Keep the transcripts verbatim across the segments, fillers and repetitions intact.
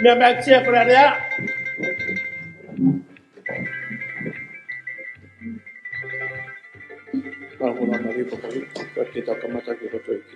Meʻa mai ʻEiki Sea Falealea. Ka hula mali papali, ka kita kamata ki roto ʻEiki.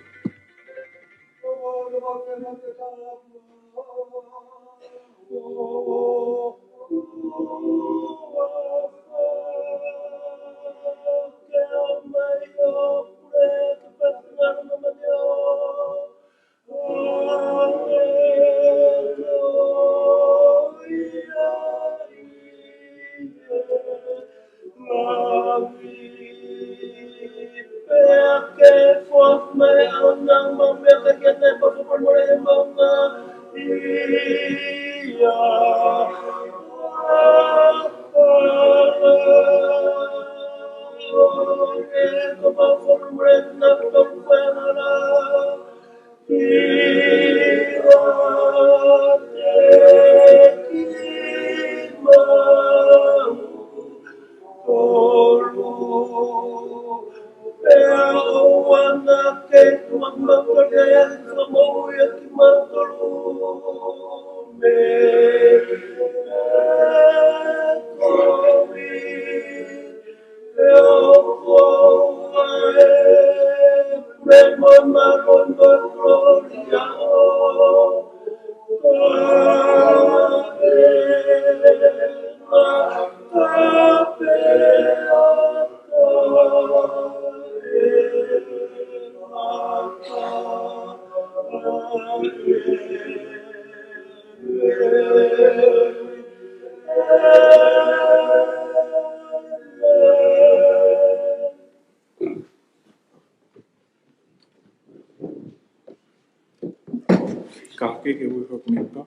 Ka ke ke ui ko ni ka.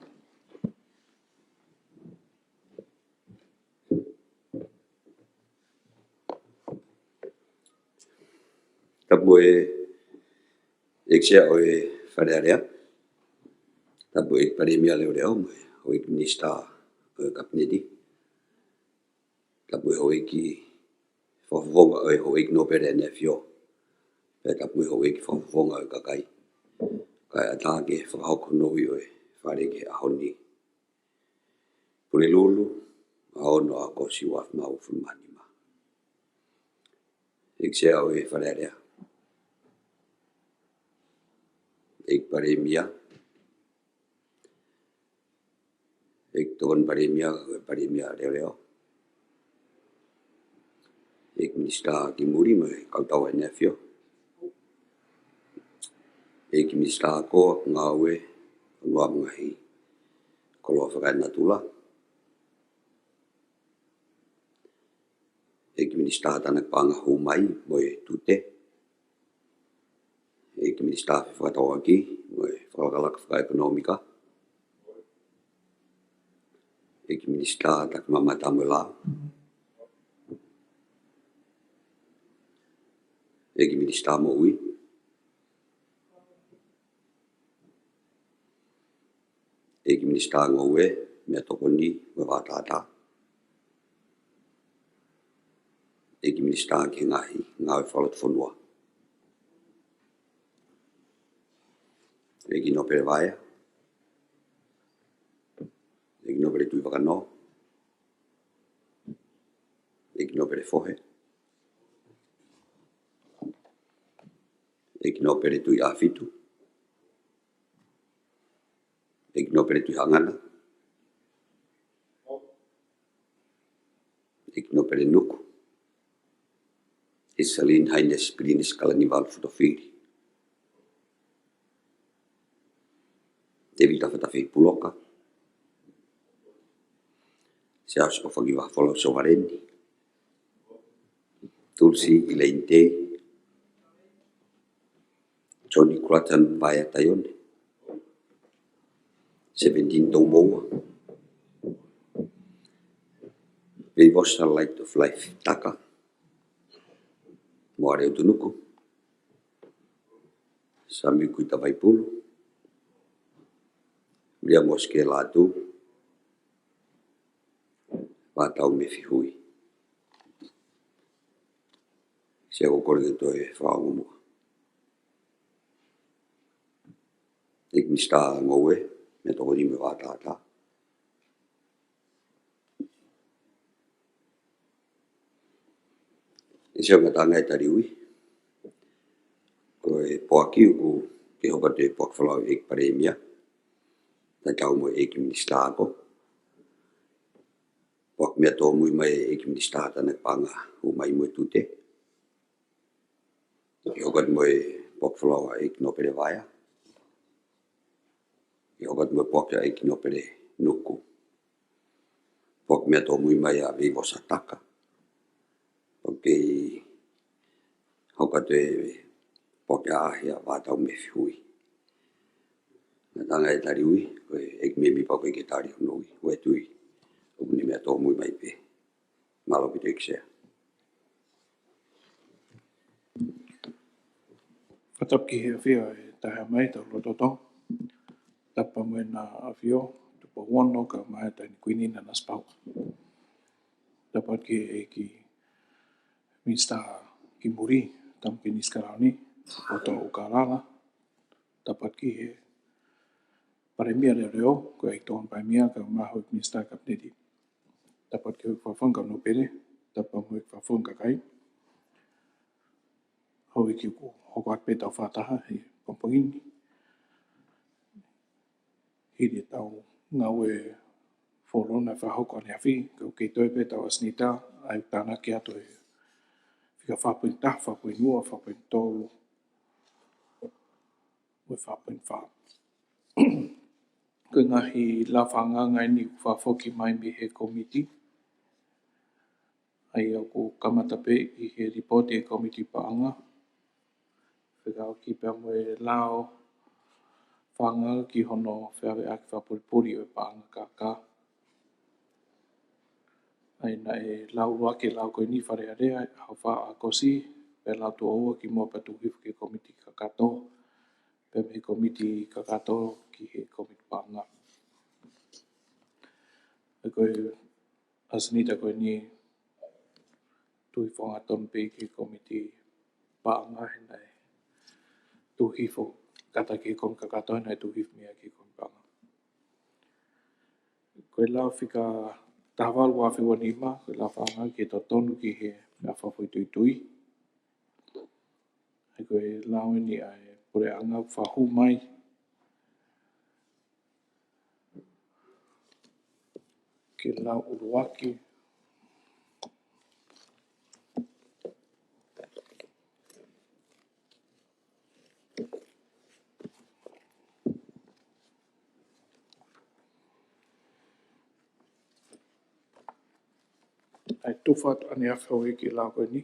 Tapu mo e ʻEiki Sea ʻo e Falealea. Tapu mo e ʻEiki Palēmia Leʻoleʻo, mo e houʻeiki minisitā ʻo e Kapineti. Tapu mo e houʻeiki fakafofonga ʻo e Houʻeiki Nōpele ʻEne ʻAfio. Pea tapu mo e houʻeiki fakafofonga ʻo e kakai. Kae ʻatā ke fakahoko hono ui ʻo e Fale ki he ʻaho ni. Pulelulu, ʻaho ono ʻo ʻAokosi uaafe mā uofulu mā nima. ʻEiki Sea ʻo e Falealea. ʻEiki Palēmia. ʻEiki Tokoni Palēmia, Palēmia Leʻoleʻo. ʻEiki Minisitā ki Muli mo e kau tau ʻEne ʻAfio. ʻEiki Minisitā Ako, Ngāue, Fonua mo e Ngaahi Koloa Fakaenatula. ʻEiki Minisitā Tānaki Paʻanga Hū Mai mo e Tute. ʻEiki Minisitā Fefakatauʻaki mo e Fakalakalaka Fakaʻekonōmika. ʻEiki Minisitā Takimamata mo e Lao. ʻEiki Minisitā Moʻui. ʻEiki Minisitā Ngoue, Meʻatokoni mo e Vātātā. ʻEiki Minisitā ki he Ngaahi Ngāue Fakalotofonua. ʻEiki Nōpele Vaea. ʻEiki Nōpele Tuʻivakanō. ʻEiki Nōpele Fohe. ʻEiki Nōpele Tuʻiʻāfitu. ʻEiki Nōpele Tuʻihaʻangana. ʻEiki Nōpele Nuku. His Hellenic Highness Pilinis Kalaniuvalu Futo Fili. Tēvita Fatafehi Puloka. Siaosi ʻOfagivaha Folau Sovaleni. Tulisi ʻIleini Tei. Johnny Clutton Vaea Taione. Seventeen Toumoua. Veivosa Light of Life Taka. Moale Utunuku. Sami Kuita Vaipulu. Ulia Moske Latu. Vātau Mefi Hui. Sea, ko e kole ke toe fakaongo muʻa. ʻEiki Minisitā Ngoue, Meʻatokoni mo e Vātātā. ʻEiki Ngāue Tangata Taliui, ko e poaki ʻoku ke hoko atu e poaki folau ʻEiki Palēmia, tatau mo e ʻEiki Minisitā ako. Poaki meʻatokoni mai ʻEiki Minisitā Tānaki Paʻanga, ʻomai mo e Tute. Ke hoko atu mo e poaki folau ʻEiki Nōpele Vaea. Ke hoko atu mo e poaki ʻEiki Nōpele Nuku. Poaki meʻatokoni mai ʻa Veivosa Taka. Poaki hoko atu e poaki ʻaʻahi ʻa Vātau Mefihui. Ngāue Tangata Taliui, ko e ʻEiki Mēmipa ko e ʻEiki Tali Hono Ui, ʻoku tui ʻoku ne meʻatokoni mai pē. Mālō ʻaupito ʻEiki Sea. Fakatapu ki he ʻAfio ʻe Taha mai tau loto tau. Tapu mo ʻEna ʻAfio, Tupou Ono, kae ʻumaʻā e Taʻahine Kuini Nanasipauʻu. Tapu ki he ʻEiki Minisitā ki Muli, Tamukini Sikalani, Poto Ukalala. Tapu ki he Palēmia Leoleo, ko e ʻEiki Tokoni Palēmia, kae ʻumaʻā e Minisitā Kapineti. Tapu ki he Fakafofonga Nōpele, tapu mo e Fakafofonga Kakai. Houʻeiki kuo hoko atu pē tau fakataha he pongipongi ni. Hili ʻetau ngāue folofola fakahoko ʻaneafi, ka ʻoku kei toe pē tau ʻasenita, ʻa ia ʻoku tānaki atu e fika fā poini taha, fā poini ua, fā poini tolu, mo e fā poini fā. Ko e ngaahi lao fakaʻaongaʻi eni ʻoku fakafoki mai mei he kōmiti. ʻA ia ʻoku kamata pē ʻi he lipooti ʻa e Kōmiti Paʻanga. Fekauʻaki pea mo e lao fakaʻaongaʻi ki hono feʻaveʻaki fakapulipuli ʻo e paʻanga kākā. ʻA ia naʻe lau ʻuluaki e lao ko eni Fale Alea, ʻaho fā ʻAokosi, pea lau tuʻo ua kimuʻa pea tuku hifo ki he Kōmiti Kakato, pea mei he Kōmiti Kakato ki he Kōmiti Paʻanga. Pea ko e ʻasenita ko eni tuku hifo angatonu pē ki he Kōmiti Paʻanga he naʻe tuku hifo kātaki ki he Kōmiti Kakato he naʻe tuku hifo mei ai ki he Kōmiti Paʻanga. Ko e lao fika taha valu ua afe ua nima, ko e lao fakaʻaongaʻi ki he totonu ki he meʻa fakafoʻituitui. ʻA ia ko e lao eni ʻa e puleʻanga ʻoku fakahū mai ki he lao ʻuluaki. ʻA ia tufa atu ʻaneafi houʻeiki e lao ko eni.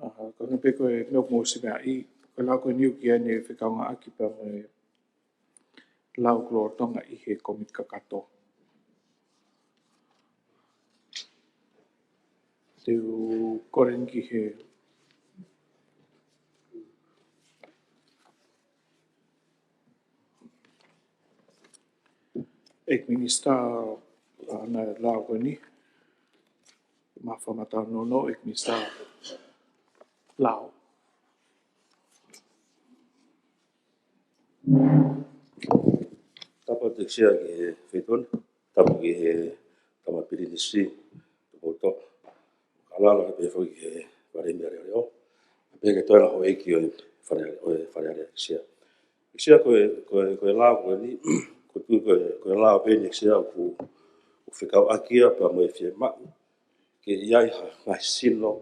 ʻA, ko e ngaahi pē ko e meʻa ʻoku mou sio mei ai, ko e lao ko eni ʻoku ʻi ai ʻene fekauʻaki pea mo e lao ʻoku lolotonga ʻi he Kōmiti Kakato. Te u kole eni ki he ʻEiki Minisitā, ʻa, ʻa e lao ko eni, Maʻa Fakamatala Nounou, ʻEiki Minisitā Lao. Tapu atu ʻEiki Sea ki he feituʻu ni, tapu ki he Tama Pilinisi, Tupou Ukalala, pehē foki ki he Palēmia Leoleo, pehē ki he toenga houʻeiki ʻo e Fale, ʻo e Fale Alea ʻEiki Sea. ʻEiki Sea ko e, ko e, ko e lao ko eni, ʻoku ou tui ko e, ko e lao pē eni ʻEiki Sea ʻoku, ʻoku fekauʻaki ia pea mo e fiemaʻu ke ʻi ai ha ngaahi sino,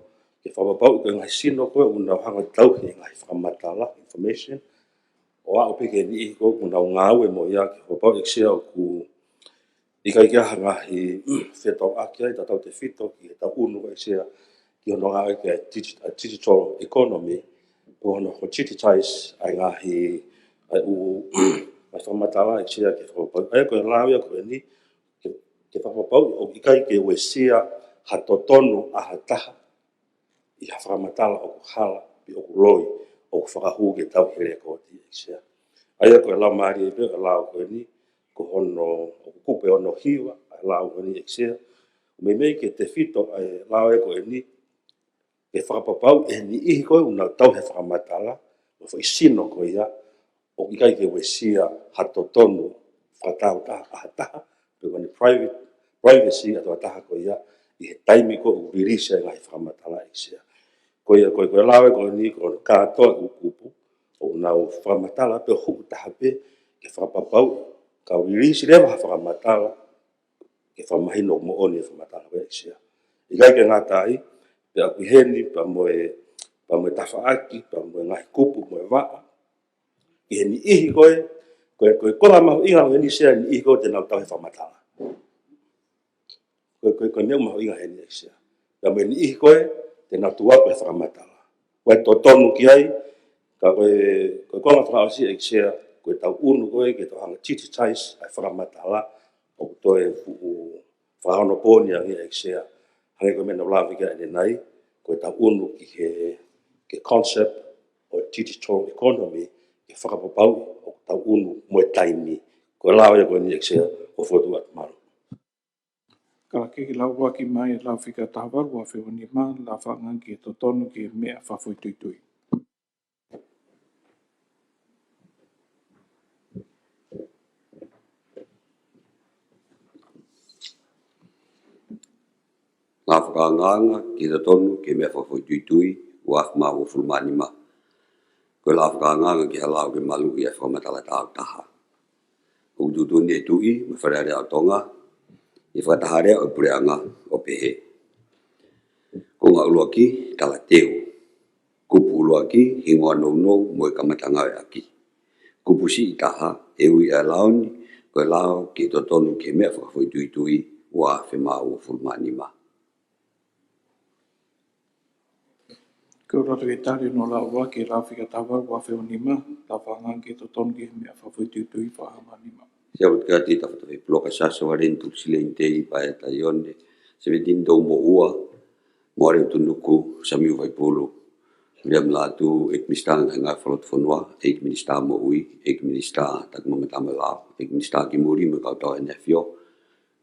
ke fakapapauʻi ko e ngaahi sino ko ē ʻoku nau hanga ʻo tauhi e ngaahi fakamatala, information, ʻo aʻu pē ki he niʻihi ko ē ʻoku nau ngāue mo ia ke fakapapauʻi ʻEiki Sea ʻoku ʻikai ke ʻi ai ha ngaahi fetauʻaki ai, tatau tefito ki heʻetau ʻunu ʻEiki Sea ki hono ngāueʻaki ʻa e digi-, ʻa e digital economy, ko hono digitize ʻa e ngaahi, ʻa e ʻū, ngaahi fakamatala ʻEiki Sea ke fakapapauʻi. ʻA ia ko e lao ia ko eni, ke, ke fakapapauʻi ʻoku ʻikai ke uesia ha totonu ʻa ha taha ʻi ha fakamatala ʻoku hala, pe ʻoku loi, ʻoku fakahū ke tauhi he lekooti ʻEiki Sea. ʻA ia ko e lao mālie pē ʻo e lao ko eni, ko hono, ʻoku kupu ʻe ono hiva ʻa e lao ko eni ʻEiki Sea. Meimei ke tefito ʻa e lao ē ko eni, ke fakapapauʻi ʻe he niʻihi ko ē ʻoku nau tauhi e fakamatala, mo e foʻi sino ko ia, ʻoku ʻikai ke uesia ha totonu fakataautaha ʻa ha taha, pe ko ʻene private, privacy ʻa e tokotaha ko ia, ʻi he taimi ko ē ʻoku lilisi ai e ngaahi fakamatala, ʻEiki Sea. Ko ia, ko e, ko e lao ē ko eni, ko e kātoa ʻū kupu ʻoku nau fakamatala pē, ʻoku taha pē ke fakapapauʻi kuo lilisi leva ha fakamatala ke fakamahino moʻoni e fakamatala, ʻEiki Sea. ʻIkai ke ngata ai, pea ʻoku ʻi heni pea mo e, pea mo e tafaʻaki, pea mo e ngaahi kupu mo e vaʻa ki he niʻihi ko ē, ko e, ko e konga mahuʻinga ʻo eni, ʻEiki Sea, niʻihi ko ē te nau tauhi e fakamatala. Ko e, ko e, ko e meʻa mahuʻinga heni, ʻEiki Sea. Pea mo e niʻihi ko ē te nau tuʻu ʻi he fakamatala. Ko e totonu ki ai, ka ko e, ko e konga fakaʻosi, ʻEiki Sea, ko ʻetau ʻunu ko ē ke tau hanga ʻo digitize ʻa e fakamatala, ʻoku toe fuʻu fakaonopooni ange, ʻEiki Sea. Hangē ko e meʻa naʻa ku lave ki ai ʻanenai, ko ʻetau ʻunu ki he, ki he concept ʻo e digital economy, ke fakapapauʻi ʻoku tau ʻunu mo e taimi. Ko e lao ia ko eni, ʻEiki Sea, ʻoku ou fokotuʻu atu, mālō. Kalake, kiʻi lau ʻaki mai e lao fika taha valu ua afe ua nima, lao fakaangaanga ki he totonu ki he meʻa fakafoʻituitui. Lao fakaangaanga ki he totonu ki he meʻa fakafoʻituitui ua afe mā uofulu mā nima. Ko e lao fakaangaanga ki ha lao ke maluʻi ʻa e fakamatala taautaha. ʻOku tuʻutuʻuni ʻe he Tuʻi mo e Fale Alea ʻo Tonga ʻi he fakataha lea ʻo e Puleʻanga ʻo pehē: Konga ʻuluaki, talateu. Kupu ʻuluaki, hingoa nounou mo e kamata ngāueʻaki. Kupu siʻi taha, e ui ʻa e lao ni ko e lao ki he totonu ki he meʻa fakafoʻituitui ua afe mā uofulu mā nima. Ko e loto ke tali hono lau ʻuluaki e lao fika taha valu ua afe ua nima, lao fakaangaanga ki he totonu ki he meʻa fakafoʻituitui ua afe mā nima. Sea Utikati, Tafatafa Puloka, Sasa Valeni, Tuʻi Sileni Tei, Paea Taione, Sevenitini Toumoʻua, Moale ʻUtunuku, Samiu Vaipulu, Viliami Lātū, ʻEiki Minisitā Ngaahi Ngāue Fakalotofonua, ʻEiki Minisitā Moʻui, ʻEiki Minisitā Takimamata mo e Lao, ʻEiki Minisitā Kimui mo e Kau Tau ʻEne ʻAfio,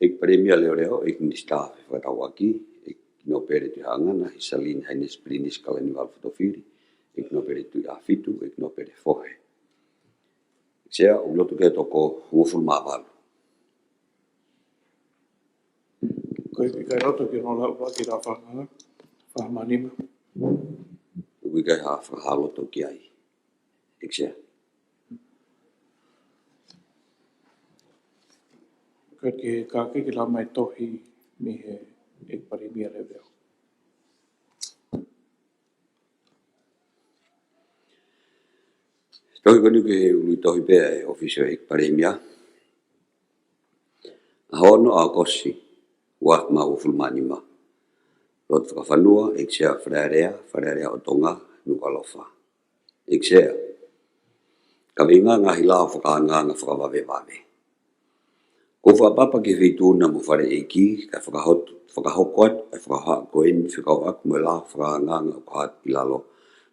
ʻEiki Palēmia Leoleo, ʻEiki Minisitā Fefakatauʻaki, ʻEiki Nōpele Tuʻihaʻangana Hisalini Hainesi Pilinisi Kalaniuvalu Fotofili, ʻEiki Nōpele Tuʻiʻāfitu, ʻEiki Nōpele Fohe. Sea, ʻoku loto ke toko hongofulu mā valu. Ko e ʻikai loto ki hono lau ʻuluaki lao fakaangaanga ua afe mā nima. ʻOku ʻikai ha fakahā loto ki ai, ʻEiki Sea. Ko e kalake, kiʻi lau mai e tohi mei he ʻEiki Palēmia Leoleo. Tohi ko eni ki he ʻuluʻi tohi pē ʻa e ʻŌfisi ʻo e ʻEiki Palēmia. ʻAho ono ʻAokosi ua afe mā uofulu mā nima. Lotu fakafonua, ʻEiki Sea Fale Alea, Fale Alea ʻo Tonga, Nukuʻalofa. ʻEiki Sea, kaveinga ngaahi lao fakaangaanga fakavavevave. Kuo u fakapapa ki he Feituʻuna mo e Fale ʻEiki, kae fakahotu, fakahoko atu e fakahohaʻa ko eni fekauʻaki mo e lao fakaangaanga ʻoku hā atu ki lalo,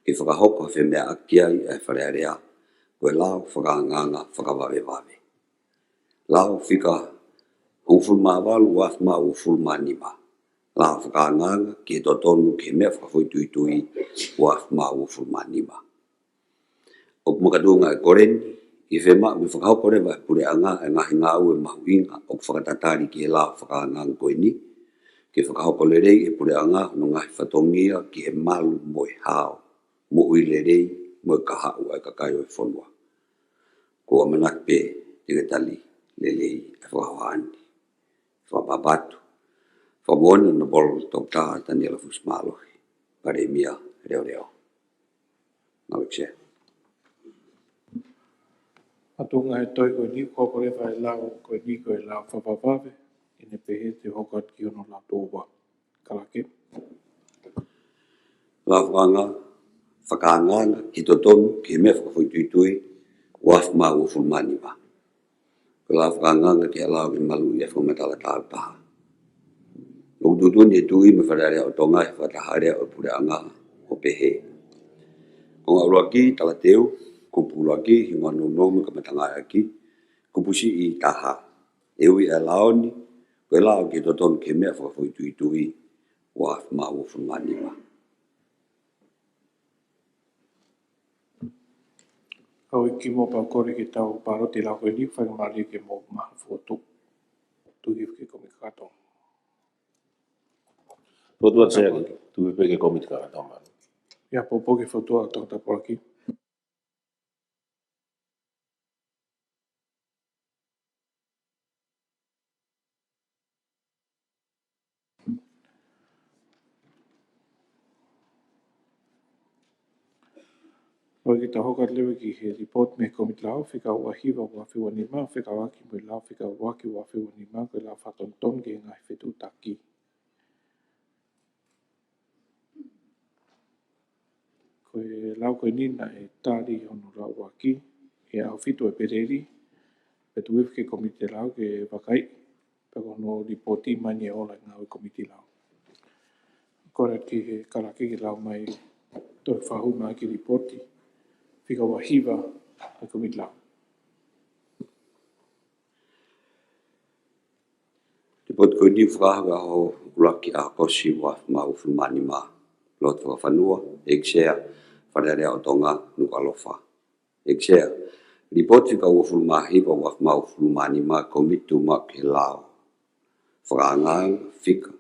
ke fakahoko ha femeʻaʻaki ai ʻa e Fale Alea, ko e lao fakaangaanga fakavavevave. Lao fika hongofulu mā valu ua afe mā uofulu mā nima. Lao fakaangaanga ki he totonu ki he meʻa fakafoʻituitui ua afe mā uofulu mā nima. ʻOku makatuʻunga e kole ni ʻi he fiemaʻu ke fakahoko leva ʻe he Puleʻanga e ngaahi ngāue mahuʻinga ʻoku fakatatali ki he lao fakaangaanga ko eni, ke fakahoko lelei ʻe he Puleʻanga hono ngaahi fatongia ki he malu mo e hao, moʻui lelei mo e kahaʻu ʻa e kakai ʻo e fonua. Ko e ʻamanaki pē te ke tali lelei e fakahohaʻa ni. Fakapapauʻi atu. Fakamoʻoni, Honourable Doctor Taniela Fusimālohi, Palēmia Leoleo. Mālō ʻEiki Sea. Makatuʻunga e tohi ko eni, ko e kole fai lao ko eni ko e lao fakavavevave, ʻi heʻene pehē te u hoko atu ki hono lau tōua. Kalake. Lao fakaanga-, fakaangaanga ki he totonu ki he meʻa fakafoʻituitui ua afe mā uofulu mā nima. Ko e lao fakaangaanga ki he lao ke maluʻi e fakamatala taautaha. ʻOku tuʻutuʻuni ʻe he Tuʻi mo e Fale Alea ʻo Tonga ʻi he fakataha lea ʻo e Puleʻanga ʻo pehē: Konga ʻuluaki, talateu. Kupu ʻuluaki, hingoa nounou mo e kamata ngāueʻaki. Kupu siʻi taha, e ui ʻa e lao ni ko e lao ki he totonu ki he meʻa fakafoʻituitui ua afe mā uofulu mā nima. Houʻeiki, mou pau kole ke tau pāloti e lao ko eni, faingamālie ke mou maʻu ha fokotuʻu. Tuʻi Hifikeʻikomikato. Lotu atu Sea, tuku pē ki he komiti kātoa mai. ʻIo, poupou ki he fautua ʻa Tongatapu ʻaki. ʻOku tau hoko atu leva ki he report mei he komiti lao, fika ua hiva ua afe ua nima, fekauʻaki mo e lao fika ua ʻaki ua afe ua nima, ko e lao fakatonutonu ki he ngaahi fetuʻutaki. Ko e lao ko eni naʻe tali hono lau ʻaki ʻe ʻAofitu ʻEpeleli, pea tuku hifo ki he komiti lao ke vakaiʻi, pea ko hono lipooti mai ʻe ola ngāue komiti lao. Kole ki he kalake ke lau mai toe fakahū mai ki he lipooti, fika ua hiva ʻa e komiti lao. Lipooti ko eni fakahā ʻaho ʻuluaki ʻAokosi ua afe mā uofulu mā nima. Lotu fakafonua, ʻEiki Sea, Fale Alea ʻo Tonga, Nukuʻalofa. ʻEiki Sea, lipooti fika uofulu mā hiva ua afe mā uofulu mā nima, komiti tuʻumaʻu ki he lao fakaangaanga, fika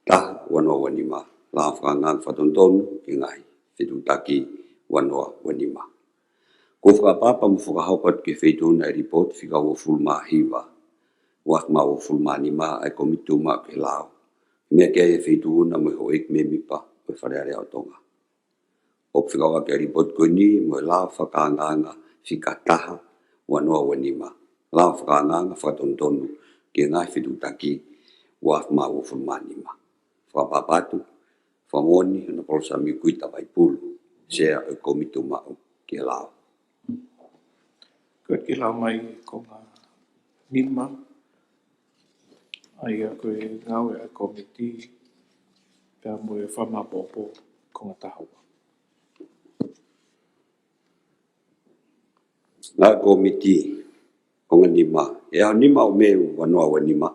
taha ua noa ua nima, lao fakaangaanga fakatonutonu ki he ngaahi fetuʻutaki ua noa ua nima. Ko e fakaʻapaʻapa mo fakahoko atu ki he feituʻu naʻe lipooti fika uofulu mā hiva ua afe mā uofulu mā nima ʻa e komiti tuʻumaʻu ki he lao, meʻa ki ai e feituʻu na mo e houʻeiki mēmipa ʻo e Fale Alea ʻo Tonga. ʻOku fekauʻaki ʻa e lipooti ko eni mo e lao fakaangaanga fika taha ua noa ua nima, lao fakaangaanga fakatonutonu ki he ngaahi fetuʻutaki ua afe mā uofulu mā nima. Fakaʻapaʻapa atu, fakamoʻoni, Honourable Sami Kuita Vaipulu, Sea ʻo e komiti tuʻumaʻu ki he lao. Ko e kiʻi lau mai konga nima, ʻa ia ko e ngāue ʻa e komiti, pea mo e fakamāʻopoʻopo konga taha ua. Ngāue komiti, konga nima. ʻI he ʻaho nima ʻo Mē ua noa ua nima,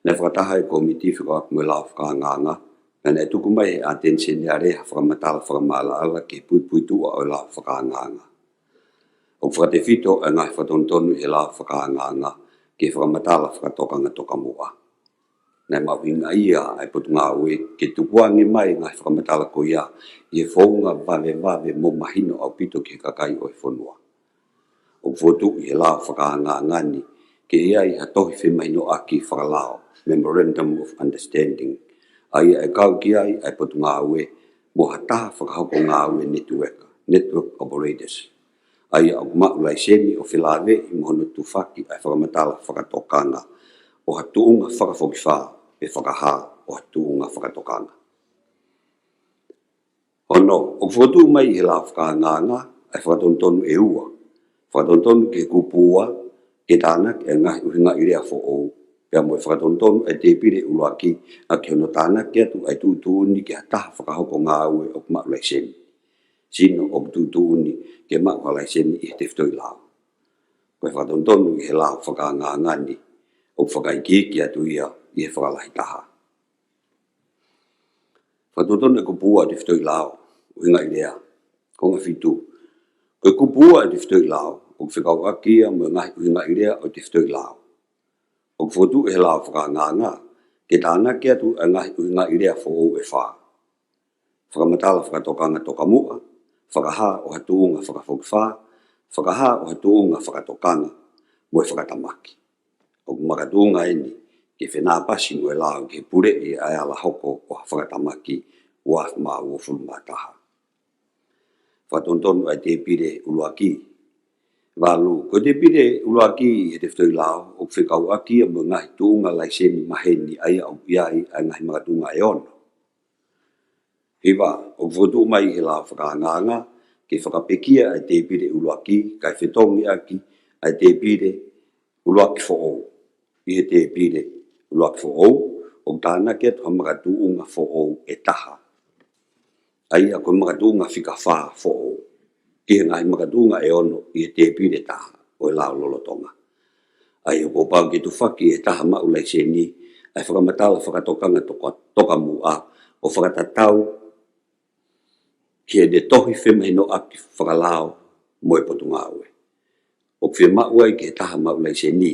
naʻe fakataha e komiti fekauʻaki mo e lao fakaangaanga, pea naʻe tuku mai ʻe he ʻAteni Seniale ha fakamatala fakamaʻalaʻala ki he puipuituʻa ʻo e lao fakaangaanga. ʻOku fakatefito e ngaahi fakatonutonu ʻi he lao fakaangaanga ki he fakamatala fakatokanga tokamuʻa. Naʻe mahuʻingaʻia ʻa e Potungāue ke tukuange mai e ngaahi fakamatala ko ia ʻi he founga vavevave mo mahino ʻaupito ki he kakai ʻo e fonua. ʻOku fokotuʻu ʻi he lao fakaangaanga ni ke ʻi ai ha tohi femahinoʻaki fakalao, Memorandum of Understanding, ʻa ia ʻe kau ki ai ʻa e Potungāue mo ha taha fakahoko ngāue netiueka, network operators, ʻa ia ʻoku maʻu laiseni ʻo felāveʻi mo hono tufaki ʻa e fakamatala fakatokanga ʻo ha tuʻunga fakafokifā pe fakahā ʻo ha tuʻunga fakatokanga. Ono, ʻoku fokotuʻu mai ʻi he lao fakaangaanga ʻa e fakatonutonu ʻe ua. Fakatonutonu ki he kupu ua, ke tānaki e ngaahi ʻuhingaʻi lea foʻou, pea mo e fakatonutonu ʻa e tēpile ʻuluaki, ʻaki hono tānaki atu ʻa e tuʻutuʻuni ki ha taha fakahoko ngāue ʻoku maʻu laiseni. Sino ʻoku tuʻutuʻuni ke maʻu ha laiseni ʻi he tefitoʻi lao. Ko e fakatonutonu ʻi he lao fakaangaanga ni, ʻoku fakaikiiki atu ia ʻi he fakalahi taha. Fakatonutonu e kupu ua ʻo e tefitoʻi lao, ʻuhingaʻi lea. Konga fitu. Ko e kupu ua ʻo e tefitoʻi lao, ʻoku fekauʻaki ia mo e ngaahi ʻuhingaʻi lea ʻo e tefitoʻi lao. ʻOku fokotuʻu ʻi he lao fakaangaanga ke tānaki atu ʻa e ngaahi ʻuhingaʻi lea foʻou ʻe fā. Fakamatala fakatokanga tokamuʻa, fakahā ʻo ha tuʻunga fakafokifā, fakahā ʻo ha tuʻunga fakatokanga, mo e fakatamaki. ʻOku makatuʻunga eni ke fenāpasi mo e lao ki he puleʻi ʻa e ala hoko ʻo ha fakatamaki ua afe mā uofulu mā taha. Fakatonutonu ʻa e tēpile ʻuluaki. Valu, ko e tēpile ʻuluaki ʻi he tefitoʻi lao, ʻoku fekauʻaki ia mo e ngaahi tuʻunga laiseni maheni ʻa ia ʻoku ʻi ai ʻa e ngaahi makatuʻunga ʻe ono. Hiva, ʻoku fokotuʻu mai ʻi he lao fakaangaanga ke fakapekia ʻa e tēpile ʻuluaki, kae fetongi ʻaki ʻa e tēpile ʻuluaki foʻou. ʻI he tēpile ʻuluaki foʻou, ʻoku tānaki atu ha makatuʻunga foʻou ʻe taha, ʻa ia ko e makatuʻunga fika fā foʻou, ki he ngaahi makatuʻunga ʻe ono ʻi he tēpile ʻe taha ʻo e lao lolotonga. ʻA ia kuo pau ke tufaki ʻe he taha maʻu laiseni ʻa e fakamatala fakatokanga toka, tokamuʻa ʻo fakatatau ki heʻene tohi femahinoʻaki fakalao mo e Potungāue. ʻOku fiemaʻu ai ki he taha maʻu laiseni,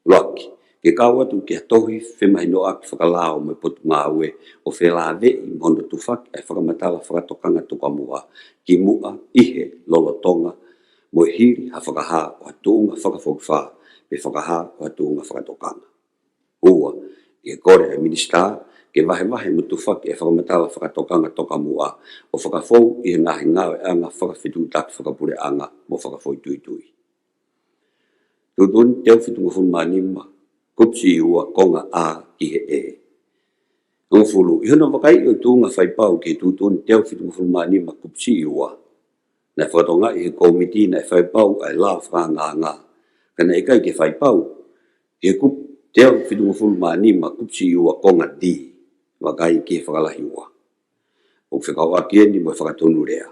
ʻuluaki, Ke kau atu ki ha tohi femahinoʻaki fakalao mo e Potungāue ʻo felāveʻi mo hono tufaki ʻa e fakamatala fakatokanga tokamuʻa kimuʻa, ʻi he lolotonga mo e hili ha fakahā ʻo ha tuʻunga fakafokifā pe fakahā ʻo ha tuʻunga fakatokanga. Ua, ʻi he kole ʻa e Minisitā ke vahevahe mo tufaki ʻa e fakamatala fakatokanga tokamuʻa ʻo fakafou ʻi he ngaahi ngāueʻanga fakafetuʻutaki fakapuleʻanga mo fakafoʻituitui. Tuʻutuʻuni teau fitungofulu mā nima, kupu siʻi ua, konga A ki he E. Hongofulu, ʻi hono vakaiʻi ʻo e tuʻunga faipau ki he tuʻutuʻuni teau fitungofulu mā nima, kupu siʻi ua, naʻe fakatokangaʻi ʻe he kōmiti naʻe faipau ʻa e lao fakaangaanga, ka naʻe ʻikai ke faipau ʻi he kupu teau fitungofulu mā nima, kupu siʻi ua, konga D, vakai ki he fakalahi ua. ʻOku fekauʻaki eni mo e fakatonulea.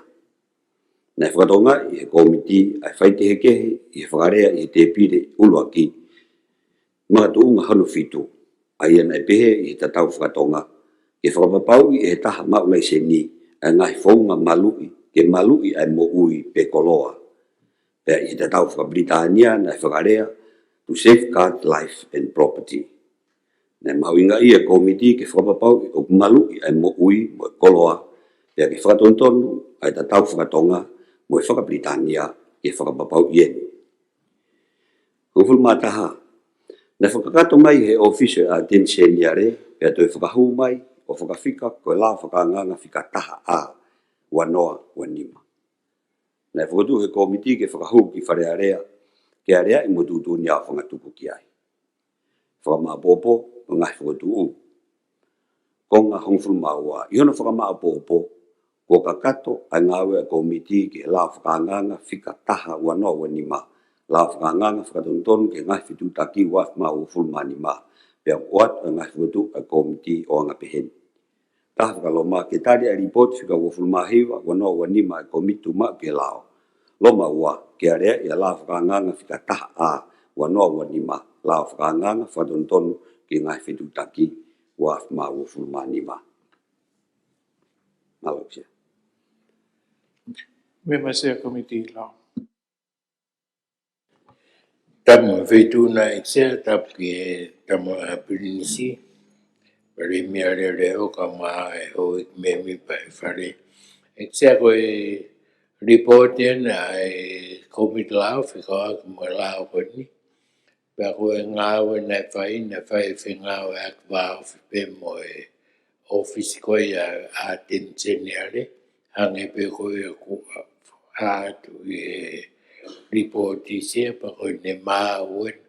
Naʻe fakatokangaʻi ʻe he kōmiti ʻa e faikehekehe ʻi he fakalea ʻi he tēpile ʻuluaki makatuʻunga hono fitu, ʻa ia naʻe pehē ʻi he tatau fakatonga: ke fakapapauʻi ʻe he taha maʻu laiseni ʻa e ngaahi founga maluʻi ke maluʻi ʻa e moʻui pe koloa. Pea ʻi he tatau faka-Pilitānia naʻe fakalea to safeguard life and property. Naʻe mahuʻingaʻia ʻa e kōmiti ke fakapapauʻi ʻoku maluʻi ʻa e moʻui mo e koloa, pea ke fakatonutonu ʻa e tatau fakatonga mo e faka-Pilitānia ke fakapapauʻi eni. Hongofulu mā taha, naʻe fakakakato mai ʻe he ʻŌfisi ʻo e ʻAteni Seniale, pea toe fakahū mai ʻo fakafika ko e lao fakaangaanga fika taha A, ua noa ua nima. Naʻe fokotuʻu ʻe he kōmiti ke fakahū ki Fale Alea ke aleaʻi mo e tuʻutuʻuni aofangatuku ki ai. Fakamāʻopoʻopo ʻo e ngaahi fokotuʻu. Konga hongofulu mā ua, ʻi hono fakamāʻopoʻopo, kuo kakato ʻa e ngāue ʻa e kōmiti ki he lao fakaangaanga fika taha, ua noa ua nima, lao fakaangaanga fakatonutonu ki he ngaahi fetuʻutaki ua afe mā uofulu mā nima, pea ʻoatu ʻa e ngaahi fokotuʻu ʻa e kōmiti ʻo anga peheni. Taha, fakaloma, ke tali ʻa e lipooti fika uofulu mā hiva, ua noa ua nima ʻa e Kōmiti Tuʻumaʻu ki he Lao. Loma ua, ke aleaʻi ʻa e lao fakaangaanga fika taha A, ua noa ua nima, lao fakaangaanga fakatonutonu ki he ngaahi fetuʻutaki ua afe mā uofulu mā nima. Mālō, Sea. Meʻa mai, Sea Kōmiti Lao. Tapu mo e feituʻu na, ʻEiki Sea, tapu ki he Tama ʻa Pilinisi, Palēmia Leʻoleʻo, kae ʻumaʻā e houʻeiki mēmipa ʻo e Fale. ʻEiki Sea, ko e lipooti ena ʻa e Kōmiti Lao fekauʻaki mo e lao ko eni. Pea ko e ngāue naʻe fai, naʻe fai fengāueʻaki vāofi pē mo e ʻōfisi ko ia ʻa e ʻAteni Seniale, hangē pē ko ia kuo hā atu ʻi he lipooti Sea, pea ko ʻene maau eni,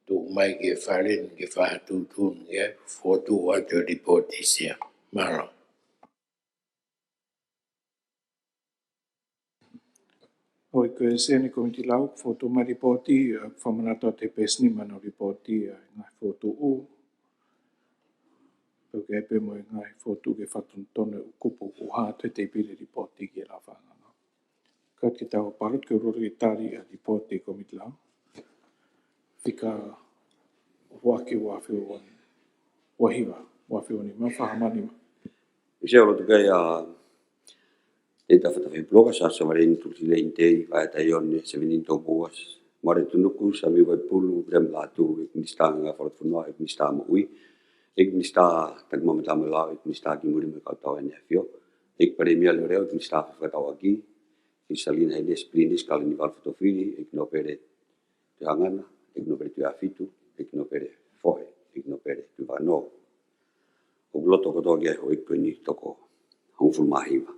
tuku mai ki he Fale ni ke fakatuʻutuʻuni ki ai, fokotuʻu atu e lipooti Sea. Mālō. ʻOi, ko e Sea ni Kōmiti Lao, fokotuʻu mai lipooti, ʻa, fakamanatu atu he peesi nima ʻo e lipooti, ʻa, ngaahi fokotuʻu. Pea ʻoku ʻi ai pē mo e ngaahi fokotuʻu ke fakatonutonu ʻa e kupu ʻoku hā atu he tēpile lipooti ki he lao fakaangaanga. Ka ke tau palot ke ʻuluaki tali ʻa e lipooti Kōmiti Lao. Fika ʻuluaki ua afe ua, ua hiva, ua afe ua nima, fā mā nima. ʻEiki Sea, ʻoku lotu ke ʻai ʻa Tēvita Fatafehi Puloka, Sā Sovaleni Tuʻileini Tei, Vaea Taione, Sevenini Topuua, Moale Tunuku, Sami Vaipulu, Vilemu Lātū, ʻEiki Minisitā Ngāue ʻa e Falefonua, ʻEiki Minisitā Moʻui, ʻEiki Minisitā Takimamata mo e Lao, ʻEiki Minisitā Kimui mo e Kau Tau ʻEne ʻAfio, ʻEiki Palēmia Leʻoleʻo, ʻEiki Minisitā Fefakatauʻaki, ʻEiki Sālina Hainesi Pilinisi Kalaniuvalu Fotofili, ʻEiki Nōpele Tuʻihangana, ʻEiki Nōpele Tuʻiʻāfitu, ʻEiki Nōpele Fohe, ʻEiki Nōpele Tuʻivakanō. ʻOku loto kotoa ki ai e houʻeiki ko eni toko hongofulu mā hiva.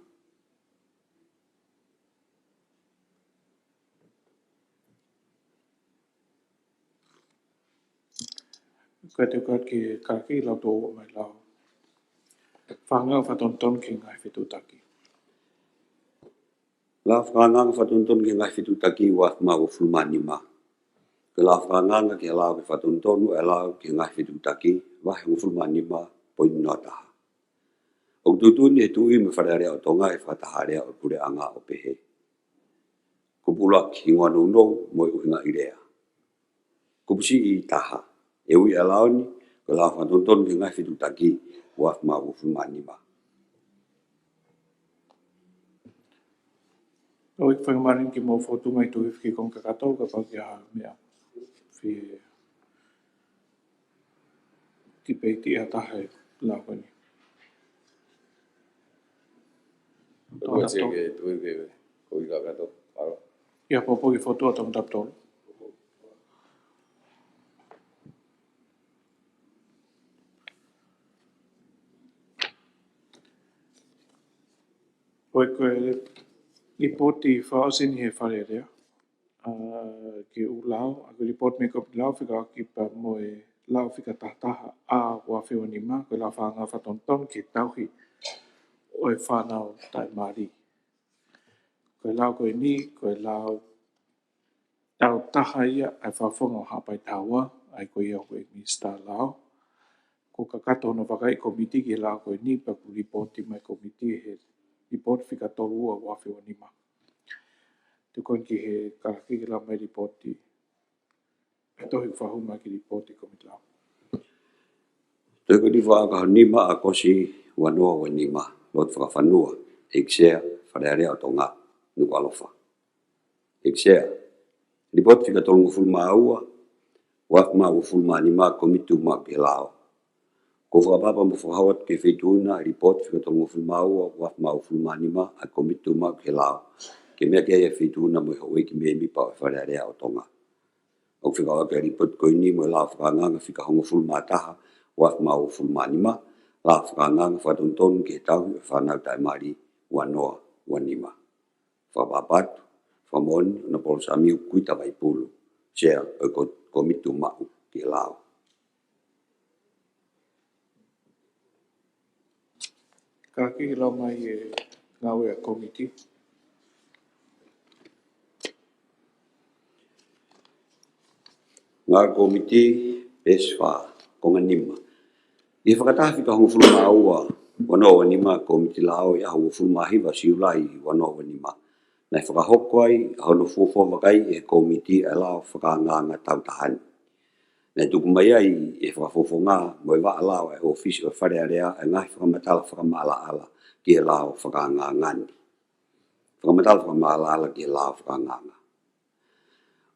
Ko e teu kati ki he kaki lau tō mai lao fakaangaanga fakatonutonu ki he ngaahi fetuʻutaki. Lao fakaangaanga fakatonutonu ki he ngaahi fetuʻutaki ua afe mā uofulu mā nima. Ko e lao fakaangaanga ki he lao ke fakatonutonu ʻa e lao ki he ngaahi fetuʻutaki, vahe hongofulu mā nima poini noa taha. ʻOku tuʻutuʻuni ʻe he Tuʻi mo e Fale Alea ʻo Tonga ʻa e fakataha alea ʻo e Puleʻanga ʻo pehē: Kupu ʻuluaki, hingoa nounou mo e ʻuhinga ʻi lea. Kupu siʻi taha, e ui ʻa e lao ni ko e lao fakatonutonu ki he ngaahi fetuʻutaki ua afe mā uofulu mā nima. ʻOi, fai mai ni ke mou fokotuʻu mai e tō fiki konga kakato kapau ʻoku ʻi ai ha meʻa fie, Tipeiti ʻe taha he lao ko eni. Ua se ke tui ke ko i kakato. Aro. Ia popo ki fotu ʻa Tongatapu tolu. Ko e, ko e lipooti fakaʻosi eni he Fale Alea. ʻA, ki he ʻū lao, ʻa, ko e lipooti mei he komiti lao fika ʻaki pea mo e lao fika tahataha ʻa ua afe ua nima, ko e lao fakaangaanga fakatonutonu ki he tauhi ʻo e fānau taʻemali. Ko e lao ko eni, ko e lao tautaha ia ʻa e Fakafofonga ʻo Haʻapai Taha Ua, ʻa ia ko ia ko e Minisitā Lao. Kuo kakato hono vakai ʻe he komiti ki he lao ko eni pea kuo lipooti mai ʻe he komiti he lipooti fika tolu ua ua afe ua nima. Tuku ange ki he Kalake ke lau mai lipooti. ʻE tohi fakahū mai ki he lipooti komiti lao. Tohi ko eni fakaʻosi nima ʻAokosi ua noa ua nima, lotu fakafanua, ʻEiki Sea, Fale Alea ʻo Tonga, Nukuʻalofa. ʻEiki Sea, lipooti fika tolungofulu mā ua, ua afe mā uofulu mā nima, komiti tuʻumaʻu ki he lao. Ko e fakaʻapaʻapa mo fakahoa atu ki he Feituʻu na, lipooti fika tolungofulu mā ua, ua afe mā uofulu mā nima, ʻa e komiti tuʻumaʻu ki he lao. Ke meʻa ki ai ʻa e Feituʻu na mo e houʻeiki mēmipa ʻo e Fale Alea ʻo Tonga. ʻOku fekauʻaki ʻa e lipooti ko eni mo e lao fakaangaanga fika hongofulu mā taha, ua afe mā uofulu mā nima, lao fakaangaanga fakatonutonu ki he tauhi ʻo e fānau taʻemali ua noa ua nima. Fakaʻapaʻapa atu, fakamoʻoni, ʻOnapolo Samiu Kuita Vaipulu, Sea ʻo e ko-, komiti tuʻumaʻu ki he lao. Kalake ke lau mai e ngāue ʻa e komiti. Ngāue komiti, peesi fā, konga nima. ʻI he fakataha fika hongofulu mā ua, ua noa ua nima, komiti lao ʻi he ʻaho uofulu mā hiva Siulai ua noa ua nima, naʻe fakahoko ai ʻa hono fuofua vakai ʻe he komiti ʻa e lao fakaangaanga tautaha ni. Naʻe tuku mai ai ʻe he Fakafofonga mo e Vaʻa Lao ʻa e ʻŌfisi ʻo e Fale Alea ʻa e ngaahi fakamatala fakamaʻalaʻala ki he lao fakaangaanga ni. Fakamatala fakamaʻalaʻala ki he lao fakaangaanga.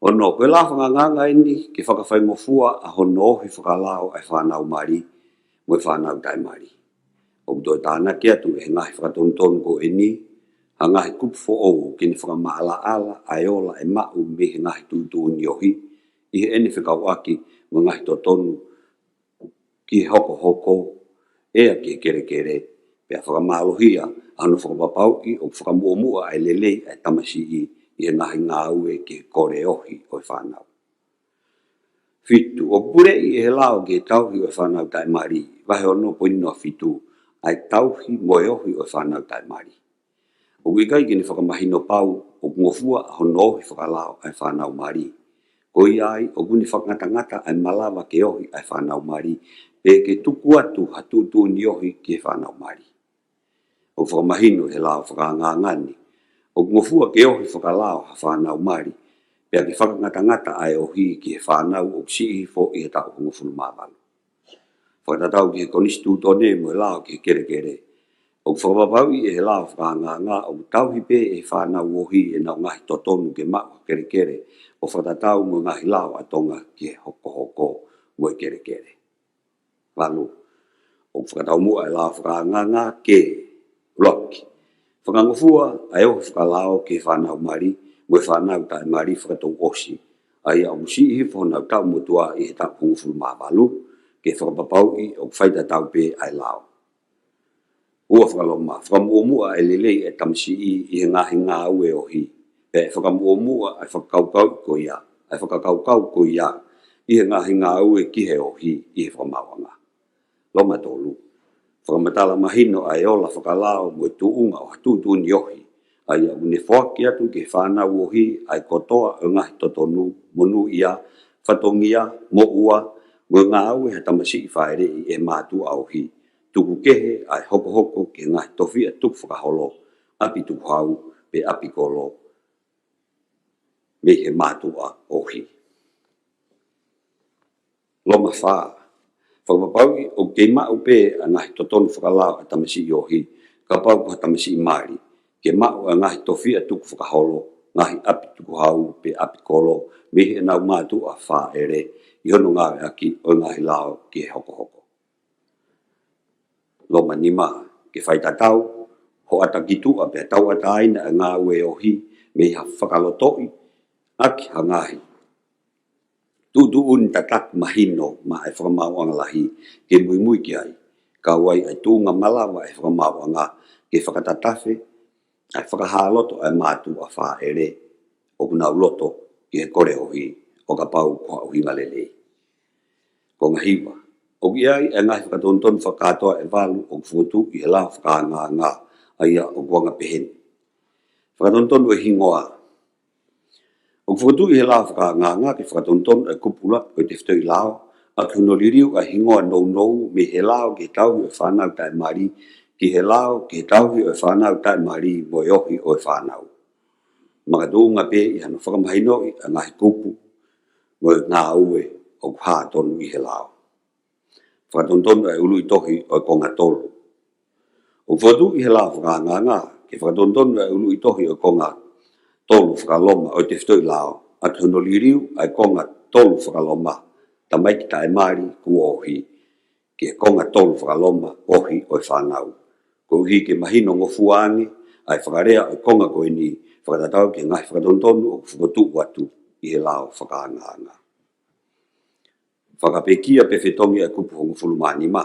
Ono, ko e lao fakaangaanga eni ke fakafaingofua ʻa hono ohi fakalao ʻa e fānau mali mo e fānau taʻemali. ʻOku toe tānaki atu ʻe he ngaahi fakatonutonu ko eni ha ngaahi kupu foʻou ke ne fakamaʻalaʻala ʻa e ola ʻe maʻu mei he ngaahi tuʻutuʻuni ohi ʻi heʻene fekauʻaki mo e ngaahi totonu ki he hokohoko, ʻea ki he kelekele, pea fakamālohia ʻa hono fakapapauʻi ʻoku fakamuʻomuʻa ʻa e lelei ʻa e tamasiʻi ʻi he ngaahi ngāue ki he kole ohi ʻo e fānau. Fitu, ʻoku puleʻi ʻe he lao ki he tauhi ʻo e fānau taʻemali, vahe ono poini noa fitu, ʻa e tauhi mo e ohi ʻo e fānau taʻemali. ʻOku ʻikai ke ne fakamahino pau ʻoku ngofua ʻa hono ohi fakalao ʻa e fānau mali. Ko ia ai, ʻoku ne fakangatangata ʻa e malava ke ohi ʻa e fānau mali, pe ke tuku atu ha tuʻutuʻuni ohi ki he fānau mali. ʻOku fakamahino ʻe he lao fakaangaanga ni ʻoku ngofua ke ohi fakalao ha fānau mali, pea ke fakangatangata ʻa e ohi ki he fānau ʻoku siʻi hifo ʻi he taʻu hongofulu mā valu. Fakatatau ki he konisitūtone mo e lao ki he kelekele, ʻoku fakapapauʻi ʻe he lao fakaangaanga ʻoku tauhi pē ʻe he fānau ohi ʻenau ngaahi totonu ke maʻu ha kelekele ʻo fakatatau mo e ngaahi lao ʻa Tonga ki he hokohoko mo e kelekele. Valu, ʻoku fakataumuʻa ʻa e lao fakaangaanga ke, ʻuluaki, fakangofua ʻa e ohi fakalao ki he fānau mali mo e fānau taʻemali fakatouʻosi, ʻa ia ʻoku siʻi hifo honau taʻu motuʻa ʻi he taʻu hongofulu mā valu, ke fakapapauʻi ʻoku faitatau pē ʻa e lao. Ua, fakaloma, fakamuʻomuʻa ʻa e lelei ʻa e tamasiʻi ʻi he ngaahi ngāue ohi, pea ʻe fakamuʻomuʻa ʻa e fakakaukau ko ia, ʻa e fakakaukau ko ia ʻi he ngaahi ngāue ki he ohi ʻi he fakamaauʻanga. Loma tolu, fakamatala mahino ʻa e ola fakalao mo e tuʻunga ʻo ha tuʻutuʻuni ohi, ʻa ia ʻoku ne foaki atu ki he fānau ohi ʻa e kotoa ʻo e ngaahi totonu, monūʻia, fatongia, moʻua, mo e ngāue ha tamasiʻi fāʻeleʻi ʻe he mātuʻa ohi, tuku kehe ʻa e hokohoko ki he ngaahi tofiʻa tukufakaholo, ʻapi tukuhau, pe ʻapi kolo, mei he mātuʻa ohi. Loma fā, fakapapauʻi ʻoku kei maʻu pē ʻa e ngaahi totonu fakalao ʻa e tamasiʻi ohi, kapau ko ha tamasiʻi mali, ke maʻu ʻa e ngaahi tofiʻa tukufakaholo, ngaahi ʻapi tukuhau pe ʻapi kolo, mei heʻenau mātuʻa fāʻele, ʻi hono ngāueʻaki ʻo e ngaahi lao ki he hokohoko. Loma nima, ke faitatau, hoʻata ki tuʻa pea tauʻatāina ʻa e ngāue ʻo e ohi mei ha fakalotoʻi ʻaki ha ngaahi tuʻutuʻuni tataki mahino maʻa e Fakamaauʻanga Lahi ke muimui ki ai, kau ai ʻa e tuʻunga malava ʻa e Fakamaauʻanga ke fakatatafe ʻa e fakahā loto ʻa e mātuʻa fāʻele ʻoku nau loto ki he kole ohi ʻo kapau ko ha ʻuhinga lelei. Konga hiva, ʻoku ʻi ai ʻa e ngaahi fakatonutonu fakakātoa ʻe valu ʻoku fokotuʻu ʻi he lao fakaangaanga, ʻa ia ʻoku anga peheni. Fakatonutonu ʻo e hingoa. ʻOku fokotuʻu ʻi he lao fakaangaanga ke fakatonutonu ʻa e kupu ʻuluaki ʻo e tefitoʻi lao ʻaki hono liliu ʻa e hingoa nounou mei he lao ki he tauhi ʻo e fānau taʻemali, ki he lao ki he tauhi ʻo e fānau taʻemali mo e ohi ʻo e fānau. Makatuʻunga pē ʻi hano fakamahinoʻi ʻa e ngaahi kupu mo e ngāue ʻoku hā tonu ʻi he lao. Fakatonutonu ʻa e ʻuluʻi tohi ʻo e konga tolu. ʻOku fokotuʻu ʻi he lao fakaangaanga ke fakatonutonu ʻa e ʻuluʻi tohi ʻo e konga tolu fakaloma ʻo e tefitoʻi lao ʻaki hono liliu ʻa e konga tolu fakaloma tamaiki taʻemali kuo ohi ki he konga tolu fakaloma ohi ʻo e fānau, koeʻuhi ke mahinongofua ange ʻa e fakalea ʻo e konga ko eni fakatatau ki he ngaahi fakatonutonu ʻoku fokotuʻu atu ʻi he lao fakaangaanga. Fakapekia pe fetongi ʻa e kupu hongofulu mā nima.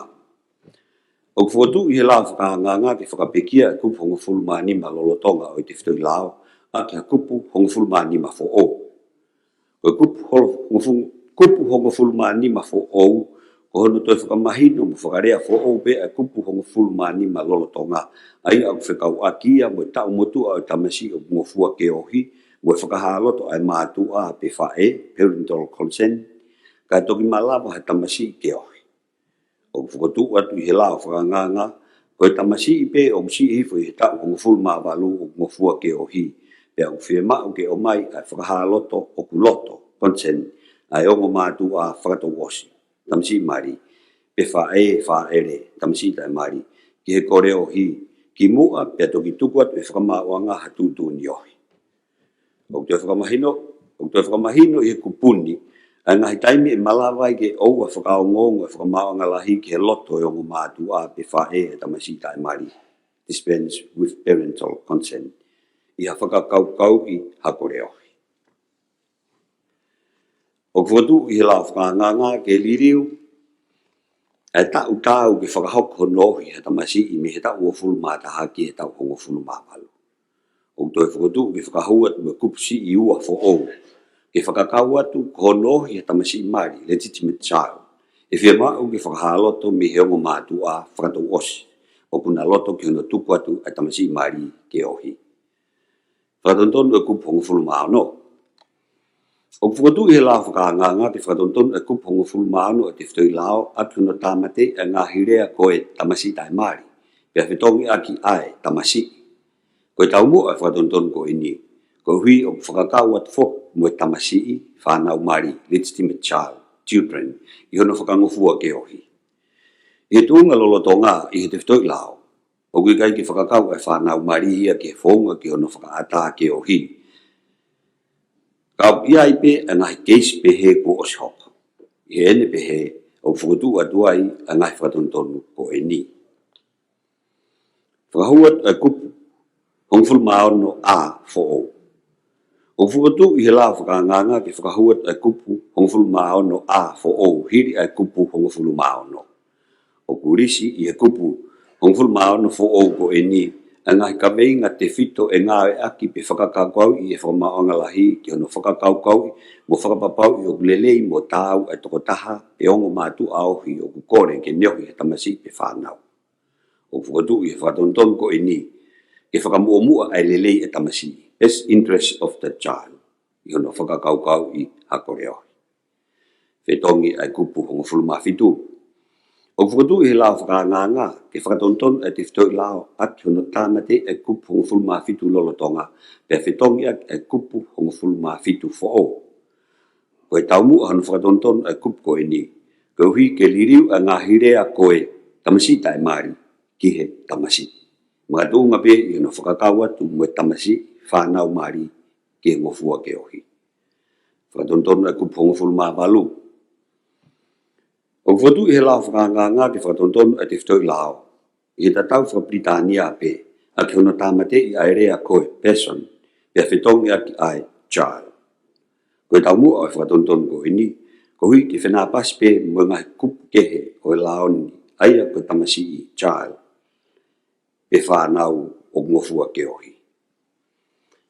ʻOku fokotuʻu ʻi he lao fakaangaanga ke fakapekia ʻa e kupu hongofulu mā nima lolotonga ʻo e tefitoʻi lao ʻaki ha kupu hongofulu mā nima foʻou. Ko e kupu holo-, hongofu-, kupu hongofulu mā nima foʻou, ko hono toe fakamahino mo fakalea foʻou pē ʻa e kupu hongofulu mā nima lolotonga, ʻa ia ʻoku fekauʻaki ia mo e taʻu motuʻa ʻo e tamasiʻi ʻoku ngofua ke ohi, mo e fakahā loto ʻa e mātuʻa pe faʻē, parental consent, kae toki malava ha tamasiʻi ke ohi. ʻOku fokotuʻu atu ʻi he lao fakaangaanga, ko e tamasiʻi pē ʻoku siʻi hifo ʻi he taʻu hongofulu mā valu ʻoku ngofua ke ohi, pea ʻoku fiemaʻu ke ʻomai ʻa e fakahā loto ʻoku loto, consent, ʻa e ongo mātuʻa fakatouʻosi, tamasiʻi mali, pe faʻē, fāʻele, tamasiʻi taʻemali, ki he kole ohi, kimuʻa pea toki tuku atu ʻe he Fakamaauʻanga ha tuʻutuʻuni ohi. ʻOku toe fakamahino, ʻoku toe fakamahino ʻi he kupu ni ʻa e ngaahi taimi ʻe malava ai ke ʻoua fakaongoongo ʻe he Fakamaauʻanga Lahi ki he loto ʻo e ongo mātuʻa pe faʻē ʻa e tamasiʻi taʻemali, dispense with parental consent, ʻi ha fakakaukauʻi ha kole ohi. ʻOku fokotuʻu ʻi he lao fakaangaanga ke liliu ʻa e taʻu taau ke fakahoko hono ohi ha tamasiʻi mei he taʻu uofulu mā taha ki he taʻu hongofulu mā valu. ʻOku toe fokotuʻu ke fakahū atu ʻa e kupu siʻi ua foʻou ke fakakau atu ko hono ohi ha tamasiʻi mali, legitimate child, ʻe fiemaʻu ke fakahā loto mei he ongo mātuʻa fakatouʻosi ʻoku na loto ki hono tuku atu ʻa e tamasiʻi mali ke ohi. Fakatonutonu ʻa e kupu hongofulu mā ono. ʻOku fokotuʻu ʻi he lao fakaangaanga ke fakatonutonu ʻa e kupu hongofulu mā ono ʻo e tefitoʻi lao ʻaki hono tāmateʻi ʻa e ngaahi lea ko e tamasiʻi taʻemali, pea fetongi ʻaki ʻa e tamasiʻi. Ko e taumuʻa ʻo e fakatonutonu ko eni, koeʻuhi ʻoku fakakau atu foki mo e tamasiʻi, fānau mali, legitimate child, children, ʻi hono fakangofua ke ohi. ʻI he tuʻunga lolotonga ʻi he tefitoʻi lao, ʻoku ʻikai ke fakakau ʻa e fānau mali ia ki he founga ki hono fakaʻatā ke ohi. Ka ʻoku ʻi ai pē ʻa e ngaahi keisi pehē kuo ʻosi hoko. ʻI heʻene pehē, ʻoku fokotuʻu atu ai ʻa e ngaahi fakatonutonu ko eni. Fakahū atu ʻa e kupu hongofulu mā ono A foʻou. ʻOku fokotuʻu ʻi he lao fakaangaanga ke fakahū atu ʻa e kupu hongofulu mā ono A foʻou hili ʻa e kupu hongofulu mā ono. ʻOku lisi ʻi he kupu hongofulu mā ono foʻou ko eni ʻa e ngaahi kaveinga tefito ʻe ngāueʻaki pe fakakaukauʻi ʻe he Fakamaauʻanga Lahi ki hono fakakaukauʻi mo fakapapauʻi ʻoku lelei mo taau ʻa e tokotaha pe ongo mātuʻa ohi ʻoku kole ke ne ohi ha tamasiʻi pe fānau. ʻOku fokotuʻu ʻi he fakatonutonu ko eni ke fakamuʻomuʻa ʻa e lelei ʻa e tamasiʻi, best interest of the child, ʻi hono fakakaukauʻi ha kole ohi. Fetongi ʻa e kupu hongofulu mā fitu. ʻOku fokotuʻu ʻi he lao fakaangaanga ke fakatonutonu ʻa e tefitoʻi lao ʻaki hono tāmateʻi ʻa e kupu hongofulu mā fitu lolotonga, pea fetongi ʻaki ʻa e kupu hongofulu mā fitu foʻou. Ko e taumuʻa hono fakatonutonu ʻa e kupu ko eni, koeʻuhi ke liliu ʻa e ngaahi lea ko e tamasiʻi taʻemali ki he tamasiʻi, makatuʻunga pē ʻi hono fakakau atu mo e tamasiʻi, fānau mali, ki he ngofua ke ohi. Fakatonutonu ʻa e kupu hongofulu mā valu. ʻOku fokotuʻu ʻi he lao fakaangaanga ke fakatonutonu ʻa e tefitoʻi lao ʻi he tatau faka-Pilitānia pē, ʻaki hono tāmateʻi ʻa e lea ko e person, pea fetongi ʻaki ʻa e child. Ko e taumuʻa ʻo e fakatonutonu ko eni, koeʻuhi ke fenāpasi pē mo e ngaahi kupu kehe ʻo e lao ni, ʻa ia ko e tamasiʻi child, pe fānau ʻoku ngofua ke ohi.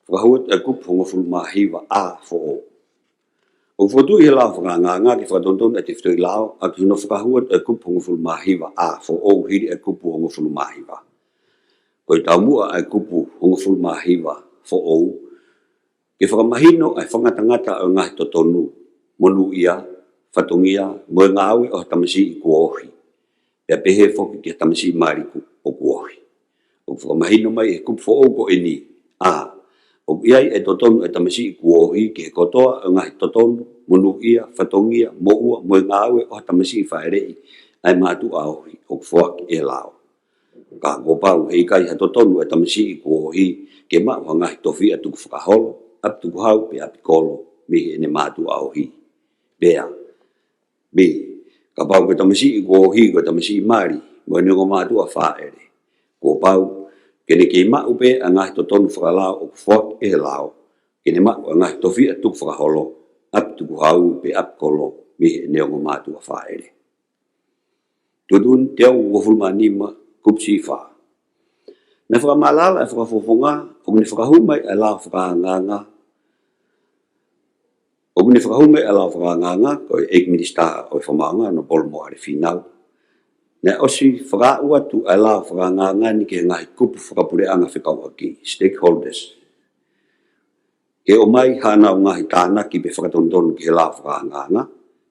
Fakahū atu ʻa e kupu hongofulu mā hiva A foʻou. ʻOku fokotuʻu ʻi he lao fakaangaanga ke fakatonutonu ʻa e tefitoʻi lao, ʻaki hono fakahū atu ʻa e kupu hongofulu mā hiva A foʻou hili ʻa e kupu hongofulu mā hiva. Ko e taumuʻa ʻa e kupu hongofulu mā hiva foʻou, ke fakamahino ʻa e fakangatangata ʻo e ngaahi totonu, monūʻia, fatongia, mo e ngāue ʻo ha tamasiʻi kuo ohi, pea pehē foki ki ha tamasiʻi mali ku-, ʻoku ohi. ʻOku fakamahino mai ʻe he kupu foʻou ko eni, a, ʻoku ʻi ai ʻa e totonu ʻa e tamasiʻi kuo ohi ki he kotoa ʻo e ngaahi totonu, monūʻia, fatongia, moʻua, mo e ngāue ʻo ha tamasiʻi fāʻeleʻi ʻa e mātuʻa ohi ʻoku foaki ʻe he lao. Ka kuo pau he ʻikai ha totonu ʻa e tamasiʻi kuo ohi ke maʻu ha ngaahi tofiʻa tukufakaholo, ʻapi tukuhau pe ʻapi kolo mei heʻene mātuʻa ohi. Pea, B, kapau ko e tamasiʻi kuo ohi ko e tamasiʻi mali mo ʻene ongo mātuʻa fāʻele, kuo pau ke ne kei maʻu pē ʻa e ngaahi totonu fakalao ʻoku foaki ʻe he lao, ke ne maʻu ʻa e ngaahi tofiʻa tukufakaholo, ʻapi tukuhau pe ʻapi kolo mei heʻene ongo mātuʻa fāʻele. Tuʻutuʻuni teau uofulu mā nima, kupu siʻi fā. Naʻe fakamaʻalaʻala ʻa e fakafofonga, ʻoku ne fakahū mai ʻa e lao fakaangaanga, ʻoku ne fakahū mai ʻa e lao fakaangaanga, ko e ʻEiki Minisitā ʻo e Fakamaauʻanga, Honourable Moale Fīnau. Naʻe ʻosi fakaaʻu atu ʻa e lao fakaangaanga ni ki he ngaahi kupu fakapuleʻanga fekauʻaki, stakeholders, ke ʻomai haʻanau ngaahi tānaki pe fakatonutonu ki he lao fakaangaanga,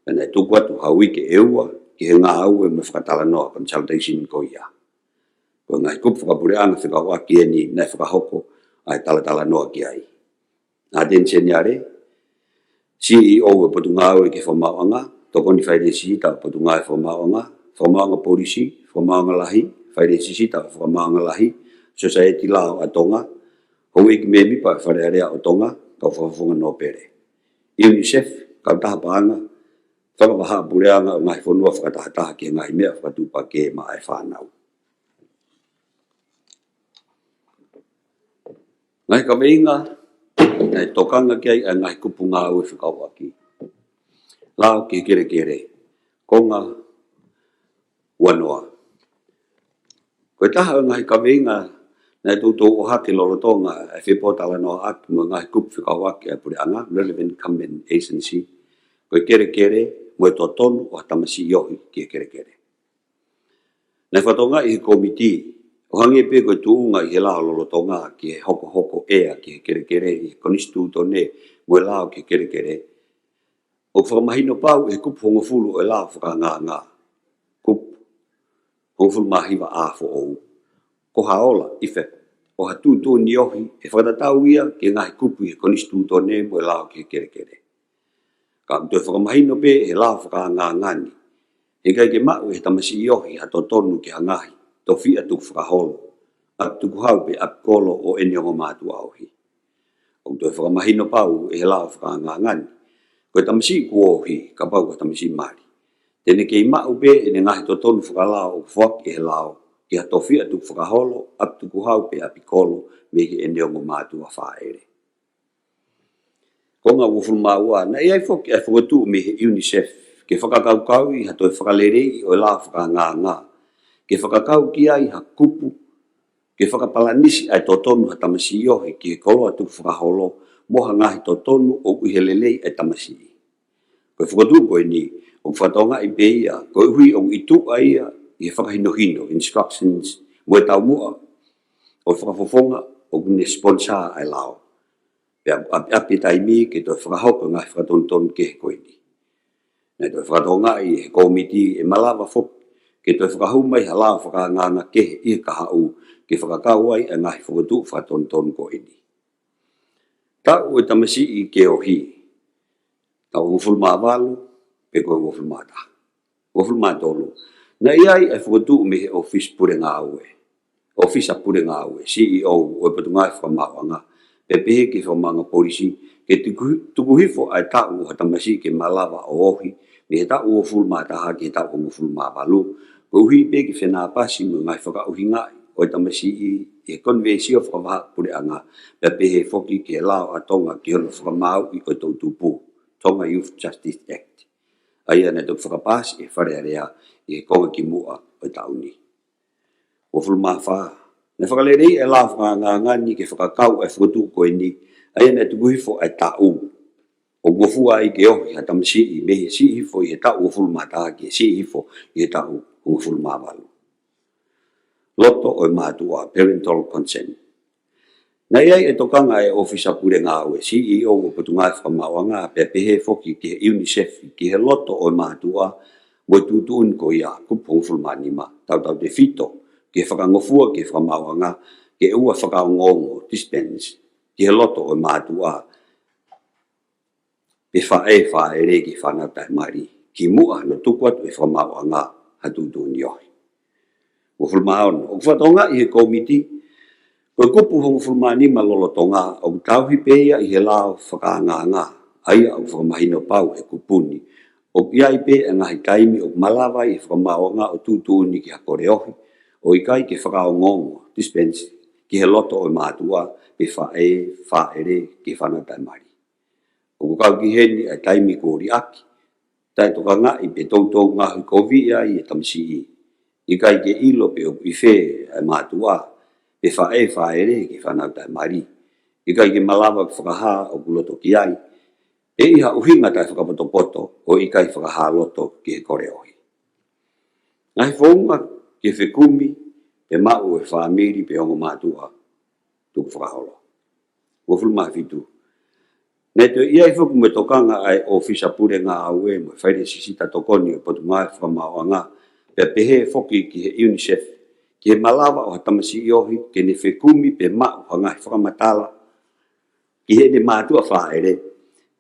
pea naʻe tuku atu ha uike ʻe ua ki he ngāue mo e fakatalanoa, consultation, ko ia. Ko e ngaahi kupu fakapuleʻanga fekauʻaki eni naʻe fakahoko ʻa e talatalanoa ki ai. ʻAteni Seniale, CEO ʻo e Potungāue ki he Fakamaauʻanga, Tokoni Failēsisita ʻo e Potungāue Fakamaauʻanga, Fakamaauʻanga Polisi, Fakamaauʻanga Lahi, Failēsisita ʻo e Fakamaauʻanga Lahi, Sosaieti Lao ʻa Tonga, Houʻeiki Mēmipa ʻo e Fale Alea ʻo Tonga, kau fakafofonga nōpele, UNICEF, kautaha paʻanga, fakavahaʻapuleʻanga ʻo e ngaahi fonua fakatahataha ki he ngaahi meʻa fakatuʻupakē maʻa e fānau. Ngaahi kaveinga naʻe tokanga ki ai ʻa e ngaahi kupu ngāue fekauʻaki. Lao ki he kelekele, konga uanoa. Ko e taha ʻo e ngaahi kaveinga naʻe toutou ʻohake lolotonga ʻa e fepōtalanoaʻaki mo e ngaahi kupu fekauʻaki ʻa e puleʻanga, relevant government agency, ko e kelekele mo e totonu ʻo ha tamasiʻi ohi ki he kelekele. Naʻe fakatokangaʻi ʻe he kōmiti, ʻo hangē pē ko e tuʻunga ʻi he lao lolotonga ki he hokohoko ʻea ki he kelekele ʻi he konisitūtone mo e lao ki he kelekele, ʻoku fakamahino pau ʻe he kupu hongofulu ʻo e lao fakaangaanga, kupu hongofulu mā hiva A foʻou, ko ha ola, effect, ʻo ha tuʻutuʻuni ohi ʻe fakatatau ia ki he ngaahi kupu ʻi he konisitūtone mo e lao ki he kelekele. Ka ʻoku toe fakamahino pē ʻe he lao fakaangaanga ni, he ʻikai ke maʻu ʻe he tamasiʻi ohi ha totonu ki ha ngaahi tofiʻa tukufakaholo, ʻapi tukuhau pe ʻapi kolo ʻo ʻene ongo mātuʻa ohi. ʻOku toe fakamahino pau ʻe he lao fakaangaanga ni, ko e tamasiʻi kuo ohi, kapau ko e tamasiʻi mali, te ne kei maʻu pē ʻene ngaahi totonu fakalao ʻoku foaki ʻe he lao ki ha tofiʻa tukufakaholo, ʻapi tukuhau pe ʻapi kolo mei heʻene ongo mātuʻa fāʻele. Konga uofulu mā ua, naʻe ʻi ai foki ʻa e fokotuʻu mei he UNICEF ke fakakaukauʻi ha toe fakaleleiʻi ʻo e lao fakaangaanga, ke fakakau ki ai ha kupu ke fakapalanisi ʻa e totonu ha tamasiʻi ohi ki he koloa tukufakaholo mo ha ngaahi totonu ʻoku ʻi he lelei ʻa e tamasiʻi. Ko e fokotuʻu ko eni ʻoku fakatokangaʻi pē ia koeʻuhi ʻoku ʻi tuʻa ia ʻi he fakahinohino, instructions, mo e taumuʻa ʻo e fakafofonga ʻoku ne sponsor ʻa e lao. Pea ʻoku ʻapiʻapi e taimi ke toe fakahoko e ngaahi fakatonutonu kehe ko eni. Naʻe toe fakatokangaʻi ʻe he kōmiti ʻe malava foki ke toe fakahū mai ha lao fakaangaanga kehe ʻi he kahaʻu ke fakakau ai ʻa e ngaahi fokotuʻu fakatonutonu ko eni. Taʻu ʻo e tamasiʻi ke ohi, taʻu hongofulu mā valu, pe ko e uofulu mā taha, uofulu mā tolu. Naʻe ʻi ai ʻa e fokotuʻu mei he ʻōfisi pule ngāue, ʻōfisa pule ngāue, CEO ʻo e Potungāue Fakamaauʻanga, pea pehē ki he Fakamaauʻanga Polisi, ke tuku, tuku hifo ʻa e taʻu ʻo ha tamasiʻi ke malava ʻo ohi mei he taʻu uofulu mā taha ki he taʻu hongofulu mā valu, Koeʻuhi pē ke fenāpasi mo e ngaahi fakaʻuhingaʻi ʻo e tamasiʻi ʻi he konivesio fakavahaʻapuleʻanga, pea pehē foki ki he lao ʻa Tonga ki hono fakamāuʻi ʻo e toʻutupu, Tonga Youth Justice Act, ʻa ia naʻe toki fakapaasi ʻe he Fale Alea ʻi he konga kimuʻa ʻo e taʻu ni. Uofulu mā fā. Naʻe fakaleleiʻi e lao fakaangaanga ni ke fakakau e fokotuʻu ko eni, ʻa ia naʻe tuku hifo e taʻu ʻoku ngofua ai ke ohi ha tamasiʻi mei he siʻi hifo ʻi he taʻu uofulu mā taha ki he siʻi hifo ʻi he taʻu hongofulu mā valu. Loto ʻo e mātuʻa, parental consent. Naʻe ʻi ai e tokanga ʻa e ʻōfisa pule ngāue, C E O ʻo e Potungāue Fakamaauʻanga, pea pehē foki ki he UNICEF, ki he loto ʻo e mātuʻa mo e tuʻutuʻuni ko ia, kupu hongofulu mā nima, tautautefito ki he fakangofua ki he fakamaauʻanga ke ʻoua fakaongoongo, dispense, ki he loto ʻo e mātuʻa pe faʻē fāʻele ki he fānau taʻemali, kimuʻa hono tuku atu ʻe he fakamaauʻanga ha tuʻutuʻuni ohi. Uofulu mā ono. ʻOku fakatokangaʻi ʻe he kōmiti, ko e kupu hongofulu mā nima lolotonga ʻoku tauhi pē ia ʻi he lao fakaangaanga, ʻa ia ʻoku fakamahino pau ʻe he kupu ni ʻoku ʻi ai pē e ngaahi taimi ʻoku malava ai ʻe he fakamaauʻanga ʻo tuʻutuʻuni ki ha kole ohi, ʻo ʻikai ke fakaongoongo, dispense, ki he loto ʻo e mātuʻa pe faʻē fāʻele ki he fānau taʻemali. ʻOku kau ki heni ʻa e taimi kuo liʻaki, taʻetokangaʻi pe toutou ngaohikoviʻi ai e tamasiʻi, ʻikai ke ʻilo pe ʻoku ʻi fē ʻa e mātuʻa pe faʻē fāʻele ki he fānau taʻemali, ʻikai ke malava ke fakahā ʻoku loto ki ai, pe ʻi ha ʻuhinga taʻefakapotopoto ʻo ʻikai fakahā loto ki he kole ohi. Ngaahi founga ke fekumi pe maʻu ʻe he fāmili pe ongo mātuʻa tukufakaholo. Uofulu mā fitu. Naʻe toe ʻi ai foki mo e tokanga ʻa e ʻōfisa pule ngāue mo e failesisita tokoni ʻo e Potungāue Fakamaauʻanga, pea pehē foki ki he UNICEF, ki he malava ʻo ha tamasiʻi ohi ke ne fekumi pe maʻu ha ngaahi fakamatala ki heʻene mātuʻa fāʻele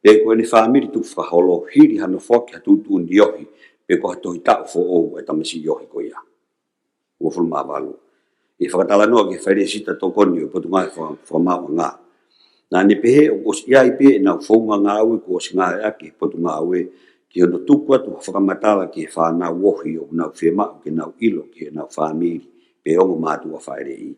pe ko ʻene fāmili tukufakaholo hili hano foaki ha tuʻutuʻuni ohi pe ko ha tohi taʻu foʻou ʻa e tamasiʻi ohi ko ia. Uofulu mā valu. ʻI he fakatalanoa ki he failesisita tokoni ʻo e Potungāue Faka-, Fakamaauʻanga, naʻa ne pehē ʻoku ʻosi ʻi ai pē ʻenau founga ngāue kuo ʻosi ngāueʻaki ʻe he Potungāue ki hono tuku atu ha fakamatala ki he fānau ohi ʻoku nau fiemaʻu ke nau ʻilo ki heʻenau fāmili pe ongo mātuʻa fāʻeleʻi,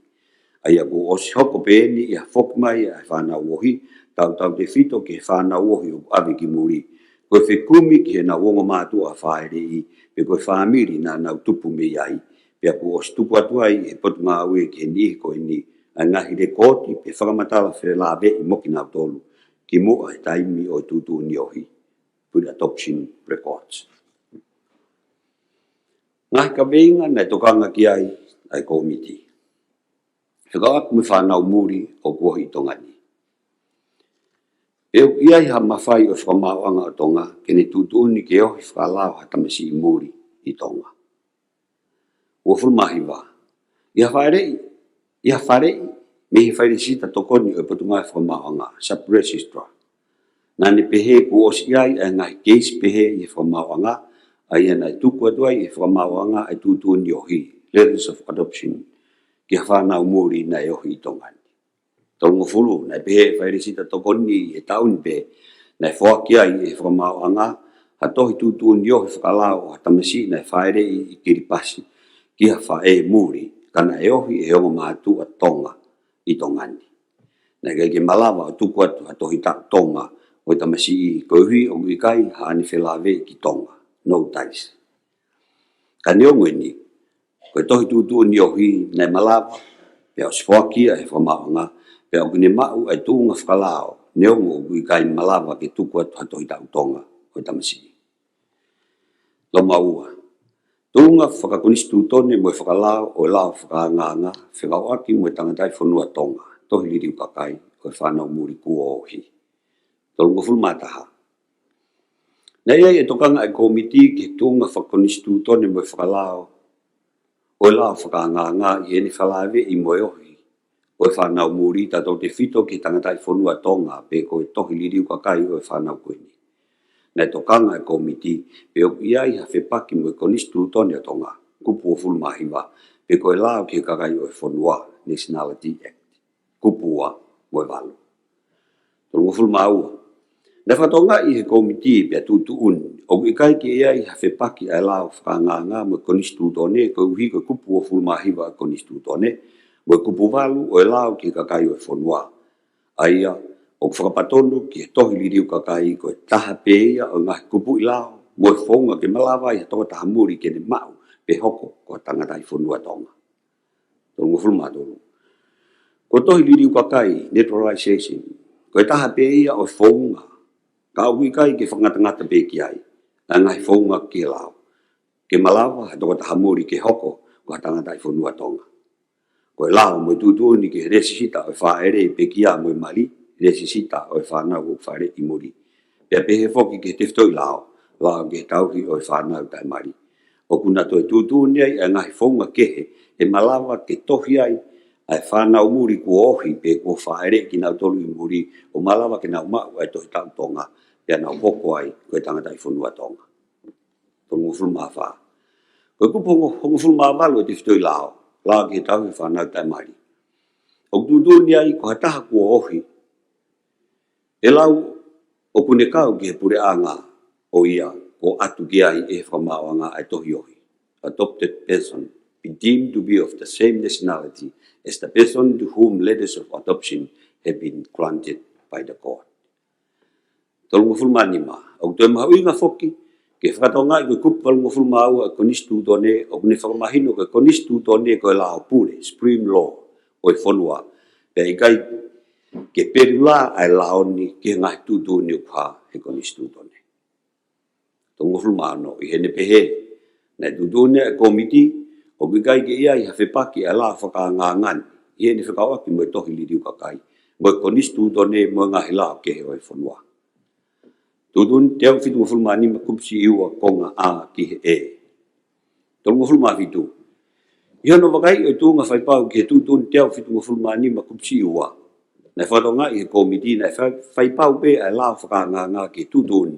ʻa ia kuo ʻosi hoko pē eni ʻi he foki mai ʻa e fānau ohi, tautautefito ki he fānau ohi ʻoku ʻave ki muli, ko e fekumi ki heʻenau ongo mātuʻa fāʻeleʻi pe ko e fāmili naʻa nau tupu mei ai, pea kuo ʻosi tuku atu ai ʻe he Potungāue ki he niʻihi ko eni ʻa e ngaahi lekooti pe fakamatala felāveʻi mo kinautolu kimuʻa he taimi ʻo e tuʻutuʻuni ohi, pre-adoption records. Ngaahi kaveinga naʻe tokanga ki ai ʻa e kōmiti. Fekauʻaki mo e fānau muli ʻoku ohi ʻi Tonga ni. Pe ʻoku ʻi ai ha mafai ʻo e fakamaauʻanga ʻo Tonga ke ne tuʻutuʻuni ke ohi fakalao ha tamasiʻi muli ʻi Tonga. Uofulu mā hiva. ʻI ha faleʻi, ʻi ha faleʻi mei he failesisita tokoni ʻo e Potungāue Fakamaauʻanga, sub registrar, naʻa ne pehē kuo ʻosi ʻi ai ʻa e ngaahi keisi pehē ʻi he fakamaauʻanga, ʻa ia naʻe tuku atu ai ʻe he fakamaauʻanga ʻa e tuʻutuʻuni ohi, letters of adoption, ki ha fānau muli naʻe ohi ʻi Tonga ni. Tolungofulu. Naʻe pehē ʻe he failesisita tokoni ʻi he taʻu ni pē naʻe foaki ai ʻe he fakamaauʻanga ha tohi tuʻutuʻuni ohi fakalao ʻo ha tamasiʻi naʻe fāʻeleʻi ʻi Kiripasi ki ha faʻē muli ka naʻe ohi ʻe he ongo mātuʻa Tonga ʻi Tonga ni. Naʻe ʻikai ke malava ʻo tuku atu ha tohi taʻu Tonga ʻo e tamasiʻi koeʻuhi ʻoku ʻikai haʻane felāveʻi ki Tonga, no ties. Ka neongo eni, ko e tohi tuʻutuʻuni ohi naʻe malava, pea ʻosi foaki ia ʻe he fakamaauʻanga, pea ʻoku ne maʻu ʻa e tuʻunga fakalao, neongo ʻoku ʻikai malava ke tuku atu ha tohi taʻu Tonga ʻo e tamasiʻi. Loma ua. Tuʻunga fakakonisitūtone mo e fakalao ʻo e lao fakaangaanga fekauʻaki mo e tangataʻifonua Tonga, tohi liliu kakai ʻo e fānau muli kuo ohi. Tolungofulu mā taha. Naʻe ʻi ai e tokanga ʻa e kōmiti ki he tuʻunga fakakonisitūtone mo e fakalao ʻo e lao fakaangaanga ʻi heʻene felāveʻi mo e ohi ʻo e fānau muli, tautautefito ki he tangataʻifonua Tonga pe ko e tohi liliu kakai ʻo e fānau ko eni. Naʻe tokanga ʻa e kōmiti pe ʻoku ʻi ai ha fepaki mo e konisitūtone ʻo Tonga, kupu uofulu mā hiva, pe ko e lao ki he kakai ʻo e fonua, Nationality Act, kupu ua mo e valu. Tolungofulu mā ua. Naʻe fakatokangaʻi ʻe he kōmiti pea tuʻutuʻuni ʻoku ʻikai ke ʻi ai ha fepaki ʻa e lao fakaangaanga mo e konisitūtone, koeʻuhi ko e kupu uofulu mā hiva ʻo e konisitūtone mo e kupu valu ʻo e lao ki he kakai ʻo e fonua, ʻa ia ʻoku fakapatonu ki he tohi liliu kakai ko e taha pē ia ʻo e ngaahi kupuʻi lao mo e founga ke malava ai ha tokotaha muli ke ne maʻu pe hoko ko ha tangataʻi fonua Tonga. Tolungofulu mā tolu. Ko e tohi liliu kakai, naturalization, ko e taha pē ia ʻo e founga, ka ʻoku ʻikai ke fakangatangata pē ki ai ʻa e ngaahi founga ki he lao ke malava ha tokotaha muli ke hoko ko ha tangataʻi fonua Tonga. Ko e lao mo e tuʻutuʻuni ki he lēsisita ʻo e fāʻele, pekia mo e mali, lēsisita ʻo e fānau ʻoku fāʻeleʻi muli, pea pehē foki ki he tefitoʻi lao, lao ki he tauhi ʻo e fānau taʻemali. ʻOku na toe tuʻutuʻuni ai ʻa e ngaahi founga kehe ʻe malava ke tohi ai ʻa e fānau muli kuo ohi pe kuo fāʻeleʻi kinautolu ʻi muli, ʻo malava ke nau maʻu ʻa e tohi taʻu Tonga, pea nau hoko ai ko e tangataʻi fonua Tonga. Tolungofulu mā fā. Ko e kupu hongo-, hongofulu mā valu ʻo e tefitoʻi lao, lao ki he tauhi ʻo e fānau taʻemali, ʻoku tuʻutuʻuni ai ko ha taha kuo ohi, ʻe lau ʻoku ne kau ki he puleʻanga ʻo ia kuo ʻatu ki ai ʻe he fakamaauʻanga ʻa e tohi ohi. Adopted person be deemed to be of the same nationality as the person to whom letters of adoption have been granted by the court. Tolungofulu mā nima. ʻOku toe mahuʻinga foki ke fakatokangaʻi ko e kupu valungofulu mā ua ʻo e konisitūtone, ʻoku ne fakamahino ko e konisitūtone ko e lao pule, supreme law, ʻo e fonua, pea ʻikai ke pelula ʻa e lao ni ki he ngaahi tuʻutuʻuni ʻoku hā he konisitūtone. Tolungofulu mā ono. ʻI heʻene pehē, naʻe tuʻutuʻuni ʻe he kōmiti ʻoku ʻikai ke ʻi ai ha fepaki ʻa e lao fakaangaanga ni ʻi heʻene fekauʻaki mo e tohi liliu kakai mo e konisitūtone mo e ngaahi lao kehe ʻo e fonua. Tuʻutuʻuni teau fitungofulu mā nima kupu siʻi ua konga A ki he E. Tolungofulu mā fitu. ʻI hono vakaiʻi ʻo e tuʻunga faipau ki he tuʻutuʻuni teau fitungofulu mā nima kupu siʻi ua, naʻe fakatokangaʻi ʻe he kōmiti naʻe fai-, faipau pē ʻa e lao fakaangaanga ki he tuʻutuʻuni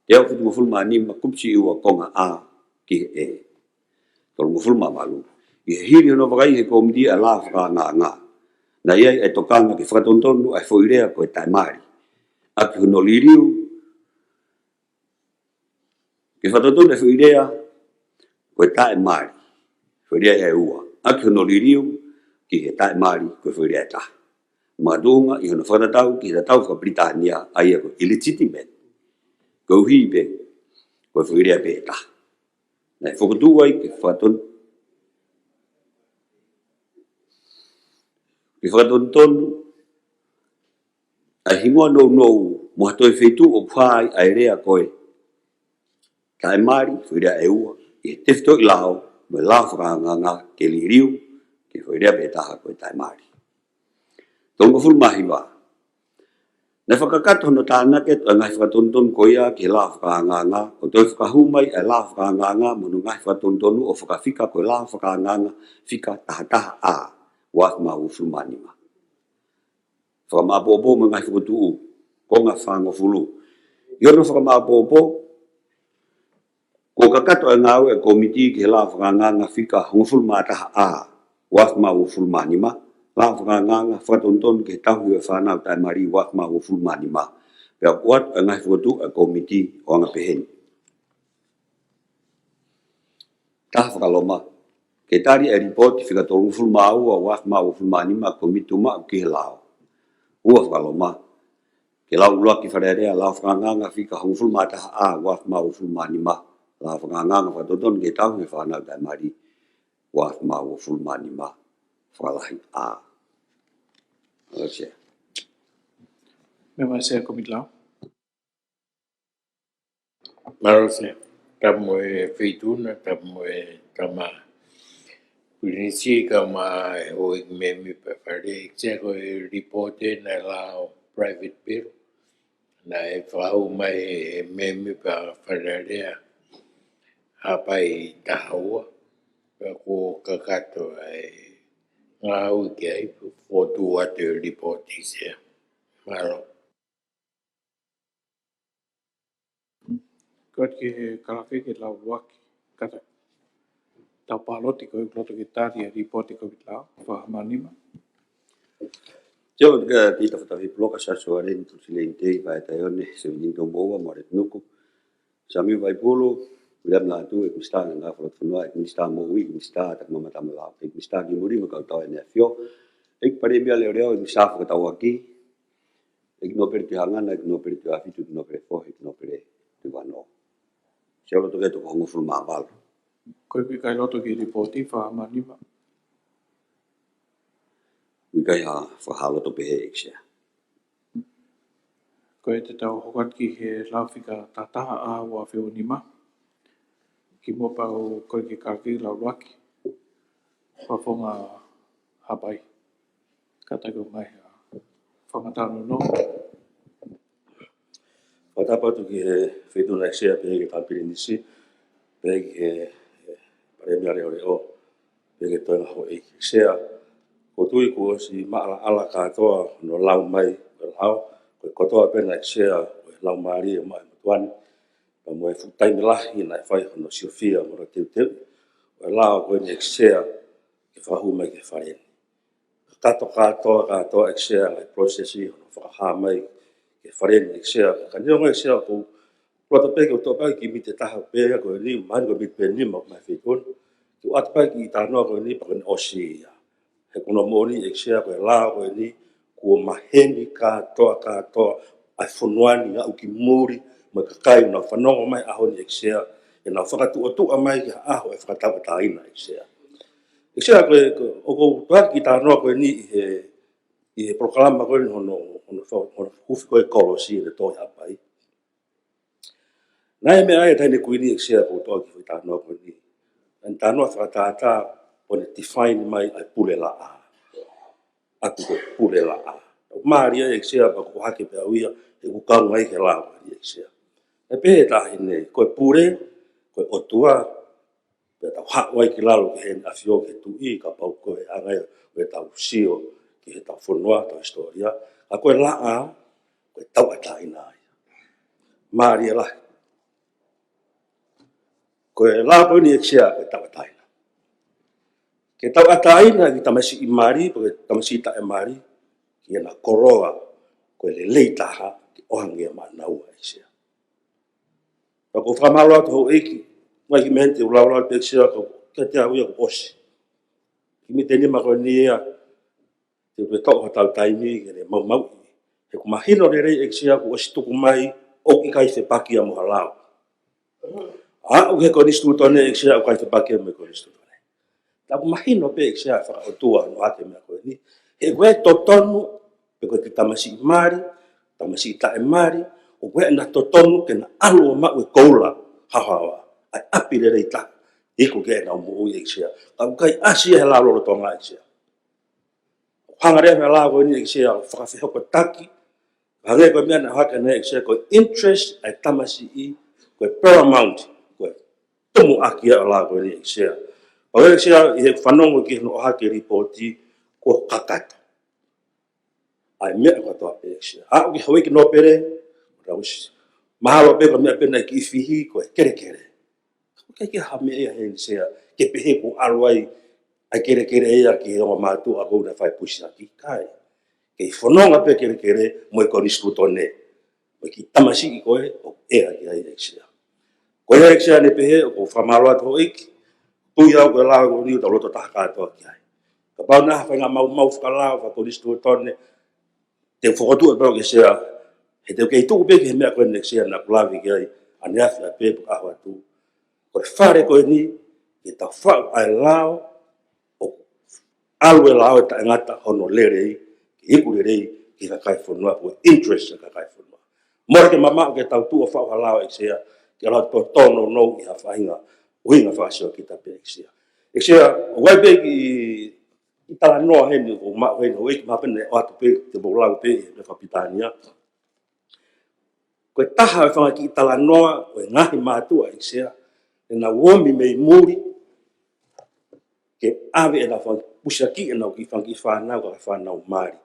teau fitungofulu mā nima kupu siʻi ua konga A ki he E. Tolungofulu mā valu. ʻI he hili hono vakaiʻi ʻe he kōmiti ʻa e lao fakaangaanga, naʻe ʻi ai ʻa e tokanga ke fakatonutonu ʻa e foʻi lea ko e taʻemali ʻaki hono liliu, ke fakatonutonu ʻa e foʻi lea ko e taʻemali, foʻi lea ʻe ua, ʻaki hono liliu ki he taʻemali ko e foʻi lea ʻe taha, makatuʻunga ʻi hono fakatatau ki he tatau faka-Pilitānia, ʻa ia ko e illegitimate, koeʻuhi pē ko e foʻi lea pē ʻe taha. Naʻe fokotuʻu ai ke fakaton-, ke fakatonutonu ʻa e hingoa nounou mo ha toe feituʻu ʻoku hā ai ʻa e lea ko e taʻemali, foʻi lea ʻe ua, ʻi he tefitoʻi lao mo e lao fakaangaanga ke liliu ki he foʻi lea pē ʻe taha ko e taʻemali. Tolungofulu mā hiva. Naʻe fakakakato hono tānaki atu ʻa e ngaahi fakatonutonu ko ia ki he lao fakaangaanga, ʻo toe fakahū mai ʻa e lao fakaangaanga mo hono ngaahi fakatonutonu ʻo fakafika ko e lao fakaangaanga fika taha taha A, ua afe mā uofulu mā nima. Fakamāʻopoʻopo mo e ngaahi fokotuʻu, konga fāngofulu. ʻI hono fakamāʻopoʻopo, kuo kakato ʻa e ngāue ʻa e kōmiti ki he lao fakaangaanga fika hongofulu mā taha A, ua afe mā uofulu mā nima, lao fakaangaanga fakatonutonu ki he tauhi ʻo e fānau taʻemali, ua afe mā uofulu mā nima. Pea ʻoatu ʻa e ngaahi fokotuʻu ʻa e kōmiti ʻo anga pehē ni. Taha, fakaloma ke tali ʻa e lipooti fika tolungofulu mā ua, ua afe mā uofulu mā nima ʻa e Kōmiti Tuʻumaʻu ki he Lao. Ua, fakaloma ke lau ʻuluaki Fale Alea lao fakaangaanga fika hongofulu mā taha A, ua afe mā uofulu mā nima, lao fakaangaanga fakatonutonu ki he tauhi ʻo e fānau taʻemali, ua afe mā uofulu mā nima, fakalahi A. Mālō Sea. Member Sea Kōmiti Lao. Mālō Sea. Tapu mo e Feituʻu na, tapu mo e Tama Pilinisi, kae ʻumaʻā e houʻeiki mēmipa Fale Alea. ʻEiki Sea, ko e lipooti naʻe lau private bill, naʻe fakahū mai ʻe he mēmipa Fale Alea Haʻapai taha ua, pea kuo kakato ʻa e ngāue ki ai, fokotuʻu atu e lipooti Sea. Mālō. Ko e kiʻi kalake ke lau ʻuluaki. Kātaki. Tau pāloti ko e loto ke tali e lipooti Kōmiti Lao, fā mā nima. Sio, ʻoku ʻi ai e tafaʻaki puloka Siaosi Sovaleni Tuʻisileni Tei, Vahe Taione, Sevenini Tomoua, Moretunuku, Samiu Vaipulu, Viliami Lātū, ʻEiki Minisitā Ngāue ʻAfio Lotofonua, ʻEiki Minisitā Moʻui, ʻEiki Minisitā Takimamatamalau, ʻEiki Minisitā Kimolimo Kautau ʻEne ʻAfio, ʻEiki Palēmia Leʻoleʻo, ʻEiki Minisitā Fakatauʻaki, ʻEiki Nōpele Tuʻihaʻangana, ʻEiki Nōpele Tuʻiʻāfitu, ʻEiki Nōpele Fohe, ʻEiki Nōpele Tuʻivano. Sio, loto ke toko hongofulu mā valu. Ko e ʻikai loto ki he lipooti, fā mā nima. ʻIkai ha fakahā loto pehē, ʻEiki Sea. Ko ia te tau hoko atu ki he lau fika tahataha ʻa ua afe uanima. Kimuʻa pea u kole ke kalake lau ʻuluaki. Fakafofonga Haʻapai. Kātaki ʻo mai ha fakatalanoa. Fakatapu atu ki he Feituʻu na, ʻEiki Sea, pehē ki he Tama Pilinisi, pehē ki he, he Palēmia Leʻoleʻo, pehē ki he toenga houʻeiki, ʻEiki Sea. ʻOku ou tui kuo ʻosi maʻalaʻala kātoa hono lau mai ʻo e lao, ko e kotoa pē ena, ʻEiki Sea, ʻo e laumālie ʻo e motuʻa ni, pea mo e fuʻu taimi lahi naʻe fai hono siofia mo hono teuteuʻi ʻo e lao ko eni, ʻEiki Sea, ke fakahū mai ki he Fale ni. Kakato kātoa, kātoa, ʻEiki Sea, ngaahi process hono fakahā mai ki he Fale ni, ʻEiki Sea. Ka neongo, ʻEiki Sea, ʻoku ou loto pē ke u toʻo pē kiʻi miniti ʻe taha pē ia ko eni, mahalo ko e miniti pē ʻe nima ʻoku mai he Feituʻu ni, ke u ʻoatu pē kiʻi talanoa ko eni pea ko ʻene ʻosi ia. He ko hono moʻoni, ʻEiki Sea, ko e lao ko eni kuo maheni kātoa, kātoa ʻa e fonua ni, aʻu ki muli, mo e kakai ʻoku nau fanongo mai he ʻaho ni, ʻEiki Sea, ke nau fakatuʻotuʻa mai ki ha ʻaho ʻe fakatauʻatāina, ʻEiki Sea. ʻEiki Sea, ko e, ko, ʻoku ou toʻo atu kiʻi talanoa ko eni ʻi he, ʻi he polokalama ko eni hono, hono fa-, hono huufi ko ē e kolosi ʻi he Tohi Haʻapai. Naʻe meʻa ai e Taʻahine Kuini, ʻEiki Sea, ʻoku ou toʻo atu kiʻi talanoa ko eni. Naʻá ne talanoa fakatātā ʻo ne define mai ʻa e pule laʻā. ʻA e pule laʻā. ʻOku mālie, ʻEiki Sea, pea ʻoku ʻohake pē au ia, he ʻoku ou kaunga ai ki he lao, ʻEiki Sea. Naʻe pehē ʻe he Taʻahine, ko e pule, ko e ʻOtua, pea tau haʻu ai ki lalo ki heʻene ʻafio ki he Tuʻi, kapau ko e anga ia ʻo ʻetau sio ki heʻetau fonua, ʻetau hisitōlia. Ka ko e laʻā, ko e tauʻatāina ia. Mālie lahi. Ko e lao ko eni, ʻEiki Sea, ko e tauʻatāina. Ke tauʻatāina e kiʻi tamasiʻi mali, pe ko e tamasiʻi taʻemali, ki heʻena koloa, ko e lelei taha, ke ʻoange maʻanaua, ʻEiki Sea. Pea ʻoku ou fakamālō atu houʻeiki, mai ki menti, ʻoku lau lau pē, ʻEiki Sea, ko kiate au ia kuo ʻosi. Kiʻi miniti ʻe nima ko eni ia, te u toe toʻo hotau taimi ke ne maumauʻi. He ʻoku mahino lelei, ʻEiki Sea, kuo ʻosi tuku mai, ʻoku ʻikai fepaki ia mo ha lao. Aʻu ki he Konisitūtone, ʻEiki Sea, ʻoku ʻikai fepaki ia mo e Konisitūtone. Ka ʻoku mahino pē, ʻEiki Sea, faka-ʻOtua hono ʻohake e meʻa ko eni. He ʻoku ʻi ai e totonu, pe ko e kiʻi tamasiʻi mali, tamasiʻi taʻemali, ʻoku ʻi ai ʻena totonu ke na ʻalu ʻo maʻu e koula haohaoa, ʻa e ʻapi lelei taha, iku ki heʻenau moʻui, ʻEiki Sea. Ka ʻoku ʻikai ʻasi ia he lao lolotonga, ʻEiki Sea. Hanga leva ʻe he lao ko eni, ʻEiki Sea, ʻo fakafehokotaki, hangē ko e meʻa naʻe ʻohake ʻanenai, ʻEiki Sea, ko e interest ʻa e tamasiʻi, ko e paramount, ko e tumuʻaki ia ʻo e lao ko eni, ʻEiki Sea. Pea ʻoku, ʻEiki Sea, ʻi heʻeku fanongo ki hono ʻohake e lipooti, kuo kakato ʻa e meʻa kotoa pē, ʻEiki Sea. Aʻu ki he houʻeiki nōpele, ʻo tau ʻosi. Mahalo pē ko e meʻa pē naʻe kiʻi fihi, ko e kelekele. ʻOku ʻikai ke ʻi ai ha meʻa ia heni, ʻEiki Sea, ke pehē kuo ʻalu ai ʻa e kelekele ia ki he ongo mātuʻa ko ē naʻe fai e pusiaki, ʻikai. Kei fononga pē e kelekele mo e Konisitūtone. Mo e kiʻi tamasiʻi ko ē ʻoku ʻea ki ai, ʻEiki Sea. Ko ia, ʻEiki Sea, naʻe pehē, ʻoku ou fakamālō atu houʻeiki, tui au ko e lao ko eni ʻoku tau loto taha kātoa ki ai. Kapau naʻe ʻi ai ha faʻahinga maumau fakalao fakakonisitūtone, te u fokotuʻu pē au, ʻEiki Sea, he te u kei tuʻu pē ki he meʻa ko eni, ʻEiki Sea, naʻá ku lave ki ai ʻaneafi ʻapē pe ko e ʻaho atu. Ko e Fale ko eni, ke tau faʻu ʻa e lao, ʻo ʻalu e lao ʻo taʻengata hono lelei, ke iku lelei ki he kakai e fonua, ko e interest ʻa e kakai e fonua. Mole ke mamaʻo ke tau tuʻu ʻo faʻu ha lao, ʻEiki Sea, ke ʻalu ʻo tōnounou ʻi ha faʻahinga ʻuhinga fakasiokita pē, ʻEiki Sea. ʻEiki Sea, ʻoku ʻi ai pē kiʻi, kiʻi talanoa heni, ʻoku maʻu heni, ʻoku ʻikai ke maʻu pē, naʻe ʻoatu pē, te u lau pē, he fakapilitānia. Ko e taha e fanga kiʻi talanoa ʻo e ngaahi mātuʻa, ʻEiki Sea, ʻenau omi mei muli, ke ʻave ʻenau fanga pusiaki, ʻenau kiʻi fanga kiʻi fānau, kakai fānau mali.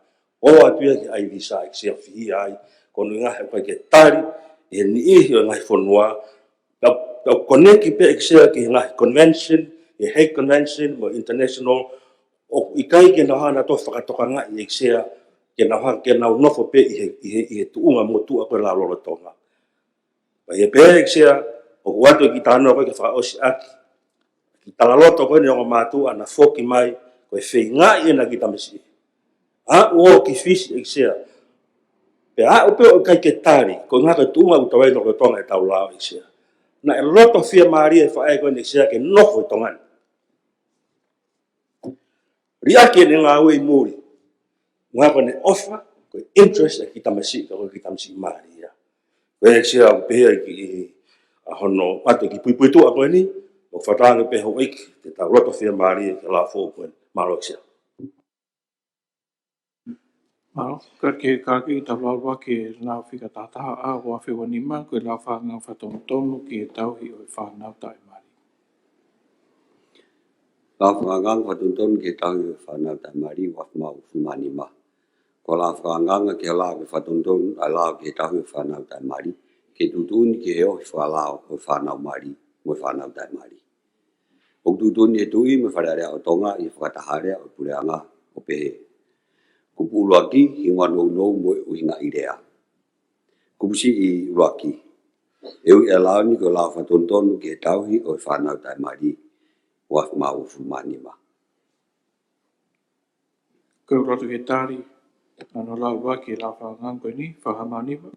ʻO atu ia ki he ʻaivisa, ʻEiki Sea, ʻo fihi ai, ko hono ʻuhinga he ʻoku ʻikai ke tali ʻe he niʻihi ʻo e ngaahi fonua, pea, pea koneki pē, ʻEiki Sea, ki he ngaahi convention, ʻi he Hague Convention, mo e international, ʻoku ʻikai ke nau hanga ʻo fakatokangaʻi, ʻEiki Sea, ke nau hanga, ke nau nofo pē ʻi he, ʻi he, ʻi he tuʻunga motuʻa ko ē ʻo e lau lolotonga. Pea ʻi he pehē ʻEiki Sea, ʻoku ʻoatu e kiʻi talanoa ko ē ke fakaʻosi ʻaki e kiʻi talaloto ko eni ʻa e ongo mātuʻa naʻa foki mai, ko e feingaʻi ʻena e kiʻi tamasiʻi. Aʻu ʻo ō ki Fisi ʻEiki Sea. Pea aʻu pē ʻo ʻikai ke tali, koeʻuhi ko e tuʻunga ʻoku tau ʻi ai lolotonga ʻetau lao ʻEiki Sea. Naʻe loto fiemālie e faʻē ko eni ʻEiki Sea ke nofo ʻi Tonga ni. Liʻaki ʻene ngāue ʻi muli. Ngā ko ʻene ʻofa, ko e interest ʻa e kiʻi tamasiʻi, ka ko e kiʻi tamasiʻi mālie ia. Ko ia ʻEiki Sea ʻoku pehē ʻa e kiʻi, ʻa hono ʻoatu e kiʻi puipuituʻa ko eni, ʻoku fakatauange pē houʻeiki, te tau loto fiemālie ki he lao foʻou ko eni. Mālō ʻEiki Sea. Mālō, ka ke, ka ke tau lau ʻaki e lau fika tahataha ʻa ua afe ua nima, ko e lau fakaangaanga fakatonutonu ki he tauhi ʻo e fānau taʻemali. Lau fakaangaanga fakatonutonu ki he tauhi ʻo e fānau taʻemali, ua afe mā uofulu mā nima. Ko e lau fakaangaanga ki he lau ke fakatonutonu ʻa e lao ki he tauhi ʻo e fānau taʻemali, ke tuʻutuʻuni ki he ʻohi fakalao ʻo e fānau mali mo e fānau taʻemali. ʻOku tuʻutuʻuni ʻe he Tuʻi mo e Fale Alea ʻo Tonga ʻi he fakataha lea ʻo e Puleʻanga ʻo pehē: Kupu ʻuluaki, hingoa nounou mo e ʻuhinga ʻi lea. Kupu siʻi ʻuluaki, ʻe ui ʻa e lao ni ko e lau fakatonutonu ki he tauhi ʻo e fānau taʻemali, ua afe mā uofulu mā nima. Ko e loto ke tali ʻa hono lau ʻaki e lau fakaangaanga ko eni, fakahamanima.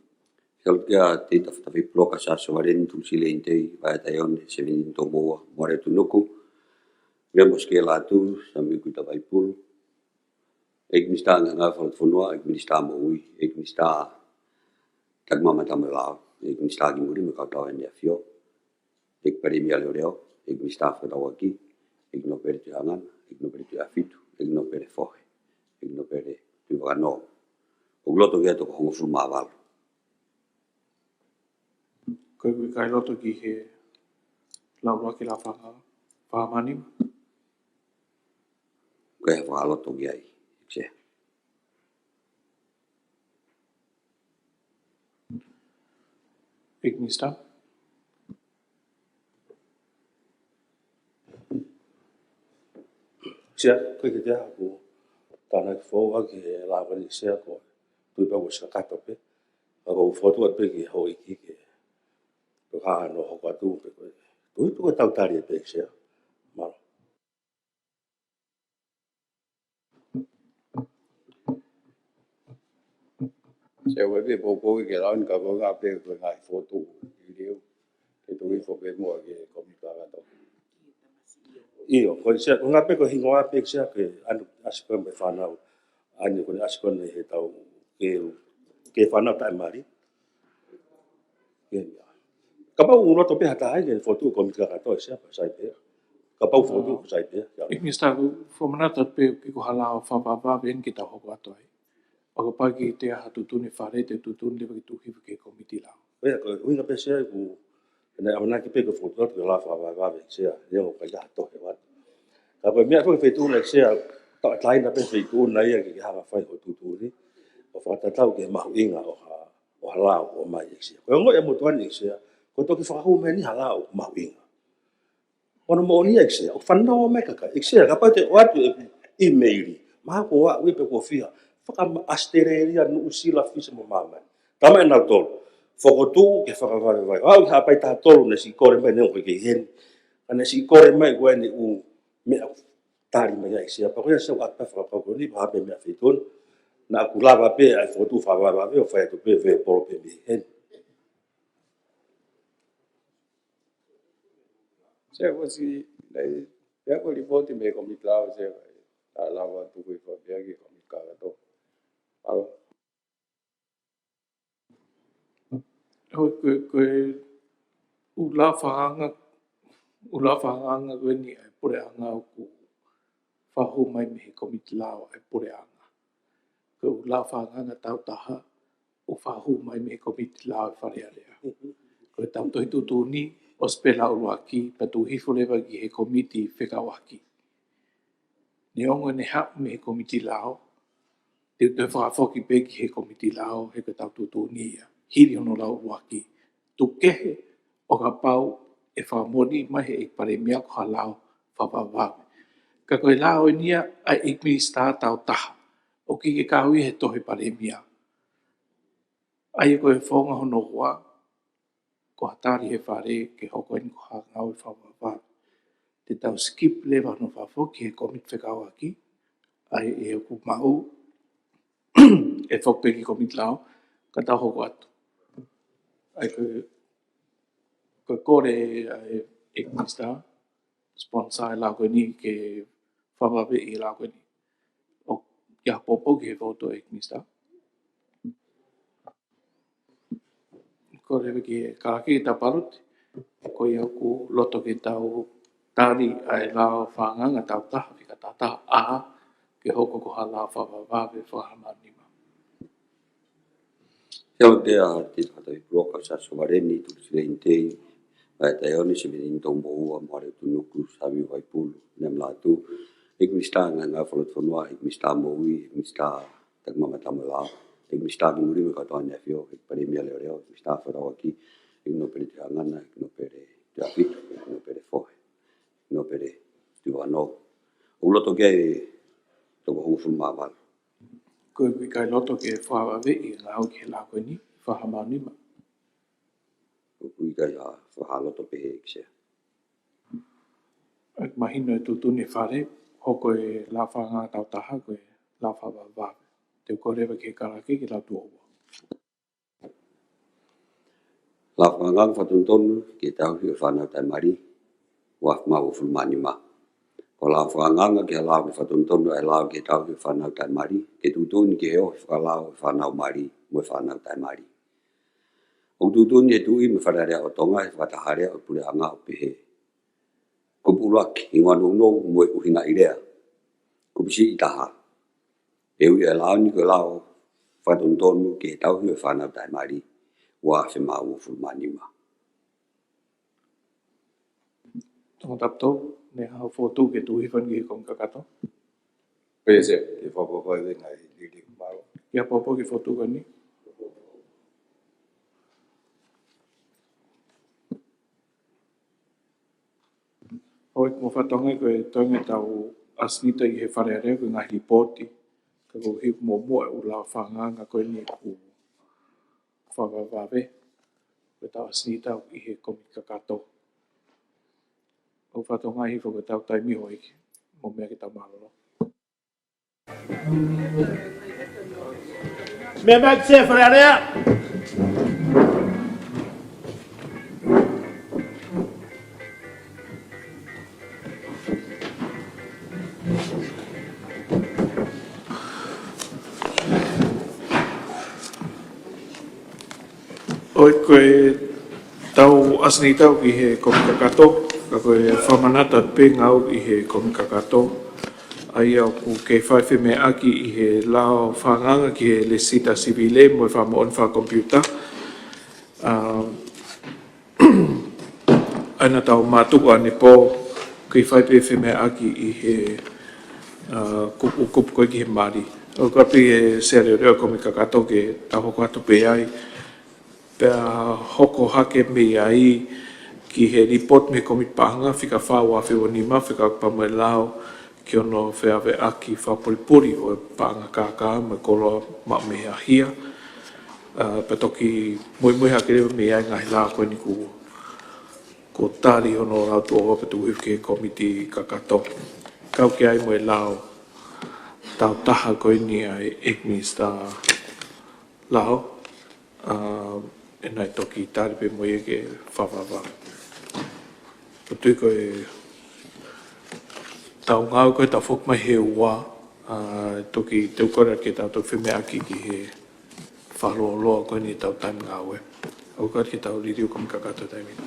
Ke ʻalu kia Tita Fatafei Puloka, Sā Sovaleni Tulusile Initei, Vaea Taione, Sevenini Tomoua, Moale Tunuku, Lemo Sikela Atu, Sami Kuta Vaipulu, ʻEiki Minisitā Ngaahi Ngāue Fakafonua, ʻEiki Minisitā Moʻui, ʻEiki Minisitā Takimamata mo e Lao, ʻEiki Minisitā Kimui mo e Kau Tau ʻEne ʻAfio, ʻEiki Palēmia Leoleo, ʻEiki Minisitā Fefakatauʻaki, ʻEiki Nōpele Tuʻiʻangana, ʻEiki Nōpele Tuʻiʻāfitu, ʻEiki Nōpele Fohe, ʻEiki Nōpele Tuʻivakanō. ʻOku loto ki ai e toko hongofulu mā valu. Ko e ʻikai loto ki he lau ʻaki e lau fakaangaanga, fakahamanima. Ko e fakaloto ki ai, ʻEiki Sea. ʻEiki Minisitā. Sea, ko e kiʻi ʻaho ko ē tānaki foʻou ʻaki e lau ko eni ʻEiki Sea, ko e tui pē ʻoku ʻosi kakato pē. Ka ʻoku ou fokotuʻu atu pē ki he houʻeiki ke, ko e hā hono hoko atu pē ko e tui pē ko e tau tali pē ʻEiki Sea. Mālō. Sea, ʻoku ʻi ai pē poupou ki he lau ni ka ko e ngaahi pē ko e ngaahi fokotuʻu ʻi liu ke tuʻu hifo pē muʻa ki he Kōmiti Kakato. ʻIo, ko e Sea, ko e ngaahi pē ko e hingoa pē ʻEiki Sea ke ʻoua naʻa ʻasi ko ē mo e fānau. ʻOua naʻa ko ʻene ʻasi ko ē ʻi he tau ke, ke fānau taʻemali. Ia. Kapau ʻoku loto pē ha taha ke fokotuʻu Kōmiti Kakato ʻEiki Sea, pea sai pē. Kapau fokotuʻu, pea sai pē. Ia. ʻEiki Minisitā, ʻoku ou fakamanatu pē ʻoku ʻikai ko ha lao fakavavevave eni ke tau hoko atu ai. ʻOku pau ke ʻi ai ha tuʻutuʻuni Fale, te tuʻutuʻuni leva ke tuʻu hifo ki he Kōmiti Lao. Ko ia, ko e ʻuhinga pē Sea ʻoku, naʻe ʻamanaki pē ke fokotuʻu atu ke lau fakavavevave ʻEiki Sea, neongo ʻoku ʻikai ha tohi ʻoatu. Ka ko e meʻa ko e feituʻu na ʻEiki Sea, tau ʻatā ʻena pē feituʻu na ia ke, ke hanga fai hoʻo tuʻutuʻuni, ʻo fakatatau ki he mahuʻinga ʻo ha, ʻo ha lao ʻoku ʻomai ʻEiki Sea. Ko e ongoʻi ʻa e motuʻa ni ʻEiki Sea, ko e toki fakahū mai eni ha lao mahuʻinga. Ko hono moʻoni ia ʻEiki Sea, ʻoku fanongo mai e kakai. ʻEiki Sea, kapau te u ʻoatu e ʻīmeili, mahalo ʻoku ou aʻu ia pē kuo fiha, faka-, ʻAositelēlia, Nuʻusila, Fisi mo Māmani. Tama ʻe nau tolu. Fokotuʻu ke fakavavevave. Aʻu ki Haʻapai taha tolu naʻe siʻi kole mai, neongo ʻoku ʻikai ke ʻi heni. Ka naʻe siʻi kole mai ko eni ʻū meʻa tali mai ʻEiki Sea. Pea ko ia Sea, ʻoatu pē fakakaukau ko eni, pea pē meʻa feituʻu. Naʻa ku lava pē ʻa e fokotuʻu fakavavevave ʻo fai atu pē, pē polo pē mei heni. Sea, ʻosi, naʻe, pea ko e lipooti mei he Kōmiti Lao, Sea, ʻa e lava tuku hifo pē ki he Kōmiti Kakato. Mālō. Ko e, ko e, ko e ʻū lau fakaangaanga, ʻū lau fakaangaanga ko eni ʻa e Puleʻanga ʻoku fakahū mai mei he Kōmiti Lao ʻa e Puleʻanga. Ko e ʻū lau fakaangaanga taautaha ʻoku fakahū mai mei he Kōmiti Lao ʻa e Fale Alea. Ko e tau tohi tuʻutuʻuni, ʻosi pē lau ʻuluaki, pea tuʻu hifo leva ki he Kōmiti Fekauʻaki. Neongo ʻene haʻu mei he Kōmiti Lao, te u toe fakafoki pē ki he Kōmiti Lao, he ko e tau tuʻutuʻuni ia. Hili hono lau ʻuluaki, tuku kehe ʻo kapau ʻe fakamoʻoni mai he ʻEiki Palēmia ko ha lao fakavavevave. Ka ko e lao eni ia ʻa e ʻEiki Minisitā taautaha. ʻOku ʻikai ke kau ia he tohi Palēmia. ʻA ia ko e founga hono ua, ko ha tali he Fale ke hoko eni ko ha ngāue fakavavevave. Te tau skip leva hono fakafoki he Kōmiti Fekauʻaki, ʻa ia ʻoku maʻu ʻe foki pē ki he Kōmiti Lao, ka tau hoko atu. ʻA ia ko e, ko e kole ʻa e ʻEiki Minisitā, sponsor e lao ko eni ke fakavavevave e lao ko eni. ʻOku ʻi ai ha poupou ki he fokotuʻu ʻEiki Minisitā? Kole leva ki he Kalake ke tau paloti. Ko ia ʻoku loto ke tau tali ʻa e lao fakaangaanga tauʻatāina fika taha taha A ke hoko ko ha lao fakavavevave fakahaʻamau nima. Kia ʻoatu ʻa e Toketā Fakafofonga Siaosi Sovaleni, Tuʻi Sileni Tei, Vaea Taione, Sevenini Toumoʻua, Moale ʻUtunuku, Sami Vaipulu, Nea Malatu, ʻEiki Minisitā Ngaahi Ngāue Fakalotofonua, ʻEiki Minisitā Moʻui, ʻEiki Minisitā Takimamata mo e Lao, ʻEiki Minisitā Kimui mo e Kau Tokoni ʻAfio, ʻEiki Palēmia Leoleo, ʻEiki Minisitā Fekauʻaki, ʻEiki Nōpele Tuʻihaʻangana, ʻEiki Nōpele Tuʻiʻāfitu, ʻEiki Nōpele Fohe, ʻEiki Nōpele Tuʻivakanō. ʻOku loto ke toko hongofulu mā valu. Ko e ʻikai loto ke fakavavevave e ngāue ki he lao ko eni, fakahaʻamau nima. ʻOku ʻikai ha fakaloto pehē ʻEiki Sea. ʻOku mahino e tuʻutuʻuni e Fale, hoko e lao fakaangaanga tauʻatāina ko e lao fakavavevave. Te u kole leva ki he Kalake ke lau tuʻo ua. Lao fakaangaanga fakatonutonu ki he tauhi ʻo e fānau taʻemali, uaafe mā uofulu mā nima. Ko e lao fakaangaanga ki he lao ke fakatonutonu ʻa e lao ki he tauhi ʻo e fānau taʻemali, ke tuʻutuʻuni ki he ohi fakalao ʻo e fānau mali mo e fānau taʻemali. ʻOku tuʻutuʻuni ʻe he Tuʻi mo e Fale Alea ʻo Tonga ʻi he fakataha lea ʻo e Puleʻanga ʻo pehē: Kupu ʻuluaki, hingoa nounou mo e ʻuhinga ʻi lea. Kupu siʻi taha, e ui ʻa e lao ni ko e lao fakatonutonu ki he tauhi ʻo e fānau taʻemali, uaafe mā uofulu mā nima. Tonga Tapu Tau, ne hau fotu ke tuʻu hifo ki he Kōmiti Kakato. Pea se, ke fakapapauʻi e ngaahi liliu, mālō. Ke fakapapauʻi ke fotu ko eni. ʻOi, mo fatonga ko e toenga ʻetau ʻasenita ʻi he Fale Alea ko e ngaahi lipooti, ka ko e hiki mo muʻa ʻo e lao fakaangaanga ko eni ʻoku fakavavevave, ko ʻetau ʻasenita ʻi he Kōmiti Kakato. ʻOku fatonga hifo ko ʻetau taimi, ʻEiki, mo meʻa ke tau mālōlō. Meʻa mai ki he Fale Alea. ʻOi, ko ʻetau ʻasenita ʻi he Kōmiti Kakato, ka ko e fakamanatu atu pē ngāue ʻi he Kōmiti Kakato, ʻa ia ʻoku kei fai femeʻaʻaki ʻi he lao fakaangaanga ki he Lēsisita Sivile mo e fakamoʻoni fakakomipiuta. ʻA, ʻa ia naʻa tau mātuku ʻanepō, kei fai pē femeʻaʻaki ʻi he, ʻa, kupu, kupu ko ē ki he mali. ʻOku ʻi ai pē e Sea Leoleo ʻo e Kōmiti Kakato ke tau hoko atu pē ai. Pea hoko hake mei ai ki he lipooti mei he Kōmiti Paʻanga, fika fā uaafe uanima, fekauʻaki pea mo e lao ki hono feʻaveʻaki fakapulipuli ʻo e paʻanga kākā mo e koloa maʻu mei he ʻahia. ʻA, pea toki muimui hake leva mei ai e ngaahi lao ko eni kuo, kuo tali hono lau tuʻo ua pea tuku hifo ki he Kōmiti Kakato. Kau ki ai mo e lao tauʻatāina ko eni ʻa e ʻEiki Minisitā Lao, ʻa, ʻe naʻe toki tali pē mo ia ke fakavavevave. ʻOku ou tui ko ʻetau ngāue ko ē, tau foki mai he ua, ʻa, toki te u kole ke tau toki femeʻaʻaki ki he fakalōloa ko eni ʻetau taimi ngāue. ʻOku ʻikai ke tau liliu Kōmiti Kakato he taimi ni.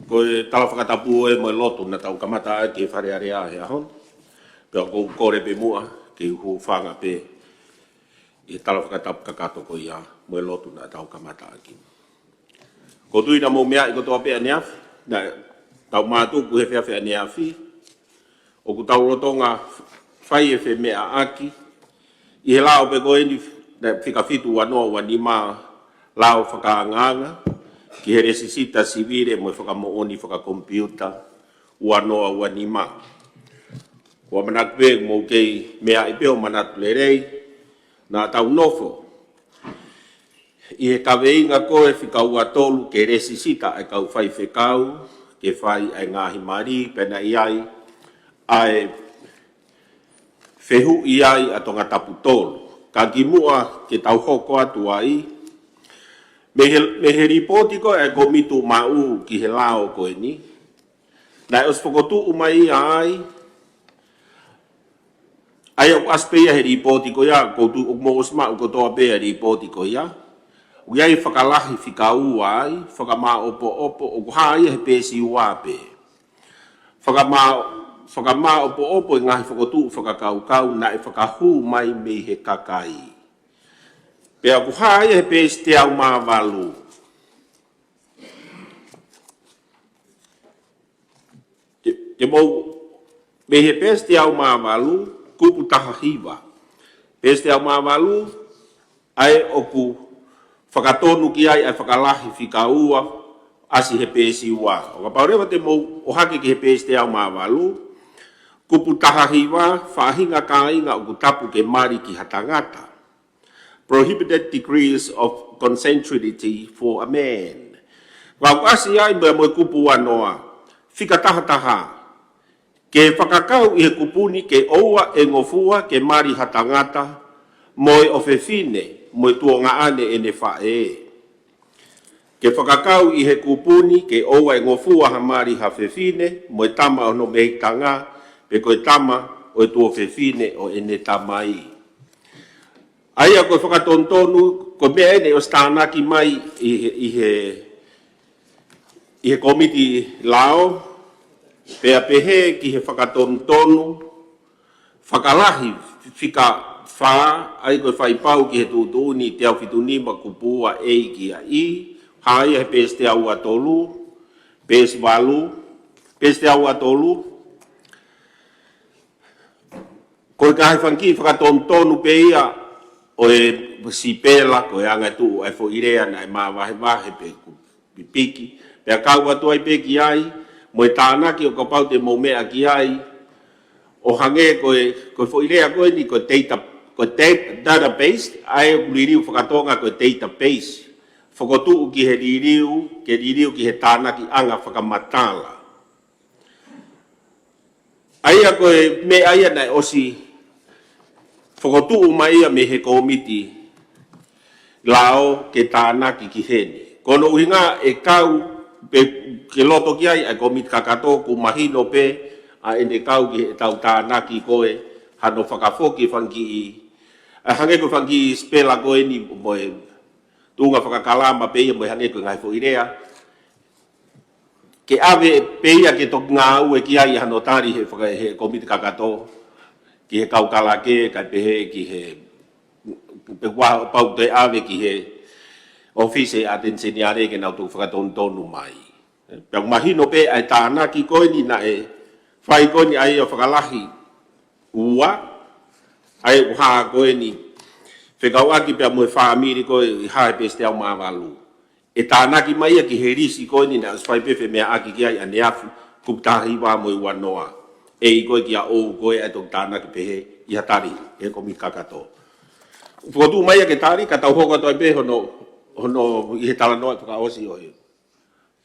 Ko e tala fakatapu ē mo e lotu naʻa tau kamata ʻaki e Fale Alea he ʻaho ni. Pea ʻoku ou kole pē muʻa ke u hūfanga pē ʻi he tala fakatapu kakato ko ia mo e lotu naʻa tau kamata ʻaki. ʻOku ou tui naʻa mou meaʻi kotoa pē ʻaneafi, naʻa tau mātuku he efiafi ʻaneafi, ʻoku tau lolotonga fai e femeʻaʻaki ʻi he lao pē ko eni, naʻe fika fitu uanoa uanima, lao fakaangaanga ki he Lēsisita Sivile mo e fakamoʻoni fakakomipiuta, ua noa ua nima. ʻOku ou manatu pē ʻoku mou kei meaʻi pē ʻo manatu lelei, naʻa tau nofo ʻi he kaveinga ko e fika ua tolu ke lēsisita ʻa e kau faifekau ke fai ʻa e ngaahi mali, pea naʻe ʻi ai ʻa e fehuʻi ai ʻa Tongatapu tolu. Ka kimuʻa ke tau hoko atu ai, mei he, mei he lipooti ko ē ʻa e kōmiti maʻu ki he lao ko eni, naʻe ʻosi fokotuʻu mai ia ai, ʻa ia ʻoku ʻasi pē ia he lipooti ko ia, ʻoku ou tui ʻoku mou ʻosi maʻu kotoa pē ʻa e lipooti ko ia. ʻOku ʻi ai e fakalahi fika ua ai, fakamāʻopoʻopo, ʻoku hā ia he peesi ua pē. Fakamā-, fakamāʻopoʻopo e ngaahi fokotuʻu fakakaukau naʻe fakahū mai mei he kakai. Pea ʻoku hā ia he peesi teau mā valu. Te, te mou, mei he peesi teau mā valu, kupu taha hiva. Peesi teau mā valu, ʻa ē ʻoku fakatonu ki ai ʻa e fakalahi fika ua, ʻasi he peesi ua. ʻO kapau leva te mou ʻohake ki he peesi teau mā valu, kupu taha hiva, faʻahinga kāinga ʻoku tapu ke mali ki ha tangata. Prohibited degrees of consanguinity for a man. Ka ʻoku ʻasi ai mo e, mo e kupu ua noa, fika taha taha. Ke fakakau ʻi he kupu ni ke ʻoua ʻe ngofua ke mali ha tangata mo e ʻofefine mo e tuongaʻane ʻene faʻē. Ke fakakau ʻi he kupu ni ke ʻoua ʻe ngofua ha mali ha fefine mo e tama ʻo hono mehikitanga, pe ko e tama ʻo e tuofefine ʻo ʻene tamai. ʻA ia ko e fakatonutonu, ko e meʻa eni ʻosi tānaki mai ʻi he, ʻi he, ʻi he kōmiti lao, pea pehē ki he fakatonutonu, fakalahi fika fā, ʻa ia ko e faipau ki he tuʻutuʻuni teau fitu nima kupu ua A ki he I, hā ia he peesi teau ua tolu, peesi valu, peesi teau ua tolu, ko e ngaahi fanga kiʻi fakatonutonu pē ia ʻo e sipela, ko e anga e tuʻu ʻa e foʻi lea naʻe māvahevahe pe ʻoku pipiki. Pea kau atu ai pē ki ai, mo e tānaki ʻo kapau te mou meʻa ki ai, ʻo hangē ko e, ko e foʻi lea ko eni, ko e data, ko e da-, database, ʻa ē ʻoku liliu fakatonga ko e database. Fokotuʻu ki he liliu, ke liliu ki he tānakiʻanga fakamatala. ʻA ia ko e meʻa ia naʻe ʻosi fokotuʻu mai ia mei he kōmiti lao ke tānaki ki heni. Ko hono ʻuhinga ʻe kau pe ke loto ki ai ʻa e kōmiti kakato, ʻoku mahino pē ʻa ʻene kau ki heʻetau tānaki ko e hano fakafoki e fanga kiʻi, ʻa, hangē ko e fanga kiʻi sipela ko eni mo e tuʻunga fakakalama pē ia mo e hangē ko e ngaahi foʻi lea. Ke ʻave pē ia ke toki ngāue ki ai hano tali he faka-, he kōmiti kakato, ki he kau kalake, kae pehē ki he, pe kuo pau ke ʻave ki he ʻōfisi ʻa e ʻAteni Seniale ke nau toki fakatonutonu mai. Pea mahino pē ʻa e tānaki ko eni naʻe fai ko eni ʻa ia fakalahi ua, ʻa ia ʻoku hā ko eni fekauʻaki pea mo e fāmili ko ē ʻi he peesi teau mā valu. ʻE tānaki mai ia ki he lisi ko eni naʻe ʻosi fai pē femeʻaʻaki ki ai ʻaneafi, kupu taha hiva mo e ua noa. ʻE ʻi ko ē kia ʻou ko ē ʻa e toki tānaki pehē ʻi ha tali ʻe he kōmiti kakato. Fokotuʻu mai ia ke tali, ka tau hoko atu ai pē hono, hono ʻi he talanoa fakaʻosi ʻo e.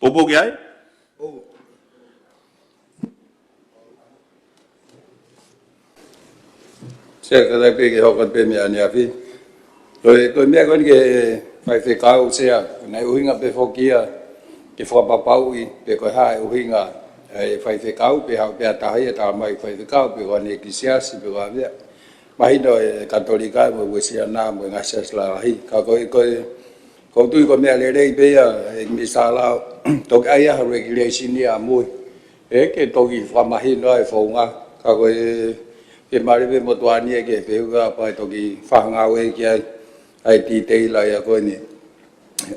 Poupou ki ai? Sea, kātaki pē ke hoko atu pē mei ʻaneafi. Ko e, ko e meʻa ko eni ki he faifekau, Sea, naʻe ʻuhinga pē foki ia ke fakapapauʻi pe ko e hā e ʻuhinga ʻa e faifekau, pe haʻu pē ʻa taha ia ʻo tala mai faifekau, pe ko haʻane ʻeklesiasi, pe ko e hā e meʻa. Mahino e Katolika mo e Uēsiliana mo e ngaahi siasi lalahi. Ka ko e, ko e, ʻoku ou tui ko e meʻa lelei pē ia, ʻEiki Minisitā Lao, toki ʻai ha regulation ia ʻamui. ʻE ke toki fakamahino ai e founga. Ka ko e, ke mali pē motuʻa ni ʻe ke fehuʻi kapau ʻe toki fakangāueʻaki ai ʻa e detail ia ko eni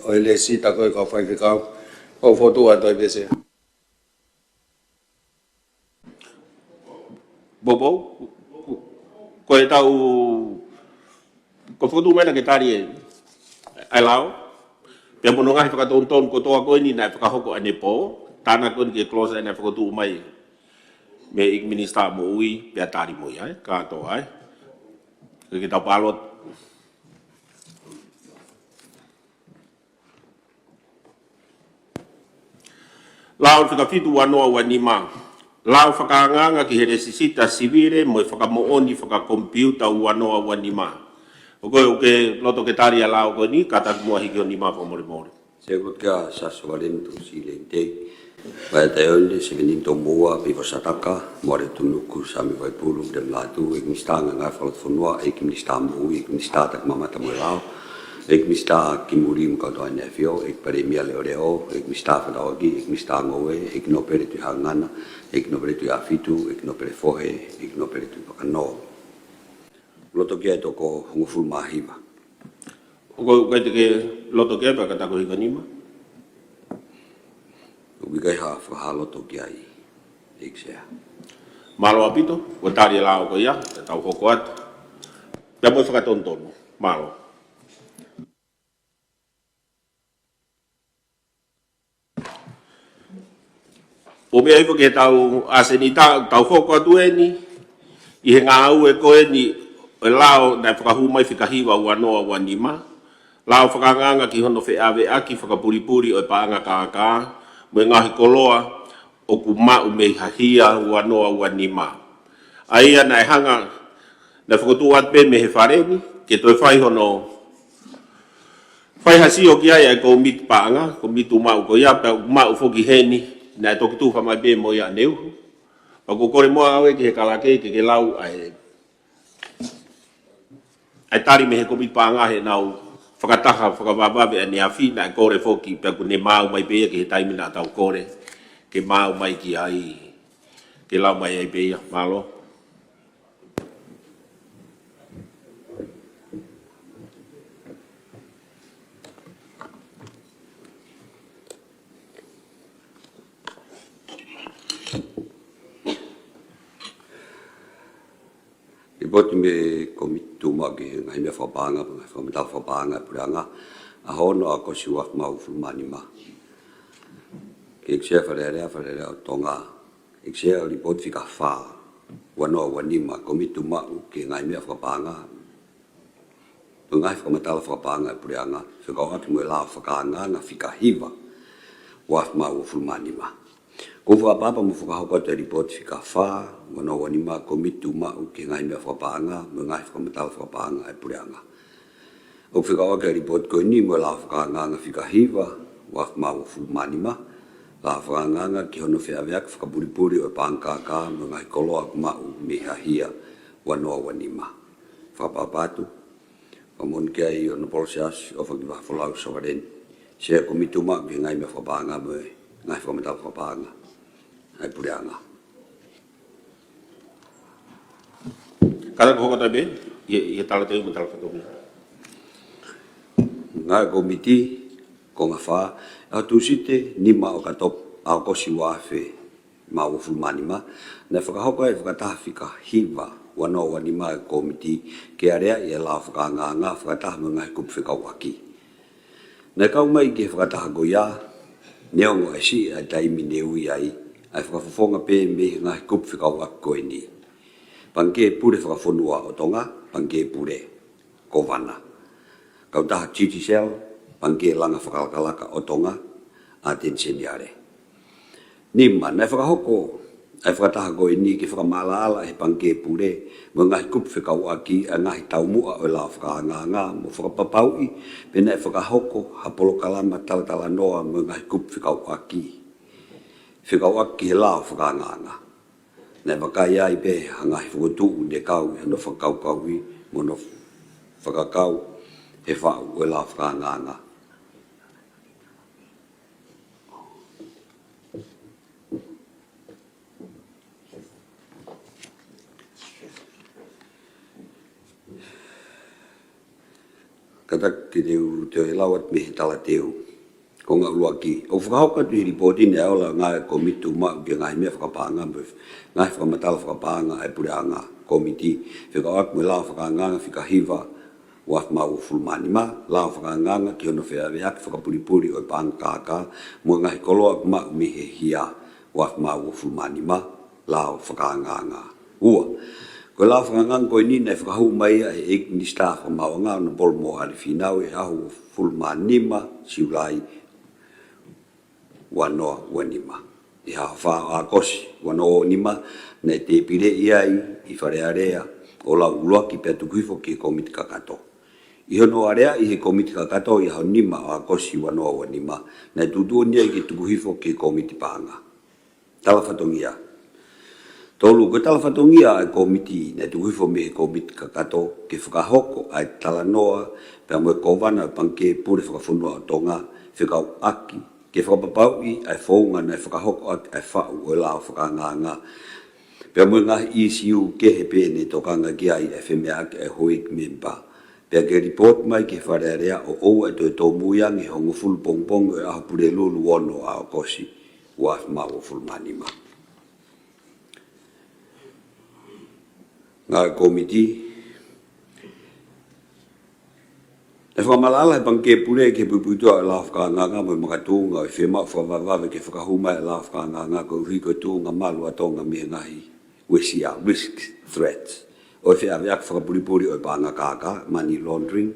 ʻo e lēsisita ko ē ʻo e kau faifekau. ʻOku ou fokotuʻu atu ai pē, Sea. Poupou, ko e tau, ko e fokotuʻu mai naʻa ke tali e, ʻa e lao. Pea mo hono ngaahi fakatonutonu kotoa ko eni naʻe fakahoko ʻanepō, tānaki ko eni ki he clause naʻe fokotuʻu mai. mei he ʻEiki Minisitā Moʻui, pea tali mo ia, ē, kātoa, ē. Ke tau pāloti. Lao fika fitu ua noa ua nima. Lao fakaangaanga ki he lēsisita sivile mo e fakamoʻoni fakakomipiuta ua noa ua nima. ʻOku ke, ʻoku ke loto ke tali ʻa e lao ko eni, kātaki muʻa hiki ho nima fakamolemole. Sea ko kia Sasua Valeni Tuʻusileni Tei. Vaetaeone Sevenini Tomoua, Pivo Sataka, Moale Tunuku, Sami Vaipulu, Dem Latu, ʻEiki Minisitā Ngaahi Fakalotofonua, ʻEiki Minisitā Moʻui, ʻEiki Minisitā Takimamata mo e Lao, ʻEiki Minisitā Kimuli mo Kautoa ʻEne ʻAfio, ʻEiki Palēmia Leʻoleʻo, ʻEiki Minisitā Fekauʻaki, ʻEiki Minisitā Ngoue, ʻEiki Nōpele Tuʻihaʻangana, ʻEiki Nōpele Tuʻihaʻafitu, ʻEiki Nōpele Fohe, ʻEiki Nōpele Tuʻifakanoa. Loto ki ai e toko hongofulu mā hiva. ʻOku, ʻoku ʻikai te ke loto ki ai pea kātaki hiki ho nima? ʻOku ʻikai ha fakahā loto ki ai, ʻEiki Sea. Mālō ʻaupito, kuo tali e lao ko ia, te tau hoko atu. Pea mo e fakatonutonu, mālō. ʻO meʻa hifo ki heʻetau ʻasenita, tau hoko atu eni ʻi he ngāue ko eni ʻo e lao naʻe fakahū mai fika hiva ua noa ua nima, lao fakaangaanga ki hono feʻaveʻaki fakapulipuli ʻo e paʻanga kākā mo e ngaahi koloa ʻoku maʻu mei ha hia ua noa ua nima. ʻA ia naʻe hanga, naʻe fokotuʻu atu pē mei he Fale ni ke toe fai hono fai ha sio ki ai ʻa e kōmiti paʻanga, kōmiti tuʻumaʻu ko ia, pea ʻoku maʻu foki heni, naʻe toki tufa mai pē mo ia ʻaneuhu. Pea ʻoku ou kole muʻa au ē ki he kalake ke ke lau ʻa e, ʻa e tali mei he kōmiti paʻanga heʻenau fakataha fakavavevave ʻaneafi, naʻe kole foki, pea kuo ne maau mai pē ia ki he taimi naʻa tau kole ke maau mai ki ai, ke lau mai ai pē ia, mālō. Lipoti mei he Kōmiti Tuʻumaʻu ki he Ngaahi Meʻa Fakapaʻanga, Ngaahi Fakamatala Fakapaʻanga ʻa e Puleʻanga, ʻaho ono ʻAokosi ua afe mā uofulu mā nima. Ki he ʻEiki Sea Fale Alea, Fale Alea ʻo Tonga. ʻEiki Sea, lipoti fika fā ua noa ua nima, Kōmiti Tuʻumaʻu ki he Ngaahi Meʻa Fakapaʻanga mo e Ngaahi Fakamatala Fakapaʻanga ʻa e Puleʻanga, fekauʻaki mo e lao fakaangaanga fika hiva ua afe mā uofulu mā nima. ʻOku ou fakaʻapaʻapa mo fakahoko atu e lipoti fika fā ua noa ua nima, Kōmiti Tuʻumaʻu ki he Ngaahi Meʻa Fakapaʻanga mo e Ngaahi Fakamatala Fakapaʻanga ʻa e Puleʻanga. ʻOku fekauʻaki ʻa e lipoti ko eni mo e lao fakaangaanga fika hiva ua afe mā uofulu mā nima, lao fakaangaanga ki hono feʻaveʻaki fakapulipuli ʻo e paʻanga kākā mo e ngaahi koloa ʻoku maʻu mei ha hia ua noa ua nima. Fakaʻapaʻapa atu. Fakamoʻoni ki ai ʻa e Honourable Siaosi ʻOfa Kivaha Folau Sovaleni, Sea Kōmiti Tuʻumaʻu ki he Ngaahi Meʻa Fakapaʻanga mo e Ngaahi Fakamatala Fakapaʻanga ʻa e Puleʻanga. Kātaki hoko atu pē ʻi he, ʻi he talateu mo e talafakatokua. Ngaahi kōmiti, konga fā, ʻaho Tūsite, nima ʻo ʻOkatopa, ʻAokosi ua afe mā uofulu mā nima, naʻe fakahoko ai e fakataha fika hiva ua noa ua nima ʻa e kōmiti ke aleaʻi e lao fakaangaanga fakataha mo e ngaahi kupu fekauʻaki. Naʻe kau mai ki he fakataha ko ia, neongo ʻa e siʻi ʻa e taimi ne ui ai, ʻa e fakafofonga pē mei he ngaahi kupu fekauʻaki ko eni: Pangikē Pule Fakafonua ʻo Tonga, Pangikē Pule Kōvana. Kautaha Digicel, Pangikē Langa Fakalakalaka ʻo Tonga, ʻAteni Seniale. Nima, naʻe fakahoko ʻa e fakataha ko eni ke fakamaʻalaʻala ʻe he Pangikē Pule mo e ngaahi kupu fekauʻaki ʻa e ngaahi taumuʻa ʻo e lao fakaangaanga mo fakapapauʻi pe naʻe fakahoko ha polokalama talatalanoa mo e ngaahi kupu fekauʻaki fekauʻaki ki he lao fakaangaanga. Naʻe vakai ai pē ha ngaahi fokotuʻu ne kau ʻi hono fakakaukauʻi mo hono fakakau he faʻu ʻo e lao fakaangaanga. Kātaki ke u toe lau atu mei he talateu. Konga ʻuluaki, ʻoku fakahoko atu ʻi he lipoti ni ʻa e ola ʻa e Kōmiti Tuʻumaʻu ki he Ngaahi Meʻa Fakapaʻanga mo e Ngaahi Fakamatala Fakapaʻanga ʻa e Puleʻanga, kōmiti, fekauʻaki mo e lao fakaangaanga fika hiva ua afe mā uofulu mā nima, lao fakaangaanga ki hono feʻaveʻaki fakapulipuli ʻo e paʻanga kākā mo e ngaahi koloa ʻoku maʻu mei he hia ua afe mā uofulu mā nima. lao fakaangaanga. Ua, ko e lao fakaangaanga ko eni naʻe fakahū mai ia ʻe he ʻEiki Minisitā Fakamaauʻanga, Honourable Moali Fīnau, ʻi he ʻaho uofulu mā nima Siulai ua noa ua nima. ʻI he ʻaho fā ʻo ʻAokosi ua noa ua nima, naʻe tēpileʻi ai ʻi Fale Alea ʻo lau ʻuluaki pea tuku hifo ki he Kōmiti Kakato. ʻI hono aleaʻi ʻe he Kōmiti Kakato ʻi he ʻaho nima ʻo ʻAokosi ua noa ua nima, naʻe tuʻutuʻuni ai ke tuku hifo ki he Kōmiti Paʻanga. Tala fatongia. Tolu, ko e tala fatongia ʻa e kōmiti naʻe tuku hifo mei he Kōmiti Kakato ke fakahoko ʻa e talanoa pea mo e Kōvana ʻo e Pangikē Pule Fakafonua ʻo Tonga, fekauʻaki ke fakapapauʻi ʻa e founga naʻe fakahoko ʻaki ʻa e faʻu ʻo e lao fakaangaanga, pea mo e ngaahi ʻīsiu kehe pē naʻe tokanga ki ai ʻa e femeʻaʻaki ʻa e houʻeiki mēmipa, pea ke lipooti mai ki he Fale Alea ʻo ʻoua ʻe toe tōmui ange he hongofulu pongipongi ʻo e ʻaho Pulelulu ono ʻo ʻAokosi ua afe mā uofulu mā nima. Ngāue kōmiti. Naʻe fakamaʻalaʻala ʻe he Pangikē Pule ki he puipuituʻa ʻo e lao fakaangaanga mo e makatuʻunga ʻo e fiemaʻu fakavavevave ke fakahū mai ʻa e lao fakaangaanga koeʻuhi ko e tuʻunga malu ʻa Tonga mei he ngaahi uesia, risk, threats, ʻo e feʻaveʻaki fakapulipuli ʻo e paʻanga kākā, money laundering.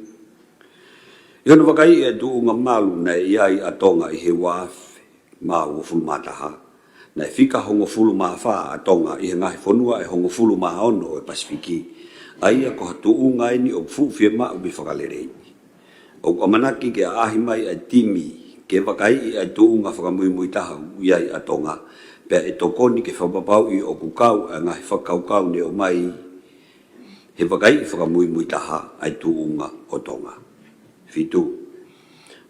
ʻI hono vakaiʻi ʻa e tuʻunga malu naʻe ʻi ai ʻa Tonga ʻi he ua afe mā uofulu mā taha, naʻe fika hongofulu mā fā ʻa Tonga ʻi he ngaahi fonua ʻe hongofulu mā ono ʻo e Pasifiki, ʻa ia ko ha tuʻunga eni ʻoku fuʻu fiemaʻu ke fakaleleiʻi. ʻOku ʻamanaki ke ʻaʻahi mai ʻa e timi ke vakaiʻi ʻa e tuʻunga fakamuimui taha ʻoku ʻi ai ʻa Tonga, pea ʻe tokoni ke fakapapauʻi ʻoku kau ʻa e ngaahi fakakaukau naʻe ʻomai he vakaiʻi fakamuimui taha ʻa e tuʻunga ʻo Tonga. Fitu,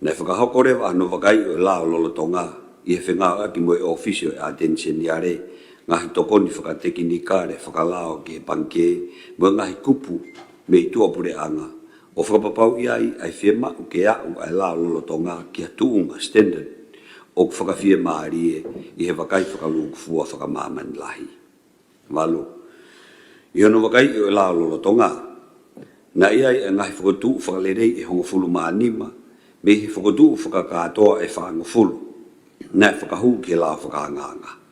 naʻe fakahoko leva hano vakaiʻi ʻo e lao lolotonga ʻi he fengāueʻaki mo e ʻōfisi ʻo e ʻAteni Seniale, ngaahi tokoni fakatekinikale fakalao ki he pangikē, mo e ngaahi kupu mei tuʻapuleʻanga, ʻo fakapapauʻi ai ʻa e fiemaʻu ke aʻu ʻa e lao lolotonga ki ha tuʻunga standard ʻoku fakafiemālie ʻi he vakai fakalūkufua fakamāmani lahi. Valu, ʻi hono vakaiʻi ʻo e lao lolotonga, naʻe ʻi ai ʻa e ngaahi fokotuʻu fakalelei ʻe hongofulu mā nima mei he fokotuʻu fakakātoa ʻe fāngofulu naʻe fakahū ki he lao fakaangaanga.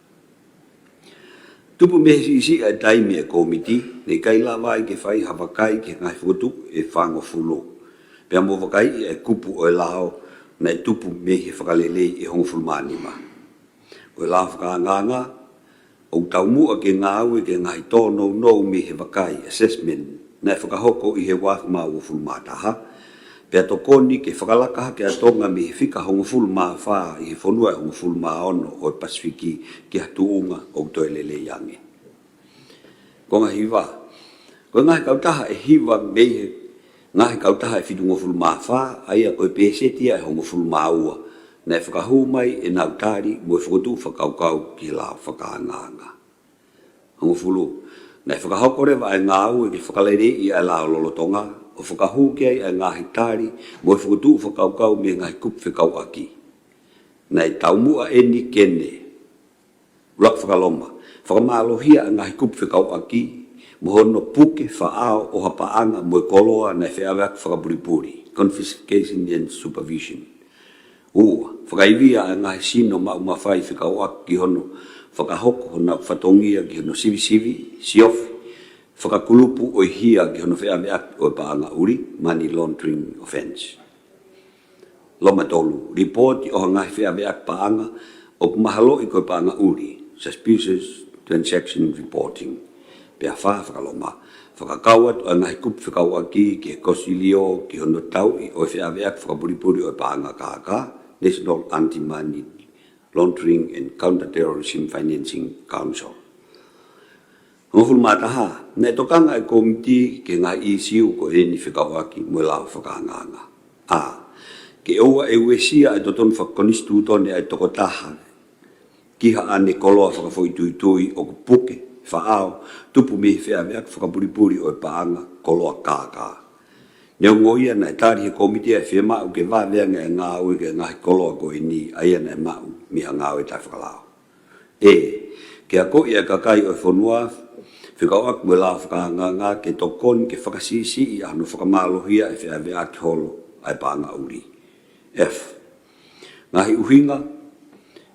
Tupu mei he siʻisiʻi ʻa e taimi ʻa e kōmiti, naʻe ʻikai lava ai ke fai ha vakai ki he ngaahi fokotuʻu ʻe fāngofulu, pea mo vakaiʻi ʻa e kupu ʻo e lao naʻe tupu mei he fakalelei ʻe hongofulu mā nima. Ko e lao fakaangaanga, ʻoku taumuʻa ke ngāue ki he ngaahi tōnounou mei he vakai, assessment, naʻe fakahoko ʻi he ua afe mā uofulu mā taha, pea tokoni ke fakalaka hake ʻa Tonga mei he fika hongofulu mā fā ʻi he fonua ʻe hongofulu mā ono ʻo e Pasifiki ki ha tuʻunga ʻoku toe lelei ange. Konga hiva, ko e ngaahi kautaha ʻe hiva mei he ngaahi kautaha ʻe fitungofulu mā fā, ʻa ia ko e pēseti ia ʻe hongofulu mā ua, naʻe fakahū mai ʻenau tali mo e fokotuʻu fakakaukau ki he lao fakaangaanga. Hongofulu, naʻe fakahoko leva ʻa e ngāue ke fakaleleiʻi ʻa e lao lolotonga, ʻo fakahū ki ai ʻa e ngaahi tali mo e fokotuʻu fakakaukau mei he ngaahi kupu fekauʻaki. Naʻe taumuʻa eni ke ne, ʻuluaki fakaloma, fakamālohia ʻa e ngaahi kupu fekauʻaki, mo hono puke, faʻao ʻo ha paʻanga mo e koloa naʻe feʻaveʻaki fakapulipuli, confiscation and supervision. Ua, fakaivia ʻa e ngaahi sino maʻu mafai fekauʻaki ki hono fakahoko honau fatongia ki hono sivisivi, siofi, fakakulupu ʻo e hia ki hono feʻaveʻaki ʻo e paʻanga ʻuli, money laundering offence. Loma tolu, lipooti ʻo ha ngaahi feʻaveʻaki paʻanga ʻoku mahaloʻi ko e paʻanga ʻuli, suspicious transaction reporting. Pea fā fakaloma, fakakau atu ʻa e ngaahi kupu fekauʻaki ki he kosilio ki hono tauʻi ʻo e feʻaveʻaki fakapulipuli ʻo e paʻanga kākā, National Anti-Money Laundering and Counter-Terrorism Financing Council. Hongofulu mā taha, naʻe tokanga ʻa e kōmiti ki he ngaahi ʻīsiu ko eni fekauʻaki mo e lao fakaangaanga. A, ke ʻoua ʻe uesia ʻa e totonu fakakonisitūtone ʻa e tokotaha ki haʻane koloa fakafoʻituitui ʻoku puke, faʻao, tupu mei he feʻaveʻaki fakapulipuli ʻo e paʻanga, koloa kākā. Neongo ia, naʻe tali ʻe he kōmiti ʻa e fiemaʻu ke vave ange ʻa e ngāue ki he ngaahi koloa ko eni ʻa ia naʻe maʻu mei ha ngāue taʻefakalao. E, ke akoʻi ʻa e kakai ʻo e fonua fekauʻaki mo e lao fakaangaanga ke tokoni ke fakasiʻisiʻi ʻa hono fakamālohia ʻa e feʻaveʻaki holo ʻa e paʻanga ʻuli. F, ngaahi ʻuhinga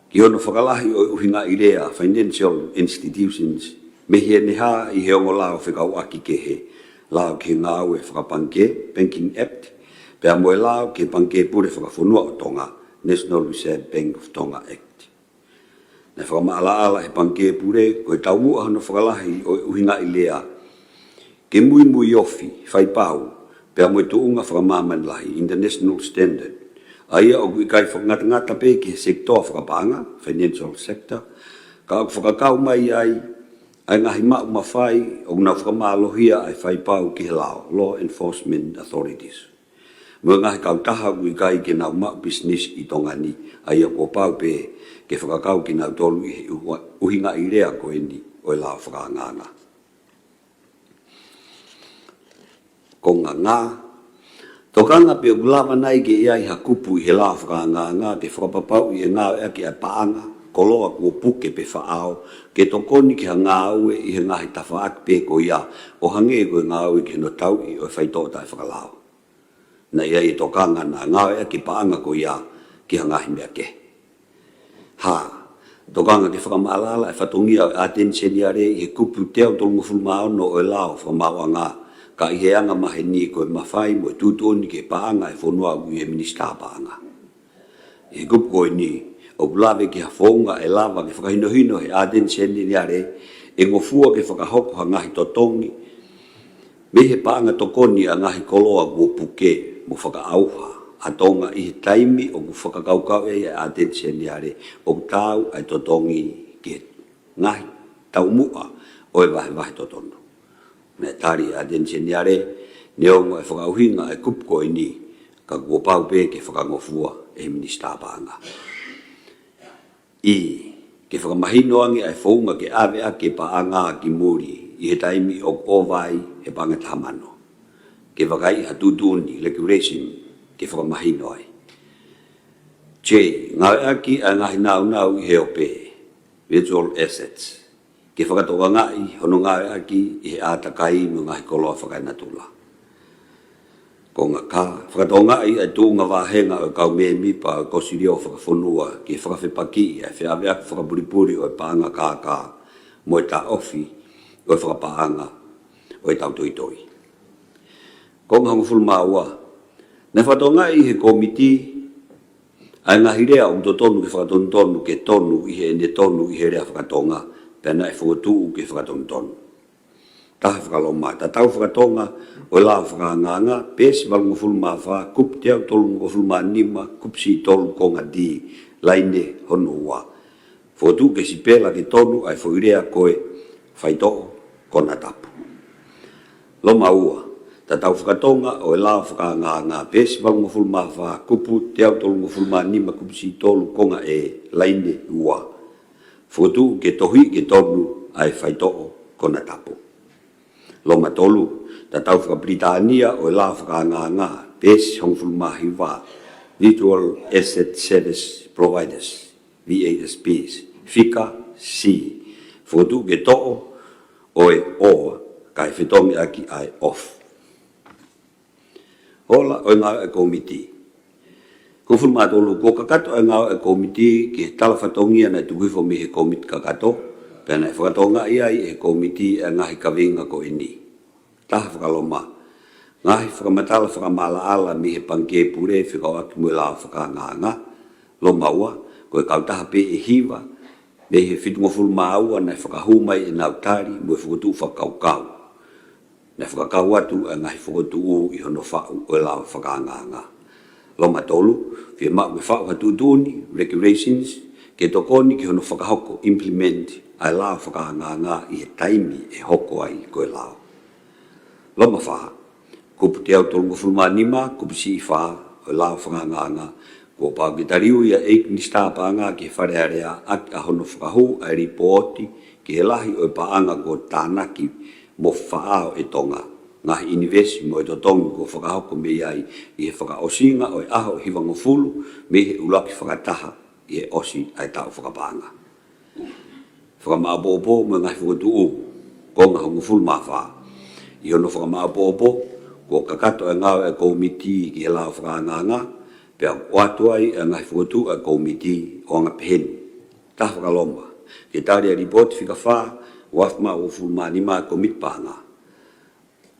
Ki hono fakalahi ʻo e ʻuhingaʻi lea financial institutions mei heʻene hā ʻi he ongo lao fekauʻaki kehe, lao ki he ngāue fakapangikē, Banking Act, pea mo e lao ki he Pangikē Pule Fakafonua ʻo Tonga, National Reserve Bank of Tonga Act. Naʻe fakamaʻalaʻala ʻe he Pangikē Pule ko e taumuʻa hono fakalahi ʻo e ʻuhingaʻi lea ke muimui ofi, faipau, pea mo e tuʻunga fakamāmani lahi, international standard, ʻa ia ʻoku ʻikai fakangatangata pē ki he sekitoa fakapaʻanga, financial sector, ka ʻoku fakakau mai ai ʻa e ngaahi maʻu mafai ʻoku nau fakamālohia ʻa e faipau ki he lao, law enforcement authorities, mo e ngaahi kautaha ʻoku ʻikai ke nau maʻu pisinisi ʻi Tonga ni, ʻa ia kuo pau pē ke fakakau kinautolu ʻi he ʻuha-, ʻuhingaʻi lea ko eni ʻo e lao fakaangaanga. Konga ngā, tokanga pe ʻoku lava nai ke ʻi ai ha kupu ʻi he lao fakaangaanga ke fakapapauʻi ʻe ngāueʻaki ʻa e paʻanga, koloa kuo puke pe faʻao, ke tokoni ki ha ngāue ʻi he ngaahi tafaʻaki pē ko ia, ʻo hangē ko e ngāue ki hono tauʻi ʻo e faitoʻo taʻefakalao. Naʻe ʻi ai e tokanga naʻa ngāueʻaki e paʻanga ko ia ki ha ngaahi meʻa kehe. Hā, tokanga ke fakamaʻalaʻala e fatongia ʻo e ʻAteni Seniale ʻi he kupu teau tolungofulu mā ono ʻo e lao fakamaauʻanga, ka ʻi he anga maheni ko e mafai mo e tuʻutuʻuni ki he paʻanga ʻa e fonua ʻoku ʻi he Minisitā Paʻanga. ʻI he kupu ko eni, ʻoku lave ki ha founga ʻe lava ke fakahinohino ʻe he ʻAteni Seniale ʻe ngofua ke fakahoko ha ngaahi totongi mei he paʻanga tokoni ʻa e ngaahi koloa kuo puke mo fakaʻauha ʻa Tonga ʻi he taimi ʻoku fakakaukauʻi ai ʻe he ʻAteni Seniale ʻoku taau ʻa e totongi ki he ngaahi taumuʻa ʻo e vahevahe totonu. Naʻe tali ʻe he ʻAteni Seniale, neongo e fakaʻuhinga ʻa e kupu ko eni, ka kuo pau pē ke fakangofua ʻe he Minisitā Paʻanga. ʻI, ke fakamahino ange ʻa e founga ke ʻave ʻaki e paʻanga ki muli ʻi he taimi ʻoku ʻova ai he paʻanga taha mano. Ke vakaiʻi ha tuʻutuʻuni, regulation, ke fakamahino ai. J, ngāueʻaki ʻa e ngaahi nāunau ʻi he ope, virtual assets, ke fakatokangaʻi hono ngāueʻaki ʻi he ʻātakai mo e ngaahi koloa fakaenatula. Konga K, fakatokangaʻi ʻa e tuʻunga vāhenga ʻo e kau mēmipa ʻo e Kosilio Fakafonua ke fakafepakiʻi ʻa e feʻaveʻaki fakapulipuli ʻo e paʻanga kākā mo e taʻofi ʻo e fakapaʻanga ʻo e tautoitoi. Konga hongofulu mā ua, naʻe fakatokangaʻi ʻe he kōmiti ʻa e ngaahi lea ʻoku totonu ke fakatonutonu ke tonu ʻi heʻene tonu ʻi he lea fakatonga, pea naʻe fokotuʻu ke fakatonutonu. Taha fakaloma, tatau fakatonga ʻo e lao fakaangaanga, peesi valungofulu mā fā, kupu teau tolungofulu mā nima, kupu siʻi tolu, konga D, laine hono ua. Fokotuʻu ke sipela ke tonu ʻa e foʻi lea ko e faitoʻo konatapu. Loma ua, tatau fakatonga ʻo e lao fakaangaanga, peesi valungofulu mā fā, kupu teau tolungofulu mā nima, kupu siʻi tolu, konga E, laine ua. Fokotuʻu ke tohi ke tonu ʻa e faitoʻo konatapu. Loma tolu, tatau faka-Pilitānia ʻo e lao fakaangaanga, peesi hongofulu mā hiva, Virtual Asset Service Providers, V A S Ps, fika C, fokotuʻu ke toʻo ʻa e or, kae fetongi ʻaki ʻa e of. Ola ʻo e ngāue ʻa e kōmiti. Hongofulu mā tolu, kuo kakato ʻa e ngāue ʻa e kōmiti ki he tala fatongia naʻe tuku hifo mei he kōmiti kakato, pea naʻe fakatokangaʻi ai ʻe he kōmiti ʻa e ngaahi kaveinga ko eni. Taha fakaloma, ngaahi fakamatala fakamaʻalaʻala mei he Pangikē Pule fekauʻaki mo e lao fakaangaanga. Loma ua, ko e kautaha pē ʻe hiva mei he fitungofulu mā ua naʻe fakahū mai ʻenau tali mo e fokotuʻu fakakaukau. Naʻe fakakau atu ʻa e ngaahi fokotuʻu ʻi hono faʻu ʻo e lao fakaangaanga. Loma tolu, fiemaʻu ke faʻu ha tuʻutuʻuni, regulations, ke tokoni ki hono fakahoko, implement, ʻa e lao fakaangaanga ʻi he taimi ʻe hoko ai ko e lao. Loma fā, kupu teau tolungofulu mā nima, kupu siʻi fā ʻo e lao fakaangaanga, kuo pau ke taliui ʻa e ʻEiki Minisitā Paʻanga ki he Fale Alea ʻaki ʻa hono fakahū ʻa e lipooti ki he lahi ʻo e paʻanga kuo tānaki mo faʻao ʻe Tonga, ngaahi ʻinivesi mo e totongi kuo fakahoko mei ai ʻi he fakaʻosinga ʻo e ʻaho ʻe hivangofulu mei he ʻuluaki fakataha ʻi he ʻosi ʻa e taʻu fakapaʻanga. Fakamāʻopoʻopo mo e ngaahi fokotuʻu. Konga hongofulu mā fā, ʻi hono fakamāʻopoʻopo, kuo kakato ʻa e ngāue ʻa e kōmiti ki he lao fakaangaanga, pea ʻoatu ai ʻa e ngaahi fokotuʻu ʻa e kōmiti ʻo anga pehē ni. Taha fakaloma, ke tali ʻa e lipooti fika fā, ua afe mā uofulu mā nima ʻa e Kōmiti Paʻanga.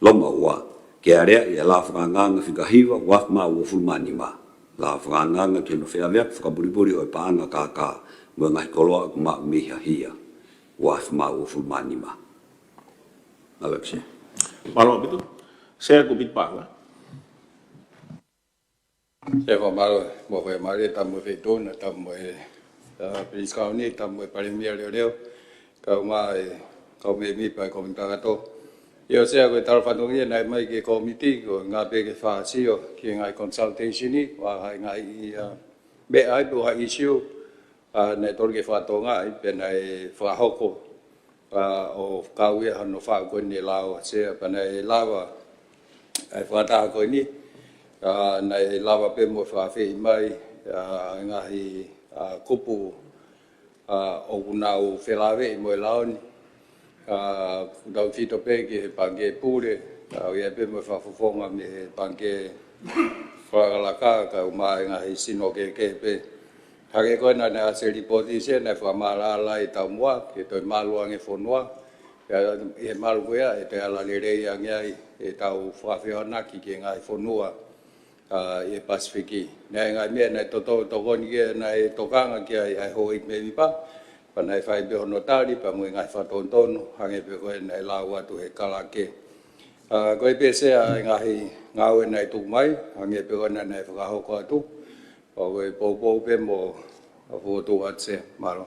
Loma ua, ke aleaʻi ʻa e lao fakaangaanga fika hiva, ua afe mā uofulu mā nima. Lao fakaangaanga ki hono feaveaki fakapulipuli ʻo e paʻanga kākā mo e ngaahi koloa ʻoku maʻu mei ha hia, ua afe mā uofulu mā nima. Mālō ʻEiki Sea. Mālō ʻaupito. Sea Kōmiti Paʻanga. Sea, fakamālō mo e faingamālie, tapu mo e Feituʻuna, tapu mo e, ʻa, Pilinisi Kauni, tapu mo e Palēmia Leʻoleʻo, kae ʻumaʻā e kau mēmipa ʻo e Kōmiti Kakato. ʻIo Sea, ko e tala fatongia naʻe ʻomai ki he kōmiti, ko e ngāue pē ke fai ha sio ki he ngaahi consultation ni, ʻo ha ngaahi, ʻa, meʻa ai pe ko ha issue, ʻa, naʻe totonu ke fakatokangaʻi pea naʻe fakahoko, ʻa, ʻo kau ia hano faʻu ko eni e lao Sea, pea naʻe lava ʻa e fakataha ko eni, ʻa, naʻe lava pē mo fakaafeʻi mai, ʻa, ngaahi, ʻa, kupu, ʻa, ʻoku nau felāveʻi mo e lao ni. ʻA, ʻoku tautefito pē ki he Pangikē Pule, ʻa, ʻoku ʻi ai pē mo e fakafofonga mei he Pangikē Fakalakalaka, kae ʻumaʻā e ngaahi sino kehekehe pē. Hangē ko ena naʻe ʻasi he lipooti Sea, naʻe fakamālō lahi e taumuʻa ke toe malu ange e fonua. Pea ʻi he malu ko ia ʻe toe ala lelei ange ai ʻetau fakafehoanaki ki he ngaahi fonua, ʻa, ʻi he Pasifiki. Naʻe ngaahi meʻa naʻe toto-, tokoni ki ai, naʻe tokanga ki ai ʻa e houʻeiki mēmipa, pea naʻe fai pē hono tali pea mo e ngaahi fakatonutonu, hangē pē ko ē naʻe lau atu ʻe he kalake. ʻA, ko ia pē Sea e ngaahi ngāue naʻe tuku mai, hangē pē ko ena naʻe fakahoko atu. Pea ko e poupou pē mo e fokotuʻu atu Sea, mālō.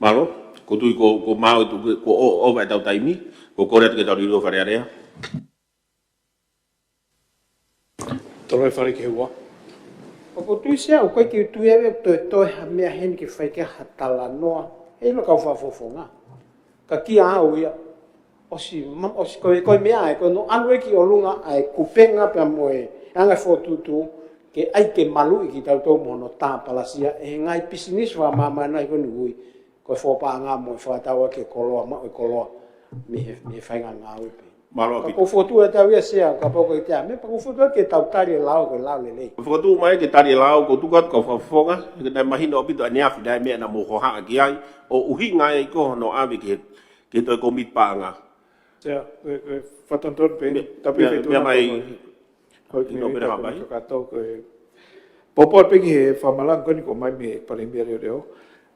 Mālō, ʻoku ou tui ko, ko mau e tuku, ko ʻo, ʻova ʻetau taimi, ko e kole atu ke tau liliu Fale Alea. Toloi Fale ki he ua. ʻOku ou tui Sea, ʻoku ʻikai ke u tui au ʻe toe, toe ha meʻa heni ke fai ki ai ha talanoa, ʻe ʻilo e kau fakafofonga. Ka kia au ia, ʻosi, ma-, ʻosi ko e, ko e meʻa ē, ko hono ʻalu ē ki ʻolunga ʻa e kupenga pea mo e anga fokotuʻutuʻu, ke ʻai ke maluʻi kitautolu mo hono tāpalasia ʻe he ngaahi pisinisi fakamāmani ko eni ʻoku ui ko e fōpaʻanga mo e fakatau ʻaki e koloa, maʻu e koloa mei he, mei he faʻahinga ngāue pē. Mālō ʻaupito. Ka ʻoku ou fokotuʻu atu ia Sea, kapau ʻoku ʻikai te ʻi ai ha meʻa, pea ʻoku ou fokotuʻu atu ke tau tali e lao, ko e lao lelei. ʻOku ou fokotuʻu mai ke tali e lao, ʻoku ou tuku atu kau fakafofonga, he naʻe mahino ʻaupito ʻaneafi, naʻe meʻa naʻa mou hohaʻa ki ai, ʻo ʻuhinga ai ko hono ʻave ki he, ki he toe Kōmiti Paʻanga. Sea, ko e, ko e fakatonutonu pē, meʻa, tapu mo e Feituʻuna, meʻa mai, ko e ʻino pē ʻa e Kōmiti Kakato, ko e poupou pē ki he fakamalanga ko eni ʻoku ʻomai mei he Palēmia Leʻoleʻo.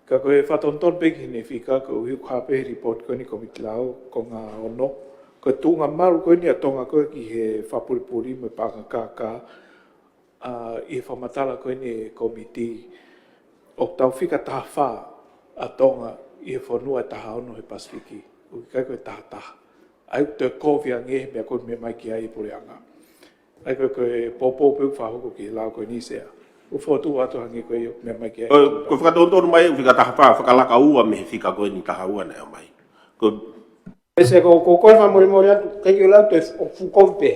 Ka ko e fakatonutonu pē ki heʻene fika, koeʻuhi ko e hā pē he lipooti ko eni Kōmiti Lao, konga ono. Ko e tuʻunga malu ko eni ʻa Tonga ko ē ki he fakapulipuli mo e paʻanga kākā, ʻa, ʻi he fakamatala ko eni ʻa e kōmiti, ʻoku tau fika taha fā ʻa Tonga ʻi he fonua ʻe taha ono he Pasifiki. ʻOku ʻikai ko e taha taha. ʻA ia ʻoku toe kovi ange he meʻa ko eni ʻoku meʻa mai ki ai e puleʻanga. ʻA ia ko e, ko e poupou pē ʻoku fakahoko ki he lao ko eni Sea. ʻOku ou fokotuʻu atu hangē ko ia ʻoku meʻa mai ki ai. Ko e, ko e fakatonutonu mai ʻoku fika taha fā, fakalaka ua mei he fika ko eni taha ua naʻe ʻomai. Ko e Sea, ko, ko, ko e fakamolemole atu, ʻikai ke u lau toe fu-, ʻoku fuʻu kovi pē.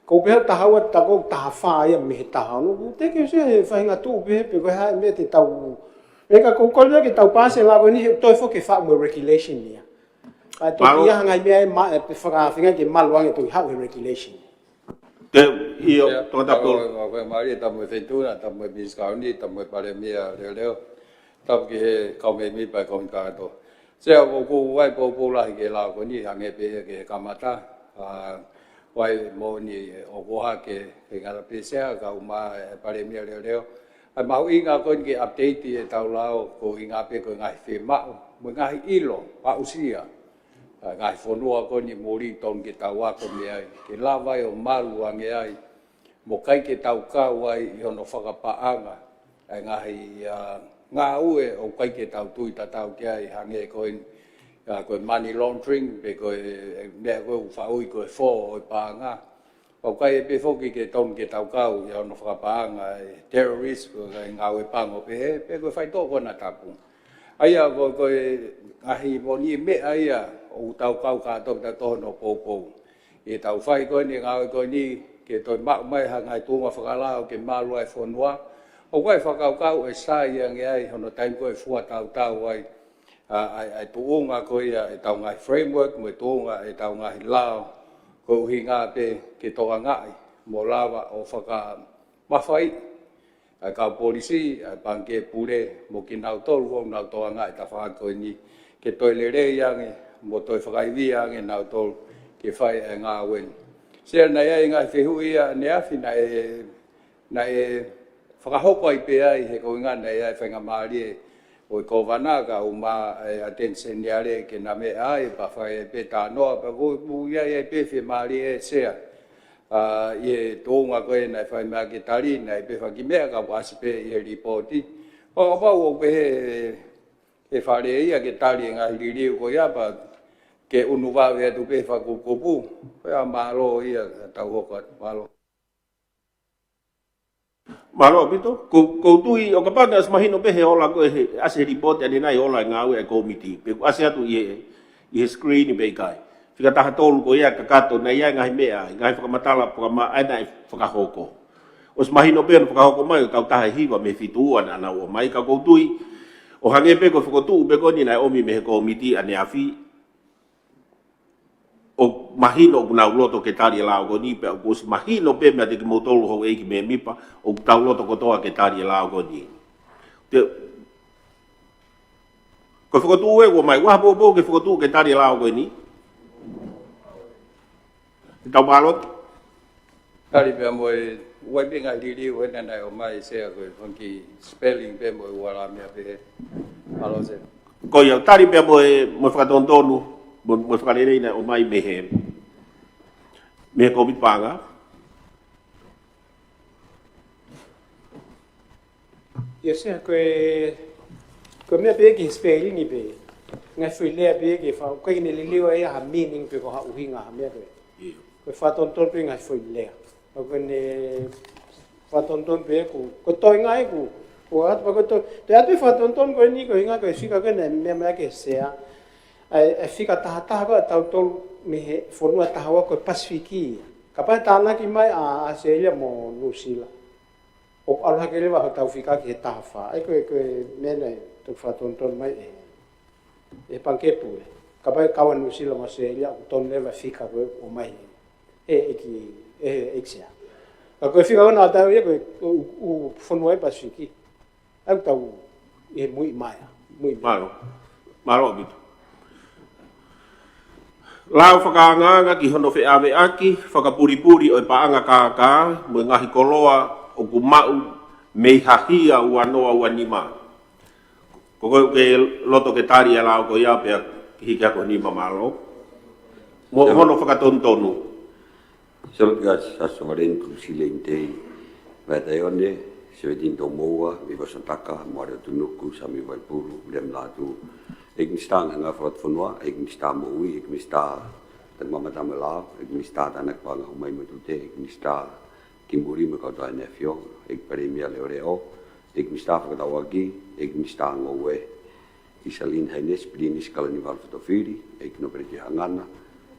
Ko e pehē taha ua, ta ko taha fā ia mei he taha ono. Ko e teʻeki ke u sio he faʻahinga tuʻu pē, pe ko e hā e meʻa te tau. ʻE ka ko e kole ke tau paasi e lao ko eni he toe foki ke faʻu mo e regulation ia. ʻA e toki ia ha ngaahi meʻa ʻe ma-, ʻe pe fakafeangai ke malu ange toki haʻu he regulation. Ke, ʻio, Sea, tokatā Paul. Mālō, mālō, mālō, tapu mo e Feituʻuna, tapu mo e Pilinisi Kauni, tapu mo e Palēmia Leʻoleʻo, tapu ki he kau mēmipa ʻo e Kōmiti Kakato. Sea, ʻoku ou ʻai e poupou lahi ki he lao ko eni, hangē pē ia ki he kamata, ʻa, ʻoku ʻai moʻoni ʻoku ʻohake he ngata pē Sea, kae ʻumaʻā e Palēmia Leʻoleʻo. ʻA e mahuʻinga ko eni ke update ʻetau lao, koeʻuhinga pē ko e ngaahi fiemaʻu, mo e ngaahi ʻilo, aʻusia ʻa e ngaahi fonua ko eni muli totonu ke tau ako mei ai, ke lava ai ʻo malu ange ai, mo ʻikai ke tau kau ai ʻi hono fakapaʻanga ʻa e ngaahi, ʻa, ngāue ʻoku ʻikai ke tau tui tatau ki ai hangē ko eni, ʻa, ko e money laundering, pe ko e, e meʻa ko ē ʻoku faʻu ko e fō ʻo e paʻanga. ʻOku ʻikai pē foki ke totonu ke tau kau ʻi hono fakapaʻanga e terrorist, ko e ngāue pango pehē, pe ko e faitoʻo konatapu. ʻA ia ko, ko e ngaahi moʻoni meʻa ia ʻoku tau kau kātoa pē tautolu hono poupou. ʻI heʻetau fai ko eni e ngāue ko eni ke toe maʻu mai ha ngaahi tuʻunga fakalao ke malu ai e fonua. ʻOku ʻi ai e fakakaukau ʻe sai ange ai hono taimi ko ē ʻe fua tautau ai ʻa, ʻa, ʻa e tuʻunga ko ia ʻetau ngaahi framework mo e tuʻunga ʻetau ngaahi lao, koeʻuhinga pē ke tokangaʻi mo lava ʻo fakamafaiʻi ʻa e kau polisi, ʻa e pangikē pule, mo kinautolu ʻoku nau tokangaʻi e tafaʻaki ko eni, ke toe lelei ange, mo toe fakaivia ange nautolu ke fai e ngāue ni. Sea, naʻe ʻi ai e ngaahi fehuʻi ʻaneafi naʻe, naʻe fakahoko ai pē ai he ko e ʻuhinga naʻe ʻi ai e faingamālie ʻo e kōvana ka ʻuma e ʻateni seniale ke na meʻa ai pea fai pē talanoa pea ko e ʻuhinga ʻi ai pē fiemālie ʻe Sea. ʻA, ʻi he tuʻunga ko ē naʻe fai mai ʻaki e tali, naʻe ʻi ai pē fanga kiʻi meʻa ka ʻoku ʻasi pē ʻi he lipooti. ʻO kapau ʻoku pehē ʻe he Fale ia ke tali e ngaahi liliu ko ia pea ke ʻunu vave atu pē fakakupukupu. Ko ia mālō ia tau hoko atu. Mālō. Mālō ʻaupito, ko, ʻoku ou tui, ʻo kapau naʻe ʻosi mahino pē he ola ko ē he ʻasi he lipooti ʻanenai ola e ngāue e kōmiti. Pe ʻoku ʻasi atu ʻi he, ʻi he screen pe ʻikai. Fika taha tolu ko ia kakato, naʻe ʻi ai e ngaahi meʻa, ngaahi fakamatala, fakama-, ʻa ia naʻe fakahoko. ʻOsi mahino pē naʻe fakahoko mai, ʻo e kautaha ʻe hiva mei he fitu ua naʻa nau ʻomai, ka ʻoku ou tui, ʻo hangē pē ko e fokotuʻu pē ko eni naʻe ʻomi mei he kōmiti ʻaneafi, ʻoku mahino ʻoku nau loto ke tali e lao ko eni, pea ʻoku ʻosi mahino pē meiate kimoutolu houʻeiki mēmipa, ʻoku tau loto kotoa ke tali e lao ko eni. Te, ko e fokotuʻu ē ʻoku ʻomai, ʻoku ʻi ai ha poupou ki he fokotuʻu ke tali e lao ko eni? Te tau mālō. Tali pea mo e, ʻoku ʻi ai pē ngaahi liliu ʻe naʻe ʻomai Sea ko e fanga kiʻi spelling pē mo e ua la meʻa pē he. Mālō Sea. Ko ia, tali pea mo e, mo e fakatonutonu, mo, mo e fakalelei naʻe ʻomai mei he, mei he kōmiti paʻanga. ʻIo Sea, ko e, ko e meʻa pē ki he spelling pē. Ngaahi foʻi lea pē ke fa-, ʻoku ʻikai ke ne liliu ai ha meaning pe ko ha ʻuhinga ha meʻa ko ē. ʻIo. Ko e fakatonutonu pē ngaahi foʻi lea. Ka ko ʻene fakatonutonu pē ʻoku, ko e toenga ʻoku, ʻoku ʻatu pē ko e to-, toe ʻatu pē fakatonutonu ko eni ko e ʻuhinga ko e fika ko ē naʻe meʻa mai ʻaki ʻe Sea. ʻA e, ʻa e fika taha taha ko ē ʻa tautolu mei he fonua taha ua ko e Pasifiki ia. Kapau ʻe tānaki mai ʻa, ʻa ʻAositelēlia mo Nuʻusila, ʻoku ʻalu hake leva hotau fika ki he taha fā. ʻA ia ko e, ko e meʻa naʻe toki fakatonutonu mai ʻe, ʻe he pangikē pule. Kapau ʻe kau ʻa Nuʻusila mo ʻAositelēlia, ʻoku tonu leva e fika ko ē ʻoku ʻomai ʻe he ʻEiki, ʻe he ʻEiki Sea. Ka ko e fika ko ē naʻa tau ia ko e, ʻū, ʻū fonua ʻi Pasifiki. ʻA ia ʻoku tau ʻi he muiʻi mai, muiʻi mai. Mālō. Mālō ʻaupito. Lao fakaangaanga ki hono feʻaveʻaki fakapulipuli ʻo e paʻanga kākā mo e ngaahi koloa ʻoku maʻu mei ha hia ua noa ua nima. Ko koe ʻoku ke loto ke tali e lao ko ia pea hiki hake ho nima, mālō. Mo, mo hono fakatonutonu. Solo ki a Sasua Leni Kusi Leni Tei, Vaetaione, Seventeen Tomoua, Viva Santaka, Moare Tunuku, Sami Vaipuru, William Latu, ʻEiki Minisitā Ngaahi Ngāue Fakalotofonua, ʻEiki Minisitā Moʻui, ʻEiki Minisitā Tangata Maʻa Lao, ʻEiki Minisitā Tānaki Paʻanga Hū Mai mo Tute, ʻEiki Minisitā Kimuli mo e Kautaha ʻEne ʻAfio, ʻEiki Palēmia Leʻoleʻo, ʻEiki Minisitā Fakatauʻaki, ʻEiki Minisitā Ngoue, His Highness Palm Prime Minister Kalaniuvalu Fatofili, ʻEiki Nōpele Tuʻihangana,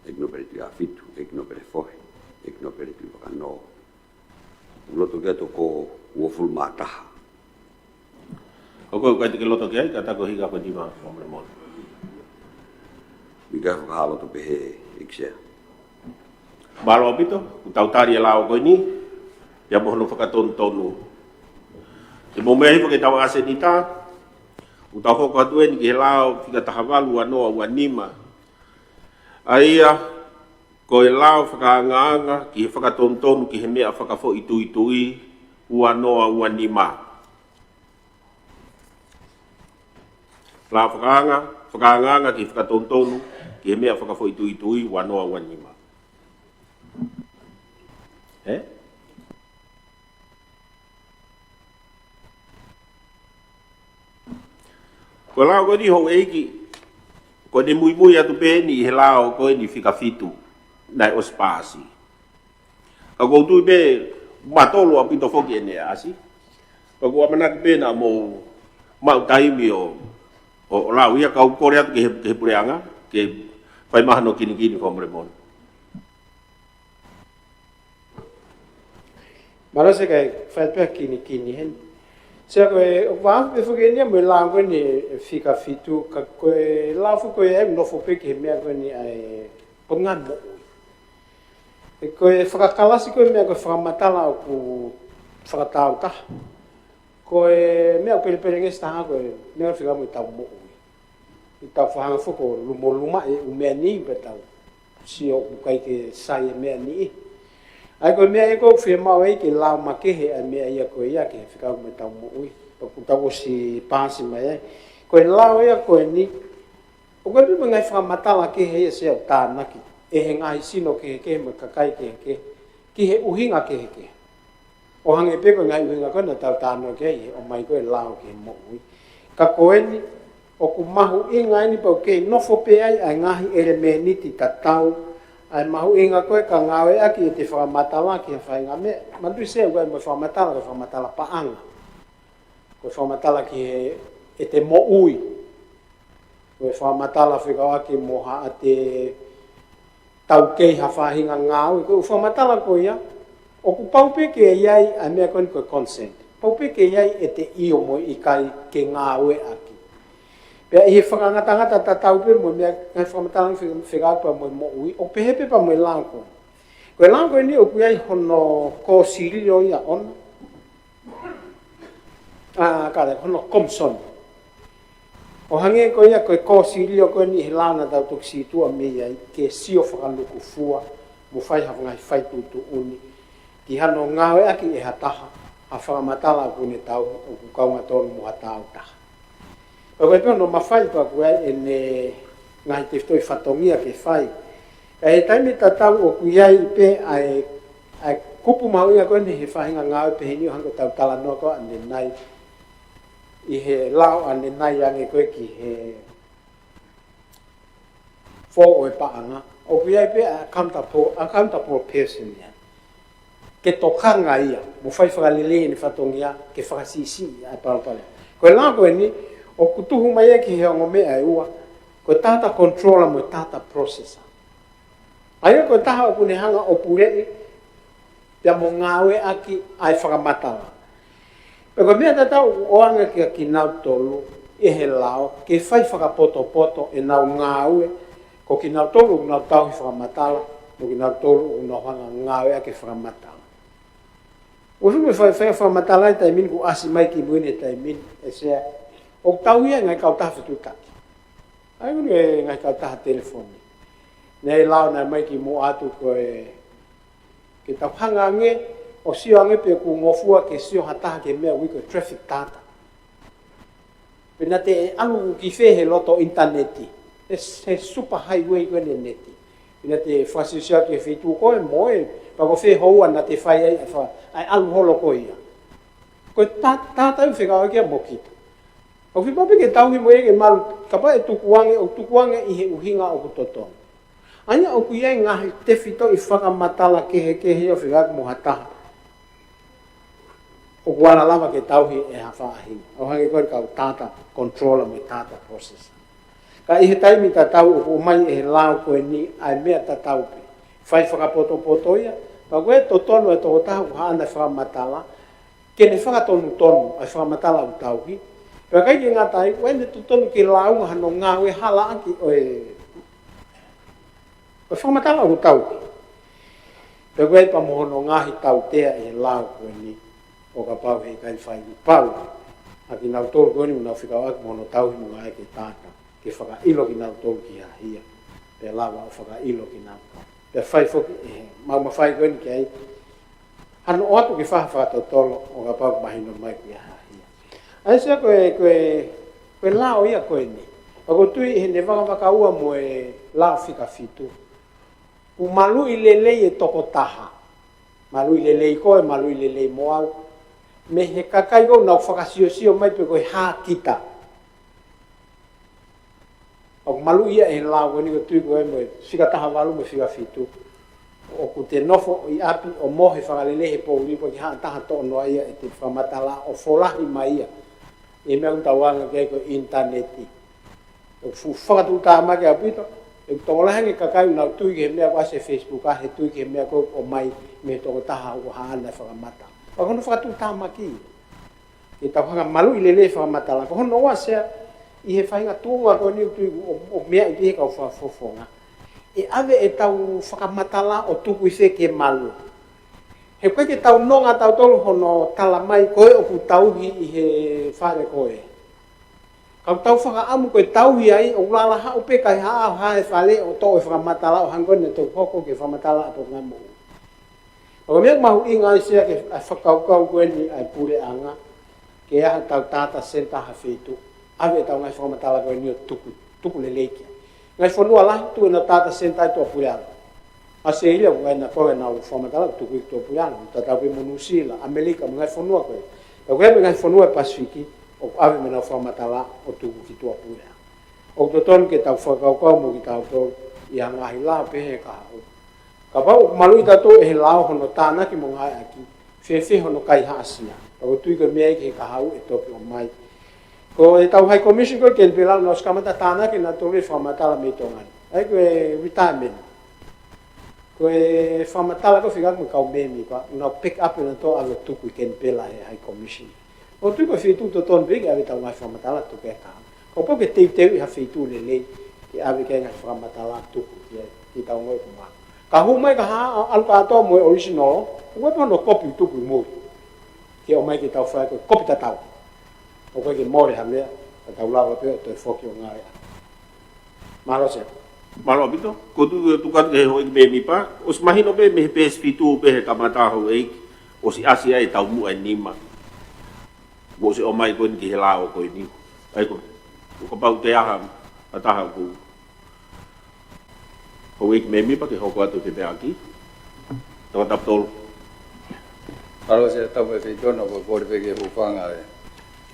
ʻEiki Nōpele Tuʻiafitu, ʻEiki Nōpele Fohe, ʻEiki Nōpele Tuʻivakanō. Loto ke toko uofulu mā taha. Ko koe ʻoku ʻikai te ke loto ki ai, ka ta ko e hiki hake ho nima, fakamolemole. Mika fakahā loto pehē, ʻEiki Sea. Mālō ʻaupito, ʻoku tau tali e lao ko eni, pea mo hono fakatonutonu. Te mou meʻa hifo ki heʻetau ʻasenita, ʻoku tau hoko atu eni ki he lao fika taha valu ua noa ua nima. ʻA ia, ko e lao fakaangaanga ki he fakatonutonu ki he meʻa fakafoʻituitui ua noa ua nima. Lao fakaanga-, fakaangaanga ki he fakatonutonu ki he meʻa fakafoʻituitui ua noa ua nima. Ē? Ko e lao ko eni houʻeiki, ko ʻene muimui atu pē eni ʻi he lao ko eni fika fitu, naʻe ʻosi paasi. Ka ʻoku ou tui pē matolu ʻaupito foki ʻene ʻasi. Ka ʻoku ou ʻamanaki pē naʻa mou maʻu taimi ʻo, ʻo, ʻo lau ia, kau kole atu ki he, ki he puleʻanga, ke fai mai hano kinikini, fakamolemole. Mālō Sea, kae fai pē ha kinikini heni. Sea, ko e, ʻoku vave pē foki eni ia mo e lao ko eni fika fitu, ka ko e lao foki ko ē ʻoku nofo pē ki he meʻa ko eni ʻa e, ko e ngaahi moʻui. ʻE ko e fakakalasi ko e meʻa ko e fakamatala ʻoku fakatāutaha. Ko e meʻa ʻoku pelepelengesi taha ko e meʻa ʻoku fekauʻaki mo ʻetau moʻui. ʻI heʻetau fakahanga foki ʻo lumolumaʻi e ʻū meʻa ni pea tau sio ʻoku ʻikai ke sai e meʻa ni. ʻA ia ko e meʻa ia ʻoku fiemaʻu ai ke lao makehe ʻa e meʻa ia ko ia ke fekauʻaki mo ʻetau moʻui. Pea kuo tau ʻosi paasi mai ai. Ko e lao ia ko eni, ʻoku ʻi ai pē mo e ngaahi fakamatala kehe ia ʻoku tānaki ʻe he ngaahi sino kehekehe mo e kakai kehekehe ki he ʻuhinga kehekehe. ʻO hangē pē ko e ngaahi ʻuhinga ko ē naʻa tau talanoa ki ai ʻi he ʻomai ko ē e lao ki he moʻui. Ka ko eni, ʻoku mahuʻinga eni pea ʻoku kei nofo pē ai ʻa e ngaahi ʻelemēniti tatau, ʻa e mahuʻinga ko ē ka ngāueʻaki ʻete fakamatala ki ha faʻahinga meʻa, manatuʻi Sea, ʻoku ʻi ai mo e fakamatala, ko e fakamatala paʻanga. Ko e fakamatala ki he, ʻete moʻui. Ko e fakamatala fekauʻaki mo haʻate taukei ha faʻahinga ngāue. Ko e fakamatala ko ia, ʻoku pau pē ke ʻi ai ʻa e meʻa ko eni ko e consent. Pau pē ke ʻi ai ʻete ʻio mo e ʻikai ke ngāueʻaki. Pea ʻi he fakangatangata tatau pē mo e meʻa, ngaahi fakamatala fe-, fekauʻaki pea mo e moʻui, ʻoku pehē pē pea mo e lao ko eni. Ko e lao ko eni ʻoku ʻi ai hono kōsilio ia ʻona. ʻA, ka ko hono komisoni. ʻO hangē ko ia ko e kōsilio ko eni he lao naʻa tau toki sītuʻa mei ai ke sio fakalukufua mo fai ha ngaahi faituʻutuʻuni ki hano ngāueʻaki ʻe ha taha ha fakamatala ʻoku ne tauhi ʻoku kaunga tonu mo ha taau taha. Pea ko e pē hono mafai pea ʻoku ʻi ai ʻene ngaahi tefitoʻi fatongia ke fai. Ka ʻi he taimi tatau ʻoku ʻi ai pē ʻa e, ʻa e kupu mahuʻinga ko eni he faʻahinga ngāue pehē ni ʻo hangē ko ʻetau talanoa ko ē ʻanenai. ʻI he lao ʻanenai ange ko ē ki he fou ʻo e paʻanga. ʻOku ʻi ai pē ʻa e accountable, accountable person ia. Ke tokanga ia, mo fai fakalelei ʻene fatongia, ke fakasiʻisiʻi ʻa e palopalema. Ko e lao ko eni, ʻoku tuhu mai ia ki he ongo meʻa ʻe ua, ko e data controller mo e data processor. ʻA ia ko e taha ʻoku ne hanga ʻo puleʻi, pea mo ngāueʻaki ʻa e fakamatala. Pea ko e meʻa tatau ʻoku ʻoange kia kinautolu ʻe he lao, ke fai fakapotopoto ʻenau ngāue, ko kinautolu ʻoku nau tauhi fakamatala, mo kinautolu ʻoku nau hanga ngāueʻaki e fakamatala. ʻOku fai, fai, fai fakamatala ʻi he taimi ni kuo ʻasi mai ki mui ni he taimi ni, ʻe Sea. ʻOku tauhi ia ʻe he ngaahi kautaha fetuʻutaki. ʻA ia ko e ngaahi kautaha telefoni. Naʻe lao naʻe ʻomai kimuʻa atu ko e ke tau hanga ange, ʻo sio ange pe ʻoku ngofua ke sio ha taha ki he meʻa ʻoku ui ko e traffic data. Pe naʻa te ʻalu ki fē he loto ʻinitaneti. He, he super highway ko eni e neti. Pe naʻa te fakasiosio ki he feituʻu ko ē mo e, pea ko fē houa naʻa te fai ai, ʻa e fa-, ʻa e ʻalu holo ko ia. Ko e ta-, data ʻoku fekauʻaki ia mo kita. ʻOku fiemaʻu pē ke tauhi mo ia ke malu, kapau ʻe tukuange, ʻoku tukuange ʻi he ʻuhinga ʻoku totonu. ʻA ia ʻoku ʻi ai ngaahi tefitoʻi fakamatala kehekehe ʻoku fekauʻaki mo ha taha. ʻOku ala lava ke tauhi ʻe ha faʻahinga. ʻO hangē ko e kau data controller mo e data processor. Ka ʻi he taimi tatau ʻoku ʻomai ʻe he lao ko eni ʻa e meʻa tatau pē. Fai fakapotopoto ia, pea ko e totonu e tokotaha ʻoku haʻana e fakamatala, ke ne fakatonutonu ʻa e fakamatala ʻoku tauhi. Pea ʻikai ke ngata ai, ʻoku ʻi ai ʻene totonu ke lāunga hano ngāue halaʻaki ʻo e, ʻo e fakamatala ʻoku tauhi. Pea ʻoku ʻi ai pea mo hono ngaahi tautea ʻi he lao ko eni, ʻo kapau heʻikai fai pau ʻa kinautolu ko eni ʻoku nau fekauʻaki mo hono tauhi mo ngāueʻaki e data, ke fakaʻilo kinautolu ki ha hia, pea lava ʻo fakaʻilo kinautolu. Pea fai foki ʻe he maumafai ko eni ki ai, hano ʻoatu ke fai ha fakatotolo ʻo kapau ʻoku mahino mai ki ha hia. ʻA ia Sea ko e, ko e, ko e lao ia ko eni. Pea ʻoku ou tui ʻi heʻene vakavakaua mo e lao fika fitu, ʻoku maluʻi lelei e tokotaha. Maluʻi lelei koe, maluʻi lelei mo au. Mei he kakai ʻoku nau fakasiosio mai pe ko e hā kita. ʻOku maluʻi ia ʻe he lao ko eni ʻoku ou tui ko e mo e fika taha valu mo e fika fitu. ʻOku te nofo ʻi ʻapi ʻo mohe fakalelei he poʻuli pea ʻikai ha taha toʻo noa ia ʻete fakamatala ʻo folahi mai ia ʻi he meʻa ʻoku tau anga ki ai ko e ʻinitaneti. ʻOku fuʻu fakatuʻutāmaki ʻaupito, ʻoku tokolahi ange kakai ʻoku nau tui ki he meʻa ʻoku ʻasi he Facebook, ʻa he tui ki he meʻa ʻoku ʻomai mei he tokotaha ʻoku haʻana e fakamatala. Pea ko hono fakatuʻutāmaki ia. Ke tau hanga maluʻi lelei e fakamatala. Ko hono ʻosi ia, ʻi he faʻahinga tuʻunga ko eni ʻoku ou tui ʻo, ʻo meʻa ʻi he kau fakafofonga. ʻE ʻave ʻetau fakamatala ʻo tuku ʻi fē ke malu. He ʻoku ʻikai ke tau nonga tautolu hono tala mai ko ē ʻoku tauhi ʻi he fale ko ē. Ka ʻoku tau fakaʻamu ko e tauhi ai, ʻoku lalahaʻu pē kai haʻa ʻo hae fale ʻo toʻo e fakamatala ʻo hangē ko eni naʻe toki hoko ki he fakamatala ʻa Potungāue Moʻui. ʻOku meʻa mahuʻinga ai Sea ke ʻa e fakakaukau ko eni ʻa e puleʻanga, ke ʻai haʻatau data center ha feituʻu, ʻave ʻetau ngaahi fakamatala ko eni ʻo tuku, tuku lelei ki ai. Ngaahi fonua lahi tuku ʻenau data center ʻi tuʻapuleʻanga. ʻAositelēlia ʻoku ʻi ai ʻenau fakamatala ʻoku tuku ʻi tuʻapuleʻanga, tatau pē mo Nuʻusila, ʻAmelika, mo e ngaahi fonua ko ē. Ka ʻoku ʻi ai pē ngaahi fonua ʻi Pasifiki ʻoku ʻave mei ai ʻenau fakamatala ʻo tuku ki tuʻapuleʻanga. ʻOku totonu ke tau fakakaukau mo kitautolu ʻi ha ngaahi lao pehē ʻa e kahaʻu. Kapau ʻoku maluʻi tautolu ʻe he lao hono tānaki mo ngāueʻaki, fēfē hono kaihaʻasi ia? Pea ʻoku ou tui ko e meʻa ia ki he kahaʻu ʻe toki ʻomai. Ko ʻetau High Commission ko ē ʻi Kenipela, naʻa nau ʻosi kamata tānaki nautolu e fakamatala mei Tonga ni. ʻA ia ko e retirement. Ko e fakamatala ko ē fika mo e kau mēmipa, naʻa nau pick up nautolu ʻo ʻave ʻo tuku ʻi Kenipela ʻe he High Commission. ʻOku ou tui ko e feituʻu totonu pē ke ʻave ʻetau ngaahi fakamatala ʻo tuku ki ai. Kapau ʻoku teuteuʻi ha feituʻu lelei ke ʻave ki ai e ngaahi fakamatala ʻo tuku ki ai, ke tau ongoʻi ʻoku maʻa. Ka hū mai ka hā, ʻalu kātoa mo e original, ʻoku ʻi ai pē hono kopi ʻoku tuku ʻi muli. Ke ʻomai ke tau fai ko e kopi tatau. ʻOku ʻikai ke mole ha meʻa, ka tau lava pē ʻo toe foki ʻo ngāueʻaki. Mālō Sea. Mālō ʻaupito. Ko e tuku, tuku atu ki he houʻeiki mēmipa. ʻOsi mahino pē mei he peesi fitu pē he kamata houʻeiki, ʻosi ʻasi ai e taumuʻa ʻe nima. Kuo ʻosi ʻomai ko eni ki he lao ko eni. ʻA ia ko, ko kapau te aha, ʻa taha ko houʻeiki mēmipa ke hoko atu ki he peaki. Tokatā Potolu. Mālō Sea, tapu mo e Feituʻu, ko e kole pē ke u hūfanga he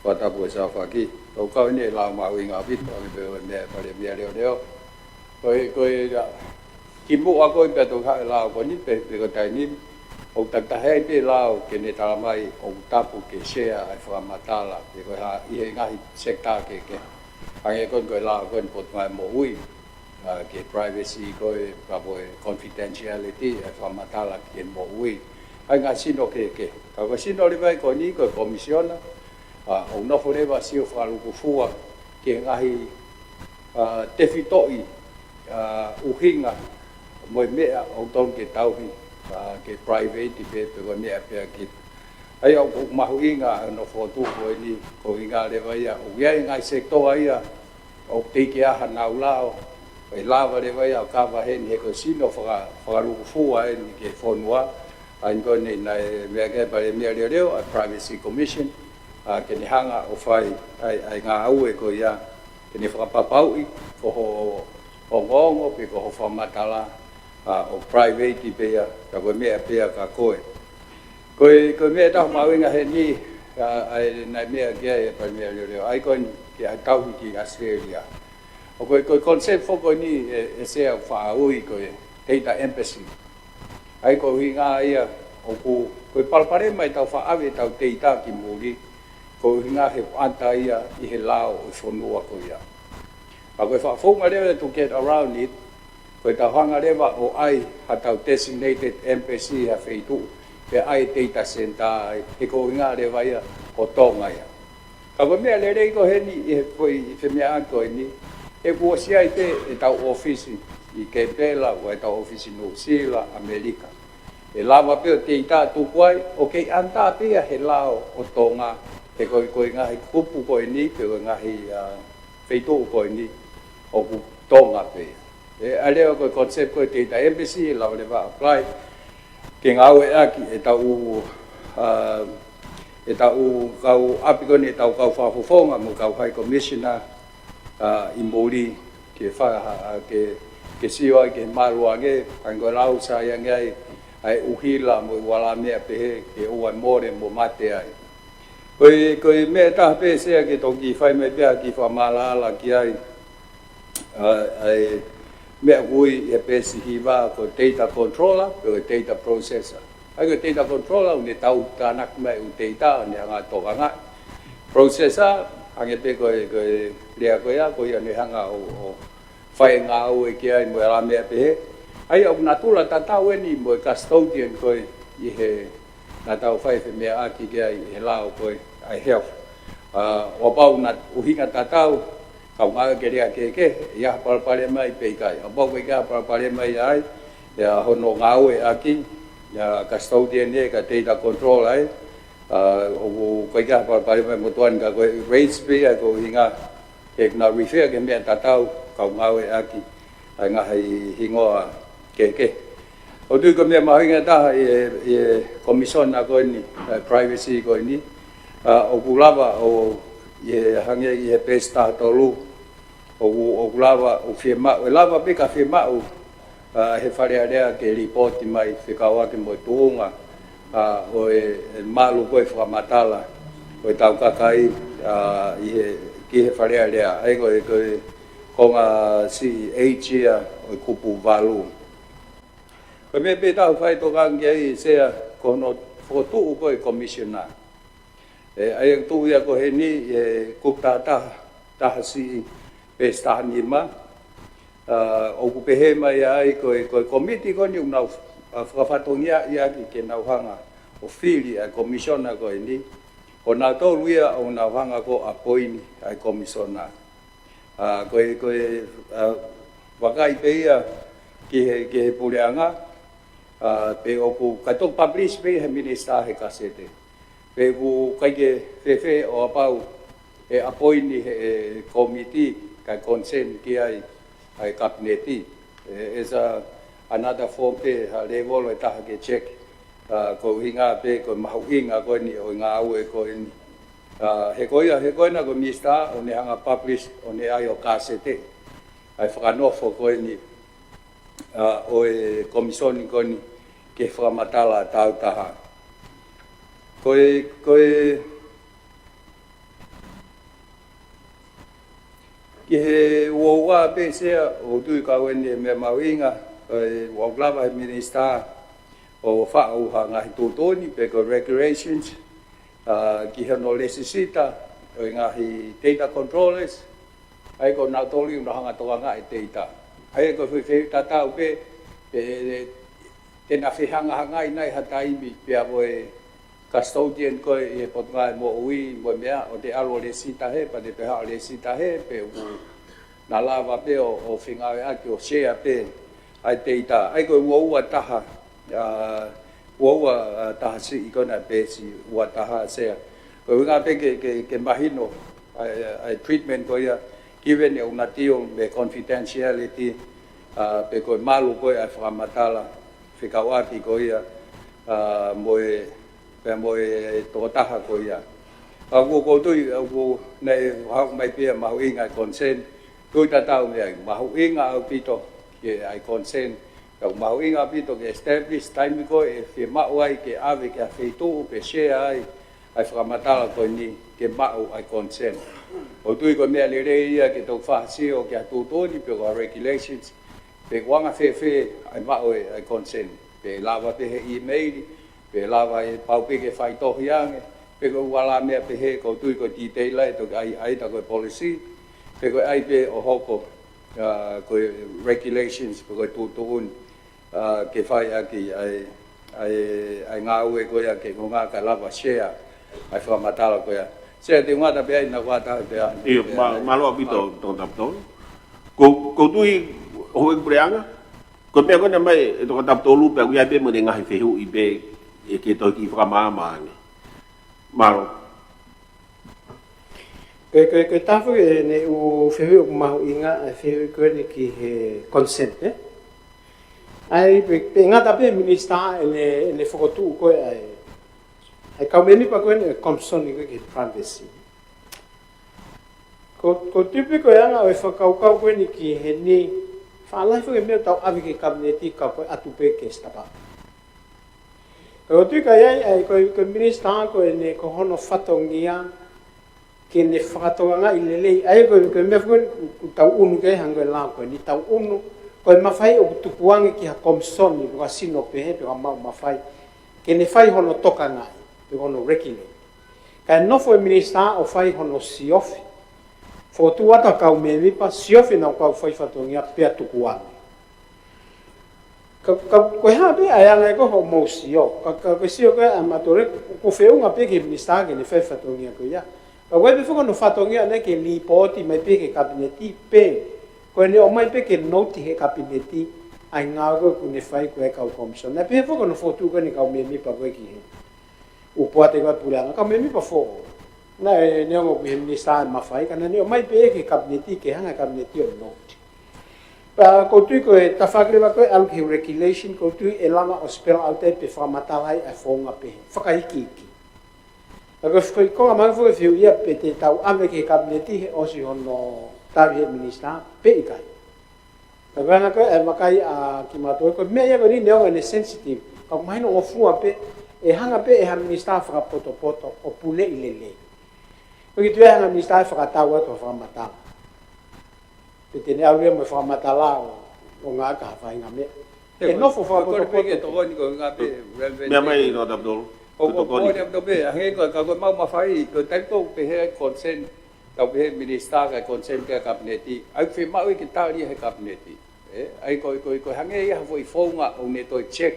fakatapu ʻa Saafaki. Ko e kau eni e lao mahuʻinga ʻaupito, ʻa ia pē ʻoku meʻa ʻa e Palēmia leoleo. Ko e, ko e, ʻa, kimuʻa ko ē pea toki haʻu e lao ko eni pē, pea ko e taimi ni, ʻoku takitaha ai pē lao ke ne tala mai ʻoku tapu ke share ʻa e fakamatala, pe ko e hā ʻi he ngaahi sector kehekehe. Hangē ko eni ko e lao ko eni Potungāue Moʻui, ʻa, ki he privacy ko ē, ka ko e confidentiality, ʻa e fakamatala ki he moʻui. ʻA ia ngaahi sino kehekehe. Ka ko e sino leva ia ko eni ko e komisiona, ʻa, ʻoku nofo leva ʻo sio fakalūkufua ki he ngaahi, ʻa, tefitoʻi, ʻa, ʻuhinga mo e meʻa ʻoku totonu ke tauhi, ʻa, ke private pē, pe ko e meʻa pē ʻa kita. ʻA ia ʻoku, ʻoku mahuʻinga hono fokotuʻu ko eni, ko e ʻuhinga leva ia, ʻoku ʻi ai e ngaahi sekitoa ia, ʻoku teʻeki ai hanau lao, ʻe lava leva ia ʻo kava heni he ko e sino faka-, fakalūkufua eni ki he fonua, ʻa ia ko eni naʻe meʻa ki ai e Palēmia leoleo, ʻa e Privacy Commission, ʻa, ke ne hanga ʻo fai ʻa e, ʻa e ngāue ko ia, ke ne fakapapauʻi ko hoʻo ongoongo pe ko hoʻo fakamatala, ʻa, ʻoku private pē ia, ka ko e meʻa pē ia kia koe. Ko e, ko e meʻa ʻe taha mahuʻinga heni, ʻa, ʻa ia naʻe meʻa ki ai e Palēmia leoleo, ʻa ia ko eni ki he tauhi ki ʻAositelēlia. ʻOku ko e, ko e concept foki ko eni ʻe, ʻe Sea ʻoku faʻa ui ko e data embassy. ʻA ia ko e ʻuhinga ia ʻoku, ko e palopalema ʻetau faʻa ʻave ʻetau data ki muli, ko e ʻuhinga he ʻata ia ʻi he lao ʻo e fonua ko ia. Ka ko e faʻa founga leva to get around it, ko ʻetau hanga leva ʻo ʻai haʻatau designated embassy ha feituʻu, pea ʻai e data center ai, he ko e ʻuhinga leva ia ʻo Tonga ia. Ka ko e meʻa lelei ko eni ʻi he foʻi femeʻaʻaki ko eni, he kuo ʻosi ʻi ai pē ʻetau ʻōfisi ʻi Kenipela, ʻa ʻetau ʻōfisi Nuʻusila, ʻAmelika. ʻE lava pē ʻo data tuku ai, ʻoku kei ʻata pē ia he lao ʻo Tonga, he ko e, ko e ngaahi kupu ko eni, pe ko e ngaahi, ʻa, feituʻu ko eni, ʻoku Tonga pē ia. ʻE, ʻa ia leva ko e concept ko e data embassy, ʻe lava leva apply ke ngāueʻaki ʻetau, ʻa, ʻetau kau ʻapi ko eni ʻetau kau fakafofonga mo e kau High Commissioner, ʻa, ʻi muli ke fa-, ʻa, ke, ke sio ai ki he malu ange, ʻa ia ko e lau sai ange ai, ʻa e ʻuhila mo e ʻū alāmeʻa pehē ke ʻoua ʻe mole mo mate ai. Ko e, ko e meʻa ʻe taha pē Sea ke toki fai mai pē ha kiʻi fakamaʻalaʻala ki ai, ʻa, ʻa e meʻa ʻoku ui ʻi he peesi hiva ko e data controller, pe ko e data processor. ʻA ia ko e data controller, ʻoku ne tau tānaki mai e ʻū data, ʻo ne hanga ʻo tokangaʻi. Processor, hangē pē ko e, ko e lea ko ia, ko ia ʻoku ne hanga ʻo, ʻo fai e ngāue ki ai mo e alāmeʻa pehē. ʻA ia ʻoku natula tatau eni mo e custodian ko ē ʻi he naʻa tau fai e femeʻaʻaki ki ai ʻi he lao ko ē ʻa e health. ʻA, ʻo kapau naʻe ʻuhinga tatau, kau ngāue ke lea kehekehe, ʻe ʻi ai ha palopalema ai pe ʻikai. ʻO kapau ʻoku ʻikai ha palopalema ai, ʻe ʻi ai hono ngāueʻaki, ʻa, custodian ē, ka data control ai. ʻA, ʻoku ʻikai ke palopalema mo tuan ka ko e rates pē ia ko hinga ke na refer ki he meʻa tatau, kau ngāueʻaki ʻa e ngaahi hingoa kehekehe. ʻOku ou tui ko e meʻa mahuʻinga taha ʻi he, ʻi he commissioner ko eni, ʻa, privacy ko eni, ʻa, ʻoku lava ʻo ʻi he hangē ʻi he peesi taha tolu, ʻoku, ʻoku lava ʻo fiemaʻu, ʻe lava pē ka fiemaʻu, ʻa, he Fale Alea ke lipooti mai fekauʻaki mo e tuʻunga, ʻa, ʻo e, e malu ko e fakamatala ʻo e tau kakai, ʻa, ʻi he, ki he Fale Alea. ʻA ia ko e, ko e konga siʻi H ia ʻo e kupu valu. Ko e meʻa pē ʻoku tau faitokanga ki ai Sea ko hono fokotuʻu ko e commissioner. ʻE, ʻa ia ʻoku tuʻu ia ko heni, ʻe, kupu taha taha, taha siʻi, peesi taha nima. ʻA, ʻoku pehē mai ai ko e, ko e komiti ko eni ʻoku nau, ʻa, fakafatongiaʻi ʻaki ke nau hanga ʻo fili ʻa e commissioner ko eni. Ko nautolu ia ʻoku nau hanga ko ʻo appoint ʻa e commissioner. ʻA, ko e, ko e, ʻa, vakai pē ia ki he, ki he puleʻanga, ʻa, pe ʻoku ʻikai toki publish pē he minisitā he kasete. Pe ʻoku ʻikai ke fēfē ʻo kapau ʻe appoint ʻe he, e, komiti kae consent ki ai ʻa e kapineti. E, it's a, another form pē, ha level ʻe taha ke check. ʻA, ko e ʻuhinga pē ko e mahuʻinga ko eni ʻo e ngāue ko eni. ʻA, he ko ia, he ko ena ko e minisitā ʻoku ne hanga publish, ʻoku ne ʻai ʻo kasete ʻa e fakanofo ko eni, ʻa, ʻo e komisoni ko eni ke fakamatala tau taha. Ko e, ko e, ki he uaua pē Sea, ʻoku ou tui ko eni e meʻa mahuʻinga, ʻe, ʻoku lava he minisitā ʻo faʻu ha ngaahi tuʻutuʻuni pe ko e regulations, ʻa, ki hono lēsisita ʻo e ngaahi data controllers, ʻa ia ko nautolu ʻoku nau hanga tokangaʻi e data. ʻA ia ko e fehuʻi tatau pē, pe te na fehangahangai nai ha taimi pea mo e custodian ko ē ʻi he Potungāue Moʻui mo e meʻa, ʻo te ʻalu ʻo lēsisita hē, pea te pehē ʻo lēsisita hē, pe ʻoku na lava pē ʻo, ʻo fengāueʻaki ʻo share pē ʻa e data. ʻA ia ko e uaua taha, ʻa, uaua, ʻa, taha siʻi ko ena peesi ua taha Sea. Ko e ʻuhinga pē ke, ke, ke mahino ʻa e, ʻa e treatment ko ia, given ʻoku na deal mo e confidentiality, ʻa, pe ko e malu ko ē ʻa e fakamatala fekauʻaki ko ia, ʻa, mo e, pea mo e tokotaha ko ia. ʻA, ʻoku ou tui, ʻoku ne haʻu mai pē ia mahuʻinga e consent, tui tatau mei ai, mahuʻinga ʻaupito ke ʻai consent, ʻoku mahuʻinga ʻaupito ke establish taimi ko ē ʻe fiemaʻu ai ke ʻave ki ha feituʻu pe share ai ʻa e fakamatala ko eni ke maʻu ʻa e consent. ʻOku ou tui ko e meʻa lelei ia ke toki fakasio ki ha tuʻutuʻuni pe ko ha regulations, pe ʻoku anga fēfē ʻa e maʻu ʻa e consent, pe lava pē he email, pe lava ʻe pau pē ke faitohi ange, pe ko e ua la meʻa pē he, ʻoku ou tui ko e detail ʻe toki ʻai, ʻai ʻe he policy, pe ko e ʻai pē ʻo hoko, ʻa, ko e regulations, pe ko e tuʻutuʻuni, ʻa, ke fai ʻaki ʻa e, ʻa e, ʻa e ngāue ko ia ke ʻuhinga kae lava share ʻa e fakamatala ko ia. Sea, te u ngata pē ai, naʻa ku ʻata pē ai. ʻIo, ma-, mālō ʻaupito, Tokatā Potolu. Ko, ʻoku ou tui, Houʻeiki Puleʻanga, ko e meʻa ko ena mai ʻe Tokatā Potolu pea ʻoku ʻi ai pē mo ʻene ngaahi fehuʻi pē ʻe ke toki fakamaama ange. Mālō. Ko e, ko e, ko e taha foki ʻene ʻū fehuʻi ʻoku mahuʻinga, ʻa e fehuʻi ko eni ki he consent, ē? ʻA ia pe, pe ngata pē minisitā ʻene, ʻene fokotuʻu ko ē ʻa e, ʻa e kau mēmipa ko eni ʻo e komisoni ko ē ki he privacy. Ko, ʻoku ou tui pē ko e anga ʻo e fakakaukau ko eni ki heni, faʻa lahi foki e meʻa ʻoku tau ʻave ki he kapineti ka ko e ʻatu pē ki he State Department. Ka ʻoku ou tui ka ʻi ai, ʻa e, ko e, ko e minisitā ko eni ko hono fatongia ke ne fakatokangaʻi lelei. ʻA ia ko e, ko e meʻa foki ʻoku tau ʻunu ki ai hangē ko e lao ko eni tau ʻunu, ko e mafai ʻoku tukuange ki ha komisoni, pe ko ha sino pehē, pe ko ha maʻu mafai, ke ne fai hono tokangaʻi, pe ko hono regulate. Kae nofo e minisitā ʻo fai hono siofi. Fokotuʻu atu ha kau mēmipa, siofi ʻenau kau fai fatongia pea tukuange. Ka, ka, ko e hā pē ʻa e anga ia ko ē hoʻomou sio, ka, ka, ko e sio ko ē ʻa Matore, ʻoku feʻunga pē ki he minisitā ke ne fai fatongia ko ia. Ka ko e pē foki hono fatongia ʻana ke lipooti mai pē ki he kapineti pē, ko ʻene ʻomai pē ke note he kapineti, ʻa e ngāue ko ē ʻoku ne fai ko ē ʻa e kau commission. Naʻe pehē foki hono fokotuʻu ko eni ʻa e kau mēmipa ko ē ki he ʻū poate ko ē ʻa e puleʻanga, kau mēmipa foʻou. Naʻe neongo ko e minisitā ʻa e mafai, ka naʻa ne ʻomai pē ki he kapineti, ke hanga ʻe he kapineti ʻo note. Pea ʻoku ou tui ko e tafaʻaki leva ko ē ʻalu ki he regulation, ʻoku ou tui ʻe lava ʻo spell out ai pe fakamatala ai ʻa e founga pē fakaikiiki. Ka ko e foʻi konga mai foʻi fiu ia pe te tau ʻave ki he kapineti he ʻosi hono tali ʻe he minisitā pe ʻikai. Ka ko e anga ko ē ʻa e vakai ʻa kimautolu ko e meʻa ia ko eni neongo ʻene sensitive, ka ʻoku mahino ngofua pē ʻe hanga pē ʻe ha minisitā fakapotopoto ʻo puleʻi lelei. ʻOku ʻikai ke toe hanga minisitā ʻe fakatau atu ha fakamatala. Pe te ne ʻalu ia mo e fakamatala ʻo, ʻo ngāueʻaki ha faʻahinga meʻa. ʻE nofo fakapotopoto. Ko e tokoni ko e ngā pē relevant. Meʻa mai, Lord Abdul. Ko, ko, ko, Lord Abdul pē, hangē ko e, ka ko ʻemau mafai, ko e taimi ko ē ʻoku pehē ai e consent, tau pehē minisitā kae consent ki ai e kapineti, ʻoku fiemaʻu ia ke tali ʻe he kapineti. ʻE, ʻa ia ko e, ko e, ko e hangē ia ha foʻi founga ʻoku ne toe check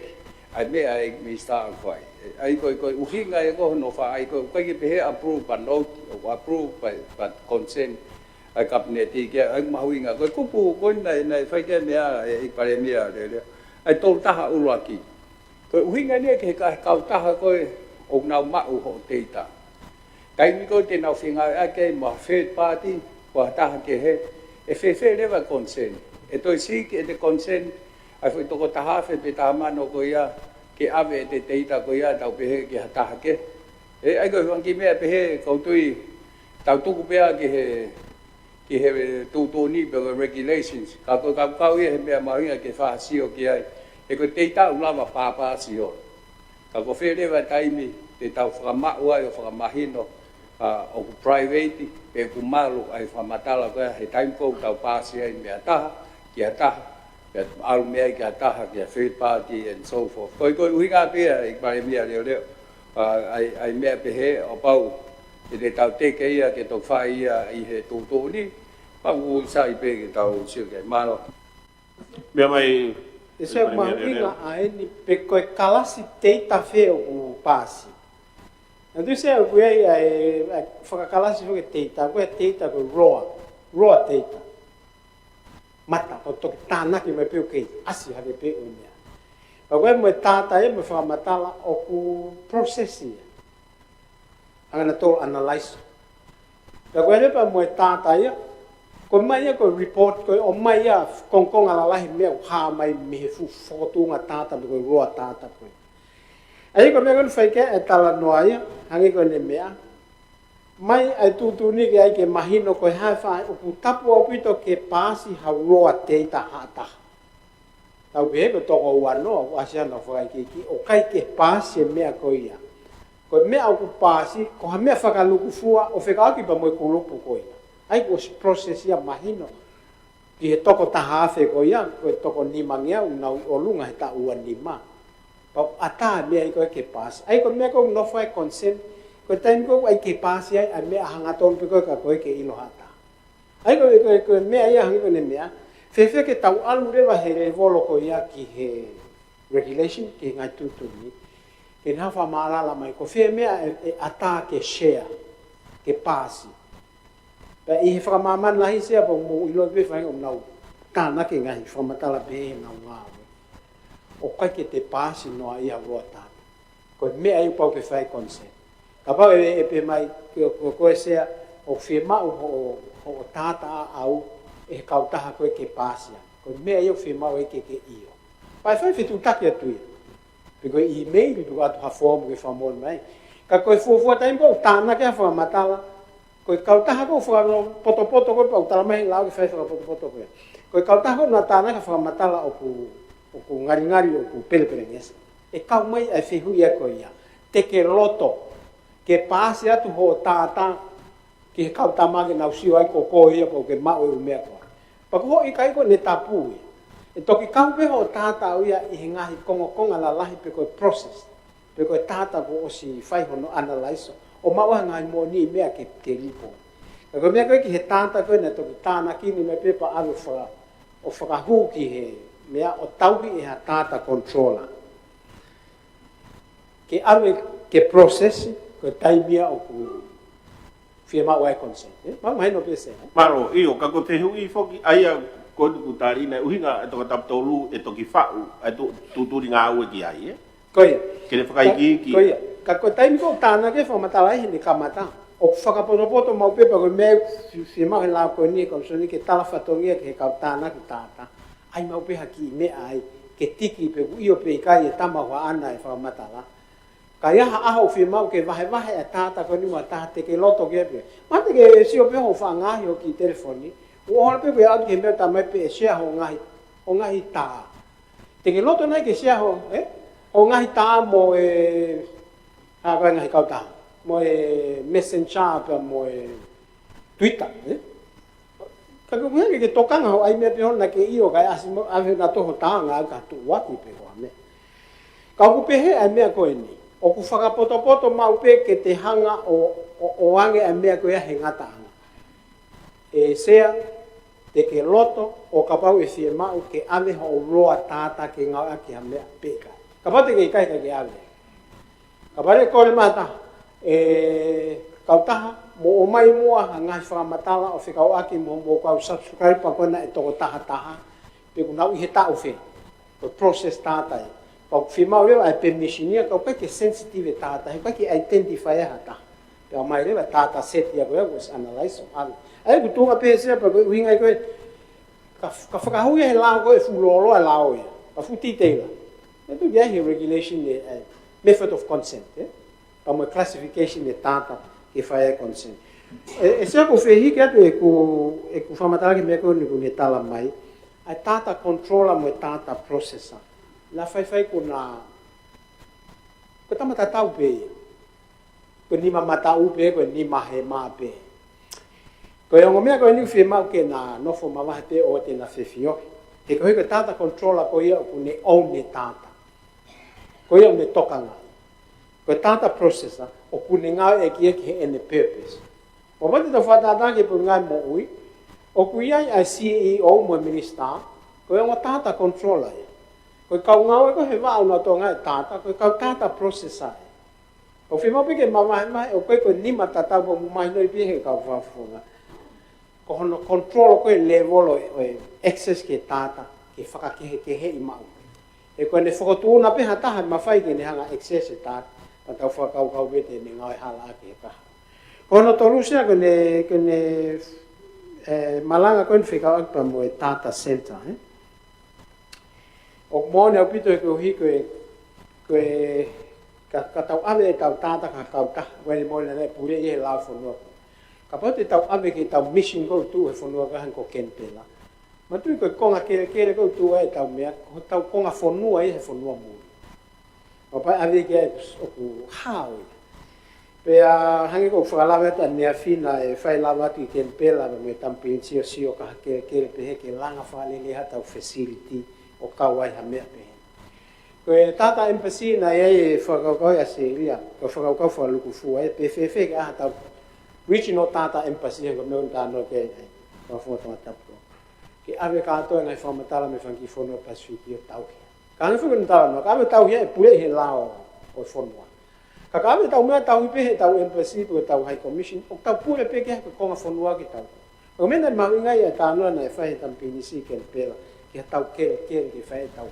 ʻa e meʻa ʻa e minisitā ʻoku fai. ʻE, ʻa ia ko e, ko e ʻuhinga ia ko hono fai, ʻa ia ko e, ʻoku ʻikai ke pehē approve by note, ʻo approve by, by consent ʻa e kapineti, ke ʻai mahuʻinga. Ko e kupu ko ē naʻe, naʻe fai ki ai e meʻa ʻe he ʻEiki Palēmia Leoleo, ʻa e tolu taha ʻuluaki. Ko e ʻuhinga eni ia ki he ka-, kautaha ko ē ʻoku nau maʻu hoʻo data. Taimi ko ē te nau fengāueʻaki ai mo ha third party, ko ha taha kehe, ʻe fēfē leva e consent. ʻE toe seek ʻete consent ʻa e foʻi toko taha afe pe taha mano ko ia ke ʻave ʻete data ko ia tau pehē ki ha taha kehe. ʻE, ʻa ia ko e fanga kiʻi meʻa pehē ʻoku ou tui tau tuku pē ia ki he ki he tuʻutuʻuni pe ko e regulations. Ka ko e kaukau ia he meʻa mahuʻinga ke fakasio ki ai. He ko e data ʻoku lava pāpāsio. Ka ko fē leva e taimi te tau fakamaʻu ai ʻo fakamahino, ʻa, ʻoku private, pe ʻoku malu ʻa e fakamatala ko ia he taimi ko ē ʻoku tau pāsi ai meʻa taha, ki ha taha, pea ʻalu mei ai ki ha taha, ki ha third party and so forth. Ko e, ko e ʻuhinga pē ia ʻEiki Palēmia Leoleo, ʻa, ʻa e, ʻa e meʻa pehē ʻo pau ʻe te tau teke ia ke tau fai ia ʻi he tuʻutuʻuni, pau ʻoku sai pē ke tau sio ki ai. Mālō. Meʻa mai. ʻE Sea, ʻoku mahuʻinga ʻa eni pe ko e kalasi data fē ʻoku pāsi. Naʻa tau sio ʻoku ʻi ai ʻa e, ʻa e fakakalasi foki e data, ko e data ko e raw, raw data. Mata, ʻoku toki tānaki mai pē ʻoku kei ʻasi hake pē ʻū meʻa. Pea ko e mo e data ia mo e fakamatala ʻoku process ia. Hanga ʻe nautolu ʻo analyze. Pea ko e lepa mo e data ia, ko e ʻomai ia ko e report, ko e ʻomai ia kongokonga lalahi meʻa ʻoku hā mai mei he fuʻu fokotuʻunga data pe ko e raw data ko ē. ʻA ia ko e meʻa ko eni fai ki ai e talanoa ia, hangē ko ʻene meʻa. ʻOmai ʻa e tuʻutuʻuni ke ʻai ke mahino ko e hā e faʻahinga ʻoku tapu ʻaupito ke pāsi ha raw data ha taha. Tau pehē ko e toko uanoa, ʻoku ʻasi ai hono fakaikiiki, ʻoku ʻikai ke pāsi e meʻa ko ia. Ko e meʻa ʻoku pāsi, ko ha meʻa fakalukufua ʻo fekauʻaki pea mo e kulupu ko ia. ʻA ia kuo ʻosi process ia mahino. Ki he toko taha afe ko ia, ko e toko nimangeau ʻoku nau ʻi ʻolunga he taʻu ua nima. Pea ʻoku ʻatā e meʻa ia ko ē ke pāsi. ʻA ia ko e meʻa ko ē ʻoku nofo ai e consent, ko e taimi ko ē ʻoku ʻai ke pāsi ai ʻa e meʻa hangatonu pē ko ē ka ko ē ke ʻilo ha taha. ʻA ia ko e, ko e, ko e meʻa ia hangē ko ʻene meʻa, fēfē ke tau ʻalu leva he levolo ko ia ki he regulation, ki he ngaahi tuʻutuʻuni, ke ne hanga ʻo fakamaʻalaʻala mai, ko fē meʻa ʻe, ʻe ʻatā ke share, ke pāsi. Pea ʻi he fakamāmani lahi Sea pea mou ʻilo pē fai ʻoku nau tānaki e ngaahi fakamatala pehē heʻenau ngāue. ʻOku ʻikai ke te pāsi noa ia raw data. Ko e meʻa ia ʻoku pau ke fai consent. Kapau ʻe, ʻe pehē mai, ko, ko, ko e Sea, ʻoku fiemaʻu hoʻo, hoʻo data ʻaʻau ʻe he kautaha ko ē ke pāsi ai. Ko e meʻa ia ʻoku fiemaʻu ai ke ke ʻio. Pea ʻe fai fetuʻutaki atu ia. Pe ko e email, pe ko e ʻatu ha form ke fakamoʻoni mai. Ka ko e fuofua taimi ko ē ʻoku tānaki ai e fakamatala, ko e kautaha ko ē ʻoku fakapotopoto ko ē, pea ʻoku tala mai he lao ke fai fakapotopoto ko ē. Ko e kautaha ko ē ʻoku nau tānaki e fakamatala ʻoku, ʻoku ngalingali, ʻoku pelepelengesi. ʻE kau mai ʻa e fehuʻi ia ko ia. Te ke loto ke pāsi atu hoʻo data ki he kau tama ke nau sio ai ko koe ia pe ʻoku ke maʻu e ʻū meʻa ko ē. Pea ko hoʻo ʻikai ko ʻene tapu ia. ʻE toki kau pē hoʻo data ʻaʻau ia ʻi he ngaahi kongokonga lalahi pe ko e process. Pe ko e data kuo ʻosi fai hono analyze. ʻO maʻu ai e ngaahi moʻoniʻi meʻa ke, ke lipo. Ka ko e meʻa ko ē ki he data ko ē naʻe toki tānaki ni mai pē pea ʻalu ʻo faka-, ʻo fakahū ki he meʻa ʻo tauhi ʻe ha data controller. Ke ʻave ke process, ko e taimi ia ʻoku fiemaʻu ai e consent, ē? Mau mahino pē Sea, ē? Mālō, ʻio, ka ko e fehuʻi foki, ʻa ia, Ko e tuku tali naʻe ʻuhinga e toko tapu tolu e toki faʻu e tu-, tuʻutuʻuni ngāue ki ai, ē? Ko ia. Ke ne fakaikiiki. Ko ia. Ka ko e taimi ko ē ʻoku tānaki e fakamatala ai heʻene kamata, ʻoku fakapotopoto maʻu pē pea ko e meʻa ʻoku fi-, fiemaʻu he lao ko eni ʻa e Komisoni ke tala fatongia ki he kau tānaki tātā. ʻAi maʻu pē ha kiʻi meʻa ai ke tiki pe ʻoku ʻio pe ʻikai e tama ʻoku ʻaʻana e fakamatala. Ka ʻi ai ha ʻaho ʻoku fiemaʻu ke vahevahe e tātā ko eni mo ha taha, te ke loto ki ai pē. Mahalo te ke sio pē hoʻo faʻa ngaohi hoʻo kiʻi telefoni, ʻo ʻohovale pē ke aʻu ki he meʻa ʻoku tala mai pē ʻe share hoʻo ngaahi, hoʻo ngaahi tā. Te ke loto nai ke share hoʻo, ē? Hoʻo ngaahi tā mo e, ha, ko e ngaahi kautaha, mo e Messenger pea mo e Twitter, ē? Ka ko e ʻuhinga ke ke tokanga hoʻo ʻai meʻa pē hono ke ʻio kae ʻasi mo ʻave nautolu hoʻo tā ʻo ngāue ki ha tuʻuaki pe ko ha meʻa. Ka ʻoku pehē ʻa e meʻa ko eni, ʻoku fakapotopoto maʻu pē ke te hanga ʻo, ʻo, ʻoange ʻa e meʻa ko ia he ngataʻanga. ʻE Sea, te ke loto ʻo kapau ʻe fiemaʻu ke ʻave hoʻo loa tātā ke ngāueʻaki ha meʻa pe ʻikai. Kapau te ke ʻikai, ʻikai ke ʻave. Kapau ʻe kole mai ha taha, ʻe kautaha, mou ʻomai muʻa ha ngaahi fakamatala ʻo fekauʻaki mo, mo e kau subscriber ko ena ʻe toko taha taha, pe ʻoku nau ʻi he taʻu fē, ko e process tātā ia. Pea ʻoku fiemaʻu leva ʻa e permission ia, ka ʻoku ʻikai ke sensitive e tātā, he ʻoku ʻikai ke identify ai ha taha. Pea ʻomai leva e tātā set ia ko ia, ʻoku ʻosi analyze ʻo ʻave. ʻA ia ʻoku tuʻunga pē Sea pea ko e ʻuhinga ia ko e ka, ka fakahū ia he lao ko e fuʻu lōloa e lao ia. Ka fuʻu titeila. ʻE tuʻu ia he regulation ʻe, ʻe method of consent, ē? Pea mo e classification e tātā ke fai ai e consent. ʻE, ʻe Sea, ʻoku ou fie hiki atu ʻeku, ʻeku fakamatala ki he meʻa ko eni kuo ne tala mai, ʻa e data controller mo e data processor. Naʻa faifai ko ena, ko e tama tatau pē ia. Ko e nima mataʻu pē, ko e nima hema pē. Ko e ongo meʻa ko eni ʻoku fiemaʻu ke na nofo mavahe pē ʻoua te na fefiohi. He ko e, ko e data controller ko ia ʻoku ne own e data. Ko ia ʻoku ne tokanga. Ko e data processor ʻoku ne ngāueʻaki ia ki heʻene purpose. Kapau te tau fakatātā ki he potungāue moʻui, ʻoku ʻi ai ʻa e C E O mo e minisitā, ko e ongo data controller ia. Ko e kau ngāue ko ē he vaʻa ʻoku nau tokanga e data, ko e kau data processor ia. ʻOku fiemaʻu pē ke mavahe mai, ʻoku ʻikai ko e nima tatau, pea mou mahinoʻi pē he kau fakafofonga. Ko hono control ko e level ʻo e, ʻo e access ki he data, ke fakakehekeheʻi maʻu. He ko ʻene fokotuʻuna pē ha taha ʻe mafai ke ne hanga access e data, ka tau fakakaukau pē te ne ngāue hala ʻaki he taha. Ko hono tolu Sea ko ʻene, ko ʻene, ē, malanga ko eni fekauʻaki pea mo e data center, ē? ʻOku moʻoni ʻaupito he koeʻuhi ko e, ko e, ka, ka tau ʻave ʻetau data ki ha kautaha, ʻoku ʻi ai e moʻoni naʻe puleʻi ia he lao fonua. Kapau te tau ʻave ki heʻetau mission ko ē ʻoku tuʻu he fonua ko ē hangē ko Kenipela. Manatuʻi ko e konga kelekele ko ē ʻoku tuʻu ai ʻetau meʻa, ko hotau konga fonua ia he fonua muli. Kapau ʻe ʻave ki ai ʻoku hao ia. Pea hangē ko ʻeku fakalave atu ʻaneafi, naʻe fai lava atu ʻi Kenipela mo e Tama Pilinisi ʻo sio ki ha kelekele pehē ke langa fakalelei haʻatau facility ʻo kau ai ha meʻa pehē. Ko e data embassy naʻe ʻi ai e fakakaukau ʻa ʻAositelēlia, ko e fakakaukau fakalūkufua ia, pe fēfē ke ʻai haʻatau regional data embassy, he ko e meʻa ʻoku ne talanoa ki ai ʻa e fakafofonga Tongatapu. Ke ʻave kātoa e ngaahi fakamatala mei he fanga kiʻi fonua Pasifiki ʻo tauhi. Ka hangē foki ko ʻene talanoa, ka ʻave ʻo tauhi ia ʻe puleʻi he lao ʻo e fonua. Ka ka ʻave ʻetau meʻa ʻo tauhi pē heʻetau embassy pe ko ʻetau high commission, ʻoku tau pule pē ki ai ko e konga fonua ke tau. Ko e meʻa naʻe mahuʻinga ai ʻa e talanoa naʻe fai ʻe he Tama Pilinisi ʻi Kenipela, ki haʻatau kelekele ke fai ʻetau,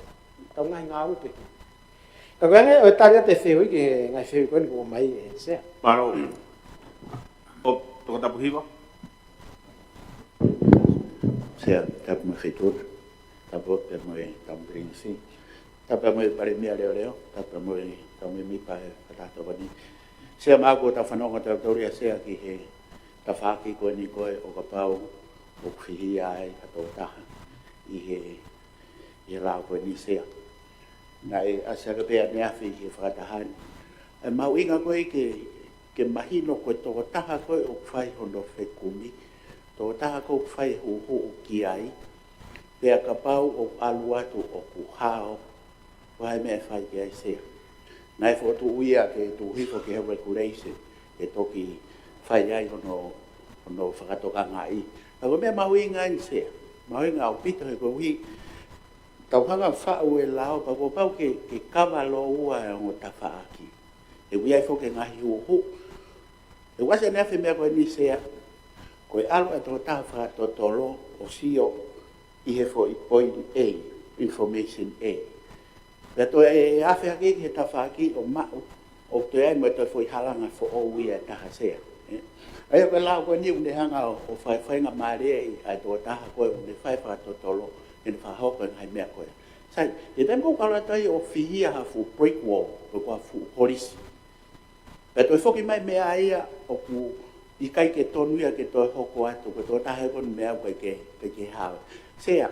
ʻetau ngaahi ngāue pē. Ka ko e ʻuhinga ia ʻo e tali atu e fehuʻi ki he ngaahi fehuʻi ko eni kuo ʻomai ʻe Sea. Mālō. ʻO, Tongatapu hiva. Sea, tapu mo e feituʻu, tapu pea mo e Tama Pilinisi, tapu pea mo e Palēmia Leoleo, tapu pea mo e kau mēmipa he Fakataha Tokoni. Sea, mahalo kuo tau fanongo tautolu ʻia Sea ki he tafaʻaki ko eni ko ē ʻo kapau ʻoku fihia ai ha tokotaha ʻi he, ʻi he lao ko eni Sea. Naʻe ʻasi hake pē ʻaneafi ʻi he fakataha ni ʻa e mahuʻinga ko ē ke, ke mahino ko e tokotaha ko ē ʻoku fai hono fekumi, tokotaha ko ē ʻoku fai e huʻuhuʻu ki ai, pea kapau ʻoku ʻalu atu ʻoku hao, ko e hā e meʻa ʻe fai ki ai Sea. Naʻe fokotuʻu ia ke tuʻu hifo ki he regulation, ke toki fai ai hono, hono fakatokangaʻi. Ka ko e meʻa mahuʻinga eni Sea, mahuʻinga ʻaupito he koeʻuhi, tau hanga ʻo faʻu e lao, pea kuo pau ke, ke kava lōua e ongo tafaʻaki. He ʻoku ʻi ai foki e ngaahi huʻuhuʻu. He ʻoku ʻasi ʻaneafi e meʻa ko eni Sea, ko e ʻalu ʻa e tokotaha fakatotolo ʻo sio, ʻi he foʻi point A, information A. Pea toe ʻe afe hake ki he tafaʻaki ʻo maʻu, ʻo toe ʻai mo e toe foʻi halanga foʻou ia ʻe taha Sea. ʻE? ʻA ia ko e lao ko eni ʻoku ne hanga ʻo, ʻo fai, faingamālieʻi ʻa e tokotaha ko ē ʻoku ne fai fakatotolo, ke ne fakahoko e ngaahi meʻa ko ia. Sai, ʻi he taimi ko ē ʻoku ʻalu atu ai ʻo fihia ha fuʻu brick wall, pe ko ha fuʻu kolisi. Pea toe foki mai meʻa ia ʻoku ʻikai ke tonu ia ke toe hoko atu, ko e tokotaha ko eni meʻa ʻoku ʻikai ke, ʻikai ke hao. Sea,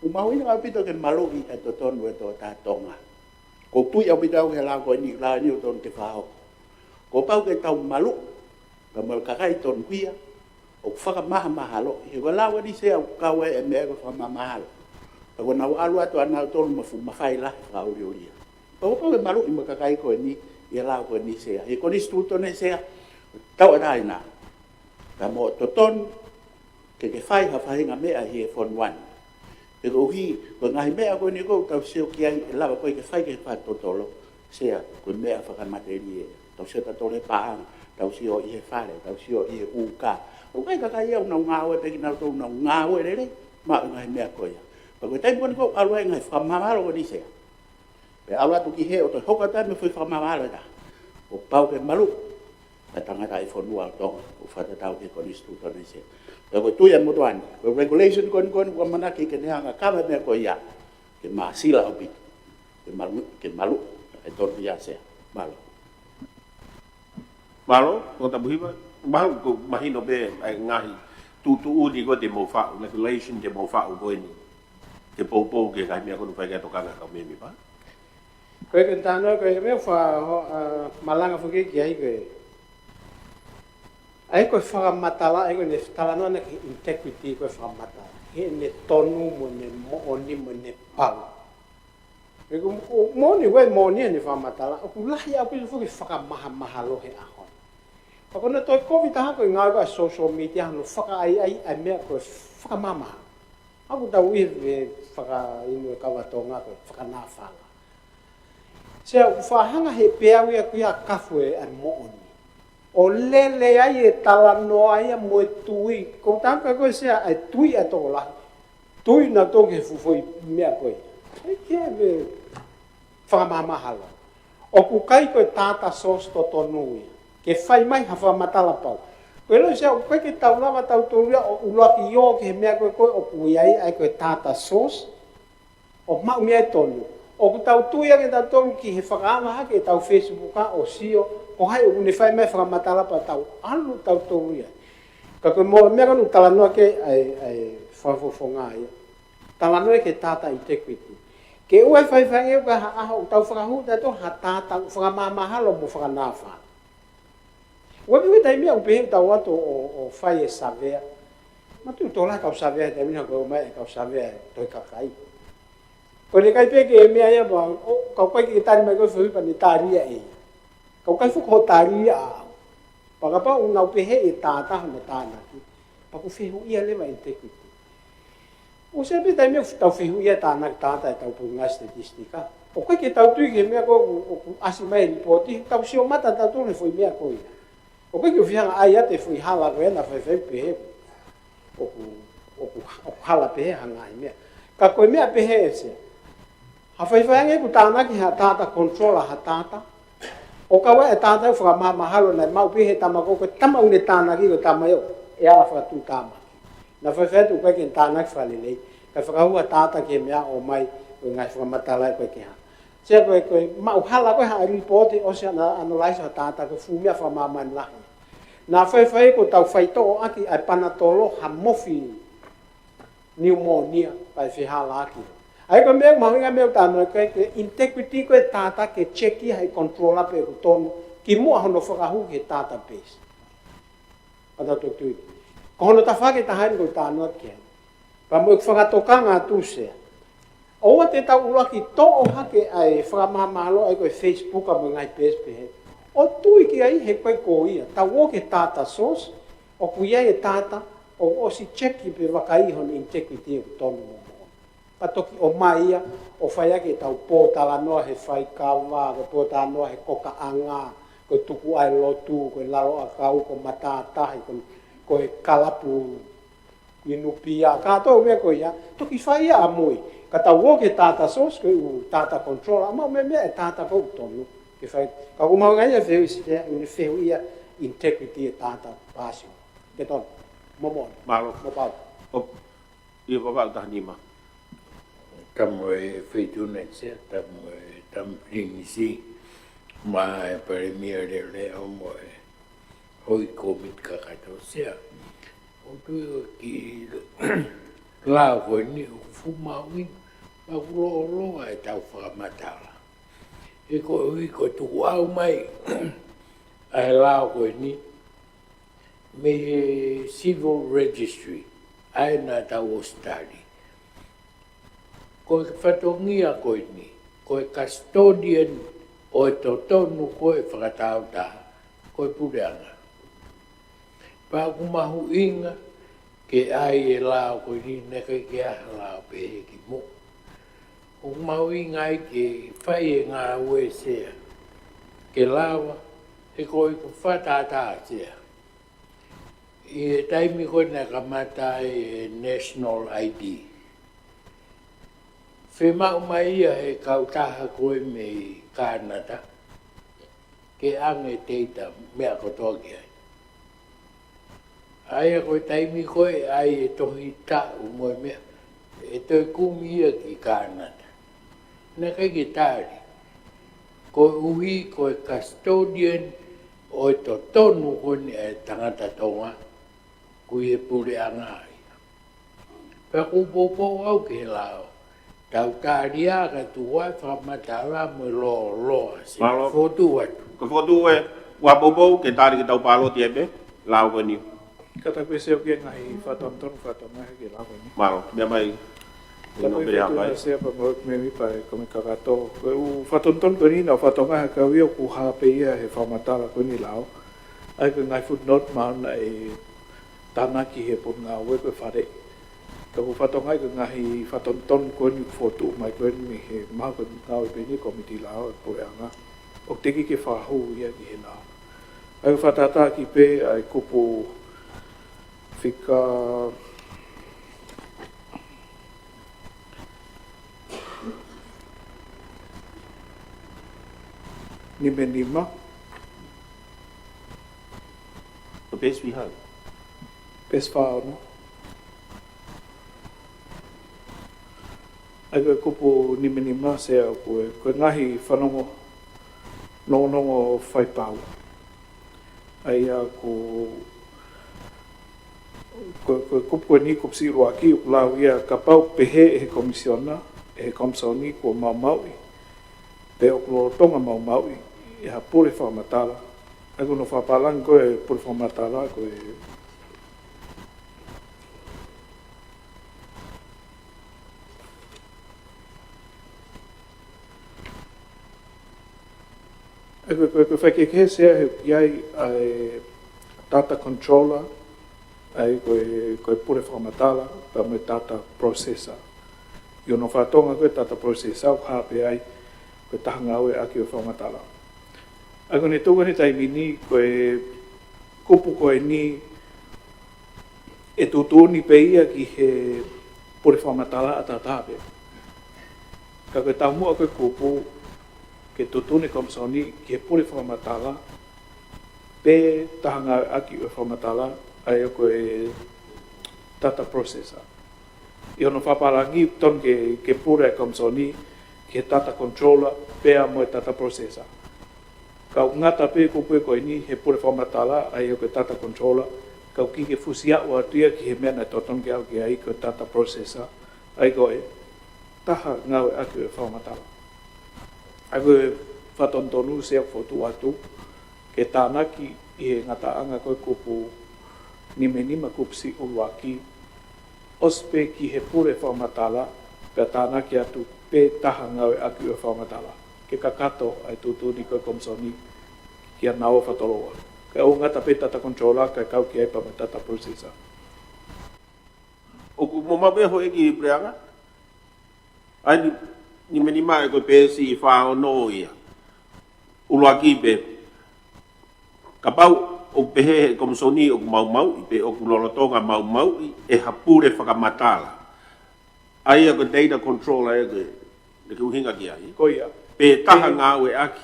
ʻoku mahuʻinga ʻaupito ke maluʻi e totonu e tokotaha Tonga. ʻOku ou tui ʻaupito au he lao ko eni, lao eni ʻoku totonu ke fakahoko. Kuo pau ke tau maluʻi, pea mo e kakai tonuhia, ʻoku fakamahamahaloʻi. He ko e lao eni Sea ʻoku kau ai e meʻa ko e fakamahamahalo. Pea ko ʻenau ʻalu atu ʻanautolu mo e fuʻu mafai lahi fakaʻuliʻulia. Pea kuo pau ke maluʻi mo e kakai ko eni, ʻi he lao ko eni Sea. ʻI he konisitūtone Sea, tauʻatāina. Pea mo totonu, ke ke fai ha faʻahinga meʻa ʻi he fonua ni. He koeʻuhi, ko e ngaahi meʻa ko eni ʻoku tau sio ki ai ʻe lava ko ē ke fai ke fakatotolo, Sea, ko e meʻa fakamatelie. Tau sio tautolu he paʻanga, tau sio ʻi he fale, tau sio ʻi he ʻū kā. ʻOku ʻi ai e kakai ia ʻoku nau ngāue pē kinautolu ʻoku nau ngāue lelei, maʻu e ngaahi meʻa ko ia. Pea ko e taimi ko eni ʻoku ʻalu ai e ngaahi fakamāmalo ko eni Sea. Pea ʻalu atu ki hē ʻo toe hoko atu ai mo e foʻi fakamāmalo ʻe taha. Kuo pau ke maluʻi ʻa e tangataʻi fonua ʻo Tonga, ʻoku fakatatau ki he konisitūtone Sea. Pea ko e tui ʻa e motuʻa ni, ko e regulation ko eni ko eni ʻoku ʻamanaki ke ne hanga ʻo kava e meʻa ko ia, ke māsila ʻaupito, ke malu, ke maluʻi e tonuhia Sea. Mālō. Mālō, ko Tapuhiva, mālō, ʻoku mahino pē ʻa e ngaahi tuʻutuʻuni ko ē te mou faʻu, regulation te mou faʻu ko eni. Ke poupou ki he ngaahi meʻa ko eni ʻoku fai ki ai e tokanga ʻa e kau mēmipa. Ko e ke tano ko e meʻa fa-, ho-, ʻa, malanga foki ki ai ko e. ʻA ia ko e fakamatala, ʻa ia ko ʻene talanoa ʻana ki he integrity ko e fakamatala. Heʻene tonu mo ʻene moʻoni mo ʻene pau. He ko, ko moʻoni, ʻoku moʻoni ʻene fakamatala, ʻoku lahi ʻaupito foki e fakamahamahalo he ʻaho ni. Pea ko ʻene toe kovi taha ko e ngāue ko ē ʻa e social media hono fakaʻaiʻai ʻa e meʻa ko e fakamahamahalo. ʻOku tau ui he fakainu e kava Tonga ko e fakanāfala. Sea, ʻoku faʻa hanga he peau ia ko ia ʻo kafu e ʻa e moʻoni. ʻO lele ai e talanoa ia mo e tui. Ko e tangata ko ē Sea ʻa e tui ʻa e tokolahi. Tui nautolu ki he fuʻu foʻi meʻa ko ia. ʻIkai ke ʻi ai e fakamahamahalo. ʻOku ʻikai ko e data source totonu ia. Ke fai mai ha fakamatala pau. Ko e lau Sea ʻoku ʻikai ke tau lava tautolu ia ʻo ʻuluaki ō ki he meʻa ko ē ko ē ʻoku ʻi ai ʻa e ko e data source. ʻO maʻu mei ai e tonu. ʻOku tau tui ange tautolu ki he fakaava hake ʻetau Facebook ʻo sio, ko hai ʻoku ne fai mai e fakamatala pea tau ʻalu tautolu ia. Ka ko e mo-, meʻa ko ē ʻoku talanoa ki ai ʻa e, ʻa e fakafofonga ia. Talanoa ki he data integrity. Ke ʻoua ʻe faifai ange ʻoku ʻi ai ha ʻaho ʻoku tau fakahū tautolu ha data ʻoku fakamahamahalo mo fakanāfala. ʻOku ʻi ai e taimi ia ʻoku pehē ʻoku tau ō atu ʻo, ʻo fai e savea. Mātuʻaki tokolahi e kau savea he taimi ni ko e ō mai e kau savea ʻo e kakai. Ko e ʻikai pē ke meʻa ia pea, ʻo, ka ʻikai ke tali mai ko e fehuʻi pea ne tali ia ʻe ia. Ka ʻoku ʻikai foki hoʻo tali ia ʻaʻau. Pea kapau ʻoku nau pehē e data hono tānaki. Pea ʻoku fehuʻia leva e integrity. ʻOsi pē taimi ʻoku tau fehuʻia e tānaki data ʻetau potungāue statistika. ʻOku ʻikai ke tau tui ki he meʻa ko ē ʻoku, ʻoku ʻasi mai he lipooti, tau sio mata tautolu he foʻi meʻa ko ia. ʻOku ʻikai ke u fie hanga ʻai atu e foʻi hala ko ē naʻa faifai pehē. ʻOku, ʻoku, ʻoku hala pehē ha ngaahi meʻa. Ka ko e meʻa pehē ʻe Sea. Ha faifai ange ʻoku tānaki ha data, controller ha data. ʻO kau ai e data ʻoku fakamahamahalo naʻe maʻu pē he tama ko ē, ko e tama ʻoku ne tānaki ko e tama ia ʻoku ala fakatuʻutāmaki. Naʻa faifai atu ʻoku ʻikai ke ne tānaki fakalelei. Kae fakahū ha data ki he meʻa ʻo ʻomai ko e ngaahi fakamatala ʻoku ʻikai ke hā. Sea ko e, ko e maʻu hala ko ē ha lipooti ʻosi ana-, analyze ha data ko e fuʻu meʻa fakamāmani lahi. Naʻa faifai ko ʻetau faitoʻo ʻaki ʻa e panatolo ha mofi niumōnia, pea ʻe fehālaaki. ʻA ia ko e meʻa mahuʻinga meʻa ʻoku talanoa ki ai ko e integrity ko e data ke check ia ʻe he controller pe ʻoku tonu, kimuʻa hono fakahū ki he database. Pea tau toki tui. Ko hono tafaʻaki ʻe taha eni ʻoku ou talanoa ki ai. Pea mo e fakatokanga atu Sea. ʻOua te tau ʻuluaki toʻo hake ʻa e fakamahamahalo ʻa ia ko e Facebook pea mo e ngaahi peesi pehē. ʻO tui ki ai he ʻikai ko ia. Tau ō ki he data source, ʻoku ʻi ai e data, ʻo ʻosi check pe vakai hono integrity ʻoku tonu mo moʻoni. Pea toki ʻomai ia, ʻo fai ʻaki ʻetau pōtalanoa he faikava, ko e pōtalanoa he kokaʻanga, ko e tuku ʻa e lotu, ko e lalo ʻakau, ko e matātahi, ko, ko e kalapu ʻi Nūpeá, kātoa e meʻa ko ia, toki fai ia ʻamui. Ka tau ō ki he data source, ko e ʻū data controller, ʻa e meʻa, meʻa e data ko ē ʻoku tonu. Ke fai, ka ʻoku mahuʻinga ia e fehuʻi Sitea, ʻoku ne fehuʻia integrity e data pass. Ke tonu, mo mo. Mālō. Mo pau. ʻO, ʻio, Vavaʻu taha nima. Ka mo e Feituʻu Nai Sea, ka mo e Tama Pilinisi, mo e Palēmia Leʻoleʻo mo e houʻeiki kōmiti kakato Sea. ʻOku ou tui ʻoku kiʻi lao ko eni ʻoku fuʻu mahuʻinga, pea ʻoku lōloa ʻetau fakamatala. He koeʻuhi ko e tukuʻau mai ʻa e lao ko eni mei he Civil Registry, ʻa ia naʻa tau ʻosi tali. Ko e fatongia ko eni, ko e custodian ʻo e totonu ko ē fakatāutaha, ko e puleʻanga. Pea ʻoku mahuʻinga ke ʻai e lao ko eni, naʻe ʻikai ke ʻi ai ha lao pehē kimuʻa. ʻOku mahuʻinga ai ke fai e ngāue Sea, ke lava, he ko e ʻikai ko e fakatātā Sea. ʻI he taimi ko ē naʻe kamata ai e National I D, fiemaʻu mai ia he kautaha ko ē mei Kānata, ke ʻange e data meʻa kotoa ki ai. ʻA ia ko e taimi ko ē ʻai e tohi taʻu mo e meʻa, ʻe toe kumi ia ki Kānata. Naʻe ʻikai ke tali. Koeʻuhi ko e custodian ʻo e totonu ko eni ʻa e tangata Tonga, ko e puleʻanga ia. Pea ʻoku ou poupou au ki he lao. Tau tali ā kae tuku ā e fakamatala mo e lōloa Sea. Mālō. Fokotuʻu atu. Ko e fokotuʻu ē, ʻoua poupou, ke tali ke tau pāloti ai pē, lao ko eni. Kātaki pē Sea ki he ngaahi fakatonutonu, fakatonutonu ki he lao ko eni. Mālō, meʻa mai. Kātaki pē Feituʻu Nai Sea pea mo e mēmipa e kōmiti kakato. Ko e ʻū fakatonutonu ko eni naʻa ku fakatokangaʻi ʻe au ia ʻoku hā pē ia he fakamatala ko eni lao. ʻA ia ko e ngaahi footnote mahuʻinga ʻe tānaki he Potungāue ko e Faleʻi. Ka ʻoku ou fakatokangaʻi ko e ngaahi fakatonutonu ko eni ʻoku fokotuʻu mai ko eni mei he maha ko e ngāue pē eni kōmiti lao e puleʻanga, ʻoku teʻeki ke fakahū ia ki he lao. ʻA ia ʻoku fakatātā ki pē ʻa e kupu fika nima nima. Ko e peesi fē hau? Peesi fā ono. ʻA ia ko e kupu nima nima Sea ko e, ko e ngaahi fanongo, nongonongo faipau. ʻA ia ko, ko, ko e kupu ko eni, kupu siʻi ʻuluaki, ʻoku lau ia kapau pehē ʻe he Komisiona, ʻe he Komisoni kuo maumauʻi, pe ʻoku lolotonga maumauʻi ʻe ha pule fakamatala. ʻA ia ko hono fakapālangi ko e pule fakamatala ko e ʻA ia ko e, ko e, ko e faikehekehe Sea he ʻoku ʻi ai ʻa e data controller, ʻa ia ko e, ko e pule fakamatala, pea mo e data processor. ʻI hono fakatonga ko e data processor, ʻoku hā pē ai ko e taha ngāueʻaki ʻo e fakamatala. ʻA ia ko ʻene tuku he taimi ni, ko e kupu ko eni ʻe tuʻutuʻuni pē ia ki he pule fakamatala ʻataʻatā pē. Ka ko e taumuʻa ko e kupu ke tuʻutuʻuni e Komisoni ki he pule fakamatala pe taha ngāueʻaki ʻo e fakamatala, ʻa ia ko e data processor. ʻI hono fakapālangi totonu ke, ke pule e Komisoni ki he data controller pea mo e data processor. Ka ʻoku ngata pē kupu ko eni he pule fakamatala, ʻa ia ko e data controller, ka ʻoku ʻikai ke fusi aʻu atu ia ki he meʻa naʻe totonu ke aʻu ki ai ko e data processor, ʻa ia ko e taha ngāueʻaki ʻo e fakamatala. ʻA ia ko e fakatonutonu Sea ʻoku fokotuʻu atu, ke tānaki ʻi he ngataʻanga ko e kupu nima nima kupu siʻi ʻuluaki, ʻosi pē ki he pule fakamatala, pea tānaki atu pe taha ngāueʻaki ʻo e fakamatala. Ke kakato ʻa e tuʻutuʻuni ko e Komisoni kia naua fakatoloua. Ka ʻoku ngata pē data controller, kae kau ki ai pea mo e data processor. ʻOku mou maʻu pē houʻeiki puleʻanga? ʻA ia ni, nima nima ʻa ia ko e peesi fā ono ia. ʻUluaki pē. Kapau ʻOku pehē he Komisoni ʻoku maumauʻi pe ʻoku lolotonga maumauʻi ʻe ha pule fakamatala. ʻA ia ko e data controller ē ko e, naʻa ke ʻuhinga ki ai. Ko ia. Pe taha ngāueʻaki.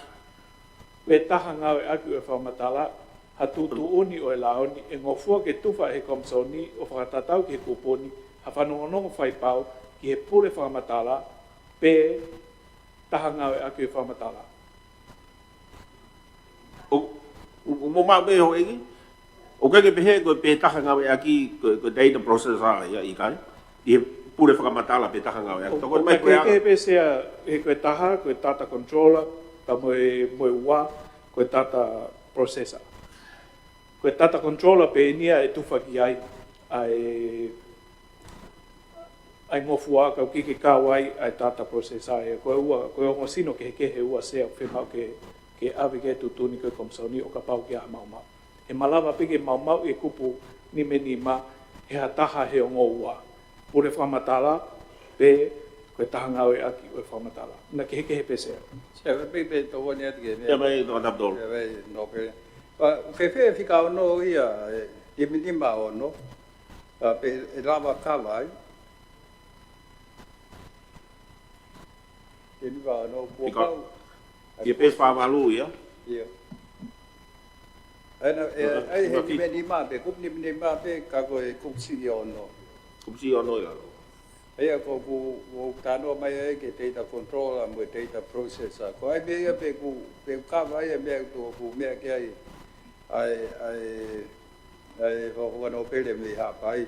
Pe taha ngāueʻaki ʻo e fakamatala, ha tuʻutuʻuni ʻo e lao ni, ʻe ngofua ke tufa ʻe he Komisoni ʻo fakatatau ki he kupu ni, ha fanongonongo faipau ki he pule fakamatala, pe taha ngāueʻaki ʻo e fakamatala. ʻO, ʻo, ʻo mo ma pe ho ʻEiki. ʻOku ʻikai ke pehē ko e pe taha ngāueʻaki ko, ko e data processor ia ʻikai. ʻI he pule fakamatala pe taha ngāueʻaki. ʻOku, tokoni ʻoku mai ko e ʻa. Kehekehe pē Sea, he ko e taha, ko e data controller, ka mo e, mo e ua, ko e data processor. Ko e data controller pē eni ia ʻe tufa ki ai ʻa e, ʻa e ngofua ka ʻoku ʻikai ke kau ai ʻa e data processor ia. Ko e ua, ko e ongo sino kehekehe ʻe ua Sea ʻoku fiemaʻu ke, ke ʻave ki he tuʻutuʻuni ko e Komisoni ʻo kapau ʻoku ʻi ai ha maumau. He malava pē ke maumauʻi e kupu nimanima he ha taha he ongo ua. Pule fakamatala pe ko e taha ngāueʻaki ʻo e fakamatala. Naʻa kehekehe pē Sea. Sea, pē, pē, tokoni atu ki he meʻa. Ia mai, tokoni atu. Ia mai, no, pē. Pea, fēfē fika ono ia, ʻe, nimanima ono. Pea pe ʻe lava kava ai. Ke ni va no kuo Fika. Pau. Ia pe fā valu ia. Ia. Ana, e, Fika, ai he fika fika. Nimanima pē, kupu nimanima pē, ka ko e kupu siʻi ono. Kupu siʻi ono ia. Ia ko ʻeku, ʻoku ou talanoa mai ai ki he data controller mo e data processor. Ko e meʻa ia pē ʻoku, pē ʻoku kava ai e meʻa ʻoku ou meʻa ki ai. ʻA e, ʻa e, ʻa e, fakafanongo pē mei Haʻapai.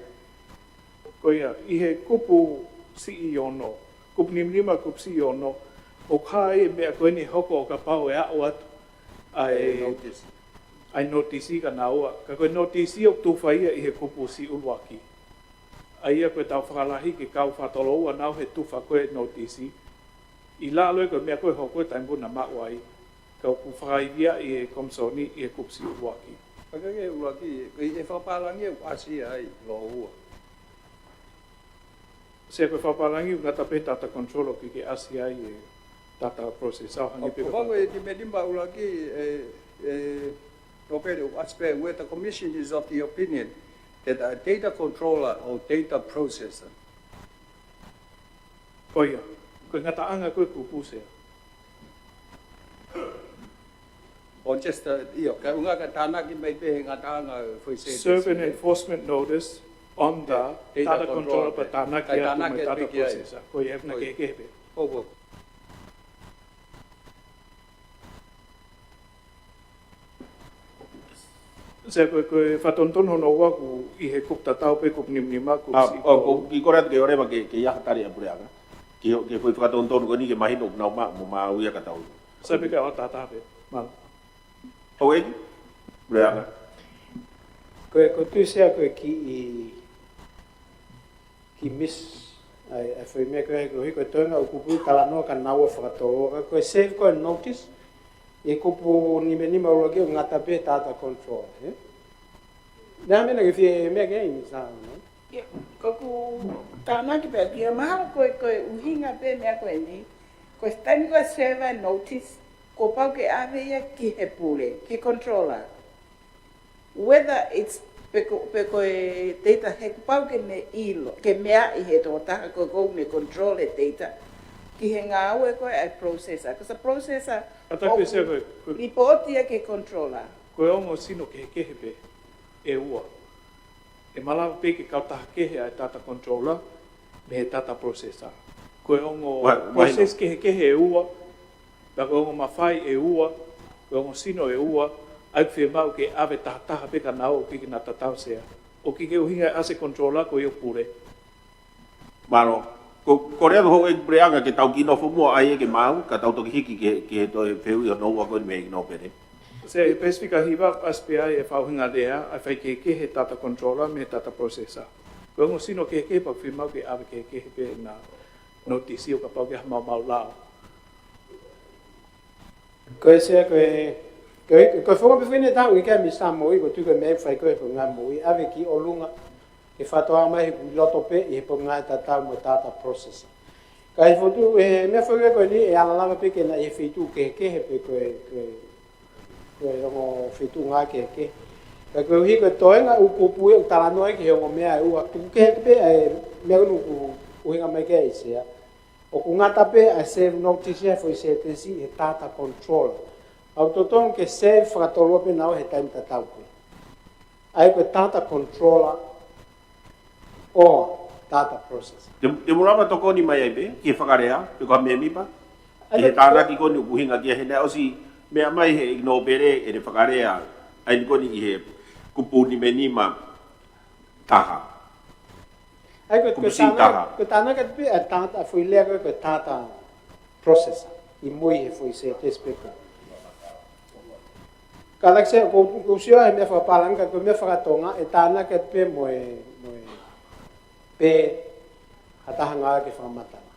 Ko ia, ʻi he kupu siʻi ono, kupu nimanima kupu siʻi ono, ʻoku hā ai e meʻa ko eni ʻe hoko ʻo kapau ʻe aʻu atu ʻa e, ʻa e notice. ʻA e notice kia naua. Ka ko e notice ʻoku tufa ia ʻi he kupu siʻi ʻuluaki. ʻA ia ko e tau fakalahi ke kau fakatoloua naua he tufa ko e notice. ʻI lalo ē ko e meʻa ko ē ʻe hoko he taimi ko ē naʻa maʻu ai. Ka ʻoku fakaivia ʻe he Komisoni ʻi he kupu siʻi ʻuluaki. Ka ke ʻuluaki, ʻe, ʻe fakapālangi ʻoku ʻasi ai, lōua. Sea ko e fakapālangi ʻoku ngata pē he data controller ʻoku ʻikai ke ʻasi ai e data processor hangē pē ko e. ʻO, ʻo e nimanima ʻuluaki, ʻe, ʻe, no pele ʻoku ʻasi pē, where the Commission is of the opinion that a data controller or data processor. Ko ia, ko e ngataʻanga ko e kupu Sea. Or just, uh, ʻio, ka ʻuhinga ka tānaki mai pē he ngataʻanga foʻi sentence. Serve an enforcement notice on the data controller, data controller, pea tānaki atu mo e data processor. Ko ia, naʻa kehekehe pē. ʻO, ʻo. Sea ko e, ko e fakatonutonu hono ua ʻoku ʻi he kupu tatau pē kupu nimanima kupu siʻi ʻo, ko. ʻOku ou kole atu ke ʻoleva ke, ke ʻi ai ha tali ʻa e puleʻanga. Ke, ke foʻi fakatonutonu ko eni ke mahino ʻoku nau ma, mo maʻu ia ka tau. Sea pē ka ʻo tātā pē. Mālō. ʻO eni? Puleʻanga. Ko e, ko e tui Sea ko e kiʻi kiʻi miss, ʻa e, ʻa e foʻi meʻa ko ē, ko e hiko e toenga ʻo e kupu ʻi he talanoa kia naua fakatoloua, ka ko e serve ko e notice, ʻi he kupu nimanima ʻuluaki ʻoku ngata pē he data controller, ē? Naʻa mena ke fie meʻa ke ai, Miss Sano, no? Ia, ko ʻeku tānaki pē, kia mahalo ko e, ko e ʻuhinga pē meʻa ko eni, ko e taimi ko e serve notice, kuo pau ke ʻave ia ki he pule, ki he controller. Whether it's pe ko, pe ko e data he kuo pau ke ne ʻilo, ke meaʻi he tokotaha ko ē ʻoku ne control e data, ki he ngāue ko ē ʻa e processor. Because the processor ʻoku lipooti ia ki he controller. Ko e ongo sino kehekehe pē ʻe ua. ʻE malava pē ke kautaha kehe ʻa e data controller mei he data processor. Ko e ongo process kehekehe ʻe ua, pea ko e ongo mafai ʻe ua, ko e ongo sino ʻe ua, ʻa ia ʻoku fiemaʻu ke ʻave tahataha pē kia naua ʻoku ʻikai ke na tatau Sea. ʻOku ʻikai ke ʻuhinga ʻa e controller ko ia ʻoku pule. Mālō. Ko, kole atu houʻeiki puleʻanga ke tau kiʻi nofo muʻa ʻa ia ke maau, ka tau toki hiki ki he, ki he toe fehuʻi hono ua ko eni mei he ʻEiki Nōpele. Sea, ʻi he Pasifika hiva, ʻasi pē ai e faʻahinga lea, ʻa e faikehekehe he data controller mei he data processor. Ko e ongo sino kehekehe pea ʻoku fiemaʻu ke ʻave kehekehe pē ʻena notice ʻo kapau ʻoku ʻi ai ha maumau lao. Ko e Sea ko e, ko e, ko e founga pē foʻi ʻeni ʻe taha ʻoku ʻikai ke Miss Sano moʻui, ko e tui ko e meʻa ʻe fai ko e founga moʻui, ʻave ki ʻolunga, ke fakatoa mai he ʻoku ʻi loto pē ʻi he pongipongi tatau mo e data processor. Ka ʻi he fotu, ʻi he meʻa foʻi ko eni ʻe ala lava pē ke na ʻi he feituʻu kehekehe pē ko e, ko e, ko e ongo feituʻu ngāue kehekehe. Ka koeʻuhi ko e toenga ʻū kupu ia ʻoku talanoa ki he ongo meʻa ʻe ua, tuku kehe pē ʻa e meʻa ʻoku ʻuhinga mai ki ai ʻa e sea. ʻOku ngata pē ʻa e serve notice ia he foʻi sētesi he data controller. ʻOku totonu ke serve fakatolua pē naua he taimi tatau pē. ʻA ia ko e data controller ʻo data processor. Te, te mou lava tokoni mai ai pē, ki he fakalea, pe ko ha mēmipa. ʻA ia ki he ko e tānaki ko eni ʻoku ʻuhinga ki ai he naʻe ʻosi meʻa mai he ignore pele ʻene fakalea, ʻa eni ko eni ʻi he kupu nimanima taha. ʻA ia ko e, ko e kupu C tānaki, taha. Ko e tānaki atu pē ʻa e data, ʻa e foʻi lea ko e, ko e data processor. ʻI mui he foʻi sētesi pē ko ē. Ka like I said, ʻoku, ʻoku ou sio he meʻa fakapālangi, ka ko e meʻa fakatonga, ʻe tānaki atu pē mo e, mo e, pē ha taha ngāue ke fakamatala.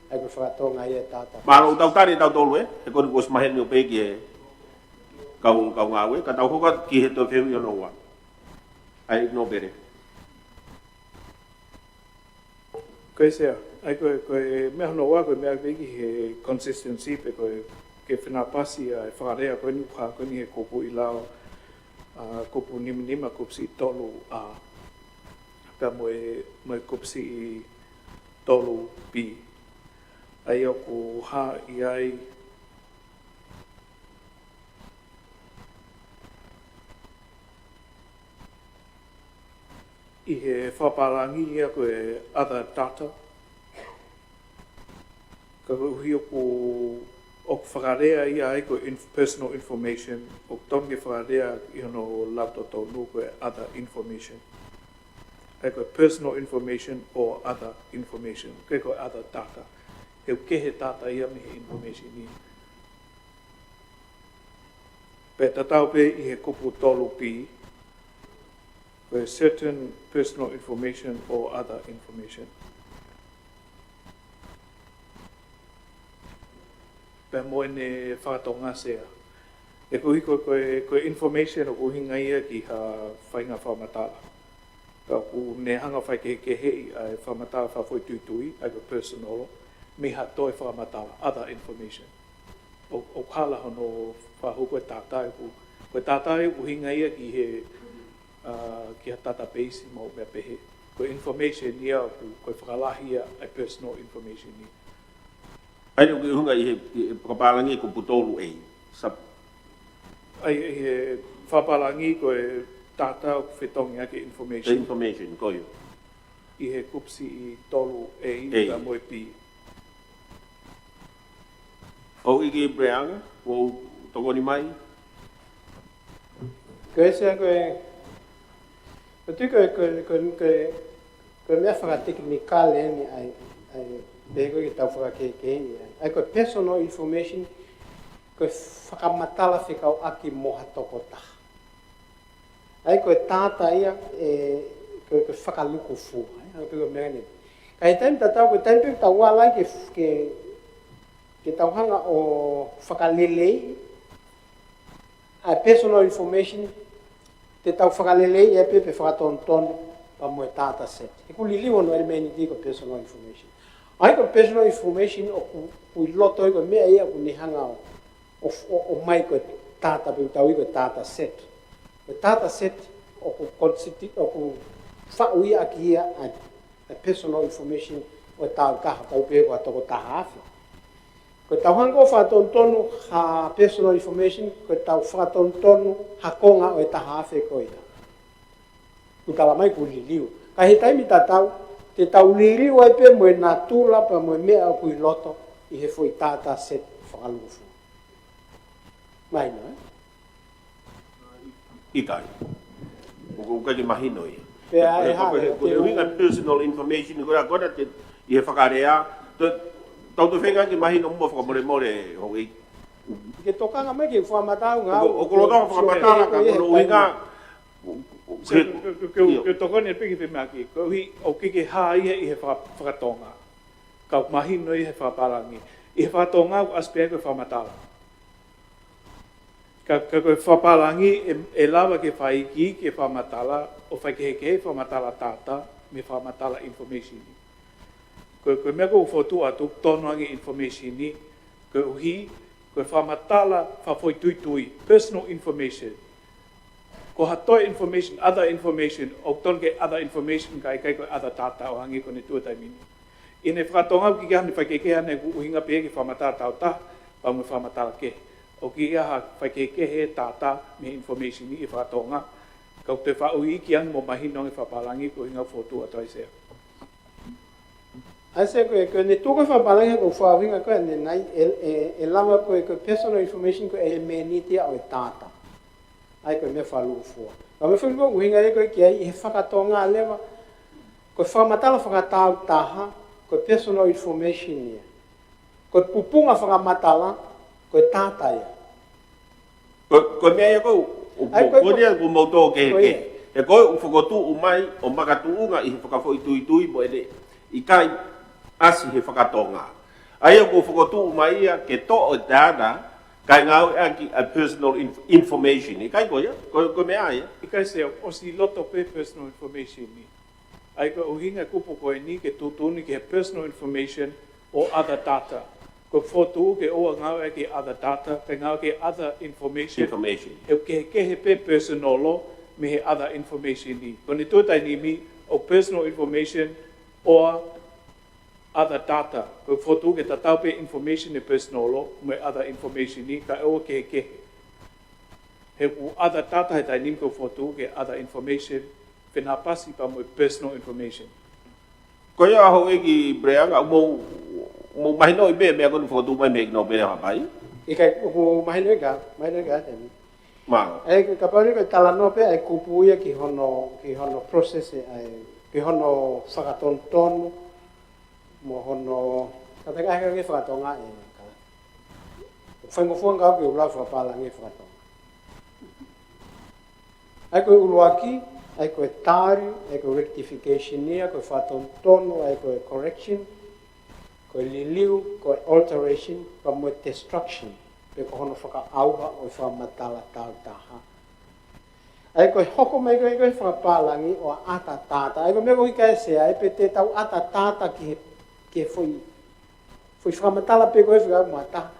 ʻA ia ko e fakatonga ia ʻa e data. Mālō, tau tali ʻe tautolu ē, he ko eni kuo ʻosi maheni ʻo pehē ki he kau, kau ngāue, ka tau hoko atu ki he toe fehuʻi hono ua. ʻA e ignore pele. Ko e sea, ʻa ia ko e, ko e meʻa hono ua, ko e meʻa pē ki he consistency pe ko e ke fenāpasi ʻa e fakalea ko eni ʻoku hā ko eni he kupu ʻi lalo, ʻa, kupu nimanima, kupu C tolu A, pea mo e, mo e kupu C tolu B. ʻA ia ʻoku hā ʻi ai ʻi he fakapālangi ia ko e other data. Ka koeʻuhi ʻoku, ʻoku fakalea ia ai ko e inf-, personal information, ʻoku totonu ke fakalea ʻi hono lau totonu ko e other information. ʻA ia ko e personal information or other information, ʻikai ko e other data. He ʻoku kehe data ia mei he information ia. Pea tatau pē ʻi he kupu tolu B, ko e certain personal information or other information. Pea mo ʻene fakatonga sea. He koeʻuhi ko e, ko e, ko e information ʻoku ʻuhinga ia ki ha faʻahinga fakamatala. Ka ʻoku ne hanga ʻo faikehekeheʻi ʻa e fakamatala fakafoʻituitui, ʻa ia ko e personal, mei ha toe fakamatala, other information. ʻO, ʻoku hala hono fakahū ko e data ʻoku, ko e data ʻoku ʻuhinga ia ki he, ʻa, ki ha database mo e meʻa pehē. Ko e information ia ʻoku, ko e fakalahi ia ʻa e personal information ia. ʻA ia ʻoku ʻuhinga ʻi he, ʻi he fakapālangi ko e kupu tolu A. Sub- ʻA ia ʻi he fakapālangi ko e data ʻoku fetongi ʻaki e information. The information, ko ia. ʻI he kupu C tolu A, A. Pea mo e B. ʻOku ʻi ai e puleʻanga, ʻoku tokoni mai. Ko e sea ko e, ko e tui ko e, ko e, ko e, ko e, ko e meʻa fakatekinikale eni ʻa e, ʻa e, pehē ko e ke tau fakakehekeheʻi ai. ʻA ia ko e personal information, ko e fakamatala fekauʻaki mo ha tokotaha. ʻA ia ko e data ia, ʻe, ko e, ko e fakalūkufua, ʻa ia, ʻa ia ko e meʻa ni. Ka ʻi he taimi tatau, ko e taimi pē ʻoku tau ala ai ke, ke, ke tau hanga ʻo fakaleleiʻi ʻa e personal information, te tau fakaleleiʻi ai pē pe fakatonutonu pea mo e data set. He ʻoku liliu hono ʻelemēniti ko e personal information. ʻA ia ko e personal information ʻoku, ʻoku ʻi loto ia ko e meʻa ia ʻoku ne hanga ʻo, ʻo, ʻo, ʻomai ko e data pe ʻoku tau ui ko e data set. Ko e data set ʻoku consisti-, ʻoku faʻu ia ʻaki ia ʻa e, ʻa e personal information ʻo e taautaha, tau pehē ko ha toko taha afe. Ko ʻetau hanga ʻo fakatonutonu ha personal information, ko ʻetau fakatonutonu ha konga ʻo e taha afe ko ia. ʻOku tala mai ʻoku liliu. Ka ʻi he taimi tatau, te tau liliu ai pē mo e natula pea mo e meʻa ʻoku ʻi loto ʻi he foʻi data set fakalūkufua. Mahino, ē? ʻIkai. ʻOku, ʻoku ʻikai ke mahino ia. Pea ʻe hā, ko e, ko e, ko e ʻuhinga personal information, ko e, ko e, te, ʻi he fakalea, te, tau toe feinga ke mahino muʻa fakamolemole, houʻeiki. Ke tokanga mai ke fakamatala ngā. ʻOku, ʻoku lolotonga fakamatala ka ko hono ʻuhinga, Ke, ke, ke, ke, ke tokoni pē ki he meʻa ki, koeʻuhi ʻoku ʻikai ke hā ia ʻi he faka-, fakatonga. Ka ʻoku mahino ia he fakapālangi. ʻI he fakatonga ʻoku ʻasi pē ia ko e fakamatala. Ka, ka ko e fakapālangi ʻe, ʻe lava ke fai ki, ke fakamatala, ʻo faikehekehe fakamatala data, mei he fakamatala information. Ko, ko e meʻa ʻoku ou fokotuʻu atu, tonu ange information ni, koeʻuhi, ko e fakamatala fakafoʻituitui, personal information. Ko ha toe information, other information, ʻoku tonu ke other information ka ʻikai ko e other data ʻo hangē ko ʻene tuʻu he taimi ni. ʻI heʻene fakatonga ʻoku ʻikai ke ʻi ai hano faikehekehe ʻoku ʻuhinga pē ki he fakamatala tautaha, pea mo e fakamatala kehe. ʻOku ʻikai ha faikehekehe ʻa e data mei he information ʻi he fakatonga. Ka ʻoku toe faʻa ui ki ai mo mahino ange fakapālangi ko e ʻuhinga fokotuʻu atu ai Sea. ʻAi Sea ko e, ko ʻene tuʻu ko e fakapālangi ko e fakaʻuhinga ko ē ʻanenai, ʻe, ʻe, ʻe lava ko e, ko e personal information ko e ʻelemēniti ia ʻo e data. ʻA ia ko e meʻa fakalūkufua. Ka meʻa fakalūkufua ʻuhinga ia ko ē ki ai ʻi he fakatonga leva, ko e fakamatala fakatāutaha, ko e personal information ia. Ko e pupunga fakamatala, ko e data ia. Ko, ko e meʻa ia ko ē, ʻoku ʻAi, ko e, ko e, ko e, ʻoku mau tō kehekehe. Ko ia. He ko e ʻoku fokotuʻu mai, ʻo makatuʻunga ʻi he fakafoʻituitui mo ʻene ʻikai ʻasi he fakatonga. ʻA ia ʻoku fokotuʻu mai ia ke toʻo e data, kae ngāueʻaki ʻa e personal inf-, information. ʻIkai ko ia, ko, ko e meʻa ia. ʻIkai Sea, ʻosi loto pē personal information ni. ʻA ia ko e ʻuhinga e kupu ko eni ke tuʻutuʻuni ki he personal information or other data. Ko e fokotuʻu ke ʻoua ngāueʻaki e other data, kae ngāueʻaki e other information. Information. He ʻoku kehekehe pē personal mei he other information ni. Ko ʻene tuʻu he taimi ni, ʻoku personal information or other data. Ko e fokotuʻu ke tatau pē information ʻi he personal mo e other information ni, kae ʻoua kehekehe. He ʻoku other data he taimi ni ko e fokotuʻu ke other information, fenāpasi pea mo e personal information. Ko ia Houʻeiki Puleʻanga, ʻoku mou, mou mahinoʻi pē meʻa ko eni fokotuʻu mai mei he ʻEiki Nōpele Haʻapai? ʻIkai, ʻoku mahinoʻi ka, mahinoʻi ka, temi. Mālō. ʻE, kapau leva ke talanoa pē ʻa e kupu ia ki hono, ki hono process ʻa e, ki hono fakatonutonu, mo hono, ka te kae ke fakatonga ʻe ka. Faingofua ange ke u lau fakapālangi fakatonga. ʻA ia ko e ʻuluaki, ʻa ia ko e tali, ʻa ia ko e rectification ia, ko e fakatonutonu, ʻa ia ko e correction, ko e liliu, ko e alteration, pea mo e destruction, pe ko hono fakaʻauha ʻo e fakamatala tautaha. ʻA ia ko e hoko mai ko ē ko e fakapālangi ʻo e ʻata data. ʻA ia ko e meʻa ko ē ʻikai Sea, ʻe pē te tau ʻata data ki he, ki he foʻi, foʻi fakamatala pē ko ē fika mata.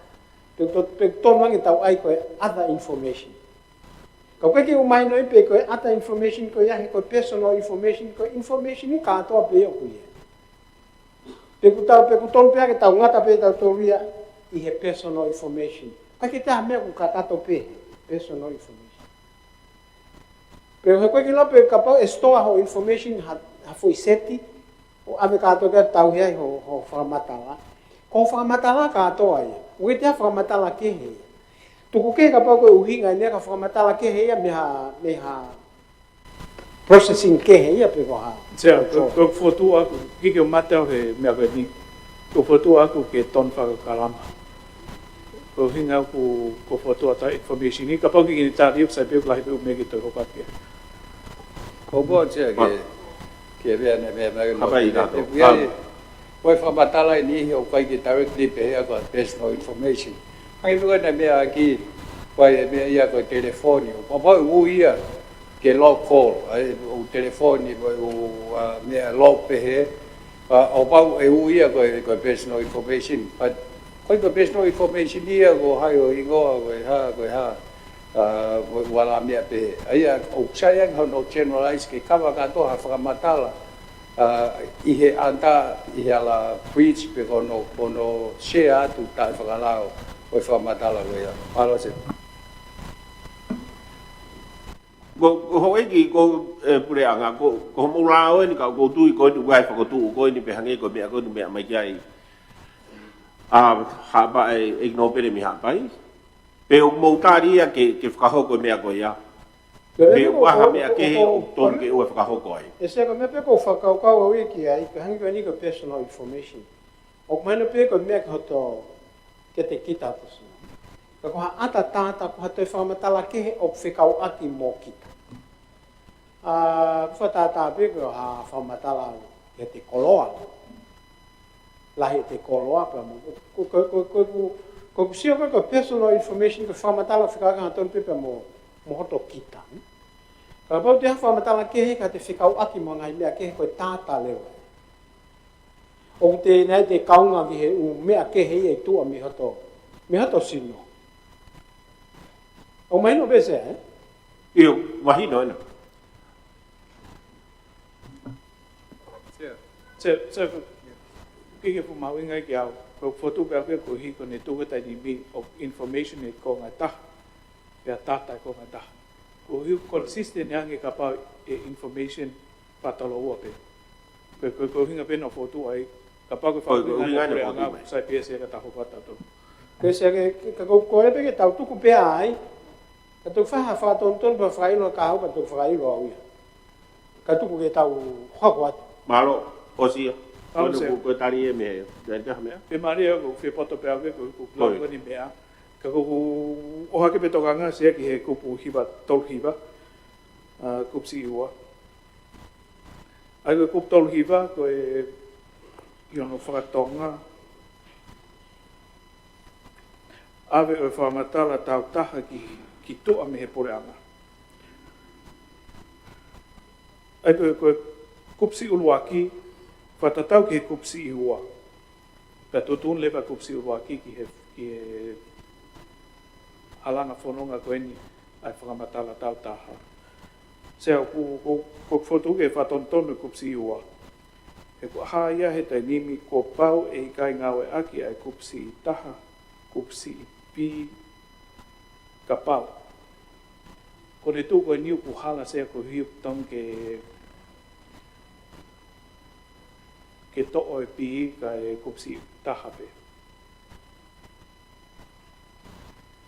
Pe to-, pe tonu ange tau ʻai ko e other information. Ka ʻoku ʻikai ke u mahinoʻi pē ko e other information ko ia he ko e personal information, ko e information ni kātoa pē ʻoku ʻi ai. Pe ʻoku tau, pe ʻoku tonu pē ke tau ngata pē tau tō ia ʻi he personal information. ʻIkai ke ʻi ai ha meʻa ʻoku kakato pē he personal information. Pe he ko e ʻikai ke lau pē kapau ʻe store hoʻo information ha, ha foʻi seti, ʻo ʻave kātoa ke tau ʻi ai hoʻo, hoʻo fakamatala. Ko hoʻo fakamatala kātoa ia. ʻOku ʻikai ke ʻi ai ha fakamatala kehe ia. Tuku kehe kapau ko e ʻuhinga ʻeni ia ka fakamatala kehe ia mei ha, mei ha processing kehe ia pe ko ha. Sea, ko, ko e fokotuʻu ʻaʻaku, ʻikai ke u mate au he meʻa ko eni. Ko e fokotuʻu ʻaʻaku ke tonu fakakalama. Ko e ʻuhinga ʻaʻaku, ko e fokotuʻu atu ʻa e information ni, kapau ʻoku ʻikai ke ne tali ʻoku sai pē ʻoku lahi pē ʻeku meʻa ke toe hoko atu ia. Ko e poini ia ke, ke meʻa ne meʻa, meʻa ke Haʻapai ʻi he, ʻi he, ʻi he, ko e fakamatala ʻeni ʻoku ʻikai ke directly pehē ko e personal information. Hangē pē ko ʻene meʻa ʻaki, ko e meʻa ia ko e telefoni. ʻO kapau ʻe ui ia ke log call, ʻa e ʻū telefoni, ko e ʻū, ʻa, meʻa log pehē, ʻa, ʻo kapau ʻe ui ia ko e, ko e personal information. But ko e, ko e personal information ia ko hai hoʻo hingoa, ko e hā, ko e hā. ʻA, ʻo, ʻo ala meʻa pehē. ʻA ia, ʻoku sai ange hono generalize ke cover kātoa ha fakamatala, ʻa, ʻi he ʻata, ʻi he ala breach pe ko hono, ko hono share atu taʻefakalao ʻo e fakamatala ko ia. Mālō Sea. Ko, ko Houʻeiki, ko, ʻe, Puleʻanga, ko, ko hoʻomou lao ʻeni ka ʻoku ou tui ko eni ʻoku ʻi ai e fokotuʻu ko eni pe hangē ko e meʻa ko eni meʻa mai ki ai. ʻA, Haʻapai, ʻEiki Nōpele mei Haʻapai. Pe ʻoku mou tali ia ke, ke fakahoko e meʻa ko ia. Pe ʻoku ʻi ai ha meʻa kehe ʻoku tonu ke ʻoua fakahoko ai. ʻE Sea ko e meʻa pē ʻoku ou fakakaukau au ia ki ai, ko e hangē ko eni ko e personal information. ʻOku mahino pē ko e meʻa ki hoto, kiate kita hoto sino. Ka ko ha ʻata data, ko ha toe fakamatala kehe ʻoku fekauʻaki mo kita. ʻA, ʻoku fakatātā pē ko ha fakamatala kiate koloa. Lahi ʻete koloa pea mo. Ko, ko, ko, ko, ko, ko ʻeku sio ko e, ko e personal information, ko e fakamatala fekauʻaki hangatonu pē pea mo, mo hoto kita. Kapau ʻe ʻi ai ha fakamatala kehe ka ʻe fekauʻaki mo e ngaahi meʻa kehe ko e data leva. ʻOku te nai te kaunga ki he ʻū meʻa kehe ia ʻi tuʻa mei hoto, mei hoto sino. ʻOku mahino pē Sea, ē? ʻIo, mahino ena. Chair, Chair, Chair, ko e kiʻi fuʻu mahuʻinga ia kiate au. Ko e fokotuʻu pē ʻaʻaku ia koeʻuhi ko ʻene tuku e taimi ʻo e information ʻi he konga ʻe taha, pea data ʻi he konga ʻe taha. Koeʻuhi ʻoku consistent ange kapau ʻe information fakatoloua pē. Ko e, ko e, ko e ʻuhinga pē naʻe fokotuʻu ai, kapau ko e Ko e, ko e fakaʻuhinga ʻuhinga ia naʻe fokotuʻu mai. Sai pē ia ke tau hoko atu. Ko e sai ke, ke, ka ko, ko e pē ke tau tuku pē ai, ka tau fai ha fakatonutonu pea fakaʻilo ka hau ka tau fakaʻilo au ia. Ka tuku ke tau hoko atu. Mālō, ʻosi ia. Mālō, Ko e Chair. Ko e tali e meʻa ia. Ko e taha meʻa. Pea mālie ʻoku fie poto pē au ke ko, ko, Ko e. ko eni meʻa. Ka ko, ko, ʻohake pē tokanga Chair ki he kupu hiva tolu hiva, ʻa, kupu siʻi ua. ʻA ia ko e kupu tolu hiva, ko e ʻi hono fakatonga, ʻave ʻo e fakamatala taautaha ki, ki tuʻa mei he puleʻanga. ʻA ia ko e, ko e kupu siʻi ʻuluaki, fakatatau ki he kupu siʻi ua. Pea tuʻutuʻuni leva kupu siʻi ʻuluaki ki he, ki he halanga fononga ko eni ʻa e fakamatala taautaha. Chair, ʻoku, ʻoku, ʻoku fokotuʻu ke fakatonutonu e kupu siʻi ua. He ko e hā ia he taimi ni kuo pau ʻe ʻikai ngāueʻaki ʻa e kupu siʻi taha, kupu siʻi B, kapau. Ko ʻene tuʻu ko eni ʻoku hala Chair koeʻuhi ʻoku totonu ke, ke toʻo e B kae kupu siʻi taha pē.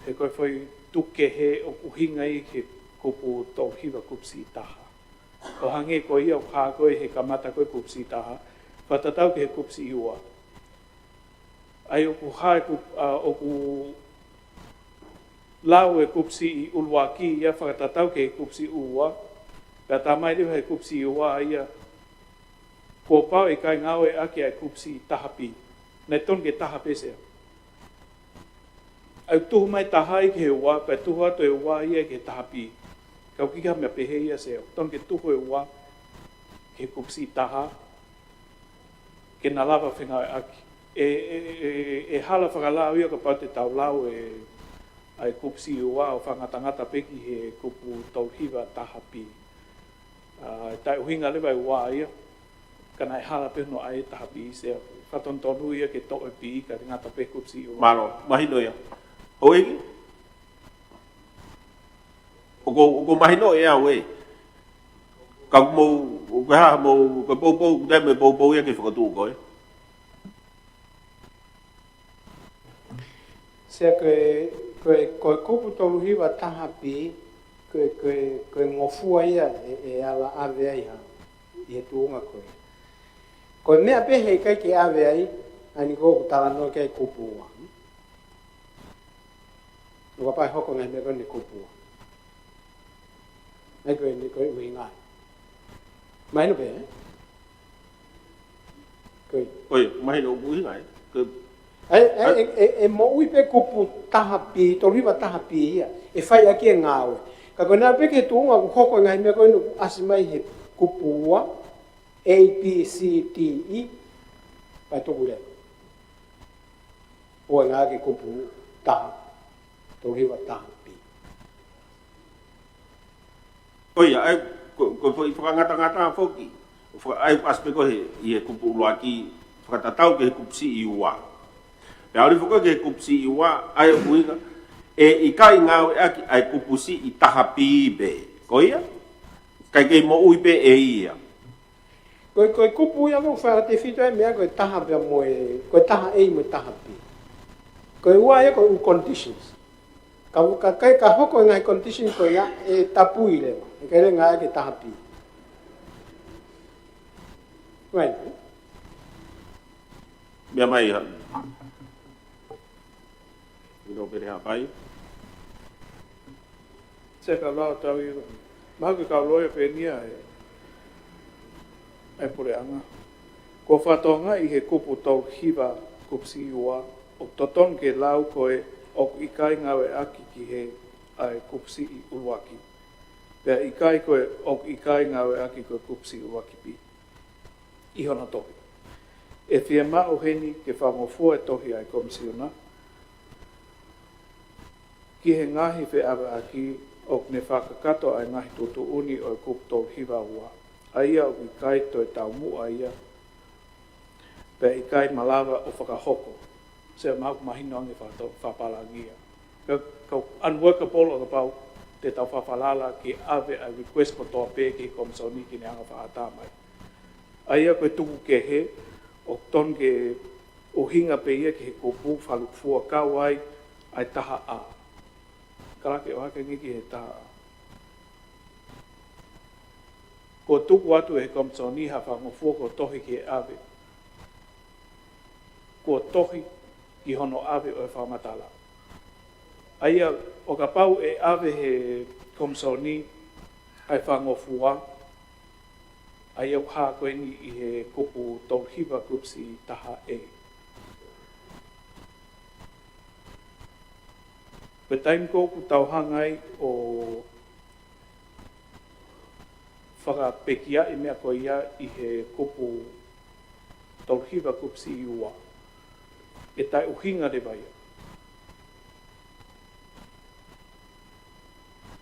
He ko e foʻi tuku kehe ʻoku ʻuhinga ia ki he kupu tolu hiva kupu siʻi taha. ʻO hangē ko ia ʻoku hā ko ē he kamata ko ē kupu siʻi taha, fakatatau ki he kupu siʻi ua. ʻA ia ʻoku hā e kupu, ʻa, ʻoku lau e kupu siʻi ʻuluaki ia fakatatau ki he kupu siʻi ua, pea tā mai leva he kupu siʻi ua ia, kuo pau ʻe ʻikai ngāueʻaki ʻa e kupu siʻi taha B. Naʻe totonu ke taha pē Chair. ʻA ia tuhu mai taha ia ki he ua, pea tuhu atu e ua ia ki he taha B. Ka ʻoku ʻikai ha meʻa pehē ia Chair. Totonu ke tuhu e ua ki he kupu siʻi taha, ke na lava fengāueʻaki. ʻE, ʻe, ʻe, ʻe hala fakalao ia kapau te tau lau e, ʻa e kupu siʻi ua ʻo fakangatangata pē ki he kupu tolu hiva taha B. ʻA, taʻeʻuhinga leva e ua ia, ka naʻe hala pē hono ʻai e taha B Chair. Fakatonutonu ia ke toʻo e B kae ngata pē kupu siʻi ua. Mālō, mahino ia. Houʻeiki? ʻOku, ʻoku mahino ʻe au ē. Ka mou, ʻoku hā mou, ko e poupou, ʻoku taimi e poupou ia ke fokotuʻu ko ē. Chair, ko e, ko e, ko e kupu tolu hiva taha B, ko e, ko e, ko e ngofua ia ʻe, ʻe ala ʻave ai ha, ʻi he tuʻunga ko ē. Ko e meʻa pē he ʻikai ke ʻave ai, ʻa eni ko ʻoku talanoa ki ai kupu ua. ʻOku pau ʻe hoko e ngaahi meʻa ko eni kupu ua. ʻA ia ko eni ko e ʻuhinga. Mahino pē, ē? Ko e. ʻOi, mahino ʻoku ʻuhinga, ē? Ko e. ʻE, ʻe, ʻe, ʻe, ʻe moʻui pē kupu taha B, tolu hiva taha B ia. ʻE fai ʻaki e ngāue. Ka ko ena pē ki he tuʻunga ʻoku hoko e ngaahi meʻa ko eni ʻoku ʻasi mai he kupu ua, A, B, C, D, E, pea tuku leva. ʻO ngā ke kupu taha, tolu hiva taha B. ʻOi, ʻa ia, ko, ko e foʻi fakangatangata foki. ʻO faka-, ʻa ia ʻoku ʻasi pē ko ē he, ʻi he kupu ʻuluaki fakatatau ki he kupu siʻi ua. Pea ʻalu foki ki he kupu siʻi ua, ʻa ia ʻoku ʻuhinga, ʻe ʻikai ngāueʻaki ʻa e kupu siʻi taha B pē. Ko ia? ʻIkai ke moʻui pē ʻe ia. Ko e, ko e kupu ia ʻoku fakatefito ai e meʻa ko e taha pea mo e, ko e taha A mo e taha B. Ko e ua ia ko e ʻū conditions. Ka, ka, ka, ka hoko e ngaahi condition ko ia ʻe tapui leva. ʻE ʻikai leva ngāueʻaki e taha B. Right. Meʻa mai ha. Ino pele hapai. Chair, ka lau tau i, mahalo ke kau loea pē eni ia e, e puleʻanga. Kuo fakatokangaʻi he kupu tolu hiva kupu siʻi ua, ʻoku totonu ke lau ko e ʻoku ʻikai ngāueʻaki ki he ʻa e kupu siʻi ʻuluaki. Pea ʻikai ko e ʻoku ʻikai ngāueʻaki ko e kupu siʻi ʻuluaki B. ʻI hono tohi. ʻE fiemaʻu heni ke fakangofua e tohi ʻa e Komisiona, Ki he ngaahi feʻaveʻaki ʻoku ne fakakakato ʻa e ngaahi tuʻutuʻuni ʻo e kupu tolu hiva ua, ʻa ia ʻoku ʻikai toe taumuʻa ia, pea ʻikai malava ʻo fakahoko. Sio, mahalo ʻoku mahino ange fakato-, fakapālangi ia. Ka, ka ʻoku unworkable ʻo kapau te tau fakafalala ke ʻave ʻa e request kotoa pē ki he Komisoni ke ne hanga ʻo fakaʻatā mai. ʻA ia ko e tuku kehe, ʻoku totonu ke ʻuhinga pē ia ki he kupu fakalūkufua kau ai ʻa e taha A. Kalake ʻo hake ange ki he taha A. Kuo tuku atu ʻe he Komisoni ha fakangofua kuo tohi ki he ʻave. Kuo tohi ki hono ʻave ʻo e fakamatala. ʻA ia, ʻo kapau ʻe ʻave ʻe he Komisoni ʻa e fakangofua, ʻa ia ʻoku hā ko eni ʻi he kupu tolu hiva kupu siʻi taha A. Ko e taimi ko ē ʻoku tau hanga ai ʻo fakapekiaʻi e meʻa ko ia ʻi he kupu tolu hiva kupu siʻi ua, ʻe taʻeʻuhinga leva ia.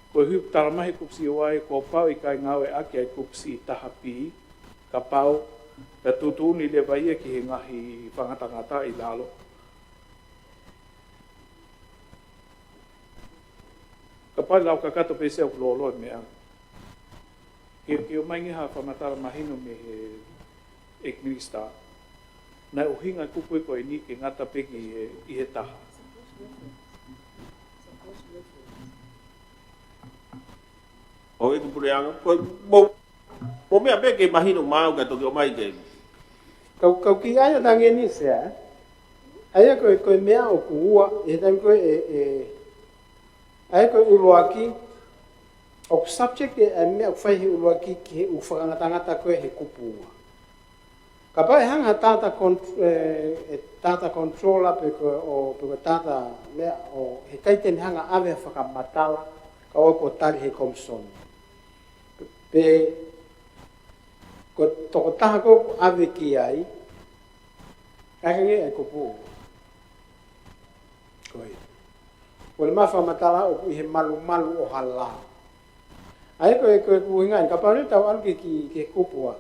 Koeʻuhi ʻoku talamai ʻe he kupu siʻi ua ia kuo pau ʻe ʻikai ngāueʻaki ʻa e kupu siʻi taha B, kapau ʻe tuʻutuʻuni leva ia ki he ngaahi fakangatangata ʻi lalo. Kapau ʻe lau kakato pē, Sea, ʻoku lōloa e meʻa. Ke, ke ʻomai ange ha fakamatala mahino mei he ʻEiki Minisitā. Naʻe ʻuhinga e kupu ko eni ke ngata pē ki he, ʻi he taha. ʻO e kupu leanga, ko e mo Mo meʻa pē ke mahino maʻau ka toki ʻomai ke. Kau, kau ki ai ʻa Tangeni, Sea. ʻA ia ko e, ko e meʻa ʻoku ua, ʻi he taimi ko ē, ʻe, ʻe, ʻa ia ko e ʻuluaki, ʻoku subject ʻa e meʻa ʻoku fai he ʻuluaki ki he ʻū fakangatangata ko ē he kupu ua. Kapau ʻe hanga ha data con-, ʻe, ʻe data controller pe ko, ʻo, pe ko e data meʻa ʻo, heʻikai te ne hanga ʻave ha fakamatala, ka ʻoku tali he Komisoni. Pe ko e tokotaha ko ē ʻoku ʻave ki ai, ʻa ia ko e kupu. Ko ia. Ko e meʻa fakamatala ʻoku ʻi he malumalu ʻo ha lao. ʻA ia ko e, ko e ʻuhinga ia, kapau leva ʻe tau ʻalu ki, ki, ki he kupu ua.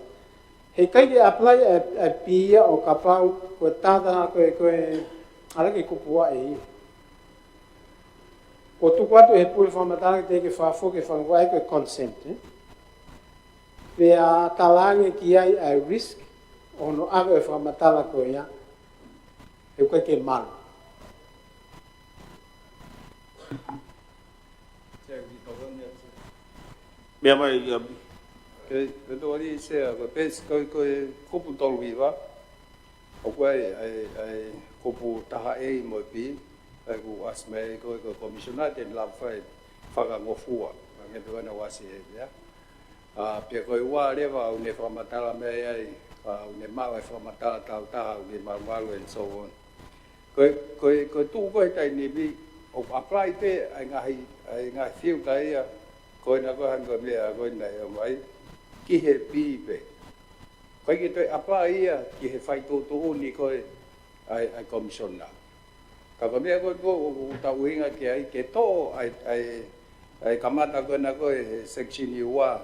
Heʻikai ke apply ʻa e, ʻa e B ia ʻo kapau ko e data ko ē, ko e ʻalu ki he kupu ua ʻe ia. Kuo tuku atu ʻe he pule fakamatala ke teʻeki fakafoki e fanga ua, ʻa ia ko e consent, ē? Pea talaange ki ai ʻa e risk ʻo hono ʻave ʻo e fakamatala ko ia, he ʻoku ʻikai ke malu. Meʻa mai, ia. Ke, ke tau ali, Sea, ko e page, ko e, ko e kupu tolu hiva. ʻOku ʻi ai, ʻa e, ʻa e kupu taha A mo e B, ʻa ia ʻoku ʻasi mai ko e, ko e Komisionā te ne lava fai fakangofua, hangē pē ko ʻena ʻoku ʻasi heni, ia. ʻA, pea ko e ua leva ʻoku ne fakamatala mai ai, ʻa, ʻoku ne maʻu e fakamatala taautaha, ʻoku ne malumalu and so on. Ko e, ko e, ko e tuʻu ko ē he taimi ni, ʻoku apply pē ʻa e ngaahi, ʻa e ngaahi filter ia, ko ena ko ē hangē ko e meʻa ko ena ʻe ʻomai, ki he B pē. ʻIkai ke toe apply ia ki he fai tuʻutuʻuni ko ē ʻa e, ʻa e Komisionā. Ka ko e meʻa ko ē ʻoku, ʻoku tau ʻuhinga ki ai ke toʻo ʻa e, ʻa e, ʻa e kamata ko ena ko ē he section ua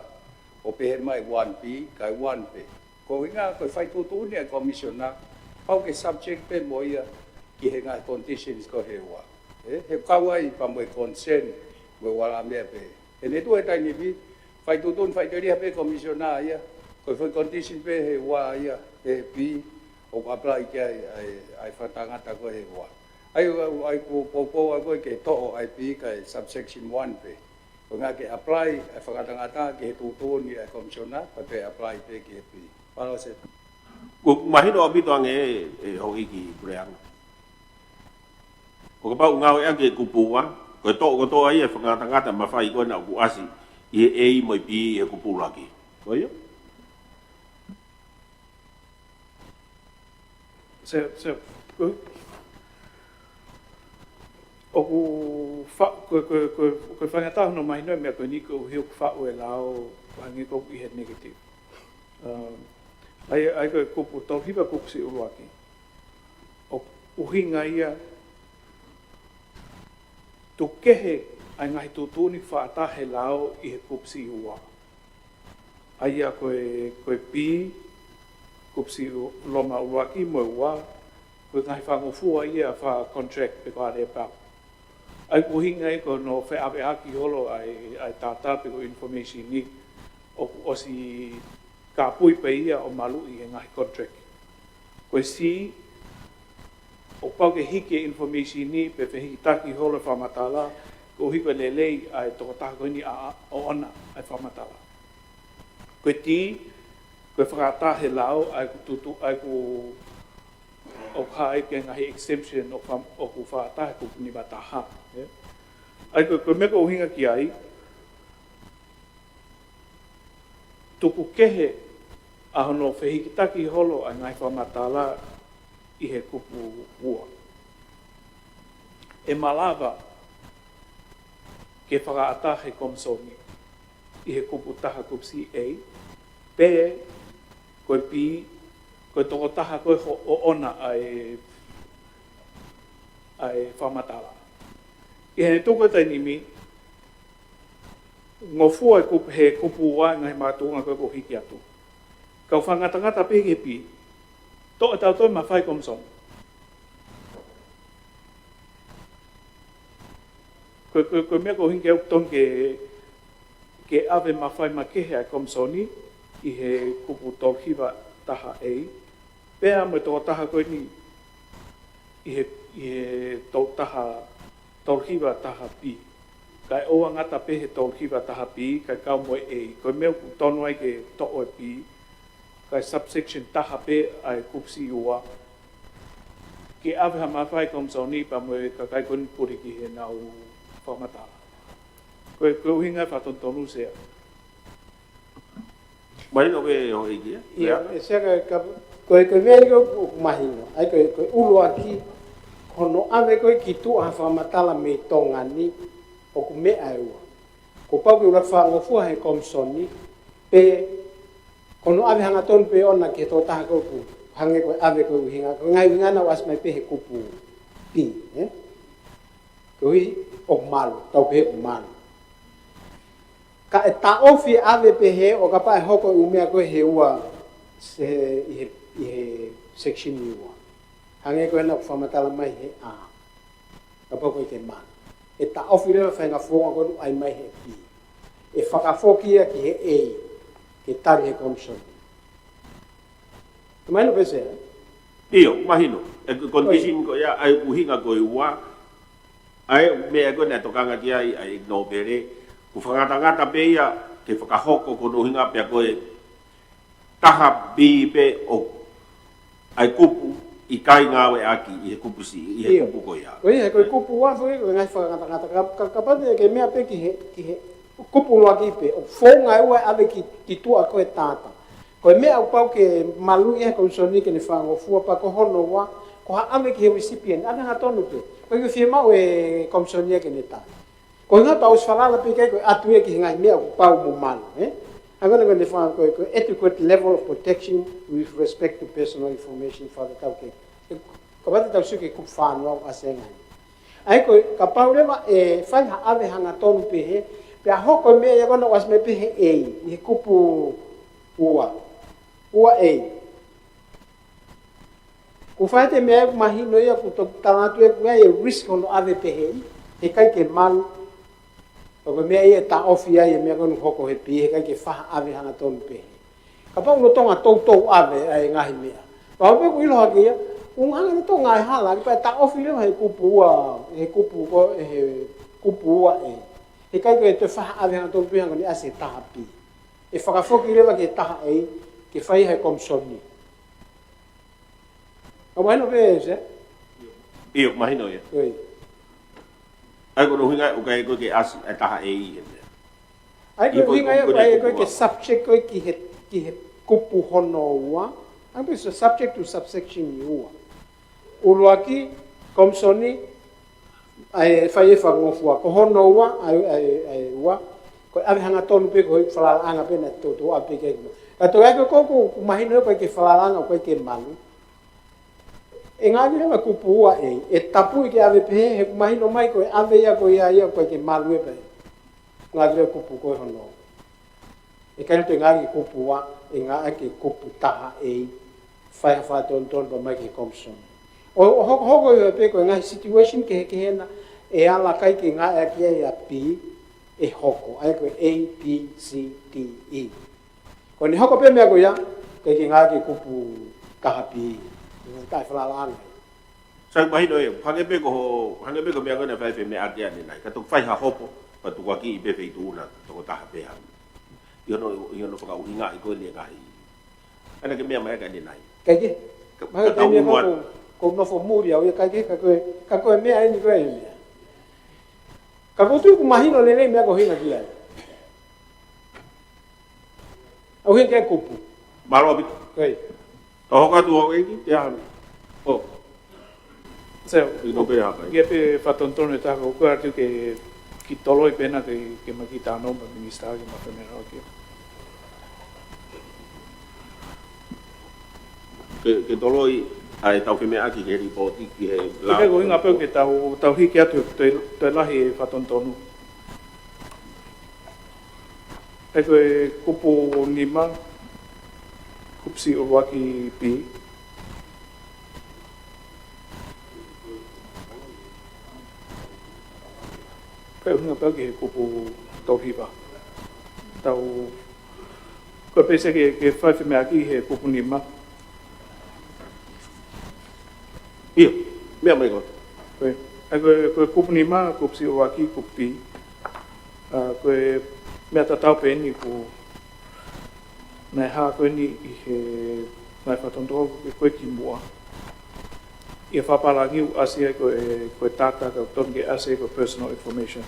ʻo pehē mai one B, kae one B. Ko e ʻuhinga ko e fai tuʻutuʻuni ʻa e Komisionā, pau ke subject pē mo ia ki he ngaahi conditions ko ē he ua. Ē, he kau ai pea mo e consent, mo e ua la meʻa pē. He ne tuʻu he taimi ni, fai tuʻutuʻuni faʻiteliha pē Komisionā ia, ko e foʻi condition pē he ua ia, he B, ʻoku apply ki ai, ʻa e, ʻa e fakangatangata ko ē he ua. ʻA ia, ʻa ia ʻoku poupou ʻa ko ē ke toʻo ʻa e B kae subsection one pē. Ko e ʻuhinga ke apply ʻa e fakangatangata ki he tuʻutuʻuni ʻa e Komisionā, pea toe apply pē ki he B. Mālō, Sea. Kuo mahino ʻaupito ange ē, ʻe Houʻeiki Puleʻanga. ʻO kapau ʻe ngāueʻaki e kupu ua, ko e toʻo kotoa ia e fakangatangata mafai ko ena ʻoku ʻasi ʻi he A mo e B ʻi he kupu ʻuluaki. Ko ia? Sea, Sea, ko, ʻoku fa-, ko, ko, ko, ko e faingataʻa hono mahino e meʻa ko eni koeʻuhi ʻoku faʻu e lao, hangē ko ē ʻi he negative. Um, ʻa ia, ʻa ia ko e kupu tolu hiva kupu siʻi ʻuluaki. ʻOku ʻuhinga ia Tuku kehe ʻa e ngaahi tuʻutuʻuni fakaʻatā he lao ʻi he kupu siʻi ua. ʻA ia ko e, ko e B, kupu siʻi Loma ʻuluaki mo e ua, ko e ngaahi fakangofua ia faka-contract pe ko e aleapau. ʻA ia ko e ʻuhinga ia ko hono feʻaveʻaki holo ʻa e, ʻa e tātā pe ko e information ni, ʻoku ʻosi kāpui pē ia ʻo maluʻi he ngaahi contract. Ko e C, ʻoku pau ke hiki e information ni pe fehikitaki holo e fakamatala, koeʻuhi ko e lelei ʻa e tokotaha ko eni ʻa, ʻa, ʻoʻona ʻa e fakamatala. Ko e D, ko e fakaʻatā he lao, ʻa ia ʻoku tuʻutuʻu, ʻa ia ʻoku, ʻoku hā ai ki he ngaahi exemption ʻoku fa-, ʻoku fakaʻatā he kupu nima taha, ē? ʻA ia ko e, ko e meʻa ʻoku ʻuhinga ki ai, tuku kehe ʻa hono fehikitaki holo ʻa e ngaahi fakamatala ʻi he kupu ua. ʻE malava ke fakaʻatā he komisoni ʻi he kupu taha kupu siʻi A, pe ko e B, ko e tokotaha ko ē ʻoku ʻoʻona ʻa e, ʻa e fakamatala. ʻI heʻene tuku e taimi ni, ngofua e kupu, he kupu ua e ngaahi makatuʻunga ko ē ʻoku hiki atu. Ka ʻoku fakangatangata pē ki he B, toʻo ʻe tautolu e mafai e komisoni. Ko e, ko e, ko e meʻa ʻoku ʻuhinga ke ʻoku totonu ke, ke ʻave mafai makehe ʻa e komisoni ʻi he kupu tolu hiva taha A, pea mo e tokotaha ko eni ʻi he, ʻi he tolu taha, tolu hiva taha B. Kae ʻoua ngata pē he tolu hiva taha B, kae kau mo e A. Ko e meʻa ʻoku totonu ai ke toʻo e B, kae subsection taha pē ʻa e kupu siʻi ua, ke ʻave ha mafai e komisoni pea mo e kakai ko eni puli ki heʻenau fakamatala. Ko e, ko e ʻuhinga e fakatonutonu, Sea. Mahino pē ʻe houʻeiki ia? ʻIo, ʻe Sea, ka, ka, ko e, ko e meʻa ia ʻoku, ʻoku mahino. ʻA ia ko e, ko e ʻuluaki, ko hono ʻave ko ē ki tuʻa ha fakamatala mei Tonga ni, ʻoku meʻa ʻe ua. Kuo pau ke ʻuluaki fakangofua he komisoni, pe ko hono ʻave hangatonu pē ʻoʻona ki he tokotaha ko ē ʻoku hangē ko e ʻave ko ē ʻuhinga, ko e ngaahi ʻuhinga naʻe ʻasi mai pē he kupu B, ē? Koeʻuhi ʻoku malu, tau pehē ʻoku malu. Ka ʻe taʻofi e ʻave pehē ʻo kapau ʻe hoko e ʻū meʻa ko ē he ua, se, ʻi he, ʻi he section ua. Hangē ko ena ʻoku fakamatala mai he A. Kapau ko ē ke malu, ʻe taʻofi leva e faʻahinga founga ko ē ʻoku ʻai mai he B. ʻE fakafoki ia ki he A, ke tali he komisoni. Mahino pē, Sea? ʻIo, mahino. ʻE ko e condition ko ia, ʻa ia ʻoku ʻuhinga ko e ua, ʻa ia ʻoku meʻa ko ē naʻe tokanga ki ai ʻa e nōpele, ʻoku fakangatangata pē ia ke fakahoko ko hono ʻuhinga pea ko e taha B pē ʻo ʻa e kupu ʻikai ngāueʻaki ʻi he kupu siʻi, ʻi he ʻIo. kupu ko ia. Ko ia, ko e kupu ua foki ko e ngaahi fakangatangata. Ka, ka, kapau te ke meʻa pē ki he, ki he kupu ʻuluaki pē, ʻoku founga ʻe ua e ʻave ki, ki tuʻa ko ē tātā. Ko e meʻa ʻoku pau ke maluʻi ʻe he komisoni ke ne fakangofua pea ko hono ua, ko ha ʻave ki he recipient, ʻave hangatonu pē. ʻOku ʻikai ke fiemaʻu e komisoni ia ke ne tali. Ko e ʻuhinga pau ʻosi falala pē ki ai, ko e ʻatu ia ki he ngaahi meʻa ʻoku pau mo malu, ē? ʻA ia ko ena ko ʻene faka-, ko e, ko e adequate level of protection with respect to personal information, fakatatau ki he, kapau te tau sio ki he kupu fā noa ʻoku ʻasi ai e ngaahi. ʻA ia ko e, kapau leva ʻe fai ha ʻave hangatonu pehē, pea hoko e meʻa ia ko ena ʻoku ʻasi mai pē he A, ʻi he kupu ua. Ua A. ʻOku fai atu e meʻa ʻoku mahino ia ʻoku toki tala atu ʻe ʻi ai e risk hono ʻave pehē, heʻikai ke malu. Ko e meʻa ia ʻe taʻofi ai e meʻa ko ē ʻoku hoko he B, heʻikai ke fai ha ʻave hangatonu pehē. Kapau lolotonga toutou ʻave ʻa e ngaahi meʻa, pau pē ʻoku ʻilo hake ia, ʻoku hanga lolotonga e hala, ke pea taʻofi leva he kupu ua, he kupu ko, he kupu ua A. Heʻikai ke toe fai ha ʻave hangatonu pehē hangē ko eni ʻasi he taha B. ʻE fakafoki leva ki he taha A, ke fai he komisoni. ʻOku mahino pē, Sea? ʻIo, mahino ia. ʻIo. ʻA ia ko hono ʻuhinga ʻoku ʻikai ko ē ke ʻasi e taha A ʻi he meʻa. ʻA ia ko hono ʻuhinga ia ko ē ʻoku ʻikai ke subject ko ē ki he, ki he kupu hono ua. ʻA ia ko e subject to subsection ua. ʻUluaki, komisoni, ʻa ia ʻe fai e fakangofua. Ko hono ua, ʻa ia, ʻa ia, ʻa ia ua. Ko e ʻave hangatonu pē ko e falalaʻanga pē naʻe toutou ʻave pē ki ai. Ka toe ʻai ko ē ʻoku, ʻoku mahino ʻoku ʻikai ke falalaʻanga, ʻoku ʻikai ke malu. ʻE ngāueʻaki leva kupu ua A, ʻe tapui ke ʻave pehē, he ʻoku mahino mai ko e ʻave ia ko ia ia ko e ke malu e pē. Ngāueʻaki leva kupu ko e hono. ʻE ʻikai toe ngāueʻaki kupu ua, ʻe ngāueʻaki kupu taha A, fai ha fakatonutonu pea mai ki he komisoni. ʻO, ʻo hokohoko ia pē ko e ngaahi situation kehekehe na, ʻe ala kai ke ngāueʻaki ia B, ʻe hoko, ʻa ia ko e A, B, C, D, E. Ko ʻene hoko pē meʻa ko ia, ʻikai ke ngāueʻaki kupu taha B, ʻikai falalaʻanga. Sai, mahino ē, hangē pē ko ho, hangē pē ko e meʻa ko ē naʻe fai fēmeʻaki ʻanenai. Ka toki fai ha hopo, pea tukuakiʻi pē feituʻu na, toko taha pē ha. ʻI hono, ʻi hono fakaʻuhingaʻi ko eni e ngaahi. ʻAna ke meʻa mai ʻanenai. ʻIkai ke. Ka, Mahalo ka tau taimi ʻe unu ko, atu. Ko, ko nofo muri au, ʻikai ke, ka ko e, ka ko e meʻa eni ko e meʻa. Ka ko tuku mahino lelei meʻa ko e ʻuhinga ki ai. ʻUhinga ki he kupu. Mālō ʻaupito. Kai. Tau hoko atu ʻEiki, te aha. ʻO. Seo. ʻI no pere hapa. Ke pē fakatonutonu e taha ko ē atu ke, ke toloi pē na ke, ke ma kiʻi talanoa mo e minisitā ke ma fēmeʻa ki ai. Ke, ke toloi ʻa e tau fēmeʻaki ki he lipooti, ki he lau. ʻIkai ko e ʻuhinga pē ke tau, tau hiki atu, toe, toe lahi e fakatonutonu. ʻA ia ko e kupu nima, kupu C ʻuluaki B. Ko e ʻuhinga pē ki he kupu tolu hiva. Tau, ko e pē se ke, ke fai fēmeʻaki he kupu nima. ʻIo, meʻa mai ko. Ko e, ʻa ia ko e, ko e kupu nima, kupu C ʻuluaki, kupu B. ʻA, ko e meʻa tatau pē eni ko e, naʻe hā ko eni ʻi he, naʻe fakatonutonu ko e kimuʻa. ʻI he fakapālangi ʻoku ʻasi ai ko e, ko e data ka tonu ke ʻasi ai ko e personal information.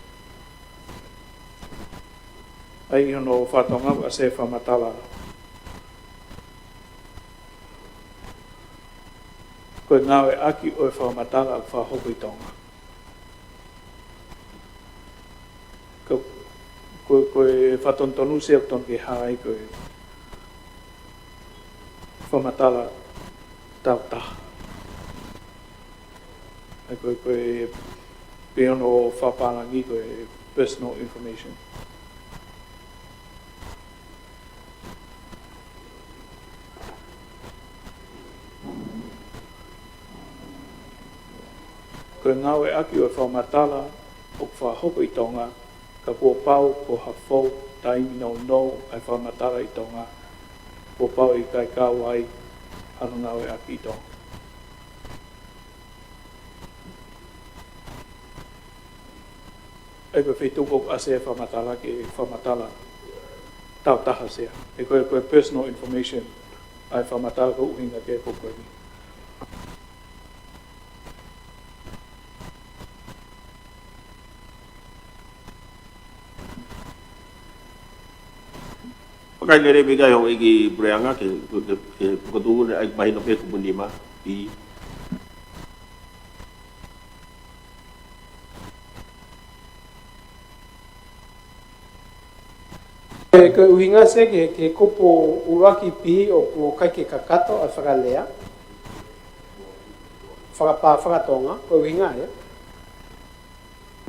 ʻA ia ʻi hono faka-Tonga ʻoku ʻasi ai e fakamatala. Ko e ngāueʻaki ʻo e fakamatala ʻoku fakahoko ʻi Tonga. Ko, ko, ko e fakatonutonu ʻoku tonu ke hā ai ko e fakamatala tau taha. ʻA ia ko e, ko e pē hono fakapālangi ko e personal information. Ko e ngāueʻaki ʻo e fakamatala ʻoku fakahoko ʻi Tonga, ka kuo pau ko ha fuʻu taimi nounou ʻa e fakamatala ʻi Tonga, kuo pau ʻe ʻikai kau ai hano ngāueʻaki ʻi Tonga. ʻA ia ko e feituʻu ʻoku ʻasi ai e fakamatala ke fakamatala tau taha Sea. ʻA ia ko e, ko e personal information ʻa e fakamatala ʻoku ʻuhinga ki ai e kupu ko eni. Vakai lelei pē ki ai houʻeiki puleʻanga ke, ke, ke, ke tuku atu ʻa e mahino pē kupu nima, B. ʻE, ko e ʻuhinga Sea ki he, ki he kupu ʻuluaki B ʻoku ʻikai ke kakato ʻa e fakalea. Fakapā faka-Tonga, ko e ʻuhinga ia.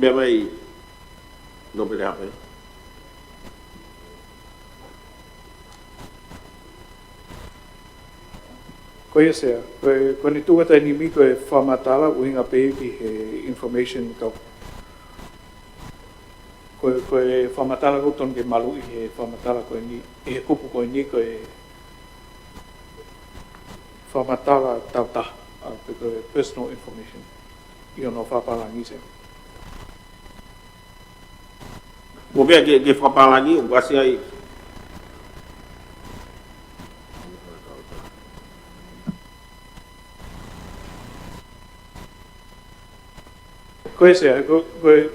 Meʻa mai, Nōpele Hape. Ko ia Sea, ko e, ko ʻene tuʻu atu eni mai ko e fakamatala ʻoku ʻuhinga pē ki he information ka ko e, ko e fakamatala ʻoku tonu ke maluʻi he fakamatala ko eni, he kupu ko eni ko e fakamatala tau taha, ʻa, pe ko e personal information. ʻI hono fakapālangi Sea. Mo pea ke, ke fakapālangi, ʻoku ʻasi ai. Ko e Sea, ko, ko e,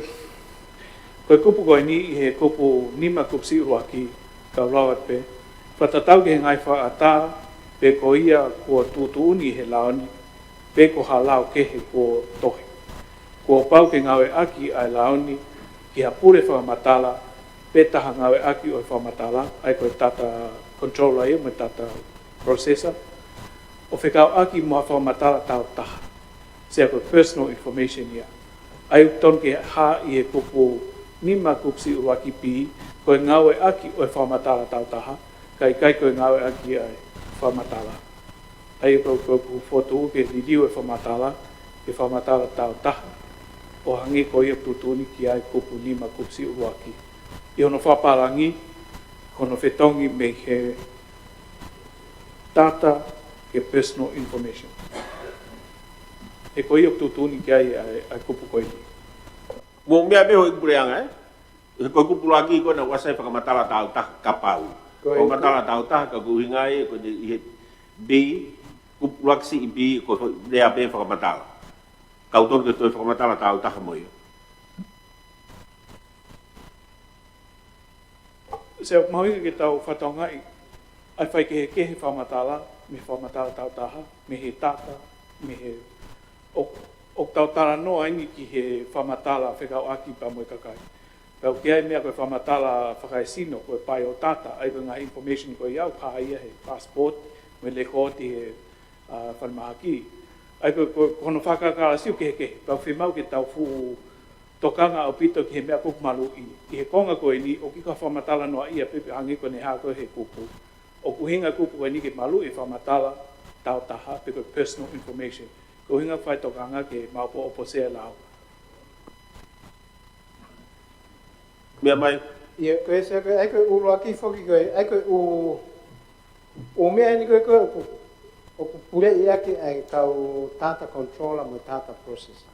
ko e kupu ko eni ʻi he kupu nima kupu C ʻuluaki, kau lau atu pē. Fakatatau ki he ngaahi fakaʻatā, pe ko ia kuo tuʻutuʻuni he lao ni, pe ko ha lao kehe kuo tohi. Kuo pau ke ngāueʻaki ʻa e lao ni ki ha pule fakamatala, pe taha ngāueʻaki ʻo e fakamatala, ʻa ia ko e data controller ia mo e data processor, ʻo fekauʻaki mo ha fakamatala tau taha. Sea ko e personal information ia. ʻA ia ʻoku totonu ke hā ʻi he kupu nima kupu C ʻuluaki B, ko e ngāueʻaki ʻo e fakamatala taautaha, kae ʻikai ko e ngāueʻaki ʻa e fakamatala. ʻA ia ko, ko, ko e fokotuʻu ke liliu e fakamatala, ke fakamatala taautaha. ʻO hangē ko ia ʻoku tuʻutuʻuni ki ai kupu nima kupu C ʻuluaki. ʻI hono fakapālangi, ko hono fetongi mei he data ki he personal information. He ko ia ʻoku tuʻutuʻuni ki ai ʻa e, ʻa e kupu ko eni. Mo meʻa pē houʻeiki puleʻanga, ē? He ko e kupu ʻuluaki ko ena ʻoku ʻasi ai fakamatala taautaha kapau. Ko e fakamatala taautaha ka ko e ʻuhinga ia ko e ʻi he B, kupu ʻuluaki C B, ko e lea pē fakamatala. Ka ʻoku totonu ke toe fakamatala taautaha mo ia. Sea, ʻoku mahuʻinga ke tau fakatokangaʻi ʻa e faikehekehe fakamatala, mei he fakamatala taautaha, mei he data, mei he ʻo, ʻoku tau talanoa eni ki he fakamatala fekauʻaki pea mo e kakai. Pea ʻoku ʻi ai e meʻa ko e fakamatala fakaesino, ko e biodata, ʻa ia ko e ngaahi information ko ia ʻoku hā ia he passport, mo e lekooti he, ʻa, falemahaki. ʻA ia ko, ko, ko hono fakakālasi ʻoku kehekehe, pea ʻoku fiemaʻu ke tau fuʻu tokanga ʻaupito ki he meʻa ko ē ʻoku maluʻi. ʻI he konga ko eni, ʻoku ʻikai ko ha fakamatala noaʻia pē, pea hangē ko ʻene hā ko ē he kupu. ʻOku ʻuhinga e kupu ko eni ke maluʻi e fakamatala taautaha pe ko e personal information. Ko e ʻuhinga fai tokanga ke maopoopo Sea e lau. Meʻa mai. ʻIo, ko e Sea ko e, ʻa ia ko e ʻuluaki foki ko e, ʻa ia ko e ʻū, ʻū meʻa eni ko e, ko e ʻoku, ʻoku puleʻi ʻaki ʻa e kau data controller mo e data processor.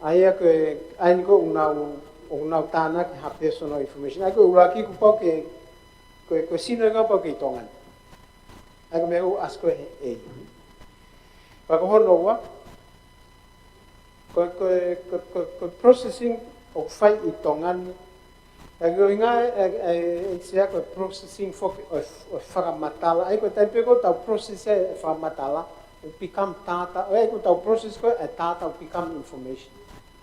ʻA ia ko e, ʻa eni ko e ʻoku nau, ʻoku nau tānaki ha personal information. ʻA ia ko e ʻuluaki kuo pau ke, ko e, ko e sino ʻoku pau ke ʻi Tonga ni. ʻA ia ko e meʻa ʻoku ʻasi ko ē he A. Pea ko hono ua, ko, ko, ko, ko, ko e processing ʻoku fai ʻi Tonga ni. ʻA ia ko e ʻuhinga e, e, e, e Sea ko e processing foki ʻo e, ʻo e fakamatala. ʻA ia ko e taimi pē ko ē ʻoku tau process e fakamatala, ʻoku become data. ʻA ia ko ʻetau process ko ē e data ʻoku become information.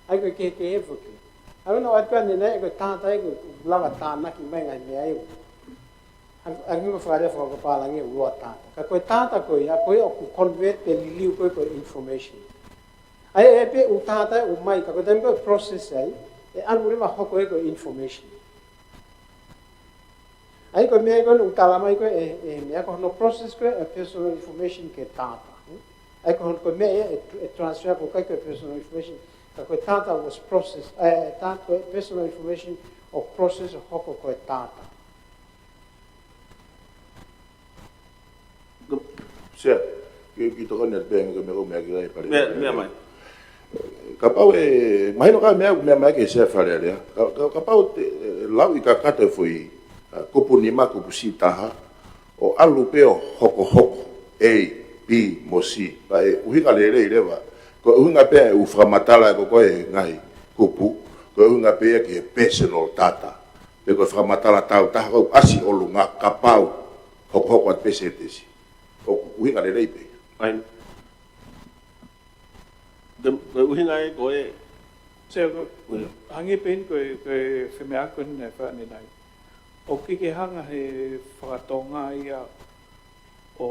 ʻA ia ko e kehekehe foki. ʻA ia ʻoku ʻoatu ko ē ʻanenai, ʻa ia ko e data ʻa ia ʻoku lava tānaki mai e ngaahi meʻa ia. ʻA ia, ʻa ia ko e fakalea fakapālangi ʻoku ʻuluaki data. Ka ko e data ko ia, ko ia ʻoku convert pe liliu ko ē ko e information. ʻA ia ʻe pē ʻū data ʻoku ʻomai, ka ko e taimi ko ē ʻoku process ai, ʻe ʻalu leva ʻo hoko ia ko e information. ʻA ia ko e meʻa ko ē ʻoku talamai ko ē ʻe, ʻe meʻa ko hono process ko ē e personal information ki he data. ʻA ia ko hono ko e meʻa ia ʻe, ʻe transfer ko ē ko e personal information. Ka ko e data was processed, ʻa ia, e data ko e personal information ʻoku process ʻo hoko ko e data. Sea, kiʻi, kiʻi tokoni atu pē ange ko e meʻa ko ē meʻa ki ai pale. Meʻa, meʻa mai. Kapau ʻe, mahino ko e meʻa, meʻa mai ki he Sea Fale Alea. Ka, ka, kapau te, ʻe, lauʻi kakato e foʻi, ʻa, kupu nima, kupu C taha, ʻo ʻalu pē ʻo hokohoko A, B, mo C. Pea ʻe ʻuhinga lelei leva. Ko e ʻuhinga pē ʻa e ʻū fakamatala ko ē ko e ngaahi kupu, ko e ʻuhinga pē ia ki he personal data. Pe ko e fakamatala taautaha ʻoku ʻasi ʻolunga kapau hokohoko atu pē sētesi. ʻOku ʻuhinga lelei pē ia. ʻA ia. Ko e, ko e ʻuhinga ia ko ē. Sea ko, ʻuhinga. Hangē pē eni ko e, ko e femeʻa ko eni naʻe fai ʻanenai. ʻOku ʻikai ke hanga he fakatonga ia ʻo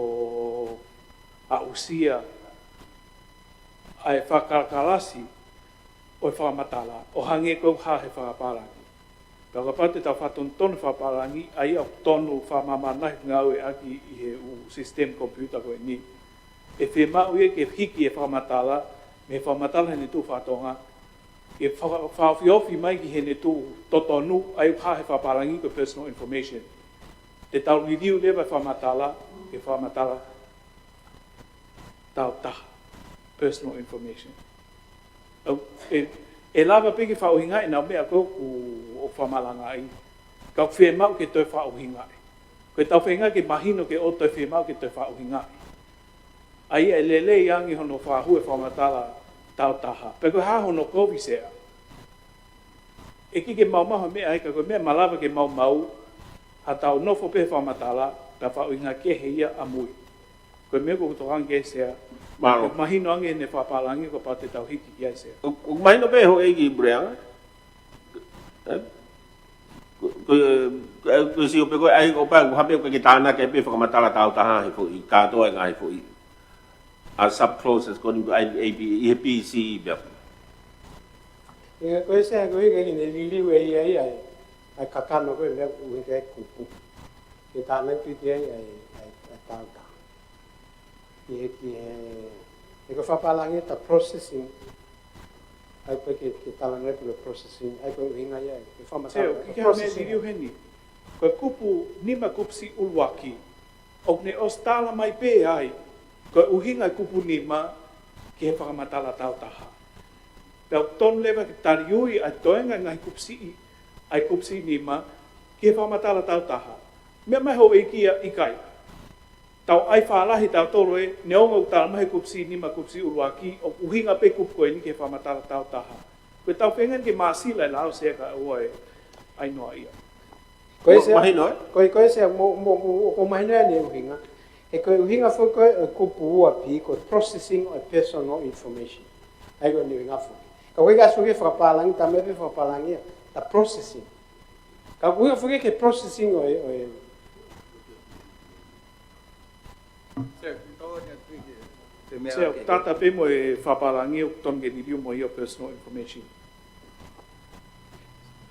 aʻusia ʻa e fakakālasi ʻo e fakamatala, ʻo hangē ko e hā he fakapālangi. Pea kapau te tau fakatonutonu fakapālangi, ʻa ia ʻoku tonu fakamāmani ngāueʻaki ʻi he ʻū system computer ko eni. ʻE fiemaʻu ia ke hiki e fakamatala, mei he fakamatala heʻene tuʻu fakatonga, ke fa-, fakaofiofi mai ki heʻene tuʻu totonu, ʻa ia ʻoku hā he fakapālangi ko e personal information. Te tau liliu leva e fakamatala, ke fakamatala taautaha, personal information. ʻE, ʻe, ʻe lava pē ke fakaʻuhingaʻi ʻenau meʻa ko ē ʻoku, ʻoku fakamalangaʻi. Ka ʻoku fiemaʻu ke toe fakaʻuhingaʻi. Ko ʻetau feinga ke mahino ke ʻoua toe fiemaʻu ke toe fakaʻuhingaʻi. ʻA ia ʻe lelei ange hono fakahū e fakamatala taautaha. Pea ko e hā hono kovi Sea. ʻE ʻikai ke maumau ha meʻa ia ka ko e meʻa malava ke maumau, haʻatau nofo pē he fakamatala, pea fakaʻuhinga kehe ia ʻamui. Ko e meʻa ʻoku ou tokanga ki ai Sea. Mālō. Ko e mahino ange ʻene fakapālangi ko e pau te tau hiki ki ai Sea. ʻOku, ʻoku mahino pē houʻeiki puleʻanga. Ē? Ko, ko, ko, ko e sio pē ko ē ʻa ia ko e pau, ko e hā pē ko e ke tānaki pē fakamatala taautaha he foʻi, kātoa e ngaahi foʻi. ʻa e sub-clauses ko eni ʻa e A B, ʻi he B C pea. ʻIo, ko e Sea, ko e ʻuhinga ke ne liliu ʻe ia ʻa e, ʻa e kakano ko ē meʻa ʻoku ʻuhinga ki ai e kupu. Ke tānaki ki ai ʻa e, ʻa e, ʻa e tautaha. Ki he, ki he, he ko e fakapālangi ʻa e processing. ʻA ia ko e ke, ke tānaki ko e processing. ʻA ia ko e ʻuhinga ia, ke fakamatala Sea, ko e ki he meʻa processing. Liliu heni. Ko e kupu nima kupu siʻi ʻuluaki. ʻOku ne ʻosi tala mai pē ai, ko e ʻuhinga e kupu nima ki he fakamatala tautaha. Pea ʻoku tonu leva ke taliui ʻa e toenga e ngaahi kupu siʻi, ʻa e kupu siʻi nima, ki he fakamatala tautaha. Meʻa mai houʻeiki ia ʻikai. Tau ʻai fālahi tautolu ē, neongo ʻoku tala mai he kupu siʻi nima kupu siʻi ʻuluaki, ʻoku ʻuhinga pē kupu ko eni ki he fakamatala tautaha. Ko e tau feinga ke māsila e lao Sea kae ʻoua ʻe ʻai noa ia. Ko e Sea, Mahino, ē? ko e, ko e Sea, mo, mo, mo, ko mahino ʻa e ʻuhinga. He ko e ʻuhinga foki ko ē ʻo e kupu ua B, ko e processing ʻo e personal information. ʻA ia ko e ʻuhinga foki. Ka ko e ka foki fakapālangi, tā meʻa pē fakapālangi ia, the processing. Ka ko e ʻuhinga foki ki he processing ʻo e, ʻo e Sea, ko e tau ʻa e atu ki he, te meʻa Sea, ke tata pē mo e fakapālangi ʻoku tonu ke liliu mo ia personal information.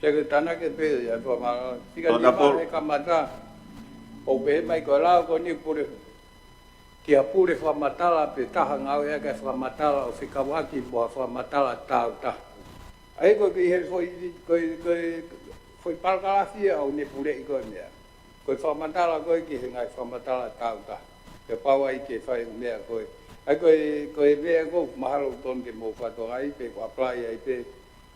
Sea, ko e tānaki pē ia, ko ma, fika Tō ni na polo. He kamata, ʻo pehē mai ko e lao ko eni pule, ki ha pule fakamatala pe taha ngāueʻaki e fakamatala ʻo fekauʻaki mo ha fakamatala tautaha. ʻA ia ko e ki he foʻi, ko e, ko e foʻi palakalafi ia ʻoku ne puleʻi ko e meʻa. Ko e fakamatala ko ē ki he ngaahi fakamatala tautaha. Kapau ʻe ʻai ke fai e meʻa ko ē. ʻA ia ko e, ko e meʻa ko ē mahalo ʻoku tonu ke mou fakatokangaʻi pe ko e apply ai pē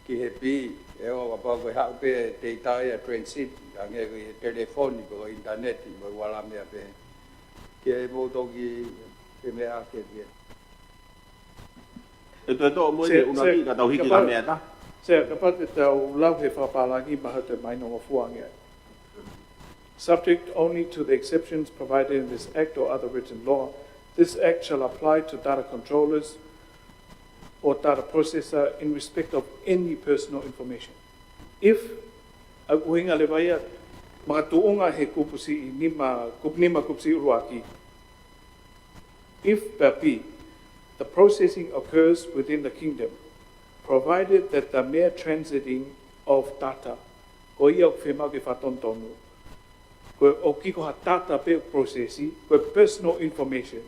ki he pī, ʻe ʻoua kapau ko e haʻu pē e data ia transit, hangē ko e telefoni, ko e ʻinitaneti, mo e ua la meʻa pē. Ke mou toki ke meʻa ke meʻa. ʻE toe toʻo mo e Sea, ʻuhinga Sea, ki ka tau hiki kapau, ka meʻa ta. Sea, kapau te tau lau he fakapālangi mahalo te mahino ngofua ange. Subject only to the exceptions provided in this Act or other written law, this Act shall apply to data controllers or data processor in respect of any personal information. If, ʻa e ʻuhinga leva ia, makatuʻunga he kupu siʻi nima, kupu nima kupu siʻi ʻuluaki. If, but B, the processing occurs within the kingdom, provided that the mere transiting of data, ko ia ʻoku fiemaʻu ke fakatonutonu, ko e ʻoku ʻikai ko ha data pē ʻoku process, ko e personal information,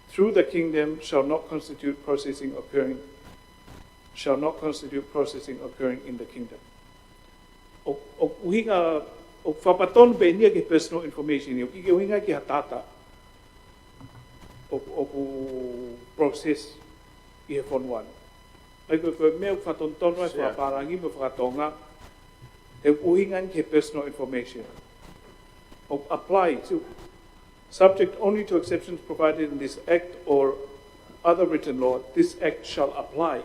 through the kingdom shall not constitute processing occurring, shall not constitute processing occurring in the kingdom. ʻO, ʻoku ʻuhinga, ʻoku fakapatonu pē eni ia ki he personal information, ʻoku ʻikai ke ʻuhinga ki ha data ʻo, ʻoku process ʻi he fonua ni. ʻA ia ko e, ko e meʻa ʻoku fakatonutonu ai Sea. fakapālangi mo fakatonga, he ʻoku ʻuhinga ki he personal information. ʻOku apply to, subject only to exceptions provided in this Act or other written law, this Act shall apply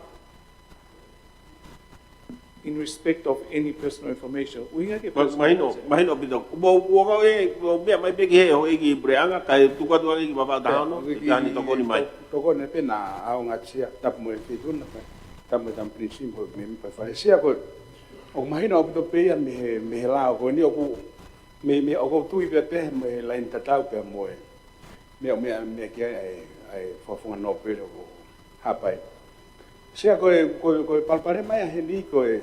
in respect of any personal information. ʻUhinga ki he Ma-, personal mahino, information. mahino ʻaupito. Mo, mo kau e, mo meʻa mai pē ki he houʻeiki puleʻanga, kae tuku atu ange ki Vavaʻu taha ono, Pea, ki he ani tokoni mai. To-, tokoni pē naʻa ʻaonga Sea, tapu mo e feituʻu na pē, tapu mo e tama pilinisi mo e meʻa pē fale Sea ko ē. ʻOku mahino ʻaupito pē ia mei he, mei he lao ko eni ʻoku, mei, mei ʻoku ou tui pē pē mo e laine tatau pē mo e. Meʻa, meʻa, meʻa ki ai, ʻa e, ʻa e fakafofonga nōpele ʻoku hapai. Sea ko e, ko e, ko e palopalema ia heni ko e,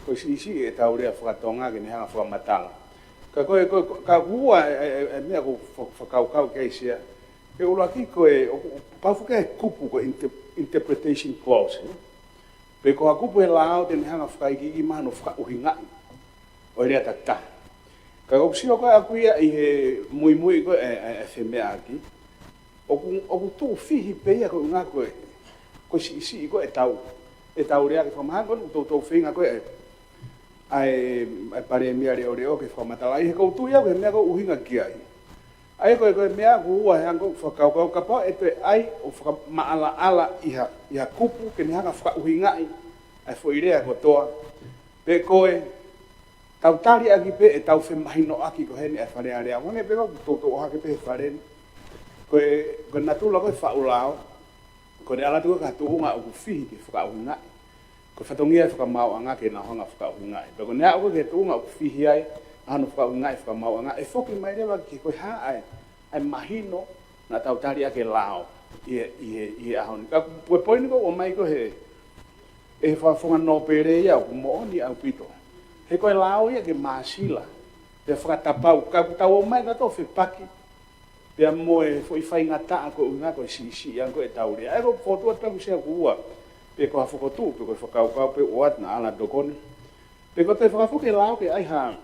ko e siʻisiʻi ʻetau lea fakatonga ke ne hanga fakamatala. Ka ko e, ko e, ka ʻoku ua e, e, e, e meʻa ʻoku fa-, fakakaukau ki ai Sea. He ʻuluaki ko e, ʻoku, ʻoku pau foki he kupu ko e inter-, interpretation clause, ē? Pe ko ha kupu he lao te ne hanga fakaikiiki mahalo fakaʻuhingaʻi ʻo e lea takitaha. Ka ʻoku sio ko ē ʻaku ia ʻi he muimui ko ē, e, e, e femeʻaʻaki. ʻOku, ʻoku tuʻu fihi pē ia ko e ʻuhinga ko e, ko e siʻisiʻi ko ē ʻetau, ʻetau lea ke fakamahanga ko ē, ʻoku toutou feinga ko ē, ʻa e, ʻa e palēmia leʻoleʻo ke fakamatalaʻi, he ʻoku ou tui au ko e meʻa ʻoku ʻuhinga ki ai. ʻA ia ko e, ko e meʻa ʻoku ua he anga ʻoku fakakaukau kapau ʻe toe ʻai ʻo fakamaʻalaʻala ʻi ha, ʻi ha kupu ke ne hanga fakaʻuhingaʻi ʻa e foʻi lea kotoa. Pe ko e tau tali ʻaki pē ʻetau femahinoʻaki ko heni ʻa e Fale Alea. Ko eni pē ʻoku toutou ʻohake pē he fale ni. Ko e, ko e natula ko ē faʻu lao, ko ʻene ʻalu atu ko ē ki ha tuʻunga ʻoku fihi ke fakaʻuhingaʻi. Ko e fatongia e fakamaauʻanga ke nau hanga fakaʻuhingaʻi. Pea ko ʻene aʻu ko ē ki he tuʻunga ʻoku fihi ai, ʻa hono fakaʻuhingaʻi fakamaauʻanga, ʻe foki mai leva ki he ko e hā ʻa e, ʻa e mahino, naʻa tau tali ʻaki e lao ʻi he, ʻi he, ʻi he ʻaho ni. Ka ko e poini ko ē ʻoku ʻomai ko ē he, ʻe he fakafofonga nōpele ia ʻoku moʻoni ʻaupito. He ko e lao ia ke māsila, pea fakatapau, ka ʻoku tau ō mai ka tau fepaki, pea mo e foʻi faingataʻa ko e ʻuhinga ko e siʻisiʻi ange ko ē ʻetau lea. ʻA ia ko e fokotuʻu atu pē ʻoku sia kuo ua, pe ko ha fokotuʻu, pe ko e fakakaukau pē ʻoku ʻoatu naʻa ala tokoni. Pe ko e toe fakafoki e lao ke ʻai ha,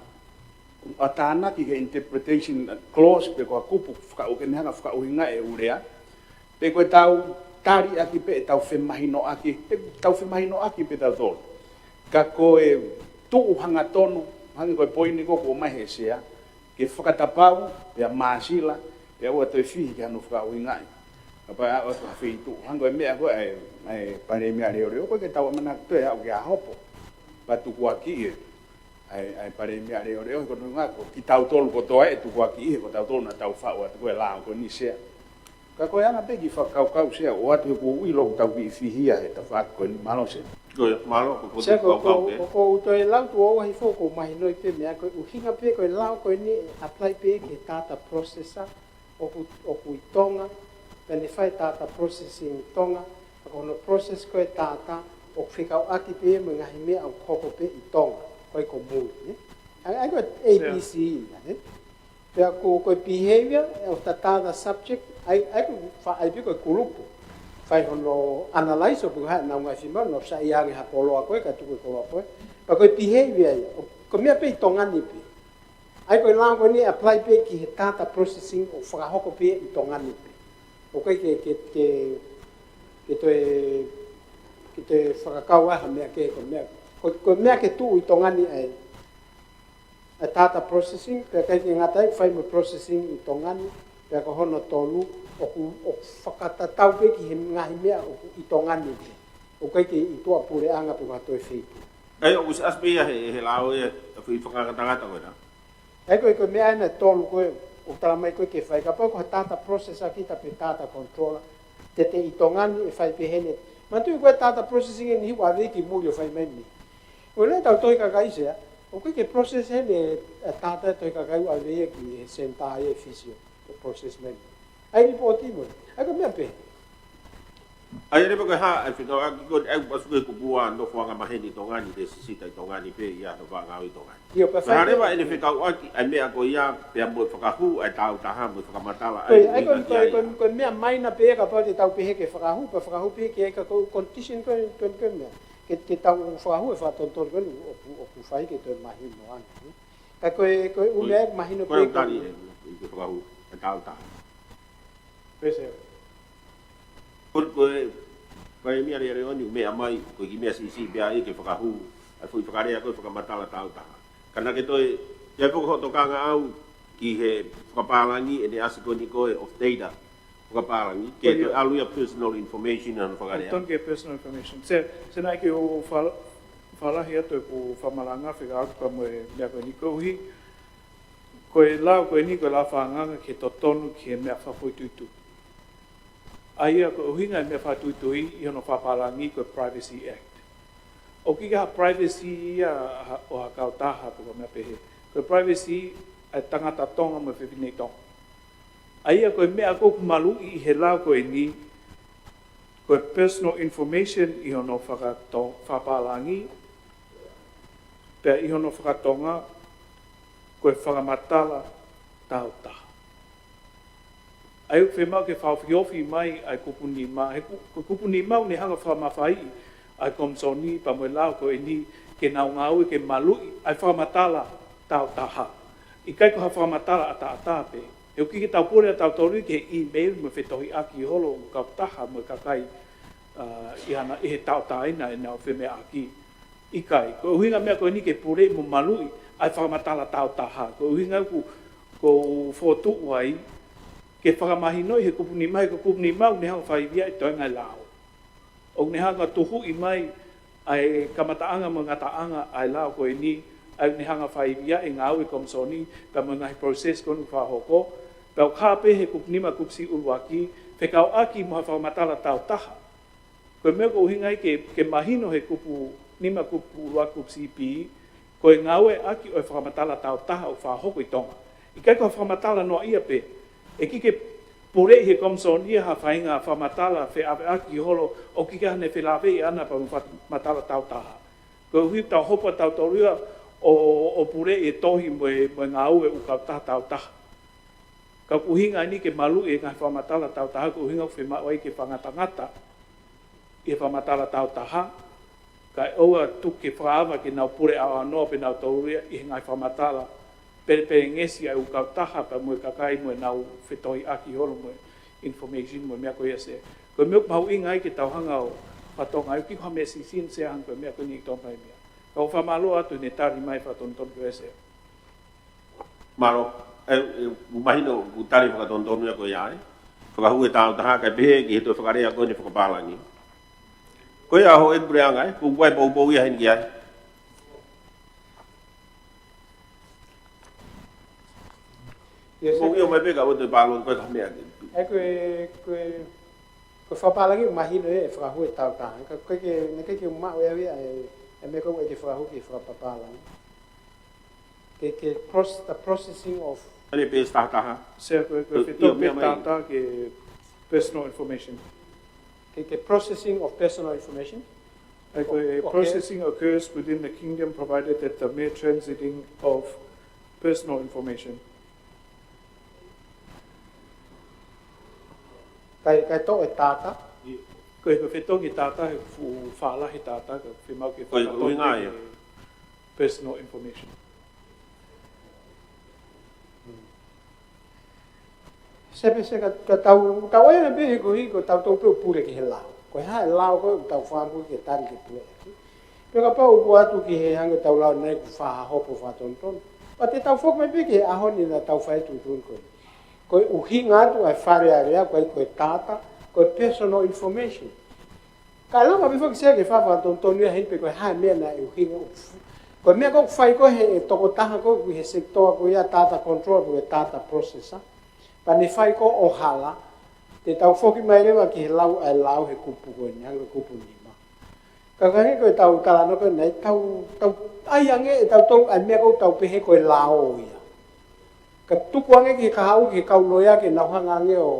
ʻa tānaki ki he interpretation clause pe ko ha kupu fakaʻu-, ke ne hanga fakaʻuhinga e ʻū lea. Pe ko ʻetau tali ʻaki pē ʻetau femahinoʻaki, ʻetau femahinoʻaki pē tautolu. Ka ko e tuʻu hangatonu, hangē ko e poini ko ē ʻoku ʻomai he sea, ke fakatapau, pea māsila, pea ʻoua toe fihi ki hano fakaʻuhingaʻi. Kapau ʻe ʻoatu ha feituʻu, hangē ko e meʻa ko ē ʻa e, ʻa e Palēmia Leʻoleʻo, ʻoku ʻikai ke tau ʻamanaki toe aʻu ki ha hopo. Pea tukuakiʻi e ʻa e, ʻa e Palēmia Leʻoleʻo, he ko e ʻuhinga ko kitautolu kotoa ē tukuakiʻi he ko tautolu naʻa tau faʻu atu ko e lao ko eni Sea. Ka ko e anga pē kiʻi fakakaukau Sea ʻoatu he ʻoku ou ʻilo ʻoku tau kiʻi fihia he tafaʻaki ko eni, mālō Sea. Ko ia, mālō, ko e Sea, ko, fakakaukau ko, pē. Ko, ko u toe lau tuʻo ua hifo ʻoku ou mahinoʻi pē meʻa ko e ʻuhinga pē ko e lao ko eni ʻe apply pē ki he data processor ʻoku, ʻoku ʻi Tonga, pea ne fai data processing ʻi Tonga, ka ko hono process ko ē data, ʻoku fekauʻaki pē mo e ngaahi meʻa ʻoku hoko pē ʻi Tonga, ko e ko muli, ē? ʻA ia, ʻa ia ko e A B C ia, ē? Pea ko, ko e behavior of the data subject, ʻa ia, ʻa ia ko e fa-, ʻa ia pē ko e kulupu. Fai hono analyze ʻo pehē ko e hā ʻenau ngaahi fiemaʻu, nau saiʻia ange ha koloa ko ē, ka tuku e koloa ko ē. Pea ko e behavior ia, ʻo, ko e meʻa pē ʻi Tonga ni pē. ʻA ia ko e lao ko eni apply pē ki he data processing ʻoku fakahoko pē ʻi Tonga ni pē. ʻOku ʻikai ke, ke, ke, ke toe, ke toe fakakau ai ha meʻa kehe ko e meʻa. Ko, ko e meʻa ke tuʻu ʻi Tonga ni ʻa e, ʻa e data processing, pea ʻikai ke ngata ai, fai mo e processing ʻi Tonga ni, pea ko hono tolu, ʻoku, ʻoku fakatatau pē ki he ngaahi meʻa ʻoku ʻi Tonga ni pē. ʻOku ʻikai ke ʻi tuʻapuleʻanga pe ko ha toe feituʻu. ʻA ia, ʻoku ʻosi ʻasi pē ia he, he lao ia, ʻa e foʻi fakangatangata ko ena. ʻA ia ko e, ko e meʻa ena ʻe tolu ko ē, ʻoku tala mai ko ē ke fai, kapau ko ha data processor kita pe data controller, te te ʻi Tonga ni ʻe fai pē heni. Manatuʻi ko e data processing eni ʻoku ʻave ki muli ʻo fai mai ni. Ko e lea ʻetau tohi kakai Sea, ʻoku ʻikai ke process heni e, e data e tohi kakai ʻoku ʻave ia ki he center ia ʻi Fisi ʻo process mai ni. ʻA ia lipooti mo ia. ʻA ia ko e meʻa pē. ʻA ia leva ko e hā, ʻa e fekauʻaki ko ē, ʻa ia ʻoku ʻasi ko ē kupu ua, nofoʻanga maheni ʻi Tonga ni, te sisita ʻi Tonga ni pē, ʻi ai hono faʻa ngāue ʻi Tonga ni. ʻIo, pea fai pē leva ʻene fekauʻaki, ʻa e meʻa ko ia, pea mo e fakahū, ʻa e taautaha, mo e fakamatala, ʻa ia ko e, ko e, ko e meʻa maina pē ia kapau te tau pehē ke fakahū, pea fakahū pē ke ʻai ka ko e condition ko e, ko e, ko e meʻa. Ke, ke tau fakahū e fakatonutonu ko eni ʻoku, ʻoku fai ke toe mahino ange. Ka ko e, ko e ʻū meʻa ia ʻoku mahino pē ko e, ʻoku tali e, ʻi he fakahū, ʻa e taautaha. Pea Sea. Ko, ko e, Palēmia Leʻoleʻo ni ʻoku meʻa mai, ko e kiʻi meʻa siʻisiʻi pē ia ke fakahū, ʻa e foʻi fakalea ko e fakamatala taautaha. Ka naʻa ke toe, ʻi ai foki hoʻo tokanga ʻaʻau ki he fakapālangi ʻene ʻasi ko eni ko e of data, fakapālangi, ke toe ʻalu ia personal information ʻa hono fakalea. Tonu ke personal information. Sea, Sea naʻe ʻikai ke u fal-, fālahi atu ʻeku fakamalanga fekauʻaki pea mo e meʻa ko eni koeʻuhi, ko e lao ko eni ko e lao fakaangaanga ki he totonu ki he meʻa fakafoʻituitui. ʻA ia ko e ʻuhinga e meʻa fakafoʻituitui ʻi hono fakapālangi ko e Privacy Act. ʻOku ʻikai ha privacy ia ha, ʻo ha kautaha pe ko e meʻa pehē. Ko e privacy ʻa e tangata Tonga mo e fefine Tonga. ʻA ia ko e meʻa ko ē ʻoku maluʻi ʻi he lao ko eni, ko e personal information ʻi hono fakato-, fakapālangi, pea ʻi hono fakatonga, ko e fakamatala taautaha. ʻA ia ʻoku fiemaʻu ke fakaofiofi mai ʻa e kupu nima, he ku-, ko e kupu nima ʻoku ne hanga fakamafaiʻi ʻa e Komisoni pea mo e lao ko eni ke nau ngāue ke maluʻi ʻa e fakamatala taautaha. ʻIkai ko ha fakamatala ʻataʻatā pē. He ʻoku ʻikai ke tau pule ʻa tautolu ki he email mo e fetohiʻaki holo ʻo e kautaha mo e kakai, ʻa, ʻi hana, ʻi he tauʻatāina ʻenau femeʻaʻaki. ʻIkai, ko e ʻuhinga meʻa ko eni ke pule mo maluʻi ʻa e fakamatala taautaha. Ko e ʻuhinga ʻoku, ʻoku ou fokotuʻu ai, ke fakamahinoʻi he kupu nima, he ko e kupu nima ʻoku ne hanga fakaivia e toenga e lao. ʻOku ne hanga tuhuʻi mai ʻa e kamataʻanga mo e ngataʻanga ʻa e lao ko eni, ʻa ia ʻoku ne hanga fakaivia e ngāue Komisoni, pea mo e ngaahi process ko eni ʻoku fakahoko, pea ʻoku hā pē he kupu nima kupu C ʻuluaki, fekauʻaki mo ha fakamatala taautaha. Ko e meʻa ʻoku ʻuhinga ai ke, ke mahino he kupu nima kupu ʻuluaki kupu C B, ko e ngāueʻaki ʻo e fakamatala taautaha ʻoku fakahoko ʻi Tonga. ʻIkai ko ha fakamatala noaʻia pē. ʻE ʻikai ke, Puleʻi he Komisoni ia ha faʻahinga fakamatala feʻaveʻaki holo ʻoku ʻikai ke ne felāveʻi ʻaʻana pea mo e fakamatala taautaha. Koeʻuhi tau hopo tautolu ia ʻo, ʻo puleʻi e tohi mo e, mo e ngāue ʻa e kautaha taautaha. Ka ʻoku ʻuhinga eni ke maluʻi e ngaahi fakamatala taautaha, ko e ʻuhinga ʻoku fiemaʻu ai ke fakangatangata ʻi he fakamatala taautaha, kae ʻoua tuku ke fakaava ke nau pule ʻaʻanoa pē nautolu ia ʻi he ngaahi fakamatala pelepelengesi ʻa e ʻū kautaha pea mo e kakai mo ʻenau fetohiʻaki holo mo e information mo e meʻa ko ia Sea. Ko e meʻa ʻoku mahuʻinga ai ke tau hanga ʻo fakatonga ai, ʻoku ʻikai ko ha meʻa siʻisiʻi Sea, hangē ko e meʻa ko eni ʻoku tau fai meʻa. Ka ʻoku fakamālō atu he ne tali mai fakatonutonu ko ia Sea. Mālō, ʻe, ʻe, mahino ʻoku tali fakatonutonu ia ko ia ai. Fakahū e taautaha kae pehē ki he toe fakalea ko eni fakapālangi. Ko ia houʻeiki puleʻanga ē, ʻoku ʻi ai e poupou ia heni ki ai. Yes, sir. Poupou ia mai pē ka ʻoua te pālō ko e ka meʻa ke. ʻE ko e, ko e, ko e fakapālangi mahino ē, fakahū e taautaha. Ka ko e ke, naʻe ʻikai ke u maʻu ʻe au ia e, e meʻa ko ē ke fakahū ki he fakapapālangi. Ke, ke proce-, the processing of. Ane page taha taha. Sea, ko e, ko e Io, fetō meʻa page mai. Taha taha ki he personal information. Ke, ke processing of personal information. ʻE ko e Okay. Processing occurs within the kingdom provided that the mere transiting of personal information. Kae, kae toʻo e taha taha. Ko e, ko e fetō ki he taha taha, he fuʻu fālahi e taha taha, ka fiemaʻu ke Ko e, ko e fakatonutonu ʻuhinga ia. Personal information. Sea pē Sea ka, ka tau, tau ʻai pē he ko e, ko tautolu pē ʻoku pule ki he lao. Ko e hā e lao ko ē ʻoku tau fakaʻamu ke tali ke pule ʻaki. Pea kapau ʻoku ʻoatu ki he hangē tau lau ʻanenai ʻoku fakahopo fakatonutonu. Pea te tau foki mai pē ki he ʻaho ni naʻa tau fai e tuʻutuʻuni ko ē. Ko e ʻuhinga atu ʻa e Fale Alea ko e, ko e taha taha, ko e personal information. Ka lava pē foki Sea ke fakatonutonu ia heni pe ko e hā e meʻa naʻe ʻuhinga ʻoku fu-, ko e meʻa ko ē ʻoku fai ko ē he tokotaha ko ē he sekitoa ko ia data control ko e data processor. Pea ne fai ko ē ʻo hala, te tau foki mai leva ki he lau ʻa e lao he kupu ko eni, hangē ko e kupu nima. Ka ko e hangē ko ʻetau talanoa ko ē naʻe tau, tau ʻai ange ʻe tautolu ʻa e meʻa ko ē ʻoku tau pehē ko e lao ia. Ka tuku ange ki he kahaʻu, ki he kau loea ke nau hanga ange ʻo,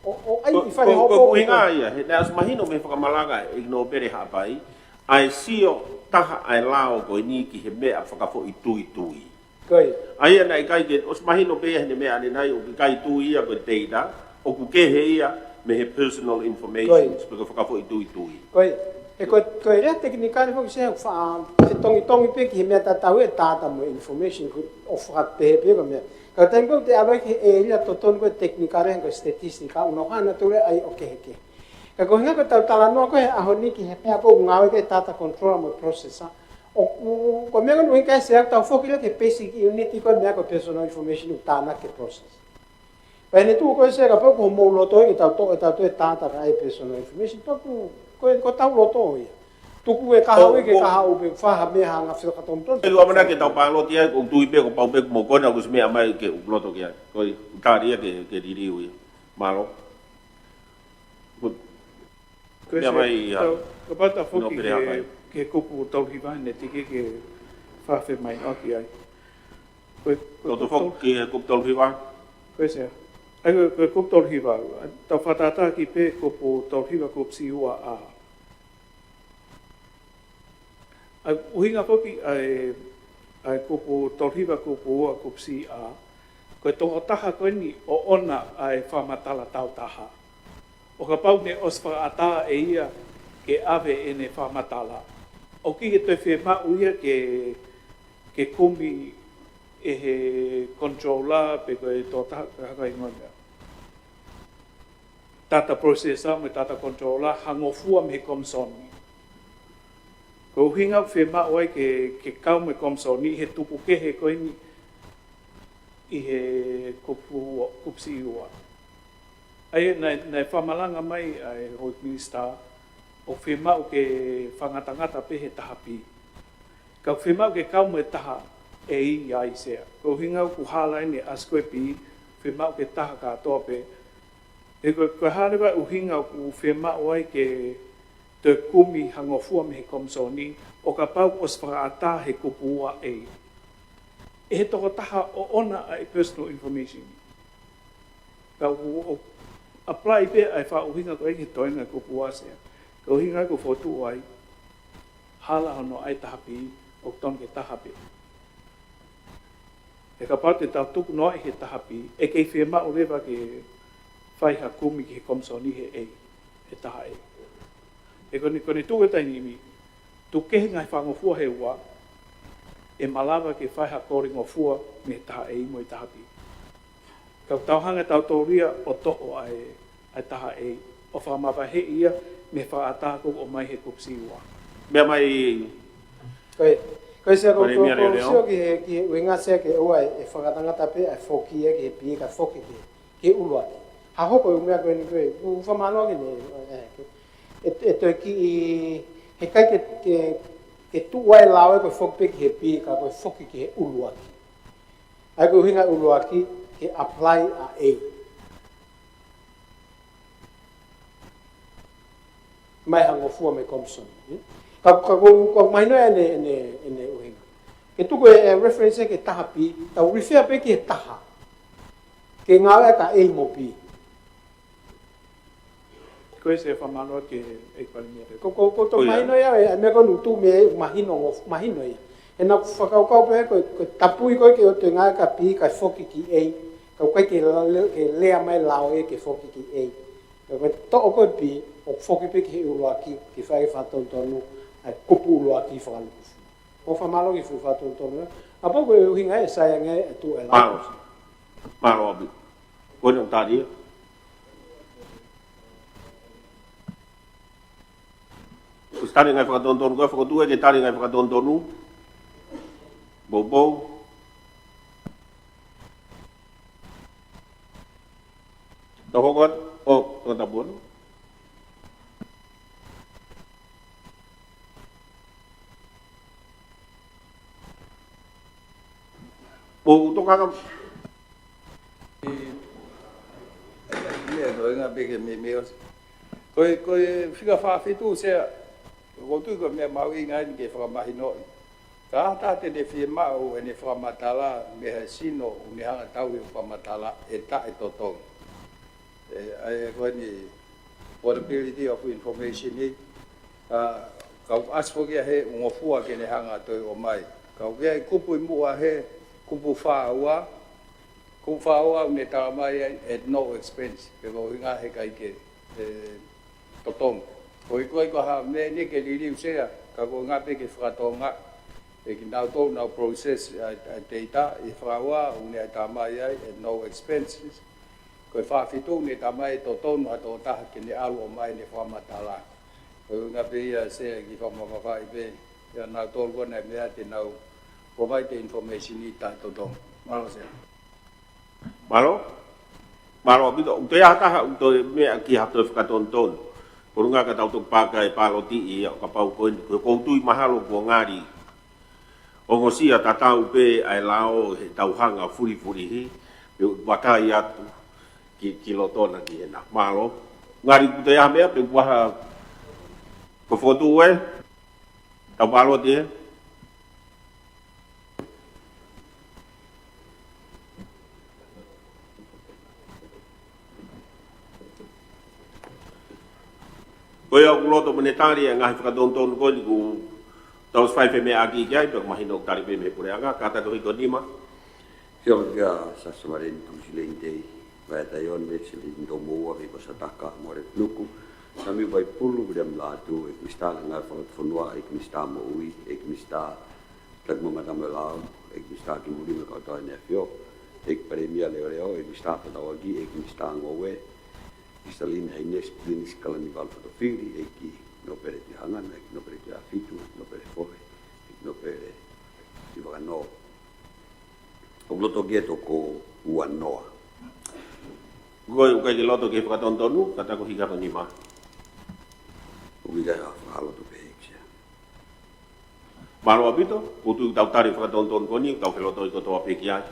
ʻo, ʻo ʻai Ko, ʻi fale ko, hopo ko e ʻuhinga ia, he naʻe ʻosi mahino mei he fakamalanga ʻe ʻEiki Nōpele Haʻapai, ʻa e sio taha ʻa e lao ko eni ki he meʻa fakafoʻituitui. Ko ia. ʻA ia naʻe ʻikai ke, ʻosi mahino pē ia he meʻa ʻanenai ʻoku ʻikai tui ia ko e data, ʻoku kehe ia mei he personal information, Ko ia. pe ko e fakafoʻituitui. Ko ia. He ko e, ko e lea tekinikale foki Sea fa-, fetongitongi pē ki he meʻa tatau e data mo e information ko ē ʻoku fakapehē pē ko e meʻa. Ka taimi ko ē te ʻalu ai ki he ʻēlia totonu ko e tekinikale ko e statistika, ʻoku nau hanga atu leva ʻo kehekehe. Ka ko e ʻuhinga ko ʻetau talanoa ko ē he ʻaho ni ki he meʻa ko ē ʻoku ngāue ki ai e data controller mo e processor. ʻOku, ko e meʻa ko eni ʻoku ʻikai Sea tau foki leva ki he basic unit ko e meʻa ko e personal information ʻoku tānaki ke process. Pea ʻi he tuʻu ko ē Sea kapau ko hoʻomou loto ke tau toʻo ʻe tautolu e data kae ʻai e personal information, pea ʻoku, ko e, ko hotau loto ia. Tuku e kahaʻu Ko, ke ko kahaʻu pē fai ha meʻa hanga fakatonutonu. ʻE ʻamanaki ke tau pāloti ai, ʻoku ou tui pē, ko pau pē ko mo kona, ko e meʻa mai ke u loto ki ai. Ko e tali ia ke, ke liliu ia. Mālō. Ko e Meʻa Sea, mai ia. tau, kapau te tau foki Nōpele Haʻapai. ki he, ki he kupu tolu hiva ne tiki ke fakafe mai ʻaki ai. Ko e, ko e Tau kupu foki tolu ki he kupu tolu hiva. Ko e Sea. ʻAi ko e, ko e kupu tolu hiva. Tau fakatātā ki pē kupu tolu hiva kupu siʻi ua A. ʻA e ʻuhinga foki ʻa e, ʻa e kupu tolu hiva kupu ua kupu siʻi A, ko e tokotaha ko eni ʻoʻona ʻa e fakamatala taautaha. ʻO kapau ne ʻosi fakaʻatā ʻe ia ke ʻave ʻene fakamatala, ʻoku ʻikai ke toe fiemaʻu ia ke, ke kumi ʻe he controller pe ko e tokotaha, ko e hā e hingoa meʻa. Data processor mo e data controller ha ngofua mei he Komisoni. Ko e ʻuhinga ʻoku fiemaʻu ai ke, ke kau mo e Komisoni he tupu kehe ko eni ʻi he kupu, kupu siʻi ua. ʻA ia naʻe, naʻe fakamalanga mai ʻa e Houʻeiki Minisitā ʻoku fiemaʻu ke fakangatangata pē he taha B. Ka ʻoku fiemaʻu ke kau mo e taha A ia Sea. Ko e ʻuhinga ʻoku hala eni ʻa e ʻasi ko ē B, fiemaʻu ke taha kātoa pē. He ko, ko e hā leva e ʻuhinga ʻoku fiemaʻu ai ke toe kumi ha ngofua mei he Komisoni, ʻo kapau ʻosi fakaʻatā he kupu ua A ʻe he tokotaha ʻoʻona ʻa e personal information. Ka ʻoku, ʻoku apply pē ʻa e fakaʻuhinga ko ē ki he toenga kupu ua, Sea. Ko e ʻuhinga ʻoku fokotuʻu ai, hala hono ʻai taha pī, ʻoku tonu ke taha pē. He kapau te tau tuku noa ʻi he taha pī, ʻe kei fiemaʻu leva ke fai ha kumi ki he komisoni he A, he taha A. He ko eni, ko eni tuku e taimi ni, tuku kehe ngaahi fakangofua he ua, ʻe malava ke fai ha kole ngofua mei he taha A mo e taha pī. Ka tau hanga ʻe tautolu ia ʻo toʻo ʻa e, ʻa e taha A, ʻo fakamavaheʻi ia mei he fakaʻatā ʻoku ʻomai he kupu C ua. Meʻa mai. Ko e, ko e Sea, ko, Palēmia ko, ko Leoleo. Sio ki he, ki he ʻuhinga, Sea, ke ʻoua ʻe, ʻe fakatangata pē ʻa e foki ia ki he pī kae foki ki he, ki he ʻuluaki. Ha hoko e ʻū meʻa ko eni ko ē, ʻoku fakamālō ki he, ē, ke, ʻe, ʻe toe kiʻi, heʻikai ke, ke, ke tuʻu ai e lao ia ko e foki pē ki he pī kae ko e foki ki he ʻuluaki. ʻA ia ko e ʻuhinga ʻuluaki, ke apply ʻa A. Mai ha ngofua mei he komisoni, ē? Ka, ka, ka, ka mahino ʻene, ʻene, ʻene ʻuhinga. Ke tuku e, e reference ki he taha pī, tau refer pē ki he taha. Ke ngāueʻaki ʻa A mo B. Ko e Sea, fakamālō ki he Palēmia. Ko, ko, ko, ko e Ko ia. Mahino ia, e, e meʻa ko eni ʻoku tuʻu mei ai, mahino, mahino ia. He naʻá ku fakakaukau pē ko, ko e tapui ko ē ke ʻoua te ngāueʻaki ʻa B kae foki ki A, ka ʻoku ʻikai ke la-, le-, ke lea mai e lao ia ke foki ki A. Ka ko e toʻo ko ē B, ʻo foki pē ki he ʻuluaki, ke fai e fakatonutonu ʻa e kupu ʻuluaki fakalūkufua. ʻOku fakamālō ki he fuʻu fakatonutonu ia. Kapau ko e ʻuhinga ē, sai ange ʻa e tuʻu e lao. Mālō. Mālō ʻaupito. Ko eni ʻoku tali ia. Kuo ʻosi tali e ngaahi fakatonutonu, ko e fokotuʻu ē ke tali e ngaahi fakatonutonu. Poupou. Tau hoko atu, ʻo, ʻo tapu atu. Poupou Tokanga. ʻI, meʻa ko e ngaahi peke me, me os. Ko e, ko e fika fā fitu, Sea, ʻoku ou tui ko e meʻa mahuʻinga eni ke fakamahinoʻi. Ka ʻi ai ha taha te ne fiemaʻu ʻene fakamatala mei he sino ʻoku ne hanga ʻo tauhi e fakamatala, ʻe taʻetotongi. ʻE, ʻa ia ko eni portability of information ni, ʻa, ka ʻoku ʻasi foki ia he ngofua ke ne hanga ʻo toe ʻomai. Ka ʻoku ʻi ai e kupu ʻi muʻa he kupu fā ua, kupu fā ua ʻoku ne tala mai ai at no expense, pea ko e ʻuhinga heʻikai ke, ē, totongi. Ko e ʻikai ko ha meʻa ni ke liliu, Sea, ka ko e ngaahi peke faka-Tonga, ʻe kinautolu ʻoku nau process ʻa e, ʻa e data, ʻi he fā ua ʻoku ne tala mai ai at no expenses. Ko e fā fitu ʻoku ne tala mai ʻe totonu ha tokotaha ke ne ʻalu ʻo ʻomai ʻene fakamatala. Ko e ʻuhinga pē ia, Sea, ke fakamamafaʻi pē kia nautolu ko ē naʻe meʻa te nau provide e information ni taʻetotongi. Mālō, Sea. Mālō. Mālō ʻaupito. ʻOku toe ʻi ai ha taha ʻoku toe meʻa ki ha toe fakatonutonu? Ko e ʻuhinga ka tau toki pāka e pāloti ia, ʻo kapau ko eni, ko e ʻoku ou tui mahalo kuo ngali ongosia tatau pē ʻa e lao heʻetau hanga ʻo fulifulihi, pea u vakai atu ki, ki loto na ki hena. Mālō. Ngali ʻoku toe ʻi ai ha meʻa, pe ʻoku ʻi ai ha, ko e fokotuʻu ē, tau pāloti ē. Ko ia ʻoku loto mo ne tali e ngaahi fakatonutonu ko eni kuo tau ʻosi fai e femeʻaʻaki ki ai, pea ʻoku mahino ʻoku tali pē mei he puleʻanga, kātaki hiko nima. Sio kia Sasavalen Tusileni Tei, Vaea Taione, Seleni Tomoua, Veiko Sataka, Morenuku, Samiu Vaipulu, Viliami Lātū, ʻEiki Minisitā Ngāue Fakafonua, ʻEiki Minisitā Moʻui, ʻEiki Minisitā Takimamata mo e Lao, ʻEiki Minisitā Kimui mo e Kau Tau ʻEne ʻAfio, ʻEiki Palēmia Leoleo, ʻEiki Minisitā Fataʻuaki, ʻEiki Minisitā Ngoue, Kristalina Haines Prince Kalaniuvalu Fotofili, ʻEiki Nōpele Tuʻihangano, ʻEiki Nōpele Tuʻihaʻafitu, ʻEiki Nōpele Fohe, ʻEiki Nōpele Tuʻivakanoa. ʻOku loto ke toko ua noa. Ko e ʻoku ʻikai ke loto ke fakatonutonu, kātaki hiko nima. ʻOku ʻikai ha fakaloto pē, ʻEiki Sea. Mālō ʻaupito, ʻoku ou tui ʻoku tau tali e fakatonutonu ko eni, tau felotoi kotoa pē ki ai.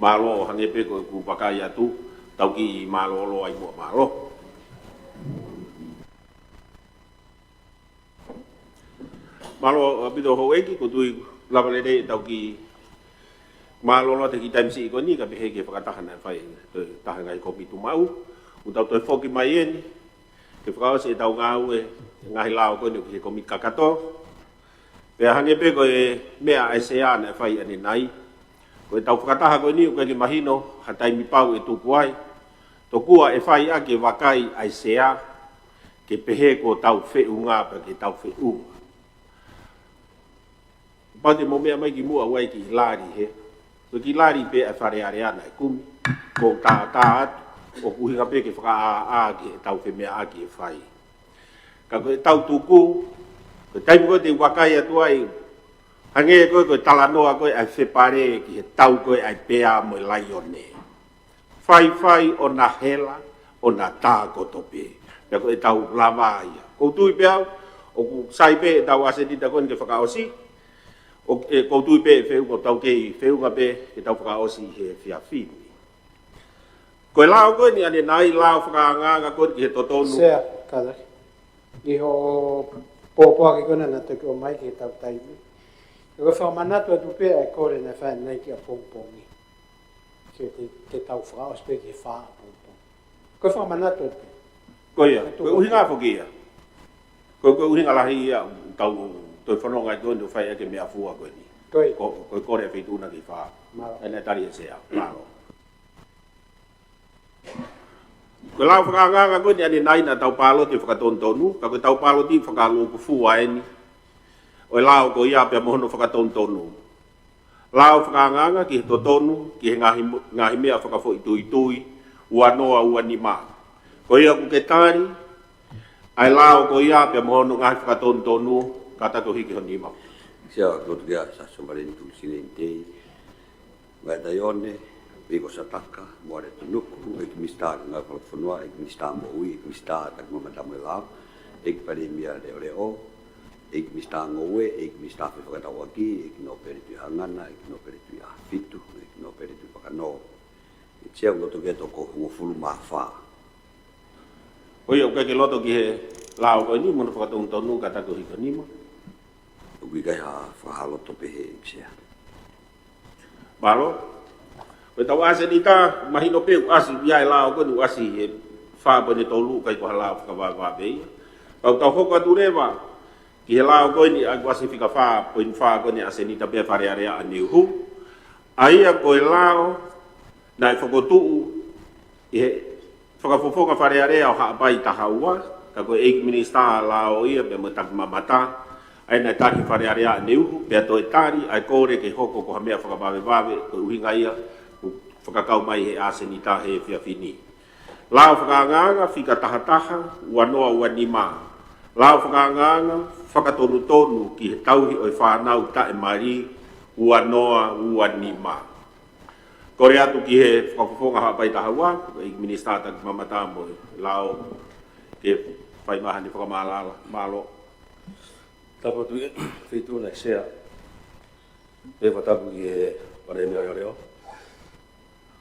Mālō, ʻo hangē pē ko ʻeku vakai atu, tau kiʻi mālōlō ai muʻa, mālō. Mālō ʻaupito Houʻeiki, ʻoku ou tui lava lelei ʻetau kiʻi Mālō ʻaupito he kiʻi taimi siʻi ko eni, kae pehē ki he fakataha naʻe fai ʻe he taha ngaahi kōmiti maʻu. ʻOku tau toe foki mai eni ke fakaʻosi ʻetau ngāue, ngaahi lao ko eni ki he kōmiti kakato. Pea hangē pē ko e meʻa ʻa e Sea naʻe fai ʻanenai, ko ʻetau fakataha ko eni ʻoku ʻikai ke mahino ha taimi pau ʻe tuku ai. Tokua ʻe fai ʻaki e vakai ʻa e Sea ke pehē ko ʻetau feʻunga pea ke tau feʻunga. Pau te mou meʻa mai kimuʻa ʻoku ʻi ai e kiʻi lali he. Ko e kiʻi lali pē ʻa e Fale Alea naʻe kumi. Ko u tātā atu, ʻoku ʻuhinga pē ke fakaʻāʻā ki heʻetau femeʻaʻaki ʻe fai. Ka ko ʻetau tuku, ko e taimi ko ē te u vakai atu ai, hangē ko e, ko e talanoa ko ē ʻa e Fepale ki he tau ko ē ʻa e pea mo e laione. Faifai ʻona hela, ʻona tākoto pē. Pea ko ʻetau lava ia. Ko u tui pē au, ʻoku sai pē ʻetau ʻasenita ko eni ke fakaʻosi. ʻO, ʻe, ko u tui pē ʻe feʻunga, tau kei feʻunga pē ke tau fakaʻosi he efiafi ni. Ko e lao ko eni ʻanenai, lao fakaangaanga ko eni ki he totonu. Sea, kātaki. ʻI hoʻo pōpoaki ko ena naʻe toki ʻomai ki heʻetau taimi. Ko e fakamanatu atu pē ʻa e kole naʻe fai ʻanenai ki ʻapongipongi. Ke te, te tau fakaʻosi pē ki he fā ʻapongipongi. Ko e fakamanatu atu pē. Ko ia, ko e ʻuhinga foki ia. Ko, ko e ʻuhinga lahi ia, tau toe fononga ʻi tonu fai ʻaki e meʻafua ko eni. Ko ia. Ko, ko e kole ʻa e Feituʻu na ki he fā. Mālō. ʻAi ʻe he tali ʻa e Sea. Mālō. Ko e lao fakaangaanga ko eni ʻanenai naʻa tau pāloti fakatonutonu, ka ko ʻetau pāloti fakalūkufua eni ʻo e lao ko ia pea mo hono fakatonutonu. Lao fakaangaanga ki he totonu, ki he ngaahi, ngaahi meʻa fakafoʻituitui, ua noa ua nima. Ko ia ʻoku ke tali ʻa e lao ko ia pea mo hono ngaahi fakatonutonu, kātaki ʻo hiki ho nima. Sea, ko u tuku atu kia Sa Somaleni Tulisini Tei, Vaitaione, Viko Sataka, Moale Tunuku, ʻEiki Minisitā Ngāue Fakafonua, ʻEiki Minisitā Moʻui, ʻEiki Minisitā Takimamata mo e Lao, ʻEiki Palēmia Leʻoleʻo, ʻEiki Minisitā Ngoue, ʻEiki Minisitā Fefakatauʻaki, ʻEiki Nōpele Tuʻihangana, ʻEiki Nōpele Tuʻiʻāfitu, ʻEiki Nōpele Tuʻivakanō. Sea, ʻoku ou tuku atu ki he toko hongofulu mā fā. Ko ia, ʻoku ʻikai ke loto ki he lao ko eni mo hono fakatonutonu, kātaki ʻo hiki ho nima. ʻOku ʻikai ha fakahā loto pehē, ʻEiki Sea. Mālō. Ko ʻetau ʻasenita, mahino pē ʻoku ʻasi ia e lao ko eni, ʻoku ʻasi he fā poini tolu, ʻikai ko ha lao fakavavevave ia. Tau, tau hoko atu leva ki he lao ko eni, ʻoku ʻasi he fika fā poini fā ko eni, ʻasenita pē ʻa e Fale Alea ʻaneuhu. ʻA ia ko e lao naʻe fokotuʻu ʻi he Fakafofonga Fale Alea ʻo Haʻapai taha ua, ka ko e ʻEiki Minisitā Lao ia pea mo e Takimamata, ʻa ia naʻe tali ʻe he Fale Alea ʻaneuhu, pea toe tali ʻa e kole ke hoko ko ha meʻa fakavavevave, ko e ʻuhinga ia ʻoku fakakau mai he ʻasenita he efiafi ni. Lao fakaangaanga fika taha taha, ua noa ua nima. Lao fakaangaanga fakatonutonu ki he tauhi ʻo e fānau taʻemali, ua noa ua nima. Kole atu ki he Fakafofonga Haʻapai taha ua, ʻEiki Minisitā Takimamata mo e Lao, ke fai mai haʻane fakamaʻalaʻala. Mālō. Tapu atu ʻEiki Feituʻu na ʻEiki Sea. Pea fakatapu ki he Palēmia Leʻoleʻo,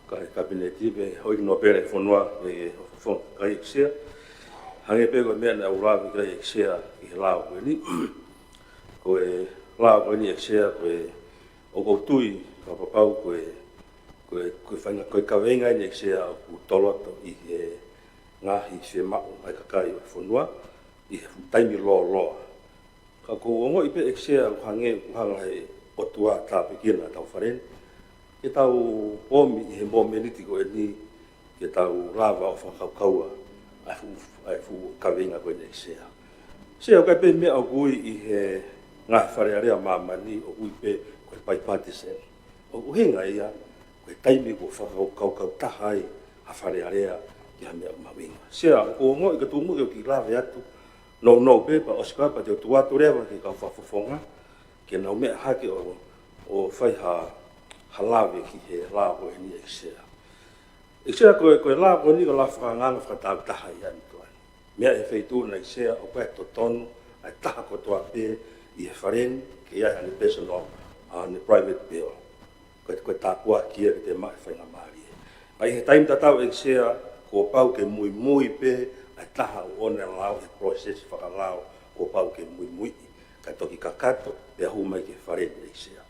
kae Kapineti pea mo e ʻEiki Nōpele Fonua, pea mo e Fakafofonga, kae ʻEiki Sea. Hangē pē ko e meʻa naʻa ku lave ki ai ʻEiki Sea ki he lao ko eni. Ko e lao ko eni ʻEiki Sea, ko e ʻoku ou tui, kapau ko e, ko e, ko e faʻahinga, ko e kaveinga eni ʻEiki Sea ʻoku toloto ʻi he ngaahi fiemaʻu ʻa e kakai ʻo e fonua, ʻi he taimi lōloa. Ka ʻoku ou ongoʻi pē ʻEiki Sea ʻoku hangē, ʻoku hanga ʻe he ʻOtua ʻo tāpuekina ʻetau Fale ni, ke tau omi ʻi he momeniti ko eni, ke tau lava ʻo fakakaukaua ʻa e fuʻu, ʻa e fuʻu kaveinga ko eni ʻEiki Sea. Sea, ʻoku ʻi ai pē meʻa ʻoku ui ʻi he ngaahi Fale Alea ʻa māmani, ʻoku ui pē ko e bipartisan. ʻOku ʻuhinga ia, ko e taimi ʻoku fakakaukau taha ai ha Fale Alea ki ha meʻa mahuʻinga. Sea, ʻoku ou ongoʻi ka tuʻu muʻa ke u kiʻi lave atu, nounou pē pea ʻosi ko ia pea te u tuku atu leva ki he kau Fakafofonga, ke nau meʻa hake ʻo, ʻo fai ha, ha lave ki he lao ko eni ʻEiki Sea. ʻEiki Sea, ko e, ko e lao ko eni ko e lao fakaangaanga fakatāutaha ia ʻi tuʻa ni. Meʻa ʻe he Feituʻu na ʻEiki Sea, ʻoku ʻikai totonu ʻa e taha kotoa pē ʻi he Fale ni ke ʻi ai haʻane personal, ʻa, haʻane private bill. Ko e, ko e tāpuaki ia ke te maʻu e faingamālie. Ka ʻi he taimi tatau ʻEiki Sea, kuo pau ke muimui pē ʻa e taha ʻoku ʻoange e lao he process fakalao, kuo pau ke muimui, kae toki kakato, pea hū mai ki he Fale ni ʻEiki Sea.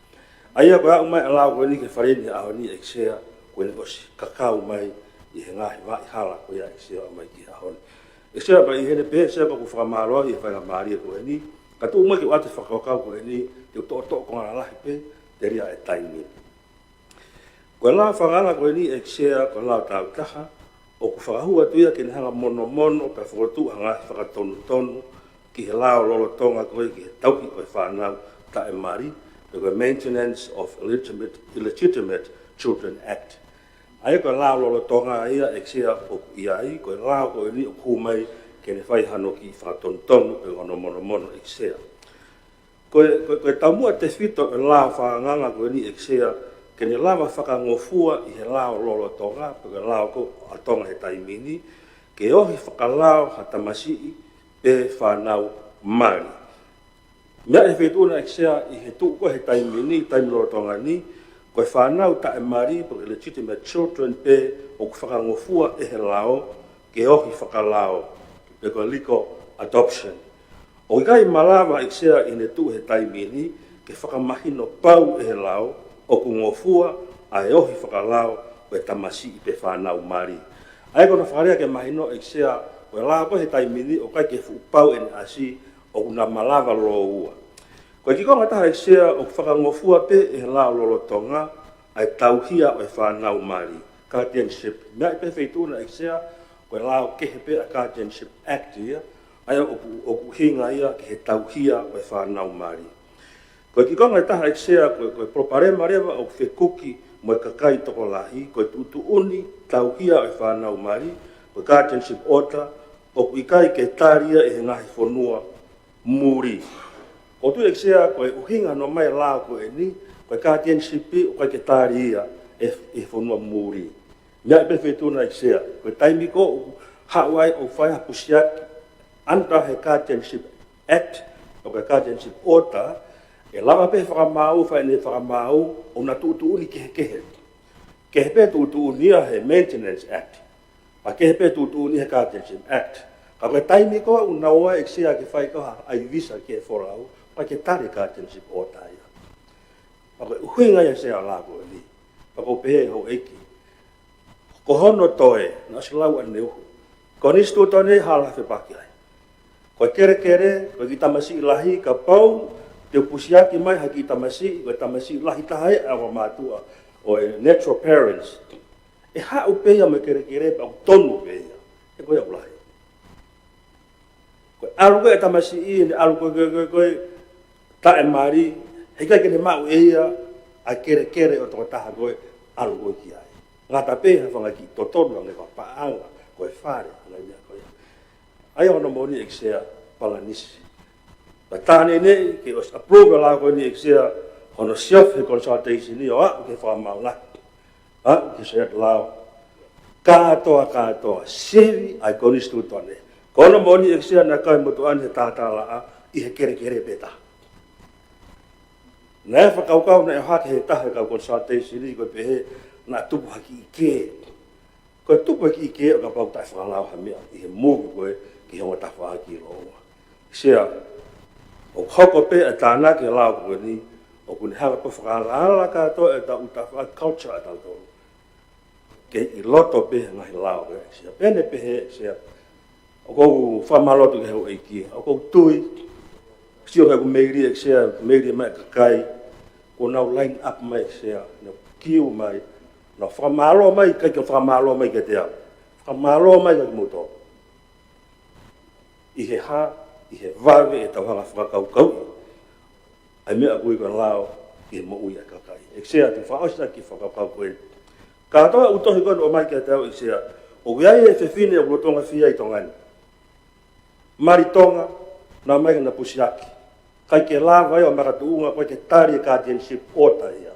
ʻA ia ko e aʻu mai ʻa e lao ko eni ki he Fale ni he ʻaho ni ʻEiki Sea, ko eni ʻosi kakau mai ʻi he ngaahi vaʻa hala ko ia ʻEiki Sea ʻo aʻu mai ki he ʻaho ni. ʻEiki Sea, pea ʻi heʻene pehē ʻEiki Sea pea ʻoku ou fakamālō ʻi he faingamālie ko eni, ka tuku muʻa ke u ʻoatu e fakakaukau ko eni, te u toʻotoʻo konga lalahi pē, telia e taimi. Ko e lao fakaangaanga ko eni ʻEiki Sea, ko e lao taautaha, ʻoku fakahū atu ia ke ne hanga ʻo monomono pea fokotuʻu ha ngaahi fakatonutonu ki he lao lolotonga ko ē ki he tauhi ʻo e fānau taʻemali, pe ko e Maintenance of Illegitimate, Illegitimate Children Act. ʻA ia ko e lao lolotonga ia ʻEiki Sea ʻoku ʻi ai, ko e lao ko eni ʻoku hū mai ke ne fai hano kiʻi fakatonutonu pe ko hono monomono ʻEiki Sea. Ko e, ko e, ko e taumuʻa tefito ʻo e lao fakaangaanga ko eni ʻEiki Sea, ke ne lava fakangofua ʻi he lao lolotonga, pe ko e lao ko ē ʻa Tonga he taimi ni, ke ohi fakalao ha tamasiʻi pe fānau mali. Meʻa ʻi he feituʻu na ʻEiki Sea ʻi he tuʻu ko ē he taimi ni, taimi lolotonga ni, ko e fānau taʻemali, pe ko e illegitimate children pē ʻoku fakangofua ʻe he lao, ke ohi fakalao, pe ko e legal adoption. ʻOku ʻikai malava ʻEiki Sea ʻi heʻene tuʻu he taimi ni, ke fakamahino pau ʻe he lao, ʻoku ngofua ʻa e ohi fakalao ʻo e tamasiʻi pe fānau mali. ʻA ia ko hono fakalea ke mahino ʻEiki Sea, ko e lao ko ē he taimi ni, ʻoku ʻikai ke fuʻu pau ʻene ʻasi, ʻoku na malava lōua. Ko e kiʻi konga ʻe taha ʻEiki Sea, ʻoku fakangofua pē ʻe he lao lolotonga, ʻa e tauhia ʻo e fānau mali, guardianship. Meʻa ʻi he feituʻu na ʻEiki Sea, ko e lao kehe pē ʻa e Guardianship Act ia, ʻa ia ʻoku, ʻoku ʻuhinga ia ki he tauhia ʻo e fānau mali. Ko e kiʻi konga ʻe taha ʻEiki Sea, ko e, ko e palopalema leva ʻoku fekuki mo e kakai tokolahi, ko e tuʻutuʻuni tauhia ʻo e fānau mali, ko e guardianship order, ʻoku ʻikai ke tali ia ʻe he ngaahi fonua muli. ʻOku ou tui ʻEiki Sea, ko e ʻuhinga hono ʻomai e lao ko eni, ko e guardianship ʻoku ʻikai ke tali ia ʻe, ʻe he fonua muli. Meʻa ʻi he feituʻu na ʻEiki Sea, ko e taimi ko ē ʻoku haʻu ai ʻo fai ha pusiaki under he Guardianship Act, pe ko e guardianship order, ʻe lava pē fakamaau, fai ʻene fakamaau, ʻo na tuʻutuʻuni kehekehe. Kehe pē tuʻutuʻuni ia he Maintenance Act. Pea kehe pē tuʻutuʻuni he Guardianship Act. Ka ko e taimi ko ē ʻoku nau ō ai ʻEiki Sea ke fai ko ē ha ʻaivisa ki he folau, ʻoku ʻikai ke tali e guardianship order ia. Pea ko e ʻuhinga ia ʻEiki Sea ʻo e lao ko eni. Pea ʻoku ou pehē houʻeiki, ko hono toe, naʻe ʻosi lau ʻaneuhu. Konisitūtone hala fepaki ai. Ko e kelekele, ko e kiʻi tamasiʻi lahi, kapau te u pusiaki mai ha kiʻi tamasiʻi, ko e tamasiʻi lahi taha ē ʻa e mātuʻa, ʻo e natural parents. ʻE haʻu pē ia mo e kelekele pea ʻoku tonu pē ia. He ko ia ʻoku lahi. Ko e ʻalu ko ē e tamasiʻi, ne ʻalu ko ē, ko ē, ko ē, ko ē, taʻemali, heʻikai ke ne maʻu ʻe ia ʻa e kelekele ʻo e tokotaha ko ē ʻalu ko ē ki ai. Ngata pē ha fanga kiʻi totonu ange ko e paʻanga, ko e fale, ngaahi meʻa ko ia. ʻA ia hono moʻoni ʻEiki Sea, palanisi. Pea tā neʻineʻi ke ʻosi approve e lao ko eni ʻEiki Sea, hono shelf he consultation ni ʻo aʻu ki he fakamaau lahi. Aʻu ki he Sea ʻo e lao. Kātoa, kātoa, sivi ʻa e konisitūtone. Ko hono moʻoni ʻEiki Sea naʻe kau e motuʻa ni he talatalaʻa ʻi he kelekele pē taha. Naʻe fakakaukau naʻe ʻohake ʻe he taha e kau consultation ni ko e pehē naʻe tupu ha kiʻi kē. Ko e tupu e kiʻi kē ʻo kapau taʻe fakalao ha meʻa ʻi he moʻui ko ē ki he ongo tafaʻaki lōua. Sea, ʻoku hoko pē ʻa e tānaki e lao ko eni, ʻoku ne hanga pē ʻo fakaalaala kātoa ʻetau tafaʻaki culture ʻatautolu. Kei ʻi loto pē he ngaahi lao ko ē, Sea. Pea ne pehē, Sea, ʻoku ou fakamālō atu ki he houʻeiki, ʻoku ou tui, sio ki heʻeku meili ʻEiki Sea, meili mai e kakai, kuo nau line up mai ʻEiki Sea, nau kiu mai, nau fakamālō mai, ʻikai ke fakamālō mai kiate au. Fakamālō mai kiate kimoutolu. ʻI he hā, ʻi he vave ʻetau hanga ʻo fakakaukauʻi ʻa e meʻa ko ē ko e lao ki he moʻui ʻa e kakai. ʻEiki Sea, te u fakaʻosi ʻaki e fakakaukau ko ē. Kātoa ʻū tohi ko ē naʻe ʻomai kiate au ʻEiki Sea, ʻoku ʻi ai e fefine ʻoku lolotonga fie ʻi Tonga ni. Mali Tonga, naʻe ʻomai ke na pusiaki. ʻIkai ke lava ia ʻo makatuʻunga, ʻoku ʻikai ke tali e guardianship order ia.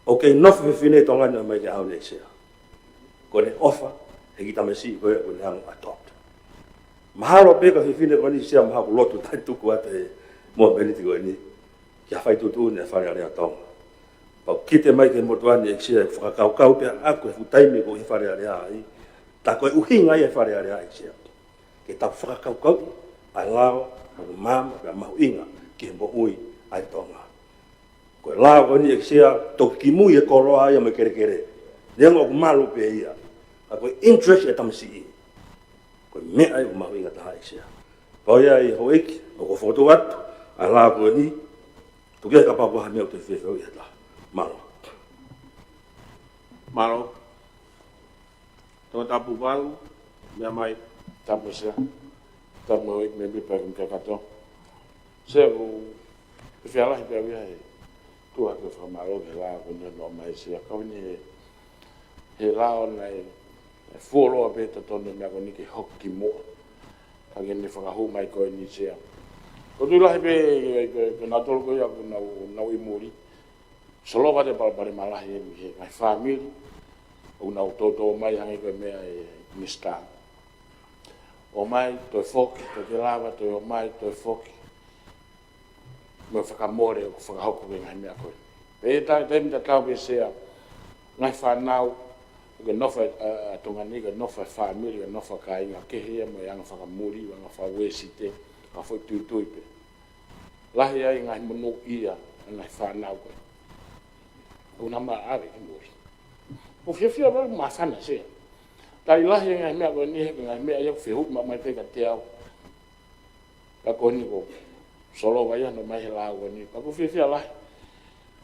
ʻOku kei nofo e fefine ʻi Tonga ni ʻo aʻu mai ki he ʻaho ni ʻEiki Sea. Ko ʻene ʻofa, he kiʻi tamasiʻi ko ē, kuo ne hanga ʻo adopt. Mahalo pē ko e fefine ko eni ʻEiki Sea mahalo ʻoku lotu taʻetuku atu he momeniti ko eni. Ki ha fai tuʻutuʻuni ʻa e Fale Alea ʻo Tonga. Pea u kite mai ki he motuʻa ni ʻEiki Sea ʻeku fakakaukau pē ʻaʻaku he fuʻu taimi ko ē ʻi he Fale Alea ai. Tā ko e ʻuhinga ia e Fale Alea ʻEiki Sea. Ke tau fakakaukauʻi ʻa e lao ʻoku maama pea mahuʻinga ki he moʻui ʻa e Tonga. Ko e lao ko eni ʻEiki Sea, toki kimui e koloa ia mo e kelekele. Neongo ʻoku malu pē ia. Ka ko e interest e tamasiʻi. Ko e meʻa ia ʻoku mahuʻinga taha ʻEiki Sea. Pau ia ʻi houʻeiki, ʻoku ou fokotuʻu atu, ʻa e lao ko eni, tuku ia kapau ko ha meʻa ʻoku te fefeoʻi ʻe taha. Mālō. Mālō. Tongatapu Valu, meʻa mai. Tapu Sea. Tapu mo e ʻEiki Mēmipa Kōmiti Kakato. Sea, ʻoku ou fiefia lahi pē au ia he tuʻu hake ʻo fakamālō ki he lao ko eni naʻe ʻomai Sea. Kau ni he, he lao naʻe, naʻe fuoloa pē totonu e meʻa ko eni ke hoko ki muʻa. Ka ke ne fakahū mai ko eni Sea. ʻOku ou tui lahi pē, ko, ko, ko nautolu ko ia ʻoku nau, nau ʻi muli. Solova atu e palopalema lahi eni he ngaahi fāmili, ʻoku nau toutou mai hangē ko e meʻa ʻa e Minisitā. ʻOmai, toe foki, toe ke lava, toe ʻomai, toe foki. Mo e fakamole ʻoku fakahoko ki he ngaahi meʻa ko ē. Pea ʻi he taimi tatau pē Sea, ngaahi fānau, ʻoku nofo ʻa, ʻa Tonga ni, ʻoku nofo e fāmili, ʻoku nofo e kāinga kehe ia mo e anga fakamuli, anga fakauesite, ka foʻi tuitui pē. Lahi ai ngaahi monūʻia ʻa e ngaahi fānau ko ē. ʻOku nau maʻave ki muli. ʻOku fiefia pē au māfana Sea. Tali lahi e ngaahi meʻa ko eni he ko e ngaahi meʻa ia ʻoku fehuʻi maʻu mai pē kiate au. Ka ko eni ʻoku solova ia hono ʻomai he lao ko eni. Ka ʻoku fiefia lahi.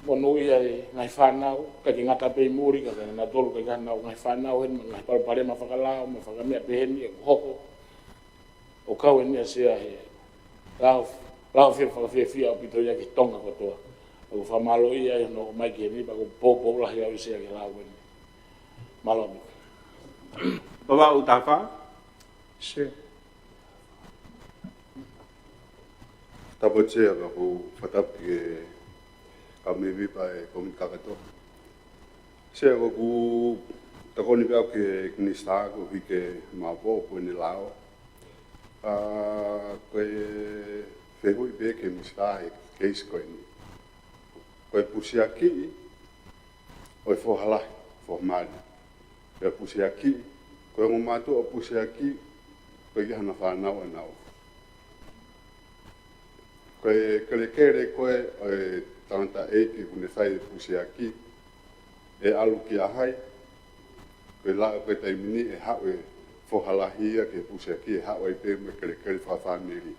Monūʻia e ngaahi fānau, ʻikai ke ngata pē ʻi muli, ka ko kinautolu ʻikai ke nau ngaahi fānau heni, ngaahi palopalema fakalao, mo e fakameʻa pehē ni ʻoku hoko. ʻOku kau eni ʻa Sea he lao, lao fie fakafiefia ʻaupito ia ki Tonga kotoa. ʻOku fakamālō ia ʻi hono ʻomai ki heni, pea ʻoku poupou lahi au ʻi Sea ki he lao ko eni. Mālō ʻaupito. Vavaʻu taha fā. Sea. Tapu Sea, pea ʻoku ou fakatapu ki he kau mēmipa e Kōmiti Kakato. Sea, ʻoku ou tokoni pē au ki he Minisitā koeʻuhi ke maopoopo ʻene lao. ʻA, ko e fehuʻi pē ki he Minisitā he keisi ko eni. Ko e pusiakiʻi ʻo e foha lahi, foha mali. Pea pusiakiʻi, ko e ongo mātuʻa ʻoku pusiakiʻi, ko e ʻikai ke ʻi ai hana fānau ʻaʻana. Ko e kelekele ko ē ʻo e tangataʻeiki ʻoku ne fai e pusiakiʻi, ʻe ʻalu kia hai, ko e lao ko e taimi ni ʻe haʻu e foha lahi ia ki he pusiakiʻi, ʻe haʻu ai pē mo e kelekele fakafāmili.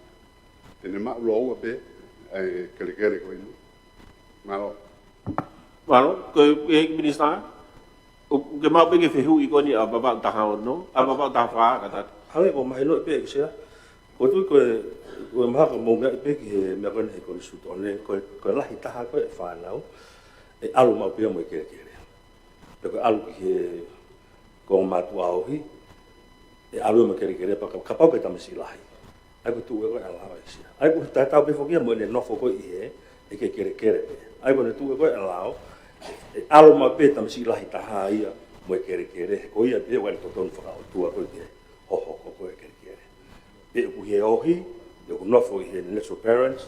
Te ne maʻu lōua pē e kelekele ko eni. Mālō. Mālō, ko e, e Minisitā, ʻoku ke maʻu pē ki he fehuʻi ko eni ʻa Vavaʻu taha ono, ʻa Vavaʻu taha fā, kātaki. Hangē ko e mahino pē ʻEiki Sea, ʻoku ou tui ko e, ko e mahalo ʻoku mou meaʻi pē ki he meʻa ko eni he konisitūtone, ko e, ko e lahi taha ko ē e fānau, ʻe ʻalu maʻu pē ia mo e kelekele. Pe ko e ʻalu ki he ko e ongo mātuʻa ohi, ʻe ʻalu ia mo e kelekele pea ka, kapau ko e tamasiʻi lahi. ʻA ia ko e tuʻu ia ko ē ʻa e lao ʻEiki Sea. ʻA ia ko e tatau pē foki ia mo ʻene nofo ko ē ʻi hē, ʻe kei kelekele pē. ʻA ia ko ʻene tuʻu ia ko ē ʻa e lao, ʻe ʻalu maʻu pē tamasiʻi lahi taha ia mo e kelekele, he ko ia pē ʻoku ʻi ai e totonu fakaʻotua ko ē ki he hohoko ko ē e kelekele. Pe ʻoku ʻi hē ohi, pe ʻoku nofo ʻi hē natural parents,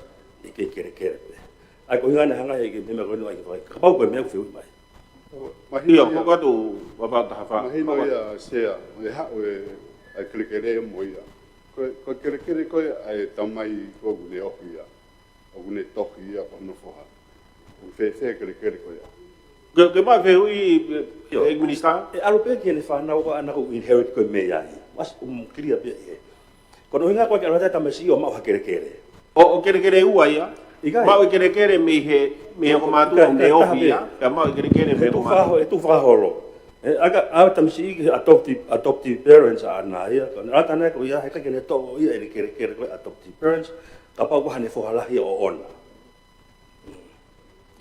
ʻe kei kelekele pē. ʻA ia ko e ʻuhinga naʻe hanga he ʻEiki Mēmipa ko eni ʻo ʻai ke fai. Kapau ko e meʻa ʻoku fehuʻi mai. Mahino ʻIo, ia. Ko e kau Vavaʻu taha fā. Mahino ia Sea, ʻe haʻu e, e kelekele mo ia. Ko e, ko e kelekele ko ē ʻa e tamai ko ē ʻoku ne ohi ia. ʻOku ne tohi ia ko hono foha. ʻOku fēfē e kelekele ko ia. Ke, ke maʻu fehuʻi, ʻIo. e Minisitā? ʻE ʻalu pē ki heʻene fānau ko ē ʻaʻana ʻoku inherit ko ē mei ai. Mas, um, clear pē ia. Ko hono ʻuhinga ko ē ke ʻalu atu e tamasiʻi ʻo maʻu ha kelekele. ʻO, ʻo kelekele ua ia. ʻIkai. Maʻu e kelekele mei he, mei he ongo mātuʻa ʻoku ne ohi ia. Pea maʻu e kelekele mei he ongo mātuʻa. He tuʻu fakaholo. ʻE, ʻa ia ko e tamasiʻi ki he adoptive, adoptive parents ʻaʻana ia. Ko e ʻalu atu ʻaʻana ko ia, heʻikai ke ne toʻo ia ʻene kelekele ko e adoptive parents. Kapau ko haʻane foha lahi ʻoʻona.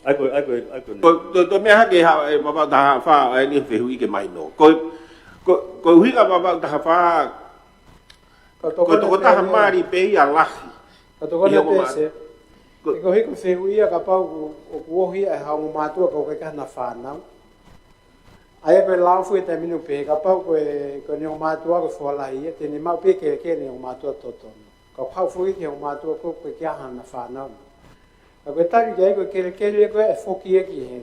ʻA ia ko e, ʻa ia ko e, ʻa ia ko e. Ko, ko, ko e meʻa hake ha, e Vavaʻu taha fā, ʻa eni fehuʻi ke mahino. Ko, ko, ko e ʻuhinga Vavaʻu taha fā, Ka ko e tokotaha mali pē ia lahi. Ka tokotaha pē Sea. Ko e koeʻuhi ko e fehuʻi ia kapau ʻoku, ʻoku ohi ʻa e ongo mātuʻa ka ʻoku ʻikai ke ʻi ai hana fānau. ʻA ia ko e lao foʻi taimi ni ʻoku pehē kapau ko e, ko ʻene ongo mātuʻa ko e foha lahi ia, te ne maʻu pē e kelekele ʻene ongo mātuʻa totonu. Ka ʻoku haʻu foki ki he ongo mātuʻa ko ē ʻoku ʻikai ke ʻi ai hana fānau. Ka ko e tali ki ai ko e kelekele ko ē ʻe foki ia ki he,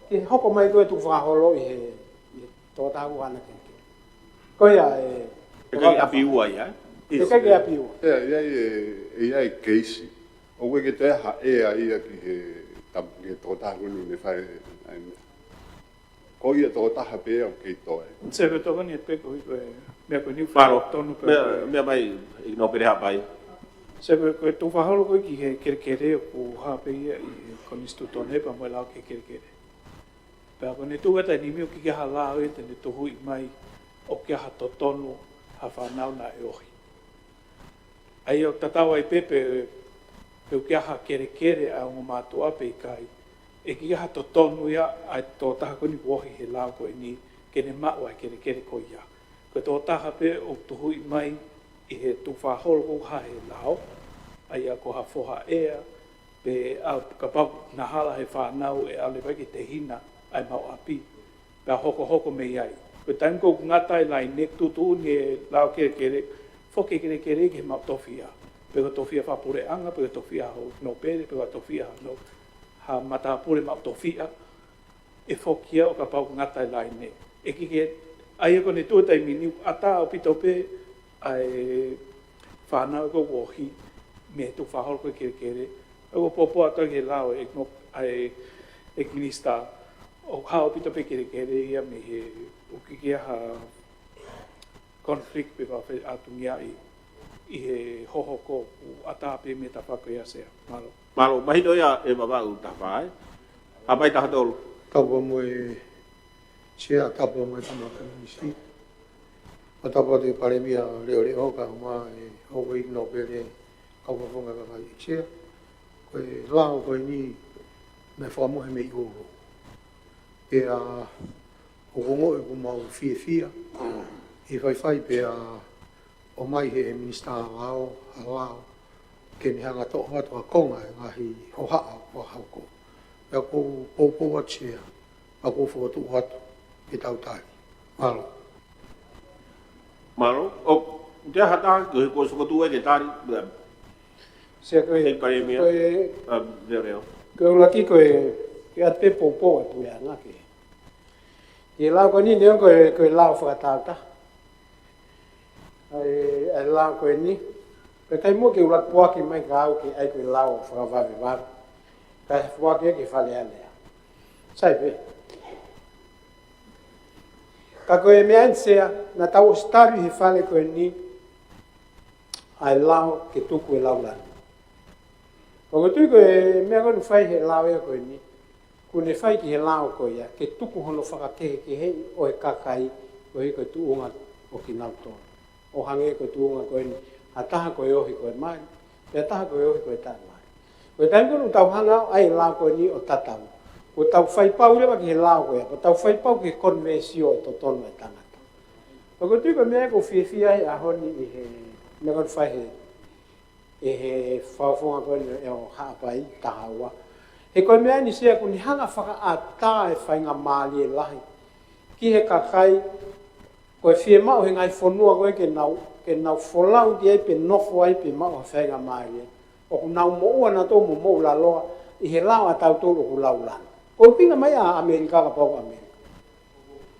ki he hoko mai ko ē e tuʻu fakaholo ʻi he, ʻi he tokotaha ʻoku ʻi ai hana kelekele. Ko ia e, ʻIkai ke ʻapi ua ia, ē? ʻIkai ke ʻapi ua. ʻE, ʻe, ʻe, ʻe, ʻe keisi. ʻOku ʻikai ke toe ʻi ai ha ʻea ia ki he Tam-, ke tokotaha ko eni ne fai ai. Ko ia tokotaha pē ʻoku kei toe. Sea, ko e tokoni pē ko e, ko e meʻa ko eni ʻoku fai tonu pē. Meʻa, meʻa mai, ʻEiki Nōpele Haʻapai. Sea, ko e, ko e tukufakaholo ko ē ki he kelekele ʻoku hā pē ia ʻi he konisitūtone pea mo e lao ki he kelekele. Pea ko ʻene tuʻu ʻa e taimi ni ʻoku ʻikai ha lao ia te ne tuhuʻi mai ʻoku ʻi ai ha totonu ha fānau naʻe ohi. ʻA ia ʻoku tatau ai pē pe, pe ʻoku ʻi ai ha kelekele ʻa e ongo mātuʻa pe ʻikai, ʻe ʻikai ha totonu ia ʻa e tokotaha ko eni kuo ohi he lao ko eni ke ne maʻu ʻa e kelekele ko ia. Ko e tokotaha pē ʻoku tuhuʻi mai ʻi he tukufakaholo ko ē he lao, ʻa ia ko ha foha ʻea, pe ʻa kapau naʻe hala he fānau ʻe ʻalu leva ke tehina ʻa e maʻu ʻapi, pea hokohoko mei ai. Ko e taimi ko ē ʻoku ngata ai e laine, tuʻutuʻuni e lao kelekele, foki e kelekele ki he maʻu tofiʻa. Pe ko e tofiʻa fakapuleʻanga, pe ko e tofiʻa hono nōpele, pe ko e tofiʻa hono ha matāpule maʻu tofiʻa, ʻe foki ia ʻo kapau ʻoku ngata e laine. ʻE ʻikai ke, ʻa ia ko ʻene tuʻu he taimi ni ʻoku ʻatā ʻaupito pē ʻa e fānau ko ē kuo ohi mei he tukufakaholo ko ē he kelekele. ʻOku ou pōpō atu ki he lao ʻa e, ʻa e, ʻEiki Minisitā, ʻoku hā ʻaupito pē kelekele ia mei he ʻoku ʻikai ke ʻi ai ha conflict pe ko ha feʻatungiaʻi ʻi he hohoko, ʻoku ʻatā pē mei he tafaʻaki ko ia, Sea. Mālō. Mālō, mahino ia ʻe Vavaʻu taha fā, ē? Haʻapai taha tolu. Tapu mo e Sea, tapu mo e Tamai Minisitā. Pea tapu atu ki he Palēmia leʻoleʻo kae ʻumaʻā e houʻeiki nōpele, kau fakafofonga kakai, Sea. Ko e lao ko eni naʻe fakamohe mei ʻUlu. Pea ʻoku ou ongoʻi ʻoku mau fiefia ʻi he faifai pea ʻomai ʻe he Minisitā Lao ha lao ke ne hanga ʻo toʻo atu ha konga e ngaahi hohaʻa ʻoku fakahoko. Pea ʻoku ou poupou atu, Sea, pea ʻoku ou fokotuʻu atu ke tau tali. Mālō. Mālō. ʻOku ʻi ai ha taha, ko e, ko e fokotuʻu ē ke tali, Sea, ko e, ʻEiki Palēmia, ko e, ʻa, leʻoleʻo. Ko e ʻuluaki ko e, ke ʻoatu pē poupou ʻa e puleʻanga ki he, ki he lao ko eni, neongo ko e, ko e lao fakatāutaha ʻa e, ʻa e lao ko eni. Pea ʻikai muʻa ke u ʻuluaki foaki mai ka au ke ʻai ko e lao fakavavevave, kae foaki ki he Fale Alea. Sai pē. Ka ko e meʻa eni, Sea, naʻa tau ʻosi tali he Fale ko eni ʻa e lao ke tuku e lau lanu. Pea ʻoku ou tui ko e meʻa ko eni ʻoku fai he lao ia ko eni, ʻoku ne fai ki he lao ko ia ke tuku hono fakakehekeheʻi ʻo e kakai koeʻuhi ko e tuʻunga ʻo kinautolu. ʻO hangē ko e tuʻunga ko eni, ha taha ko e ohi ko e mali, pea taha ko e ohi ko e taʻemali. Ko e taimi ko ē ʻoku tau hanga ʻo ʻai e lao ko eni ʻo tatau, ʻoku tau fai pau leva ki he lao ko ia, ʻoku tau fai pau ki he konivesio ʻo e totonu ʻo e tangata. Pea ʻoku ou tui ko e meʻa ʻoku ou fiefia ai he ʻaho ni ʻi he meʻa ko eni ʻoku fai he, ʻe he fakafofonga ko eni ʻo Haʻapai taha ua. He ko e meʻa eni, Sea, ʻoku ne hanga ʻo fakaʻatā e faingamālie lahi ki he kakai ko e fiemaʻu he ngaahi fonua ko ē ke nau, ke nau folau ki ai pe nofo ai pe maʻu ha faingamālie, ʻoku nau moʻua nautolu mo moʻulaloa ʻi he lao ʻatautolu ʻoku lau lanu. Ko e ʻuhinga mai ʻa ʻAmelika, kapau ko ʻAmelika,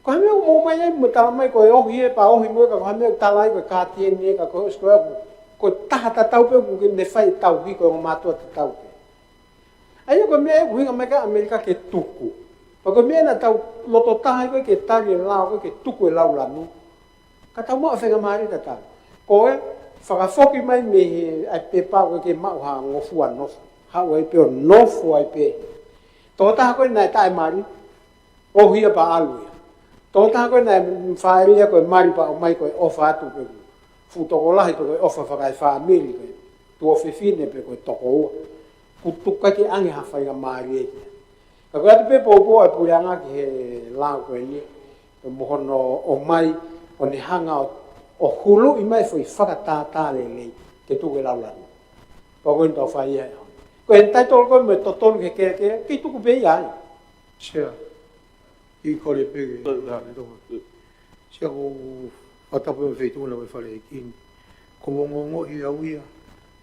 ko e hā e meʻa ʻoku mou ʻomai ai mo tala mai ko e ohi ē, pea ohi mo e, ka ko e hā e meʻa ʻoku tala ai ko e kātieni ē, ka ko e ʻosi ko e ʻoku, ko e taha tatau pē ʻoku ne fai e tauhi, ko e ongo mātuʻa tatau pē. ʻA ia ko e meʻa ē ʻoku ʻuhinga mai ki ai ʻAmelika ke tuku. Pea ko e meʻa naʻa tau loto taha ai ko ē ke tali e lao ko ē ke tuku e lau lanu, ka tau maʻu e faingamālie tatau. Ko e fakafoki mai mei he, ʻa e pepa ko ē ke maʻu ha ngofua nofo, haʻu ai pē ʻo nofo ai pē. Tokotaha ko ē naʻe taʻemali, ohi ia pea ʻalu ia. Tokotaha ko ē naʻe fāʻeleʻi ia ko e mali pea ʻomai ko e ʻofa atu, ko e fuʻu tokolahi ko e ʻofa fakaefāmili, ko e tuofefine pe ko e tokoua, ʻoku tuku ai ke ʻoange ha faingamālie ki ai. Ka ko e ʻoatu pē poupou ʻa e puleʻanga ki he lao ko eni, mo hono ʻomai ʻo ne hanga ʻo, ʻo huluʻi mai e foʻi fakatātā lelei ke tuku e lau lanu. Pea ko eni tau fai ia. Ko e entitled ko ē mo e totonu ke, ke, ke, ke tuku pē ia ai. Sea, ʻi kole pē ke, Ko, ʻa, Sea, ʻoku ou fakatapu mo e feituʻu na mo e Fale ʻEiki ni. ʻOku ou ongoʻi au ia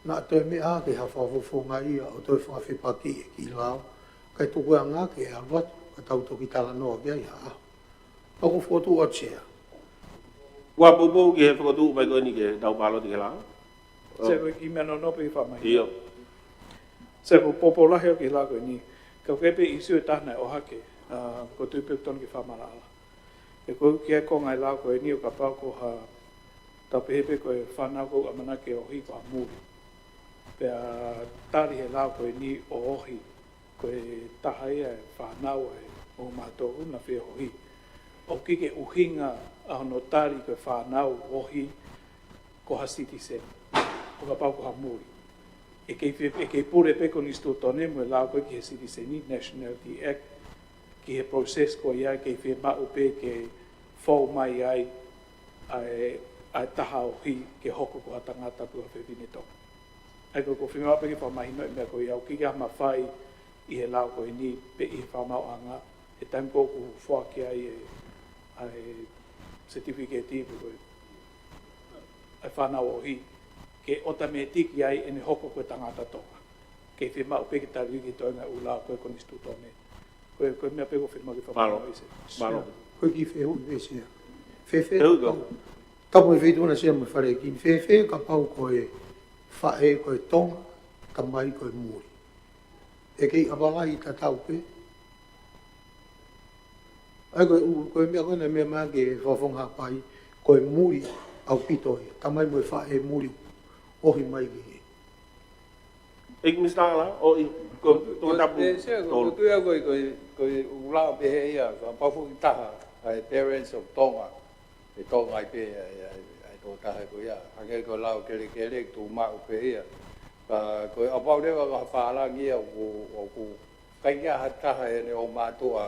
naʻa toe meʻa hake ha fakafofonga ia ʻo toe fakafepakiʻi e kiʻi lao, kae tuku ange ke ʻalu atu ka tau toki talanoa ki ai ha ʻaho. ʻOku ou fokotuʻu atu, Sea. Ua poupou ki he fokotuʻu mai ko eni ke tau pāloti ki he lao. Sea, ko e kiʻi meʻa nounou pē ke fai mai. ʻIo. Sea, ko e poupou lahi au ki he lao ko eni. Ka ko e pē ʻīsiu ʻe taha naʻe ʻohake, ʻa, ʻoku ou tui pē ʻoku totonu ke fakamaʻalaʻala. He ko e kiʻi konga ʻo e lao ko eni ʻo kapau ko ha, tau pehē pē ko e fānau ʻoku ʻamanaki ke ʻohi ko ha muli. Pea tali he lao ko eni ʻo ʻohi, ko e taha ia e fānau ʻa e ongo mahato ʻoku na feohi. ʻOku ʻikai ke ʻuhinga ʻa hono tali ko e fānau ʻohi ko ha citizen, ʻo kapau ko ha muli. ʻE kei fe-, ʻe kei pule pē konisitūtone mo e lao ko ē ki he Citizen Nationality Act, ki he process ko ia ʻe kei fiemaʻu pē ke fou mai ai ʻa e, ʻa e taha ʻohi ke hoko ko ha tangata pe ko ha fefine Tonga. ʻA ia ko e, ko e fiemaʻu pē ke fakamahinoʻi e meʻa ko ia ʻoku ʻikai ke mafai ʻi he lao ko eni pe ʻi he fakamaauʻanga, he taimi ko ē ʻoku foaki ai e, ʻa e certificate pe ko e, ʻa e fānau ʻohi, ke ʻotomētiki ai ʻene hoko ko e tangata Tonga. Kei fiemaʻu pē ke tali ki he toenga ʻū lao ko ē konisitūtone. Ko e, ko e meʻa pē ʻoku ou fiemaʻu ke fakamālō. Mālō. Mālō. Ko e kiʻi fehuʻi pē Sea. Fēfē Fehuʻi kapau, ko. Tapu mo e feituʻu na Sea mo e Fale ʻEiki ni. Fēfē kapau ko e faʻē ko e Tonga, tamai ko e muli. ʻE kei ʻapalai tatau pē. ʻA ia ko e ʻū, ko e meʻa ko ena meʻa mai ke fakafofonga Haʻapai, ko e muli ʻaupito ia. Tamai mo e faʻē muli ʻohi mai ki he. ʻEiki Minisitā, ʻoku ʻi, ko, ko, ko, tapu, ʻe, Sea, ko, tolu. Ko e tui au ko e, ko e, ko e ʻū lao pehē ia, kapau foki ʻe taha, ʻa e parents of Tonga, ʻe Tonga ai pē, ʻa e, ʻa e, ʻa e tokotaha ko ia. Hangē ko e lao kelekele tuʻu maʻu pē ia. Ka, ko e kapau leva ko ha pālangi ia ʻoku, ʻoku ʻikai ke ʻi ai ha taha ʻene ongo mātuʻa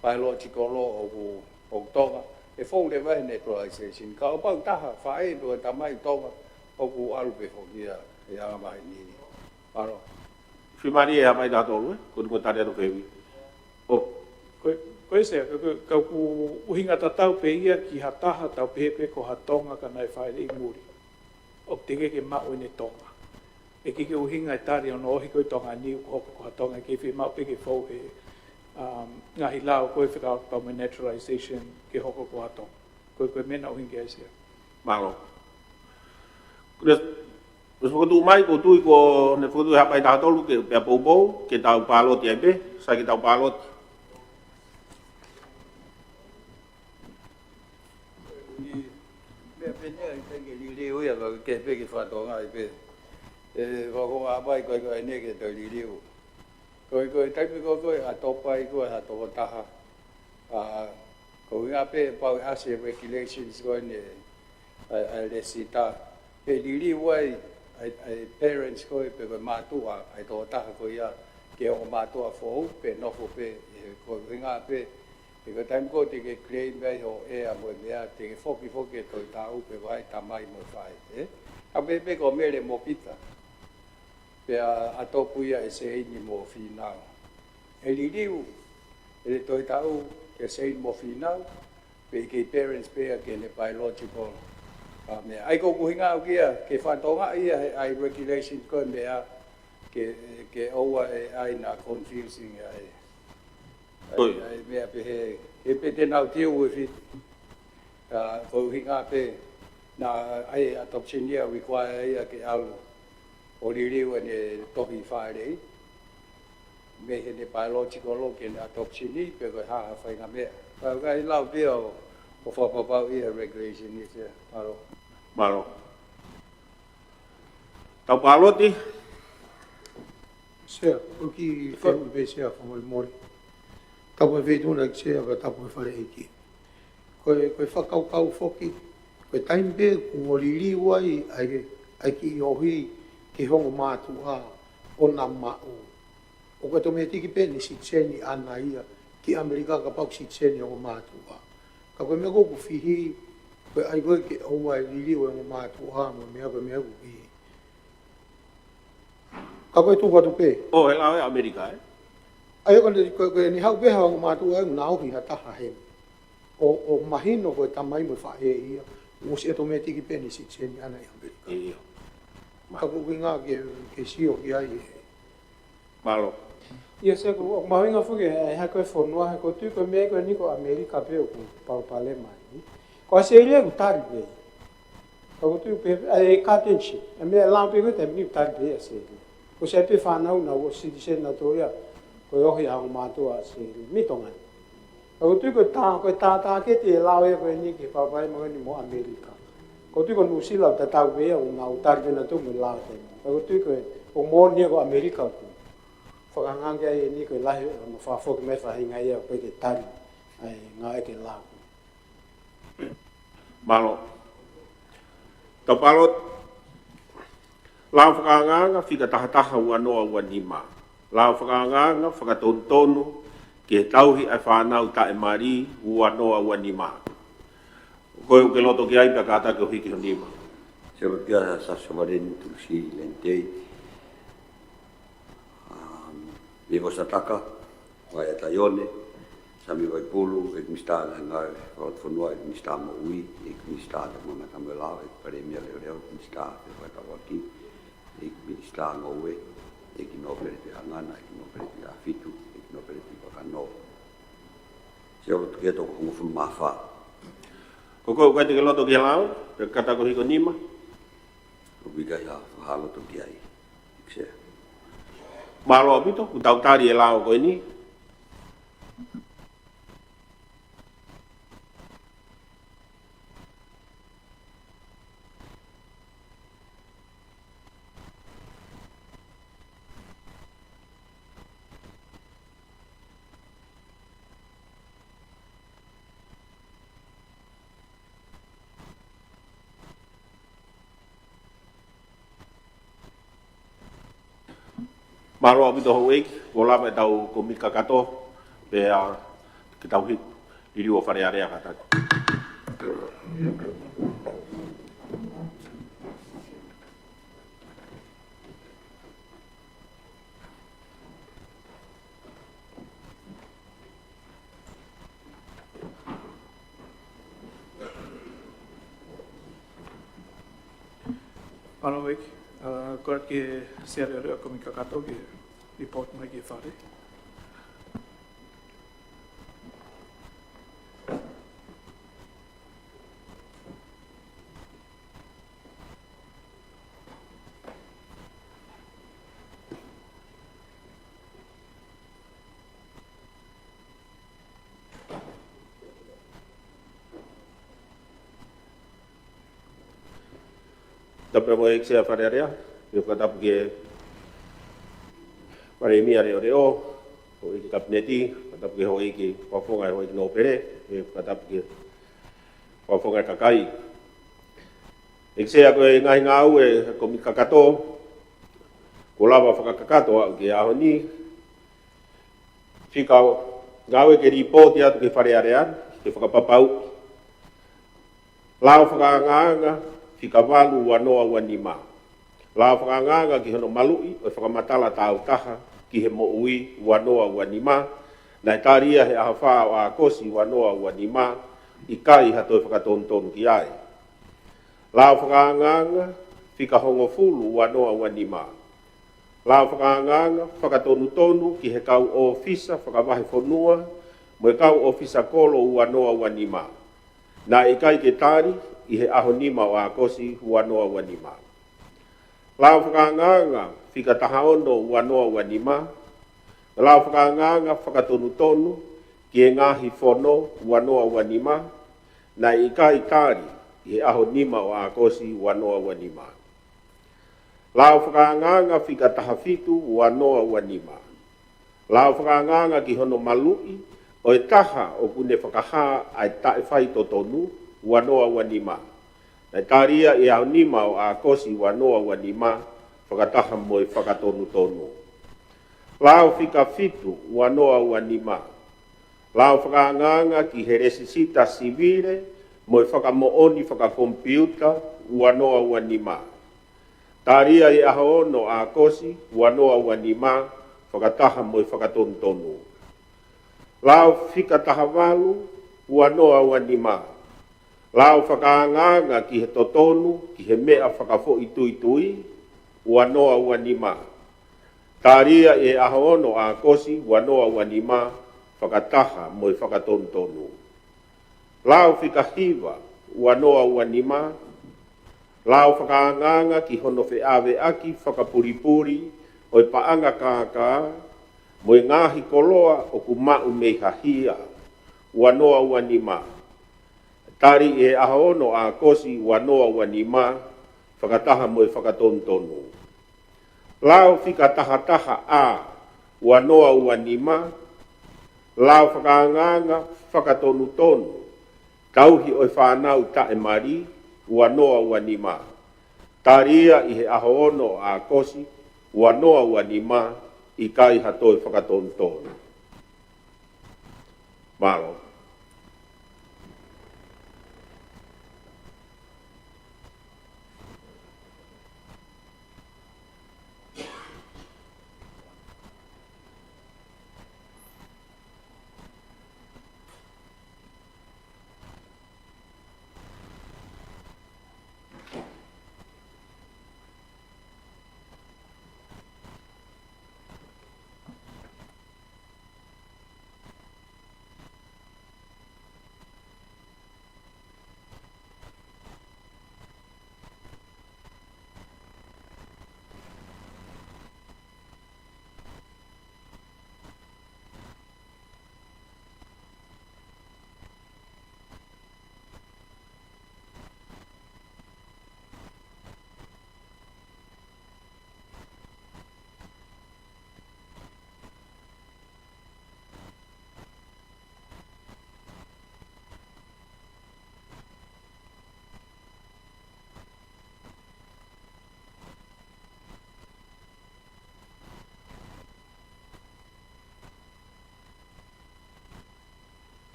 biological ʻoku, ʻoku Tonga, ʻe fou leva he naturalization. Ka kapau ʻe taha, faʻē pe ko e tamai Tonga, ʻoku ʻalu pē foki ia, ʻi he angamaheni. Mālō. Fiemālie ʻe Haʻapai taha tolu, ē? Ko e tuku tali atu fehuʻi. ʻO. Ko e, ko e Sea, ka, ka, ka ʻoku ʻuhinga tatau pē ia ki ha taha tau pehē pē ko ha Tonga ka naʻe fāʻeleʻi muli. ʻOku teʻeki ke maʻu ʻene Tonga. ʻE ʻikai ke ʻuhinga e tali hono ʻohi ko e Tonga ni ʻoku hoko ko ha Tonga, ʻe kei fiemaʻu pē ke fou he, um, ngaahi lao ko e fekauʻaki pea mo e naturalization ke hoko ko ha Tonga. Ko e, ko e meʻa naʻe ʻuhinga ki ai Sea. Mālō. Ko e, ko e fokotuʻu mai, ʻoku ou tui ko ʻene fokotuʻu ʻe Haʻapai taha tolu ke pea poupou, ke tau pāloti ai pē, sai ke tau pāloti. ʻI, meʻa pē ʻeni ʻikai ke liliu ia, ka ke pehē ke fakatokangaʻi pē. ʻE, ko, ko Haʻapai ko e, ko ʻene ke toe liliu. Ko e, ko e taimi ko ē ʻa e topa ai ko ē ha tokotaha. ʻA, ko e ʻuhinga pē pau ʻe ʻasi e regulations ko eni, ʻa, ʻa e lēsisita. ʻE liliu ai, ʻa e, ʻa e parents ko ē pe ko e mātuʻa, ʻa e tokotaha ko ia, ki he ongo mātuʻa foʻou, pe nofo pē, ʻe ko e ʻuhinga pē, ʻe ko e taimi ko ē te ke claim ai hoʻo ʻea mo e meʻa, te ke foki foki ke toe taʻu pe ko hai tamai mo e faʻē, ē? Ka pehē pē ko Mele mo Pita. Pea ʻa topu ia ʻe Seini mo Fīnau. ʻE liliu, ʻe toe taʻu, ʻe Seini mo Fīnau, pe ʻe kei parents pē ia ki heʻene biological. ʻA meʻa, ʻa ia ko e ʻuhinga ʻoku ʻikai ke fakatokangaʻi ia he ʻa e regulation ko e meʻa, ke, ke ʻoua ʻe ʻai na confusing ʻa e. ʻOi. ʻA e, ʻa e meʻa pehē, he pē te nau tiu e fit. ʻA, ko e ʻuhinga pē, naʻe ʻai e adoption ia require ia ke ʻalu ʻo liliu ʻene tohi fāʻeleʻi. Mei heʻene biological ʻo ki heʻene adoption ʻi, pe ko e hā ha faʻahinga meʻa. Ka ʻoku ʻikai lau pē ʻo, ʻo fakapapauʻi he regulation ʻi Sea. Mālō. Mālō. Tau pāloti. Sea, ʻoku ou kiʻi fehuʻi pē Sea fakamolemole. Tapu mo e feituʻu na Sea, pea tapu mo e Fale ʻEiki. Ko e, ko e fakakaukau foki, ko e taimi pē kuo liliu ai, ʻa e, ʻa e kiʻi ʻohi ki he ongo mātuʻa ʻo na maʻu. ʻOku ʻotomētiki pē ʻene citizen ʻaʻana ia ki ʻAmelika kapau ko e citizen e ongo mātuʻa. Ka ko e meʻa ko ē ʻoku fihi, ko e ʻai ko ē ke ʻoua ʻe liliu e ongo mātuʻa mo e meʻa ko e meʻa ʻoku fihi. Ka ko e tuku atu pē. ʻO, he lao ʻa ʻAmelika, ē? ʻA ia ko ʻene, ko, ko ʻene haʻu pē ha ongo mātuʻa ʻoku na ʻohi ha taha heni. ʻO, ʻo mahino ko e tamai mo e faʻē ia, ʻosi ʻotomētiki pē ʻene citizen ʻaʻana ʻi ʻAmelika. ʻIo. Ka ʻoku ʻuhinga ke, ke sio ki ai ē. Mālō. ʻIo Sea, ʻoku mahuʻinga foki, ʻe, ʻa e ko e fonua, he ʻoku ou tui ko e meʻa ko eni ko ʻAmelika pē ʻoku palopalema ai. Ko ʻAositelēlia ʻoku tali pē. Ka ʻoku ou tui pē, ʻa e guardianship, ʻa e meʻa lao pē ko e taimi ni ʻoku tali pē ʻAositelēlia. Ko e sai pē fānau naʻa nau ʻosi citizen nautolu ia. Ko e ohi ʻa e ongo mātuʻa Sili mei Tonga ni. Ka ʻoku ou tui ko e tā, ko e tātāketi e lao ia ko eni ki he palopalema ko eni mo ʻAmelika. ʻOku ou tui ko Nuʻusila ʻoku tatau pē ia, ʻoku nau tali pē nautolu mo e lao taimi. Ka ʻoku ou tui ko e, ʻoku moʻoni ia ko ʻAmelika ʻoku fakahangahangai ai eni ko e lahi, ʻo fakafoki mai e faʻahinga ia ʻoku ʻikai ke tali ʻa e ngāue ki he lao. Mālō. Tau palot. Lao fakaangaanga fika taha taha ua noa ua nima. Lao fakaangaanga fakatonutonu ki he tauhi ʻa e fānau taʻemali ua noa ua nima. Ko e ʻoku ke loto ki ai pea kātaki ʻo hiki ho nima. Sio kia Sasovalen Tusi Lentei. Um, Vivo Sataka, Vaea Taione, Sami Vaipulu, ʻEiki Misitā Ngāue Fakalotofonua, ʻEiki Misitā Moʻui, ʻEiki Misitā Taumaʻa Matamuelao, ʻEiki Palēmia Leoleo, ʻEiki Misitā Fefakatauʻaki, ʻEiki Misitā Ngoue, ʻEiki Nōpele Tuʻiʻangana, ʻEiki Nōpele Tuʻiʻāfitu, ʻEiki Nōpele Tuʻivakanō. Sio loto ki he toko hongofulu mā fā. Ko koe ʻoku ʻikai te ke loto ki he lao, pea kātaki ʻo hiki ho nima. ʻOku ʻikai ha fakaloto ki ai. Sea. Mālō ʻaupito, kuo tau tali e lao ko eni. Mālō ʻaupito houʻeiki, kuo lava ʻetau kōmiti kakato, pea ke tau hiki, liliu ʻa Fale Alea kātaki. Mālō houʻeiki, ʻa, kole ki he Sea Leoleo ʻo e Kōmiti Kakato ke report mai ki he Fale. Tapu mo e ʻEiki Sea Fale Alea, ʻoku ou fakatapu ki he Palēmia Leoleo, houʻeiki Kapineti, fakatapu ki he houʻeiki Fakafofonga, houʻeiki Nōpele, ʻoku ou fakatapu ki he Fakafofonga ʻo e kakai. ʻEiki Sea, ko e ngaahi ngāue ʻa e kōmiti kakato, kuo lava fakakakato ʻa e ʻaho ni, fika ngāue ke lipooti atu ki he Fale Alea, ke fakapapauʻi. Lao fakaangaanga, fika valu ua noa ua nima. Lao fakaangaanga ki hono maluʻi ʻo e fakamatala tāutaha ki he moʻui ua noa ua nima, naʻe tali ia he ʻaho fā ʻo ʻAokosi ua noa ua nima, ʻikai ha toe fakatonutonu ki ai. Lao fakaangaanga, fika hongofulu ua noa ua nima. Lao fakaangaanga fakatonutonu ki he kau ʻōfisa fakavahefonua mo e kau ʻōfisa kolo ua noa ua nima. Naʻe ʻikai ke tali ʻi he ʻaho nima ʻo ʻAokosi ua noa ua nima. Lao fakaangaanga fika taha ono ua noa ua nima. Lao fakaangaanga fakatonutonu ki he ngaahi fono ua noa ua nima. Naʻe ʻikai tali ʻi he ʻaho nima ʻo ʻAokosi ua noa ua nima. Lao fakaangaanga fika taha fitu ua noa ua nima. Lao fakaangaanga ki hono maluʻi ʻo e taha ʻoku ne fakahā ʻa e taʻefaitotonu ua noa ua nima. Naʻe tali ia ʻi he ʻaho nima ʻo ʻAokosi ua noa ua nima, fakataha mo e fakatonutonu. Lao fika fitu ua noa ua nima. Lao fakaangaanga ki he Lēsisita Sivile mo e Fakamoʻoni Fakakomipiuta ua noa ua nima. Tali ia ʻi he ʻaho ono ʻo ʻAokosi ua noa ua nima, fakataha mo e fakatonutonu. Lao fika taha valu ua noa ua nima. Lao fakaangaanga ki he totonu ki he meʻa fakafoʻituitui ua noa ua nima. Tali ia ʻi he ʻaho ono ʻo ʻAokosi ua noa ua nima, fakataha mo e fakatonutonu. Lao fika hiva ua noa ua nima. Lao fakaangaanga ki hono feʻaveʻaki fakapulipuli ʻo e paʻanga kākā mo e ngaahi koloa ʻoku maʻu mei ha hia, ua noa ua nima, tali ʻi he ʻaho ono ʻo ʻAokosi, ua noa ua nima, fakataha mo e fakatonutonu. Lao fika taha taha A, ua noa ua nima, lao fakaangaanga fakatonutonu, tauhi ʻo e fānau taʻemali, ua noa ua nima, tali ia ʻi he ʻaho ono ʻo ʻAokosi, ua noa ua nima, ʻikai ha toe fakatonutonu. Mālō.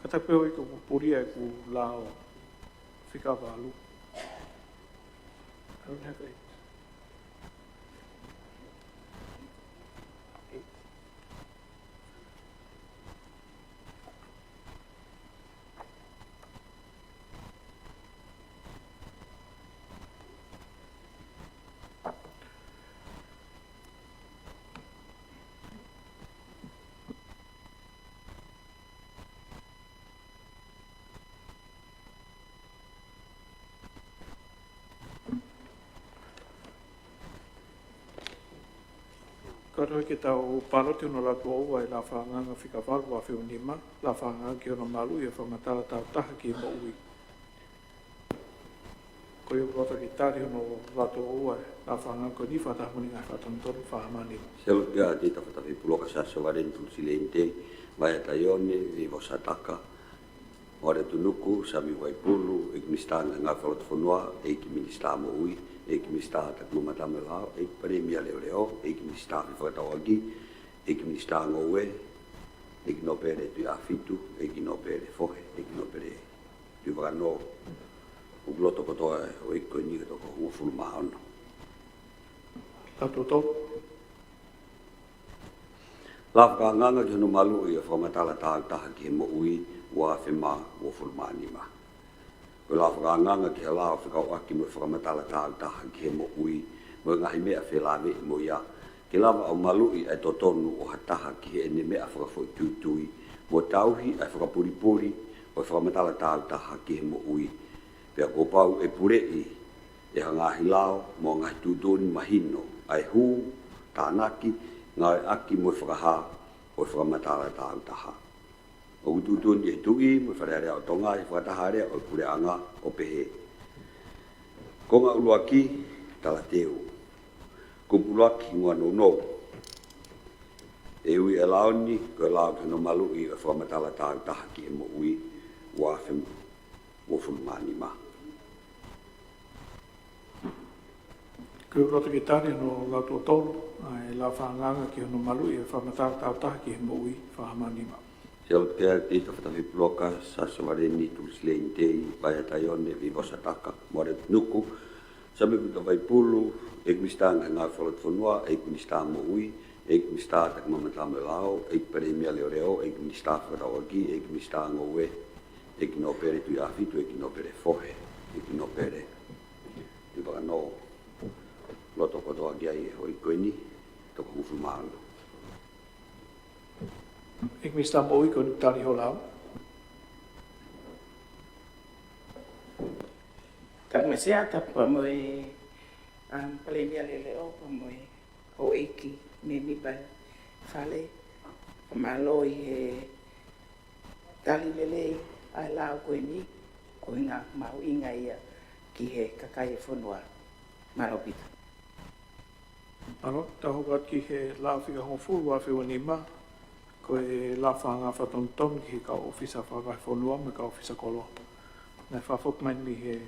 Kātaki pē ʻo ʻai ke u pulia ʻeku lao fika valu. I don't have eight. Eight. Kātaki ke tau pāloti hono lātū ʻoua ʻi he lao fakaangaanga fika valu ua afe nima, lao fakaangaanga ki hono maluʻi ʻo e fakamatala taautaha ki he moʻui. Ko ia ʻoku loto ke tali hono lātū ʻoua ʻi he lao fakaangaanga ko eni, fakataha mo e ngaahi fakatonutonu, fakahā mai. Selo kia te ta fata fi pulo ka sa so varen tu silente, Vaea Taione, Veivo Sataka, Moale Tunuku, Sami Vaipulu, ʻEiki Minisitā Ngāue Fakalotofonua, ʻEiki Minisitā Moʻui, ʻEiki Minisitā Takimamata mo e Lao, ʻEiki Palēmia Leoleo, ʻEiki Minisitā Fefakatauʻaki, ʻEiki Minisitā Ngoue, ʻEiki Nōpele Tuʻiʻāfitu, ʻEiki Nōpele Fohe, ʻEiki Nōpele Tuʻivakanō, ʻoku loto kotoa ʻo e ʻEiki ko eni ke toko hongofulu mā ono. Tautolu. Lao fakaangaanga ki hono maluʻi ʻo e fakamatala taautaha ki he moʻui ua afe mā uofulu mā nima. Ko e lao fakaangaanga ki he lao fekauʻaki mo e fakamatala taautaha ki he moʻui mo e ngaahi meʻa felāveʻi mo ia, ke lava ʻo maluʻi ʻa e totonu ʻo ha taha ki heʻene meʻa fakafoʻituitui, mo tauhi ʻa e fakapulipuli ʻo e fakamatala taautaha ki he moʻui. Pea kuo pau ʻe puleʻi ʻe ha ngaahi lao mo ha ngaahi tuʻutuʻuni mahino ʻa e hū, tānaki, ngāueʻaki mo e fakahā ʻo e fakamatala taautaha. ʻOku tuʻutuʻuni ʻe he Tuʻi mo e Fale Alea ʻo Tonga ʻi he fakataha alea ʻo e Puleʻanga ʻo pehē: Konga ʻuluaki, talateu. Kupu ʻuluaki, ngoa nounou. ʻE ui e lao ni, ko e lao ki hono maluʻi ʻo e fakamatala tāutaha ki he moʻui, ua afe mo uofulu mā nima. Ko e loto ke tali hono lau tuʻo tolu ʻa e lao fakaangaanga ki hono maluʻi ʻo e fakamatala tāutaha ki he moʻui, fā hama nima. Sio atu ki ai Teita Fatafipuloka, Sasio Valeni, Tulisi Leinitei, Vaea Taione, Vivo Sataka, Moale Tunuku, Samiu Kuta Vaipulu, ʻEiki Minisitā Ngaahi Ngāue Fakalotofonua, ʻEiki Minisitā Moʻui, ʻEiki Minisitā Takimamata mo e Lao, ʻEiki Palēmia Leoleo, ʻEiki Minisitā Fefakatauʻaki, ʻEiki Minisitā Ngoue, ʻEiki Nōpele Tuʻiʻāfitu, ʻEiki Nōpele Fohe, ʻEiki Nōpele Tuʻivakanō. Loto kotoa ki ai e houʻeiki ko eni, toko hongofulu mā ua. ʻEiki Minisitā Moʻui, ko eni tali ho lao. Ka me se ata pea mo e, um, Palēmia Leoleo pea mo e houʻeiki mēmipa Fale, fakamālō ʻi he tali lelei ʻa e lao ko eni, ko e ʻuhinga mahuʻinga ia ki he kakai e fonua. Mālō Pita. Mālō, tau hoko atu ki he lao fika hongofulu, ua afe ua nima, ko e lao fakaangaanga fakatonutonu ki he kau ʻōfisa fakavahefonua mo e kau ʻōfisa kolo. Naʻe fakafoki mai mei he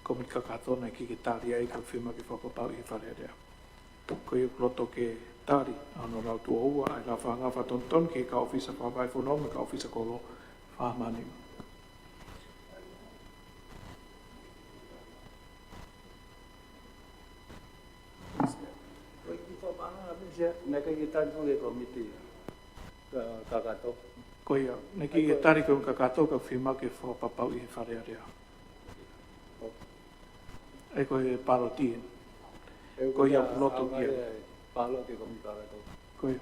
Kōmiti Kakato naʻe ʻikai ke tali ai, ka fiemaʻu ke fakapapauʻi ʻe he Fale Alea. Ko ia ʻoku loto ke tali ʻa hono lau tuʻo ua ʻa e lao fakaangaanga fakatonutonu ki he kau ʻōfisa fakavahefonua mo e kau ʻōfisa kolo, fā hama nima. Ko e kiʻi fakamaʻalaʻala pē sia, naʻe ʻikai ke tali foki ʻe he Kōmiti ka-, Kakato. Ko ia, naʻe ʻikai ke tali ʻe he Kōmiti Kakato, ka fiemaʻu ke fakapapauʻi ʻe he Fale Alea. ʻE ko e pāloti eni. Ko ia ʻoku loto ki ai. Pāloti Kōmiti Kakato. Ko ia.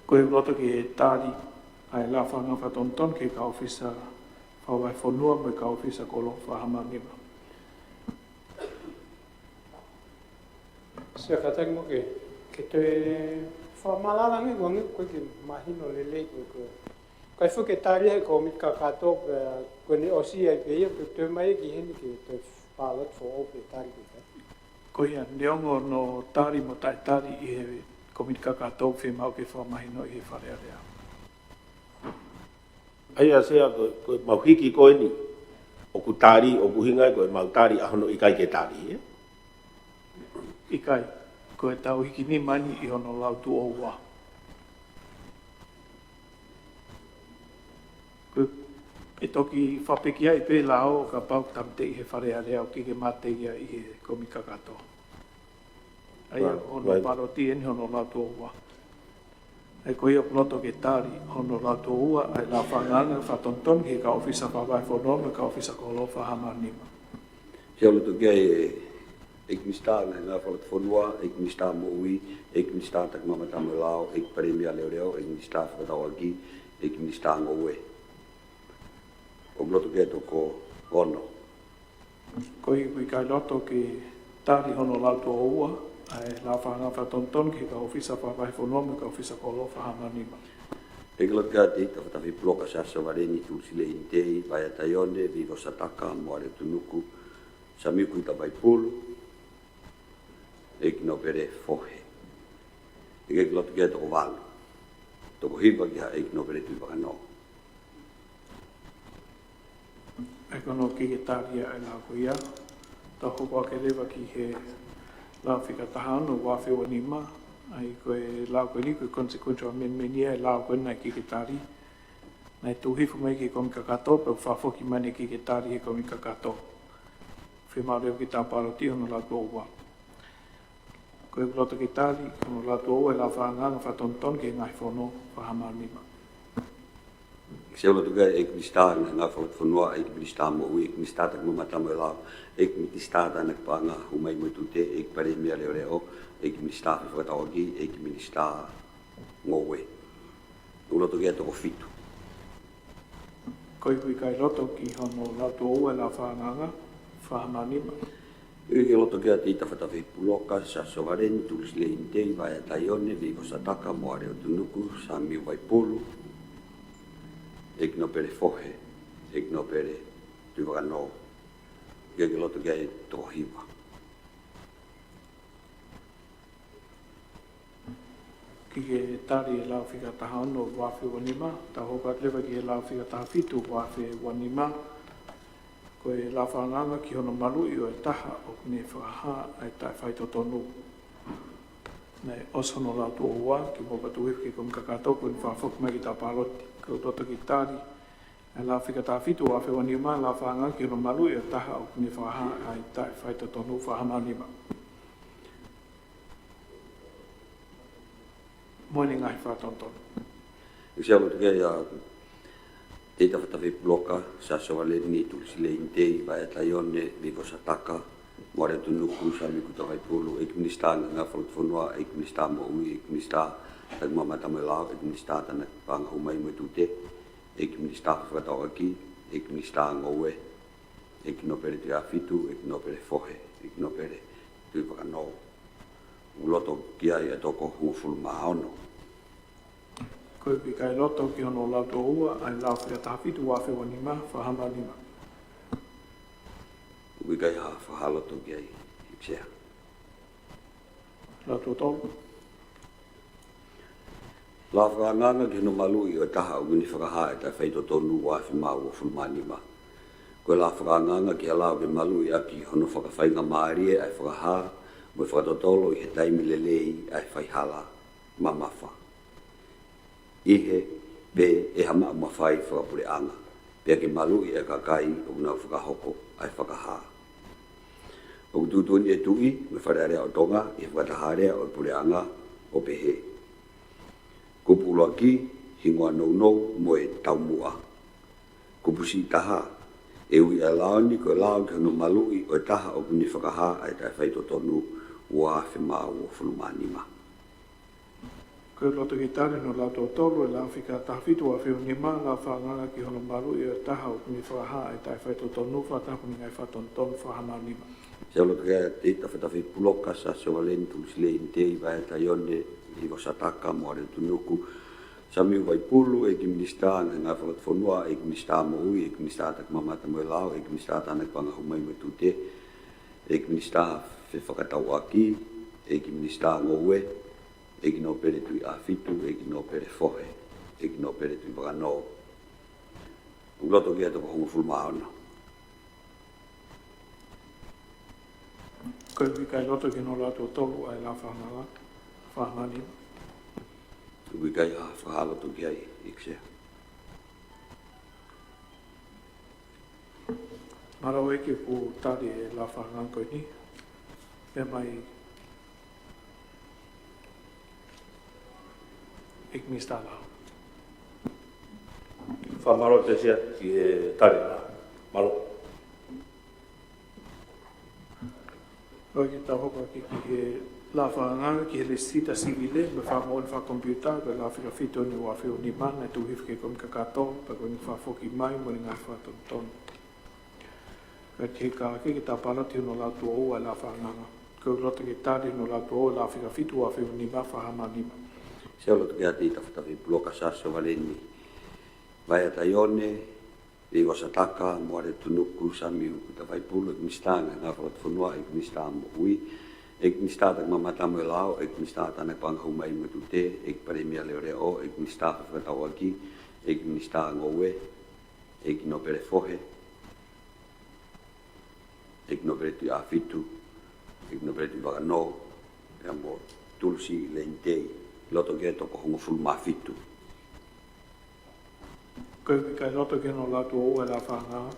Ko ia ʻoku loto ke tali ʻa e lao fakaangaanga fakatonutonu ki he kau ʻōfisa fakavahefonua mo e kau ʻōfisa kolo, fā hama nima. Sia, kātaki mo ke, ke toe fakamaʻalaʻala ange, ʻoku ʻikai ke mahino lelei ko, ko, ʻikai foki ke tali ʻe he Kōmiti Kakato, pea ko eni ʻosi ai pē ia, pea toe ʻomai ki heni ke toe pāloti foʻou pe tali pē. Ko ia, neongo hono tali mo taʻetali ʻe he Kōmiti Kakato, fiemaʻu ke fakamahinoʻi ʻe he Fale Alea. ʻA ia Sea, ko, ko ʻemau hiki ko eni, ʻoku tali, ʻoku ʻuhinga ia ko ʻemau tali ʻa hono ʻikai ke tali, ē? ʻIkai, ko ʻetau hiki nima eni ʻi hono lau tuʻo ua. Ko e toki fakapekia ai pē lao kapau ʻe tāmateʻi ʻe he Fale Alea ʻoku ʻikai ke mate ia ʻi he Kōmiti Kakato. ʻA ia, hono pāloti eni hono lau tuʻo ua. ʻE ko ia ʻoku loto ke tali hono lau tuʻo ua ʻa e lao fakaangaanga fakatonutonu ki he kau ʻōfisa fakavahefonua mo e kau ʻōfisa kolo, fā hama nima. Sio, ʻoku loto ki ai e ʻEiki Minisitā Ngaahi Ngāue Fakalotofonua, ʻEiki Minisitā Moʻui, ʻEiki Minisitā Takimamata mo e Lao, ʻEiki Palēmia Leoleo, ʻEiki Minisitā Fefakatauʻaki, ʻEiki Minisitā Ngoue. ʻOku loto ki ai e toko ono. Ko ia ʻoku ʻikai loto ke tali hono lau tuʻo ua ʻa e lao fakaangaanga fakatonutonu ki he kau ʻōfisa fakavahefonua mo e kau ʻōfisa kolo, fā hama nima. ʻEiki loto ki ai Teita Fatafipuloka, Sasio Valeni, Tulisi Leinitei, Vaea Taione, Vivo Sataka, Moale Tunuku, Samiu Kuta Vaipulu, ʻEiki Nōpele Fohe. ʻEiki loto ki ai e toko valu. Toko hiva ki he ʻEiki Nōpele Tuʻivakanō. ʻE ko hono ʻikai ke tali ʻa e lao ko ia. Tau hoko ake leva ki he lao fika taha ono, ua afe ua nima. ʻA ia ko e lao ko eni ko e consequential amendment ia ʻo e lao ko eni naʻe ʻikai ke tali. Naʻe tuʻu hifo mai ki he Kōmiti Kakato, pea fakafoki mai naʻe ʻikai ke tali ʻe he Kōmiti Kakato. Fiemaʻu leva ke tau pāloti hono lau tuʻo ua. Ko ia ʻoku loto ke tali hono lau tuʻo ua ʻa e lao fakaangaanga fakatonutonu ki he ngaahi fono, fā hama nima. Sio, ʻoku loto ki ai e ʻEiki Minisitā Ngaahi Ngāue Fakalotofonua, ʻEiki Minisitā Moʻui, ʻEiki Minisitā Takimamata mo e Lao, ʻEiki Minisitā Tānaki Paʻanga, Hū Mai mo e Tute, ʻEiki Palēmia Leoleo, ʻEiki Minisitā Fefakatauʻaki, ʻEiki Minisitā Ngoue. ʻOku loto ki ai e toko fitu. Ko ia ʻoku ʻikai loto ki hono lau tuʻo ua ʻa e lao fakaangaanga, fā hama nima. ʻEiki loto ki ai Teita Fatafipuloka, Sasio Valeni, Tulisi Leinitei, Vaea Taione, Vivo Sataka, Moale Tunuku, Samiu Vaipulu, ʻEiki Nōpele Fohe, ʻEiki Nōpele Tuʻivakanō. ʻOku ʻikai ke loto ki ai e toko hiva. Kiʻi tali e lao fika taha ono ua afe ua nima, tau hoko atu leva ki he lao fika taha fitu ua afe ua nima. Ko e lao fakaangaanga ki hono maluʻi ʻo e taha ʻoku ne fakahā ʻa e taʻefaitotonu. Naʻe ʻosi hono lau tuʻo ua, kimuʻa pea tuʻu hifo ki he kumi kakato, ko eni fakafoki mai ki he taʻu paloti. Kau loto ke tali ʻa e lao fika taha fitu ua afe ua nima, lao fakaangaanga ki hono maluʻi ʻo e taha ʻoku ne fakahā ʻa e taʻefaitotonu, fakahā mai ʻe Nima. Mo ʻene ngaahi fakatonutonu. ʻEiki Sea, loto ki ai ʻa Teita Fatafei Puloka, Sasio Valeni, Tulusi Leinitei, Vaea Taione, Veiko Sataka, Moale Tunuku, Samiu Kuta Vaipulu, ʻEiki Minisitā Ngaahi Fakafonua, ʻEiki Minisitā Moʻui, ʻEiki Minisitā Takimamata mo e Lao, ʻEiki Minisitā Tānaki Paʻanga Hū Mai mo e Tute, ʻEiki Minisitā Fakatauʻaki, ʻEiki Minisitā Ngoue, ʻEiki Nōpele Tuʻiʻāfitu, ʻEiki Nōpele Fohe, ʻEiki Nōpele Tuʻivakanō. ʻOku loto ki ai ʻa e toko hongofulu mā ono. Ko e ʻikai loto ki hono lau tuʻo ua ʻa e lao fika taha fitu ua afe ua nima, fakahā mai ʻe Nima. ʻOku ʻikai ha fakahā loto ki ai, ʻEiki Sea. Lao tuʻo tolu. Lao fakaangaanga ki hono maluʻi ʻo e taha ʻoku ne fakahā ʻa e taʻefaitotonu ua afe mā uofulu mā nima. Ko e lao fakaangaanga ki he lao ke maluʻi ʻaki hono fakafaingamālie ʻa e fakahā mo e fakatotolo ʻi he taimi lelei ʻa e faihala mamafa, ʻi he, pe ʻi ha maʻu mafai fakapuleʻanga, pea ke maluʻi ʻa e kakai ʻoku nau fakahoko ʻa e fakahā. ʻOku tuʻutuʻuni ʻe he Tuʻi mo e Fale Alea ʻo Tonga ʻi he fakataha alea ʻo e Puleʻanga ʻo pehē: Kupu ʻuluaki, hingoa nounou mo e taumuʻa. Kupu siʻi taha, ʻe ui ʻa e lao ni ko e lao ki hono maluʻi ʻo e taha ʻoku ne fakahā ʻa e taʻefaitotonu ua afe mā uofulu mā nima. Ko e loto ke tali hono lau tuʻo tolu ʻa e lao fika taha fitu ua afe ua nima, lao fakaangaanga ki hono maluʻi ʻo e taha ʻoku ne fakahā ʻa e taʻefaitotonu, fakataha mo ʻene ngaahi fakatonutonu, fakahā mai ʻe Nima. Sea, loto ki ai ʻa Teita Fatafei Puloka, Sasio Valeni, Tulusi Leinitei, Vaea Taione, Veiko Sataka, Moale Tunuku, Samiu Vaipulu, ʻEiki Minisitā Ngaahi Fakafonua, ʻEiki Minisitā Moʻui, ʻEiki Minisitā Takimamata mo e Lao, ʻEiki Minisitā Tānaki Paʻanga Hū Mai mo e Tute, ʻEiki Minisitā Fefakatauʻaki, ʻEiki Minisitā Ngoue, ʻEiki Nōpele Tuʻiʻāfitu, ʻEiki Nōpele Fohe, ʻEiki Nōpele Tuʻivakanō. ʻOku loto ki ai ʻa e toko hongofulu mā ono. Ko e ʻikai loto ki hono lau tuʻo tolu ʻa e lao fakaangaanga, fakahā mai ʻe Nima. ʻOku ʻikai ha fakahā loto ki ai, ʻEiki Sea. Mālō ʻEiki, kuo tali e lao fakaangaanga ko eni. Pea mai ʻEiki Minisitā Lao. Fakamālō ʻEiki Sea ki he tali e lao. Mālō. ʻOku tau hoko atu ki he lao fakaangaanga ki he lēsisita sivile mo e fakamoʻoni fakakomipiuta, ko e lao fika fitu eni ua afe ua nima, naʻe tuʻu hifo ki he kumi kakato, pea ko eni fakafoki mai mo ʻene ngaahi fakatonutonu. Ka ke ka ke ke taʻu paloti hono lau tuʻo ua ʻa e lao fakaangaanga. Ko e loto ke tali hono lau tuʻo ua ʻa e lao fika fitu ua afe ua nima, fakahā mai ʻe Nima. Sea, loto ki ai ʻa Teita Fatafei Puloka, Sasio Valeni, Vaea Taione, Veiko Sataka, Moale Tunuku, Samiu Kuta Vaipulu, ʻEiki Minisitā Ngaahi Fakafonua, ʻEiki Minisitā Moʻui, ʻEiki Minisitā Takimamata mo e Lao, ʻEiki Minisitā Tānaki Paʻanga Hū Mai mo e Tute, ʻEiki Palēmia Leʻoleʻo, ʻEiki Minisitā Fefakatauʻaki, ʻEiki Minisitā Ngoue, ʻEiki Nōpele Fohe, ʻEiki Nōpele Tuʻiʻāfitu, ʻEiki Nōpele Tuʻivakanō, pea mo Tulusi Leinitei, loto ki ai ʻa e toko hongofulu mā fitu. Ko e ʻikai loto ki hono lau tuʻo ua ʻa e lao fakaangaanga,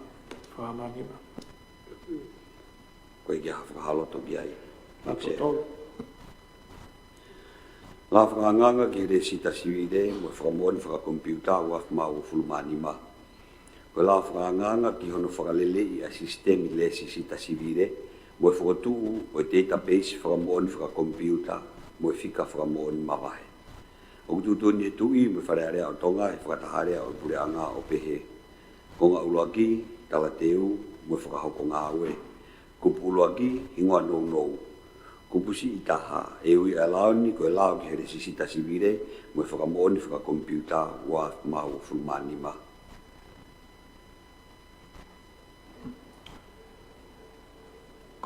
fakahā mai ʻe Nima. ʻOku ʻikai ha fakahā loto ki ai. Lao tuʻo tolu. Lao fakaangaanga ki he lēsisita sivile mo e fakamoʻoni fakakomipiuta ua afe mā uofulu mā nima. Ko e lao fakaangaanga ki hono fakaleleiʻi ʻa e sisitemi lēsisita sivile mo e fokotuʻu ʻo e teitapeisi fakamoʻoni fakakomipiuta mo e fika fakamoʻoni mavahe. ʻOku tuʻutuʻuni ʻe he Tuʻi mo e Fale Alea ʻo Tonga ʻi he fakataha alea ʻo e Puleʻanga ʻo pehē: Konga ʻuluaki, talateu mo e fakahoko ngāue. Kupu ʻuluaki, hingoa nounou. Kupu siʻi taha, ʻe ui ʻa e lao ni ko e lao ki he lēsisita sivile mo e fakamoʻoni fakakomipiuta ua afe mā uofulu mā nima.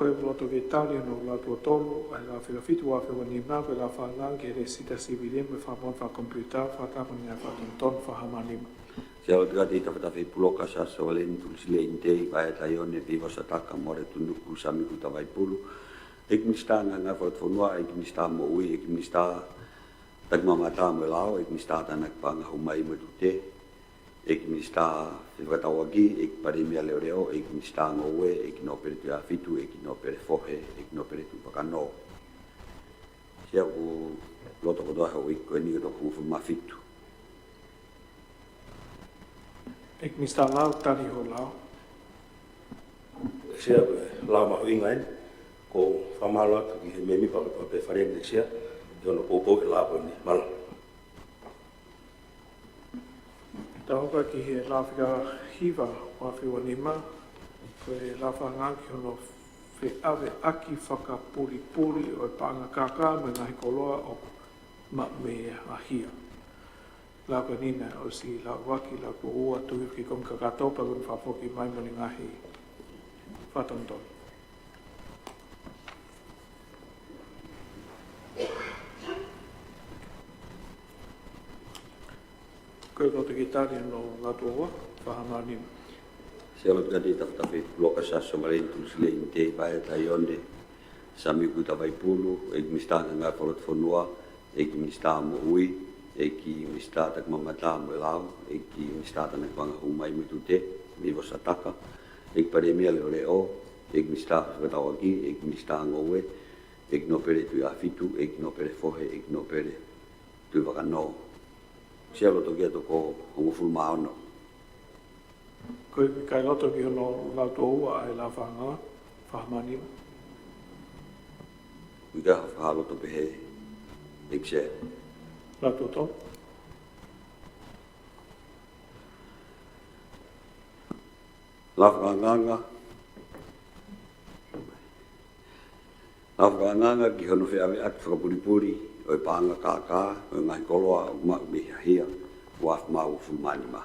Ko e loto ke tali hono lau tuʻo tolu ʻa e lau fika fitu ua afe ua nima, ko e lau fakaangaanga ki he Lēsisita Sivile mo e Fakamoʻoni Fakakomipiuta, Fakataha mo e Ngaahi Fakatonutonu, Fakahā Mā Nima. Sea lotu kiate Tafatafa Puloka Siaosi Sovaleni Tulisi Leini Tei Vaea Taione Veivosa Taka Moale Tunuku Samiku Tavaipulu, ʻEiki Minisitā Ngaahi Fakafonua, ʻEiki Minisitā Moʻui, ʻEiki Minisitā Takimamata mo e Lao, ʻEiki Minisitā Tānaki Paʻanga Hū Mai mo e Tute, ʻEiki Minisitā Fefakatauʻaki, ʻEiki Palēmia Leʻoleʻo, ʻEiki Minisitā Ngoue, ʻEiki Nōpele Tuʻi ʻAhofitu, ʻEiki Nōpele Fohe, ʻEiki Nōpele Tuʻi Vakanō. Sea, ʻoku loto kotoa e houʻeiki ko eni ʻo e toko hongofulu mā fitu. ʻEiki Minisitā Lao, tali hoʻo lao. Sea, ko e lao mahuʻinga eni, ʻoku ou fakamālō atu ki he mēmipa kotoa pē Fale ni, Sea, ʻi hono poupou e lao ko eni. Mālō. Tau hoko ki he lau fika hiva ua afe ua nima, ko e lau fakaangaanga ki hono feʻaveʻaki fakapulipuli ʻo e paʻanga kākā mo e ngaahi koloa ʻoku maʻu mei he hia. Lau ko eni naʻe ʻosi lau ʻaki, lau tuʻo ua, tuʻu ki he konga kakato pea ʻoku ne fakafoki mai mo e ngaahi fakatonutonu. Ko e loto ke tali hono lau tuʻo ua, Fakahā Mā Nima. Sea lotu kiate Tafatafa Puloka Siaosi Sovaleni Tulisi Leini Tei Vaea Taione Samiku Tavaipulu, ʻEiki Minisitā Ngaahi Fakafonua, ʻEiki Minisitā Moʻui, ʻEiki Minisitā Takimamata mo e Lao, ʻEiki Minisitā Tānaki Paʻanga Hū Mai mo e Tute, Veivosa Taka, ʻEiki Palēmia Leʻoleʻo, ʻEiki Minisitā Fefakatauʻaki, ʻEiki Minisitā Ngoue, ʻEiki Nōpele Tuʻi ʻAhofitu, ʻEiki Nōpele Fohe, ʻEiki Nōpele Tuʻi Vakanō. Sea loto ki he toko hongofulu mā ono. Ko e ʻikai loto ki hono lau tuʻo ua ʻa e lau fakaangaanga, Fakahā Mā Nima. ʻIkai ha fakaloto pehē, ʻEiki Sea. Lau tuʻo tolu. Lau fakaangaanga. Lau fakaangaanga ki hono feʻaveʻaki fakapulipuli ʻo e paʻanga kākā mo e ngaahi koloa ʻoku maʻu mei he hia, ua afe mā uofulu mā nima.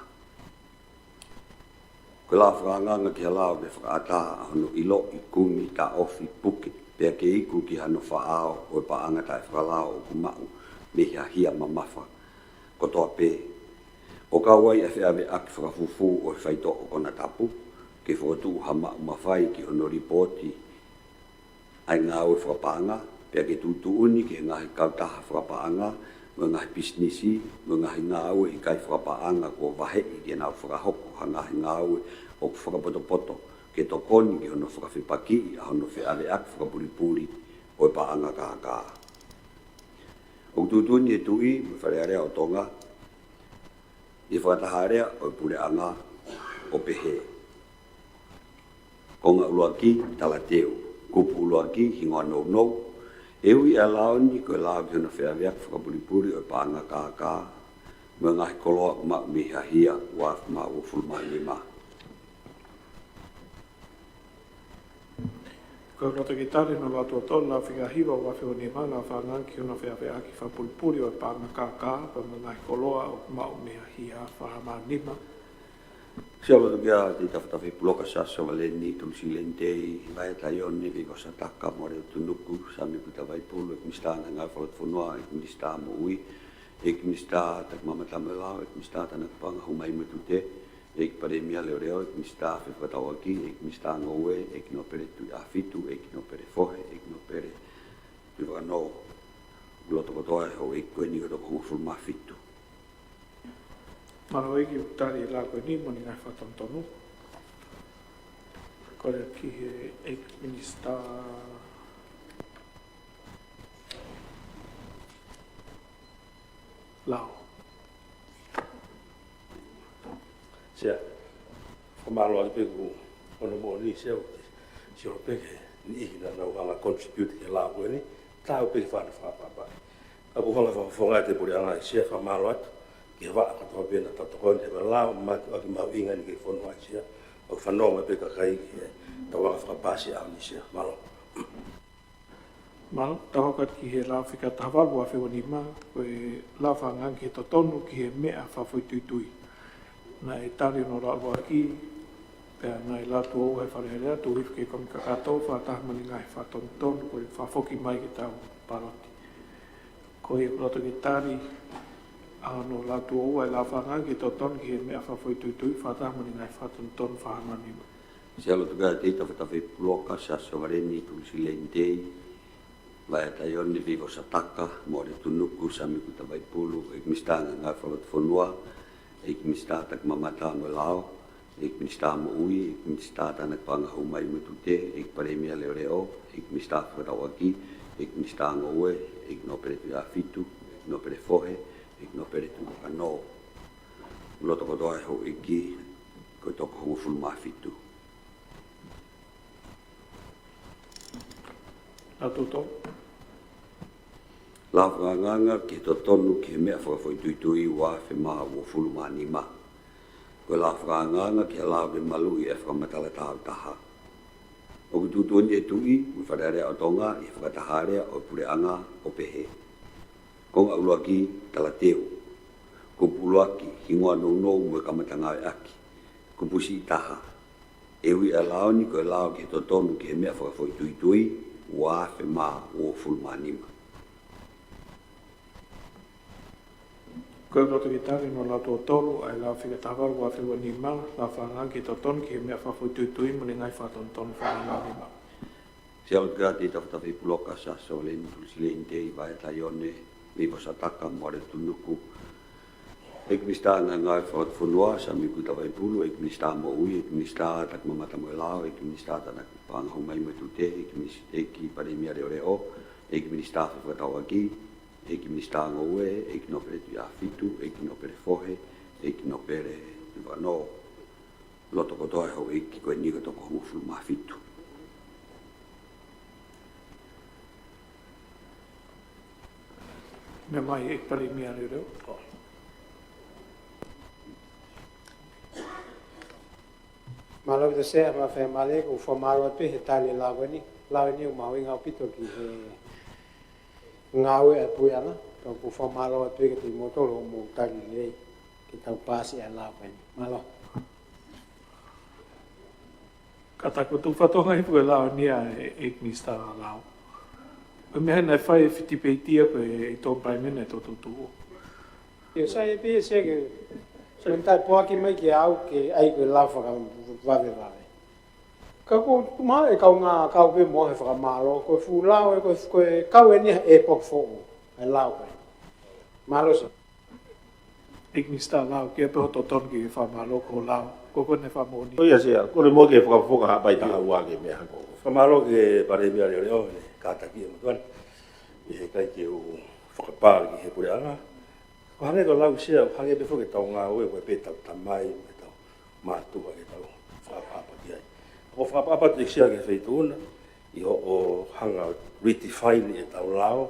Ko e lau fakaangaanga ki he lao ke fakaʻatā ʻa hono ʻiloʻi, kumi, taʻofi, puke, pea ke iku ki hano faʻao ʻo e paʻanga taʻefakalao ʻoku maʻu mei he hia mamafa kotoa pē, ʻo kau ai ʻa e feʻaveʻaki fakafufū ʻo e faitoʻo konatapu, ke fokotuʻu ha maʻu mafai ki hono lipooti ʻa e ngāue fakapaʻanga, pea ke tuʻutuʻuni ki he ngaahi kautaha fakapaʻanga mo e ngaahi pisinisi mo e ngaahi ngāue ʻikai fakapaʻanga kuo vaheʻi ke nau fakahoko ha ngaahi ngāue ʻoku fakapotopoto, ke tokoni ki hono fakafepakiʻi ʻa hono feʻaveʻaki fakapulipuli ʻo e paʻanga kākā. ʻOku tuʻutuʻuni ʻe he Tuʻi mo e Fale Alea ʻo Tonga ʻi he fakataha alea ʻo e Puleʻanga ʻo pehē: Konga ʻuluaki, talateu. Kupu ʻuluaki, hingoa nounou. ʻE ui ʻa e lao ni ko e lao ki hono feʻaveʻaki fakapulipuli ʻo e paʻanga kākā mo e ngaahi koloa ʻoku maʻu mei he hia, ua afe mā uofulu mā nima. Ko e loto ke tali hono lau tuʻo tolu, lau fika hiva ua afe ua nima, lau fakaangaanga ki hono feʻaveʻaki fakapulipuli ʻo e paʻanga kākā pea mo e ngaahi koloa ʻoku maʻu mei he hia, Fakahā Mā Nima. Sea lotu kiate Tafatafa Puloka Siaosi Sovaleni Tulisi Leini Tei Vaea Taione Veivosa Taka Moale Tunuku Samiku Tavaipulu, ʻEiki Minisitā Ngaahi Fakafonua, ʻEiki Minisitā Moʻui, ʻEiki Minisitā Takimamata mo e Lao, ʻEiki Minisitā Tānaki Paʻanga Hū Mai mo e Tute, ʻEiki Palēmia Leʻoleʻo, ʻEiki Minisitā Fefakatauʻaki, ʻEiki Minisitā Ngoue, ʻEiki Nōpele Tuʻi ʻAhofitu, ʻEiki Nōpele Fohe, ʻEiki Nōpele Tuʻi Vakanō. Loto kotoa e houʻeiki ko eni ʻo e toko hongofulu mā fitu. Mālō ʻEiki, ʻoku tali e lau ko eni mo e ngaahi fakatonutonu. Kole ki he ʻEiki Minisitā Lao. Sea, fakamālō atu pē, ko hono moʻoni Sea, ʻoku te sio pē ki he niʻihi naʻa nau hanga contribute ki he lao ko eni, tau pē ki he fana fakapapai. Ka ʻoku hanga fakafofonga ʻa e Puleʻanga, Sea, fakamālō atu ki he vaʻa kotoa pē naʻa tau tokoni he lao, ma ʻaki mahuʻinga eni ki he fonua, Sea. ʻOku fanongo mai pē kakai ki he tauʻanga fakapasi ʻaho ni, Sea. Mālō. Mālō, tau hoko atu ki he lau fika taha valu ua afe ua nima, ko e lau fakaangaanga ki he totonu ki he meʻa fakafoʻituitui. Naʻe tali hono lau ʻaki, Pea naʻe lau atu ʻe he Fale Alea, tuʻu hifo ki he kumi kakato, fakataha mo e ngaahi fakatonutonu, ko e fakafoki mai ki heʻetau paloti. Ko ia ʻoku loto ke tali ʻa hono lau atu ʻa e lau fakaangaanga ki he totonu ki he meʻa fakafoʻituitui, fakataha mo e ngaahi fakatonutonu fakahohaʻa nima. Sea lotu ka te ita fata fei puloka, sa sovareni tuli sileni tei, Vaea Taione Veivosa Taka, Moale Tunuku, Sami Kuta Vaipulu, ʻEiki Minisitā Ngāue Fakalotofonua, ʻEiki Minisitā Takimamata mo e Lao, ʻEiki Minisitā Moʻui, ʻEiki Minisitā Tānaki Paʻanga Hū Mai mo e Tute, ʻEiki Palēmia Leʻoleʻo, ʻEiki Minisitā Fefakatauʻaki, ʻEiki Minisitā Ngoue, ʻEiki Nōpele Tuʻiʻāfitu, ʻEiki Nōpele Fohe, ʻEiki Nōpele Tuʻi Vakanō. Loto kotoa ʻa e houʻeiki, ko e toko hongofulu mā fitu. Lau atu tonu. Lau fakaangaanga ki he totonu ki he meʻa fakafoʻituitui ua afe mā uofulu mā nima. Ko e lau fakaangaanga ki he lao ke maluʻi e fakamatala taautaha. ʻOku tuʻutuʻuni ʻe he Tuʻi mo e Fale Alea ʻo Tonga ʻi he fakataha alea ʻo e Puleʻanga ʻo pehē: Konga ʻuluaki, talateu. Kupu ʻuluaki, hingoa nounou mo e kamata ngāueʻaki. Kupu siʻi taha, ʻe ui ʻa e lao ni ko e lao ki he totonu ki he meʻa fakafoʻituitui ua afe mā uofulu mā nima. Ko e loto ke tali hono lau atu tonu ʻa e lau fika taha valu ua afe ua nima, lau fakaangaanga ki he totonu ki he meʻa fakafoʻituitui mo e ngaahi fakatonutonu fakahohaʻa nima. Sea lotu ka te ita fata fei puloka, sa sovareni tuli sileni tei, Vaea Taione Veivosa Taka, Moale Tunuku, ʻEiki Minisitā Ngāue Fakalotofonua, Sami Kuta Vaipulu, ʻEiki Minisitā Moʻui, ʻEiki Minisitā Takimamata mo e Lao, ʻEiki Minisitā Tānaki Paʻanga Hū Mai mo e Tute, ʻEiki Minis-, ʻEiki Palēmia Leʻoleʻo, ʻEiki Minisitā Fefakatauʻaki, ʻEiki Minisitā Ngoue, ʻEiki Nōpele Tuʻiʻāfitu, ʻEiki Nōpele Fohe, ʻEiki Nōpele Tuʻi Vakanō. Loto kotoa ʻa e houʻeiki ko eni ko e toko hongofulu mā fitu. Meʻa mai ʻEiki Palēmia Leʻoleʻo. Mālō ʻaupito Sea, Mafiemālie, ʻoku ou fakamālō atu he tali e lao ko eni. Lao eni ʻoku mahuʻinga ʻaupito ki he ngāue ʻa e Puleʻanga, ka ʻoku ou fakamālō atu kiate kimoutolu hoʻomou tali lelei ke tau paasi ʻa e lao ko eni. Mālō. Ka taku tu fatonga i pue lao ni ʻa e ʻEiki Minisitā Lao. Ko e meʻa naʻe fai e fitipeitia ko e ʻEiki Palemia naʻe toetuʻu. ʻIo, sai pē Sea ke, ko e taʻe poaki mai ke au ke ʻai ko e lao fakavavevave. Ka ko ma e kau ngā kau pē mo e fakamālō, ko e fuʻu lao, ko e, ko e kau eni ʻe poki foʻou, e lao pē. Mālō Sea. ʻEiki Minisitā Lao, ke pē hoʻo totonu ki he fakamālō ko e lao, ko ko ne fakamoʻoni. ʻO ia Sea, ko e mo ke fakafoka hapai taha ua ke meʻa hako. Fakamālō ki he Palēmia Leʻoleʻo, he kātaki ʻe motuʻa ni, ʻi he ʻikai ke u fakapā ki he Puleʻanga. Ko hangē ko e lau Sea, hangē pē foki ʻetau ngāue, ko e pē ʻetau tamai, ko ʻetau mātuʻa ke tau fakaʻapaʻapa ki ai. Ko e fakaʻapaʻapa atu ʻEiki Sea ki he feituʻu na, ʻi hoʻo hanga redefine ʻetau lao,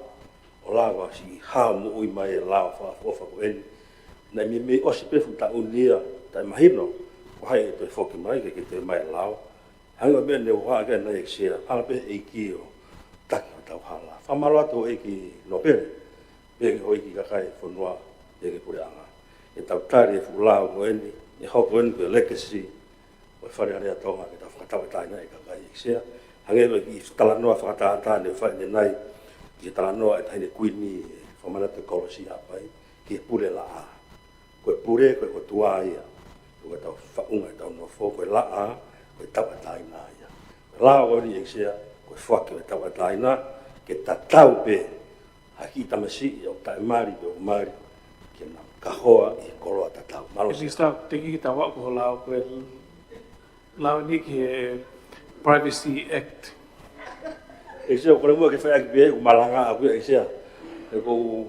ʻo lava siʻi hao moʻui mai e lao fakaʻofoʻofa ko eni. Naʻe meimei ʻosi pē fuʻu taʻu ni ia, taʻe mahino ko hai ʻe toe foki mai ke, ke toe ʻomai e lao. Hangē ko e meʻa ne u hā ke na ʻEiki Sea, hanga pē ʻEiki ʻo taki hotau hala. Fakamālō atu ʻEiki Nōpele, pea ki he houʻeiki kakai e fonua, pea ki he Puleʻanga. ʻEtau tali e fuʻu lao ko eni, ʻe hoko eni ko e legacy ʻo e Fale Alea Tonga ke tau fakatauʻatāina e kakai ʻEiki Sea. Hangē ko e kiʻi talanoa fakatātā ne fai ʻanenai, ki he talanoa e Taʻahine Kuini, ʻe fakamanatu e kolosi ʻa Haʻapai, ki he pule laʻā. Ko e pule, ko e ʻOtua ia. Ko ʻetau faʻunga, ʻetau nofo, ko e laʻā, ko e tauʻatāina ia. Ko e lao ko eni ʻEiki Sea, ko e foaki ʻo e tauʻatāina, ke tatau pē ha kiʻi tamasiʻi ʻoku taʻemali pe ʻoku mali, ke nau kahoa ʻi he koloa tatau. Mālō Sea. Minisitā, te ke kiʻi tau ako ho lao, ko e lao ni ki he Privacy Act. ʻEiki Sea, ko e mua ke fai ʻaki pē ʻeku malanga ʻaʻaku ia ʻEiki Sea. He ʻoku ou,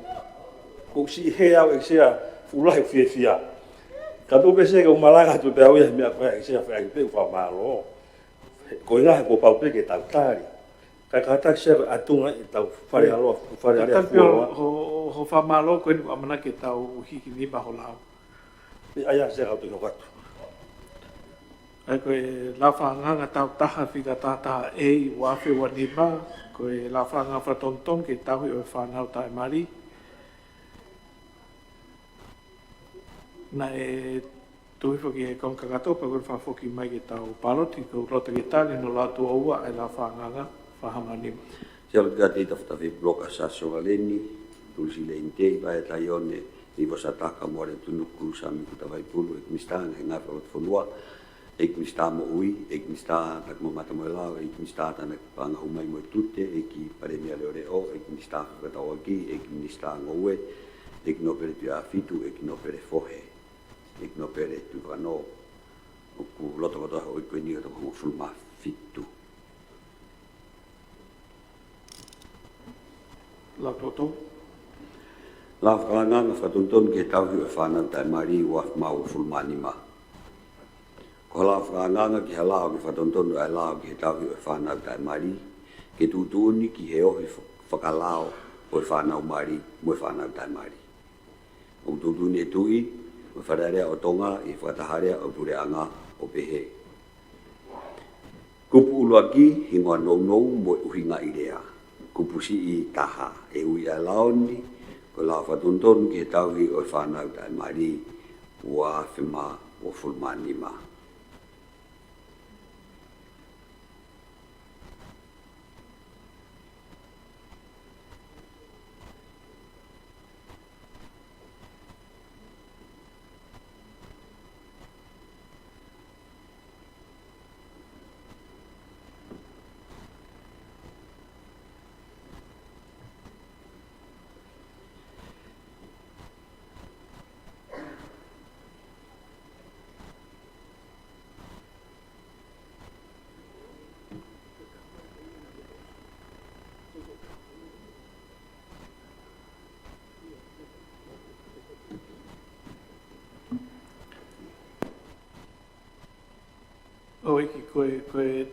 ʻoku ou siʻi hē au ʻEiki Sea, fuʻu lahi ʻeku fiefia. Ka tuku pē Sea ke u malanga atu pē au ia he meʻa ko ē ʻEiki Sea, fai ʻaki pē ʻeku fakamālō. He ko e ʻuhinga he kuo pau pē ke tau tali. Kae kātaki Sea ko e ʻatunga ʻetau Fale Alea, Fale Alea Kātaki pē ho, ho, ho fakamālō ko eni ʻoku ʻamanaki ke tau hiki nima ho lao. ʻE, ʻa ia Sea, kau toki hoko atu. ʻA ia ko e lau fakaangaanga taautaha fika taha taha ʻEi ua afe ua nima, ko e lau fakaangaanga fakatonutonu ki he tauhi ʻo e fānau taʻemali. Naʻe Tuʻu hifo ki he konga kakato, pea ko e fakafoki mai ki he tau pāloti, ʻoku ou loto ke tali hono lau tuʻo ua ʻa e lau fakaangaanga, fakahamanima. Sea Lotoketi Tafatafe Puloka Sāsongaleni, Tulisi Leini Tei Vaea Taione, Nivo Sataka Moale Tunuku Sami Kuta Vaipulu, ʻEiki Minisitā Ngaahi Ngāue Fakalotofonua, ʻEiki Minisitā Moʻui, ʻEiki Minisitā Takimamata mo e Lao, ʻEiki Minisitā Tānaki Paʻanga Hū Mai mo e Tute, ʻEiki Palēmia Leʻoleʻo, ʻEiki Minisitā Fefakatauʻaki, ʻEiki Minisitā Ngoue, ʻEiki Nōpele Tuʻi ʻAhofitu, ʻEiki Nōpele Fohe, ʻEiki Nōpele Tuʻi Vakanō. ʻOku loto kotoa ʻo ʻi ko eni ʻo toko hongofulu mā fitu. Lau tuʻo tolu. Lau fakaangaanga fakatonutonu ki he tauhi ʻo e fānau taʻemali, ua afe mā uofulu mā nima. Ko e lau fakaangaanga ki he lau ki he fakatonutonu ʻa e lau ki he tauhi ʻo e fānau taʻemali, ke tuʻutuʻuni ki he ohi fa-, fakalao ʻo e fānau mali mo e fānau taʻemali. ʻOku tuʻutuʻuni ʻe he Tuʻi ʻo e Fale Alea ʻo Tonga ʻi he fakataha lea ʻo e Puleʻanga ʻo pehē: Kupu ʻuluaki, hingoa nounou mo e ʻuhinga ʻi lea. Kupu siʻi taha, e ui ʻa e lao ni, ko e lau fakatonutonu ki he tauhi ʻo e fānau taʻemali, ua afe mā uofulu mā nima. ʻOku ʻi ai ko e, ko e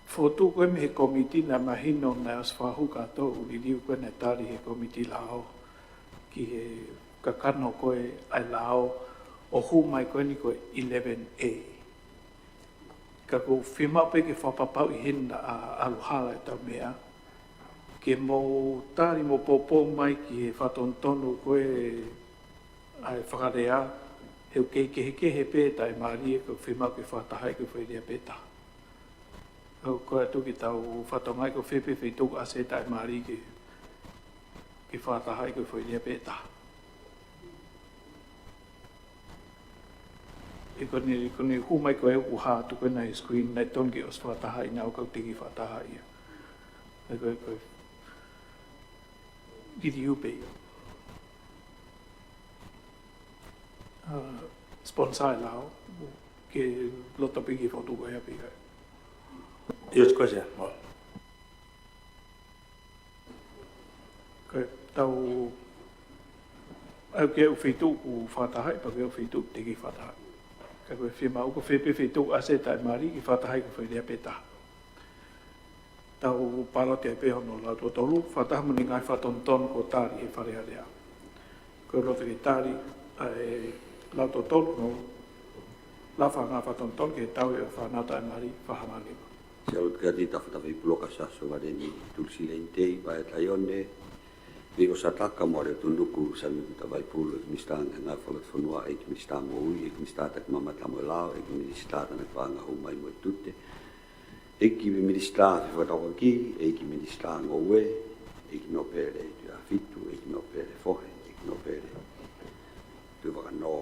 fokotuʻu ko ē mei he kōmiti naʻe mahino naʻe ʻosi fakahū kātoa ʻū liliu ko ē naʻe tali he kōmiti lao ki he kakano ko ē ʻa e lao ʻo hū mai ko eni ko e eleven A. Ka ʻoku fiemaʻu pē ke fakapapauʻi heni ʻa ʻalu hala ʻetau meʻa, ke mou tali mo poupou mai ki he fakatonutonu ko ē ʻa e fakalea, he ʻoku kei kehekehe pē taʻemali, ʻoku fiemaʻu ke fakatahaʻi ko e foʻi lea pē taha. ʻOku ʻoatu ke tau fakatokangaʻi ko fē pē feituʻu ʻoku ʻasi ai taʻemali ke, ke fakatahaʻi ko e foʻi lea pē taha. ʻE ko eni, ko eni hū mai ko ē ʻoku hā atu ko ena he screen, naʻe tonu ke ʻosi fakatahaʻi, naʻa ʻoku teʻeki fakatahaʻi ia. ʻE ko e, ko e liliu pē ia. ʻA, sponsor ʻa e lao, ke loto pē ke fokotuʻu ko ia pē ia. Yes, ko ia, mo. Ko e tau ʻai ke ʻoatu feituʻu ʻoku fakatahaʻi, pea ke ʻoatu feituʻu teʻeki fakatahaʻi. Ka ko e fiemaʻu ko fē pē feituʻu ʻoku ʻasi ai taʻemali ke fakatahaʻi ko e foʻi lea pē taha. Tau pāloti ai pē hono lau tuʻo tolu, fakataha mo e ngaahi fakatonutonu kuo tali he Fale Alea. Ko e loto ke tali ʻa e lau tuʻo tolu hono lau fakaangaanga fakatonutonu ki he tauhi ʻo e fānau taʻemali, fakahamanima. Sea Lotoketi Tafatafe Puloka Sāsongaleni, Tulisi Leini Tei Vaea Taione, Nivo Sataka Moale Tunuku Sami Kuta Vaipulu, ʻEiki Minisitā Ngaahi Ngāue Fakalotofonua, ʻEiki Minisitā Moʻui, ʻEiki Minisitā Takimamata mo e Lao, ʻEiki Minisitā Tānaki Paʻanga Hū Mai mo e Tute, ʻEiki Minisitā Fefakatauʻaki, ʻEiki Minisitā Ngoue, ʻEiki Nōpele Tuʻi ʻAhofitu, ʻEiki Nōpele Fohe, ʻEiki Nōpele Tuʻi Vakanō.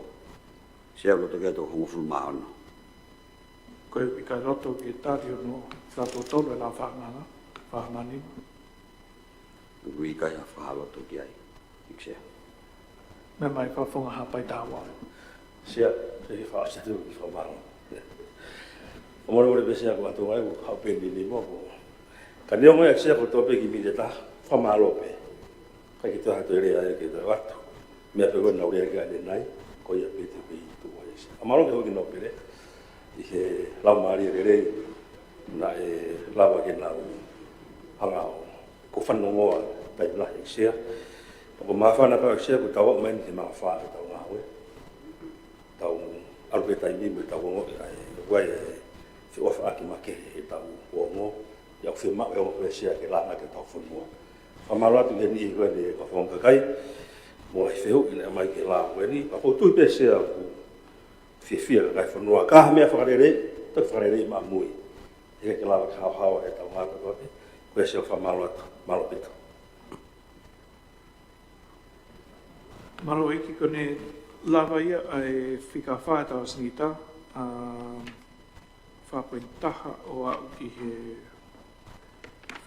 Sea, ʻoku loto ke ʻoatu hongofulu mā ono. Ko e ʻikai loto ke tali hono lau tuʻo tolu e lau fakaangaanga, fakahamanima. ʻOku ʻikai ha fakaloto ki ai, ʻEiki Sea. Meʻa mai Fakafofonga Haʻapai Tāua. Sea, ʻe fakaʻosi atu ki fakamālō. ʻOku mole mole pē Sea ko atu ai, ʻoku haʻu pē ni ni mo ko. Ka neongo ia Sea ko e toe pē ki mite ta, fakamālō pē. Ka ke toe ha toe lea ia ke toe ʻoatu. Meʻa pē ko ē naʻa ku lea ki ai ʻanenai, ko ia pē te u kei tuku ai Sea. Fakamālō ki he houʻeiki nōpele, ʻi he laumālie lelei, naʻe lava ke nau hanga ʻo, ko e fanongoa, taimi lahi Sea. ʻOku māfana pē Sea, ko ʻetau aʻu mai ni ki he mangafā ʻetau ngāue. Tau ʻalu pē taimi mo ʻetau ongoʻi ʻa e, ʻoku ʻi ai e feʻofaʻaki makehe ʻetau ongo. ʻIo, ʻoku fiemaʻu e ongo ko ē Sea ke langa ki hotau fonua. Fakamālō atu ki he niʻihi ko eni e kau fakafofonga kakai, mo e fehuʻi naʻe ʻomai ki he lao ko eni, pea ʻoku ou tui pē Sea ʻoku fiefia e kakai e fonua. Ka ʻi ha meʻa fakalelei, toki fakalelei maʻamui. He ʻikai ke lava ke haohaoa ʻetau ngāue kotoa pē. Ko ia, Sea, fakamālō atu, mālō ʻaupito. Mālō ʻEiki. Ko ʻene lava ia ʻa e fika fā ʻetau ʻasenita, ʻa, fā poini taha ʻo aʻu ki he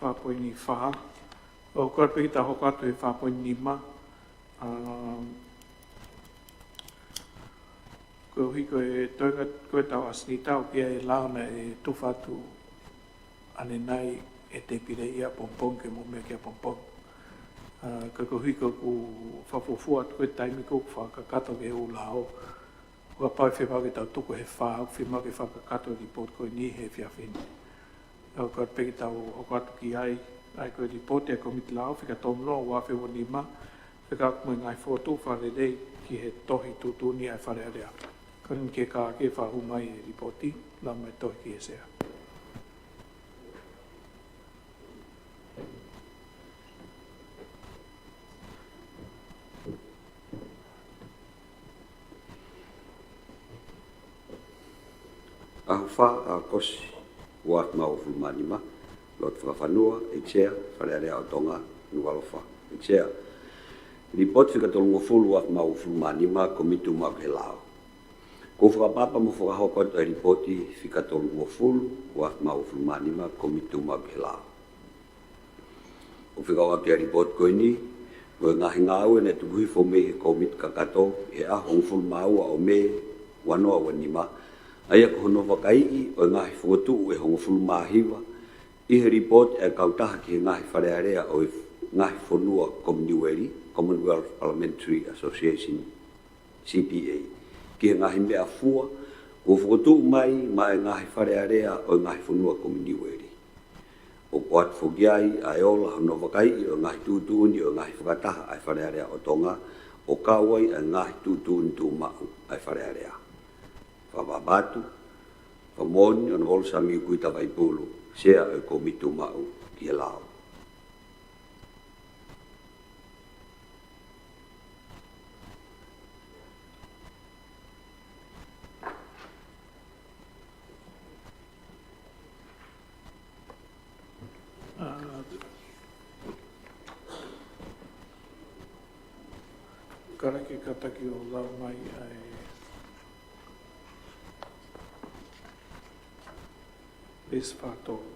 fā poini fā. ʻOku ou kole pē ke tau hoko atu he fā poini nima. ʻA, koeʻuhi ko e toenga ko ē ʻetau ʻasenita, ʻoku ʻi ai e lao naʻe tufa atu ʻanenai ʻe Tēpile ia ʻapongipongi ke mou meʻa ki ai ʻapongipongi. ʻA, ka koeʻuhi ko ʻeku fakafuofua atu ko e taimi ko ē ʻoku fakakakato ki he ʻū lao, ʻoku pau ʻe fiemaʻu ke tau tuku he fā, ʻoku fiemaʻu ke fakakakato e lipooti ko eni he efiafi ni. ʻOku ou kole pē ke tau hoko atu ki ai, ʻa ia ko e lipooti ʻa e Kōmiti Lao, fika tolu noa, ua afe ua nima, fekauʻaki mo e ngaahi fokotuʻu fakalelei ki he tohi tuʻutuʻuni ʻa e Fale Alea. Ko eni ke ka ke fakahū mai e lipooti, lau mai e tohi ki he Sea. ʻAho fā ʻAokosi, ua afe mā uofulu mā nima, lotu fakafonua, ʻEiki Sea, Fale Alea ʻo Tonga, Nukuʻalofa. ʻEiki Sea, lipooti fika tolungofulu, ua afe mā uofulu mā nima, Kōmiti Tuʻumaʻu ki he Lao. ʻOku ou fakaʻapaʻapa mo fakahoko atu e lipooti fika tolungofulu, ua afe mā uofulu mā nima, Kōmiti Tuʻumaʻu ki he Lao. ʻOku fekauʻaki ʻa e lipooti ko eni mo e ngaahi ngāue naʻe tuku hifo mei he kōmiti kakato ʻi he ʻaho hongofulu mā ua ʻo Mē, ua noa ua nima, ʻa ia ko hono vakaiʻi ʻo e ngaahi fokotuʻu ʻe hongofulu mā hiva ʻi he lipooti ʻa e kautaha ki he ngaahi Fale Alea ʻo e ngaahi fonua Kominiueli, Commonwealth Parliamentary Association, C P A, ki he ngaahi meʻafua kuo fokotuʻu mai maʻa e ngaahi Fale Alea ʻo e ngaahi fonua Kominiueli. ʻOku ʻoatu foki ai ʻa e ola hono vakaiʻi ʻo e ngaahi tuʻutuʻuni ʻo e ngaahi fakataha ʻa e Fale Alea ʻo Tonga, ʻo kau ai ʻa e ngaahi tuʻutuʻuni tuʻumaʻu ʻa e Fale Alea. Fakaʻapaʻapa atu, fakamoʻoni, Honourable Samiu Kuita Vaipulu, Sea ʻo e Kōmiti Tuʻumaʻu ki he Lao. ʻA, kātaki, kātaki ʻo lau mai ʻa e peesi fā tolu.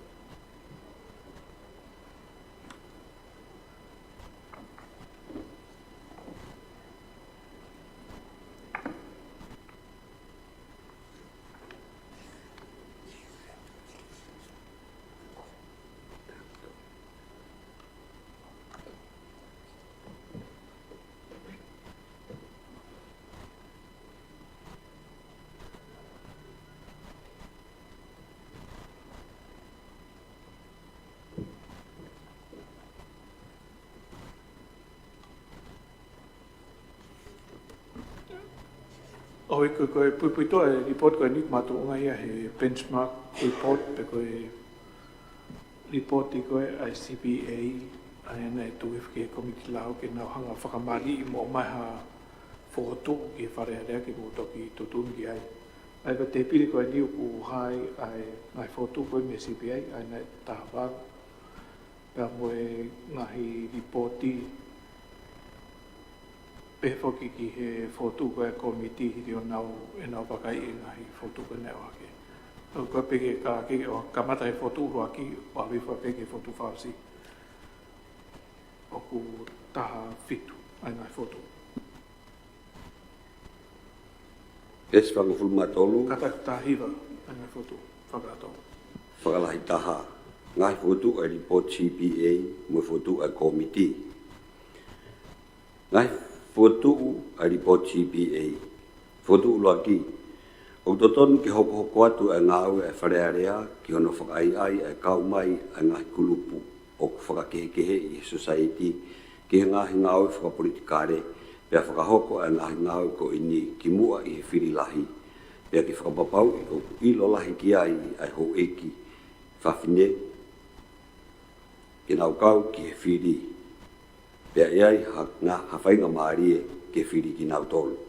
ʻOi, ko e, ko e puipuituʻa e lipooti ko eni ʻoku makatuʻunga ia he benchmark report pe ko e lipooti ko ē ʻa e C P A, ʻa ia naʻe tuku hifo ki he Kōmiti Lao ke nau hanga ʻo fakamaliʻi mo ʻomai ha fokotuʻu ki he Fale Alea ke mou toki tuʻutuʻuni ki ai. ʻA ia ko e tēpile ko eni ʻoku hā ai ʻa e ngaahi fokotuʻu ko ē mei he C P A, ʻa ia naʻe taha valu, pea mo e ngaahi lipooti pehē foki ki he fokotuʻu ko ē ʻa e kōmiti hili ʻenau, ʻenau vakaiʻi e ngaahi fokotuʻu ko ē naʻe ʻohake. ʻOku pehē ke ka ke ʻo kamata he fokotuʻu ʻuluaki ʻo ʻalu hifo pē ki he fokotuʻu fakaʻosi. ʻOku taha fitu ʻa e ngaahi fokotuʻu. Peesi fāngofulu mā tolu. Kātaki, taha hiva ʻa e ngaahi fokotuʻu fakakātoa. Fakalahi taha, ngaahi fokotuʻu ʻa e lipooti C P A mo e fokotuʻu ʻa e kōmiti. Ngaahi fokotuʻu ʻa e lipooti C P A. Fokotuʻu ʻuluaki, ʻoku totonu ke hokohoko atu ʻa e ngāue ʻa e Fale Alea ki hono fakaʻaiʻai ʻa e kau mai ʻa e ngaahi kulupu ʻoku fakakehekeheʻi ʻe he sosaieti ki he ngaahi ngāue fakapolitikale, pea fakahoko ʻa e ngaahi ngāue ko eni kimuʻa ʻi he fili lahi, pea ke fakapapauʻi ʻoku ʻilo lahi ki ai ʻa e houʻeiki fafine, ke nau kau ki he fili, pea ʻi ai ha, ngā, ha faingamālie ke fili kinautolu.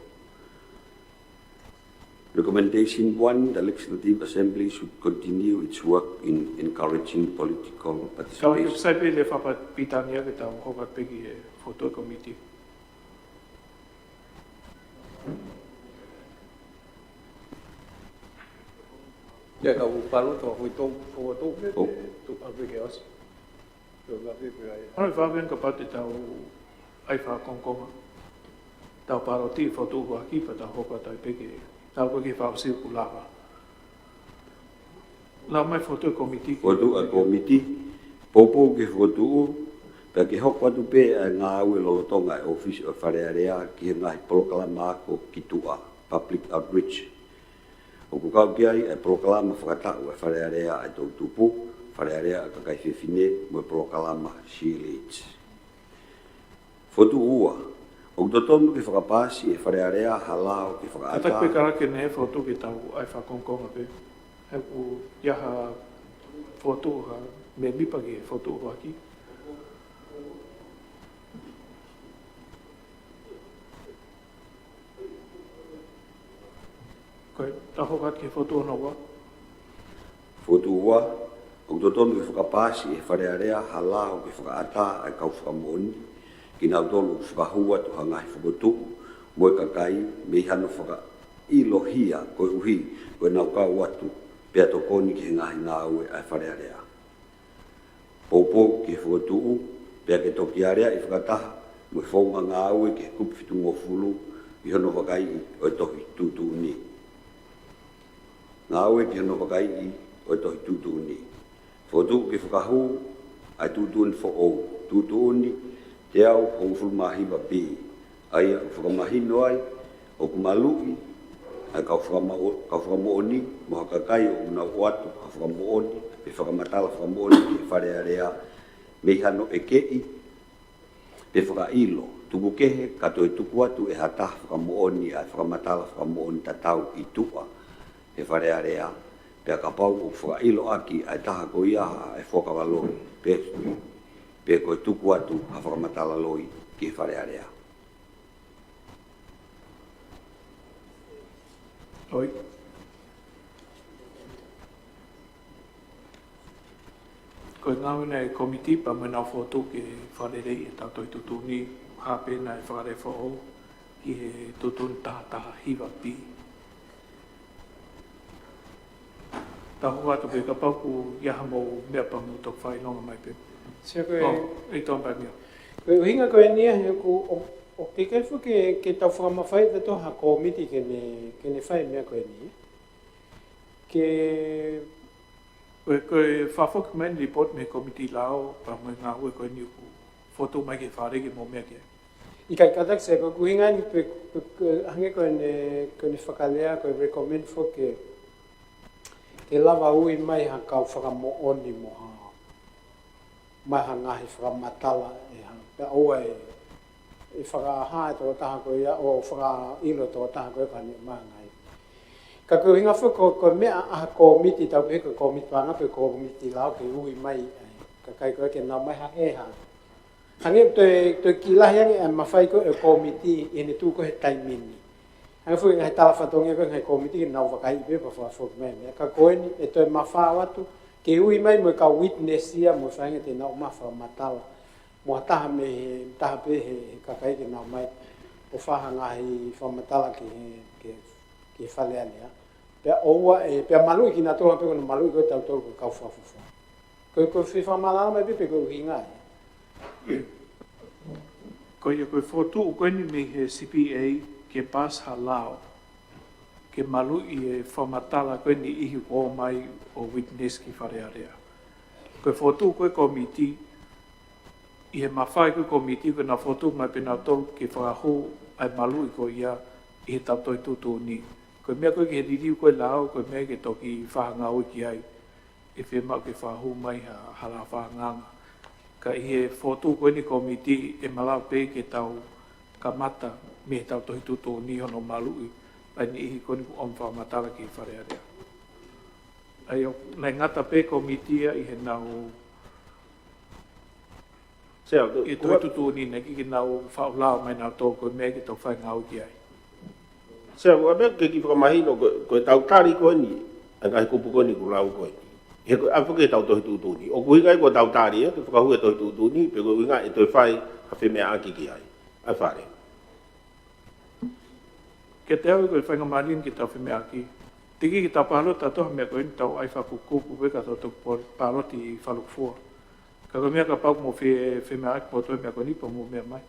Recommendation one, the Legislative Assembly should continue its work in encouraging political participation. Ka sai pē le fapa pitania ke tau hoka peki e foto e komiti. Ia ka u palo to hui to foto pe tu a pe ke os. Alo i fāpea ka pate tau ai fā konkonga. Tau paro ti fotu ua ki pa tau hoka tai peke. Tau ko ke fau siu ku lava. Lau mai fotu e komiti. Fotu a komiti. Poupou ke fotu u. Pea ke hoko atu pē a ngāue lolotonga e ofisi o Fale Alea ki he ngaahi polokalama ako ki tuʻa, public outreach. ʻOku kau ki ai e polokalama fakataʻu e Fale Alea e Toʻutupu, Fale Alea e Kakai Fefine, mo e polokalama She Leads. Fotu ua, ʻoku totonu ke fakapaasi e Fale Alea ha lao ke fakaʻatā. Kata pe kala ke ne fotu ke tau ai fā konkonga pe. He ʻoku ia ha fotu ha me mipa ke fotu ua ki. Ko e taho kat ke fotu ono ua. Fotu ua, ʻoku totonu ke fakapaasi e Fale Alea ha lao ke fakaʻatā ai kau fakamoʻoni, kinautolu ʻoku fakahū atu ha ngaahi fokotuʻu mo e kakai mei hano fakaʻilohia koeʻuhi ko e nau kau atu pea tokoni ki he ngaahi ngāue ʻa e Fale Alea. Poupou ki he fokotuʻu, pea ke toki aleaʻi fakataha mo e founga ngāue ki he kupu fitungofulu ʻi hono vakaiʻi ʻo e tohi tuʻutuʻuni. Ngāue ki hono vakaiʻi ʻo e tohi tuʻutuʻuni. Fokotuʻu ke fakahū ʻa e tuʻutuʻuni foʻou, tuʻutuʻuni teau hongofulu mā hiva B, ʻa ia ʻoku fakamahino ai ʻoku maluʻi ʻa e kau fakamaʻo-, kau fakamoʻoni mo ha kakai ʻoku nau ʻoatu ha fakamoʻoni pe fakamatala fakamoʻoni ki he Fale Alea mei hano ʻekeʻi pe fakaʻilo tuku kehe ka toe tuku atu ʻe ha taha fakamoʻoni ʻa e fakamatala fakamoʻoni tatau ʻi tuʻa he Fale Alea, pea kapau ʻoku fakaʻilo ʻaki ʻa e taha ko ia ʻa e fuakava loi pe, pe ko e tuku atu ha fakamatala loi ki he Fale Alea. ʻOi. Ko e ngāue ʻa e komiti pea mo ʻenau fotu ke fakaleleiʻi e tau tohi tuʻutuʻuni hapena e fakalea foʻou ki he tuʻutuʻuni taha taha hiva B. Tau hoko atu pē kapau ʻoku ʻi ai ha mou meʻa pea mou toki fakaʻilonga mai pē. Sia ko e ʻEiki Toa Palemia. Ko e ʻuhinga ko eni ia he ʻoku, ʻo, ʻoku teʻeki ai foki ke, ke tau fakamafai ʻe tautolu ha komiti ke ne, ke ne fai e meʻa ko eni. Ke Ko e, ko e fakafoki mai eni e lipooti mei he komiti lao, pea mo e ngāue ko eni ʻoku fotu mai ke fale ke mou meʻa ki ai. ʻIkai, kātaki Sia, ko e ʻuhinga eni pe, pe, pe, hangē ko ʻene, ko ʻene fakalea, ko e recommend foki ke, ke lava ui mai ha kau fakamoʻoni mo ha, mai ha ngaahi fakamatala ʻe ha, pea ʻoua ʻe, ʻe fakahā e tokotaha ko ia, ʻo fakaʻilo e tokotaha ko ia ka ne mai ha ngaahi. Ka ko e ʻuhinga foki ko, ko e meʻa ʻa ha komiti, tau pehē ko e komiti paʻanga pe komiti lao ke ui mai ʻa e kakai ko ia ke nau mai ha ʻe ha. Hangē toe, toe kiʻi lahi ange ʻa e mafai ko ē ʻo e komiti ʻi heʻene tuʻu ko ē he taimi ni. Hangē foki ngaahi tala fatongia ko ē ngaahi komiti ke nau vakaiʻi pē pea fakafoki mai meʻa. Ka ko eni ʻe toe mafao atu ke ui mai mo e kau witness ia mo e faʻahinga te nau ʻomai ha fakamatala. Mo ha taha mei he, taha pē he, he kakai ke nau mai ʻo fai ha ngaahi fakamatala ki he, ki he, ki he Fale Alea. Pea ʻoua ʻe, pea maluʻi kinautolu pē ko hono maluʻi ko ē tautolu ko e kau fakafofonga. Ko e, ko e fai fakamaʻalaʻala mai pē pe ko e ʻuhinga ia. Ko ia ko e fokotuʻu ko eni mei he C P A ke paasi ha lao ke maluʻi e fakamatala ko eni ʻi he ʻomai ʻo witness ki Fale Alea. Ko e fokotuʻu ko ē komiti, ʻi he mafai ko ē komiti ko ʻenau fotu mai pē nautolu ke fakahū ʻa e maluʻi ko ia ʻi he tau tohi tuʻutuʻuni. Ko e meʻa ko ē ki he liliu ko ē lao, ko e meʻa ke toki fai ha ngāue ki ai, ʻe fiemaʻu ke fakahū mai ha, ha lao fakaangaanga. Ka ʻi he fotu ko eni komiti ʻe malava pē ke tau kamata mei he tau tohi tuʻutuʻuni hono maluʻi ʻa e niʻihi ko eni ʻoku ʻomi fakamatala ki Fale Alea. ʻA ia ʻoku, naʻe ngata pē komiti ia ʻi heʻenau Sia, ʻi he tohi tuʻutuʻuni naʻe ʻikai ke nau faʻu lao mai nautolu ko e meʻa ke tau fai ngāue ki ai. Sea, ʻoku ou meʻa ke kiʻi fakamahino ko, ko ʻetau tali ko eni, ʻa e ngaahi kupu ko eni kuo lau ko eni. He ko e ʻalu ki heʻetau tohi tuʻutuʻuni. ʻOku ʻuhinga ia ko ʻetau tali, ʻe, ke fakahū e tohi tuʻutuʻuni, pe ko e ʻuhinga ʻe toe fai ha femeʻaʻaki ki ai. ʻA e Fale. Kiate au ko e faingamālie ke tau femeʻaʻaki. Teʻeki ke tau palota atu ha meʻa ko eni tau ʻai fakakupu pe ka tau toki pal-, paloti ʻi Falukufua. Ka ko e meʻa kapau mo fe-, femeʻaʻaki mo toe meʻa ko eni pea mo meʻa mai.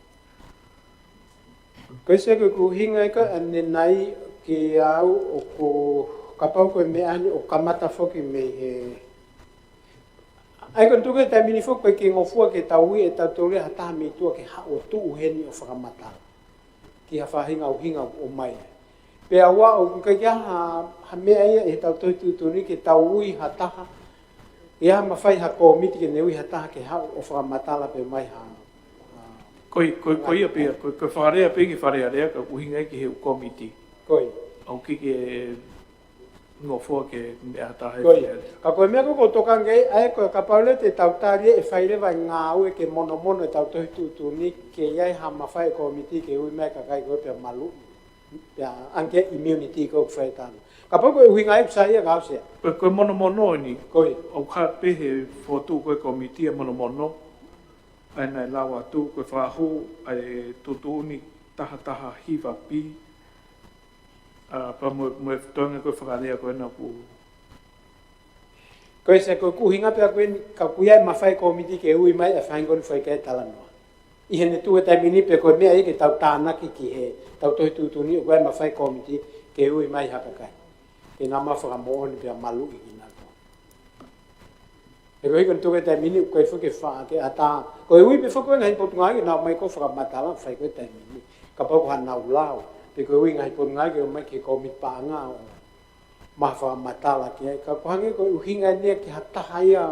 Ko e sea ko ʻeku ʻuhinga ia ko ʻanenai kiate au ʻoku kapau ko e meʻa ni ʻoku kamata foki mei he. ʻA ia ko e tuku e taimi ni foki ko e kiʻi ngofua ke tau ui ʻe tautolu ia ha taha mei tuʻa ke haʻu ʻo tuʻu heni ʻo fakamatala ki ha faʻahinga ʻuhinga ʻoku ʻomai. Pea ʻoua ʻoku ʻikai ke ʻi ai ha, ha meʻa ia ʻi heʻetau tohi tuʻutuʻuni ke tau ui ha taha, ʻi ai ha mafai ha kōmiti ke ne ui ha taha ke haʻu ʻo fakamatala pe ʻomai ha, ha. Ko i-, ko i-, ko ia pē ia, ko, ko e fakalea pē ki he Fale Alea ka ʻuhinga ia ki he ʻū kōmiti. Ko ia. ʻOku ʻikai ke ngofua ke meʻa ha taha he Ko ia. Fale Alea. Ka ko e meʻa ko ē ʻoku ou tokanga ki ai, ʻa ia ko e kapau leva te tau tali ʻe fai leva e ngāue ke monomono ʻetau tohi tuʻutuʻuni ke ʻi ai ha mafai e kōmiti ke ui mai e kakai ko ē pea maluʻi. Pea ʻange immunity ko ē ʻoku fai ʻe tautolu. Kapau ko e ʻuhinga ia ʻoku sai ia ka au sea. Ko, ko e monomono eni. Ko ia. ʻOku hā pē he fokotuʻu ko ē kōmiti ʻa e monomono. ʻA ia naʻe lau atu ko e fakahū ʻa e tuʻutuʻuni taha taha hiva B. ʻA, pea mo, mo e toenga ko e fakalea ko ena ʻoku. Ko e sea ko ʻeku ʻuhinga pē ʻaku eni, ka ʻoku ʻi ai e mafai e kōmiti ke ui mai e faʻahinga ko eni fai ki ai e talanoa. ʻI heʻene tuʻu he taimi ni pe ko e meʻa ia ke tau tānaki ki heʻetau tohi tuʻutuʻuni ʻoku ʻi ai e mafai e kōmiti ke ui mai ha kakai. Ke nau maʻu fakamoʻoni pea maluʻi kinautolu. He ko e hiko ʻene tuʻu he taimi ni, ʻoku ʻikai foki ke faʻa ke ʻatā. Ko e ui pē foki ko e ngaahi potungāue ke nau ō mai ko ē ʻo fakamatala, fai ko ē he taimi ni. Kapau ko haʻanau lao, pe ko e ui ngaahi potungāue ke ō mai ki he kōmiti paʻanga ʻo maʻu ha fakamatala ki ai. Ka ʻoku hangē ko e ʻuhinga eni ia ki ha taha ia,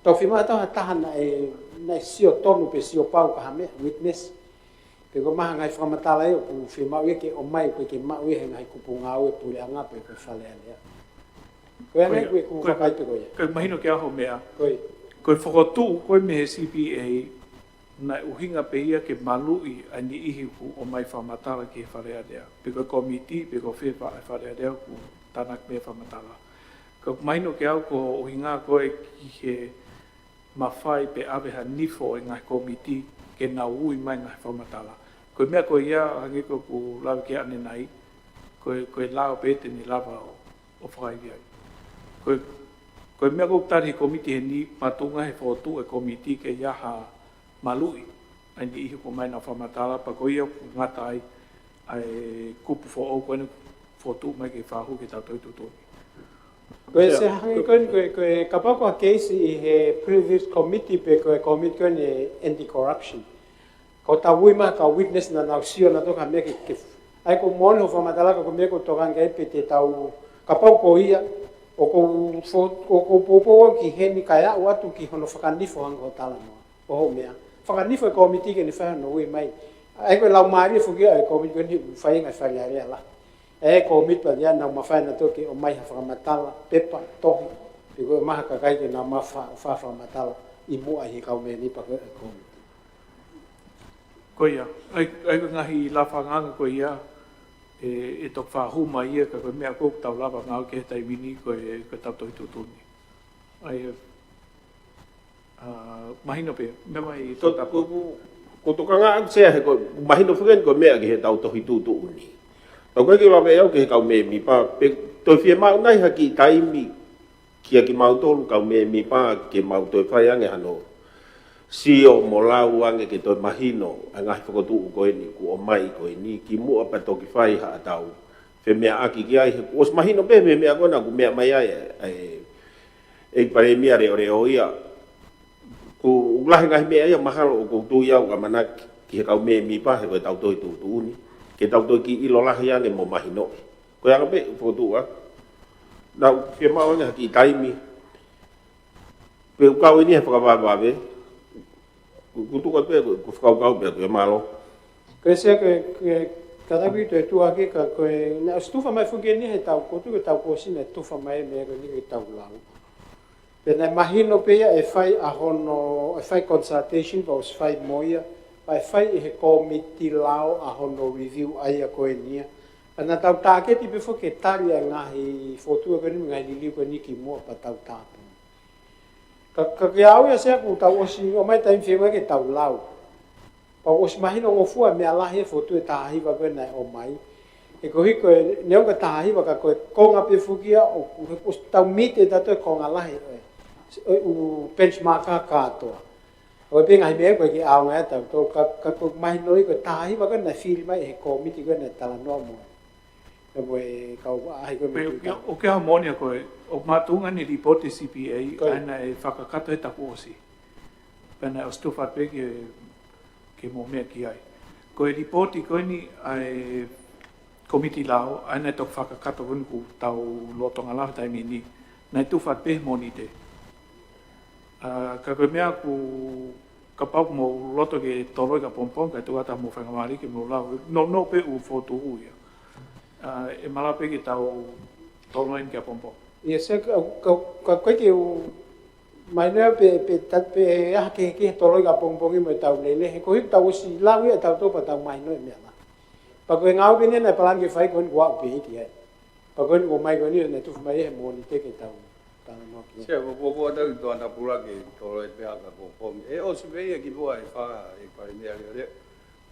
tau fiemaʻu ha taha naʻe, naʻe sio tonu pe sio pau ki ha meʻa, witness. Pe ko e maʻu ha ngaahi fakamatala ia ʻoku fiemaʻu ia ke ō mai ʻoku ʻikai ke maʻu ia he ngaahi kupu ngāue puleʻanga pe ko e Fale Alea. Ko ia Ko ia, ko e ʻeku ko ia, vakai pē ko ia. Ko e mahino kiate au ha meʻa. Ko ia. Ko e fokotuʻu ko ē mei he C P A, naʻe ʻuhinga pē ia ke maluʻi ʻa e niʻihi ʻoku ō mai fakamatala ki he Fale Alea. Pe ko e kōmiti, pe ko fē faʻahi Fale Alea ʻoku tānaki mei ai e fakamatala. Ka ʻoku mahino kiate au ko e ʻuhinga ko ē ki he mafai pe ʻave ha nifo e ngaahi kōmiti ke nau ui mai e ngaahi fakamatala. Ko e meʻa ko ia, hangē ko ʻeku lave ki ai ʻanenai, ko e, ko e lao pē te ne lava ʻo, ʻo fakaivia ai. Ko e, ko e meʻa ʻoku tali he kōmiti heni, makatuʻunga he fokotuʻu e kōmiti ke ʻi ai ha maluʻi ʻa e niʻihi ʻoku ō mai ʻo fakamatala, pea ko ia ʻoku ngata ai ʻa e kupu foʻou ko eni fokotuʻu mai ke fakahū ki heʻetau tohi tuʻutuʻuni. Ko e Sea, sea hangē ko eni, ko e, ko e kapau ko ha case ʻi he previous committee pe ko e committee ko eni anti-corruption. Ko ʻetau ui mai ha kau witness naʻa nau sio nautolu ki ha meʻa ke, ke, ʻa ia ko e moʻoni hoʻo fakamatala ka ko e meʻa ʻoku ou tokanga ki ai pē te tau, kapau ko ia, ʻoku ou fo-, ʻoku ou poupou au ki heni kae aʻu atu ki hono fakanifo hangē ko hoʻo talanoa. ʻO hoʻo meʻa. Fakanifo e kōmiti ke ne fai hono ui mai. ʻA ia ko e laumālie foki ia e kōmiti ko eni ʻoku fai e ngaahi Fale Alea lahi. ʻA ia e kōmiti pē ia naʻa nau mafai nautolu ke ō mai ha fakamatala, pepa, tohi, pe ko e maʻu ha kakai ke nau maʻu fa-, fa-, fakamatala ʻi muʻa ʻi he kau mēmipa ko ē ʻo e kōmiti. Ko ia, ʻa ia, ʻa ia ko e ngaahi lafangaanga ko ia, ʻe, ʻe toki fakahū mai ia ka ko e meʻa ʻoku tau lava ngāue ki ai he taimi ni ko e, ko ʻetau tohi tuʻutuʻuni. ʻA ia, ʻa, mahino pē, meʻa mai Ko, Tokapa. ko, ko, ko e tokanga ʻaku Sea he ko, mahino foki eni ko e meʻa ki heʻetau tohi tuʻutuʻuni. Tau ʻikai ke lave au ki he kau mēmipa, pe toe fiemaʻu nai ha kiʻi taimi kiate kimautolu kau mēmipa ke mau toe fai ange hano sio mo lau ange ke toe mahino ʻa e ngaahi fokotuʻu ko eni, ʻoku ō mai ko eni, kimuʻa pea toki fai haʻatau femeʻaʻaki ki ai, he kuo ʻosi mahino pē mei he meʻa ko ena ʻoku meʻa mai ai, ʻa e, ʻEiki Palēmia leʻoleʻo ia. ʻOku lahi e ngaahi meʻa ia mahalo ʻoku ou tui au ʻamanaki ki he kau mēmipa he ko ʻetau tohi tuʻutuʻuni. Ke tau toe kiʻi ʻilo lahi ange mo mahinoʻi. Ko e anga pē ʻeku fokotuʻu ʻaku. Naʻa ku fiemaʻu ange ha kiʻi taimi. Pe ʻoku kau eni he fakavavevave. Ku, ku tuku atu pē, ku, ku fakakaukau pē, ko e mālō. Ko e Sea ko e, ko e, kātaki toe tuʻu hake ka ko e, naʻe ʻosi tufa mai foki eni he taʻu, ʻoku ou tui ko e taʻu kuo ʻosi naʻe tufa mai e meʻa ko eni ke tau lau. Pea naʻe mahino pē ia ʻe fai ʻa hono, ʻe fai consultation, pea ʻosi fai mo ia, pea ʻe fai ʻe he kōmiti lao ʻa hono review ʻa ia ko eni ia. Ka naʻa tau tāketi pē foki ke tali ʻa e ngaahi fokotuʻu ko eni, ngaahi liliu ko eni kimuʻa pea tau tāpuni. Ka, ka ke au ia Sea kuo tau ʻosi ʻomai taimi feinga ke tau lau. Pea ʻosi mahino ngofua meʻa lahi e fokotuʻu ʻe taha hiva ko ē naʻe ʻomai. He ko e hiko e neongo e taha hiva ka ko e konga pē foki ia ʻoku, he kuo ʻosi tau miti ʻe tautolu e konga lahi ʻo e, ʻo e ʻū benchmark kātoa. ʻO e pē ngaahi meʻa ko ē ke ʻaonga ʻe tautolu ka, ka ko e mahino ia ko e taha hiva ko ē naʻe fili mai he kōmiti ko ē naʻe talanoa mo e, mo e kau ʻaʻahi ko ē mo Pea e ʻoku, ʻoku ʻi ai ha moʻoni ia ko e, ʻoku makatuʻunga eni lipooti C P A, Ko ia. ʻa ia naʻe fakakakato he taʻu kuo ʻosi. Pea naʻe ʻosi tufa pē ke, ke mou meʻa ki ai. Ko e lipooti ko eni ʻa e kōmiti lao, ʻa ia naʻe toki fakakakato ko eni kuo tau lolotonga lau he taimi ni, naʻe tufa pē he Mōnite. ʻA, ka ko e meʻa ʻoku, kapau ʻoku mou loto ke toloi ki ʻapongipongi, kae tuku atu hoʻomou faingamālie ke mou lau. Nounou pē ʻū fokotuʻu ia. ʻA, ʻe malava pē ke tau toloi ki ʻapongipongi. Ia Sea ka, ka, ka ʻoku ʻikai ke u mahino pe, pe, ta, pe ʻe ʻi ai ha kehekehe toloi ki ʻapongipongi mo ʻetau lele. He ko e hiko tau ʻosi lau ia ʻe tautolu pea tau mahino e meʻa lahi. Pea ko e ngāue pē eni naʻe palani ke fai ko eni kuo aʻu pē ki ai. Pea ko eni kuo ʻomai ko eni naʻe tufa mai he Mōnite ke tau talanoa ki ai. Sea, ko, ko, ko ʻetau ʻi Tongatapu la ke toloi pē ki ʻapongipongi. ʻE ʻosi pē ia kimuʻa ʻe fai, ʻe fai meʻa lelei.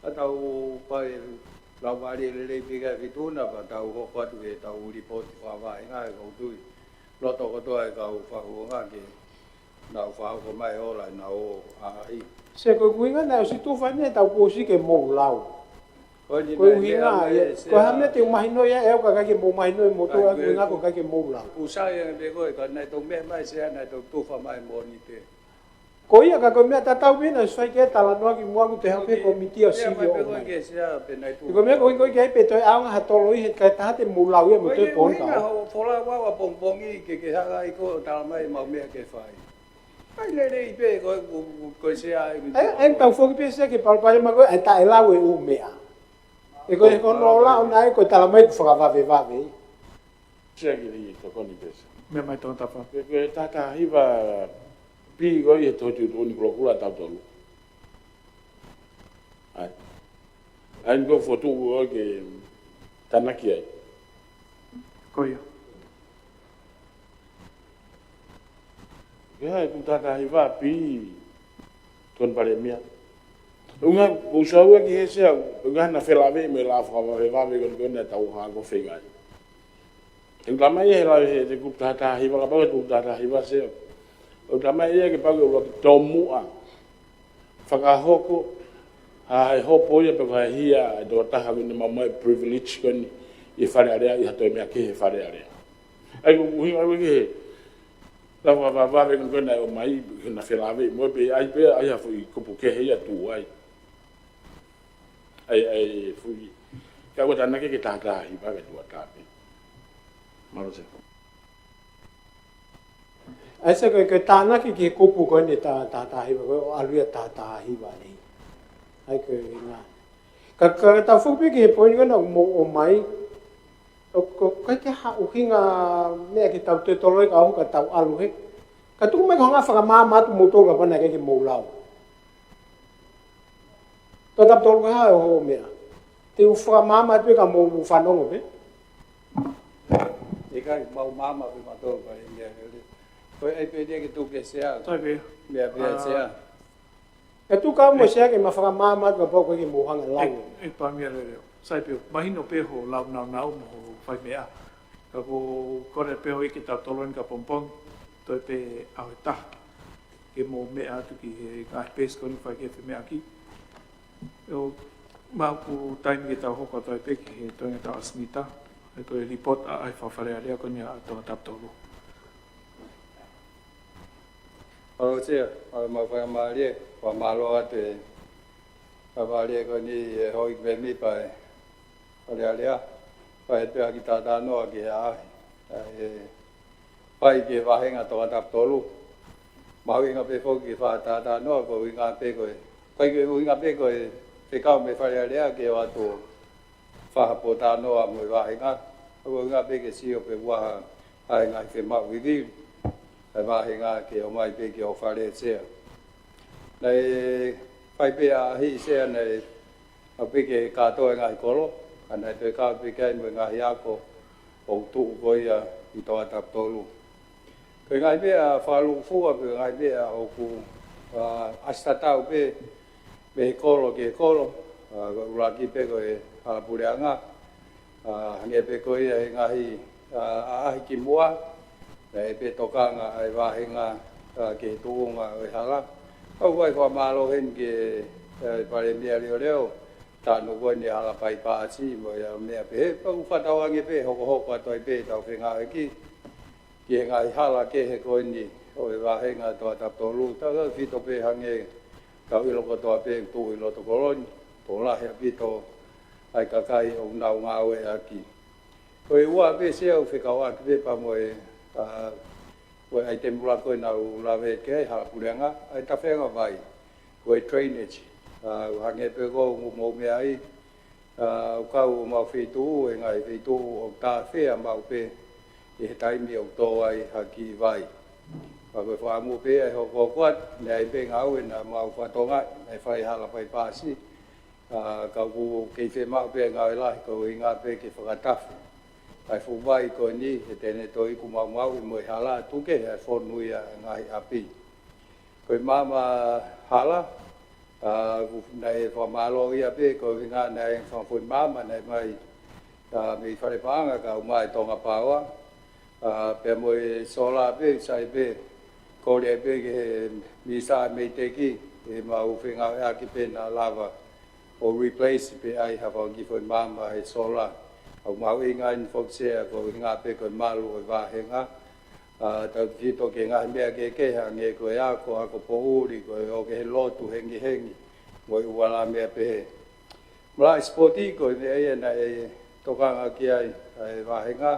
Ka tau fai laumālie lelei pē ki ai Fituna, pea tau hoko atu ki heʻetau lipooti fakavaʻinga he ʻoku ou tui. Loto kotoa e kau fakafofonga ke nau fakahoko mai e ola ʻenau ʻaʻahi. Sea ko e ʻuhinga naʻe ʻosi tufa eni he taʻu kuo ʻosi ke mou lau. Ko eni Ko e naʻe ʻuhinga meʻa mai ia, e ko e hā Sea. meʻa te u mahino ia ʻe au ka ʻikai ke mou mahino ʻe moutolu Ai, ʻa e ʻuhinga ko e ʻikai ke mou lau. Kuo sai ange pē ko e ka naʻe toki meʻa mai Sea naʻe toki tufa mai Mōnite. Ko ia ka ko e meʻa tatau pē naʻe ʻosi fai ki ai e talanoa kimuʻa kuo toe haʻu pē Oke. kōmiti ʻo Meʻa sio mai pē ko ʻomai. ke Sea pe naʻe tufa. Ko e meʻa ko e ʻikai ke ʻi ai pē toe ʻaonga ha toloi he kae taha te mou lau ia mo Ko toe e pō ʻuhinga ka. ho folau ʻapongipongi ke ke hanga ʻi ko ʻo tala mai mau meʻa ke fai. ʻIkai lelei pē ko, ko, ko, ko Sea e ʻE, ʻe tau foki pē Sea ke palopalema ko e, ʻe taʻe lau e ʻū meʻa. ʻE ko e Ko, ko nō la ʻo nai ko e tala mai kuo fakavavevave. Sea ki he tokoni pē Sea. Meʻa mai Tongatapu. Ko e, ko e taha taha hiva P ko e he tohi tuʻutuʻuni kulokula tautolu. ʻAi. ʻAi ko e fokotuʻu ko e ke tānaki ai. Ko ia. Ke hai kuo taha taha hiva P, Tokoni Palēmia. ʻUhinga, ʻoku ou sio au ki he Sea, ʻuhinga naʻa felāveʻi mo e lau fakavavevave ko eni ko eni naʻa tau hanga ko e feinga ai. ʻOku talamai he lau he, he kupu taha taha hiva, kapau he kupu taha taha hiva Sea. ʻOku talamai ia ke pau ke ʻuluaki tomuʻa fakahoko ha, ha hopo ia pe ko ha hia ʻe tokotaha ko eni ʻoku maʻu mai e privilege ko eni ʻi Fale Alea, ʻi ha toe meʻa kehe he Fale Alea. ʻAi ko e ʻuhinga ko e ke he lau fakavavevave ko eni ko eni naʻe ʻomai, naʻa felāveʻi mo e pē, ʻai pē, ʻai ha foʻi kupu kehe ia tuʻu ai. ʻAi, ʻai, foʻi. Ka ʻoua tānaki ki he taha taha hiva kae tuʻu ʻatā pē. Mālō Sea. ʻAi Sea ko e, ko e tānaki ki he kupu ko eni taha, taha taha hiva, ko e ʻalu ia taha taha hiva eni. ʻAi ko e ʻuhinga. Ka, ka, ka tau foki pē ki he poini ko ena ʻoku mou ʻomai. ʻOku, ʻoku ʻikai ke ha ʻuhinga meʻa ke tau toe toloi ka ʻoku ka tau ʻalu he. Ka tuku mai ko e hanga fakamaama atu moutolu kapau naʻe ʻikai ke mou lau. Tau tapa tolu ka ha ʻo hoʻo meʻa. Te u fakamaama atu pē ka mou fanongo pē. ʻIkai, mau maama pē mautolu ka e meʻa lele. Ko e ʻai pē ia ke tuku ki he Sea. Sai pē. Meʻa pē ia ʻa e Sea. ʻE tuku au mo e Sea ke ma fakamaama atu kapau ʻoku ʻikai ke mou hanga lau. ʻE, ʻe Palēmia Leleo. Sai pē, mahino pē hoʻo lau naunau mo hoʻo fai meʻa. Ka ko e kole pē hoʻo ʻeke ʻe tautolu eni ki ʻapongipongi, toe pē ʻaho ʻe taha. Ke mou meʻa atu ki he ngaahi peesi ko eni ʻoku fai ki ai e femeʻaʻaki. ʻOku maʻu ʻeku taimi ke tau hoko atu ai pē ki he toenga tau ʻasi mita. ʻE ko e lipooti ʻa e ʻaʻahi faka-Fale Alea ko eni ʻa Tongatapu tolu. Mālō Sea, mālō mo e faingamālie, fakamālō atu e faingamālie ko eni ʻe houʻeiki mēmipa ʻa e Fale Alea, fai atu pē ha kiʻi talanoa ki he ʻaʻahi, ʻa e fai ki he vāhenga Tongatapu tolu. Mahuʻinga pē foki ke fai ha talanoa, ko e ʻuhinga pē ko e, fai ko e ʻuhinga pē ko e fekau mei Fale Alea ke ʻoatu ʻo fai ha pōtalanoa mo e vāhenga. Ko e ʻuhinga pē ke sio pe ʻoku ʻi ai ha ngaahi fiemaʻu vivili ʻa e vāhenga ke ʻomai pē ki ho fale Sea. Naʻe fai pē ʻaʻahi Sea naʻe ʻalu pē ke kātoa e ngaahi kolo. ka naʻe toe kau pē ki ai mo e ngaahi ako ʻoku tuʻu ko ia ʻi Tongatapu tolu. Ko e ngaahi meʻa fakalūkufua, ko e ngaahi meʻa ʻoku, ā, ʻasi tatau pē mei he kolo ki he kolo, ā, ko e ʻuluaki pē ko e hala puleʻanga, ā, hangē pē ko ia he ngaahi, ā, ʻaʻahi kimuʻa, naʻe pē tokanga ʻa e vāhenga, ā, ki he tuʻunga ʻo e hala. ʻOku ou fakamālō heni ki he, ā, Palēmia Leoleo, tanu ko eni hala paipasi mo ia meʻa pehē, pea ʻoku fakatauange pē hokohoko atu ai pē ʻetau fengāueʻaki ki he ngaahi hala kehe ko eni ʻo e vāhenga Tongatapu tolu, tautautefito pē hangē ʻoku tau ʻilo kotoa pē ʻoku tuʻu ʻi loto kolo ni, tokolahi ʻaupito ʻa e kakai ʻoku nau ngāueʻaki. Ko e ua pē Sea ʻoku fekauʻaki pē pea mo e, ā, ko e ʻaitemi ʻuluaki ko ē naʻa ku lave ki ai, hala puleʻanga, ʻa e tafeʻanga vai, ko e drainage. Ā, hangē pē ko ʻoku mou meaʻi, ā, ʻoku kau homau feituʻu he ngaahi feituʻu ʻoku tāfea maʻu pē ʻi he taimi ʻoku tō ai ha kiʻi vai. Pea ko e fakaʻamu pē ʻa e hokohoko atu, naʻe ʻi ai pē ngāue naʻa mau fakatokangaʻi, naʻe fai hala paipasi, ā, ka ʻoku kei fiemaʻu pē ngāue lahi koeʻuhinga pē ke fakatafe ʻa e fuʻu vai ko eni, he te ne toe iku maumauʻi mo e hala, tuku kehe ʻa e fonu ia ʻa e ngaahi ʻapi. Ko e maama hala, ā, ʻoku, naʻe fakamālō ia pē koeʻuhinga naʻe fanga foʻi maama naʻe mai, ā, mei fale paʻanga kae ʻumaʻā e Tonga Power, ā, pea mo e sola pē, sai pē, kole pē ki he Minisitā MEIDECC, ʻemau fengāueʻaki pē naʻa lava ʻo replace pē ai ha fanga kiʻi foʻi maama he sola. ʻOku mahuʻinga eni foki Sea koeʻuhinga pē ko e malu ʻo e vāhenga. Ā, tautautefito ki he ngaahi meʻa kehekehe hangē ko e ako, ako poʻuli, ko e ō ki he lotu hengihengi, mo e ua ala meʻa pehē. Malaʻe sipoti ko e meʻa ia naʻe tokanga ki ai ʻa e vāhenga.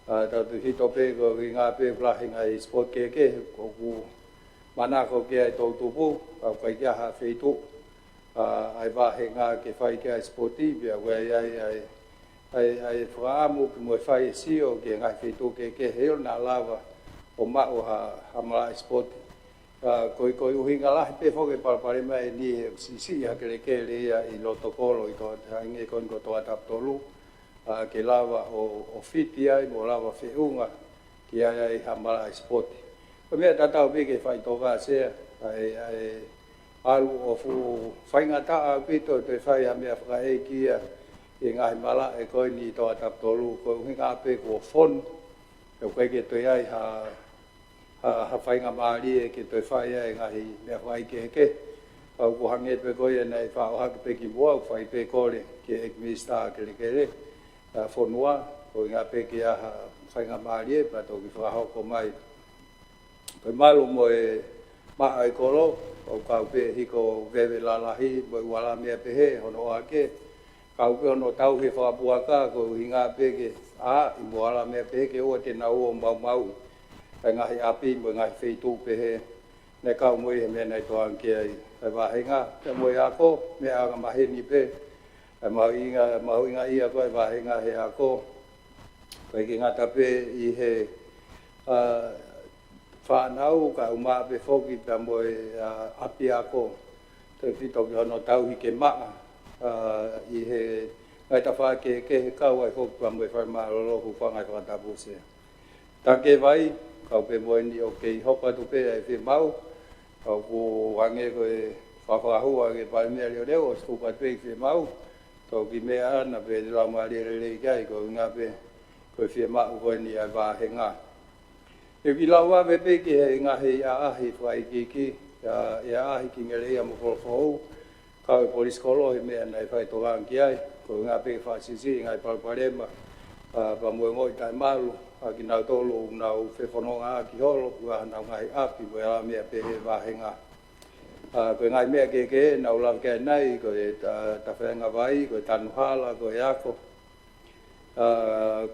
Ā, tautautefito pē koeʻuhinga pē ʻoku lahi e ngaahi sipoti kehekehe ʻoku manako ki ai e toʻutupu, ʻoku ʻikai ke ʻi ai ha feituʻu, ā, ʻa e vāhenga ke fai ki ai e sipoti, pea ʻoku ʻi ai ʻa e, ʻa e, ʻa e fakaʻamu pea mo e fai e sio ki he ngaahi feituʻu kehekehe ʻo na lava ʻo maʻu ha, ha malaʻe sipoti. Ā, ko e, ko e ʻuhinga lahi pē foki e palopalema eni he ʻoku siʻisiʻi ha kelekele ia ʻi loto kolo ʻi Tonga, hangē ko eni ko Tongatapu tolu, ā, ke lava ʻo, ʻo fiti ai mo lava feʻunga ki ai ai ha malaʻe sipoti. Ko e meʻa tatau pē ki he faʻitoka Sea, ʻa e, ʻa e ʻalu ʻo fuʻu faingataʻa ʻaupito ʻo toe fai ha meʻa fakaʻeiki ia ʻi he ngaahi malaʻe ko eni ʻi Tongatapu tolu, koeʻuhinga pē kuo fonu, ʻoku ʻikai ke toe ʻi ai ha, ha, ha faingamālie ke toe fai ai e ngaahi meʻa fakaʻeiki kehekehe. Pea ʻoku hangē pē ko ia naʻe faʻo hake pē kimuʻa, ʻoku fai pē kole ki he ʻEiki Minisitā Kelekele, ā, Fonua, koeʻuhinga pē ke ʻi ai ha faingamālie, pea toki fakahoko mai. Ko e malu mo e maʻa ʻo e kolo, ʻoku kau pē hiko veve lalahi, mo e ua ala meʻa pehē, hono ʻohake, kau pē hono tauhi e fakapuaka, koeʻuhinga pē ke ʻā, ʻi mo ala meʻa pehē ke ʻoua te nau ō maumauʻi ʻa e ngaahi ʻapi mo e ngaahi feituʻu pehē, naʻe kau mo ia he meʻa naʻe tokanga ki ai ʻa e vāhenga, pea mo e ako, meʻa angamaheni pē, ʻa e mahuʻinga, mahuʻingaʻia ko ē ʻa e vāhenga he ako, ʻikai ke ngata pē ʻi he, ā, fānau kae ʻumaʻā pē foki pea mo e, ā, ʻapiako, tautautefito ki hono tauhi ke maʻa, ā, ʻi he ngaahi tafaʻaki kehekehe kau ai foki pea mo e fale mālōlō, hūfanga he fakatapu Sea. Tangi vai, kau pē mo eni ʻoku kei hoko atu pē ʻa e fiemaʻu, ka ʻoku hangē ko e fakahua ʻa e Palēmia Leoleo, ʻosi tuku atu pē e fiemaʻu, toki meʻa ʻana pē e laumālie lelei ki ai, koeʻuhinga pē ko e fiemaʻu ko eni ʻa e vāhenga. ʻE kiʻi lau vave pē ki he ngaahi ʻaʻahi fakaʻeiʻeiki, ʻa e ʻaʻahi Kingeleia mo Kolofoʻou, kau e Polisi Kolo he meʻa naʻe fai tokanga ki ai, koeʻuhinga pē ke fakasiʻisiʻi e ngaahi palopalema, ā, pea mo e ongoʻi taʻemalu ʻa kinautolu ʻoku nau fefonongaʻaki holo, ʻi honau ngaahi ʻapi mo e ala meʻa pehē ʻa e vāhenga. Ā, ko e ngaahi meʻa kehekehe naʻa ku lave ki ai ʻanenai, ko e ta-, tafeʻanga vai, ko e tanu hala, ko e ako. Ā,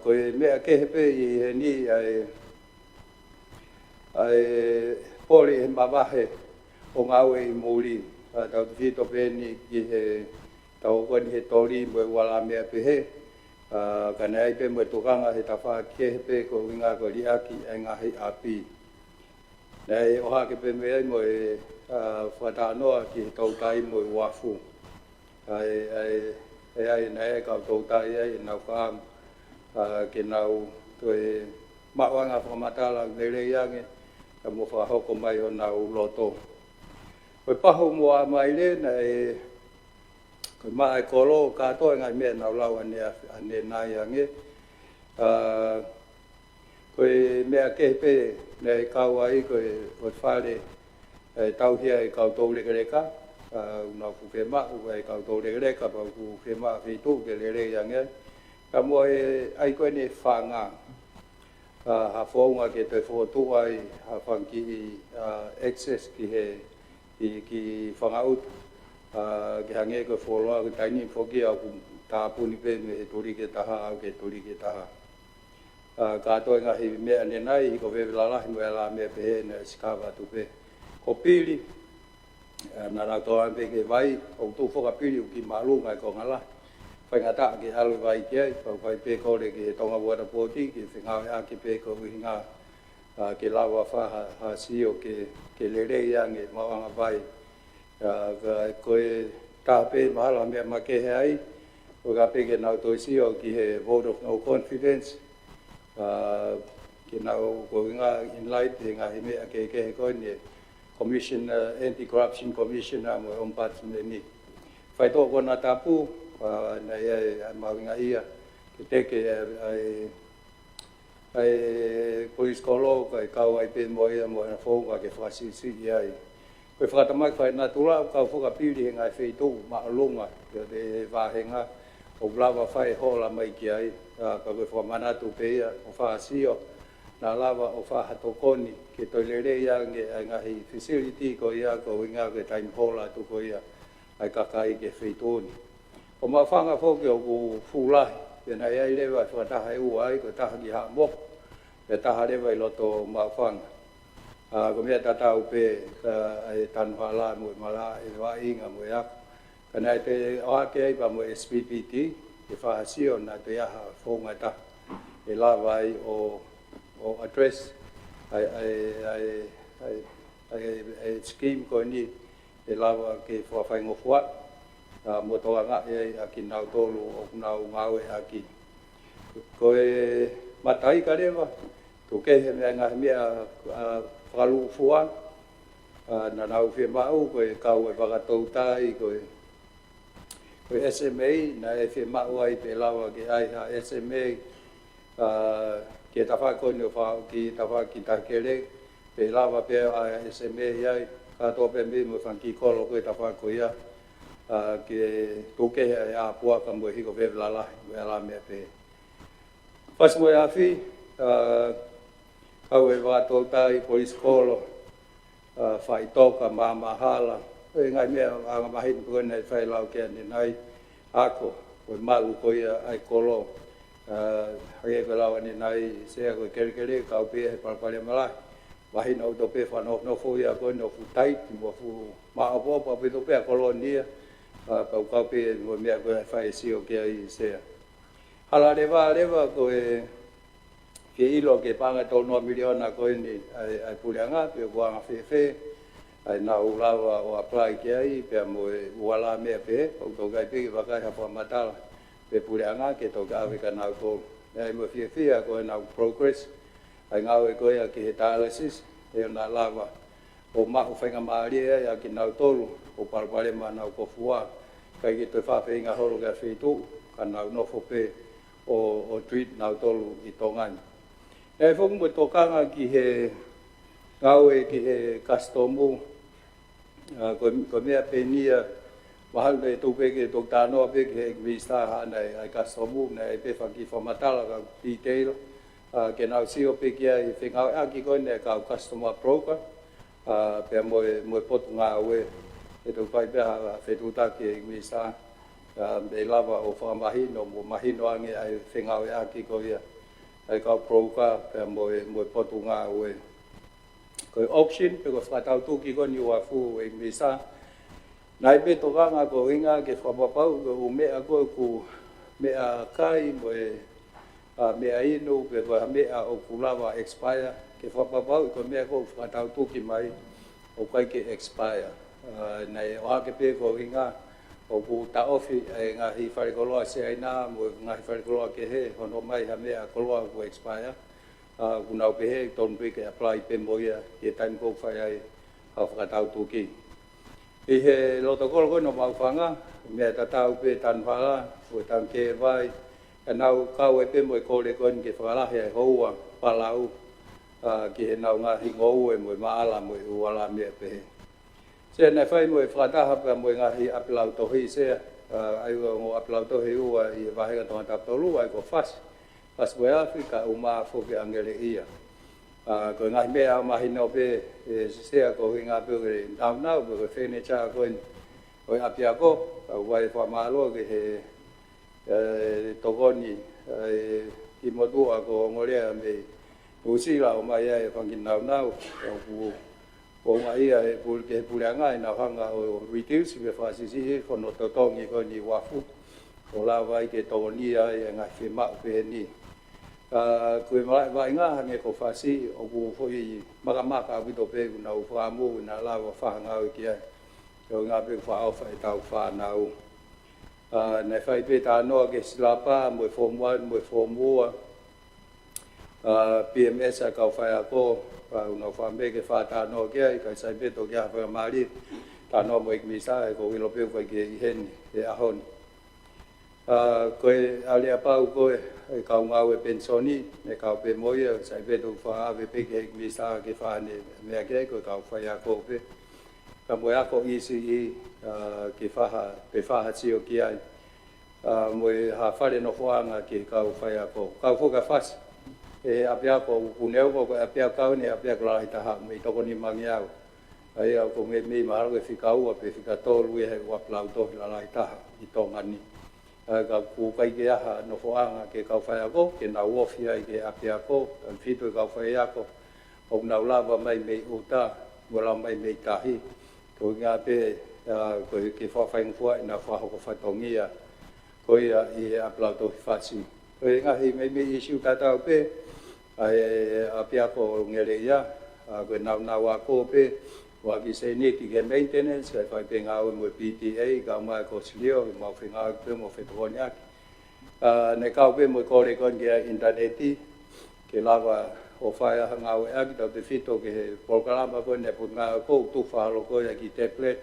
ko e meʻa kehe pē ʻi heni ʻa e, ʻa e pole he mavahe ʻo ngāue ʻi muli. Ā, tautautefito pē eni ki he tau ko eni he toli mo e ua ala meʻa pehē. Ā, ka naʻe ʻi ai pē mo e tokanga he tafaʻaki kehe pē koeʻuhinga ko e liʻaki ʻa e ngaahi ʻapi. Naʻe ʻohake pē mei ai mo e, ā, fakatalanoa ki he toutai mo e uafu. ʻA e, ʻa e, ʻe ʻi ai nai e kau toutai ai ʻenau fānau, ʻa, ke nau toe maʻu ange ha fakamatala lelei ange, kae mo fakahoko mai honau loto. Ko e pahu mo ʻa mai lena ē, ko e maʻa e kolo, kātoa e ngaahi meʻa naʻa ku lau ʻanenai ange. ʻA, ko e meʻa kehe pē naʻe kau ai ko e, ko e fale, ʻe tauhi ai e kau toulekeleka, ʻa, naʻa ku fiemaʻu e kau toulekeleka, pea ʻoku fiemaʻu feituʻu ke lelei ange ai. Kae mo e ʻai ko eni e fanga, ʻa, ha founga ke toe fokotuʻu ai ha fanga kiʻi, ʻa, access ki he, ki, ki fanga ʻutu, ʻa, ke hangē ko e fuoloa ko e taimi ni foki ʻoku tāpuni pē mei he tuliki ʻe taha ʻo aʻu ki he tuliki ʻe taha. ʻA, kātoa e ngaahi meʻa ʻanenai, hiko veve lalahi mo e ala meʻa pehē naʻe sikava atu pē. Ko Pili, ʻa, naʻa nau tō ange pē ki he vai, ʻoku tuʻu foki ʻa Pili ʻoku kiʻi māʻolunga e konga lahi. Faingataʻa ke ʻalu e vai ki ai, pea ʻoku fai pē kole ki he Tonga Water Board ke fengāueʻaki pē koeʻuhinga, ʻa, ke lava ʻo fai ha, ha sio ke, ke lelei ange e maʻuʻanga vai. ʻA, ka ko e taha pē mahalo ha meʻa makehe ai, ʻoku ʻikai pē ke nau toe sio ki he vote of no confidence, ʻa, ke nau koeʻuhinga in light he ngaahi meʻa kehekehe ko eni, Commissioner, Anti-Corruption Commissioner mo e Ombudsman ni. Faitoʻo konatapu, ʻa, naʻe ʻi ai e mahuʻinga ia ke teke ʻa e, ʻa e, ʻa e police kolo, kae kau ai pē mo ia mo ʻena founga ke fakasiʻisiʻi ai. Ko e fakatamaki fakanatula, ʻoku kau foki ʻa Pili he ngaahi feituʻu māʻolunga, ʻi he vāhenga, ʻoku lava ʻo fai e hola mai ki ai, ʻa, ka ko e fakamanatu pē ia, ʻo fai ha sio, naʻa lava ʻo fai ha tokoni, ke toe lelei ange ʻa e ngaahi facility ko ia, koeʻuhinga ko e taimi hola atu ko ia, ʻa e kakai ki he feituʻu ni. Ko Maʻufanga foki ʻoku fuʻu lahi, pea naʻe ʻi ai leva e fakataha ʻe ua ai, ko e taha ki Haʻamoku, pea taha leva ʻi loto Maʻufanga. ʻA, ko e meʻa tatau pē, ka, ʻa e tanu hala mo e mala, ʻa e vaʻinga mo e ako. Ka naʻe toe ʻohake ai pea mo e S P P T, ke fai ha sio naʻa toe ʻi ai ha founga ʻe taha ʻe lava ai ʻo, ʻo address ʻa e, ʻa e, ʻa e, ʻa e, ʻa e, ʻa e scheme ko eni ʻe lava ke fakafaingofua, ʻa, mo tokangaʻi ai ʻa kinautolu ʻoku nau ngāueʻaki. Ko e mataika leva, tuku kehe mei he ngaahi meʻa, ʻa, fakalūkufua, ʻa, naʻa nau fiemaʻu, ko e kau e fakatoutai, ko e, ko e S M A, naʻe fiemaʻu ai pe lava ke ʻai ha S M A, ʻa, ki he tafaʻaki ko eni ʻo fa-, ki he tafaʻaki Takele, pe lava pē ʻa e S M A ʻi ai, kātoa pē mei mo e fanga kiʻi kolo ko e tafaʻaki ko ia, ʻa, ke tuku kehe ʻa e ʻā puaka mo e hiko veve lalahi, mo e ala meʻa pē. Fasi mo e afi, ʻa, kau e fakatoutai, police kolo, ʻa, faʻitoka, maʻamahala, ʻa e ngaahi meʻa angamaheni ko eni naʻe fai lau ki ai ʻanenai, ako, ko e malu ko ia ʻa e kolo, ʻa, hangē ko e lau ʻanenai, Sea, ko e kelekele, kau pē he palopalema lahi, mahino ʻaupito pē fakanofonofo ia ko eni ʻoku fuʻu tight, mo fuʻu maʻopoʻopo ʻaupito pē ʻa e kolo ni ia, ʻa, pea ʻoku kau pē mo e meʻa ko ē fai e sio ki ai Sea. Hala leva, leva ko e ke ʻilo ki he paʻanga ʻe tolu noa miliona ko eni ʻa e, ʻa e puleʻanga, pe ʻoku anga fēfē ʻa ʻenau lava ʻo apply ki ai, pea mo e ua la meʻa pē, ʻoku toki ʻai pē ke vakai ha fakamatala mei he puleʻanga ke toki ʻave kia nautolu. Naʻe ʻi ai mo e fiefia ko ʻenau progress ʻa e ngāue ko ia ki he dialysis, ʻe ʻoua naʻa lava ʻo maʻu faingamālie ai ʻa kinautolu ʻoku palopalema ʻenau kofua, ʻikai ke toe faʻa feinga holo ki ha feituʻu, ka nau nofo pē ʻo, ʻo treat nautolu ʻi Tonga ni. Naʻe foki mo e tokanga ki he ngāue ki he kasitomu, ʻa, ko, ko e meʻa pē eni ia, mahalo naʻe tuku pē ke toki talanoa pē ki he ʻEiki Minisitā haʻane ʻai kasitomu, naʻe ʻai pē fanga kiʻi fakamatala ka detail, ʻa, ke nau sio pē ki ai fengāueʻaki ko eni ʻa e kau customer broker, ʻa, pea mo e, mo e potungāue, ʻe toki fai pē ha, ha fetuʻutaki ʻEiki Minisitā, ʻa, ʻe lava ʻo fakamahino, mo mahino ange ʻa e fengāueʻaki ko ia ʻa e kau broker, pea mo e, mo e potungāue. Ko e auction, pe ko e fakatau tuki ko eni ʻa e fuʻu ʻEiki Minisitā, naʻe ʻi ai pē tokanga ko e ʻuhinga ke fakapapauʻi ko e ʻū meʻa ko ē ʻoku meʻakai mo e, ʻa, meʻa inu, pe ko e meʻa ʻoku lava expire, ke fakapapauʻi ko e meʻa ko ē ʻoku fakatau tuki mai, ʻoku ʻikai ke expire. ʻA, naʻe ʻohake pē ko e ʻuhinga, ʻoku taʻofi e ngaahi falekoloa Siaina mo e ngaahi falekoloa kehe, hono ʻomai ha meʻa koloa kuo expire. ʻA, ʻoku nau pehē tonu pē ke apply pē mo ia he taimi ʻoku fai ai ha fakatautuki. ʻI he loto kolo ko eni ʻo Maʻufanga, meʻa tatau pē tanu hala, ʻo e tanu kē vai, ʻa nau kau ai pē mo e kole ko eni ke fakalahi ai houa palau, ʻa, ki he nau ngaahi ngoue mo e maʻala mo e uala meʻa pehē. Sea naʻe fai mo e fakataha pea mo e ngaahi ʻapilautohi Sea, ʻa, ʻa ia ko e ongo ʻapilautohi ua ʻi he vahenga Tongatapu tolu, ʻa ia ko Fasi, Fasi mo e Afi, kae ʻumaʻā foki ʻa Ngeleʻia. ʻA, ko e ngaahi meʻa ʻoku mahino pē, ʻe Sea, ko e ʻuhinga pē ʻo e naunau, ko e furniture ko eni ʻo e ʻapiako, ʻa, ʻoku ou fakamālō ki he ʻe, tokoni, ʻe, ki he motuʻa ko Ngolea mei Nuʻusila ʻo ʻomai ai e fanga kiʻi naunau, ʻoku, ʻoku ʻomai ia ʻe he pule-, ki he puleʻanga ʻi heʻenau hanga ʻo reduce pe fakasiʻisiʻi hono totongi ko eni uafu, ʻo lava ai ke tokoni ai e ngaahi fiemaʻu pehē ni. ʻA, ko e malaʻe vaʻinga hangē ko Fasi, ʻoku foʻi makamaka ʻaupito pē ʻoku nau fakaʻamu ʻi heʻenau lava fakangāue ki ai. Ko e ʻuhinga pē ʻoku fakaʻofa ʻetau fānau. ʻA, naʻe fai pē talanoa ki he silapa mo e form one mo e form ua. ʻA, P M S ʻa e kau faiako, ʻa, ʻoku nau fakameke fakatalanoa ki ai, kae sai pē toki ʻi ai ha faingamālie talanoa mo e ʻEiki Minisitā, he ʻoku ou ʻilo pē ʻoku ʻikai ke ʻi heni he ʻaho ni. ʻA, ko e aleapau ko ē ʻa e kau ngāue penisoni, naʻe kau pē mo ia, sai pē toki fakaʻave pē ki he ʻEiki Minisitā ke fai haʻane meʻa ki ai, ko e kau faiako pē. Ka mo e ako E C E, ʻa, ke fai ha, pe fai ha sio ki ai. ʻA, mo e ha fale nofoʻanga ki he kau faiako. Kau foki ʻa Fasi, ʻe ʻapiako ʻoku ne ʻoku ko e ʻapiako ʻeni, ʻapiako lalahi taha, mei toko nimangeau. ʻA ia ʻoku meimei mahalo ko e fika ua pe fika tolu ia he ʻū ʻapilautohi lalahi taha ʻi Tonga ni. ʻA, ka ʻoku ʻikai ke ʻi ai ha nofoʻanga ki he kau faiako, ke nau ofi ai ki he ʻapiako, ʻa, fitu e kau faiako, ʻoku nau lava mai mei ʻuta, mo lava mai mei tahi. Ko e ʻuhinga pē, ʻa, ko e ke fakafaingofua ʻenau fakahoko fatongia, ko ia ʻi he ʻapilautohi Fasi. Ko e ngaahi meimei ʻīsiu tatau pē, ʻa e ʻapiako Ngeleʻia, ʻa, ko e naunau ako pē, ʻo ʻaki seniti ki he maintenance, kae fai pē ngāue mo e P T A, kae ʻumaʻā e Kosilio, ke mau fengāueʻaki pē mo fetokoniʻaki. ʻA, naʻe kau pē mo e kole ko eni ki he ʻinitaneti, ke lava ʻo fai ha ngāueʻaki, tautefito ki he polokalama ko eni ʻa e Potungāue, ʻoku tufa holo ko ia ki he tablet,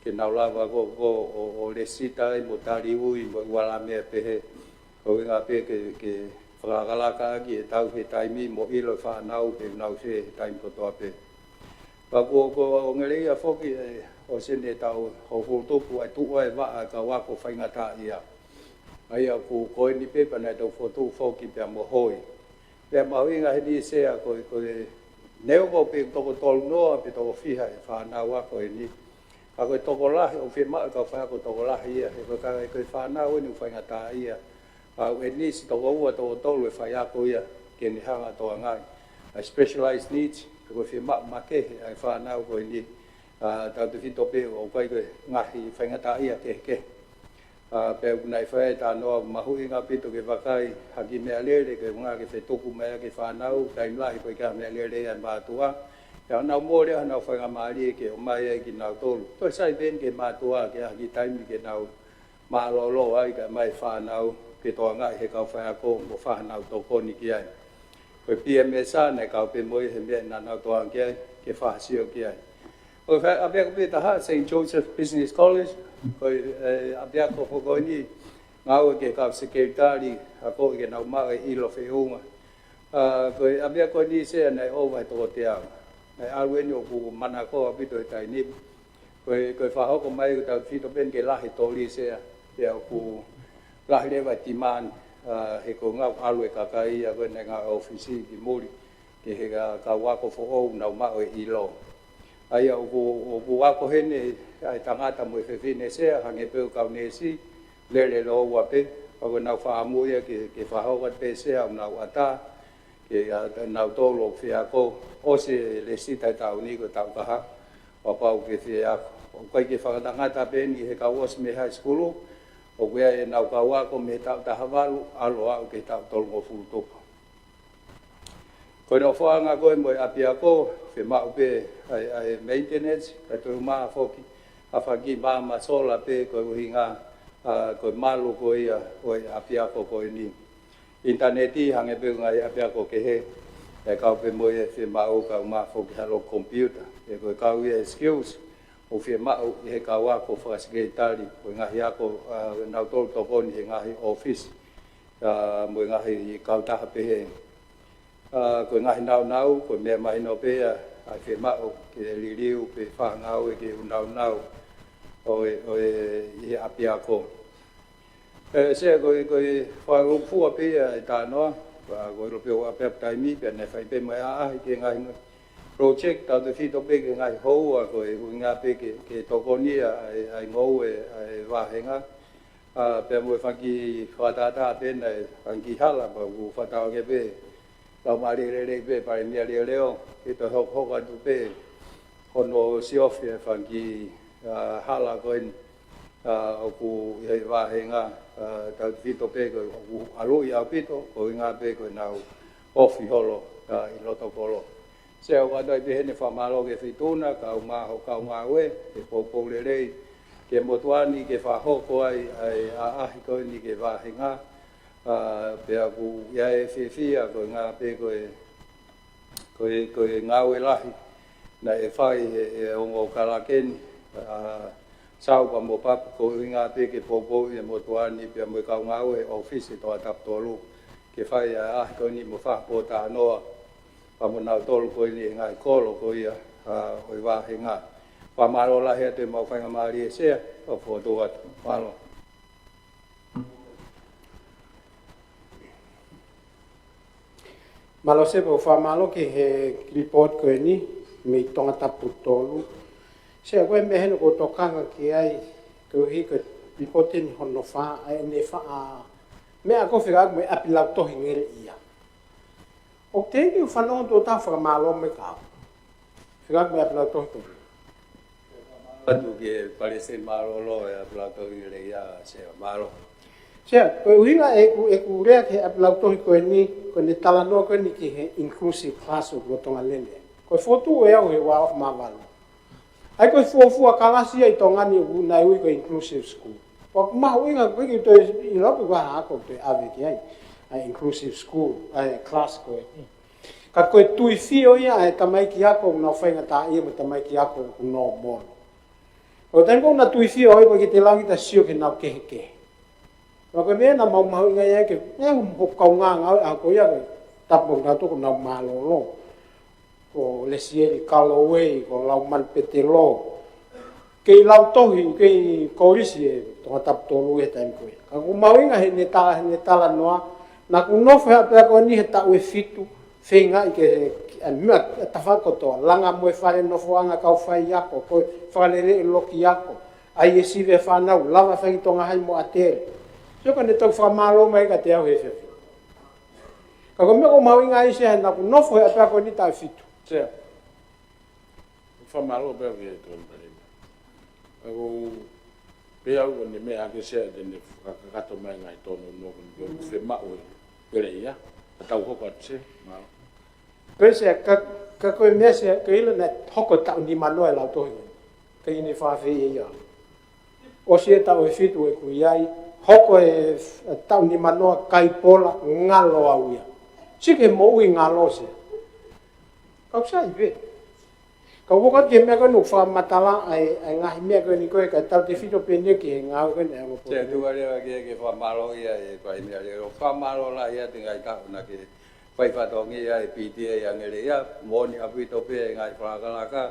ke nau lava ko, ko, ʻo, ʻo lēsisita ai mo tali ui mo e uala meʻa pehē. Ko e ʻuhinga pē ke, ke fakalakalaka ʻaki e tau he taimi mo ʻilo e fānau pe nau fē he taimi kotoa pē. Pea ko, ko Ngeleʻia foki ʻe, ʻosi ʻene taʻu hongofulu tupu ʻa e tuʻu ʻa e vaʻa ʻa e kau ako faingataʻaʻia. ʻA ia ʻoku ko eni pē pea naʻe tau fokotuʻu foki pea mo Hoi. Pea mahuʻinga heni Sea ko, ko e neongo pē toko tolu noa pe toko fiha e fānau ako ʻeni. Ka ko e tokolahi ʻoku fiemaʻu e kau faiako tokolahi ia, he ko e ka, ko e fānau ʻeni ʻoku faingataʻaʻia. Pea ʻoku ʻi ai e nisi toko ua, toko tolu e faiako ia, ke ne hanga ʻo tokangaʻi ʻa e specialized needs, ko e fiemaʻu makehe ʻa e fānau ko eni, ʻa, tautefito pē ʻoku ʻikai ko e ngaahi faingataʻaʻia kehekehe. ʻA, pea ʻoku nau fai e talanoa mahuʻinga ʻaupito ke vakai ha kiʻi meʻalele, ke ʻuhinga ke fetuku mai ʻaki e fānau, taimi lahi ʻoku ʻikai ha meʻalele ia ʻa e mātuʻa. Pea nau mole ʻa honau faingamālie ke ʻomai ai kinautolu. Toe sai pē eni ki he mātuʻa, ke ʻi ai ha kiʻi taimi ke nau mālōlō ai kae ʻomai e fānau ke tokangaʻi he kau faiako mo fai haʻanau tokoni ki ai. Ko e P M S ʻa, naʻe kau pē mo ia he meʻa naʻa nau tokanga ki ai, ke fai ha sio ki ai. Ko e fai ʻapiako pē ʻe taha, Saint Joseph Business College, ko e, ʻe, ʻapiako foki ʻeni, ngāue ki he kau sekelitali, ʻa, ko e ke nau maʻu e ʻilo feʻunga. ʻA, ko e ʻapiako ʻeni Sea naʻe ʻova he toko teau. Naʻe ʻalu ʻeni ʻoku manako ʻaupito he taimi ni. Ko e, ko e fakahoko mai ko e tautefito pē eni ke lahi e toli Sea, pea ʻoku lahi leva e demand, ʻa, he ko e ngāue ʻalu e kakai ia ko ē naʻe ngāue ʻōfisi ki muli, ki he ka, kau ako foʻou nau maʻu e ʻilo. ʻA ia ʻoku, ʻoku ako heni ʻa e tangata mo e fefine Sea, hangē pē ko e kau neesi, lele lōua pē, ʻa ko ʻenau fakaʻamu ia ke, ke fakahoko atu pē Sea ʻenau ʻatā, ke, ʻa, nautolu ʻoku faiako, ʻosi e lēsisita he taʻu ni ko e taʻu kahaʻu, pea pau ke faiako. ʻOku ʻikai ke fakatangata pē eni he kau ʻosi mei he high school, ʻoku ʻi ai ʻenau kau ako mei he taʻu taha valu, ʻalu ʻo aʻu ki he taʻu tolungofulu tupu. Ko e nofoʻanga ko ē mo e ʻapiako, fiemaʻu pē ʻa e, ʻa e maintenance, kae toe ʻumaʻā foki ʻa e fanga kiʻi maama sola pē, ko e ʻuhinga, ʻa, ko e malu ko ia ʻo e ʻapiako ko eni. ʻInitaneti, hangē pē ko e ngaahi ʻapiako kehe, ʻe kau pē mo ia e fiemaʻu, kau mai foki ha loki computer. Pea ko e kau ia e skills ʻoku fiemaʻu ʻi he kau ako fakasekelitali, ko e ngaahi ako, ʻa, nautolu tokoni he ngaahi ʻōfisi, ʻa, mo e ngaahi kautaha pehē. ʻA, ko e ngaahi naunau, ko e meʻa mahino pē ia, ʻa e fiemaʻu ke liliu pē fanga ngāue ke u naunau ʻo e, ʻo e, ʻi he ʻapiako. ʻE, Sea, ko e, ko e fakaʻuhinga pē ia e talanoa, ʻa, ko e ʻilo pē ʻoku ʻapeʻape taimi, pea naʻe fai pē mo e ʻaʻahi ki he ngaahi project, tautefito pē ki he ngaahi houa, ko e ʻuhinga pē ke, ke tokoni ʻa e, ʻa e ngoue, ʻa e vāhenga. ʻA, pea mo e fanga kiʻi fakatātā pē naʻe fanga kiʻi hala, pea ʻoku fakatauange pē, lau mālie lelei pē Palēmia Leoleo, ke toe hokohoko atu pē hono siofi e fanga kiʻi, ʻa, hala ko eni, ʻa, ʻoku ʻi he vāhenga, ʻa, tautefito pē ko ʻoku ʻalu ʻaupito, ko e ʻuhinga pē ko ʻenau ofi holo, ʻa, ʻi loto kolo. Sea, ʻoku ʻoatu ai pē heni e fakamālō ki he Feituʻuna, kau mai hoʻo kau ngāue, ke poupou lelei ki he motuʻa ni ke fakahoko ai ʻa e ʻaʻahi ko eni ki he vāhenga, ʻa, pea ʻoku ʻi ai e fiefia, ko e ʻuhinga pē ko e, ko e, ko e ngāue lahi naʻe fai ʻe he, ʻe he ongo kalake ni, ʻa, Sau pea mo Papu, ko e ʻuhinga pē ke poupou ʻi he motuʻa ni pea mo e kau ngāue ʻōfisi Tongatapu tolu, ke fai ʻa e ʻaʻahi ko eni mo fakapōtalanoa pea mo nautolu ko eni ʻi he ngaahi kolo ko ia, ʻa, ʻo e vāhenga. Fakamālō lahi atu e mau faingamālie Sea, ʻo fokotuʻu atu. Mālō. Mālō Sea, pea fakamālō ki he report ko eni mei Tongatapu tolu. Sea, ko e meʻa heni ʻoku ou tokanga ki ai, koeʻuhi ko e report eni hono fā, ʻa ʻene fā, ʻa, meʻa ko e fekauʻaki mo e ʻapilautohi ngeleʻia. ʻOku teʻeki ke u fanongo tuʻo taha fakamālō mai kau. Fekauʻaki mo e ʻapilautohi ko eni. Atu ki he Palesiteni Mālōlō e ʻapilautohi ngeleʻia, Sea, mālō. Sea, ko e ʻuhinga ʻeku, ʻeku lea ki he ʻapilautohi ko eni, ko ʻene talanoa ko eni ki he inclusive class ʻoku lolotonga lele. Ko e fokotuʻu ʻe au he ua afe mā valu. ʻA ia ko e fuofua kalasi ia ʻi Tonga ni ʻoku nau ui ko e inclusive school. ʻOku mahuʻinga ko e ʻikai ke toe ʻilo pe ko e hā ʻoku toe ʻave ki ai ʻa e inclusive school, ʻa e class ko eni. Ka ko e tuifio ia ʻa e tamaiki ako ʻoku nau faingataʻaʻia mo e tamaiki ako ʻoku nōmolo. ʻO taimi ko ē ʻoku nau tuifio ai, ʻoku ʻikai ke te lava kita ʻo sio ki heʻenau kehekehe. Ka ko e meʻa naʻa mau mahuʻingaʻia ai ke, ʻe, hoku kaungā ngāue ʻaho ko ia ko e tapu mo kinautolu ʻoku nau mālōlō. Ko Lesieli Kalowei, ko Laumanu Petelo. Kei lautohi, kei kolisi ʻe Tongatapu tolu he taimi ko ia. Ka ʻoku mahuʻinga heʻene tala, heʻene talanoa, naʻa ku nofo he ʻapiako ni he taʻu ʻe fitu, feingaʻi ke, ʻa e meʻa, ʻa e tafaʻaki kotoa, langa mo e fale nofoʻanga kau faiako, ko e fakalele e loki ako, ʻai e sivi e fānau, lava fai Tonga Hai mo ʻAtele. Sio ko ʻene toki fakamālō mai kiate au he efiafi. Ka ko e meʻa ʻoku mahuʻinga ai Sea, naʻa ku nofo he ʻapiako ni taʻu ʻe fitu. Sea. Fakamālō pē au ki he Tokoni Palēmia. ʻOku pehē au ko ʻene meʻa hake Sea te ne fakakakato mai ngaahi tōnounou ko eni ʻoku fiemaʻu ʻe ngeleʻia. Ka tau hoko atu Sea, mālō. Pea Sea, ka, ka ko e meʻa Sea, ka ʻilo naʻe hoko taʻu nimanoa e lautohi. Ka ʻi heʻene fakaafeʻi ia. ʻOsi e taʻu ʻe fitu ʻeku ʻi ai, hoko e taʻu nimanoa kai pola ngalo au ia. Sio ki he moʻui ngalo Sea. Kau sai pē. Kau hoko atu ki he meʻa ko eni ʻoku fakamatala ai, ʻa e ngaahi meʻa ko eni ko e ka tautefito pē eni ki he ngāue ko eni ʻa e ongo Sea, pō. Tuku leva ke, ke fakamālō ia e Palēmia Leoleo. Fakamālō lahi atu he ngaahi taʻu naʻa ke fai fatongia e P T A ʻa ngeleʻia, moʻoni ʻaupito pē e ngaahi fakalakalaka.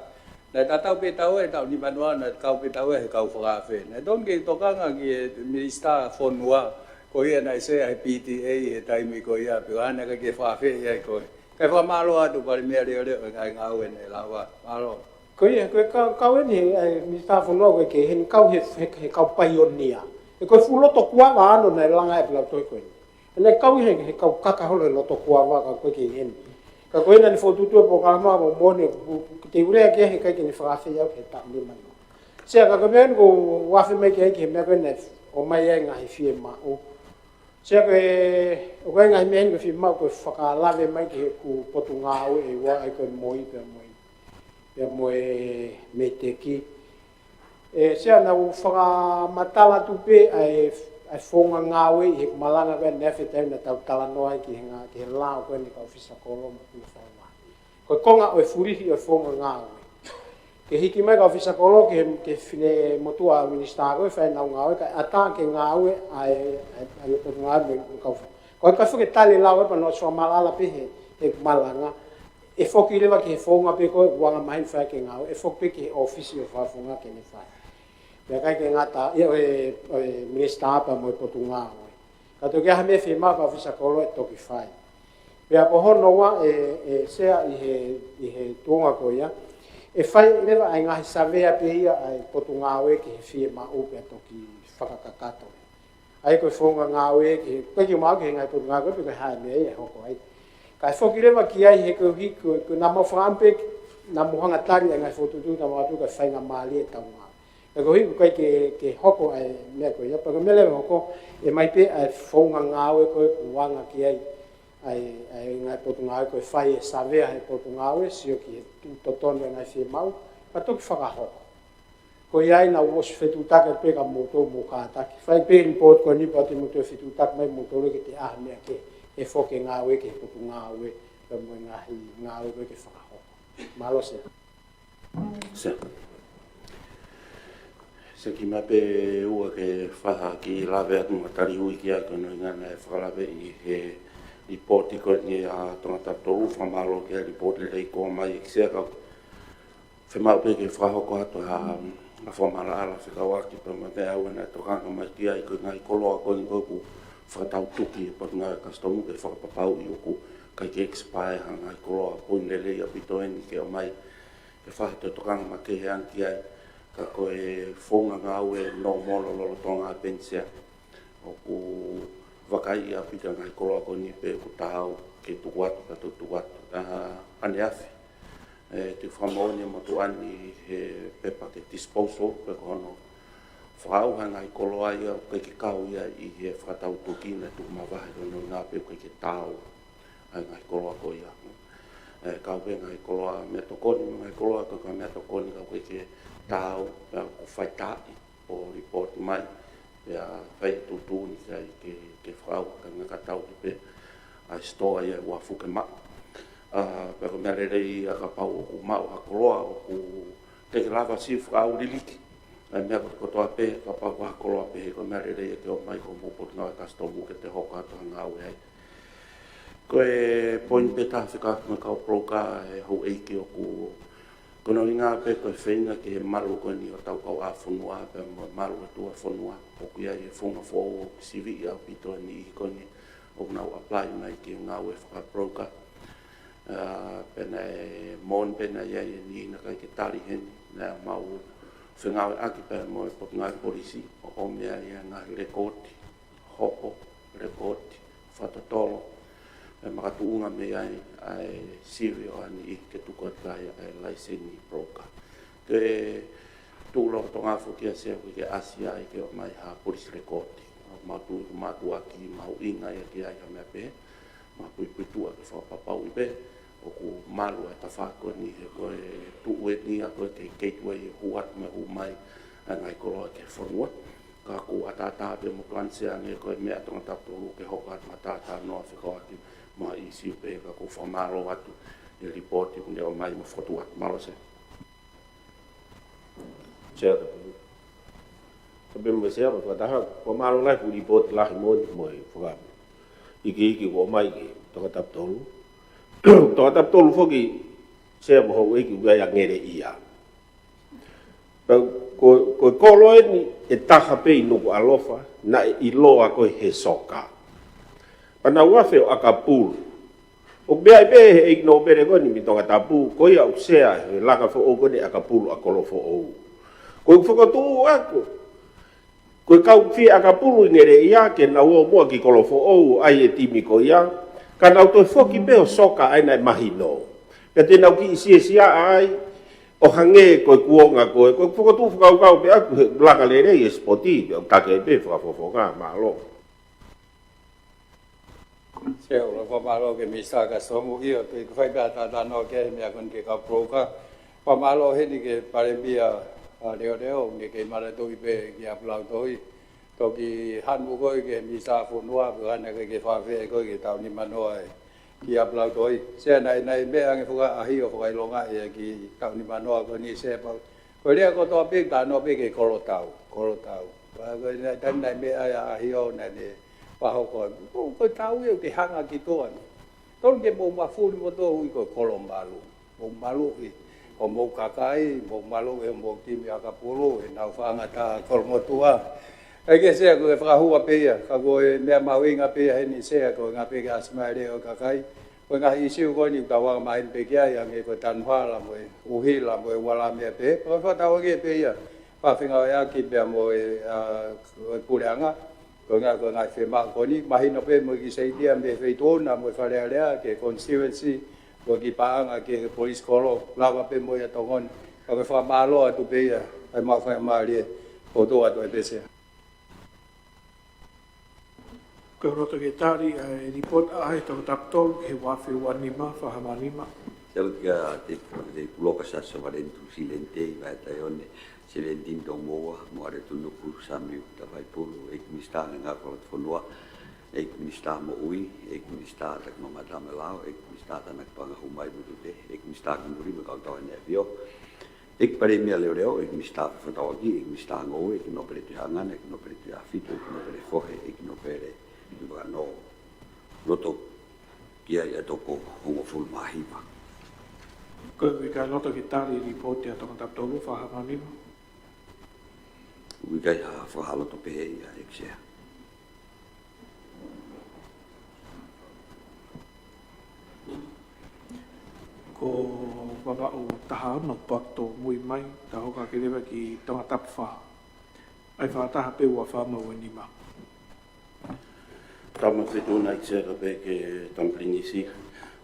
Naʻe tatau pē taua he taʻu nimanoa, naʻe kau pē taua he kau fakaafe. Naʻe tonu ke tokanga ki he Minisitā Fonua, ko ia naʻe Sea he P T A he taimi ko ia, pea ʻoua naʻa ke fakaafeʻi ai koe. Kae fakamālō atu Palēmia Leoleo he ngaahi ngāue naʻe lava. Mālō. Ko ia, ko e kau, kau eni he, ʻa e Minisitā Fonua ko e kei heni kau he, he, he kau paionia. He ko e fuʻu loto kuava ʻaʻana naʻe langa e ʻapilautohi ko eni. Naʻe kau he, he kau kaka holo he loto kuava ka ko e kei heni. Ka ko ena naʻe fokotuʻutuʻu e polokalama mo mone, ʻoku te u lea ki ai he ʻikai ke ne fakaafeʻi au ki he taʻu nimanoa. Sea ka ko e meʻa eni ʻoku ou afe mai ki ai ki he meʻa ko ena ʻomai ai ngaahi fiemaʻu. Sea ko e, ʻoku ʻi ai ngaahi meʻa eni ʻoku fiemaʻu ke fakalave mai ki heʻeku potungāue ʻe ua ai ko e MOI pea mo e, pea mo e METEKI. ʻE, Sea, naʻá ku fakamatala atu pē ʻa e, ʻa e founga ngāue ʻi heʻeku malanga ko ē ʻaneafi, taimi naʻa tau talanoa ai ki he ngā, ki he lao ko eni ʻa e kau ʻōfisa kolo mo e founga. Ko e konga ʻo e fulihi ʻo e founga ngāue. Ke hiki mai e kau ʻōfisa kolo ki he, ki he finemotuʻa minisitā ko ē ʻo fai ʻenau ngāue, kae ʻatā ke ngāue ʻa e, ʻa e, ʻa e potungāue mo e kau fa-. Ko e ka fake tali e lao ē pea naʻá ku ʻosi fakamaʻalaʻala pē he, he malanga. ʻE foki leva ki he founga pē ko ē ʻoku angamaheni fai ki ai e ngāue, ʻe foki pē ki he ʻōfisi ʻo e fakafofonga ke ne fai. Pea ʻikai ke ngata, ʻi he, ʻo e, ʻo e minisitā pea mo e potungāue. Ka toki ʻi ai ha meʻa fiemaʻu ʻa e kau ʻōfisa kolo ʻe toki fai. Pea ko hono ua ē, ē Sea, ʻi he, ʻi he tuʻunga ko ia, ʻe fai leva ʻa e ngaahi savea pē ia ʻa e potungāue ki he fiemaʻu pea toki fakakakato. ʻA ia ko e founga ngāue ki he, ko e kiʻi maʻu ki he ngaahi potungāue ko ē pe ko e hā e meʻa ia ʻe hoko ai. Kae foki leva ki ai he koeʻuhi ko, ko ʻenau maʻu fakaʻamu pē, naʻa mou hanga ʻo tali ʻa e ngaahi fokotuʻutuʻu naʻa mou ʻoatu kae fai ngā mālie ʻetau ngāue. Pea koeʻuhi ʻoku ʻikai ke, ke hoko ʻa e meʻa ko ia, pea ko e meʻa leva ʻe hoko, ʻe ʻomai pē ʻa e founga ngāue ko ē ʻoku anga ki ai ʻa e, ʻa e ngaahi potungāue ko ē, fai e savea he potungāue, sio ki he tuʻu totonu e ngaahi fiemaʻu, pea toki fakahoko. Ko ia ai naʻá ku ʻosi fetuʻutaki pē kia moutolu mo kātaki. Fai pē e lipooti ko eni pea te mou toe fetuʻutaki mai moutolu ke te ʻai ha meʻa ke, ʻe foki e ngāue ki he potungāue, pea mo e ngaahi ngāue ko ē ke fakahoko. Mālō Sea. Sea. Sea, kiʻi meʻa pē ʻe ua ke fai ha kiʻi lave atu mo tali ui ki ai, ko hono ʻuhinga naʻe fakalaveʻi he lipooti ko eni ʻa Tongatapu tolu, fakamālō ki he lipooti lelei kuo ʻomai ʻe Sea, ka ʻoku fiemaʻu pē ke fakahoko atu ha, ha fakamaʻalaʻala fekauʻaki pea mo e meʻa ʻoku ne tokanga mai ki ai, ko e ngaahi koloa ko eni ko ē ʻoku fakatau tuki ʻe he Potungāue Kasitomu ke fakapapauʻi ʻoku ʻikai ke expire ha ngaahi koloa, poini lelei ʻaupito eni ke ʻomai ke fai ha toe tokanga makehe ange ki ai. Ka ko e founga ngāue nōmolo lolotonga pē eni Sea, ʻoku vakaiʻi ʻaupito e ngaahi koloa ko eni pe ʻoku taau ke tuku atu, ka toki tuku atu. ʻA, ʻaneafi, ʻe, te u fakamoʻoni ʻa e motuʻa ni he pepa ke disposal, pe ko hono fakaʻauha e ngaahi koloa ia ʻoku ʻikai ke kau ia ʻi he fakatau tuki naʻe tuku mavahe, ko hono ʻuhinga pē ʻoku ʻikai ke taau ʻa e ngaahi koloa ko ia. ʻE, kau pē ngaahi koloa meʻatokoni, mo e ngaahi koloa ko e kau meʻatokoni ka ʻoku ʻikai ke taau, pea ʻoku faitaaʻi ʻo lipooti mai, pea fai e tuʻutuʻuni ki ai ke, ke fakaʻauha, ka ngata ʻaki pē ʻa e sitoa ia ʻe uafu ke maʻu. ʻA, pea ko e meʻa lelei ia kapau ʻoku maʻu ha koloa ʻoku ʻikai ke lava siʻi fakaʻau liliki. ʻA e meʻa kotoa pē, kapau ko ha koloa pehē, ko e meʻa lelei ia ke ʻomai ki homou Potungāue Kasitomu ke te hoko atu ha ngāue ai. Ko e poini pē taha fekauʻaki mo e kau broker, ʻe houʻeiki, ʻoku, ko hono ʻuhinga pē ko e feinga ki he malu ko eni ʻo hotau kauʻāfonua, pea mo e malu ʻo e tuʻufonua, ʻoku ʻi ai e founga foʻou ʻoku siviʻi ʻaupito e niʻihi ko eni ʻoku nau apply mai ki he ngāue fakabroker. ʻA, pea naʻe moʻoni pē naʻe ʻi ai e niʻihi naʻe ʻikai ke tali heni, naʻa mau fengāueʻaki pē mo e Potungāue Polisi ʻo ʻomi ai e ngaahi lekooti hopo, lekooti fakatotolo, ʻe makatuʻunga mei ai ʻa e sivi ʻo ha niʻihi ke tuku atu ai ʻa e laiseni broker. Ke tuʻu lolotonga foki ia Sea, ʻoku ʻikai ke ʻasi ai ke ʻomai ha police record. ʻOku mau tui ʻoku mātuʻaki mahuʻinga ia ke ʻi ai ha meʻa pehē, mo ha puipuituʻa ke fakapapauʻi pē ʻoku malu e tafaʻaki ko eni he ko e tuʻu eni ia ko e kei gateway ʻe hū atu mo e hū mai ʻa e ngaahi koloa ki he fonua. Ka ʻoku ʻataʻatā pē mo tuʻa ni Sea, hangē ko e meʻa ʻa Tongatapu tolu ke hoko atu ha talanoa fekauʻaki mo ha ʻīsiu pehē, ka ʻoku ou fakamālō atu he lipooti ʻoku ne ʻomai mo fokotuʻu atu. Mālō Sea. Sea, tapu. Tapu mo Sea, mo e fakataha, fakamālō lahi he fuʻu lipooti lahi moʻoni mo e fakaikiiki kuo ʻomai ki Tongatapu tolu. Tongatapu tolu foki Sea mo houʻeiki, ʻoku ʻi ai ʻa Ngeleʻia. Pea ko, ko e kolo eni ʻe taha pē ʻi Nukuʻalofa naʻe ʻiloa ko ē he soka. Pea nau afe ʻo ʻakapulu. ʻOku meaʻi pē he ʻeiki nōpele ko eni mei Tongatapu, ko ia ʻoku Sea he langa foʻou ko eni ʻakapulu ʻa Kolofoʻou. Ko ʻeku fokotuʻu ʻaku, ko e kau fie ʻakapulu ʻi Ngeleʻia ke nau ō muʻa ki Kolofoʻou ʻo ʻai e timi ko ia, ka nau toe foki pē ʻo soka ai naʻe mahino. Pea te nau kiʻi siasiaʻa ai, ʻo hangē ko e kuonga ko ē, ko ʻeku fokotuʻu fakakaukau pē ʻaku he langa lelei e sipoti, pea ʻoku take pē fakafofonga. Mālō. Sea, ʻoku ou fakamālō ki he Minisitā Kasitomu, ʻio, te u fai pē ha talanoa ki he meʻa ko eni ki he kau broker. Fakamālō heni ki he Palēmia ʻa Leoleo, ne kei manatuʻi pē kia Pulau Tohi. Toki hanu koe ki he Minisitā Fonua, pea hana ke ke fafeʻi koe ki he taʻu nimanoa ē kia Pulau Tohi. Sea naʻe, naʻe meʻa ange fakaʻahi ʻo fakaʻilonga ia ki he taʻu nimanoa ko eni Sea pau. Ko e lea kotoa pē, talanoa pē ki he kolotau, kolotau. Pea ko e naʻe, naʻe meʻa ia ʻaʻahi ʻo naʻe ne fakahoko. Ko, ko e tau ia ʻoku te hanga ki tuʻa ni. Tonu ke mou mafuli mo tō hui ko e kolomalu. Mou maluʻi homou kakai, mou maluʻi homou timi ʻakapulu, ʻenau faʻahinga tā kolomotuʻa. ʻEiki Sea, ko e fakahua pē ia, ka ko e meʻa mahuʻinga pē ia heni Sea, ko e ngaahi pē ke ʻasi mai lea ʻo e kakai. Ko e ngaahi ʻīsiu ko eni ʻoku tau anga maheni pē ki ai, hangē ko e tanu hala mo e ʻuhila mo e ua lā meʻa pē. Ko e fakatauange pē ia, fakafengāueʻaki pea mo e, ʻa, ko e puleʻanga. Ko e ngaahi, ko e ngaahi fiemaʻu ko eni, mahino pē mo e kiʻi saitia mei he Feituʻu na mo e Fale Alea ki he constituency, ko e kiʻi paʻanga ki he police kolo, lava pē mo ia Tonga ni. Ka ko e fakamālō atu pē ia, ʻa e maʻu faingamālie, ʻo tō atu ai pē Sea. Kau loto ke tali ʻa e lipooti ʻa e Tongatapu tolu ki he ua afe ua nima, Fakahamanima. Sea, loto kia Teipu, Teipuloka Siaosi Sovaleni Tuʻisileni Tei Vaetaione, Sevenitini Tomoua, mo ʻAletunuku Samiu Tavaipulu, ʻEiki Minisitā Ngāue Fakalotofonua, ʻEiki Minisitā Moʻui, ʻEiki Minisitā Takimamata mo e Lao, ʻEiki Minisitā Tānaki Paʻanga Hū Mai mo Tuʻi Kehe, ʻEiki Minisitā Kimui mo e Kau Tau ʻEne ʻAfio, ʻEiki Palēmia Leoleo, ʻEiki Minisitā Fefakatauʻaki, ʻEiki Minisitā Ngoue, ʻEiki Nōpele Tuʻihangana, ʻEiki Nōpele Tuʻiʻāfitu, ʻEiki Nōpele Fohe, ʻEiki Nōpele Tuʻivakanō. Loto ki ai ʻa e toko hongofulu mā hiva. Ko e ʻikai loto ke tali lipooti ʻa e Tongatapu tolu, Fakahamanima? ʻIkai ha fakahā loto pehē ia, ʻEiki Sea. Ko Vavaʻu taha ono, Pato Muimai, tau hoko ʻaki leva ki Tongatapu fā. ʻA e fā taha pē ua fā mo e ua nima. Tama Feituʻu na ʻEiki Sea, ka pehē ki he Tama Pilinisi,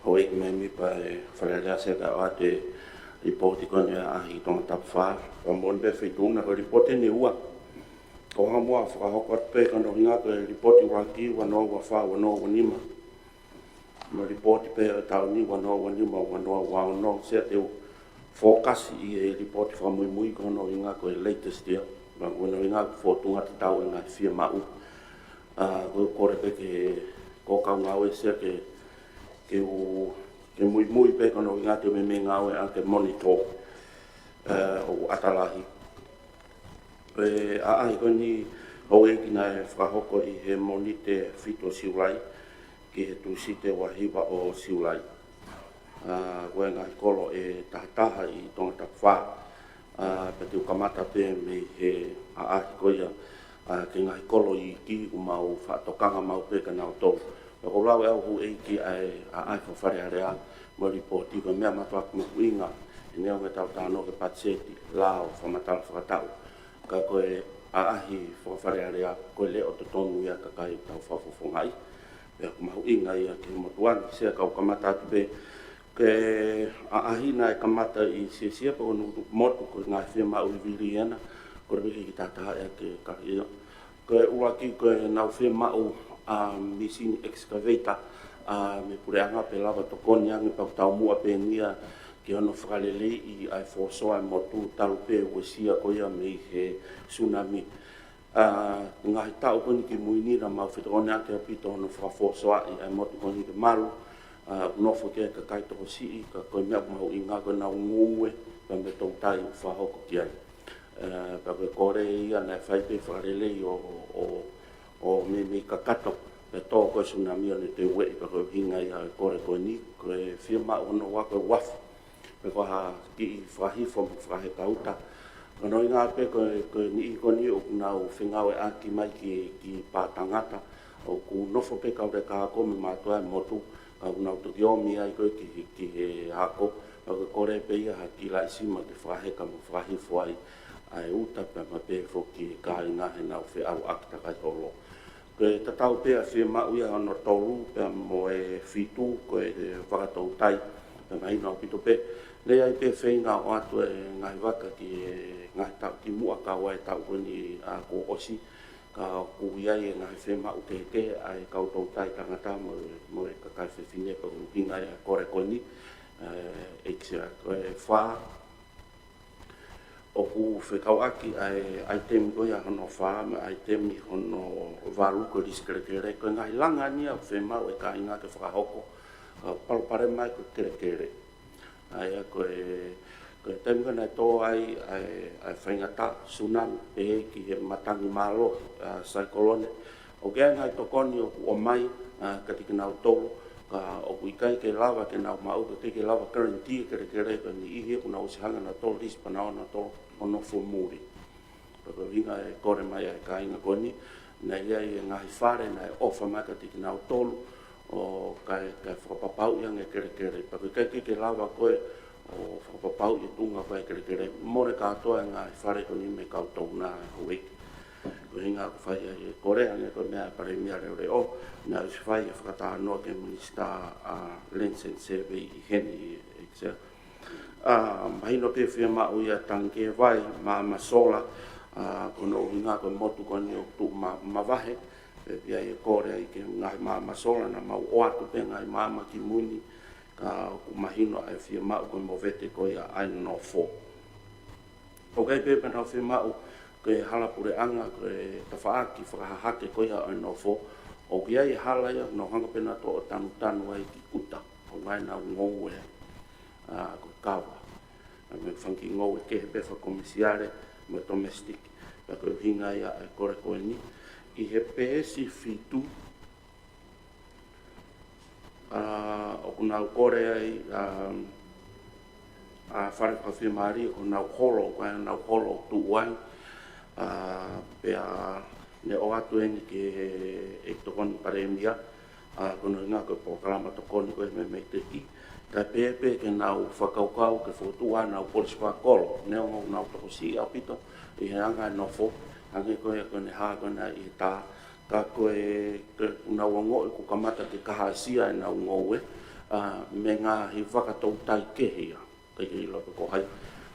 Houʻeiki Mēmipa ʻo e Fale Alea Sea, ka ʻoatu e lipooti ko eni ʻa e ʻaʻahi Tongatapu fā. Ka moʻoni pē Feituʻu na ko e lipooti eni ʻe ua. Ko e hā muʻa fakahoko atu pē ko hono ʻuhinga ko e lipooti ʻuluaki ua noa ua fā, ua noa ua nima. Mo e lipooti pē ʻo e taʻu ni ua noa ua nima, ua noa ua ono, Sea, te u fokasi ʻi he lipooti fakamuimui ko hono ʻuhinga ko e latest ia. Pea ko hono ʻuhinga ko e fōtunga tatau e ngaahi fiemaʻu. ʻA, ko e kole pē ki he kau ngāue Sea ke, ke u, ke muimui pē ko hono ʻuhinga te u meimei ngāueʻaki e monitor, ʻa, ʻo ʻata lahi. Ko e ʻaʻahi ko eni Houʻeiki naʻe fakahoko ʻi he Mōnite fitu ʻo Siulai ki he Tūsite ua hiva ʻo Siulai. ʻA, ko e ngaahi kolo ʻe taha taha ʻi Tongatapu fā. ʻA, pea te u kamata pē mei he ʻaʻahi ko ia, ʻa, ki he ngaahi kolo iiki, ʻoku mau faʻa tokanga maʻu pē kia nautolu. Pea ʻoku ou lau ʻe au Houʻeiki ʻa e ʻaʻahi Fakafale Alea mo e lipooti, ko e meʻa mātuʻaki mahuʻinga, he neongo ʻetau talanoa ki he patiseti, lao, fakamatala fakataʻu, ka ko e ʻaʻahi Fakafale Alea, ko e leʻo totonu ia ʻa e kakai ʻoku tau fakafofongaʻi. Pea ʻoku mahuʻinga ia ki he motuʻa ni. Sea, kau kamata atu pē ki he ʻaʻahi naʻe kamata ʻi Siasia, pea ko hono motu ko e ngaahi fiemaʻu ʻi Viliana, ko e vili ki tahataha ia ke ka ia. Ko e ʻuluaki ko ʻenau fiemaʻu ʻa e mīsini excavator, ʻa, mei he puleʻanga pe lava tokoni ange pea ʻoku taumuʻa pē eni ia ki hono fakaleleiʻi ʻa e fosoa ʻa e motu talu pē ʻa e uesia ko ia mei he tsunami. ʻA, ngaahi taʻu ko eni kimui ni naʻa mau fetokoniʻaki ʻaupito hono fakafosoaʻi ʻa e motu ko eni ke malu, ʻa, ʻoku nofo ki ai e kakai tokosiʻi, ka ko e meʻa mahuʻinga ko ʻenau ngāue pea mo e toutai ʻoku fakahoko ki ai. ʻA, pea ko e kole ia naʻe fai pē fakalelei ʻo, ʻo, ʻo meimei kakato, pea tō ko ē tsunami ʻo ne toe ueʻi, pea ko e ʻuhinga ia ʻo e kole ko eni, ko e fiemaʻu hono ua ko e uafu. Pea ko ha kiʻi fakahifo mo fakaheka uta. Ko hono ʻuhinga pē ko e, ko e niʻihi ko eni ʻoku nau fengāueʻaki mai ki, ki he pā tangata, ʻoku nofo pē kau leka ako mo e mātuʻa ʻo e motu, ka ʻoku nau toki ō mai ai ko ē ki, ki he ako, ka ko e kole pē ia ha kiʻi laʻi sima ke fakaheka mo fakahifo ai ʻa e uta pea maʻu pē foki e kāinga heʻenau feʻauaki takai holo. Ko e tatau pē ʻa e fiemaʻu ia hono tolu pea mo e fitu, ko e vakatoutai, pea mahino ʻaupito pē. Naʻe ʻi ai pē feinga ʻo ʻoatu e ngaahi vaka ki he ngaahi taʻu kimuʻa kae ʻumaʻā e taʻu ko eni ʻa kuo ʻosi, ka ʻoku ʻi ai e ngaahi fiemaʻu kehekehe ʻa e kau toutai tangata mo, mo e kakai fefine pea ko e ʻuhinga ia ʻo e kole ko eni, ʻa, ʻEiki Sea. Ko e fā, ʻOku fekauʻaki ʻa e ʻaitemi ko ia hono fā mo e ʻaitemi hono valu ko e lisi kelekele, ko e ngaahi langa eni ʻoku fiemaʻu ʻe he kāinga ke fakahoko, ʻa, palopalema ia ko e kelekele. ʻA ia ko e, ko e taimi ko ē naʻe tō ai ʻa e, ʻa e faingataʻa, tsunami, pehē ki he matangi mālohi, ʻa, saikolone, ʻoku ʻi ai e ngaahi tokoni ʻoku ʻomai, ʻa, kiate kinautolu, ka ʻoku ʻikai ke lava ke nau maʻu, ʻikai ke lava guarantee e kelekele ko eni, ʻi he ʻoku nau ʻosi hanga ʻe nautolu ʻo lisi pea nau ō ʻo nofo muli. Pea ko e ʻuhinga e kole mai ʻa e kāinga ko eni, naʻe ʻi ai e ngaahi fale naʻe ʻofa mai kiate kinautolu, ʻo kae, kae fakapapauʻi ange e kelekele. Pea ko e ʻikai ke, ke lava ko ē ʻo fakapapauʻi e tuʻunga ko ē e kelekele, mole kātoa e ngaahi fale ko eni mei he kau touna, houʻeiki. Ko e ʻuhinga ʻoku fai ai e kole, hangē ko e meʻa ʻa e Palēmia leʻoleʻo, naʻe ʻosi fai e fakatalanoa ki he Minisitā, ʻa, Lands and Survey ʻi heni, ʻEiki Sea. ʻA, mahino pē fiemaʻu ia tangikē vai, maama sola, ʻa, ko hono ʻuhinga ko e motu ko eni ʻoku tuʻu ma-, mavahe, pea ʻi ai e kole ai ki he ngaahi maama sola, naʻa mau ʻoatu pē ngaahi maama ki mui ni, ka ʻoku mahino ʻa e fiemaʻu ko e movete ko ia ʻa e nofo. ʻOku ʻi ai pē pea nau fiemaʻu ko e hala puleʻanga, ko e tafaʻaki fakahahake ko ia ʻo e nofo, ʻoku ʻi ai e hala ia, nau hanga pē nautolu ʻo tanutanu ai ki ʻuta, ʻo ngai nau ngoue, ʻa, ko e kava. ʻA, mo e fanga kiʻi ngoue kehe pē fakakomesiale, mo e domestic. Pea ko e ʻuhinga ia e kole ko eni. ʻI he peesi fitu, ʻa, ʻoku nau kole ai, ʻa, ʻa, fale fakafiemālie, ʻoku nau holo, ʻoku ʻi ai ʻenau holo ʻoku tuʻu ai, ʻa, pea ne ʻoatu eni ki he, ʻe he Tokoni Palēmia, ʻa, ko hono ʻuhinga ko e polokalama tokoni ko ē mei he MEIDECC, kae pehē pē ke nau fakakaukau ke fokotuʻu ʻenau polisi fakakolo, neongo ʻoku nau tokosiʻi ʻaupito ʻi he anga e nofo, hangē ko ia ko ʻene hā ko ena ʻi he tā, ka ko e, ke nau ongoʻi kuo kamata ke kahaʻasia ʻenau ngoue, ʻa, mei he ngaahi vaka toutai kehe ia, ʻikai ke ʻilo pe ko hai,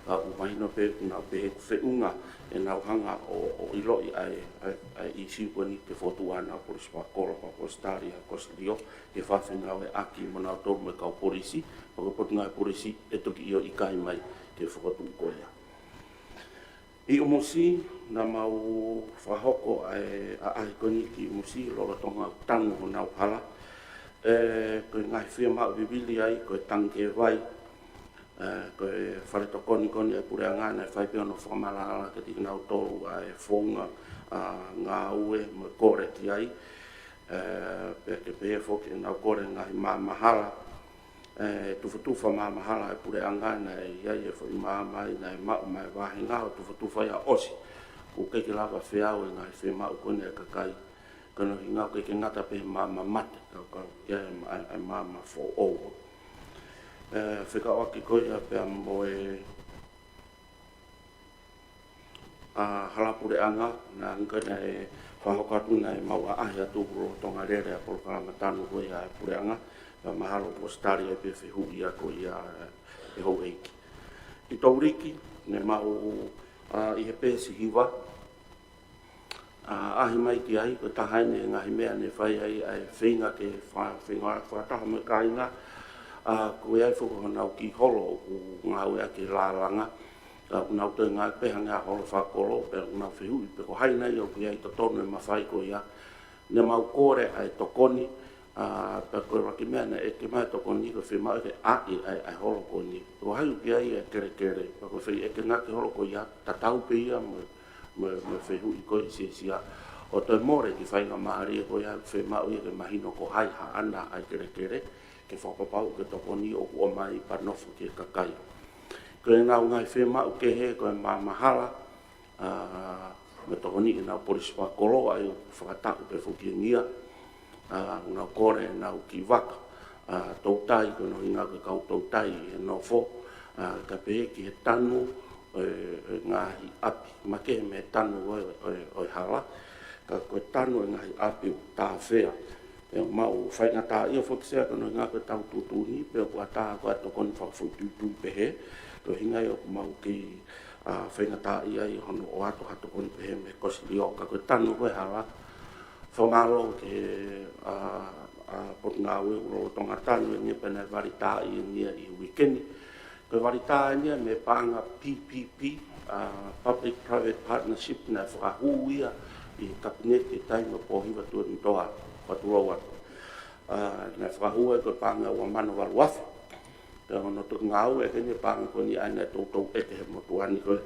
ka ʻoku mahino pē ʻoku nau pehē ʻoku feʻunga ʻenau hanga ʻo, ʻo ʻiloʻi ʻa e, ʻa e, ʻa e ʻīsiu ko eni ke fokotuʻu ʻenau polisi fakakolo, pea ko e Australia, ko Silio, ke fakafengāueʻaki mo nautolu mo e kau polisi, pea ko e Potungāue Polisi ʻe toki ʻio ʻikai mai ke fokotuʻu ko ia. ʻI ʻUmusi, naʻa mau fakahoko ʻa e ʻaʻahi ko eni ki ʻUmusi, lolotonga ʻoku tanu honau hala. ʻE, ko e ngaahi fiemaʻu vivili ai, ko e tangikē vai, ʻe, ko e fale tokoni ko eni ʻa e puleʻanga naʻe fai pē hono fakamaʻalaʻala kiate kinautolu ʻa e founga, ʻa, ngāue mo e kole ki ai. ʻE, pea ke pehē foki ʻenau kole ngaahi maama hala, ʻe, tufatufa maama hala ʻa e puleʻanga naʻe ʻi ai e foʻi maama ai naʻe maʻu mei he vāhenga ʻo tufatufa ia ʻosi. ʻOku ʻikai ke lava feau e ngaahi fiemaʻu ko eni ʻa e kakai. Ko hono ʻuhinga ʻoku ʻikai ke ngata pē he maama mate, ka, ka, ʻi ai e ma-, e maama foʻou. ʻE, fekauʻaki ko ia pea mo e ʻa, hala puleʻanga, naʻe ʻikai naʻe fakahoko atu naʻe mau ʻaʻahi atu lolotonga lele ʻa e polokalama tanu ko ia ʻa e puleʻanga, pea mahalo kuo ʻosi tali ai pē fehuʻi ia ko ia ʻe he houʻeiki. ʻI Touriki, ne mau, ʻa, ʻi he peesi hiva, ʻa, ʻaʻahi mai ki ai, ko e taha eni e ngaahi meʻa ne fai ai ʻa e feinga ke fa-, feinga fakataha mo e kāinga, ʻa, ko ia ai foki honau kiʻi holo ʻoku ngāueʻaki he lālanga, ʻa, ʻoku nau toe ngāueʻaki pē hangē ha holo fakakolo, pea ʻoku nau fehuʻi pe ko hai nai ʻoku ʻi ai totonu e mafai ko ia. Ne mau kole ʻa e tokoni, ʻa, pea ko e ʻuluaki meʻa naʻe ʻeke mai e tokoni ko e fiemaʻu ke ʻai ʻa e, ʻa e holo ko eni. Ko hai ʻoku ʻi ai e kelekele, pea ko e fai ʻekenga ki he holo ko ia, tatau pē ia mo, mo, mo e fehuʻi ko ē ʻi he siasi. ʻO toe mole e kiʻi faingamālie ko ia, fiemaʻu ia ke mahino ko hai haʻana ʻa e kelekele, ke fakapapauʻi ko e tokoni ʻoku ʻomai pea nofo ki he kakai. Ko ʻenau ngaahi fiemaʻu kehe ko e maama hala, ʻa, mo e tokoni ʻenau polisi fakakolo, ʻa ia ʻoku fakataʻu pē foki ʻeni ia, ʻa, ʻoku nau kole ʻenau kiʻi vaka, ʻa, toutai, ko hono ʻuhinga ko e kau toutai ʻi he nofo, ʻa, kae pehē ki he tanu, ʻe, ʻe ngaahi ʻapi, makehe mei he tanu ʻo e, ʻo e, ʻo e hala, ka ko e tanu ʻe ngaahi ʻapi ʻoku tāfea. Pea mau faingataʻaʻia foki Sea ko hono ʻuhinga ko ʻetau tuʻutuʻuni, pea ʻoku ʻatā ko e tokoni fakafoʻituitui pehē, ko e ʻuhinga ia ʻoku mau kei, ʻa, faingataʻaʻia ʻi hono ʻoatu ha tokoni pehē mei he Kōsilio, ka ko e tanu ko ē hala, fakamālō ki he, ʻa, ʻa, Potungāue ʻoku lolotonga tanu ʻeni ia pea naʻe valitāʻi ʻeni ia ʻi he uike ni. Ko e valitāʻi ʻeni ia mei he paʻanga P P P, ʻa public private partnership naʻe fakahū ia ʻi he Kapineti ʻi he taimi ʻo Pōhiva Tuʻitonitoa, Fatulou atu. ʻA, naʻe fakahū ai ko e paʻanga ua mano valu afe. Pea ko hono toki ngāueʻaki eni e paʻanga ko eni ʻa ia naʻe toutou ʻeke he motuʻa ni ko ē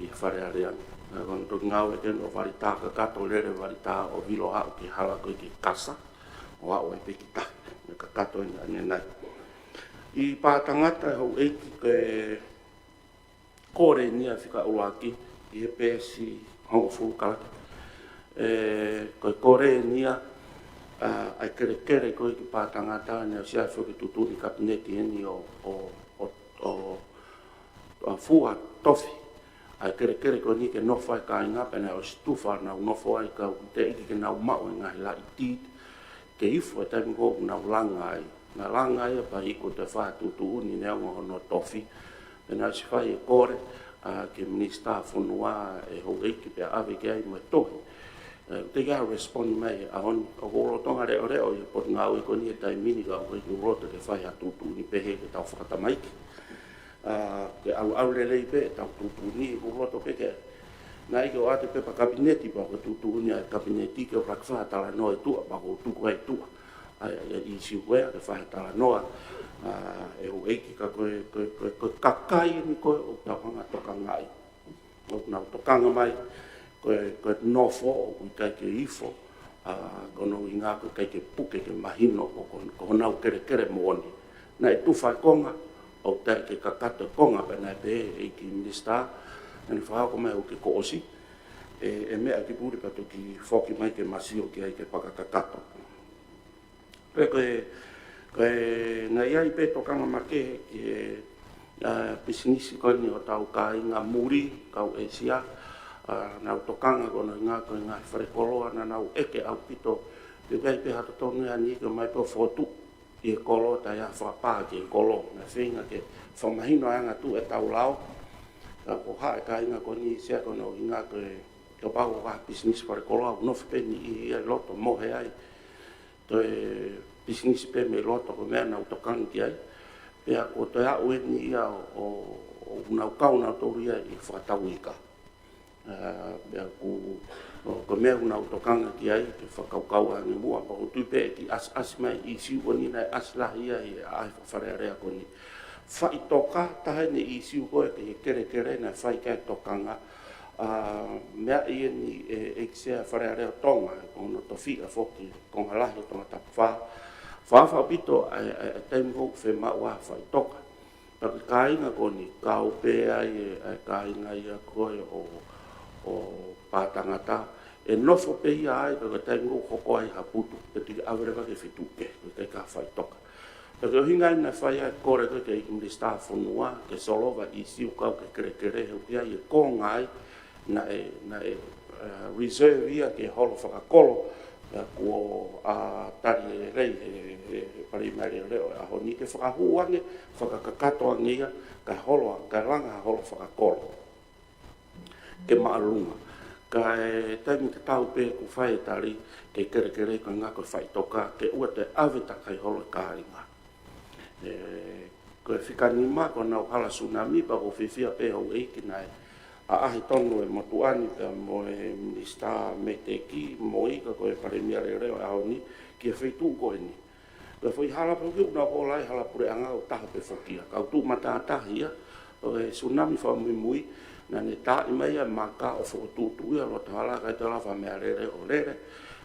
ʻi Fale Alea. Pea ko hono toki ngāueʻaki eni ʻo valita kakato, lele valita ʻo vilo aʻu ki he hala ko ē ki Kasa, ʻo aʻu ai pē ki tahi, ʻo kakato eni ʻanenai. ʻI Pātangata, houʻeiki, ko e kole eni ia fika ʻuluaki ʻi he peesi hongofulu kalake. ʻE, ko e kole eni ia, ʻa, ʻa e kelekele ko ē ki Pātangata, naʻe ʻosi ʻi ai foki e tuʻutuʻuni Kapineti eni ʻo, ʻo, ʻo, ʻo, ʻo fua tofi ʻa e kelekele ko eni ke nofo ai e kāinga, pea naʻe ʻosi tufa ʻenau nofo ai, kau teʻeki ke nau maʻu e ngaahi laʻi deed ke ifo he taimi ko ē ʻoku nau langa ai. Naʻe langa ia pea iku ʻo toe fai ha tuʻutuʻuni neongo hono tofi. Pea naʻe ʻosi fai e kole, ʻa, ki he Minisitā Fonua, ʻe houʻeiki, pea ʻave ki ai mo e tohi. ʻE, teʻeki ai ha respond mai he ʻaho ni. ʻOku ou lolotonga leʻoleʻo ʻi he Potungāue ko eni he taimi ni, ka ʻoku ʻikai ke u loto ke fai ha tuʻutuʻuni pehē ke tau fakatamaiki. ʻA, ke ʻalu, ʻalu lelei pē ʻetau tuʻutuʻuni, ʻoku ou loto pē ke, naʻe ʻikai ke u ʻoatu e pepa Kapineti, pea ko e tuʻutuʻuni ʻa e Kapineti ke u laka fai ha talanoa ʻi tuʻa, pea ʻoku ou tuku ai ʻi tuʻa ʻa e, ʻa e ʻīsiu ko ia ke fai ha talanoa, ʻa, ʻe houʻeiki, ka ko e, ko e, ko e, ko e kakai eni ko ē ʻoku tau hanga ʻo tokangaʻi. ʻOku nau tokanga mai ko e, ko e nofo ʻoku ʻikai ke ifo, ʻa, ko hono ʻuhinga ʻoku ʻikai ke puke ke mahino ko, ko, ko honau kelekele moʻoni. Naʻe tufa e konga, ʻoku teʻeki ke kakato e konga, pea naʻe pehē ʻe he ʻEiki Minisitā, naʻa ne fakahoko mai ʻoku ke koʻosi, ʻe, ʻe meʻa ki Pule pea toki foki mai ke ma sio ki ai ke fakakakato. Pea ko e, ko e, naʻe ʻi ai pē tokanga makehe ki he, ʻa, pisinisi ko eni ʻo hotau kāinga muli, kau ʻĒsia, ʻa, nau tokanga ko hono ʻuhinga ko e ngaahi fale koloa naʻa nau ʻeke ʻaupito, pe ʻoku ʻi ai pē ha totonu ia ʻa e niʻihi ke ō mai pē ʻo fokotuʻu ʻi he kolo, taʻe ʻi ai ha fakapā ki he kolo. Naʻe feinga ke fakamahino ʻa e anga tuʻu ʻetau lao. Ka ko e haʻu e kāinga ko eni ʻĒsia ko hono ʻuhinga ko e, kapau ko ha pisinisi fale koloa, ʻoku nofo pē e niʻihi ia ʻi loto, mohe ai. Toe pisinisi pē mei loto, ko e meʻa naʻa nau tokanga ki ai. Pea kuo toe aʻu eni ia ʻo, ʻo, ʻo nau kau nautolu ia ʻi he fakatau ika. ʻA, pea ʻoku, ʻo, ko e meʻa ʻoku nau tokanga ki ai, ke fakakaukau ange muʻa, pea ʻoku ou tui pē ʻe kiʻi ʻasiʻasi mai e ʻīsiu ko eni naʻe ʻasi lahi ia ʻi he ʻaʻahi Fale Alea ko eni. Faʻitoka, taha eni e ʻīsiu ko ē ki he kelekele naʻe fai ki ai e tokanga, ʻa, meʻa eni ʻe, ʻEiki Sea, Fale Alea ʻo Tonga, ko hono tofiʻa foki, konga lahi ʻo Tongatapu fā. Fakaʻaufuli ʻaupito ʻa e, ʻa e, ʻa e taimi ʻoku fiemaʻu ai ha faʻitoka. Pea ko e kāinga ko eni, kau pē ai e, ʻa e kāinga ia ko ē ʻo, ʻo Pātangata, ʻe nofo pē ia ai, pea ko e taimi ʻoku hoko ai ha putu, pea toki ʻave leva ki he feituʻu kehe, ʻoku ʻikai ke ʻi ai ha faʻitoka. Pea ko e ʻuhinga ia naʻe fai ai e kole ko ē ki he ʻEiki Minisitā Fonua, ke solova e ʻīsiu kau ki he kelekele, he ʻoku ʻi ai e konga ai, naʻe, naʻe, ʻa, reserve ia ki he holo fakakolo, pea kuo, ʻa, tali lelei ʻe he, he, he Palēmia Leʻoleʻo ʻo e ʻaho ni ke fakahū ange, fakakakato ange ia, kae holo, kae langa ha holo fakakolo ke māʻolunga. Ka ʻi he taimi tatau pē ʻoku fai e tali ki he kelekele, ko e ʻuhinga ko e faʻitoka, ke ʻoua toe ʻave takai holo e kāinga. ʻE, ko e fika nima ko honau hala sunami, pea ʻoku ou fiefia pē houʻeiki naʻe ʻaʻahi tonu e motuʻa ni pea mo e Minisitā METEC, mo e ʻEiki ko e Palēmia Leʻoleʻo ʻo e ʻaho ni, ki he feituʻu ko eni. Ko e foʻi hala pē ʻoku nau hola ai, hala puleʻanga ʻoku taha pē foki ia. Ka ʻoku tuʻu matātahi ia, ʻo e sunami fakamuimui, naʻa ne taaʻi mai ia e maka ʻo fokotuʻutuʻu ia loto hala, ʻikai toe lava ha meʻalele ʻo lele.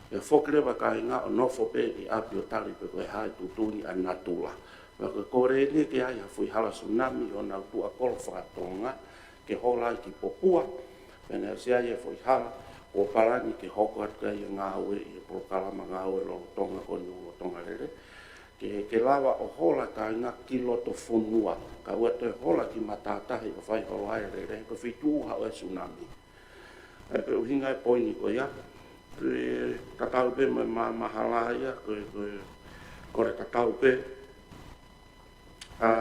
Pea foki leva e kāinga ʻo nofo pē ʻi ʻapi ʻo tali pe ko e hā e tuʻutuʻuni ʻa natula. Pea ko e kole eni ke ʻi ai ha foʻi hala sunami ʻo honau tuʻa kolo fakatonga, ke hola ai ki Popua, pea naʻe ʻosi ʻi ai e foʻi hala, kuo palani ke hoko atu ki ai e ngāue ʻi he polokalama ngāue lolotonga ko eni ʻo Tongalele, ke, ke lava ʻo hola e kāinga ki loto fonua, kae ʻoua toe hola ki matātahi ʻo fai holo ai e lele, ko e feituʻu haʻu e sunami. ʻE, ko e ʻuhinga e poini ko ia, ko e tatau pē mo e maama hala ia, ko e, ko e, kole tatau pē, ʻa,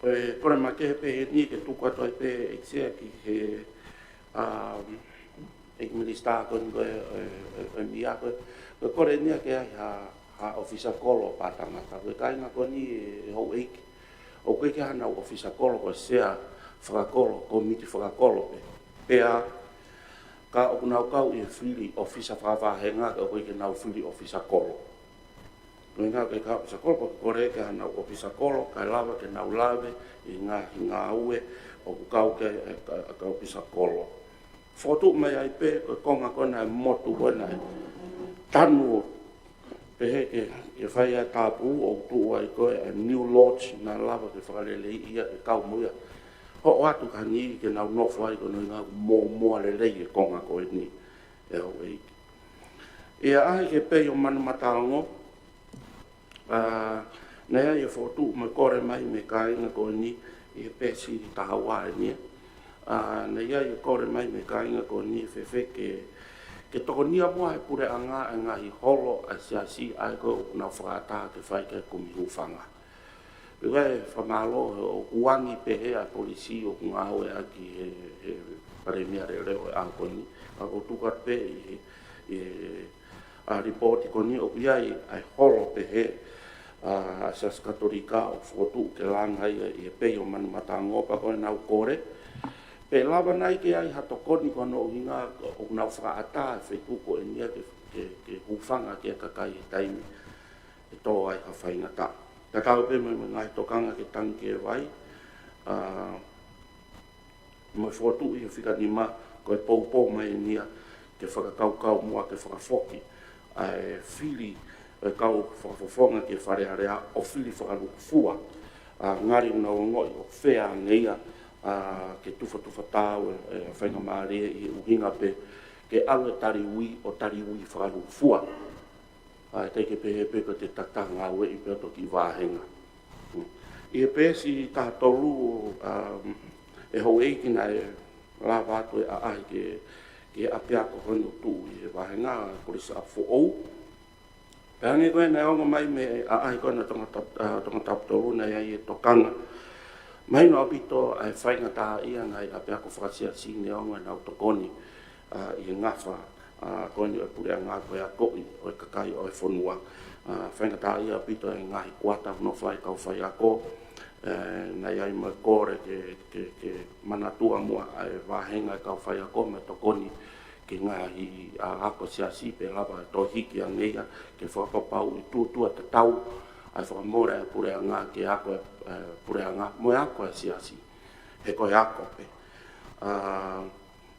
ko e, kole makehe pē heni ke tuku atu ai pē ʻEiki Sea ki he, ʻa, ʻEiki Minisitā ko eni ko e, ʻe, ʻe, ʻe mia ko e, ko e kole eni ia ke ʻi ai ha, ha ʻōfisa kolo ʻo Pātangata. Ko e kāinga ko eni ʻe houʻeiki, ʻoku ʻikai ke ʻi ai hanau ʻōfisa kolo ko e Sea fakakolo, kōmiti fakakolo pē. Pea ka ʻoku nau kau ʻi he fili ʻōfisa fakavāhenga, ka ʻoku ʻikai ke nau fili ʻōfisa kolo. Ko e ngāue ʻa e kau ʻōfisa kolo, ko e kole ki haʻanau ʻōfisa kolo, kae lava ke nau lave ʻi he ngaahi ngāue ʻoku kau ki ai e ka, ka ʻōfisa kolo. Fokotuʻu mai ai pē ko e konga ko ena e motu ko ena ʻe tanu ʻo pehē ke, ke fai ʻa e tāpū ʻo tuʻu ai ko ē ʻa e new lodge naʻa lava ke fakaleleiʻi ia ke kau mo ia. Hoʻo ʻatu ki ha niʻihi ke nau nofo ai ko hono ʻuhinga ʻoku mōmoa lelei e konga ko eni ʻe houʻeiki. ʻI he ʻaʻahi ki he pei ʻo Manumataongo, ʻa, naʻe ʻi ai e fokotuʻu mo e kole mai mei he kāinga ko eni ʻi he peesi taha ua eni. ʻA, naʻe ʻi ai e kole mai mei he kāinga ko eni fēfē ke, ke tokonia muʻa ʻe he puleʻanga e ngaahi holo ʻa e siasi ʻa ē ko ē ʻoku nau fakaʻatā ke fai ki ai e kumi hūfanga. Pea ʻoku ou fakamālō he ʻoku ʻange pehē ʻa e polisi ʻoku ngāueʻaki ʻe he, he Palēmia Leʻoleʻo ʻo e ʻaho ko eni. Ka ʻoku ou tuku atu pē ʻi he, ʻi he, ʻa, lipooti ko eni ʻoku ʻi ai ʻa e holo pehē, ʻa, ʻa e Siasi Katolika ʻoku fokotuʻu ke langa ia ʻi he pei ʻo Manumataongo pea ko ʻenau kole. Pe lava nai ke ʻi ai ha tokoni ko hono ʻuhinga ʻoku nau fakaʻatā e feituʻu ko eni ia ke, ke, ke hūfanga ki ai e kakai he taimi ʻe tō ai ha faingataʻa. Tatau pē mo e, mo e ngaahi tokanga ki he tangi ki he vai, ʻa, mo e fokotuʻu ʻi he fika nima, ko e poupou mai eni ia ke fakakaukau muʻa ke fakafoki ʻa e fili ʻo e kau fakafofonga ki he Fale Alea ʻo fili fakalūkufua. ʻA, ngali ʻoku nau ongoʻi ʻoku fea ange ia, ʻa, ke tufatufa taau e, e faingamālie ʻi he ʻuhinga pē ke ʻalu e taliui ʻo taliui fakalūkufua. ʻA, ʻikai ke pehē pē ko e te tatā ngāueʻi pē ʻo toki vāhenga. ʻI he peesi taha tolu, ʻa, ʻe houʻeiki naʻe lava atu e ʻaʻahi ki he, ki he ʻapiako ko eni ʻoku tuʻu ʻi he vāhenga, Kolisi ʻApifoʻou. Pea hangē ko ē naʻe ongo mai mei he ʻaʻahi ko ena Tongatapu, ʻa, Tongatapu tolu naʻe ʻi ai e tokanga. Mahino ʻaupito ʻa e faingataʻaʻia e ngaahi ʻapiako fakasiasi neongo ʻenau tokoni, ʻa, ʻi he ngafa, ʻa, ko eni ʻo e puleʻanga ko e akoʻi ʻo e kakai ʻo e fonua. ʻA, faingataʻaʻia ʻaupito e ngaahi kuata ʻoku nofo ai e kau faiako. ʻE, naʻe ʻi ai mo e kole ke, ke, ke manatua muʻa ʻa e vāhenga e kau faiako mo e tokoni ki he ngaahi, ʻa, ako siasi pea lava ʻo toe hiki ange ia ke fakapapauʻi tuʻutuʻu tatau ʻa e fakamole ʻa e puleʻanga ki he ako e, e, puleʻanga mo e ako e siasi. He ko e ako pē. ʻA,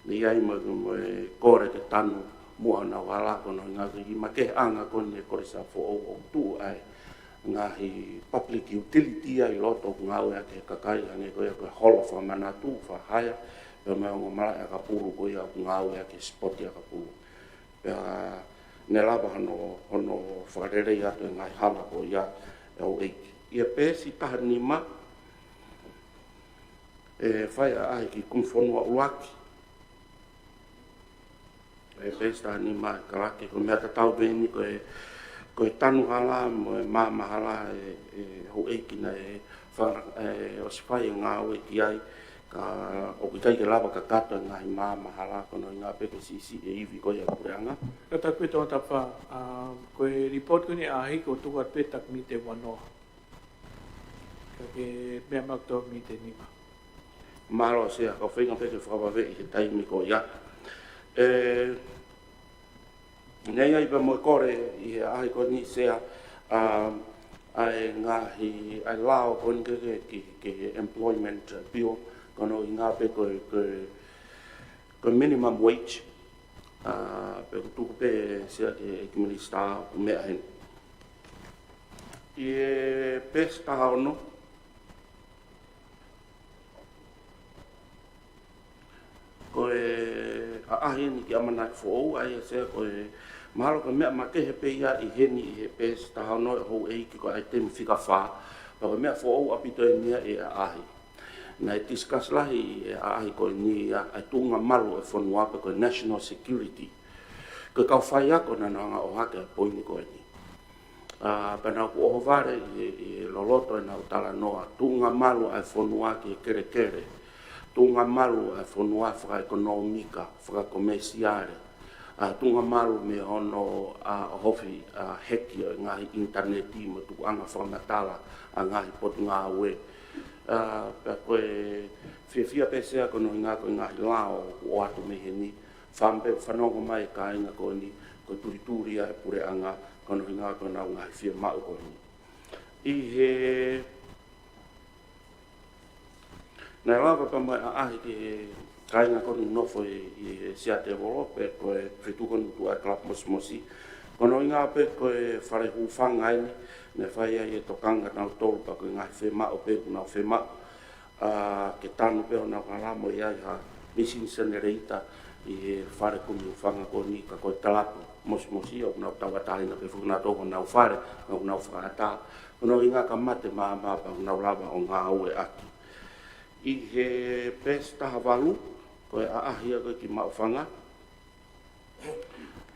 naʻe ʻi ai mo, mo e kole ke tanu muʻa honau hala ko hono ʻuhinga ko e kiʻi makeheʻanga ko eni e Kolisi ʻApifoʻou ʻoku tuʻu ai e ngaahi public utility ia ʻi loto ʻoku ngāueʻaki ʻe he kakai hangē ko ia ko e holo fakamanatu, fakahaya, pea mo e ongo malaʻe ʻakapulu ko ia ʻoku ngāueʻaki he sipoti ʻakapulu. Pea ne lava hono, hono fakalelei atu e ngaahi hala ko ia ʻe houʻeiki. ʻI he peesi taha nima, ʻe fai ʻa e ʻaʻahi ki he Kumi Fonua ʻUluaki. ʻI he peesi taha nima ʻe kalake, ko e meʻa tatau pē eni ko e, ko e tanu hala mo e maama hala ʻe, ʻe houʻeiki naʻe fa-, ʻe ʻosi fai e ngāue ki ai, ka ʻoku ʻikai ke lava kakato e ngaahi maama hala ko hono ʻuhinga pē ko e siʻisiʻi e ivi ko ia ʻo e puleʻanga. Ka taku pē Tongatapu fā, ʻa, ko e lipooti ko eni ʻaʻahi ʻoku tuku atu pē taku miniti ʻe uanoa. Ka ke meʻa mai ʻoku tau miniti ʻe nima. Mālō Sea, kau feinga pē ke fakavaveʻi he taimi ko ia. ʻE, naʻe ʻi ai pē mo e kole ʻi he ʻaʻahi ko eni Sea, ʻa, ʻa e ngaahi, ʻa e lao ko eni ki he, ki, ki he employment bill, ko hono ʻuhinga pē ko e, ko e, ko e minimum wage, ʻa, pea ʻoku tuku pē Sea ki he ʻEiki Minisitā ʻoku meʻa heni. ʻI he peesi taha ono, ko e ʻaʻahi eni ki he ʻamanaki foʻou, ʻa ia Sea ko e mahalo ko e meʻa makehe pē ia ʻi heni ʻi he peesi taha ono ʻe houʻeiki ko e ʻaitemi fika fā, pea ko e meʻa foʻou ʻaupito eni ia ʻi he ʻaʻahi. Naʻe discuss lahi ʻi he ʻaʻahi ko eni ia ʻa e tuʻunga malu ʻo e fonua pe ko e national security. Ko e kau faiako naʻa nau hanga ʻo ʻohake ʻa e poini ko eni. ʻA, pea naʻa ku ʻohovale ʻi, ʻi he loloto ʻenau talanoa, tuʻunga malu ʻa e fonua ki he kelekele, tuʻunga malu ʻa e fonua fakaʻekonōmika, fakakomēsiale, ʻa, tuʻunga malu mei hono, ʻa, ʻohofi, ʻa, heki ʻo e ngaahi ʻinitaneti mo e tukuʻanga fakamatala ʻa e ngaahi potungāue, ʻA, pea ko e fiefia pē Sea ko hono ʻuhinga ko e ngaahi lao ʻoku ʻoatu mei heni, fāmili fanongo mai e kāinga ko eni, ko e tulituli ʻa e puleʻanga, ko hono ʻuhinga ko ʻenau ngaahi fiemaʻu ko eni. ʻI he, naʻe lava pea mo e ʻaʻahi ki he kāinga ko eni nofo ʻi, ʻi he Sea Tēvolo, pe ko e feituʻu ko eni tuʻa e Club Mosimosi. Ko hono ʻuhinga pē ko e fale hūfanga eni, naʻe fai ai e tokanga ʻa kinautolu pea ko e ngaahi fiemaʻu pē ʻoku nau fiemaʻu. ʻA, ke tanu pē honau hala mo e ʻi ai ha machine generator ʻi he fale kumi hūfanga ko eni ka ko e Club Mosimosi ʻoku nau tauʻatāina pē foki nautolu honau fale, ʻoku nau fakaʻatā. Ko hono ʻuhinga ka mate maama pea ʻoku nau lava ʻo ngāueʻaki. ʻI he peesi taha valu, ko e ʻaʻahi ia ko ē ki Maʻufanga.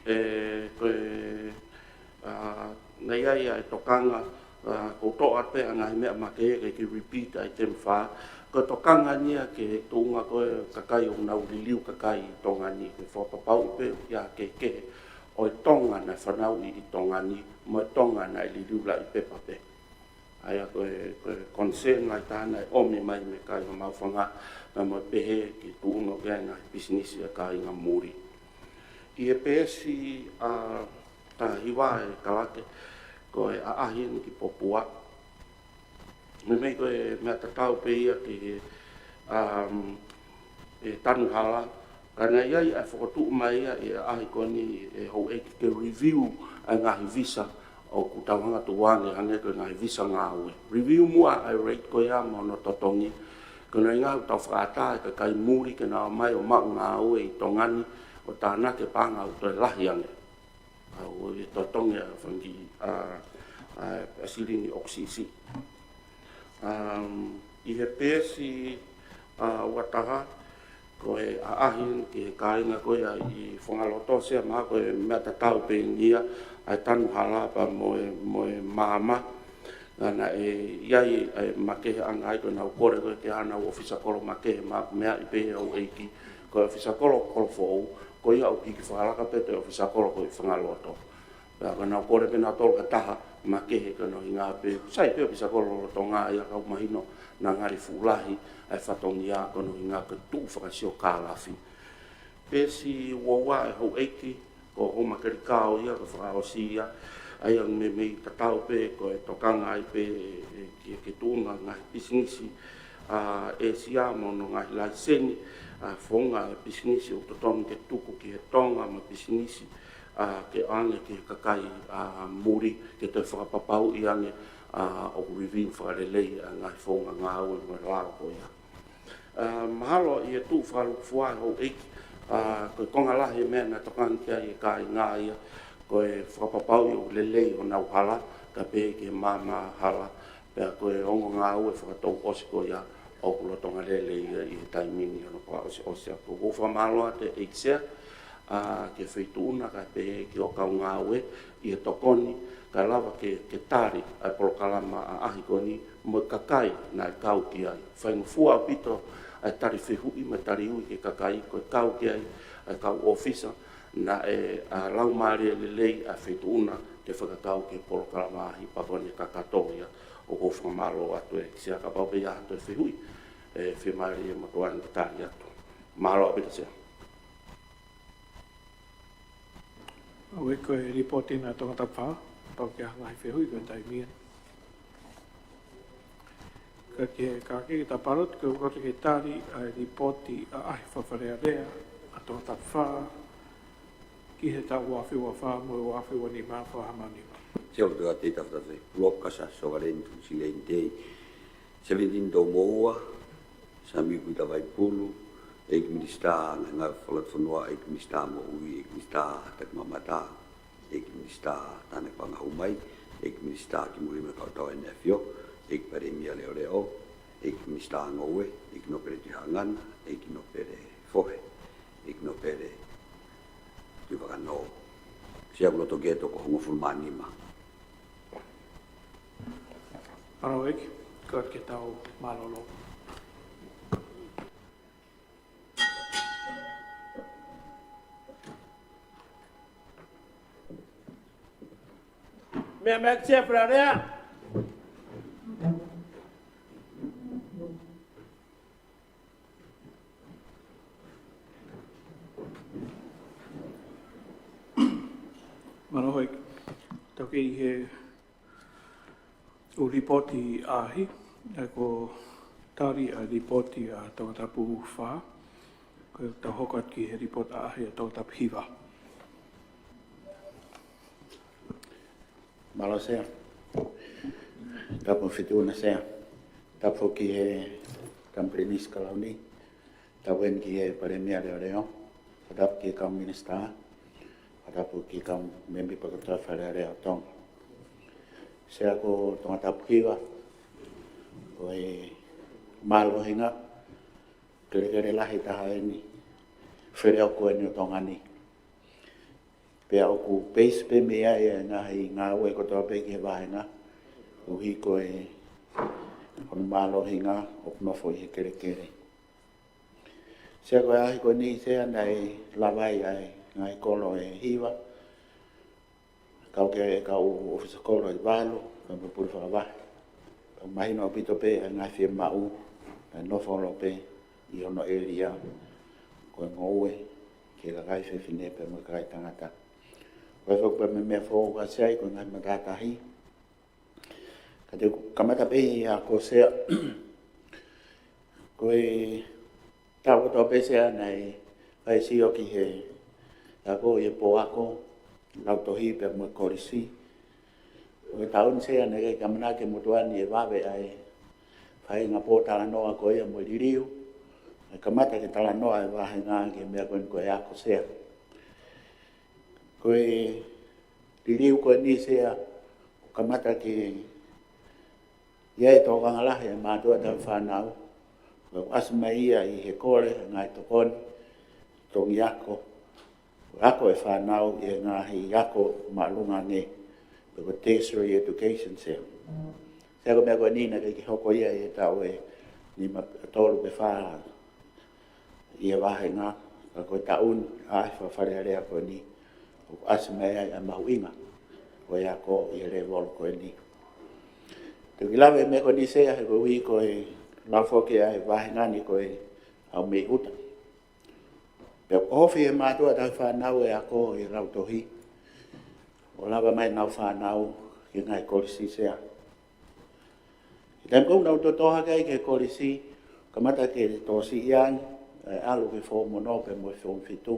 ʻE, ko e, ʻa, naʻe ʻi ai ʻa e tokanga, ʻa, ʻoku ou toʻo atu pē ʻa e ngaahi meʻa makehe kae ʻikai ke repeat ʻa e item fā. Ko e tokanga eni ia ki he tuʻunga ko ē kakai ʻoku nau liliu kakai ʻi Tonga ni, ke fakapapauʻi pē ʻoku ʻi ai e kehekehe ʻo e Tonga naʻe fanauʻi ʻi Tonga ni, mo e Tonga naʻe liliu laʻi pepa pē. ʻA ia ko e, ko e concern lahi taha naʻe ʻomi mai mei he kāinga Maʻufanga, pea mo e pehē ki he tuʻunga ko ē ʻa e ngaahi pisinisi ʻa e kāinga muli. ʻI he peesi, ʻa, taha hiva ʻe Kalake, ko e ʻaʻahi eni ki Popua. Meimei ko e meʻa tatau pē ia ki he, um, e tanu hala, ka naʻe ʻi ai ʻa e fokotuʻu mai ia ʻi he ʻaʻahi ko eni ʻe houʻeiki ke review ʻa e ngaahi visa ʻoku tau hanga ʻo tuku ange, hangē ko e ngaahi visa ngāue. Review muʻa ʻa e rate ko ia mo hono totongi. Ko hono ʻuhinga ʻoku tau fakaʻatā e kakai muli ke nau ō mai ʻo maʻu ngāue ʻi Tonga ni ʻo tānaki e paʻanga ʻoku toe lahi ange. ʻA, ʻo e totongi ʻa e fanga kiʻi, ʻa, ʻa, ʻa e silini ʻoku siʻisiʻi. Um, ʻi he peesi, ʻa, ua taha, ko e ʻaʻahi ki he kāinga ko ia ʻi Fangaloto Sea, mahalo ko e meʻa tatau pē eni ia ʻa e tanu hala pea mo e, mo e maama. Naʻe ʻi ai ʻa e makeheʻanga ai ko ʻenau kole ko ē ke ʻi ai haʻanau ʻōfisa kolo makehe, mahalo ʻoku meaʻi pē ʻe he houʻeiki ko e ʻōfisa kolo Kolofoʻou, ko ia ʻoku hiki fakalaka pē ʻa e ʻōfisa kolo ko ē ʻi Fangaloto. Pea ko ʻenau kole pē nautolu ha taha makehe, ko hono ʻuhinga pē, sai pē ʻōfisa kolo lolotonga ia, ka ʻoku mahino naʻa ngali fuʻu lahi ʻa e fatongia, ko hono ʻuhinga ko e tuʻu fakasiokālafi. Peesi ua ua ʻe houʻeiki, ko Homa Kelikao ia, ko e fakaʻosi ia, ʻa ia meimei tatau pē ko e tokanga ai pē, ʻe, ʻe, ki he, ki he tuʻunga ngaahi pisinisi, ʻa, ʻĒsia mo hono ngaahi laiseni, ʻa, founga e pisinisi ʻoku totonu ke tuku ki he Tonga mo e pisinisi, ʻa, ke ʻoange ki he kakai, ʻa, muli, ke toe fakapapauʻi ange, ʻa, ʻoku review fakalelei ʻa e ngaahi founga ngāue mo e lao ko ia. ʻA, mahalo ʻi he tuʻu fakalūkufua ʻe houʻeiki, ʻa, ko e konga lahi e meʻa naʻe tokanga ki ai e kāinga ia, ko e fakapapauʻi ʻoku lelei honau hala, kae pehē ki he maama hala, pea ko e ongo ngāue fakatouʻosi ko ia ʻoku lolotonga lele ia ʻi he taimi ni hono fakaʻosiʻosi atu. ʻOku ou fakamālō atu ʻEiki Sea, ʻa, ki he feituʻu na kae pehē ki hoʻo kau ngāue ʻi he tokoni, kae lava ke, ke tali ʻa e polokalama ʻaʻahi ko eni mo e kakai naʻe kau ki ai. Faingofua ʻaupito ʻa e tali fehuʻi mo e tali ui ki he kakai ko e kau ki ai ʻa e kau ʻōfisa naʻe, ʻa, laumālie lelei ʻa e feituʻu na ke fakakau ki he polokalama ʻaʻahi, pea ko eni kakato ia. ʻOku ou fakamālō atu ʻEiki Sea, kapau pē ʻe ʻi ai ha toe fehuʻi, ʻe fiemālie mo tuʻa ni ke tali atu. Mālō ʻaupito Sea. ʻA ia ko e lipooti ena ʻa Tongatapu fā, pea ʻoku ʻi ai ha ngaahi fehuʻi ko e taimi eni. Ka ke, ka ke ta palot ke ukoto ke tali ʻa e lipooti ʻaʻahi fakafakalea ʻa Tongatapu fā ki he taʻu ua afe ua fā mo e ua afe ua nima, Fakahaʻamau nima. Sea, ʻoku ou tui ʻa e tafaʻaki, Locus ʻa Sovereign Tuʻusileni Day. Seventeen Toumoʻua, Sami Kuita Vaipulu, ʻEiki Minisitā Ngaahi Fakalotofonua, ʻEiki Minisitā Moʻui, ʻEiki Minisitā Takimamata, ʻEiki Minisitā Tānaki Paʻanga Hū Mai, ʻEiki Minisitā Kimui mo e Kau Tau ʻEne ʻAfio, ʻEiki Palēmia Leʻoleʻo, ʻEiki Minisitā Ngoue, ʻEiki Nōpele Tuʻihaʻangana, ʻEiki Nōpele Fohe, ʻEiki Nōpele Tuʻivakanō. Sea, ʻoku loto ke toko hongofulu mā nima. Mālō ʻEiki, ko ia ke tau mālōlō. Meʻa, meʻa, Sea, fakalea. Mālō. Tau kei he ʻū lipooti ʻaʻahi, ʻa ia ko e tali ʻa e lipooti ʻa Tongatapu fā, ko e tau hoko atu ki he lipooti ʻaʻahi ʻa Tongatapu hiva. Mālō Sea. Tapu Fituna Sea. Tapu ki he Tama Pilinisi Kalauni. Tapu eni ki he Palēmia Leʻoleʻo. Tapu ki he kau minisitā. Tapu ki he kau mēmipa kotoa Fale Alea ʻo Tonga. Sea, ko Tongatapu hiva, ko e mālohinga kelekele lahi taha eni, feleoko eni ʻo Tonga ni. Pea ʻoku peisi pē mei ai e ngaahi ngāue kotoa pē ki he vāhenga, ʻuhi ko e, ko hono mālohinga ʻoku nofo ʻi he kelekele. Sea, ko e ʻaʻahi ko eni Sea naʻe lava ai ʻa e ngaahi kolo ʻe hiva, kau ki ai e kau ʻōfisa kolo ʻe valu, kau mo e pule fakavahe. Pea mahino ʻaupito pē ʻa e ngaahi fiemaʻu naʻe nofo holo pē ʻi hono ʻēlia ko e ngoue ki he kakai fefine pea mo e kakai tangata. Ko e foki pē meʻa foʻou ka Sea, ko e ngaahi matātahi. Ka te u kamata pē ʻi he ako Sea. Ko e taʻu kotoa pē Sea naʻe fai e sio ki he ako ʻi he pō ako, lautohi pea mo e kolisi. Ko e taʻu ni Sea naʻe ʻikai ke ʻamanaki e motuʻa ni ʻe vave ʻa e faʻahinga pōtalanoa ko ia mo e liliu. ʻE kamata ke talanoa e vāhenga ki he meʻa ko eni ko e ako Sea. Ko e liliu ko eni Sea, ʻoku kamata ke ʻi ai e tokanga lahi ʻa e mātuʻa tauhi fānau, ʻoku ʻasi mai ia ʻi he kole ʻa e ngaahi tokoni, tongi ako, ako e fānau ʻi he ngaahi ako māʻolunga ange, pe ko e tertiary education Sea. Sea, ko e meʻa ko eni naʻe ʻikai ke hoko ia ʻi he taʻu ʻe nima, tolu pe fā ʻi he vāhenga, ka ko e taʻu ni ʻaʻahi faka-Fale Alea ko eni, ʻoku ʻasi mai ai ʻa e mahuʻinga ʻo e ako ʻi he lēvolo ko eni. Te u kiʻi lave e meʻa ko eni Sea he koeʻuhi ko e lau foki ʻa e vāhenga ni ko e ʻalu mei ʻuta. Pea ʻoku ʻohofi ʻe he mātuʻa tauhi fānau e ako ʻi he lautohi, ʻo lava mai ʻenau fānau ki he ngaahi kolisi Sea. ʻI he taimi ko ē ʻoku nau tōtō hake ai ki he kolisi, kamata ke tō siʻi ange, ʻe ʻalu ki he fōmono pea mo e fōmu fitu,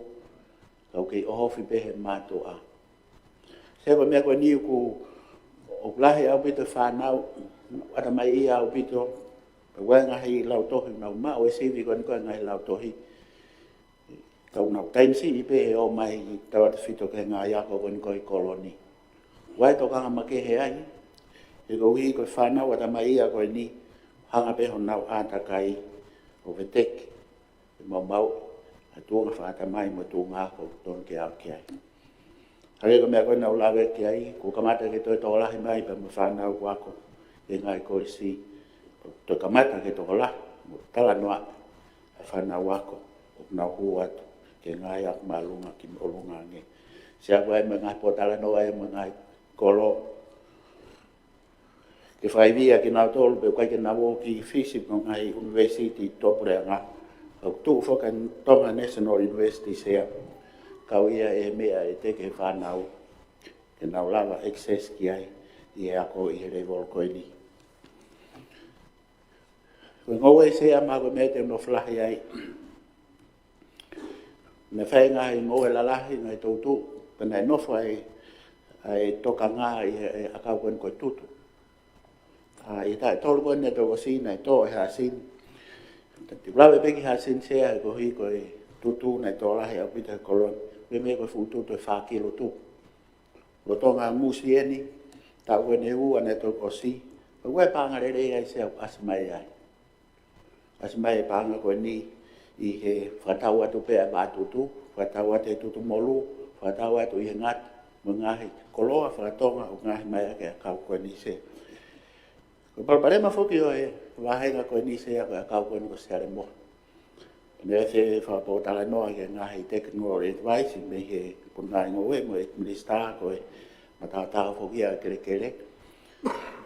ka ʻoku kei ʻohofi pē ʻe he mātuʻa. Sea, ko e meʻa ko eni ʻoku, ʻoku lahi ʻaupito e fānau, ʻatamaiʻia ʻaupito, pea ʻoku ʻi ai e ngaahi lautohi ʻoku nau maʻu, ʻe sivi ko eni ko e ngaahi lautohi. Ka ʻoku nau taimi siʻi pē ʻe ō mai ki tautefito ki he ngaahi ako ko eni ko ē ʻi kolo ni. ʻOku ʻi ai e tokanga makehe ai, he koeʻuhi ko e fānau ʻatamaiʻia ko eni, hanga pē honau ʻātakai ʻo veteki, ʻe maumauʻi ʻa e tuʻunga fakaʻatamai mo e tuʻunga ako ʻoku totonu ke aʻu ki ai. Hangē ko e meʻa ko ē naʻa ku lave ki ai, kuo kamata ke toe tokolahi mai pea mo e fānau ʻoku ako ʻi he ngaahi kolisi, toe kamata ke tokolahi mo talanoaʻi ʻa e fānau ako ʻoku nau hū atu ki he ngaahi ako māʻolunga ki māʻolunga ange. Sea, ʻoku ʻi ai mo e ngaahi pōtalanoa ia mo e ngaahi kolo ke fakaivia kinautolu pe ʻoku ʻikai ke nau ō ki he fisi mo e ngaahi ʻunivēsiti tuʻapuleʻanga. ʻOku tuʻu foki ʻa Tonga National University Sea, kau ia ʻi he meʻa ʻe teke ʻe he fānau ke nau lava access ki ai ʻi he ako ʻi he lēvolo ko eni. Ko e ngoue Sea, mahalo ko e meʻa te u nofo lahi ai, naʻe fai e ngaahi ngoue lalahi, ngaahi toutou, pea naʻe nofo ai ʻa e tokanga ʻi he, ʻa e ʻakau ko eni ko e tutu. ʻA, ʻi he taʻu ʻe tolu ko eni naʻe toki ʻosi naʻe tō e haʻasini. Te u lave pē ki he haʻasini Sea he koeʻuhi ko e tutu naʻe tō lahi ʻaupito he kolo ni. Meimei ko e fuʻu tutu ʻe fā kilo tupu. Lolotonga e musi eni, taʻu ko eni ʻe ua naʻe toki ʻosi. Pea ʻoku ʻi ai e paʻanga lelei ai Sea ʻoku ʻasi mai ai. ʻAsi mai e paʻanga ko eni ʻi he fakatau atu pē ʻa e vaʻa tutu, fakatau atu e tutu molu, fakatau atu ʻi he ngata, mo e ngaahi koloa faka-Tonga ʻoku ngaohi mai ʻaki e ʻakau ko eni Sea. Ko e palopalema foki ʻo e vāhenga ko eni Sea ko e ʻakau ko eni ko e sale moha. Pea naʻe ʻi ai e fakapōtalanoa ki he ngaahi technical advice mei he Potungāue Ngoue mo e Minisitā ko e mataotao foki ʻa e kelekele.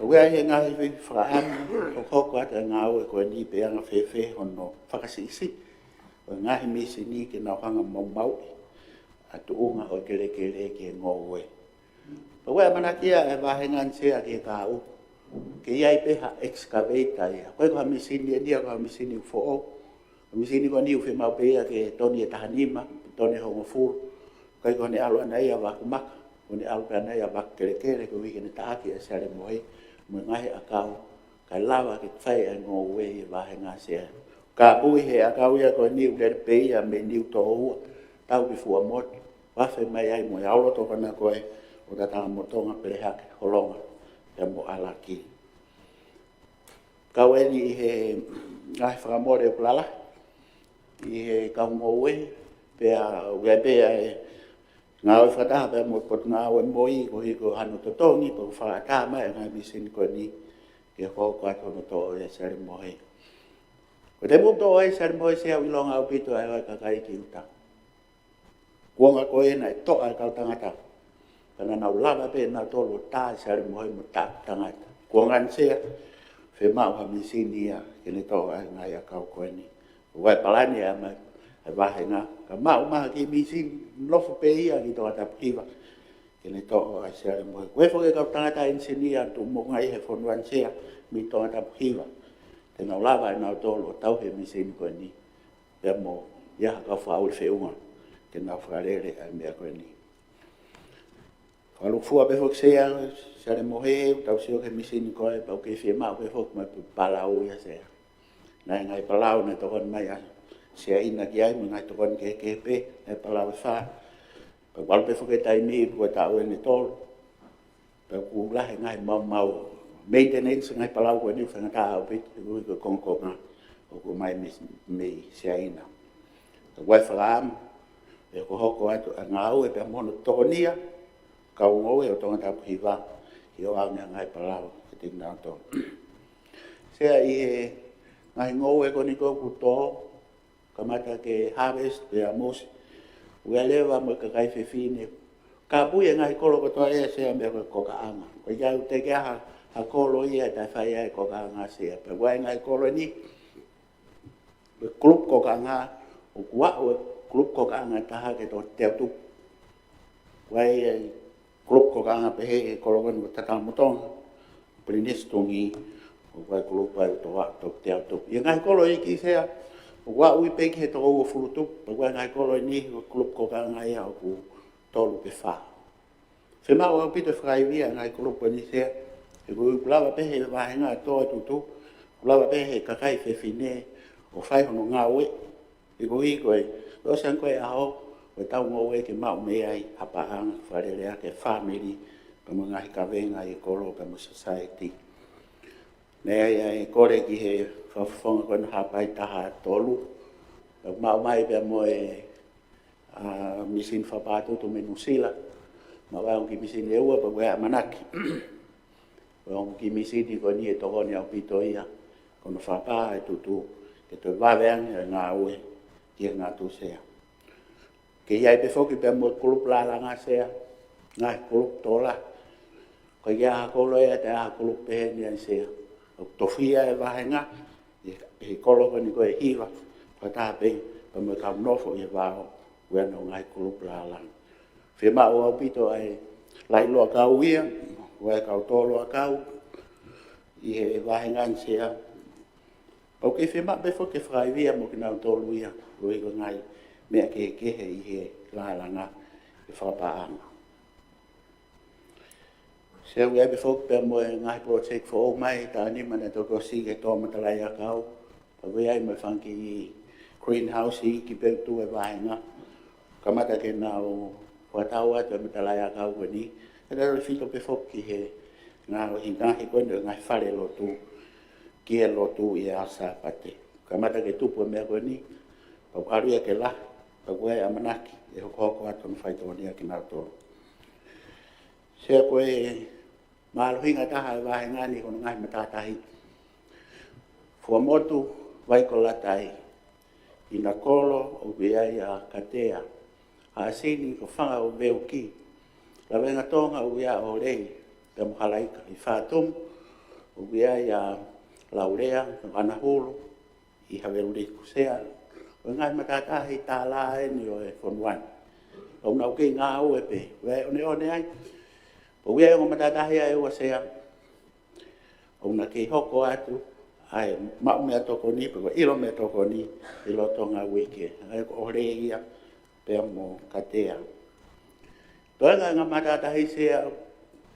ʻOku ʻi ai e ngaahi fakaʻamu ʻoku hoko atu e ngāue ko eni pe ʻe anga fēfē hono fakasiʻisiʻi ʻo e ngaahi mīsini ke nau hanga ʻo maumauʻi ʻa e tuʻunga ʻo e kelekele ki he ngoue. Pea ʻoku ʻamanaki ʻa e vāhenga ni Sea ki he kahaʻu ke ʻi ai pē ha excavator ia. ʻOku ʻikai ko ha misini eni ia, ko ha misini foʻou. Ko e misini ko eni ʻoku fiemaʻu pē ia ke toni ʻe taha nima, toni ʻe hongofulu. ʻOku ʻikai ko ʻene ʻalu ʻana ia ʻo vaku maka, ko ʻene ʻalu pē ʻana ia ʻo vaku kelekele, koeʻuhi ke ne taʻaki ʻa e Sea Lemohe mo e ngaahi ʻakau kae lava ke fai ʻa e ngoue ʻi he vāhenga Sea. Ka ʻoku ʻi he ʻakau ia ko eni ʻoku lele pē ia mei Niutōua, tau ki Fuaʻamotu, vafe mai ai mo e ʻalu ʻo tokona ko ē ʻo Tatamotonga, Pelehake, Holonga, pea mo ʻAlaki. Kau eni ʻi he ngaahi fakamole ʻoku lalahi ʻi he kau ngoue, pea ʻoku ʻi ai pē ʻa e ngāue fakataha pea mo e Potungāue MOI, koeʻuhi ko hano totongi pe ko e fakaʻatā mai ʻa e ngaahi misini ko eni ke hokohoko atu hono toʻo ʻa e Sea Lemohe. Ko e taimi ʻoku toʻo ai ʻa e Sea Lemohe Sea, ʻoku ʻilonga ʻaupito ʻa e ō ʻa e kakai ki ʻuta. Kuonga ko ē naʻe toʻa ʻa e kau tangata, ka naʻa nau lava pē ʻe nautolu ʻo tā ʻa e Sea Lemohe mo taʻaki tangata. Kuonga ni Sea, fiemaʻu ha misini ia ke ne toʻo ʻa e ngaahi ʻakau ko eni. ʻOku ʻi ai e palani ia mai ʻa e vāhenga, ka maʻu mai ha kiʻi misini nofo pē ia ki Tongatapu Hiva ke ne toʻo ʻa e Sea Lemohe. Ko e foki e kau tangata ʻenisinia tuʻumoʻunga ʻi he fonua ni Sea mei Tongatapu Hiva, te nau lava ʻe nautolu ʻo tauhi e misini ko eni pea mo ia ha kau fakaʻuli feʻunga ke nau fakalele ʻa e meʻa ko eni. Fakalūkufua pē foki Sea, Sea Lemohe, ʻoku tau sio ki he misini ko ē, pea ʻoku kei fiemaʻu pē foki mai pē palau ia Sea. Naʻe ngaahi palau naʻe tokoni mai ʻa Siaina ki ai mo e ngaahi tokoni kehekehe pē, ngaahi palau ʻe fā. Pea ʻoku ʻalu pē foki e taimi, ko e taʻu ʻeni ʻe tolu, pea ʻoku lahi e ngaahi maumau, maintenance, ngaahi palau ko eni ʻoku faingataʻa ʻaupito, ʻoku ʻi he kongokonga ʻoku ʻomai mei, mei Siaina. Ka ʻoku ʻi ai e fakaʻamu ʻe hokohoko atu ʻa e ngāue pea mo hono tokonia ʻa e kau ngoue ʻo Tongatapu Hiva, ʻi hoʻo ʻaonga e ngaahi palau kiate kinautolu. Sea, ʻi he ngaahi ngoue ko eni ʻoku tō, kamata ki he harvest pea mo e ʻosi, ʻoku ʻi ai leva mo e kakai fefine. Ka ʻoku ʻi ai e ngaahi kolo kotoa ia Sea, meʻa ko e kokaʻanga. ʻOku ʻikai ke ʻi ai ha, ha kolo ia ʻe taʻefai ai e kokaʻanga Sea. Pea ʻoku ʻi ai e ngaahi kolo eni, ko e kulupu kokaʻanga, ʻoku aʻu e kulupu kokaʻanga ʻe taha ki he toko teau tupu. ʻOku ʻi ai e kulupu kokaʻanga pehē ʻi he kolo ko eni ko Tatamotonga, Pilinisi Tuʻi, ʻoku ʻi ai e kulupu ʻe toko, toko teau tupu. ʻI he ngaahi kolo iiki Sea, ʻoku aʻu ia pē ki he toko uofulu tupu, pea ʻoku ʻi ai e ngaahi kolo eni ko e kulupu kokaʻanga ia ʻoku tolu pe fā. Fiemaʻu ʻaupito e fakaivia e ngaahi kulupu ko eni Sea, he ʻoku lava pē ʻe he vāhenga ʻo tō e tutu, ʻoku lava pē ʻe he kakai fefine ʻo fai hono ngāue. He koeʻuhi ko e, ʻosi ange ko ē e ʻaho, ko ʻetau ngoue ke maʻu mei ai ha paʻanga fakalele ʻaki e fāmili, pea mo e ngaahi kavenga ʻi he kolo, pea mo e society. Naʻe ʻi ai e kole ki he fakafofonga ko ena Haʻapai taha tolu, pea maʻu mai pea mo e, ʻa, misini fakapātutu mei Nuʻusila, maʻu ai e ongo kiʻi misini ʻe ua, pea ʻoku ʻi ai e ʻamanaki ko e ongo kiʻi misini ko eni ʻe tokoni ʻaupito ia ki hono fakapā e tutu, ke toe vave ange e ngāue ki he ngatu Sea. Kei ʻi ai pē foki pea mo e kulupu lālanga Sea, ngaahi kulupu tō lahi. ʻOku ʻikai ha kolo ia ʻe taʻe ʻi ai ha kulupu pehē ni ai Sea. ʻOku tofiʻa e vāhenga ʻi he, he kolo ko eni ko e hiva, fakataha pē pea mo e kau nofo ʻi he vao, ʻoku ʻi ai hono ngaahi kulupu lālanga. Fiemaʻu ʻaupito ʻa e laʻi loʻakau ia, ʻa e kau tō loʻakau ʻi he vāhenga ni Sea. Pea ʻoku kei fiemaʻu pē foki e fakaivia mo kinautolu ia, koeʻuhi ko e ngaahi meʻa kehekehe ʻi he lālanga e fakapaʻanga. Sea, ʻoku ʻi ai pē foki pea mo e ngaahi project foʻou mai, taʻu nima naʻe toki ʻosi, ke tō matalaiʻakau. Pea ʻoku ʻi ai mo e fanga kiʻi greenhouse iiki pē ʻoku tuʻu he vāhenga. Kamata ke nau fakatau atu e matalaiʻakau ko eni, kae tautefito pē foki ki he ngaahi, ngaahi ko eni ngaahi fale lotu, ki he lotu ʻi he ʻaho Sāpate. Kamata ke tupu e meʻa ko eni, pea ʻoku ʻalu ia ke lahi, pea ʻoku ʻi ai e ʻamanaki ʻe hokohoko atu hono faitokonia kinautolu. Sea, ko e mālohinga taha e vāhenga ni ko hono ngaahi matātahi. Fuaʻamotu, Vaikolatai, ʻInakolo, ʻoku ʻi ai ʻa Katea, Haʻasini, Kofanga ʻo Veuki, Lavengatonga, ʻoku ʻi ai ʻa ʻOlei pea mo Halaika. ʻI Fatumu, ʻoku ʻi ai ʻa Laulea, ʻAnahulu, ʻi Haveluliku. Sea, ko e ngaahi matātahi tālā eni ʻo e fonua ni. ʻOku nau kei ngāue pē, ʻoku ʻi ai e ʻoneʻone ai. Pea ʻoku ʻi ai e ongo matātahi ʻe ua Sea ʻoku na kei hoko atu ʻa e maʻu meʻatokoni, pe ko e ʻilo meʻatokoni ʻi loto ngaahi uike. ʻA ia ko ʻOlē ia pea mo Katea. Toe ngaahi matātahi Sea,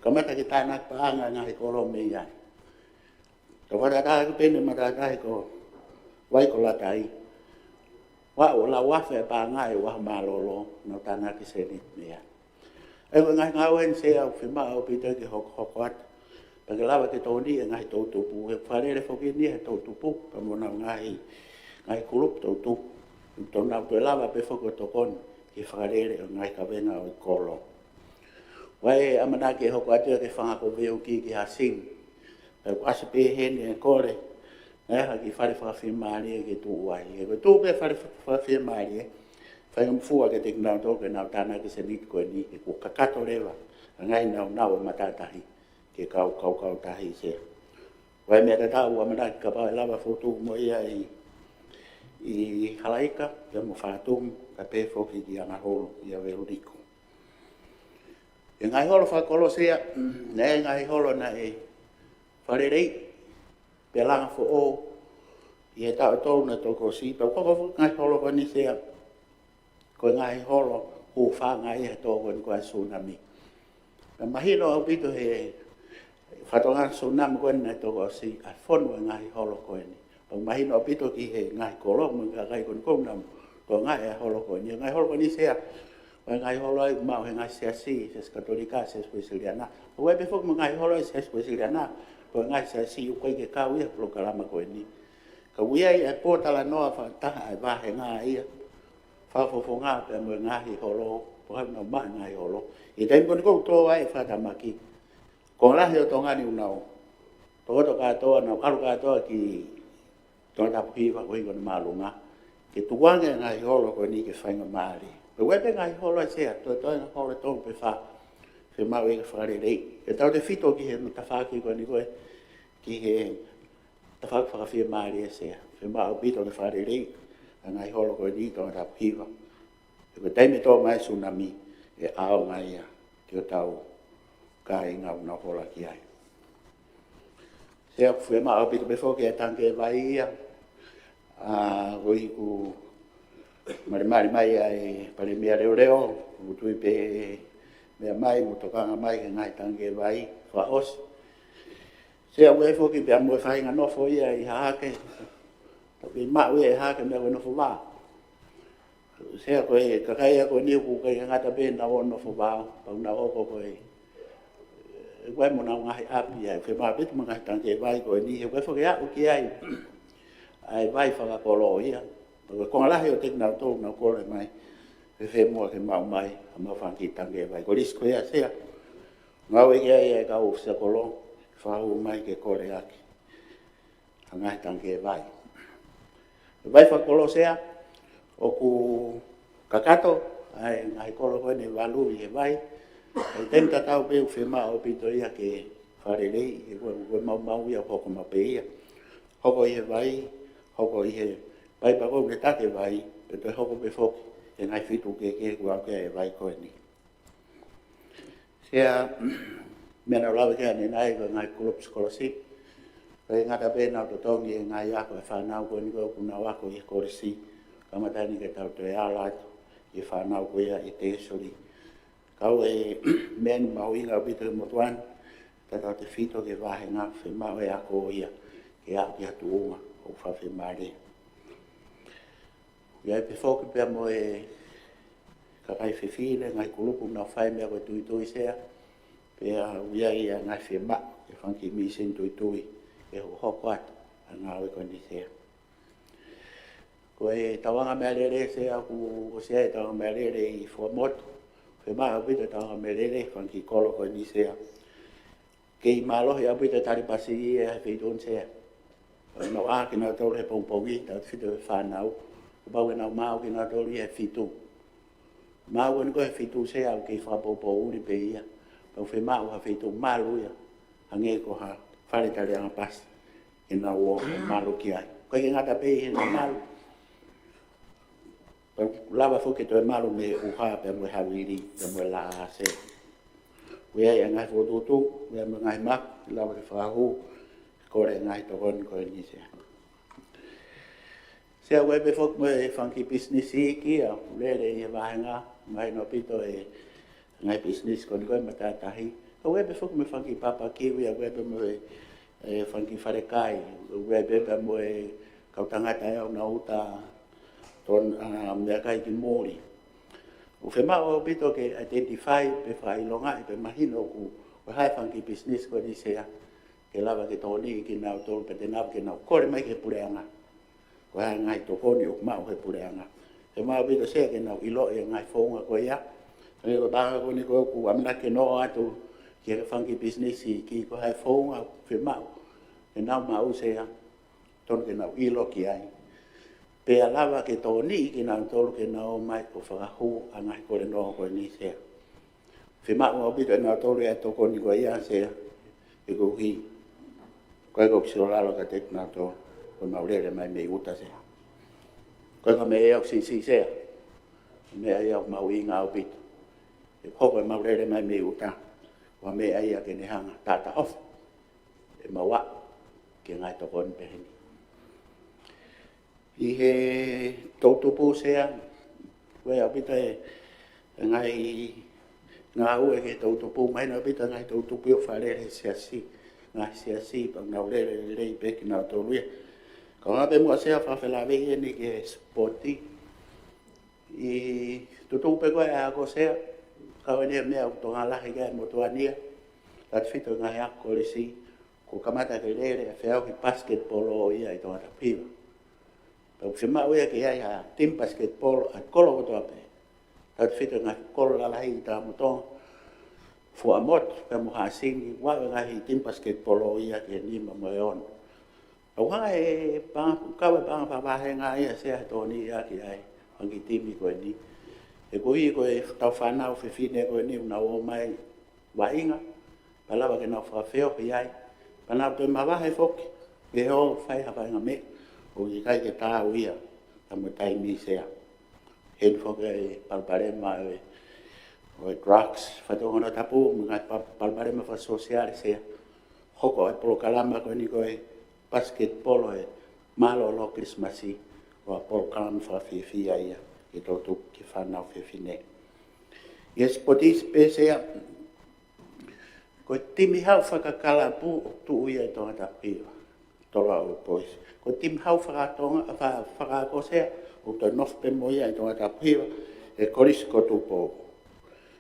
kamata ke tānaki paʻanga ngaahi kolo mei ai. Tau fakatātā ki pē ʻene matātahi ko Vaikolatai. Ua ʻo lau afe paʻanga ʻi he ʻaho mālōlō, nau tānaki seniti mei ai. ʻA ia ko e ngaahi ngāue eni Sea ʻoku fiemaʻu ʻaupito ke hokohoko atu. Pea ke lava ke tokoni e ngaahi toʻutupu, he fakalele foki eni he toʻutupu, pea mo honau ngaahi, ngaahi kulupu toʻutupu. Tau nau toe lava pē foki ʻo tokoni ki he fakalele ʻo e ngaahi kavenga ʻo e kolo. ʻOku ʻi ai e ʻamanaki ke hoko atu ia ki he fanga ko Veuki ki Hasini. Pea ʻoku ʻasi pē heni e kole, naʻe ʻi ai ha kiʻi fale fakafiemālie ke tuʻu ai. He ko e tuʻu pē fale fakafiemālie, faingofua kiate kinautolu ke nau tānaki seniti ko eni, he kuo kakato leva ʻa e ngaahi naunau ʻo e matātahi ki he kau, kau, kautaha Sea. ʻOku ʻi ai e meʻa tatau ʻoku ʻamanaki kapau ʻe lava fokotuʻu mo ia ʻi, ʻi Halaika, pea mo Fatumu, kae pehē foki ki Angahulu, ʻi ʻAveluliku. ʻI he ngaahi holo fakakolo Sea, naʻe ʻi ai e ngaahi holo naʻe fakaleleiʻi, pea langa foʻou ʻi he taʻu ʻe tolu naʻe toki ʻosi, pea ʻoku hoko foki e ngaahi holo ko eni Sea, ko e ngaahi holo hūfanga ia he tō ko eni ko e tsunami. Naʻe mahino ʻaupito he fatongia tsunami ko eni naʻe toki ʻosi, ʻa e fonu e ngaahi holo ko eni. Pea mahino ʻaupito ki he ngaahi kolo mo e kakai ko eni ʻoku nau tokangaʻi e holo ko eni. Ngaahi holo ko eni Sea, ʻoku ʻi ai e ngaahi holo ia ʻoku maʻu ʻe he ngaahi siasi, Siasi Katolika, Siasi Uēsiliana. ʻOku ʻi ai pē foki mo e ngaahi holo ʻa e Siasi Uēsiliana, ʻoku ʻi ai e ngaahi siasi ʻoku ʻikai ke kau ia he polokalama ko eni. Ka ʻoku ʻi ai e pōtalanoa fakataha ʻa e vāhenga ia, fakafofonga pea mo e ngaahi holo, pea ʻoku nau maʻu e ngaahi holo. ʻI he taimi ko eni ʻoku tō ai e fakatamaki, konga lahi ʻo Tonga ni ʻoku nau tokoto kātoa, nau ʻalu kātoa ki Tongatapu Hiva, ko e ʻi ko eni māʻolunga, ke tukuange e ngaahi holo ko eni ke faingamālie. Pea ʻoku ʻi ai pē ngaahi holo ʻa Sea, toe toe ngaahi holo ʻe tolu pe fā, fiemaʻu ia ke fakaleleiʻi. Ke tautefito ki he tafaʻaki ko eni ko e, ki he tafaʻaki fakafiemālie Sea, fiemaʻu ʻaupito ke fakaleleiʻi ʻa e ngaahi holo ko eni ʻi Tongatapu Hiva. He ko e taimi ʻe tō mai e tsunami, ʻe ʻaonga ia ki hotau kāinga ʻoku nau hola ki ai. Sea, ʻoku fiemaʻu ʻaupito pē foki e tangikē vai ia, ʻa, ko e ʻuhi ʻoku malimali mai ʻa e Palēmia Leoleo, ʻoku tui pē meʻa mai mo tokanga mai ki he ngaahi tangikē vai fakaʻosi. Sea, ʻoku ʻi ai foki pea mo e faʻahinga nofo ia ʻi Hahake. Tau kei maʻu ia ʻi Hahake meʻa ko e nofo vao. Sea, ko e kakai ia ko eni ʻoku ʻikai ke ngata pē ʻenau ō ʻo nofo vao, pea ʻoku nau hoko ko e, ʻoku ʻi ai mo honau ngaahi ʻapi ia, fiemaʻu ʻaupito mo e ngaahi tangikē vai ko eni, he ʻoku ʻikai foki aʻu ki ai ʻa e vai fakakolo ia. Ko e konga lahi ʻo e tangikē nau tō, nau kole mai, fēfē muʻa ke maʻu mai haʻamau fanga kiʻi tangikē vai. Ko e lisi ko ia Sea, ngāue ki ai e kau ʻōfisa kolo, fakahū mai ke kole ʻaki ha ngaahi tangikē vai. He vai fakakolo Sea, ʻoku kakato ʻa e ngaahi kolo ko eni ʻe valu ʻi he vai. ʻI he taimi tatau pē ʻoku fiemaʻu ʻaupito ia ke fakaleleiʻi, he ko e, ko e maumau ia ʻoku hoko maʻu pē ia. Hoko ʻi he vai, hoko ʻi he vai pea ko e ʻū taki vai, pea toe hoko pē foki he ngaahi feituʻu kehekehe ʻoku aʻu ki ai e vai ko eni. Sea, meʻa naʻa ku lave ki ai ʻanenai ko e ngaahi kulupu sikolasipi. ʻIkai ngata pē ʻenau totongi e ngaahi ako ʻa e fānau ko eni ko ē ʻoku nau ako ʻi he kolisi, kamata eni ke tau toe ala atu ki he fānau ko ia ʻi he tēsoli. Ka ko e meʻa eni mahuʻinga ʻaupito ki he motuʻa ni, ka tautefito ki he vāhenga, fiemaʻu e ako ia ke aʻu ki ha tuʻunga ʻoku fakafiemālie. ʻI ai pē foki pea mo e kakai fefine, ngaahi kulupu ʻoku nau fai meʻa ko e tuitui Sea, pea ʻoku ʻi ai ʻa e ngaahi fiemaʻu ki he fanga kiʻi mīsini tuitui ke hokohoko atu ʻa e ngāue ko eni Sea. Ko e tauʻanga meʻalele Sea, ʻoku ʻosi ʻi ai e tauʻanga meʻalele ʻi Fuaʻamotu, fiemaʻu ʻaupito e tauʻanga meʻalele he fanga kiʻi kolo ko eni Sea. Kei mālohi ʻaupito e tali pasi ia he feituʻu ni Sea. Nau ʻā kinautolu he pongipongi, tautefito he fānau, kuo pau ke nau maau kinautolu ia he fitu. Maau eni ko ē he fitu Sea, ʻoku kei fakapoupouli pē ia. Pea ʻoku fiemaʻu ha feituʻu malu ia, hangē ko ha fale taliʻanga pasi ke nau ō ʻo malu ki ai. ʻIkai ke ngata pē ʻi heʻenau malu, pea ʻoku lava foki ke toe malu mei he ʻuha pea mo e havili pea mo e laʻā Sea. ʻOku ʻi ai e ngaahi fokotuʻutuʻu, ʻoku ʻi ai mo e ngaahi mapu, ʻe lava ke fakahū, kole e ngaahi tokoni ko eni Sea. Sea, ʻoku ʻi ai pē foki mo e fanga kiʻi pisinisi iiki ia ʻoku lele ʻi he vāhenga, mahino ʻaupito e ngaahi pisinisi ko eni ko e matātahi. ʻOku ʻi ai pē foki mo e fanga kiʻi papakiu ia, ʻoku ʻi ai pē mo e, e fanga kiʻi falekai, ʻoku ʻi ai pē pea mo e kau tangata ʻoku nau uta tō, ʻa, meʻakai ki muli. ʻOku fiemaʻu ʻaupito ke identify pea fakaʻilongaʻi pea mahino ʻoku, ko e hā e fanga kiʻi pisinisi ko eni Sea, ke lava ke tokoniʻi kinautolu pea te nau, ke nau kole mai ki he puleʻanga. Ko e hā e ngaahi tokoni ʻoku maʻu he puleʻanga. Fiemaʻu ʻaupito Sea ke nau ʻiloʻi e ngaahi founga ko ia. Hangē ko e paʻanga ko eni ko ē ʻoku ʻamanaki ke nofo atu ki he fanga kiʻi pisinisi iiki, ko e hā e founga ʻoku fiemaʻu ke nau maʻu Sea, tonu ke nau ʻilo ki ai. Pea lava ke tokoniʻi kinautolu ke nau ō mai ʻo fakahū ʻa e ngaahi kole noa ko eni Sea. Fiemaʻu ʻaupito ʻe nautolu e tokoni ko ia Sea, he koeʻuhi ko e ʻoku siʻi lalo kiate kinautolu, ko ʻemau lele mai mei ʻuta Sea. Ko e meʻa ia ʻoku siʻisiʻi Sea, meʻa ia ʻoku mahuʻinga ʻaupito. He ko ʻemau lele mai mei ʻuta, ko e meʻa ia ke ne hanga ʻo taʻotaʻofi ʻemau aʻu ki he ngaahi tokoni pehē ni. ʻI he toʻutupu Sea, ʻoku ʻi ai ʻaupito e, e ngaahi ngāue ki he toʻutupu, mahino ʻaupito e ngaahi toʻutupu ʻoku fakalele he siasi, ngaahi siasi, pea ʻoku nau lele lelei pē kinautolu ia. Kae ʻoua pē muʻa Sea, fakafelāveʻi eni ki he sipoti. ʻI he tuʻutuʻu pē ko ē ʻa e ako Sea, kau eni e meʻa ʻoku tokanga lahi ki ai e motuʻa ni ia, tautefito ki he ngaahi ako kolisi, kuo kamata ke lele e feʻauhi pasiketipolo ia ʻi Tongatapu Hiva. Pea ʻoku fiemaʻu ia ke ʻi ai ha timi pasiketipolo ʻa e kolo kotoa pē. Tautefito ki he ngaahi kolo lalahi ʻi Tamu Tonga, Fuaʻamotu pea mo Haʻasini, ʻoku ʻi ai e ngaahi timi pasiketipolo ia ki he nima mo e ono. ʻOku hanga ʻe he paʻanga, kau e paʻanga fakavāhenga ia Sea he tokoniʻi ʻaki ʻa e fanga kiʻi timi ko eni. He koeʻuhi ko ʻetau fānau fefine ko eni ʻoku nau ō mai vaʻinga, pea lava ke nau fakafeohi ai, pea nau toe mavahe foki ke ō ʻo fai ha faʻahinga meʻa ʻoku ʻikai ke taau ia pea mo e taimi Sea. Heni foki e palopalema ʻo e, ʻo e drugs, fatu hono tapu, mo e ngaahi pa-, palopalema fakasōsiale Sea. Hoko e polokalama ko eni ko e pasiketipolo he mālōlō Kilisimasi, ko e polokalama fakafiefia ia ke toʻutupu ki he fānau fefine. ʻI he sipoti pē Sea, ko e timi haʻu fakakalapu ʻoku tuʻu ia ʻi Tongatapu Hiva, Toloa Old Boys. Ko e timi haʻu fakatonga, fa-, fakaako Sea, ʻoku toe nofo pē mo ia ʻi Tongatapu Hiva, he Kolisi ko Tupou.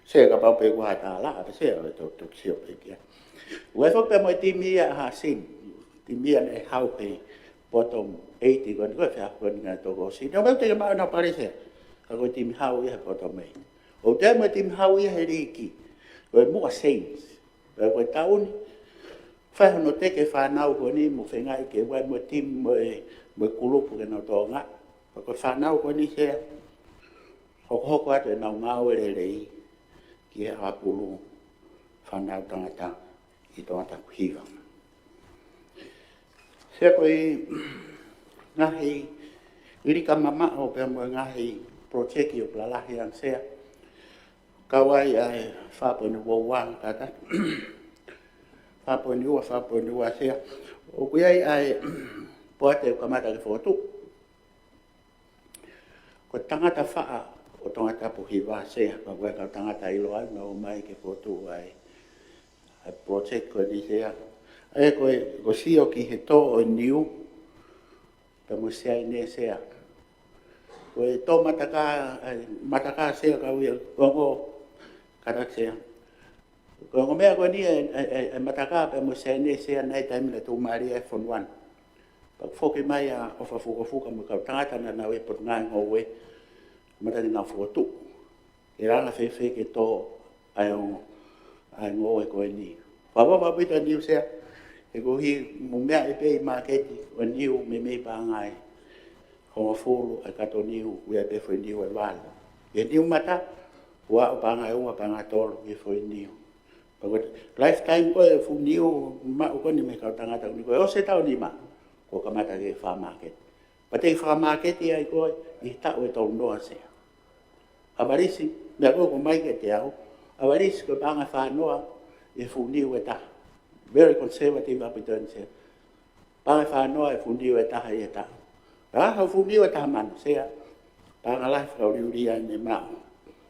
Sea, kapau pē ʻoku ʻi ai ha tālaʻa pē Sea, ʻe toki sio pē ki ai. ʻOku ʻi ai foki pē mo e timi ia ʻa Haʻasini, timi ia naʻe haʻu he bottom eight ko eni, ko e feʻauhi ko eni ʻa e toko ʻosi. Naʻa mau teke maʻu ʻenau pale Sea, ka ko e timi haʻu ia he bottom eight. ʻOku toe ʻi ai mo e timi haʻu ia he liiki, ko e Muʻa Saints. Pea ko e taʻu ni, fai hono teke e fānau ko eni mo feingaʻi ke ʻi ai mo e timi mo e, mo e kulupu ke nau tōnga. Pea ko e fānau ko eni Sea, hokohoko atu ʻenau ngāue lelei ki he ʻakapulu fānau tangata ʻi Tongatapu Hiva. Sea, ko e ngaahi lika mamaʻo pea mo e ngaahi project ʻoku lalahi ange Sea, kau ai ʻa e fā poini ua ua kātaki. Fā poini ua, fā poini ua Sea. ʻOku ʻi ai ʻa e poate ʻoku kamata ke fokotuʻu. Ko e tangata faʻa ʻo Tongatapu Hiva Sea, pea ko e kau tangata ʻiloa ʻoku nau ō mai ke fokotuʻu ʻa e, ʻa e project ko eni Sea. ʻA ia ko e, ko e sio ki he tō ʻo e niu pea mo Saine Sea. Ko e tō matakā, ʻa e matakā Sea, kau ia, ko e ongo kātaki Sea. Ko e ongo meʻa ko eni ʻa e, ʻa e, ʻa e, ʻa e matakā pea mo Saine Sea, naʻe ʻi ai e taimi naʻe tuʻumālie ai e Form One. Pea foki mai ʻa ʻOfa Fukofuka mo e kau tangata naʻa nau ʻi he Potungāue Ngoue, kamata ke nau fokotuʻu. Ke langa fēfē ke tō ʻa e ongo, ʻa e ngoue ko eni. Fakavavevave ʻaupito e niu Sea, he koeʻuhi ʻoku meaʻi pē ʻi māketi ʻo e niu meimei paʻanga ʻe hongofulu ʻa e kato niu, ʻoku ʻi ai pē foʻi niu ʻe valu. ʻI he niu mata, ʻoku aʻu paʻanga ʻe ua, paʻanga ʻe tolu ʻi he foʻi niu. Pea ko e lifetime ko ē e fuʻu niu maʻu ko eni mei he kau tangata ko eni, ko e ʻosi e taʻu ʻe nima, kuo kamata ke fakamāketi. Pea te fakamāketi ai ko ē ʻi he taʻu ʻe tolu noa Sea. ʻAvalisi, meʻa ko ē ʻoku ʻomai kiate au, ʻavalisi ko e paʻanga ʻe fā noa ʻi he fuʻu niu ʻe taha. Very conservative ʻaupito eni, Sea. Paʻanga ʻe fā noa ʻi he fuʻu niu ʻe taha ʻi he taʻu. Ka ʻi he fuʻu niu ʻe taha mano, Sea, paʻanga lahi fakauliulia ʻeni ʻe maʻu.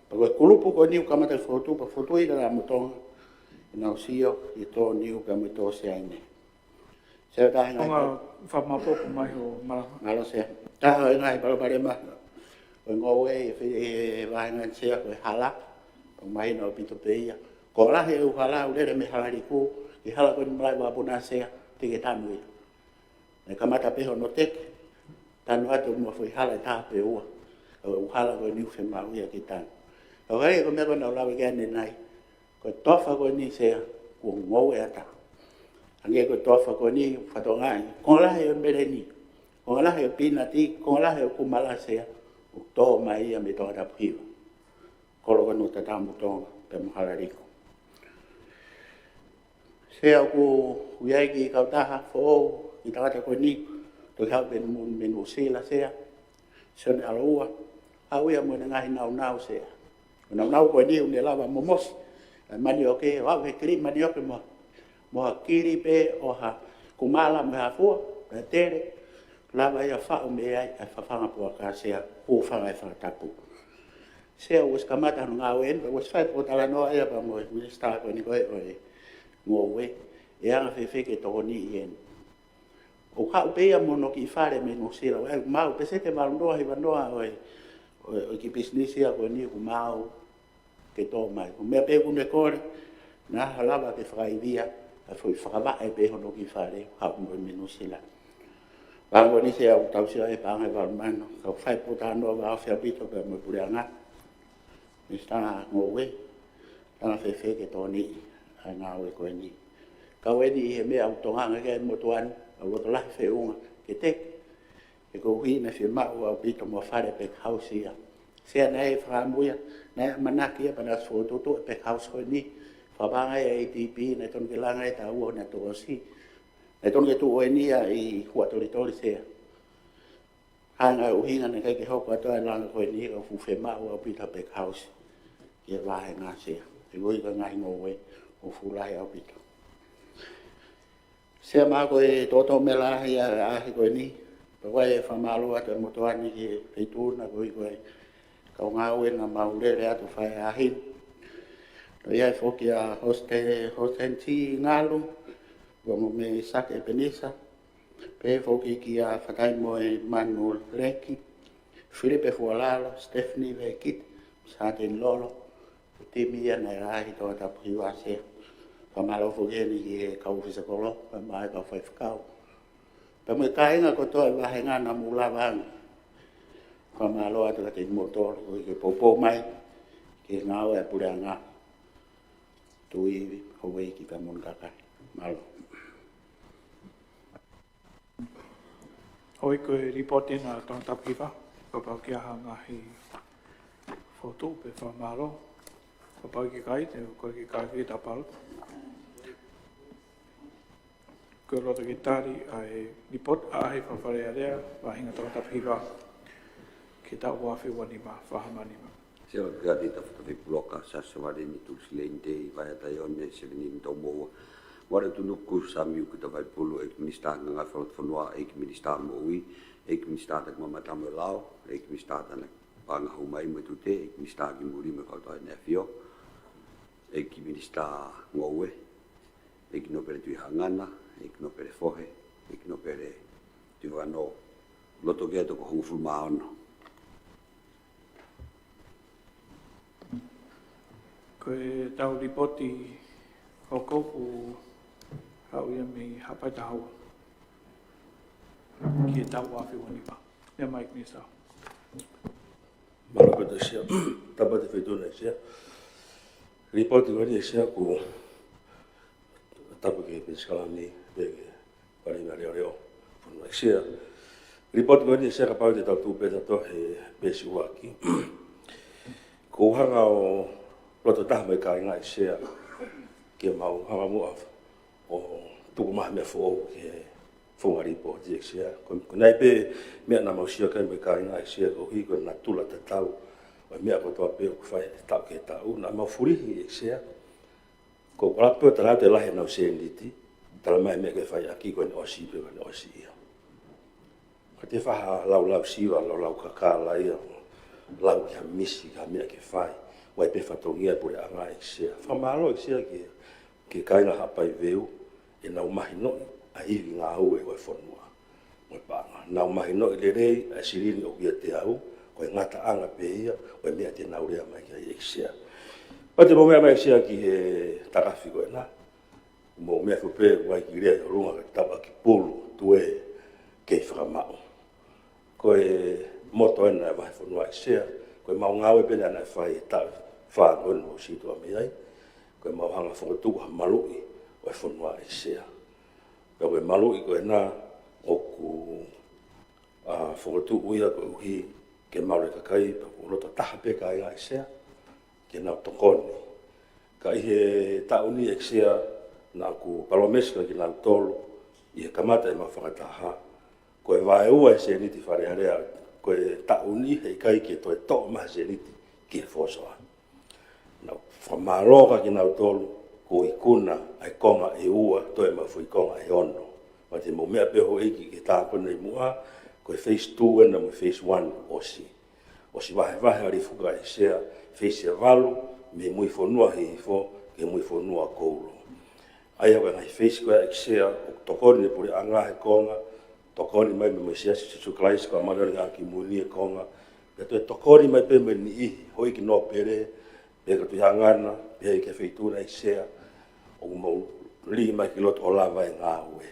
Pea ko e kulupu ko eni ʻoku kamata fokotuʻu, pea fokotuʻu ʻi Lalotoʻi Tonga, ʻenau sio ki he tō niu pea mo e tō sea ʻeni. Sea, tā e ngaahi Tonga fakamaopoopo mai ʻo Malanga. Mālō, Sea. Tā e ngaahi palopalema ʻo e ngoue ʻi he fe-, ʻi he vāhenga ni, Sea, ko e hala. ʻOku mahino ʻaupito pē ia. Konga lahi e ʻū hala ʻoku lele mei Halaliku ki he hala ko eni Malaʻevapuna, Sea, teʻeki ke tanu ia. Naʻe kamata pē hono teke, tanu atu mo e foʻi hala ʻe taha pe ua. ʻA e ʻū hala ko eni ʻoku fiemaʻu ia ke tanu. Ka ʻoku ʻikai ko e meʻa ko ē naʻa ku lave ki ai ʻanenai, ko e toafa ko eni, Sea, kuo ngoue ʻatā. Hangē ko e toafa ko eni, fatongia, konga lahi ʻo e meleni, konga lahi ʻo e pinati, konga lahi ʻo e kumala, Sea, ʻoku tō mai ia mei Tongatapu Hiva. Kolo ko eni ʻo Tatamutonga pea mo Halaliku. Sea, ʻoku ui ai e kiʻi kautaha foʻou, kiʻi tangata ko eni, toki haʻu pē mei Nuʻusila, Sea, Sione ʻAloua, haʻu ia mo ʻene ngaahi naunau, Sea. Ko e naunau ko eni ʻoku ne lava momosi ʻa e manioke, ʻo aʻu ki he kili manioke mo, mo ha kili pē ʻo ha kumala mo ha fua, pea tele, lava ia ʻo faʻu mei ai ʻa e fafanga puaka, Sea, hūfanga he fakatapu. Sea, ʻoku ʻosi kamata hono ngāue eni, pea ʻoku ʻosi fai pōtalanoa ia pea mo e minisitā ko eni ko ē ʻo e ngoue, ʻe anga fēfē ke tokoniʻi eni. ʻOku haʻu pē ia mo hono kiʻi fale mei Nuʻusila, ʻoku maʻu pēseti ʻe valu noa hiva noa ʻo e, ʻo e, ʻo e kiʻi pisinisi ia ko eni ʻoku maʻu ke tō mai. Ko e meʻa pē ʻoku ne kole, naʻa ne lava ke fakaivia ʻa e foʻi fakavaʻe pē hono kiʻi fale, haʻu mo ia mei Nuʻusila. Paʻanga ko eni, Sea, ʻoku tau sio ai he paʻanga ʻe valu mano, ka ʻoku fai pōtalanoa vāofi ʻaupito pea mo e puleʻanga, minisitā ngoue, ʻe anga fēfē ke tokoniʻi ʻa e ngāue ko eni. Kau eni ʻi he meʻa ʻoku tokanga ki ai e motuʻa ni, ʻoku loto lahi feʻunga ke teke, he koeʻuhi naʻe fiemaʻu ʻaupito mo e fale pekihausi ia. Sea, naʻe fakaʻamu ia, naʻe ʻamanaki ia pea naʻe ʻosi fokotuʻutuʻu e pekihausi ko eni, fakapālangi ʻe he ADB, naʻe tonu ke langa ia he taʻu ʻe ua naʻe toki ʻosi. Naʻe tonu ke tuʻu eni ia ʻi Huʻatolitoli, Sea. Hangē ko e ʻuhinga naʻe ʻikai ke hoko atu ʻa e langa ko eni, ka ʻoku fuʻu fiemaʻu ʻaupito e pekihausi ki he vāhenga, Sea. He ʻoku ʻi ai e ngaahi ngoue ʻoku fuʻu lahi ʻaupito. Sea, mahalo ko e toʻotoʻo mela ia ʻa e ʻaho ko eni. Pea ʻoku ou fakamālō atu ʻa e motuʻa ni ki he feituʻu na, koeʻuhi ko e kau ngāue naʻa mau lele atu ʻo fai e ʻaho ni. Toe ʻi ai foki ʻa Hoste, Hostenti Ngalu, pea mo Meisake ʻEpenisa, pehē foki kia Fatai mo e Manu Leki, Filipe Fualalo, Stephanie Vekit, Sāteni Lolo, ko e timi ia naʻe ʻi Tongatapu Hiva, Sea. Fakamālō foki heni ki he kau ʻōfisa kolo, pea mo e kau faifekau, pea mo e kāinga kotoa ʻo e vāhenga naʻa mou lava ange. Fakamālō atu kiate kimoutolu koeʻuhi ko e poupou mai ki he ngāue ʻa e puleʻanga, Tuʻi, Houʻeiki pea mo e kakai. Mālō. ʻOi, ko e lipooti ena ʻa Tongatapu Hiva, kapau ʻoku ʻi ai ha ngaahi fokotuʻu pe fakamālō, kapau ʻoku ʻikai, te u kole ke kātaki ʻa Tapalu. Ko e loto ke tali ʻa e lipooti ʻa e Fale Alea, Vāhenga Tongatapu Hiva, ki he taʻu ua afe ua nima, Fahama nima. Sea, ʻoku ʻi ai e tafatafa puloka, Siaosi Sovaleni Tuʻisileni Tei Vaiata Ione Sevenini Taumoʻua, Moale Tunuku Samiu Kuta Vaipulu, ʻEiki Minisitā Ngāue Fakalotofonua, ʻEiki Minisitā Moʻui, ʻEiki Minisitā Takimamata mo e Lao, ʻEiki Minisitā Tānaki Paʻanga Hū Mai mo e Tute, ʻEiki Minisitā ki Muli mo e Fakatau ʻEne ʻAfio, ʻEiki Minisitā Ngoue, ʻEiki Nōpele Tuʻihaʻangana, ʻEiki Nōpele Fohe, ʻEiki Nōpele Tuʻivakanō, loto ke toko hongofulu mā ono. Ko ʻetau lipooti hoko ʻoku haʻu ia mei Haʻapai Taha Ua ki he taʻu ua afe ua nima. Meʻa mai, Minisitā. Mālō ʻaupito, Sea. Tāpuaki ki he feituʻu na, Sea. Lipooti ko eni, Sea, ʻoku tapu ki he Pilinisesi Kalani, pea ki he Palēmia Leʻoleʻo. Fonua, Sea. Lipooti ko eni, Sea, kapau te tau tuʻu pē tautolu he peesi ʻuluaki, ʻoku ou hanga ʻo loto taha mo e kāinga, Sea, ke mau hanga muʻa ʻo tuku mai ha meʻa foʻou ki he founga lipooti, Sea. Ko, ko e ngaahi pē meʻa naʻa mau sio ki ai mo e kāinga, Sea, koeʻuhi ko e natula tatau ʻo e meʻa kotoa pē ʻoku fai he taʻu ki he taʻu. Naʻa mau fulihi, Sea, Ko e kalapu ʻo tala atu e lahi ʻenau sēniti, talamai e meʻa ke fai ʻaki ko ʻene ʻosi pē, ko ʻene ʻosi ia. Ka te faha laulau siva, laulau kakala ia, lau ki ha misi, ki ha meʻa ke fai, ʻoku ʻi ai pē fatongia e puleʻanga ʻEiki Sea. Fakamālō ʻEiki Sea ki he, ki he kāinga Haʻapai Veu, ʻenau mahinoʻi ʻa e ivi ngāue ʻo e fonua mo e paʻanga. Nau mahinoʻi lelei ʻa e silini ʻoku ʻiate au, ko e ngataʻanga pē ia ʻo e meʻa te nau lea mai ki ai ʻEiki Sea. Pea te mou meʻa mai ʻEiki Sea ki he takafi ko ena, mou meʻa fupe ʻoku ʻi ai e kiʻi lea ʻi ʻolunga, ka tau ʻaki pulu, tuē, kei fakamaʻu. Ko e moto ena ʻa e vahefonua ʻEiki Sea, ko ʻemau ngāue pē ena naʻe fai he taʻu ʻe fā ko ena ʻoku siʻi tuʻa mei ai, ko ʻemau hanga ʻo fokotuʻu ha maluʻi ʻo e fonua ʻEiki Sea. Pea ko e maluʻi ko ena ʻoku, ʻa, fokotuʻu ia koeʻuhi ke malu e kakai, pea ʻoku loto taha pē kāinga ʻEiki Sea ke nau tokoni. Ka ʻi he taʻu ni ʻEiki Sea, naʻá ku palōmesi kia kinautolu ʻi he kamata ʻemau fakataha, ko e vaeua e sēniti Fale Alea, ko e taʻu ni heʻikai ke toe toʻo mai ha sēniti ki he Fosoa. Naʻá ku fakamālō kia kinautolu, kuo ikuna ʻa e konga ʻe ua, toe ʻemau foʻi konga ʻe ono. Pea te mou meʻa pē Houʻeiki ki he tā ko ena ʻi muʻa, ko e phase two ena mo e phase one ʻosi. ʻOsi vahevahe ʻa Lifuka ʻEiki Sea, phase ʻe valu, mei Muifonua Hihifo ki he Muifonua Koulo. ʻA ia ko e ngaahi phase ko ia ʻEiki Sea, ʻoku tokoni e puleʻanga he konga, tokoni mai mei he Siasi ʻo Sīsū Kalaisi ʻo e Kau Māʻoniʻoni ʻi he Ngaahi ʻAho Kimui Ni he konga, pea toe tokoni mai pē mo e niʻihi houʻeiki nōpele, pea ko e Tuʻi Hangana, pea ki he Feituʻu na ʻEiki Sea, ʻoku mou lī mai ki loto ʻo lava e ngāue.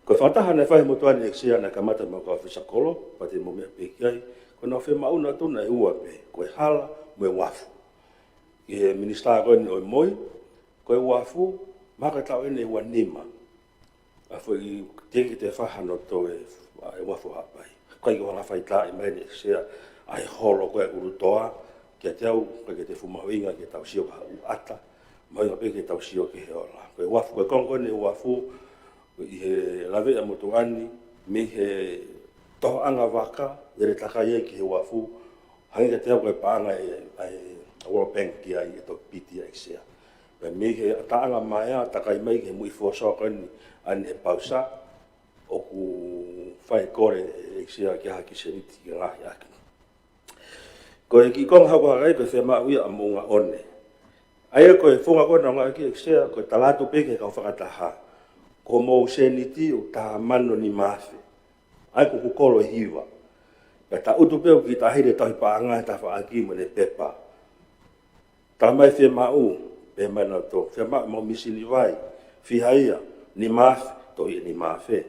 Ko e fakataha naʻe fai he motuʻa ni ʻEiki Sea naʻe kamata mo e kau ʻōfisa kolo, pea te mou meʻa pē ki ai, ko ʻenau fiemaʻu nautolu naʻe ua pē, ko e hala mo e uafu. ʻI he minisitā ko eni ʻo e MOI, ko e uafu, mahalo ko e taʻu eni ʻe ua nima. ʻA e foʻi teke te faha no to e, ʻa e uafu Haʻapai. ʻIkai ke u hanga ʻo faitaaʻi mai ʻEiki Sea ʻa e holo ko ē ʻa ʻUlutoa, kiate au, ʻikai ke te fuʻu mahuʻinga ke tau sio ki ha ʻū ʻata, mahuʻinga pē ke tau sio ki he ola. Ko e uafu, ko e konga ko eni ʻo e uafu, ʻi he laveʻi ʻa e motuʻa ni, mei he tohoʻanga vaka, ʻoku takai ai ki he uafu, hangē kiate au ko e paʻanga ʻa e, ʻa e World Bank ki ai ʻe toki piti ai ʻEiki Sea. Pea mei he ʻataʻanga maea, takai mai ki he muʻi Fosoa ko eni, ʻa eni ʻe pausa, ʻoku fai e kole ʻEiki Sea ki ha kiʻi sēniti ke ngaohi ʻaki. Ko e kiʻi konga hoko hake ai, ko e fiemaʻu ia ʻa Moʻunga ʻOne. ʻA ia ko e founga ko ē naʻá ku ngāueʻaki ʻEiki Sea, ko e tala atu pē ki he kau fakataha, ko hoʻomou sēniti ʻoku taha mano nima afe. ʻA ia ko ʻeku kolo ʻe hiva. Pea tangutu pē ʻeku kiʻi taʻahine tauhi paʻanga he tafaʻaki mo ʻene pepa. Talamai fiemaʻu, pehē mai nautolu, fiemaʻu ʻemau mīsini vai, fiha ia, nima afe, toʻo ʻe nima afe.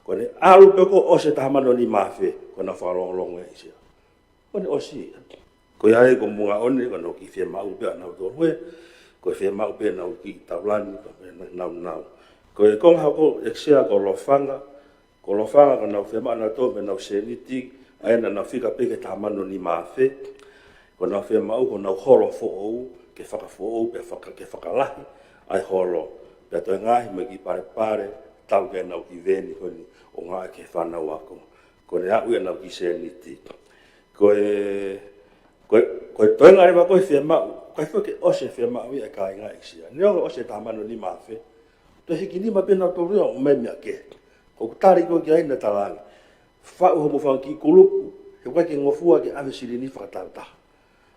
Ko ʻene ʻalu pē ko ē ʻo ʻosi e taha mano nima afe, ko ʻenau fakalongolongo ia ʻEiki Sea. Ko ʻene ʻosi ia. Ko ia ai ko Moʻunga ʻOne, ko ʻenau kiʻi fiemaʻu pē ʻanautolu ē, ko e fiemaʻu pē ʻenau kiʻi taulani, ko e nau nau. Ko e konga hoko ʻEiki Sea ko Lofanga, ko Lofanga ko ʻenau fiemaʻu nautolu mei heʻenau sēniti, ʻa ia naʻa nau fika pē ki he taha mano nima afe, ko ʻenau fiemaʻu ko ʻenau holo foʻou, ke fakafoʻou, pea faka-, ke fakalahi ʻa e holo, pea toe ngaohi mo e kiʻi palepale, tau ki heʻenau kiʻi veni ko eni ʻo ngāueʻaki ʻe he fānau ako. Ko ʻene aʻu ia ʻenau kiʻi sēniti. Ko e, ko e, ko e toenga leva ko ē fiemaʻu, ʻikai foki ke ʻosi e fiemaʻu ia ʻa e kāinga ʻEiki Sea. Neongo ʻosi e taha mano nima afe, toe hiki nima pē nautolu ia ʻo ʻomai meʻa kehe. Ko ʻeku tali ko ē ki ai naʻe talaange, faʻu hoʻomou fanga kiʻi kulupu, he ʻoku ʻikai ke ngofua ke ʻave silini fakatāutaha.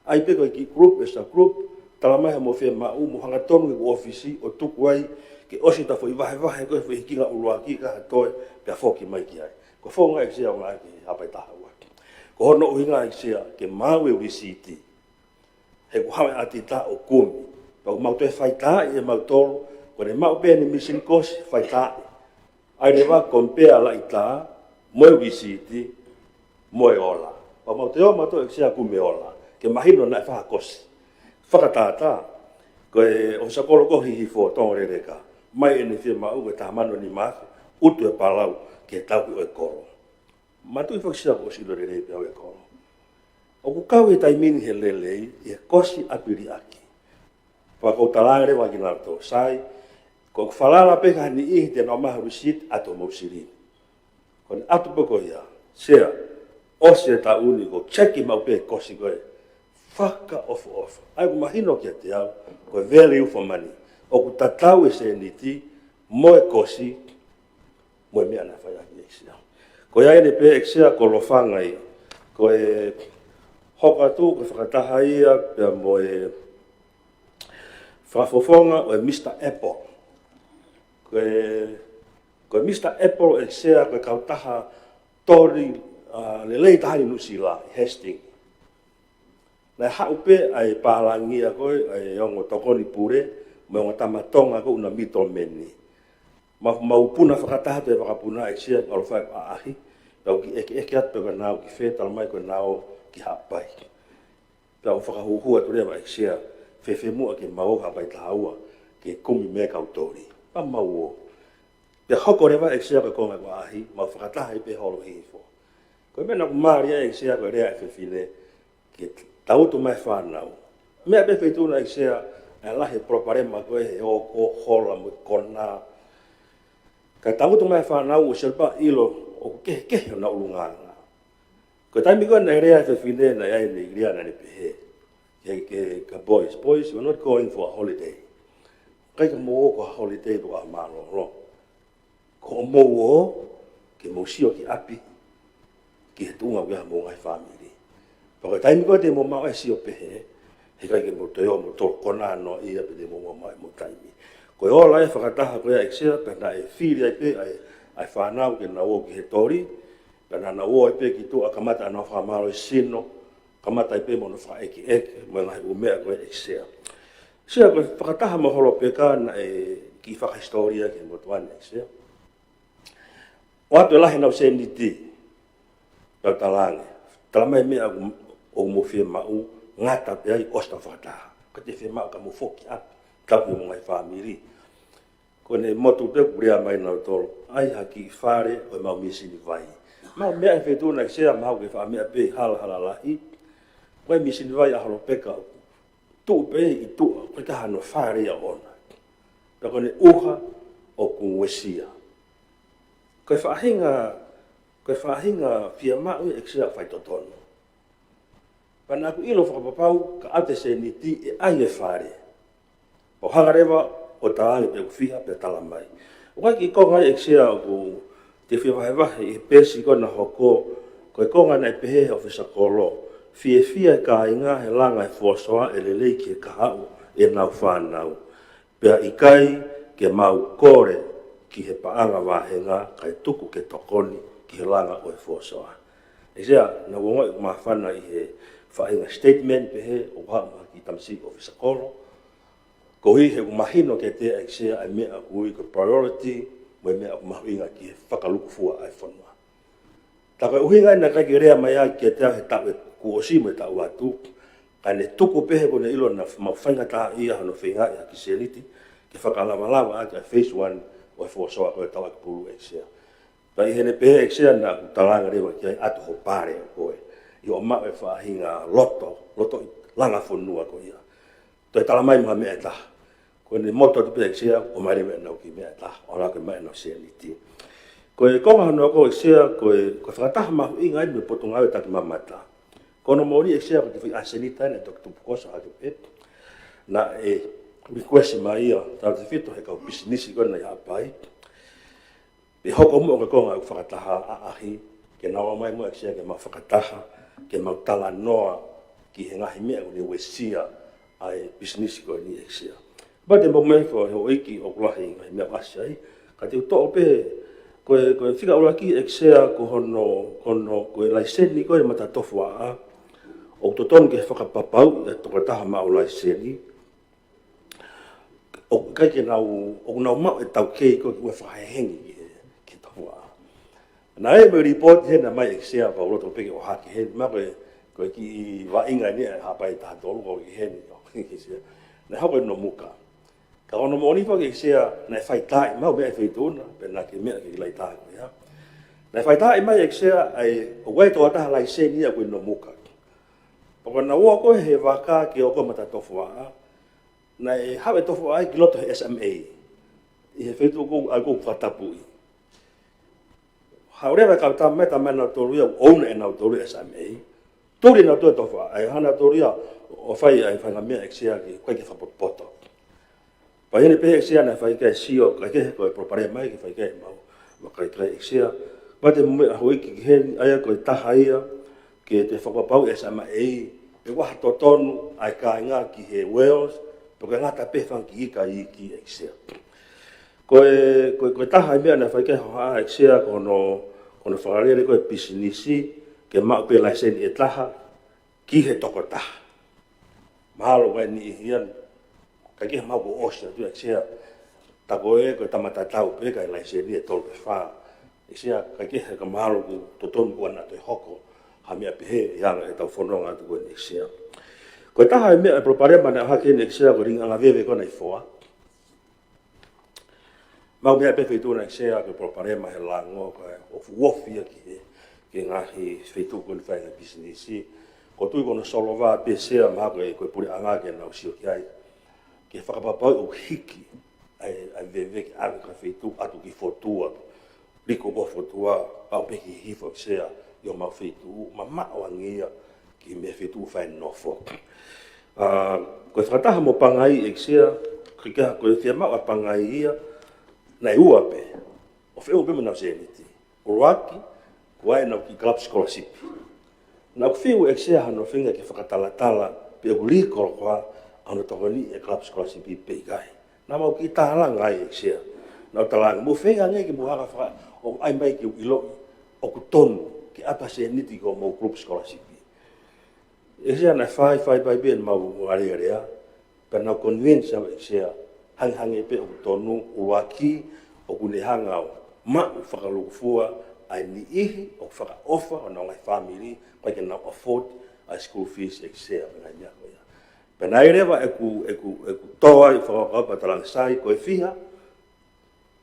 ʻAi pē ko e kiʻi kulupu, ʻe sa kulupu, talamai hoʻomou fiemaʻu, mou hangatonu ki heʻeku ʻōfisi, ʻo tuku ai, ke ʻosi ʻeta foʻi vahevahe, ko e foʻi hikinga ʻuluaki, kae toe, pea foki mai ki ai. Ko e founga ʻEiki Sea ʻoku ngāueʻaki he Haʻapai Taha Ua. Ko hono ʻuhinga ʻEiki Sea, ke maʻu e lisiti. He ʻoku haʻu e ʻatita ʻo kumi. Pea ʻoku mau toe faitaaʻi ʻe mautolu, ko ʻene maʻu pē ʻene mīsini kosi, faitaaʻi. ʻAi leva compare laʻitā, mo e lisiti, mo e ola. Pea mau toe ō mautolu ʻEiki Sea ʻo kumi e ola, ke mahino naʻe faʻa kosi. Fakatātā, ko e ʻōfisa kolo ko Hihifo Tonga Leleka, mai ʻene fiemaʻu ko e taha mano nima afe, utu e palau ki he tauhi ʻo e kolo. Mātuʻa ʻEiki Sea, kuo ʻosi ʻilo lelei pē au e kolo. ʻOku kau he taimi ni he lelei, ʻi he kosi ʻa e piliaki. Pea ʻoku ou talaange leva kia kinautolu, sai, ko ʻeku falala pē ki ha niʻihi te nau ʻomai ha lisiti ʻa hoʻomou silini. Ko ʻene ʻatu pē ko ia, Sea, ʻosi e taʻu ni ʻoku ou check maʻu pē e kosi ko ē. Fakaʻofoʻofa. ʻA ia ʻoku mahino kiate au, ko e value for money. ʻoku tatau e sēniti mo e kosi mo e meʻa naʻe fai ʻaki ʻEiki Sea. Ko ia eni pē ʻEiki Sea ko Lofanga ia. Ko e hoko atu ko e fakataha ia pea mo e fakafofonga ʻo e Mister Apple. Ko e, ko e Mister Apple ʻEiki Sea ko e kautaha toli, ʻa, lelei taha ʻi Nuʻusila, ʻi Hastings. Naʻe haʻu pē ʻa e pālangi ia ko ē, ʻa e ongo tokoni pule, mo e ongo tama Tonga ko ē ʻoku na middleman. Mau, mau puna fakataha pē fakapuna ʻEiki Sea, ʻalofa ʻaʻahi, pea u kiʻi ʻekeʻeke atu pē ko e nau ki fē, talamai ko e nau ki Haʻapai. Pea u fakahūhū atu leva ʻEiki Sea, fēfē muʻa ke mau ō Haʻapai Tahaua, ke kumi mei he kau toli. Pea mau ō. Pea hoko leva ʻEiki Sea ko e konga ko ʻaʻahi, mau fakataha ai pē holo hifo. Ko e meʻa naʻa ku mālie ai ʻEiki Sea ko e lea ʻa e fefine, ke tangutu mai e fānau. Meʻa pē Feituʻuna ʻEiki Sea, ʻe lahi e palopalema ko ē he ō ko hola mo e kona. Ka tangutu mai e fānau ʻo sio pē ʻilo ʻoku kehekehe hona ʻulungaanga. Ko e taimi ko ē naʻe lea e fefine naʻe ʻai ʻene lea naʻa ne pehē. Ke, ke, ka boys, boys, we're not going for a holiday. ʻIkai ke mou ō ko ha holiday pe ko ha mālōlō. Ko hoʻomou ō, ke mou sio ki ʻapi, ki he tuʻunga ʻoku ʻi ai homou ngaahi fāmili. Pea ko e taimi ko ē te mou maʻu ai e sio pehē, heʻikai ke mou toe ō mo tolo kona noa ia pe te mou maʻu ai mo taimi. Ko e ola e fakataha ko ia ʻEiki Sea, pea naʻe fili ai pē, ʻa e, ʻa e fānau ke nau ō ki he toli, pea naʻa nau ō ai pē ki tuʻa kamata ʻenau fakamālohisino, kamata ai pē mo hono fakaʻekeʻeke, mo e ngaahi ʻū meʻa ko ē ʻEiki Sea. Sea ko e fakataha mo Holopeka naʻe kiʻi fakahisitōlia ki he motuʻa ni ʻEiki Sea. ʻOatu e lahi ʻenau sēniti, pea u talaange. Talamai meʻa ʻoku, ʻoku mou fiemaʻu, ngata pē ai ʻosi ʻetau fakataha. ʻIkai te fiemaʻu ka mou foki atu, tapu mo e ngaahi fāmili. Ko ʻene motu pē kuo lea mai nautolu, ʻai ha kiʻi fale ʻo ʻemau mīsini vai. Mau meʻa ʻi Feituʻuna ʻEiki Sea, mau ke faʻa meʻa pē hala hala lahi. Ko e mīsini vai ʻa Holopeka ʻoku tuʻu pē ʻi tuʻa, ʻikai ke ʻi ai hano fale ia ʻoʻona. Pea ko ʻene ʻuha ʻoku uesia. Ko e faʻahinga, ko e faʻahinga fiemaʻu ʻEiki Sea faitotonu. Pea naʻa ku ʻilo fakapapau, ka ʻoatu e sēniti ʻe ʻai e fale. Pea u hanga leva ʻo talaange pe ʻoku fiha pea talamai. ʻOku ʻi ai e kiʻi konga ʻEiki Sea ʻoku te fie vahevahe ʻi he peesi ko ē naʻe hoko, ko e konga naʻe pehē he ʻofisa kolo. Fiefia e kāinga he langa e Fuosoa ʻe lelei ki he kahaʻu ʻenau fānau. Pea ʻikai ke mau kole ki he paʻanga vāhenga kae tuku ke tokoni ki he langa ʻo e Fuosoa. ʻEiki Sea, naʻa ku ongoʻi ʻoku māfana ʻi he faʻahinga statement pehē ʻoku haʻu mei he kiʻi tamasiʻi ʻofisa kolo. Koeʻuhi he ʻoku mahino kiate au ʻEiki Sea ʻa e meʻa ʻoku ui ko e priority, mo e meʻa ʻoku mahuʻinga ki he fakalukufua ʻa e fonua. Tā ko e ʻuhinga ia naʻe ʻikai ke lea mai ai kiate au he taʻu kuo ʻosi mo e taʻu atu, ka ne tuku pē he kuo ne ʻilo naʻa mau faingataʻaʻia hono feingaʻi ha kiʻi sēniti, ke fakalavalava atu ʻa e phase one ʻo e Fuosoa ko e Tauʻaki Pulu ʻEiki Sea. Pea ʻi heʻene pehē ʻEiki Sea naʻa ku talaange leva ki ai ʻoatu ho pale ʻo koe. ʻI hoʻo maʻu e faʻahinga loto, loto ʻi langa fonua ko ia. Toe talamai mo ha meʻa ʻe taha. Ko ʻene moto atu pē ʻEiki Sea, ʻomai leva ʻenau kiʻi meʻa ʻe taha, ʻo laka mai ʻenau sēniti. Ko e konga hono ua ko ē ʻEiki Sea, ko e, ko e fakataha mahuʻinga ʻeni mo e Potungāue Takimamata. Ko hono moʻoni ʻEiki Sea, ko e kiʻi foʻi ʻasenita ʻeni naʻe toki tupukoso hake pē. Naʻe request mai ia, tautefito he kau pisinisi ko ē naʻe ʻi Haʻapai. Pea hoko muʻa ko e konga ʻoku fakataha ʻaʻahi, ke nau ō mai muʻa ʻEiki Sea ke mau fakataha, ke mau talanoa ki he ngaahi meʻa ʻoku ne uesia ʻa e pisinisi ko eni ʻEiki Sea. Pea te mou meʻa ko e houʻeiki ʻoku lahi ngaahi meʻa ʻoku ʻasi ai, ka te u toʻo pē, ko e, ko e fika ʻuluaki ʻEiki Sea ko hono, ko hono, ko e laiseni ko e matatofuaʻa, ʻoku totonu ke fakapapauʻi ʻe he tokotaha maʻu laiseni, ʻoku ʻikai ke nau, ʻoku nau maʻu e taukei ko ē ke fakahehengi ki he, ki he tofuaʻa. Naʻe ʻi ai mo e lipooti heni naʻe ʻomai ʻEiki Sea pea u loto pē ke ʻohake heni, mahalo ko e, ko e kiʻi vaʻinga ʻeni ʻa Haʻapai Taha Tolu ko ē ki heni, ʻEiki Sea. Naʻe hoko ʻi Nomuka. Ka ko hono moʻoni foki ʻEiki Sea, naʻe faitaaʻi mai au mei Feituʻuna, pea naʻa ke meʻa ki he kiʻi laitā ko ia. Naʻe faitaaʻi mai ʻEiki Sea, ʻa e, ʻoku ʻi ai e tokotaha laiseni ia ko ē ʻi Nomuka. Pea ko ʻenau ō ko ē he vaka ke ō ko ē matatofuaʻa, naʻe haʻu e tofuaʻa ia ki loto he S M A. ʻI he feituʻu ko ē ʻoku ou fakatapui. Haʻu leva e kau tama mai, tama mai nautolu ia, ʻoku ʻouna ʻe nautolu e S M A. Tuli nautolu e tofuaʻa, ʻai hanautolu ia, ʻo fai ʻa e faʻahinga meʻa ʻEiki Sea ke, ʻikai ke fakapotopoto. Pea ʻi heʻene pehē ʻEiki Sea naʻe fai ki ai e sio, kae kehe ko e palopalema ia ke fai ki ai ʻemau, ʻemau kakai ʻEiki Sea. Pea te mou meʻa houʻeiki ki heni, ʻa ia ko e taha ia, ke toe fakapapauʻi ʻe Samaʻei, pe ʻoku ʻi ai ha totonu ʻa e kāinga ki he Wales, pe ko e ngata pē fanga kiʻi ika iiki ʻEiki Sea. Ko e, ko e, ko e taha e meʻa naʻe fai ki ai e hohaʻa ʻEiki Sea ko hono, ko hono fakalele ko e pisinisi, ke maʻu pē laiseni ʻe taha, ki he tokotaha. Mahalo ko e niʻihi ia, kae kehe mahalo kuo ʻosi atu ʻEiki Sea, tā ko ē ko e tama tatau pē kae laiseni ʻe tolu pe fā. ʻEiki Sea, kae kehe ka mahalo ʻoku totonu kuo ʻanai atu e hoko ha meʻa pehē ʻi he anga ʻetau fononga atu ko eni ʻEiki Sea. Ko e taha e meʻa e palopalema naʻe ʻohake ʻEiki Sea ko e lilingi anga veve ko ena ʻi Foa. Maʻu meʻa pē feituʻu naʻe ʻEiki Sea ko e palopalema he lango, ko e ofi, ofi ia ki he, ki he ngaahi feituʻu ko eni fai e ngaahi pisinisi. ʻOku ou tui ko hono solova pē ʻEiki Sea mahalo ko e, ko e puleʻanga ke nau sio ki ai. Ke fakapapauʻi ʻoku hiki ʻa e, ʻa e veve ke ʻave ki ha feituʻu ʻatu ki Fotu atu. Liko ko Fotu, pau pē ke hifo ʻEiki Sea ʻi homau feituʻu, mamaʻo ange ia ki he feituʻu fai nofo. ʻA, ko e fakataha mo Pangai ʻEiki Sea, ko e, ko e fiemaʻu ʻa Pangai ia, naʻe ua pē, ʻo feʻunga pē mo ʻenau sēniti. ʻUluaki, ko ʻenau kiʻi club scholarship. Naʻa ku fiu ʻEiki Sea hano feinga ke fakatalatala pe ʻoku liko ko ā hono tokoniʻi e club scholarship pe ʻikai. Naʻa mau kiʻi tālanga ai ʻEiki Sea. Naʻa ku tālanga, mou feinga ange ke mou hanga faka-, ʻo ʻai mai ke u ʻiloʻi ʻoku tonu ke ʻatu ha sēniti ki homou club scholarship. ʻEiki Sea naʻe fai, fai, fai pē ʻenau alea, pea naʻa ku convince au ʻEiki Sea, hangehangē pē ʻoku tonu, ʻuluaki, ʻoku ne hanga ʻo maʻu fakalūkufua ʻa e niʻihi ʻoku fakaʻofa honau ngaahi fāmili, ʻikai ke nau afford ʻa e school fees ʻEiki Sea, mo e ngaahi meʻa ko ia. Pea naʻe leva ʻeku, ʻeku, ʻeku tō ai fakakaukau pea tālanga, Sai, ko e fiha,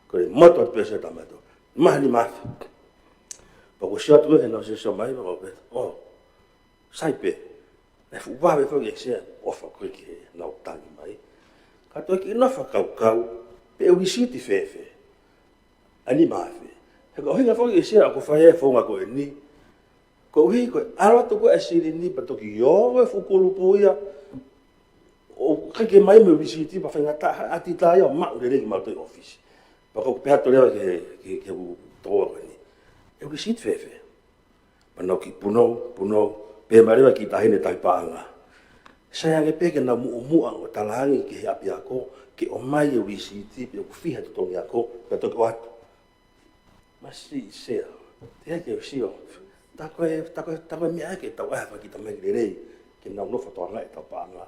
ko e motu atu pē ʻEiki Sea, tamato. Maha ni mafi. Pea ko e sio atu ko ē heʻenau sio mai, pea ko e pehē, ʻō, sai pē. Naʻe fuʻu vave foki ʻEiki Sea ʻofa ko ē ki heʻenau tangi mai. Ka toe kiʻi nofo fakakaukau, pe ʻe lisiti fēfē ʻa e nima afe. He ko e ʻuhinga foki ʻEiki Sea ʻoku fai e founga ko eni, koeʻuhi ko e ʻalu atu ko ē e silini pea toki ō e fuʻu kulupu ia, ʻoku ʻikai ke maʻu mo e lisiti pea faingataʻa ʻa e ʻatitaia ʻo maʻu lelei ke maʻu ʻi ʻōfisi. Pea ko ʻeku pehē atu leva ki he, ki he, ki he tokoua ko eni, ʻe lisiti fēfē? Pea nau kiʻi punou, punou, pehē mai leva e kiʻi taʻahine tauhi paʻanga, Sai, ange pē ke nau muʻomuʻa ʻo talaange ki he ʻapiako ke ʻomai e lisiti pe ʻoku fiha e totongi ako, pea toki ʻoatu. Masiʻi Sea, teʻeki ke u sio. Tā ko e, tā ko e, tā ko e meʻa ia ke tau ʻai ha kiʻi tamaiki lelei ke nau nofo ʻo tokangaʻi ʻetau paʻanga.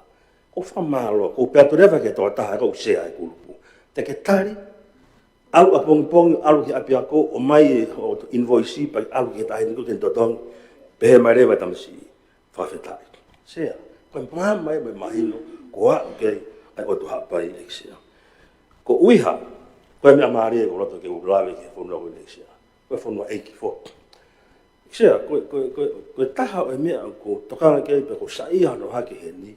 ʻOku ou fakamālō, ʻoku ou pehē atu leva ki he tokotaha ʻoku Sea e kulupu. Te ke tali, ʻalu ʻapongipongi, ʻalu ki he ʻapiako, ʻomai e hoʻo invoice pea ʻalu ki he taʻahine ko ē ke ne totongi, pehē mai leva e tamasiʻi, Fakafetaʻi. Sea, ko e maama ia mo e mahino, ko e aʻu ki ai ʻa e ʻOtua Haʻapai ʻEiki Sea. Ko ʻUiha, ko e meʻa mālie ʻoku ou loto ke u lave ki he fonua ko eni ʻEiki Sea. Ko e fonua ʻeiki foki. Sea, ko e, ko e, ko e, ko e taha ʻo e meʻa ʻoku ou tokanga ki ai pea ʻoku ou saiʻia hono ʻohake heni,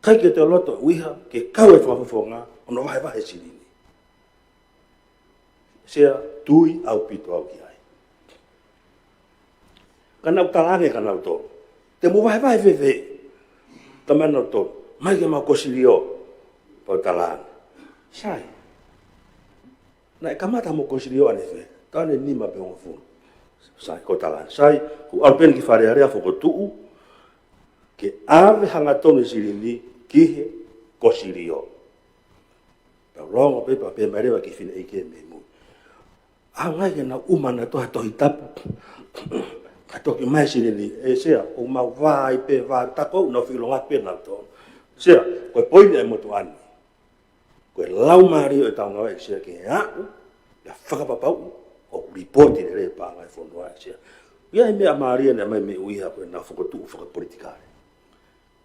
ʻikai ke toe loto ʻUiha ke kau e fakafofonga hono vahevahe e silini. Sea, tui ʻaupito au ki ai. Ka naʻa ku talaange kia nautolu, Te mou vahevahe fēfē? Talamai ʻe nautolu, Mai ke mau kosilio. Pea u talaange, Sai, naʻe kamata hoʻomou kosilio ʻanefē? Taʻu ʻe nima pe hongofulu. Sai, ko e talaange, Sai, kuo u ʻalu pē eni ki Fale Alea ʻo fokotuʻu ke ʻave hangatonu e silini ki he kosilio. Pea u longo pē, pea pehē mai leva e kiʻi fineʻeiki mei mui, ʻAonga ke nau ʻuma ʻe nautolu ha Tohi Tapu kae toki ʻomai e silini. ʻE Sea, ʻoku mau vā ai pē, vā, tā ko ē ʻoku nau feʻiloaki pē ʻe nautolu. Sea, ko e poini ʻa e motuʻa ni, ko e laumālie ʻo ʻetau ngāue ʻEiki Sea ke aʻu ia ʻo fakapapauʻi ʻoku lipooti lelei e paʻanga ʻa e fonua ʻEiki Sea. ʻI ai e meʻa mālie naʻe ʻomai mei ʻUiha ko ʻenau fokotuʻu fakapolitikale.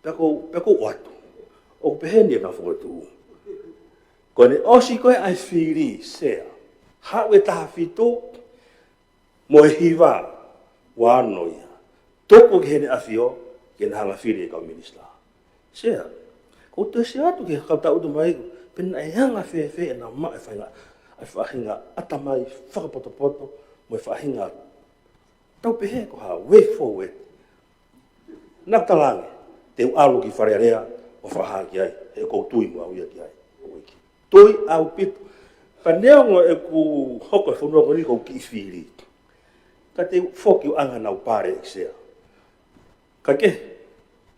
Pea ʻoku, pea ʻoku ou ʻoatu, ʻoku pehē ni ʻenau fokotuʻu. Ko ʻene ʻosi ko ē ʻa e fili, Sea, haʻu e taha fitu mo e hiva, ua ono ia, tuku ki heʻene ʻafio ke ne hanga fili e kau minisitā. Sea, ʻoku ou toe sio atu ki he kau tangutu mai, pe naʻe anga fēfē ʻenau maʻu e faʻahinga, e faʻahinga ʻatamai fakapotopoto mo e faʻahinga tau pehē ko ha way forward. Naʻa ku talaange, Te u ʻalu ki Fale Alea ʻo fakahā ki ai, he ʻoku ou tui muʻa au ia ki ai, ʻEiki. Toi ʻaupito. Pea neongo ʻeku hoko he fonua ko eni ko e kiʻi fili, ka te u foki ʻo ʻange hanau pale, ʻEiki Sea. Ka ke,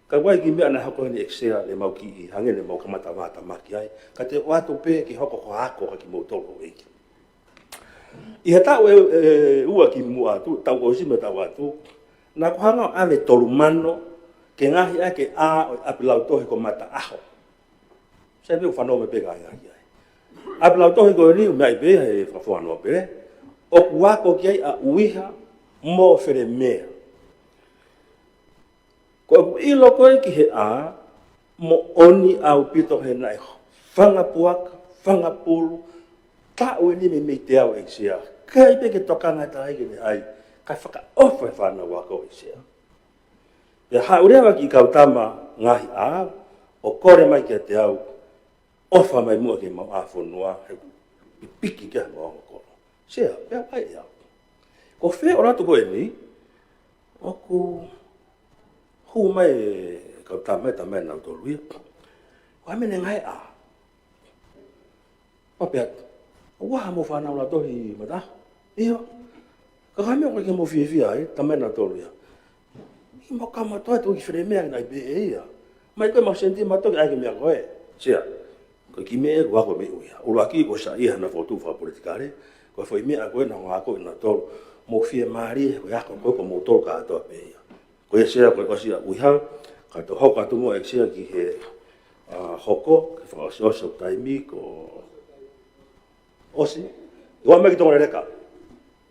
ka ʻoku ʻi ai e kiʻi meʻa naʻe hoko heni, ʻEiki Sea, ne mau kiʻi hangē ne mau kamata vātamaki ai. Ka te u ʻoatu pē ke hoko ko e ako kiate kimoutolu, ʻEiki. ʻI he taʻu ʻe, ʻe ua kimuʻa atu, taʻu kuo ʻosi mo e taʻu atu, naʻa ku hanga ʻo ʻave tolu mano ke ngaohi ʻaki e ʻā ʻo e ʻapilautohi ko Mataʻaho. Sai pē ʻoku fanongo mai pē kāinga ki ai. ʻApilautohi ko eni, ʻoku meaʻi pē he fakafofonga nōpele, ʻoku ako ki ai ʻa ʻUiha mo Felemea. Ko ʻeku ʻilo ko ē ki he ʻā, moʻoni ʻaupito he naʻe fanga puaka, fanga pulu, taʻu eni meimei teau, ʻEiki Sea. ʻIkai pē ke tokanga ʻe taha ia ke ne ʻai, kae fakaʻofa e fānau ako, ʻEiki Sea. Pea haʻu leva e kiʻi kau tama ngaahi ʻā ʻo kole mai kiate au, ʻofa mai muʻa ke mau ʻā fonua, he ʻoku pipiki ke mau ongo kolo. Sea, pea ʻai ʻe au. Ko e fē ʻaho atu ko eni, ʻoku hū mai e kau tama, tama ʻe nautolu ia. Ko e meʻa ne ngaahi ʻā. Pea pehē atu, ʻoku ʻā haʻamou fānau lautohi Mataʻaho? ʻIo. Ka ko e hā e meʻa ʻoku ʻikai ke mou fiefia ai, tama ʻe nautolu ia? ʻI mau kamata atu ki Felemea ke ne ʻai pē ʻe ia. Mai ko e mau sēniti mautolu ke ʻai e kiʻi meʻa ko ē. Sea, ko e kiʻi meʻa ko ē ʻoku ou ako mei ʻUiha. ʻUluaki ko e saiʻia hano fokotuʻu fakapolitikale, ko e foʻi meʻa ko ē naʻa ku ako ʻia nautolu, mou fiemālie, ko e ako ko ē ko moutolu kātoa pē ia. Ko ia, Sea, ko e ʻosi ʻa ʻUiha, ka tau hoko atu muʻa, ʻEiki Sea, ki he, ʻa, hoko, ke fakaʻosiʻosi ʻeku taimi, kuo ʻosi. Ua mai ki Tongoleleka.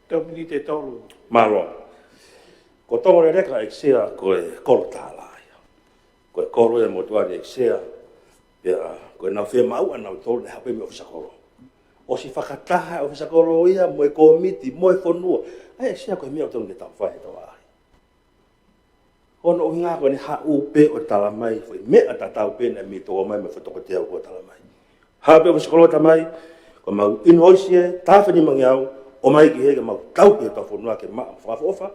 Tau miniti ʻe tolu. Mālō. Ko Tongoleleka, ʻEiki Sea, ko e kolo tālā ia. Ko e kolo ia ʻo e motuʻa ni, ʻEiki Sea. Pea ko ʻenau fiemaʻu ʻa nautolu naʻe haʻu pē mei he ʻōfisa kolo. ʻOsi fakataha e ʻōfisa kolo ia mo e kōmiti, mo e fonua. ʻA ia, ʻEiki Sea, ko e meʻa ʻoku totonu ke tau fai he tau ʻaʻahi. Ko hono ʻuhinga ko ʻene haʻu pē ʻo tala mai, foʻi meʻa tatau pē naʻe mei toko mai mei he foʻi toko teau kuo tala mai. Haʻu pē ʻōfisa kolo ʻo tala mai, ko ʻemau invoice ē, taha afe nimangeau, ʻomai ki hē ke mau tauhi hotau fonua ke maʻa mo fakaʻofoʻofa.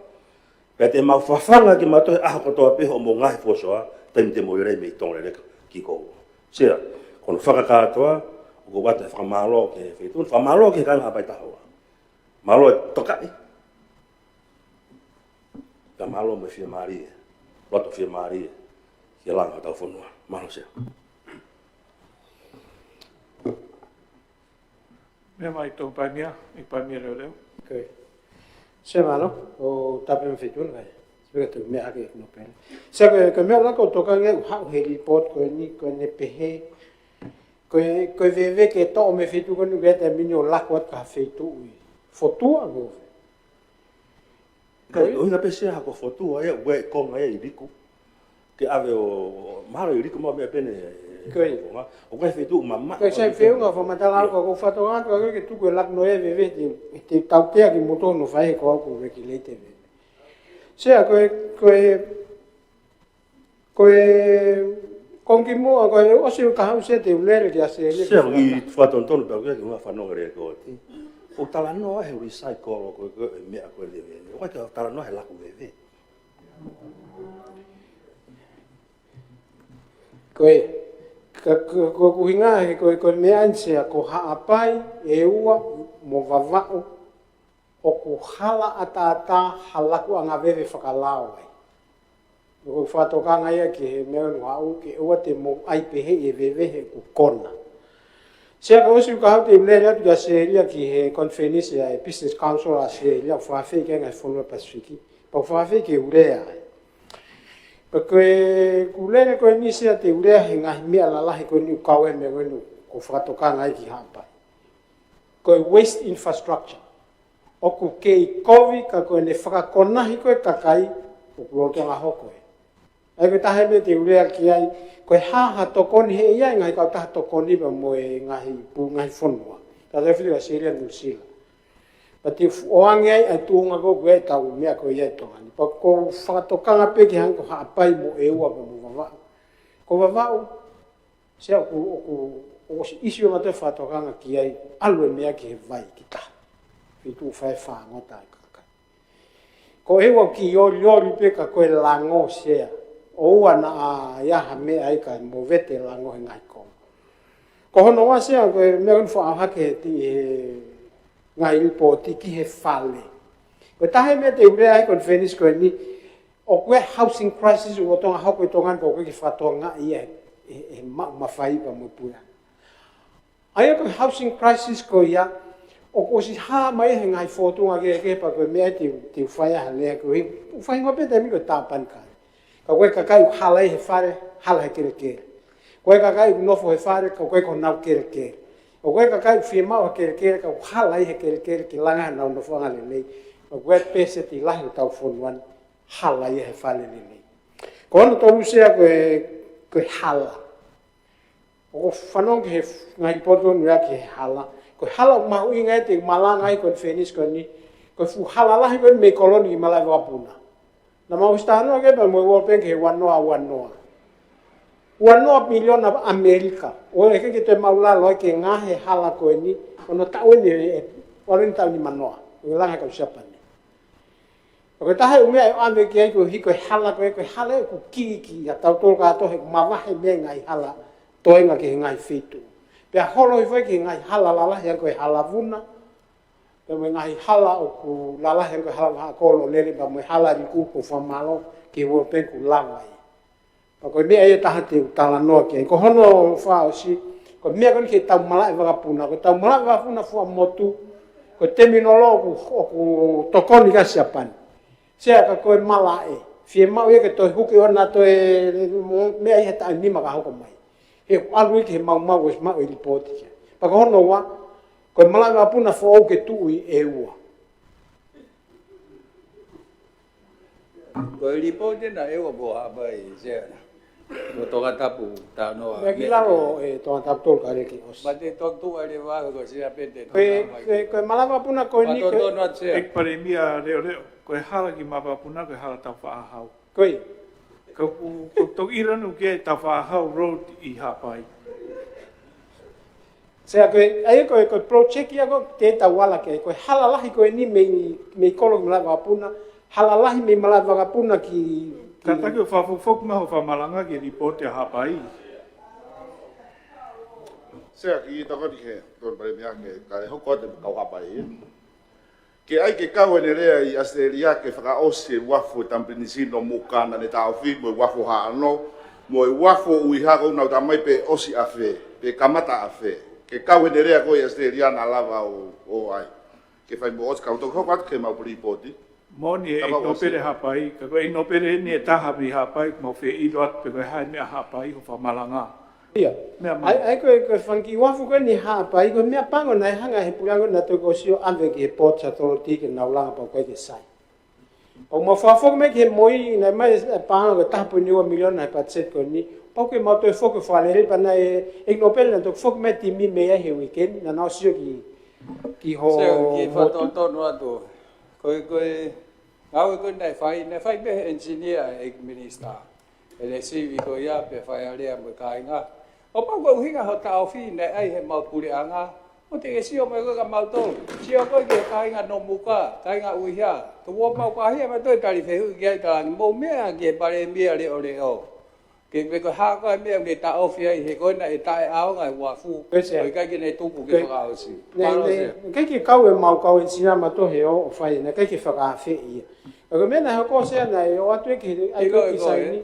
Pea te mau fafanga kimautolu he ʻaho kotoa pē hoʻomou ngaahi fōsoa, taimi te mou lele mei Tongoleleka ki Kouʻoa. Sea, ko hono fakakātoa, ʻoku ou ʻoatu e fakamālō ki he feituʻu, fakamālō ki he kāinga Haʻapai Taha Ua. Mālō e tokaʻi. Ka mālō mo e fiemālie. Loto fiemālie. Ke langa hotau fonua. Mālō, Sea. Meʻa mai Tō Paimia, ʻEiki Paimia Leoleo. Okay. Sea, mālō, ʻo tapu mo e feituʻu, kai. Sipeka te u meʻa hake ʻeku nōpele. Sea, ko e, ko e meʻa ʻoku ou tokanga ʻeku haʻu he report ko eni, ko ʻene pehē. Ko e, ko e veve ke toʻo mei he feituʻu ko eni ʻoku ʻi ai e taimi ni ʻo laku atu ki ha feituʻu ʻi Fotua ko. Kai, ʻuhinga pē, Sea, ko Fotua ia, ʻoku ʻi ai e konga ia ʻi Liku. Ke ʻave ʻo, ʻo, mahalo ʻi Liku mo e meʻa pehē ni. Kai. ʻOku ʻi ai e feituʻu mamaʻo. Kai, sai feʻunga fakamatala au, ka ʻoku ou fakatokangaʻi atu ka ke tuku e laku noa e veve, te, te tautea kimoutolu hono fai he ko au ʻoku regulate e veve. Sea, ko e, ko e, ko e, ko e kimuʻa, ko e ʻosi ʻeku haʻu, Sea, te u lele ki ʻAositelēlia. Sea, ʻi he fakatonutonu pē ʻoku ʻikai ke u fanongo lelei ko ē. ʻOku talanoa he recycle ko e, ko e meʻa ko ē lele. ʻOku ʻikai ke talanoa he laku veve. Ko e, ka, ka, ko e ʻuhinga he ko e, ko e meʻa eni, Sea, ko Haʻapai, ʻEua mo Vavaʻu, ʻoku hala ʻataʻatā ha lakuʻanga veve fakalao ai. ʻOku ou fakatokanga ia ki he meʻa ʻoku haʻu ke ʻoua te mou ʻai pehē e veve he ʻoku kona. Sea, kuo ʻosi ʻeku haʻu te u lele atu ki ʻAositelēlia ki he konifelenisi ʻa e Business Council ʻa ʻAositelēlia, ʻoku fakaafeʻi ki ai e ngaahi fonua Pasifiki. Pea ʻoku fakaafeʻi ke u lea ai. Pea ko e, ʻeku lele ko eni, Sea, te u lea he ngaahi meʻa lalahi ko eni ʻoku kau ai e meʻa ko eni ʻoku ou fakatokanga ai ki Haʻapai. Ko e waste infrastructure. ʻOku kei kovi ka ko ʻene fakakonahi ko ē e kakai, ʻoku lolotonga hoko ē. ʻA ia ko e taha e meʻa te u lea ki ai, ko e hā ha tokoni, he ʻe ʻi ai e ngaahi kautaha tokoni pea mo e ngaahi pu-, ngaahi fonua. Ka tau fili ʻAositelēlia, Nuʻusila. Pea te u fu-, ʻoange ai ʻa e tuʻunga ko ē ʻoku ʻi ai ʻetau meʻa ko ia ʻi Tonga ni. Pea ʻoku ou fakatokanga pē ki he hangē ko Haʻapai mo ʻEua pea mo Vavaʻu. Ko Vavaʻu, Sea, ʻoku, ʻoku, ʻoku ʻosi ʻi ai ʻemau fakatokanga ki ai, ʻalu e meʻa ki he vai ki tahi. Feituʻu fai fāngota e kakai. Ko ʻEua ʻoku kiʻi olioli pē ka ko e lango, Sea. ʻOua naʻa ʻi ai ha meʻa ai ka movete e lango he ngaahi konga. Ko hono ua, Sea, ko e meʻa ko eni ʻoku faʻa hake he ti-, he ngaahi lipooti ki he fale. Ko e taha e meʻa te u lea ai he konifelenisi ko eni, ʻoku ʻi ai e housing crisis ʻoku lolotonga hoko ʻi Tonga ni, ʻoku ʻikai ke fakatokangaʻi ia ʻe he, ʻe he maʻu mafai pea mo e puleʻanga. ʻA ia ko e housing crisis ko ia, ʻoku ʻosi hā mai he ngaahi fōtunga kehekehe, pea ko e meʻa te u, te u fai ai ha lea ko ē, ʻoku fai ngoa pē taimi ko e tāpani kai. Ka ko e kakai ʻoku hala ʻi he fale, hala he kelekele. Ko e kakai ʻoku nofo he fale, ka ko e ko honau kelekele. Ko e kakai ʻoku fiemaʻu ha kelekele, ka ʻoku hala ʻi he kelekele ke langa honau nofoʻanga lelei. Ka ko e pēseti lahi ʻo hotau fonua ni, hala ia he fale lelei. Ko hono tolu, Sea, ko e, ko e hala. ʻOku ou fanongo ki he ngaahi lipooti ʻoku ʻi ai ki he hala. Ko e hala ʻoku mahuʻinga ia te u malanga ai he konifelenisi ko eni. Ko e fuʻu hala lahi ko eni mei Kolo ni ki malaʻe vakapuna. Naʻa mau ʻosi talanoa ki ai pea mo e World Bank he ua noa ua noa. Ua noa miliona ʻAmelika. ʻOku ʻikai ke toe maʻulalo ai ke ngaohi e hala ko eni. Hono taʻu eni ʻe, ʻe, ʻalu eni taʻu nimanoa. ʻOku langa he kau Siapani. Ko e taha e ʻū meʻa ʻe ʻave ki ai koeʻuhi ko e hala ko ē, ko e hala ʻoku kiki ʻa tautolu kātoa he ʻoku mavahe mei he ngaahi hala toenga ki he ngaahi feituʻu. Pea holo hifo ai ki he ngaahi hala lalahi hangē ko e hala vuna, pea mo e ngaahi hala ʻoku lalahi hangē ko e hala vahaʻa kolo lele, pea mo e hala liku ko famalo ki he World Bank ʻoku lava ai. Pea ko e meʻa ia ʻe taha te u talanoa ki ai. Ko hono fakaʻosi, ko e meʻa ko eni ki heʻetau malaʻe vakapuna. Ko ʻetau malaʻe vakapuna fuaʻamotu, ko e tēminolo ʻoku, ʻoku tokoni ki ai ʻa Siapani. Sea, ka ko e malaʻe, fiemaʻu ia ke toe huki ʻo na toe meʻa ia he taʻu nima ka hoko mai. He ʻoku ʻalu ia ki he maumau ʻosi maʻu e lipooti ki ai. Pea ko hono ua, ko e malaʻe vakapuna foʻou ke tuʻu ʻi ʻEua. Ko e lipooti ena ʻa ʻEua ʻoku haʻu mai, Sea. Ko Tongatapu, talanoa. Meʻa ki lalo ʻe Tongatapu tolu ka lele ʻosi. Mate toki tuʻu ai leva ko Sea pē te. Ko e, ko e, ko e malaʻe vakapuna ko eni ko e. Tonu atu, Sea. ʻEiki Palēmia leʻoleʻo, ko e hala ki malaʻe vakapuna, ko e hala taufaʻāhau. Ko ia. Ko, ko, ko toki ʻilo ʻaupito ki he taufaʻāhau road ʻi Haʻapai. Sea, ko e, ʻa ia ko e, ko e project ia ko ē te tau ala ki ai, ko e hala lahi ko eni mei, mei Kolo ki malaʻe vakapuna, hala lahi mei malaʻe vakapuna ki, ki. Kātaki ʻo fakafokifoki mai hoʻo fakamalanga ki he lipooti ʻa Haʻapai. Sea, kiʻi tokoni ki he, Tongatapu Palēmia ke, kae hoko atu e kau Haʻapai. Ke ʻai ke kau ʻene lea ʻi ʻAositelēlia ke fakaʻosi e uafu ʻo e Tamapinisino Muka naʻa ne taʻofi, mo e uafu Haʻano, mo e uafu ʻUiha ʻoku nau tā mai pe ʻosi ʻafē, pe kamata ʻafē. Ke kau ʻene lea ko ē ʻi ʻAositelēlia naʻa lava ʻo, ʻo ʻai. Ke fai mo ʻosi kau toki hoko atu ki heʻemau lipooti. Moʻoni e ʻEiki Nōpele Haʻapai, ka ko e ʻEiki Nōpele eni ʻe taha mei Haʻapai, mau fie ʻilo atu pe ko e hā e meʻa Haʻapai hoʻo fakamalanga. Ia. Meʻa mai. ʻAi, ʻai ko e, ko e fanga kiʻi uafu ko eni Haʻapai, ko e meʻa pango naʻe hanga he puleʻanga naʻe toki ʻosi ʻo ʻave ki he Ports Authority ke nau langa pea ʻoku ʻikai ke sai. ʻOku mau fakafoki mai ki he M O I naʻe ʻomai e paʻanga ko e taha poini ua miliona he patiseti ko eni. Pau ke mau toe foki ʻo fakalele pea naʻe, ʻEiki Nōpele naʻe toki foki mai e timi mei ai he weekend, naʻa nau sio ki, ki hoʻo. Sea, kiʻi fakatotonu atu. Ko e, ko e, ngāue ko ē naʻe fai, naʻe fai pē he engineer ʻe he ʻEiki Minisitā. ʻE lesivi ko ia pea fai ʻa e lea mo e kāinga. ʻO pau ko e ʻuhinga hoʻo taʻofi naʻe ʻai heʻemau puleʻanga. ʻO te ke sio mai ko ē kia mautolu. Sio ko ē ki he kāinga Nomuka, kāinga ʻUiha. Ko ʻemau kāinga ʻoku mau toe tali fehuʻi ki ai, talaange mou meʻa ki he Palēmia leʻoleʻo. Ke, pe ko e hā ko ē e meʻa ʻoku ne taʻofi ai he ko ē naʻe taʻeʻaonga e uafu. Ko e Sea. ʻOku ʻikai ke ne tuku ke Ko e fakaʻosi. Ne, Mālō ne, Sea. ʻIkai ke kau ʻemau kau engineer mautolu he ʻo, ʻo fai, naʻe ʻikai ke fakaafeʻi ia. Ka ko e meʻa naʻe hoko, Sea, naʻe ʻoatu ia ki he, ʻai ʻIko, ko e ʻIko, saini. ʻE.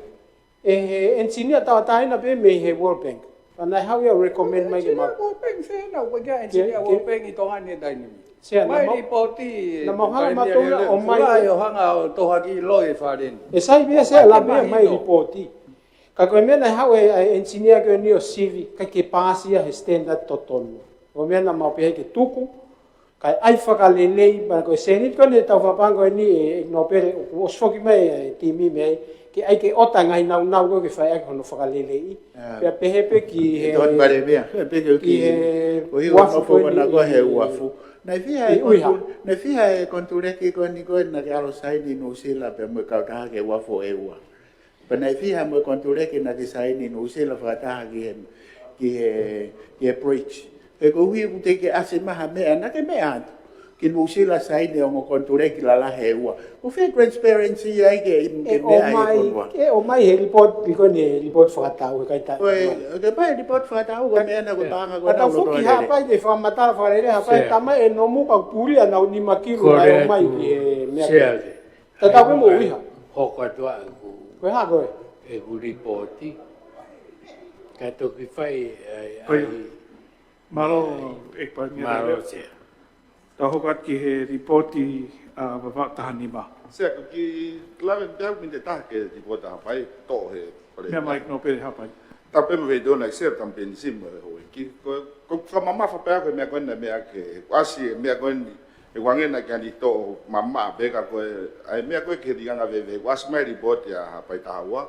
ʻE he engineer tauʻatāina pē mei he World Bank. Pea naʻe haʻu ia ʻo recommend mai ke mau. Engineer World Bank, Sea, naʻa ʻoku ʻikai ke engineer Ke, World ke Bank ʻi Tonga ni he taimi ni. Sea, Mai naʻa mau, lipooti, naʻa mau hanga Palēmia matau ia leʻoleʻo, ʻo mai fuʻu lahi ke ʻo hanga ʻo tohaki loi e fale ni. ʻE sai pē ia, Sea, ʻOku ʻikai ke lapi ia mai mahino. Lipooti. Ka ko e meʻa naʻe haʻu e, e engineer ko eni ʻo sivi, ʻikai ke paasi ia he standard totonu. Ko e meʻa naʻa mau pehē ke tuku, kae ʻai fakalelei, pea ko e sēniti ko eni ʻetau fakapaʻanga ko eni ʻe, ʻe Nōpele, ʻoku ʻosi foki mai e timi mei ai, ke ʻai ke ʻoatu e ngaahi nāunau ko ē ke fai ʻaki hono fakaleleiʻi. ʻA. Pea pehē pē ki he Tongatapu Palēmia, pehē pē ki he uafu ko eni ʻi, ʻi ʻUiha. Naʻe fiha e kontu-, naʻe fiha e konituleki ko eni ko ē naʻa ke ʻalu ʻo saini ʻi Nuʻusila pea mo e kautaha ki he uafu ʻo ʻEua. Pea naʻe fiha mo e konituleki naʻa ke saini ʻi Nuʻusila fakataha ki he, ki he, ki he bridge. He koeʻuhi ʻoku teʻeki ke ʻasi mai ha meʻa, naʻa ke meʻa atu. ʻi Nuʻusila saini ongo konituleki lalahi ʻe ua. Ko e fē transparency ai ke, ke meʻa ai ʻe he fonua? ʻE ʻomai he report, because ne report fakatau, he kai ta. Ko e, ke pai report fakatau, ko e meʻa naʻa ko e paʻanga ko e. Ka tau foki Haʻapai ke fakamatala fakalelei, Haʻapai tamai ʻe Nomuka puli ʻa nau nima kilu naʻe ʻomai ki he meʻa. Tatau pē mo ʻUiha. Hoko atu ʻa ʻeku, ko e hā ko e? ʻEku lipooti. Ka toki fai, ai, ai. Mālō, ʻEiki Palēmia. Mālō, Sea. Tau hoko atu ki he lipooti ʻa Vavaʻu taha nima. Sea, ko e kiʻi lave pē au miniti ʻe taha ki he lipooti ʻa Haʻapai, toʻo he Palēmia. Meʻa mai nō pē Haʻapai. Tau pē mo Veidona, Sea, tau pē ni si mo e houʻeiki. Ko, ko e fakamamafa pē au ki he meʻa ko eni, meʻa ke, ʻoku ʻasi e meʻa ko eni, ʻe wangena ki ani toʻo mamaʻa pē ka ko e, ʻa e meʻa ko e ki he liʻanga veve, ʻoku ʻasi mai lipooti ʻa Haʻapai taha ua,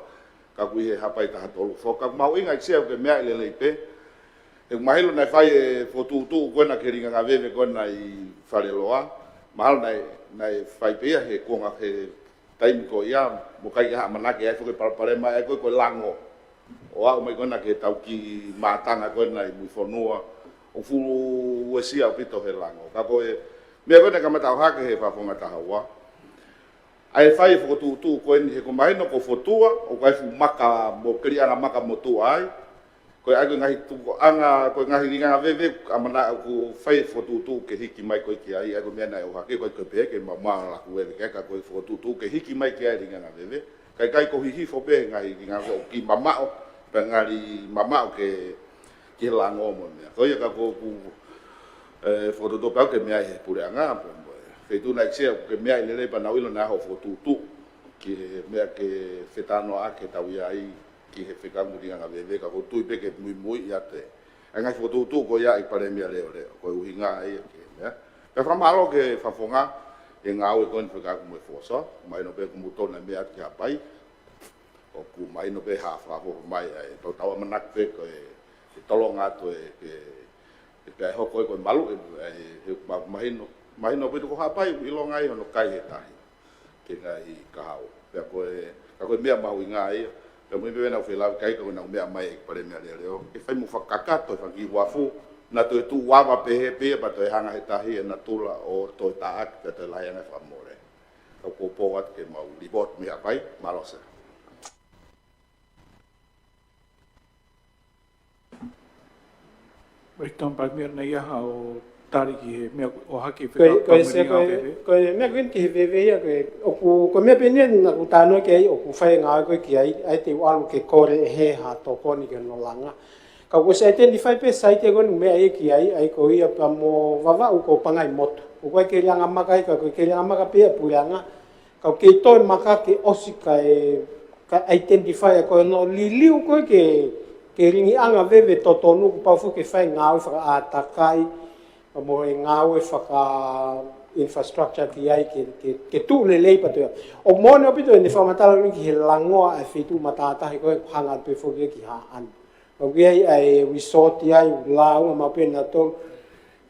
ka ʻoku ʻi he Haʻapai taha tolu foki. Ka ʻoku mahuʻinga ʻEiki Sea ke meʻa lelei pē. ʻOku mahino naʻe fai e fokotuʻutuʻu ko ena ki he liʻanga veve ko ena ʻi Faleloa. Mahalo naʻe, naʻe fai pē ia he kuonga he taimi ko ia, mo ʻikai ke ʻamanaki ai foki e palopalema ʻa e ko e, ko e lango. ʻO aʻu mai ko ena ki he tau kiʻi mātanga ko ena ʻi Muifonua, ʻoku fuʻu uesia ʻaupito he lango. Ka ko e meʻa ko ena kamata ʻohake he Fakafofonga taha ua. ʻA e fai e fokotuʻutuʻu ko eni he ʻoku mahino ko Fotua, ʻoku ʻi ai e fuʻu maka mo e keliʻanga maka motuʻa ai. Ko e ʻai ko e ngaahi tukuʻanga, ko e ngaahi liʻanga veve, ʻamanaki ʻoku fai e fokotuʻutuʻu ke hiki mai ko ē ki ai, ʻa ia ko e meʻa naʻe ʻohake, ko e, ko e pehē ke mamaʻo laku veve ki ai, ka ko e fokotuʻutuʻu ke hiki mai ki ai e liʻanga veve. Ka ʻikai ko e hihifo pē ngaahi liʻanga veve ʻoku kiʻi mamaʻo, pea ngali mamaʻo ki he, ki he lango mo e meʻa. Ko ia ka ko ʻeku, ē, fokotuʻutuʻu pē au ke meʻa ʻi he puleʻanga, pea mo e feituʻu naʻe ʻEiki Sea, ke meʻa lelei pea nau ʻilo naʻe ʻi ai hoʻo fokotuʻutuʻu ki he meʻa ke fetalanoaʻaki ʻetau ʻi ai ki he fekau mo e liʻanga veve, ka ʻoku ou tui pē ke muimui ia ʻa e ngaahi fokotuʻutuʻu ko ia ʻEiki Palēmia leʻoleʻo, ko e ʻuhinga ia ki he meʻa. Pea fakamālō ki he Fakafofonga he ngāue ko eni fekauʻaki mo e Force, mahino pē ko e mutona meʻa ki Haʻapai, ʻoku mahino pē ha fakahoko mai ai, tau tau ʻamanaki pē ko e, e tolonga atu e, ke, ke pea hoko ko e malu e, e, he ma-, mahino, mahino pē ko Haʻapai, ʻoku ʻilonga ai hono kai he tahi ki he ngaahi kahaʻu. Pea ko e, ka ko e meʻa mahuʻinga ia, pea mo e meʻa naʻa ku felāveʻi ki ai ka ko ʻenau meʻa mai ʻEiki Palēmia leʻoleʻo, ke fai mo fakakakato e fanga kiʻi uafu, naʻa toe tuʻu ava pehē pē ia pea toe hanga he tahi ʻe natula ʻo toe taʻaki pea toe lahi ange e fakamole. Ka ʻoku ou pō atu ke mau lipooti mei Haʻapai, mālō Sea. ʻEiki Palēmia, naʻa ʻi ai haʻo tali ki he meʻa ʻohake e fekau mo e liʻanga veve? Ko e meʻa ko eni ki he veve ia, ko e, ʻoku, ko e meʻa pē eni naʻa ku talanoa ki ai, ʻoku fai e ngāue ko ē ki ai, ʻa ia te u ʻalu ke kole ʻe he ha tokoni ke nau langa. Ka ʻoku ʻosi identify pē saiti ko eni meʻa ia ki ai, ʻa ia ko ia pea mo Vavaʻu ko Pangaimotu. ʻOku ʻikai ke liʻanga maka ia ka ko e ke liʻanga maka pē ia puleʻanga. Ka ʻoku kei toe maka ke ʻosi kae, kae identify ʻa e ko ē hono liliu ko ē ke, ke liʻanga veve totonu kuo pau foki ke fai ngāue fakaʻātakai, mo e ngāue faka-infrastructure ki ai ke, ke, ke tuʻu lelei pea toe. ʻOku moʻoni ʻaupito ʻene fakamatala ʻeni ki he langoa ʻa e feituʻu matātahi ko ē hanga pē foki ki Haʻano. ʻOku ʻi ai ʻa e resort ʻi ai, lāunga maʻu pē nautolu.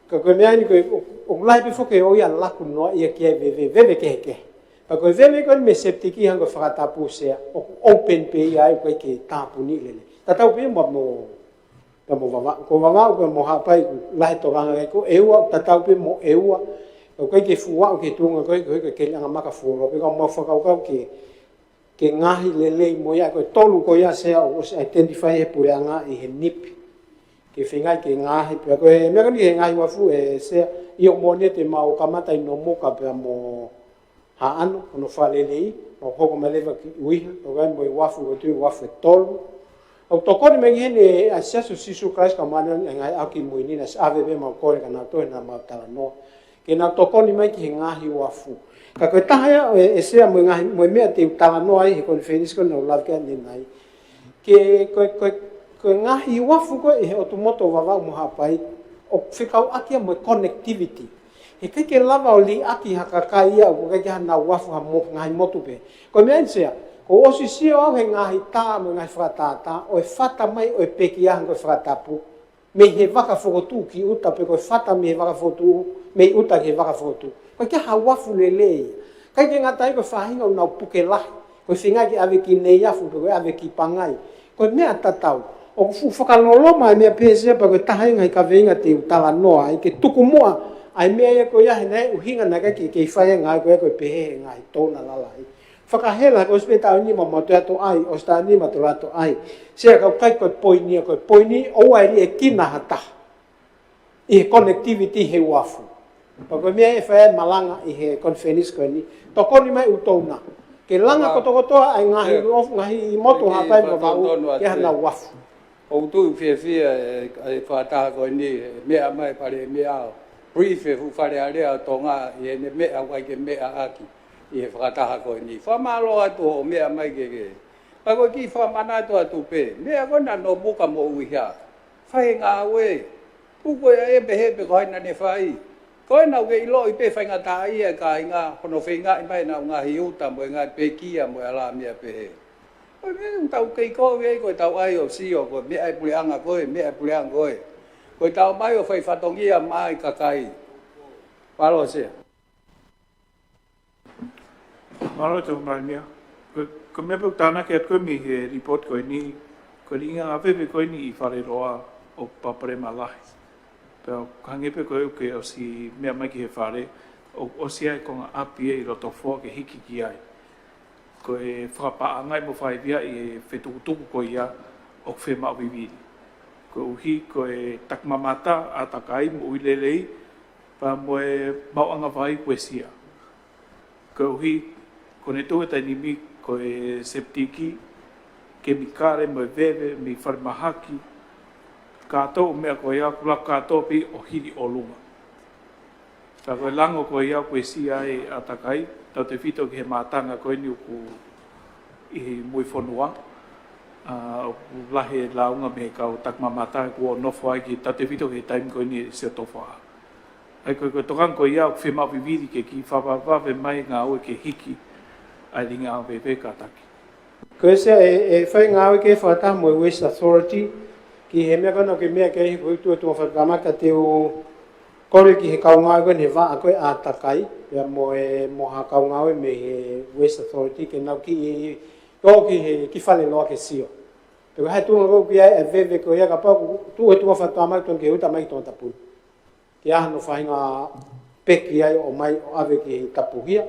Ka ko e meʻa eni ko e, ʻo, ʻoku lahi pē foki ʻo ia laku noa ia ki ai veve, veve kehekehe. Ka ko e veve ko eni mei he septic hangē ko e fakatapu Sea, ʻoku open pē ia ai ʻoku ʻikai ke tāpuni lelei. Tatau pē mo, mo, pea mo Vavaʻu, ko Vavaʻu pea mo Haʻapai, lahi e tokanga ki ai ko ʻEua, tatau pē mo ʻEua. ʻOku ʻikai ke fuʻu aʻu ki he tuʻunga ko ē, ko e, ko e ke liʻanga maka fuoloa, pea ka mau fakakaukau ke ke ngaohi lelei mo ia ko e tolu ko ia Sea ʻoku ʻosi identify he puleʻanga ʻi he nipi. Ke feinga ke ngaohi, pea ko e meʻa ko eni ki he ngaahi uafu ē Sea, ʻio moʻoni te mau kamata ʻi Nomuka pea mo Haʻano, hono fakalelei, mau hoko mai leva ki ʻUiha, ʻoku ʻi ai mo e uafu, ʻoku ou tui uafu ʻe tolu. ʻOku tokoni mai ki heni ʻa e Siasi ʻo Sīsū Kalaisi ka mane ʻa e ngaahi ʻaho kimui ni naʻe ʻave pē mau kole kia nautolu naʻa mau talanoa. Ke nau tokoni mai ki he ngaahi uafu. Ka ko e taha ia ʻe, ʻe Sea mo e ngaahi, mo e meʻa te u talanoa ai he konifelenisi ko ē naʻa ku lave ki ai ʻanenai. Ke, ko e, ko e, ko e ngaahi uafu ko ē ʻi he ʻotu motu ʻo Vavaʻu mo Haʻapai, ʻoku fekauʻaki ia mo e connectivity. He ʻikai ke lava ʻo liʻaki ha kakai ia ʻoku ʻikai ke ʻi ai hanau uafu ha mo-, ngaahi motu pē. Ko e meʻa eni Sea, kuo u ʻosi sio au he ngaahi tā mo e ngaahi fakatātā, ʻo e fata mai ʻo e pekia hangē ko e fakatapu. Mei he vaka fokotuʻu ki ʻuta pe ko e fata mei he vaka fokotuʻu, mei ʻuta ki he vaka fokotuʻu. ʻOku ʻikai ke ʻi ai ha uafu lelei. ʻIkai ke ngata ai ko e faʻahinga ʻoku nau puke lahi. Ko e feinga ke ʻave ki Neiafu pe ko e ʻave ki Pangai. Ko e meʻa tatau. ʻOku fuʻu fakaloloma e meʻa pehē Sea pea ko e taha e ngaahi kaveinga te u talanoa ai ke tuku muʻa ʻA e meʻa ia ko ia he naʻe ʻuhinga naʻe ʻikai ke kei fai e ngāue ko ia ko e pehē he ngaahi tona lalahi. Fakahela ko e ʻosi pē taʻu nima mo toe ʻalu ai, ʻosi taʻu nima toe ʻalu ai. Sea ka ʻoku ʻikai ko e poini ia, ko e poini ʻoua ʻe liʻekina ha taha ʻi he connectivity he uafu. Pea ko e meʻa ʻe fai ai e malanga ʻi he conference ko eni. Tokoni mai ʻoku tau na. Ke langa kotokotoa ʻa e ngaahi, ngaahi motu Haʻapai mo Vavaʻu ke hana uafu. ʻOku ou fiefia e, e fakataha ko eni, e meʻa mai Palēmia ʻo brief e fuʻu Fale Alea ʻo Tonga ʻi heʻene meʻa ʻoku ʻai ke meʻa ʻaki ʻi he fakataha ko eni. Fakamālō atu hoʻo meʻa mai ke ke. Ka ko e kiʻi fakamanatu atu pē, meʻa ko ena Nomuka mo ʻUiha. Fai e ngāue. Puko ia e pehē pe ko hai naʻa ne fai. Ko ena ʻoku ke ʻiloʻi pē faingataʻaʻia e kāinga, hono feingaʻi mai ʻenau ngaahi uta mo e ngaahi pekia mo e alā meʻa pehē. Ko e meʻa ʻoku tau kei kovi ai ko e tau ʻai ʻo sio, ko e meʻa e puleʻanga ko ē, meʻa e puleʻanga ko ē. Ko e tau mai ʻo fai fatongia mai kakai. Palo Sea. Mālō e tau mai meʻa. Ko, ko e meʻa pē ʻoku tānaki atu ko ē mei he report ko eni, ko e liʻinga veve ko eni ʻi Faleloa ʻoku palopalema lahi. Pea ʻoku hangē pē ko ē ʻoku ke ʻosi meʻa mai ki he fale, ʻoku ʻosi ʻi ai e konga ʻapi ʻi loto foa ke hiki ki ai. Ko e fakapaʻanga mo fakaivia ʻi he fetukutuku ko ia ʻoku fiemaʻu vivili. Koeʻuhi ko e takimamata, ʻātakai, moʻui lelei, pea mo e maʻuʻanga vai kuesia. Koeʻuhi, ko ʻene tuʻu he taimi ni ko e septic, kemikale mo e veve mei falemahaki, kātoa e meʻa ko ia, ʻoku laku kātoa pē ʻo hili ʻolunga. Ka ko e lango ko ia ʻoku ʻi ai e ʻātakai, tautefito ki he mātanga ko eni ʻoku ʻi Muifonua, ʻa, ʻoku lahi e lāunga mei he kau takimamata kuo nofo ai ki tautefito ki he taimi ko eni ʻi Siotofa. ʻA ia ko e, ko e tokanga ko ia ʻoku fiemaʻu vivili ke kiʻi fakavavevave mai e ngāue ke hiki ʻa e liʻinga veve kātaki. Ko e Sea, ʻe, ʻe fai e ngāue ke fakataha mo e Waste Authority, ki he meʻa ko ena ʻoku ke meʻa ki ai he ko e tuʻu ʻa e tuʻa fakatamaki ka te u kole ki he kau ngāue ko eni he vaʻa ko ē ʻātakai, pea mo e, mo ha kau ngāue mei he Waste Authority, ke nau kiʻi, ō ki he, ki Faleloa ke sio. Pe ko e hā e tuʻunga ko ē ʻoku ʻi ai e veve ko ia kapau ʻoku tuʻu he tuʻa fakatamaki tonu ke uta mai ki Tongatapu. Ke ʻi ai hano faʻahinga peki ai ʻo ʻomai ʻo ʻave ki he tapuhia.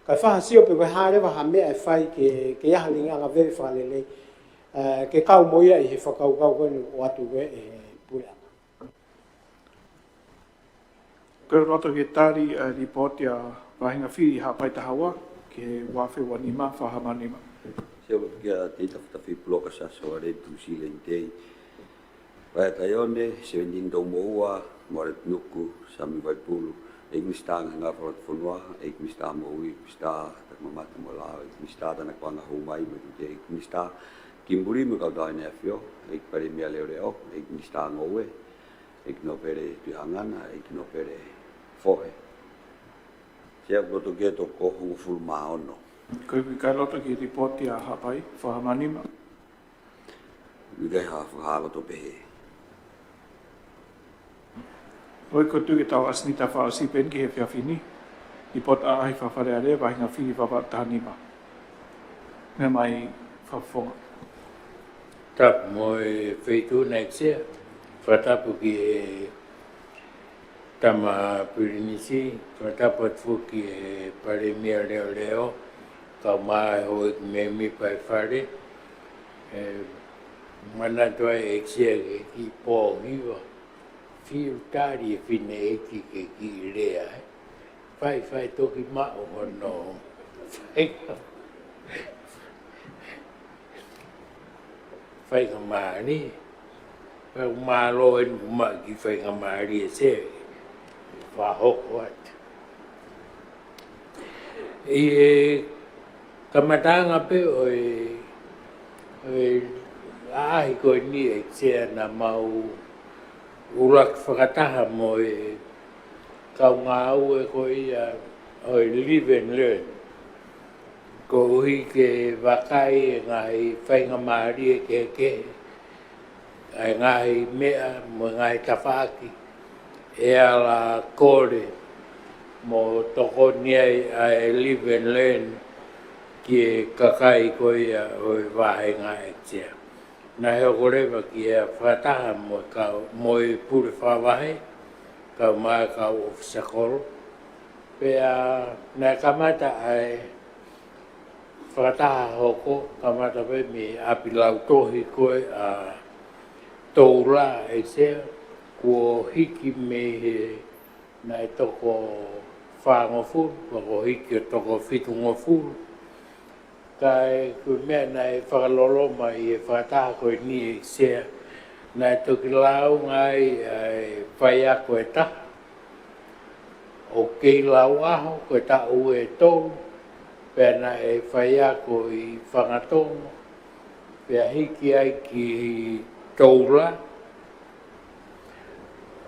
Kae fai ha sio pe ko e hā leva ha meʻa ʻe fai ke, ke ʻi ai ha liʻinga veve fakalelei. Eh, ke kau mo ia ʻi he fakakaukau ko eni ʻoatu ko ē ʻe he puleʻanga. Ko e loto ke tali, eh, lipooti ʻa e Vahenga Fili Haʻapai taha ua ki he ua afe ua nima, fakahamanima. Sio kia Teita Fatafi Puloka Sasoa Lei Tusi Lentei. Vaea Taione, Sevenitini Toumoʻua, Moale Tunuku, Sami Vaipulu, ʻEiki Minisitā Ngaahi Ngāue Fakalotofonua, ʻEiki Minisitā Moʻui, Minisitā Takimamata mo Lao, ʻEiki Minisitā Tanakoʻanga Hū Mai mo Tute, ʻEiki Minisitā Kimberly mo e kau tau ʻEne ʻAfio, ʻEiki Palēmia Leʻoleʻo, ʻEiki Minisitā Ngoue, ʻEiki Nōpele Tuʻihaʻangana, ʻEiki Nōpele Fohe. Sea, loto ke toko hongofulu mā ono. Ko e ʻikai loto ki he lipooti ʻa Haʻapai, fakahamanima. ʻIkai ha fakaloto pehē. Hoi ko tuki tau asinita fakaʻosi pē eni ki he efiafi ni. Lipooti ʻa e ʻaʻahi Fakafale Alea, Vahenga Fili Vavaʻu taha nima. Meʻa mai Fakafofonga. Tapu mo e Feituʻu na ʻEiki Sea. Fakatapu ki he Tama Pilinisi, fakatapu atu foki ki he Palēmia Leʻoleʻo, kaeʻumaʻā e houʻeiki mēmipa ʻo e Fale. ʻE manatu ai ʻEiki Sea ki he kiʻi pō hiva. Fiu tali e fineʻeiki ki he kiʻi lea, ē. Fai, fai toki maʻu hono. Fai, fai ka mālie. Pea mālō eni kuo maʻu e kiʻi faingamālie ʻEiki Sea ke fakahoko atu. ʻI he kamataʻanga pē ʻo e, ʻo e ʻaʻahi ko eni ʻEiki Sea naʻa mau ʻuluaki fakataha mo e kau ngāue ko ia ʻo e Live and Learn. Koeʻuhi ke vakai e ngaahi faingamālie kehekehe, ʻa e ngaahi meʻa mo e ngaahi tafaʻaki ʻe ala kole mo tokoni ai ʻa e Live and Learn ki he kakai ko ia ʻo e vahenga ʻEiki Sea. Naʻe hoko leva ki he fakataha mo e kau, mo e pule fakavahe, kae ʻumaʻā e kau ʻofisa kolo. Pea naʻe kamata ʻa e fakataha hoko, kamata pē mei ʻapi lautohi ko ē ʻa Toula ʻEiki Sea, kuo hiki mei he naʻe toko fāngofulu, pea kuo hiki ʻo toko fitungofulu. Kae ko e meʻa naʻe fakaloloma ʻi he fakataha ko eni ʻEiki Sea, naʻe toki lāunga ai ʻa e faiako ʻe taha. ʻOku kei lau ʻaho, ko e taʻu ʻe tolu, pea naʻe faiako ʻi Fangatongo, pea hiki ai ki Toula,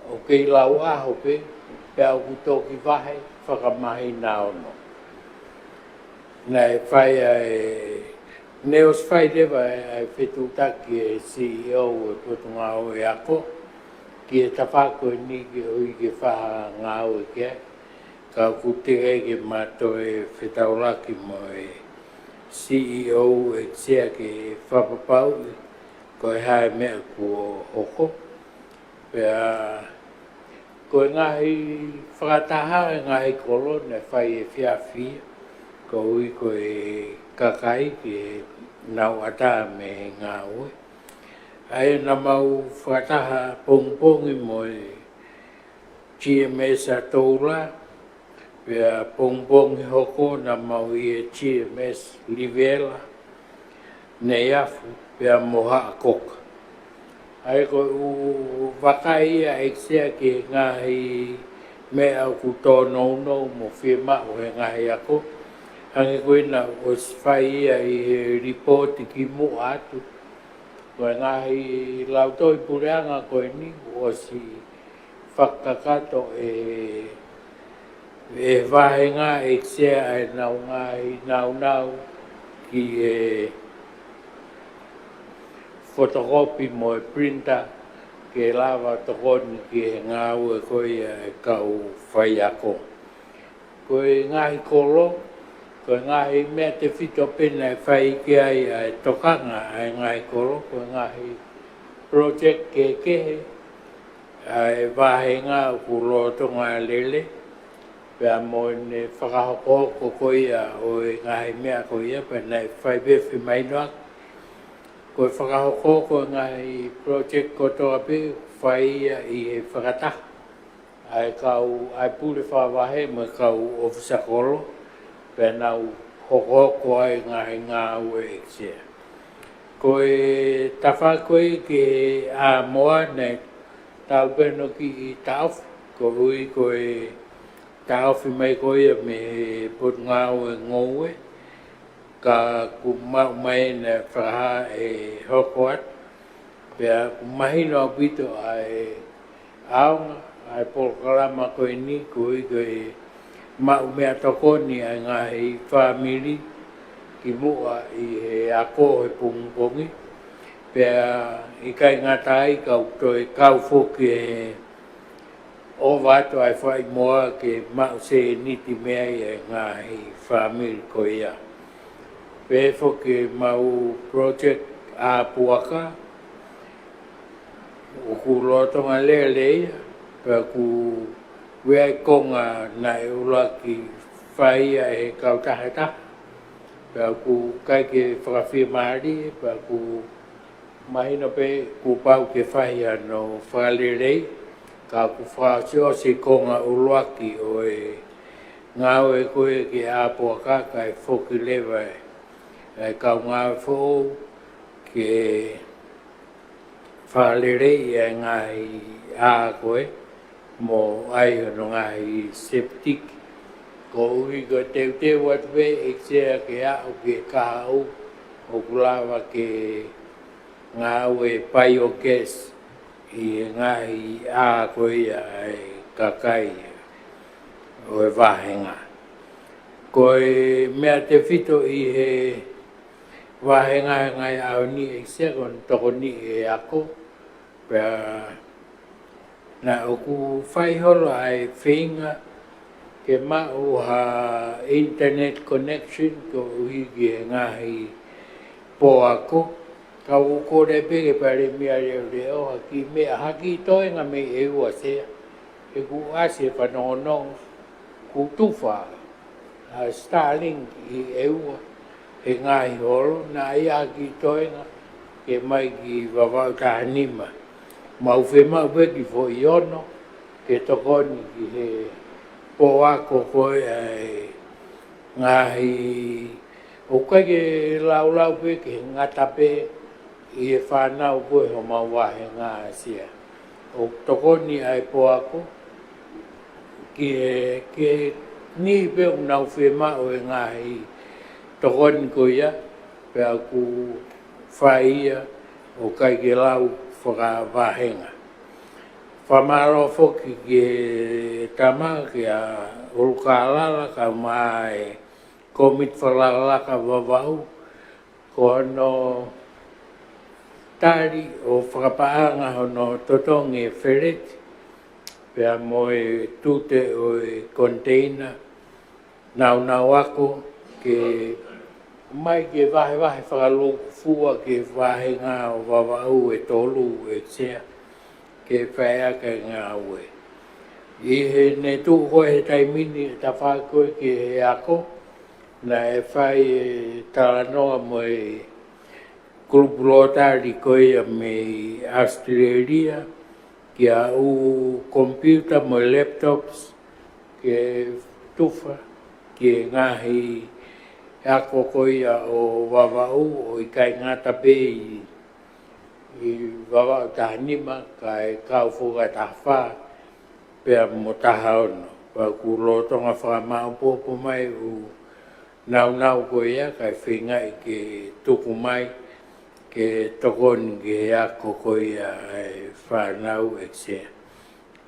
ʻoku kei lau ʻaho pē, pea ʻoku toki vahe fakamahina ono. Naʻe fai ʻa e, naʻe ʻosi fai leva ʻa e fetuʻutaki ʻa e C E O ʻo e Potungāue Ako ki he tafaʻaki ko eni ke ʻoua ke fakangāue ki ai. Ka ʻoku teʻeki ke ma toe fetaulaki mo e C E O ʻEiki Sea ke fakapapauʻi ko e hā e meʻa kuo hoko. Pea ko e ngaahi fakataha ʻa e ngaahi kolo naʻe fai efiafi, koeʻuhi ko e kakai ke nau ʻatā mei he ngāue. ʻA ia naʻa mau fakataha pongipongi mo e G M S ʻa Toula, pea pongipongi hoko naʻa mau ʻi he G M S Livela, Neiafu, pea mo Haʻakoka. ʻA ia ko e ʻū vakai ia ʻEiki Sea ki he ngaahi meʻa ʻoku tōnounou mo fiemaʻu he ngaahi ako. Hangē ko ia naʻe ʻosi fai ia ʻi he lipooti kimuʻa atu. Ko e ngaahi lautohi puleʻanga ko eni ʻosi fakakakato ʻe, ʻe he vāhenga ʻEiki Sea ʻa ʻenau ngaahi nāunau ki he fotokopi mo e printer ke lava tokoni ki he ngāue ko ia ʻa e kau faiako. Ko e ngaahi kolo, ko e ngaahi meʻa tefito pē naʻe fai ki ai ʻa e tokanga ʻa e ngaahi kolo, ko e ngaahi project kehekehe ʻa e vāhenga ʻoku lolotonga lele, pea mo ʻene fakahokohoko ko ia ʻo e ngaahi meʻa ko ia, pea naʻe fai pē femahinoʻaki. Ko e fakahokohoko ʻo e ngaahi project kotoa pē, fai ia ʻi he fakataha ʻa e kau, ʻa e pule fakavahe mo e kau ʻofisa kolo, pea nau hokohoko ai ngaahi ngāue ʻEiki Sea. Ko e tafaʻaki ko ē ki he ʻā moa naʻe talu pē hono kiʻi taʻofi, koeʻuhi ko e taʻofi mai ko ia mei he Potungāue Ngoue, ka kuo maʻu mai ʻena fakahā ʻe hoko atu, pea ʻoku mahino ʻaupito ʻa e ʻaonga ʻa e polokalama ko eni koeʻuhi ko e maʻu meʻatokoni ʻa e ngaahi fāmili kimuʻa ʻi he ako he pongipongi, pea ʻikai ngata ai ka ʻoku toe kau foki e ʻova atu ʻa e faʻimoa ke maʻu sēniti mei ai ʻa e ngaahi fāmili ko ia. Pehē foki ʻemau project ʻā puaka, ʻoku lolotonga lele ia, pea ʻoku ʻi ai e konga naʻe ʻuluaki fai ia ʻe he kautaha ʻe taha, pea ʻoku ʻikai ke fakafiemālie, pea ʻoku mahino pē kuo pau ke fai hano fakalelei, ka ʻoku fakaʻosiʻosi e konga ʻuluaki ʻo e ngāue ko ē ki he ʻā puaka kae foki leva e, e kau ngāue foʻou ke fakaleleiʻi ʻa e ngaahi ʻā ko ē mo ʻai hono ngaahi septic. Koeʻuhi ko e teuteu atu pē ʻEiki Sea ke aʻu ki he kahaʻu ʻoku lava ke ngāue biogas ʻi he ngaahi ʻā ko ia ʻa e kakai ʻo e vāhenga. Ko e meʻa tefito ʻi he vāhenga he ngaahi ʻaho ni ʻEiki Sea ko hono tokoniʻi e ako, pea naʻe ʻoku fai holo ʻa e feinga ke maʻu ha internet connection koeʻuhi ki he ngaahi pō ako, ka ʻoku kole pē ki he Palēmia Leʻoleʻo ha kiʻi meʻa, ha kiʻi toenga mei ʻEua Sea. He kuo ʻasi e fanongonongo kuo tufa ʻa Starlink ʻi ʻEua he ngaahi holo, naʻe ʻi ai ha kiʻi toenga ke ʻomai ki Vavaʻu taha nima. Mau fiemaʻu pē ki foʻi ono ke tokoni ki he pō ako ko ia ʻa e ngaahi, ʻoku ʻikai ke laulau pē ke ngata pē ʻi he fānau ko ē homau vāhenga, Sea. ʻOku tokoni ʻa e pō ako ki he, ki he niʻihi pē ʻoku nau fiemaʻu e ngaahi tokoni ko ia, pea ʻoku fai ia ʻo ʻikai ke lau fakavāhenga. Fakamālō foki ki he tama, kia ʻUlukālala, kae ʻumaʻā e Kōmiti Fakalakalaka Vavaʻu, ko hono tali ʻo fakapaʻanga hono totongi e feleti, pea mo e tute ʻo e koniteina, naunau ako ke ʻomai ke vahevahe fakalūkufua ki he vāhenga ʻo Vavaʻu ʻe tolu, ʻEiki Sea, ke fai ʻaki e ngāue. ʻI heʻene tuʻu ko ē he taimi ni e tafaʻaki ko ē ki he ako, naʻe fai e talanoa mo e kulupu Lotari ko ia mei ʻAositelēlia, ki ha ʻū komipiuta mo e laptops ke tufa ki he ngaahi ako ko ia ʻo Vavaʻu, ʻo ʻikai ngata pē ʻi, ʻi Vavaʻu taha nima, kae kau foki ʻa taha fā pea mo taha ono. Pea ʻoku lolotonga fakamāʻopoʻopo mai ʻū naunau ko ia, kae feingaʻi ke tuku mai ke tokoni ki he ako ko ia ʻa e fānau, ʻEiki Sea.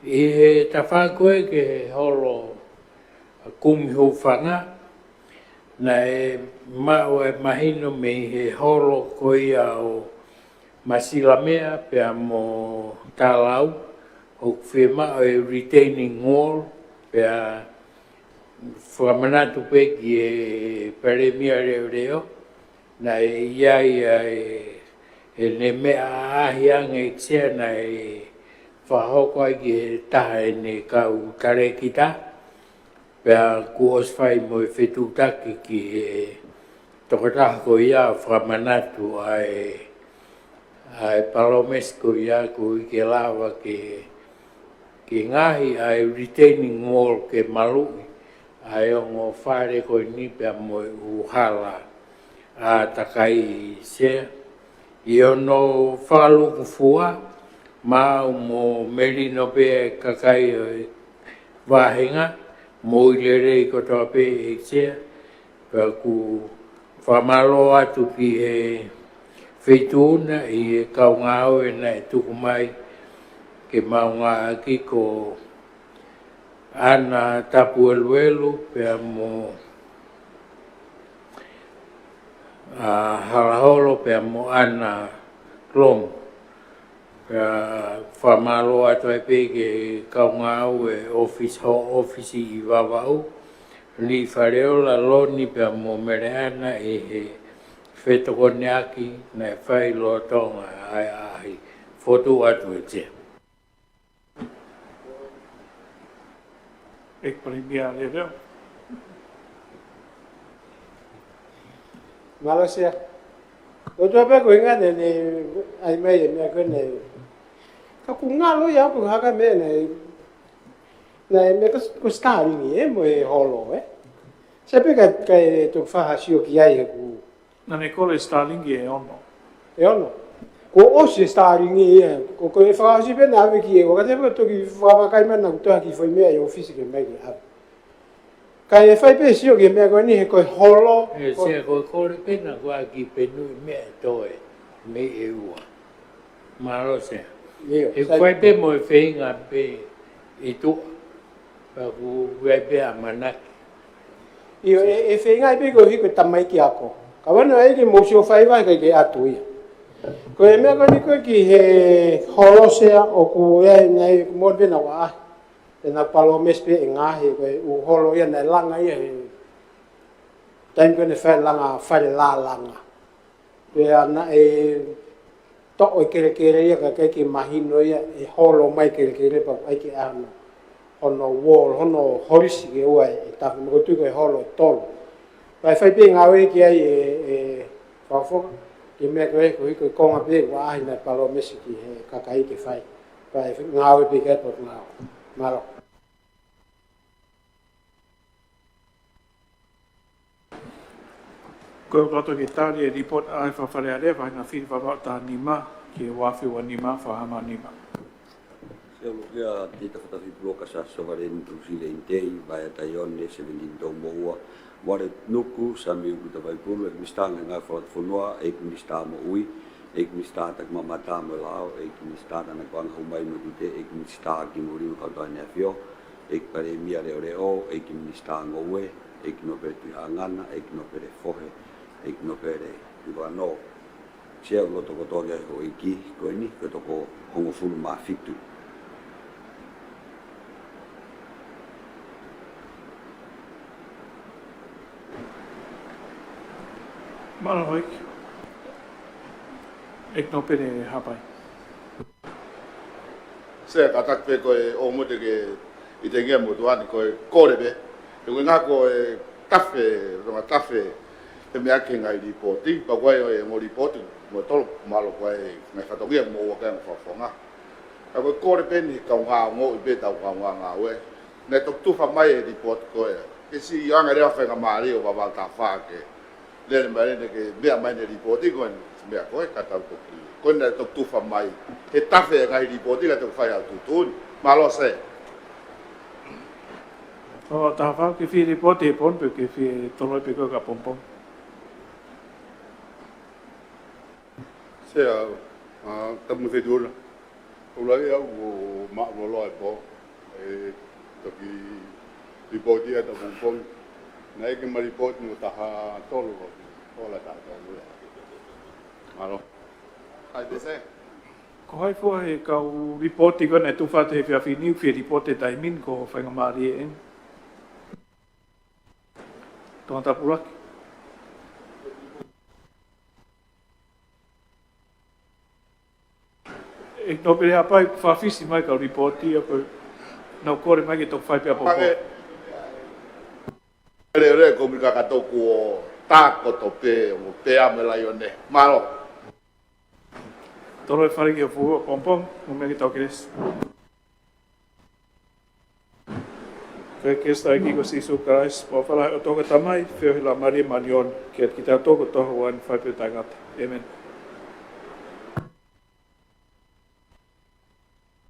ʻI he tafaʻaki ko ē ki he holo kumi hūfanga, naʻe maʻu e mahino mei he holo ko ia ʻo Masilamea pea mo Talau, ʻoku fiemaʻu e retaining wall, pea fakamanatu pē ki he Palēmia Leʻoleʻo, naʻe ʻi ai ʻa e, ʻene meʻa ʻaʻahi ange, ʻEiki Sea, naʻe fakahoko ai ki he taha ʻene kau talēkita, pea kuo ʻosi fai mo e fetuʻutaki ki he tokotaha ko ia ʻo fakamanatu ʻa e, ʻa e palōmesi ko ia, koeʻuhi ke lava ke, ke ngaohi ʻa e retaining wall ke maluʻi ʻa e ongo fale ko eni pea mo e ʻū hala ʻātakai, Sea. ʻI hono fakalūkufua, maʻu mo melino pē e kakai ʻo e vāhenga, moʻui lelei kotoa pē, ʻEiki Sea. Pea ʻoku fakamālō atu ki he Feituʻu na ʻi he kau ngāue naʻe tuku mai ke mau ngāueʻaki, ko ʻAna Tapueluelu pea mo, ʻa, Halaholo pea mo ʻAna Lomu. Pea fakamālō atu ai pē ki he kau ngāue ʻōfisi, ho ʻōfisi ʻi Vavaʻu, Lī Faleola, Loni pea mo Meleana, ʻi he fetokoniʻaki naʻe fai lolotonga ʻa e ʻaʻahi. Fokotuʻu atu, ʻEiki Sea. ʻEiki Palēmia Leʻoleʻo. Mālō Sea. ʻOtua pē ko e ʻuhinga naʻe, naʻe ʻai mai e meʻa ko eni. Ka ʻoku ngalo ia ʻoku haka meʻa naʻe, naʻe meʻa ko, ko Starlink ē, mo e holo ē. Sai pē ka, ka e toki fakahā sio ki ai he ʻoku Naʻa ne kole Starlink ʻe ono. ʻE ono. Kuo ʻosi e Starlink ia. Ko, ko e fakaʻosi pē naʻe ʻave ki he, ʻoku ʻikai te u toki fakavakai mai naʻa ku toa ki foʻi meʻa ʻi ʻōfisi ke mai ke ʻave. Ka ʻe fai pē sio ki he meʻa ko eni he ko e holo. ʻE, Sea, ko e kole pē naʻa ku ʻai ke penuʻi meʻa ʻe toe mei ʻEua. Mālō Sea. ʻIo, ʻe sai. Fai pē mo e feinga pē ʻi tuʻa. Pea ʻoku ʻi ai pē ʻamanaki. ʻIo, ʻe, ʻe feinga ai pē koeʻuhi ko e tamaiki ako. Ka ʻoua naʻa ʻai ke mou sio faiva he ʻikai ke ʻatu ia. Ko e meʻa ko eni ko ē ki he holo Sea ʻoku ʻi ai naʻe mo pē naʻa ʻai. Pea naʻe palōmesi pē ʻe ngaohi ko e ʻū holo ia naʻe langa ia he taimi ko ē naʻe fai langa, fai lālanga. Pea naʻe toʻo e kelekele ia ka ʻikai ke mahino ia ʻe holo mai kelekele pea ʻai ke ʻano. hono wall, hono holisi ke ua e tafa, mo ko e tui ko e holo ʻe tolu. Pea ʻe fai pē ngāue ki ai e, e fakafofonga, ke meʻa ko e, ko e hiko e konga pē, ua ahi naʻe palōmesi ki he kakai ke fai. Pea ʻe ngāue pē ki ai e potungāue. Mālō. Ko e loto ke tali e report ʻa e Fakafale Alea, vahe fili fakaʻotua nima, ki he uaafe uanima, fakahamanima. Sea, ʻoku ʻi ai e tita fatafi puloka sa sovaleni tu sile intei, vai a taione, seventeen tau moua, Vare Nuku, Sami Uku Tavaipulu, ʻEiki Minisitā Ngaahi Ngāue Fakalotofonua, ʻEiki Minisitā Moʻui, ʻEiki Minisitā Takimamata mo e Lao, ʻEiki Minisitā Tānaki Vanga Hū Mai mo Tute, ʻEiki Minisitā Kimui mo Kautaha ʻEne ʻAfio, ʻEiki Palēmia Leʻoleʻo, ʻEiki Minisitā Ngoue, ʻEiki Nōpele Tuʻi Haʻangana, ʻEiki Nōpele Fohe, ʻEiki Nōpele Tuʻi Vakanō. Sea, ʻoku loto kotoa ki ai e houʻeiki ko eni, ko e toko hongofulu mā fitu. Mālō houʻeiki. ʻEiki Nōpele Haʻapai. Sea, kātaki pē ko e ʻoua te ke ʻi tengia mo tuani ko e kole pē. He ko e ngaahi ko e tafe, ronga tafe, he meʻa ki he ngaahi lipooti, pea ko e ʻo e ongo lipooti, mo tolo, mālō ko e ngaahi fatongia, mo ua kai mo fakafofonga. Ka ko e kole pē ni he kaungā ongoʻi pē tau kaungā ngāue. Naʻe toki tufa mai e lipooti ko e. Ke siʻi anga leva faingamālie ʻo Vavaʻu taha fā ke lele mai lele ke meʻa mai ʻene lipooti ko eni, meʻa ko e ka tau toki. Ko ena e toki tufa mai. He tafe e ngaahi lipooti ka toki fai ʻa e tuʻutuʻuni. Mālō Sea. ʻO taha fā ke fie lipooti he pō ni pe ke fie toloi pē ko e ka pongipongi. Sea, ʻa, tamu fetuola. ʻOku lahi au ʻo māʻulalo e pō, ʻe toki lipooti atu pongipongi. Naʻe ʻikai ke ma lipooti mo taha tolu ko, ko la taha tolu ia. Mālō. Hai pese. Ko hai fua he kau lipooti ko ena ʻe tufa atu he efiafi ni, fie lipooti taimi ni ko e faingamālie eni. Tō ʻetau pulaki. ʻEiki Nōpele Haʻapai, fakafisi mai kau lipooti, ʻa ko nau kole mai ke toki fai pē ʻa pongipongi. Leʻoleʻo ko mi kakato kuo tākoto pē, ʻo pea me laione. Mālō. Tolo e fale ki he fuʻu pongipongi, mo meʻa ke tau kelesi. Ko e kelesi ʻa e ʻEiki ko Sīsū Kalaisi, pea ʻofa ʻa e ʻOtua ko e Tamai, feohi ʻa e Laumālie Māʻoniʻoni, ke ʻiate kitautolu kotoa ʻo aʻu ki he taʻengata. ʻĒmeni.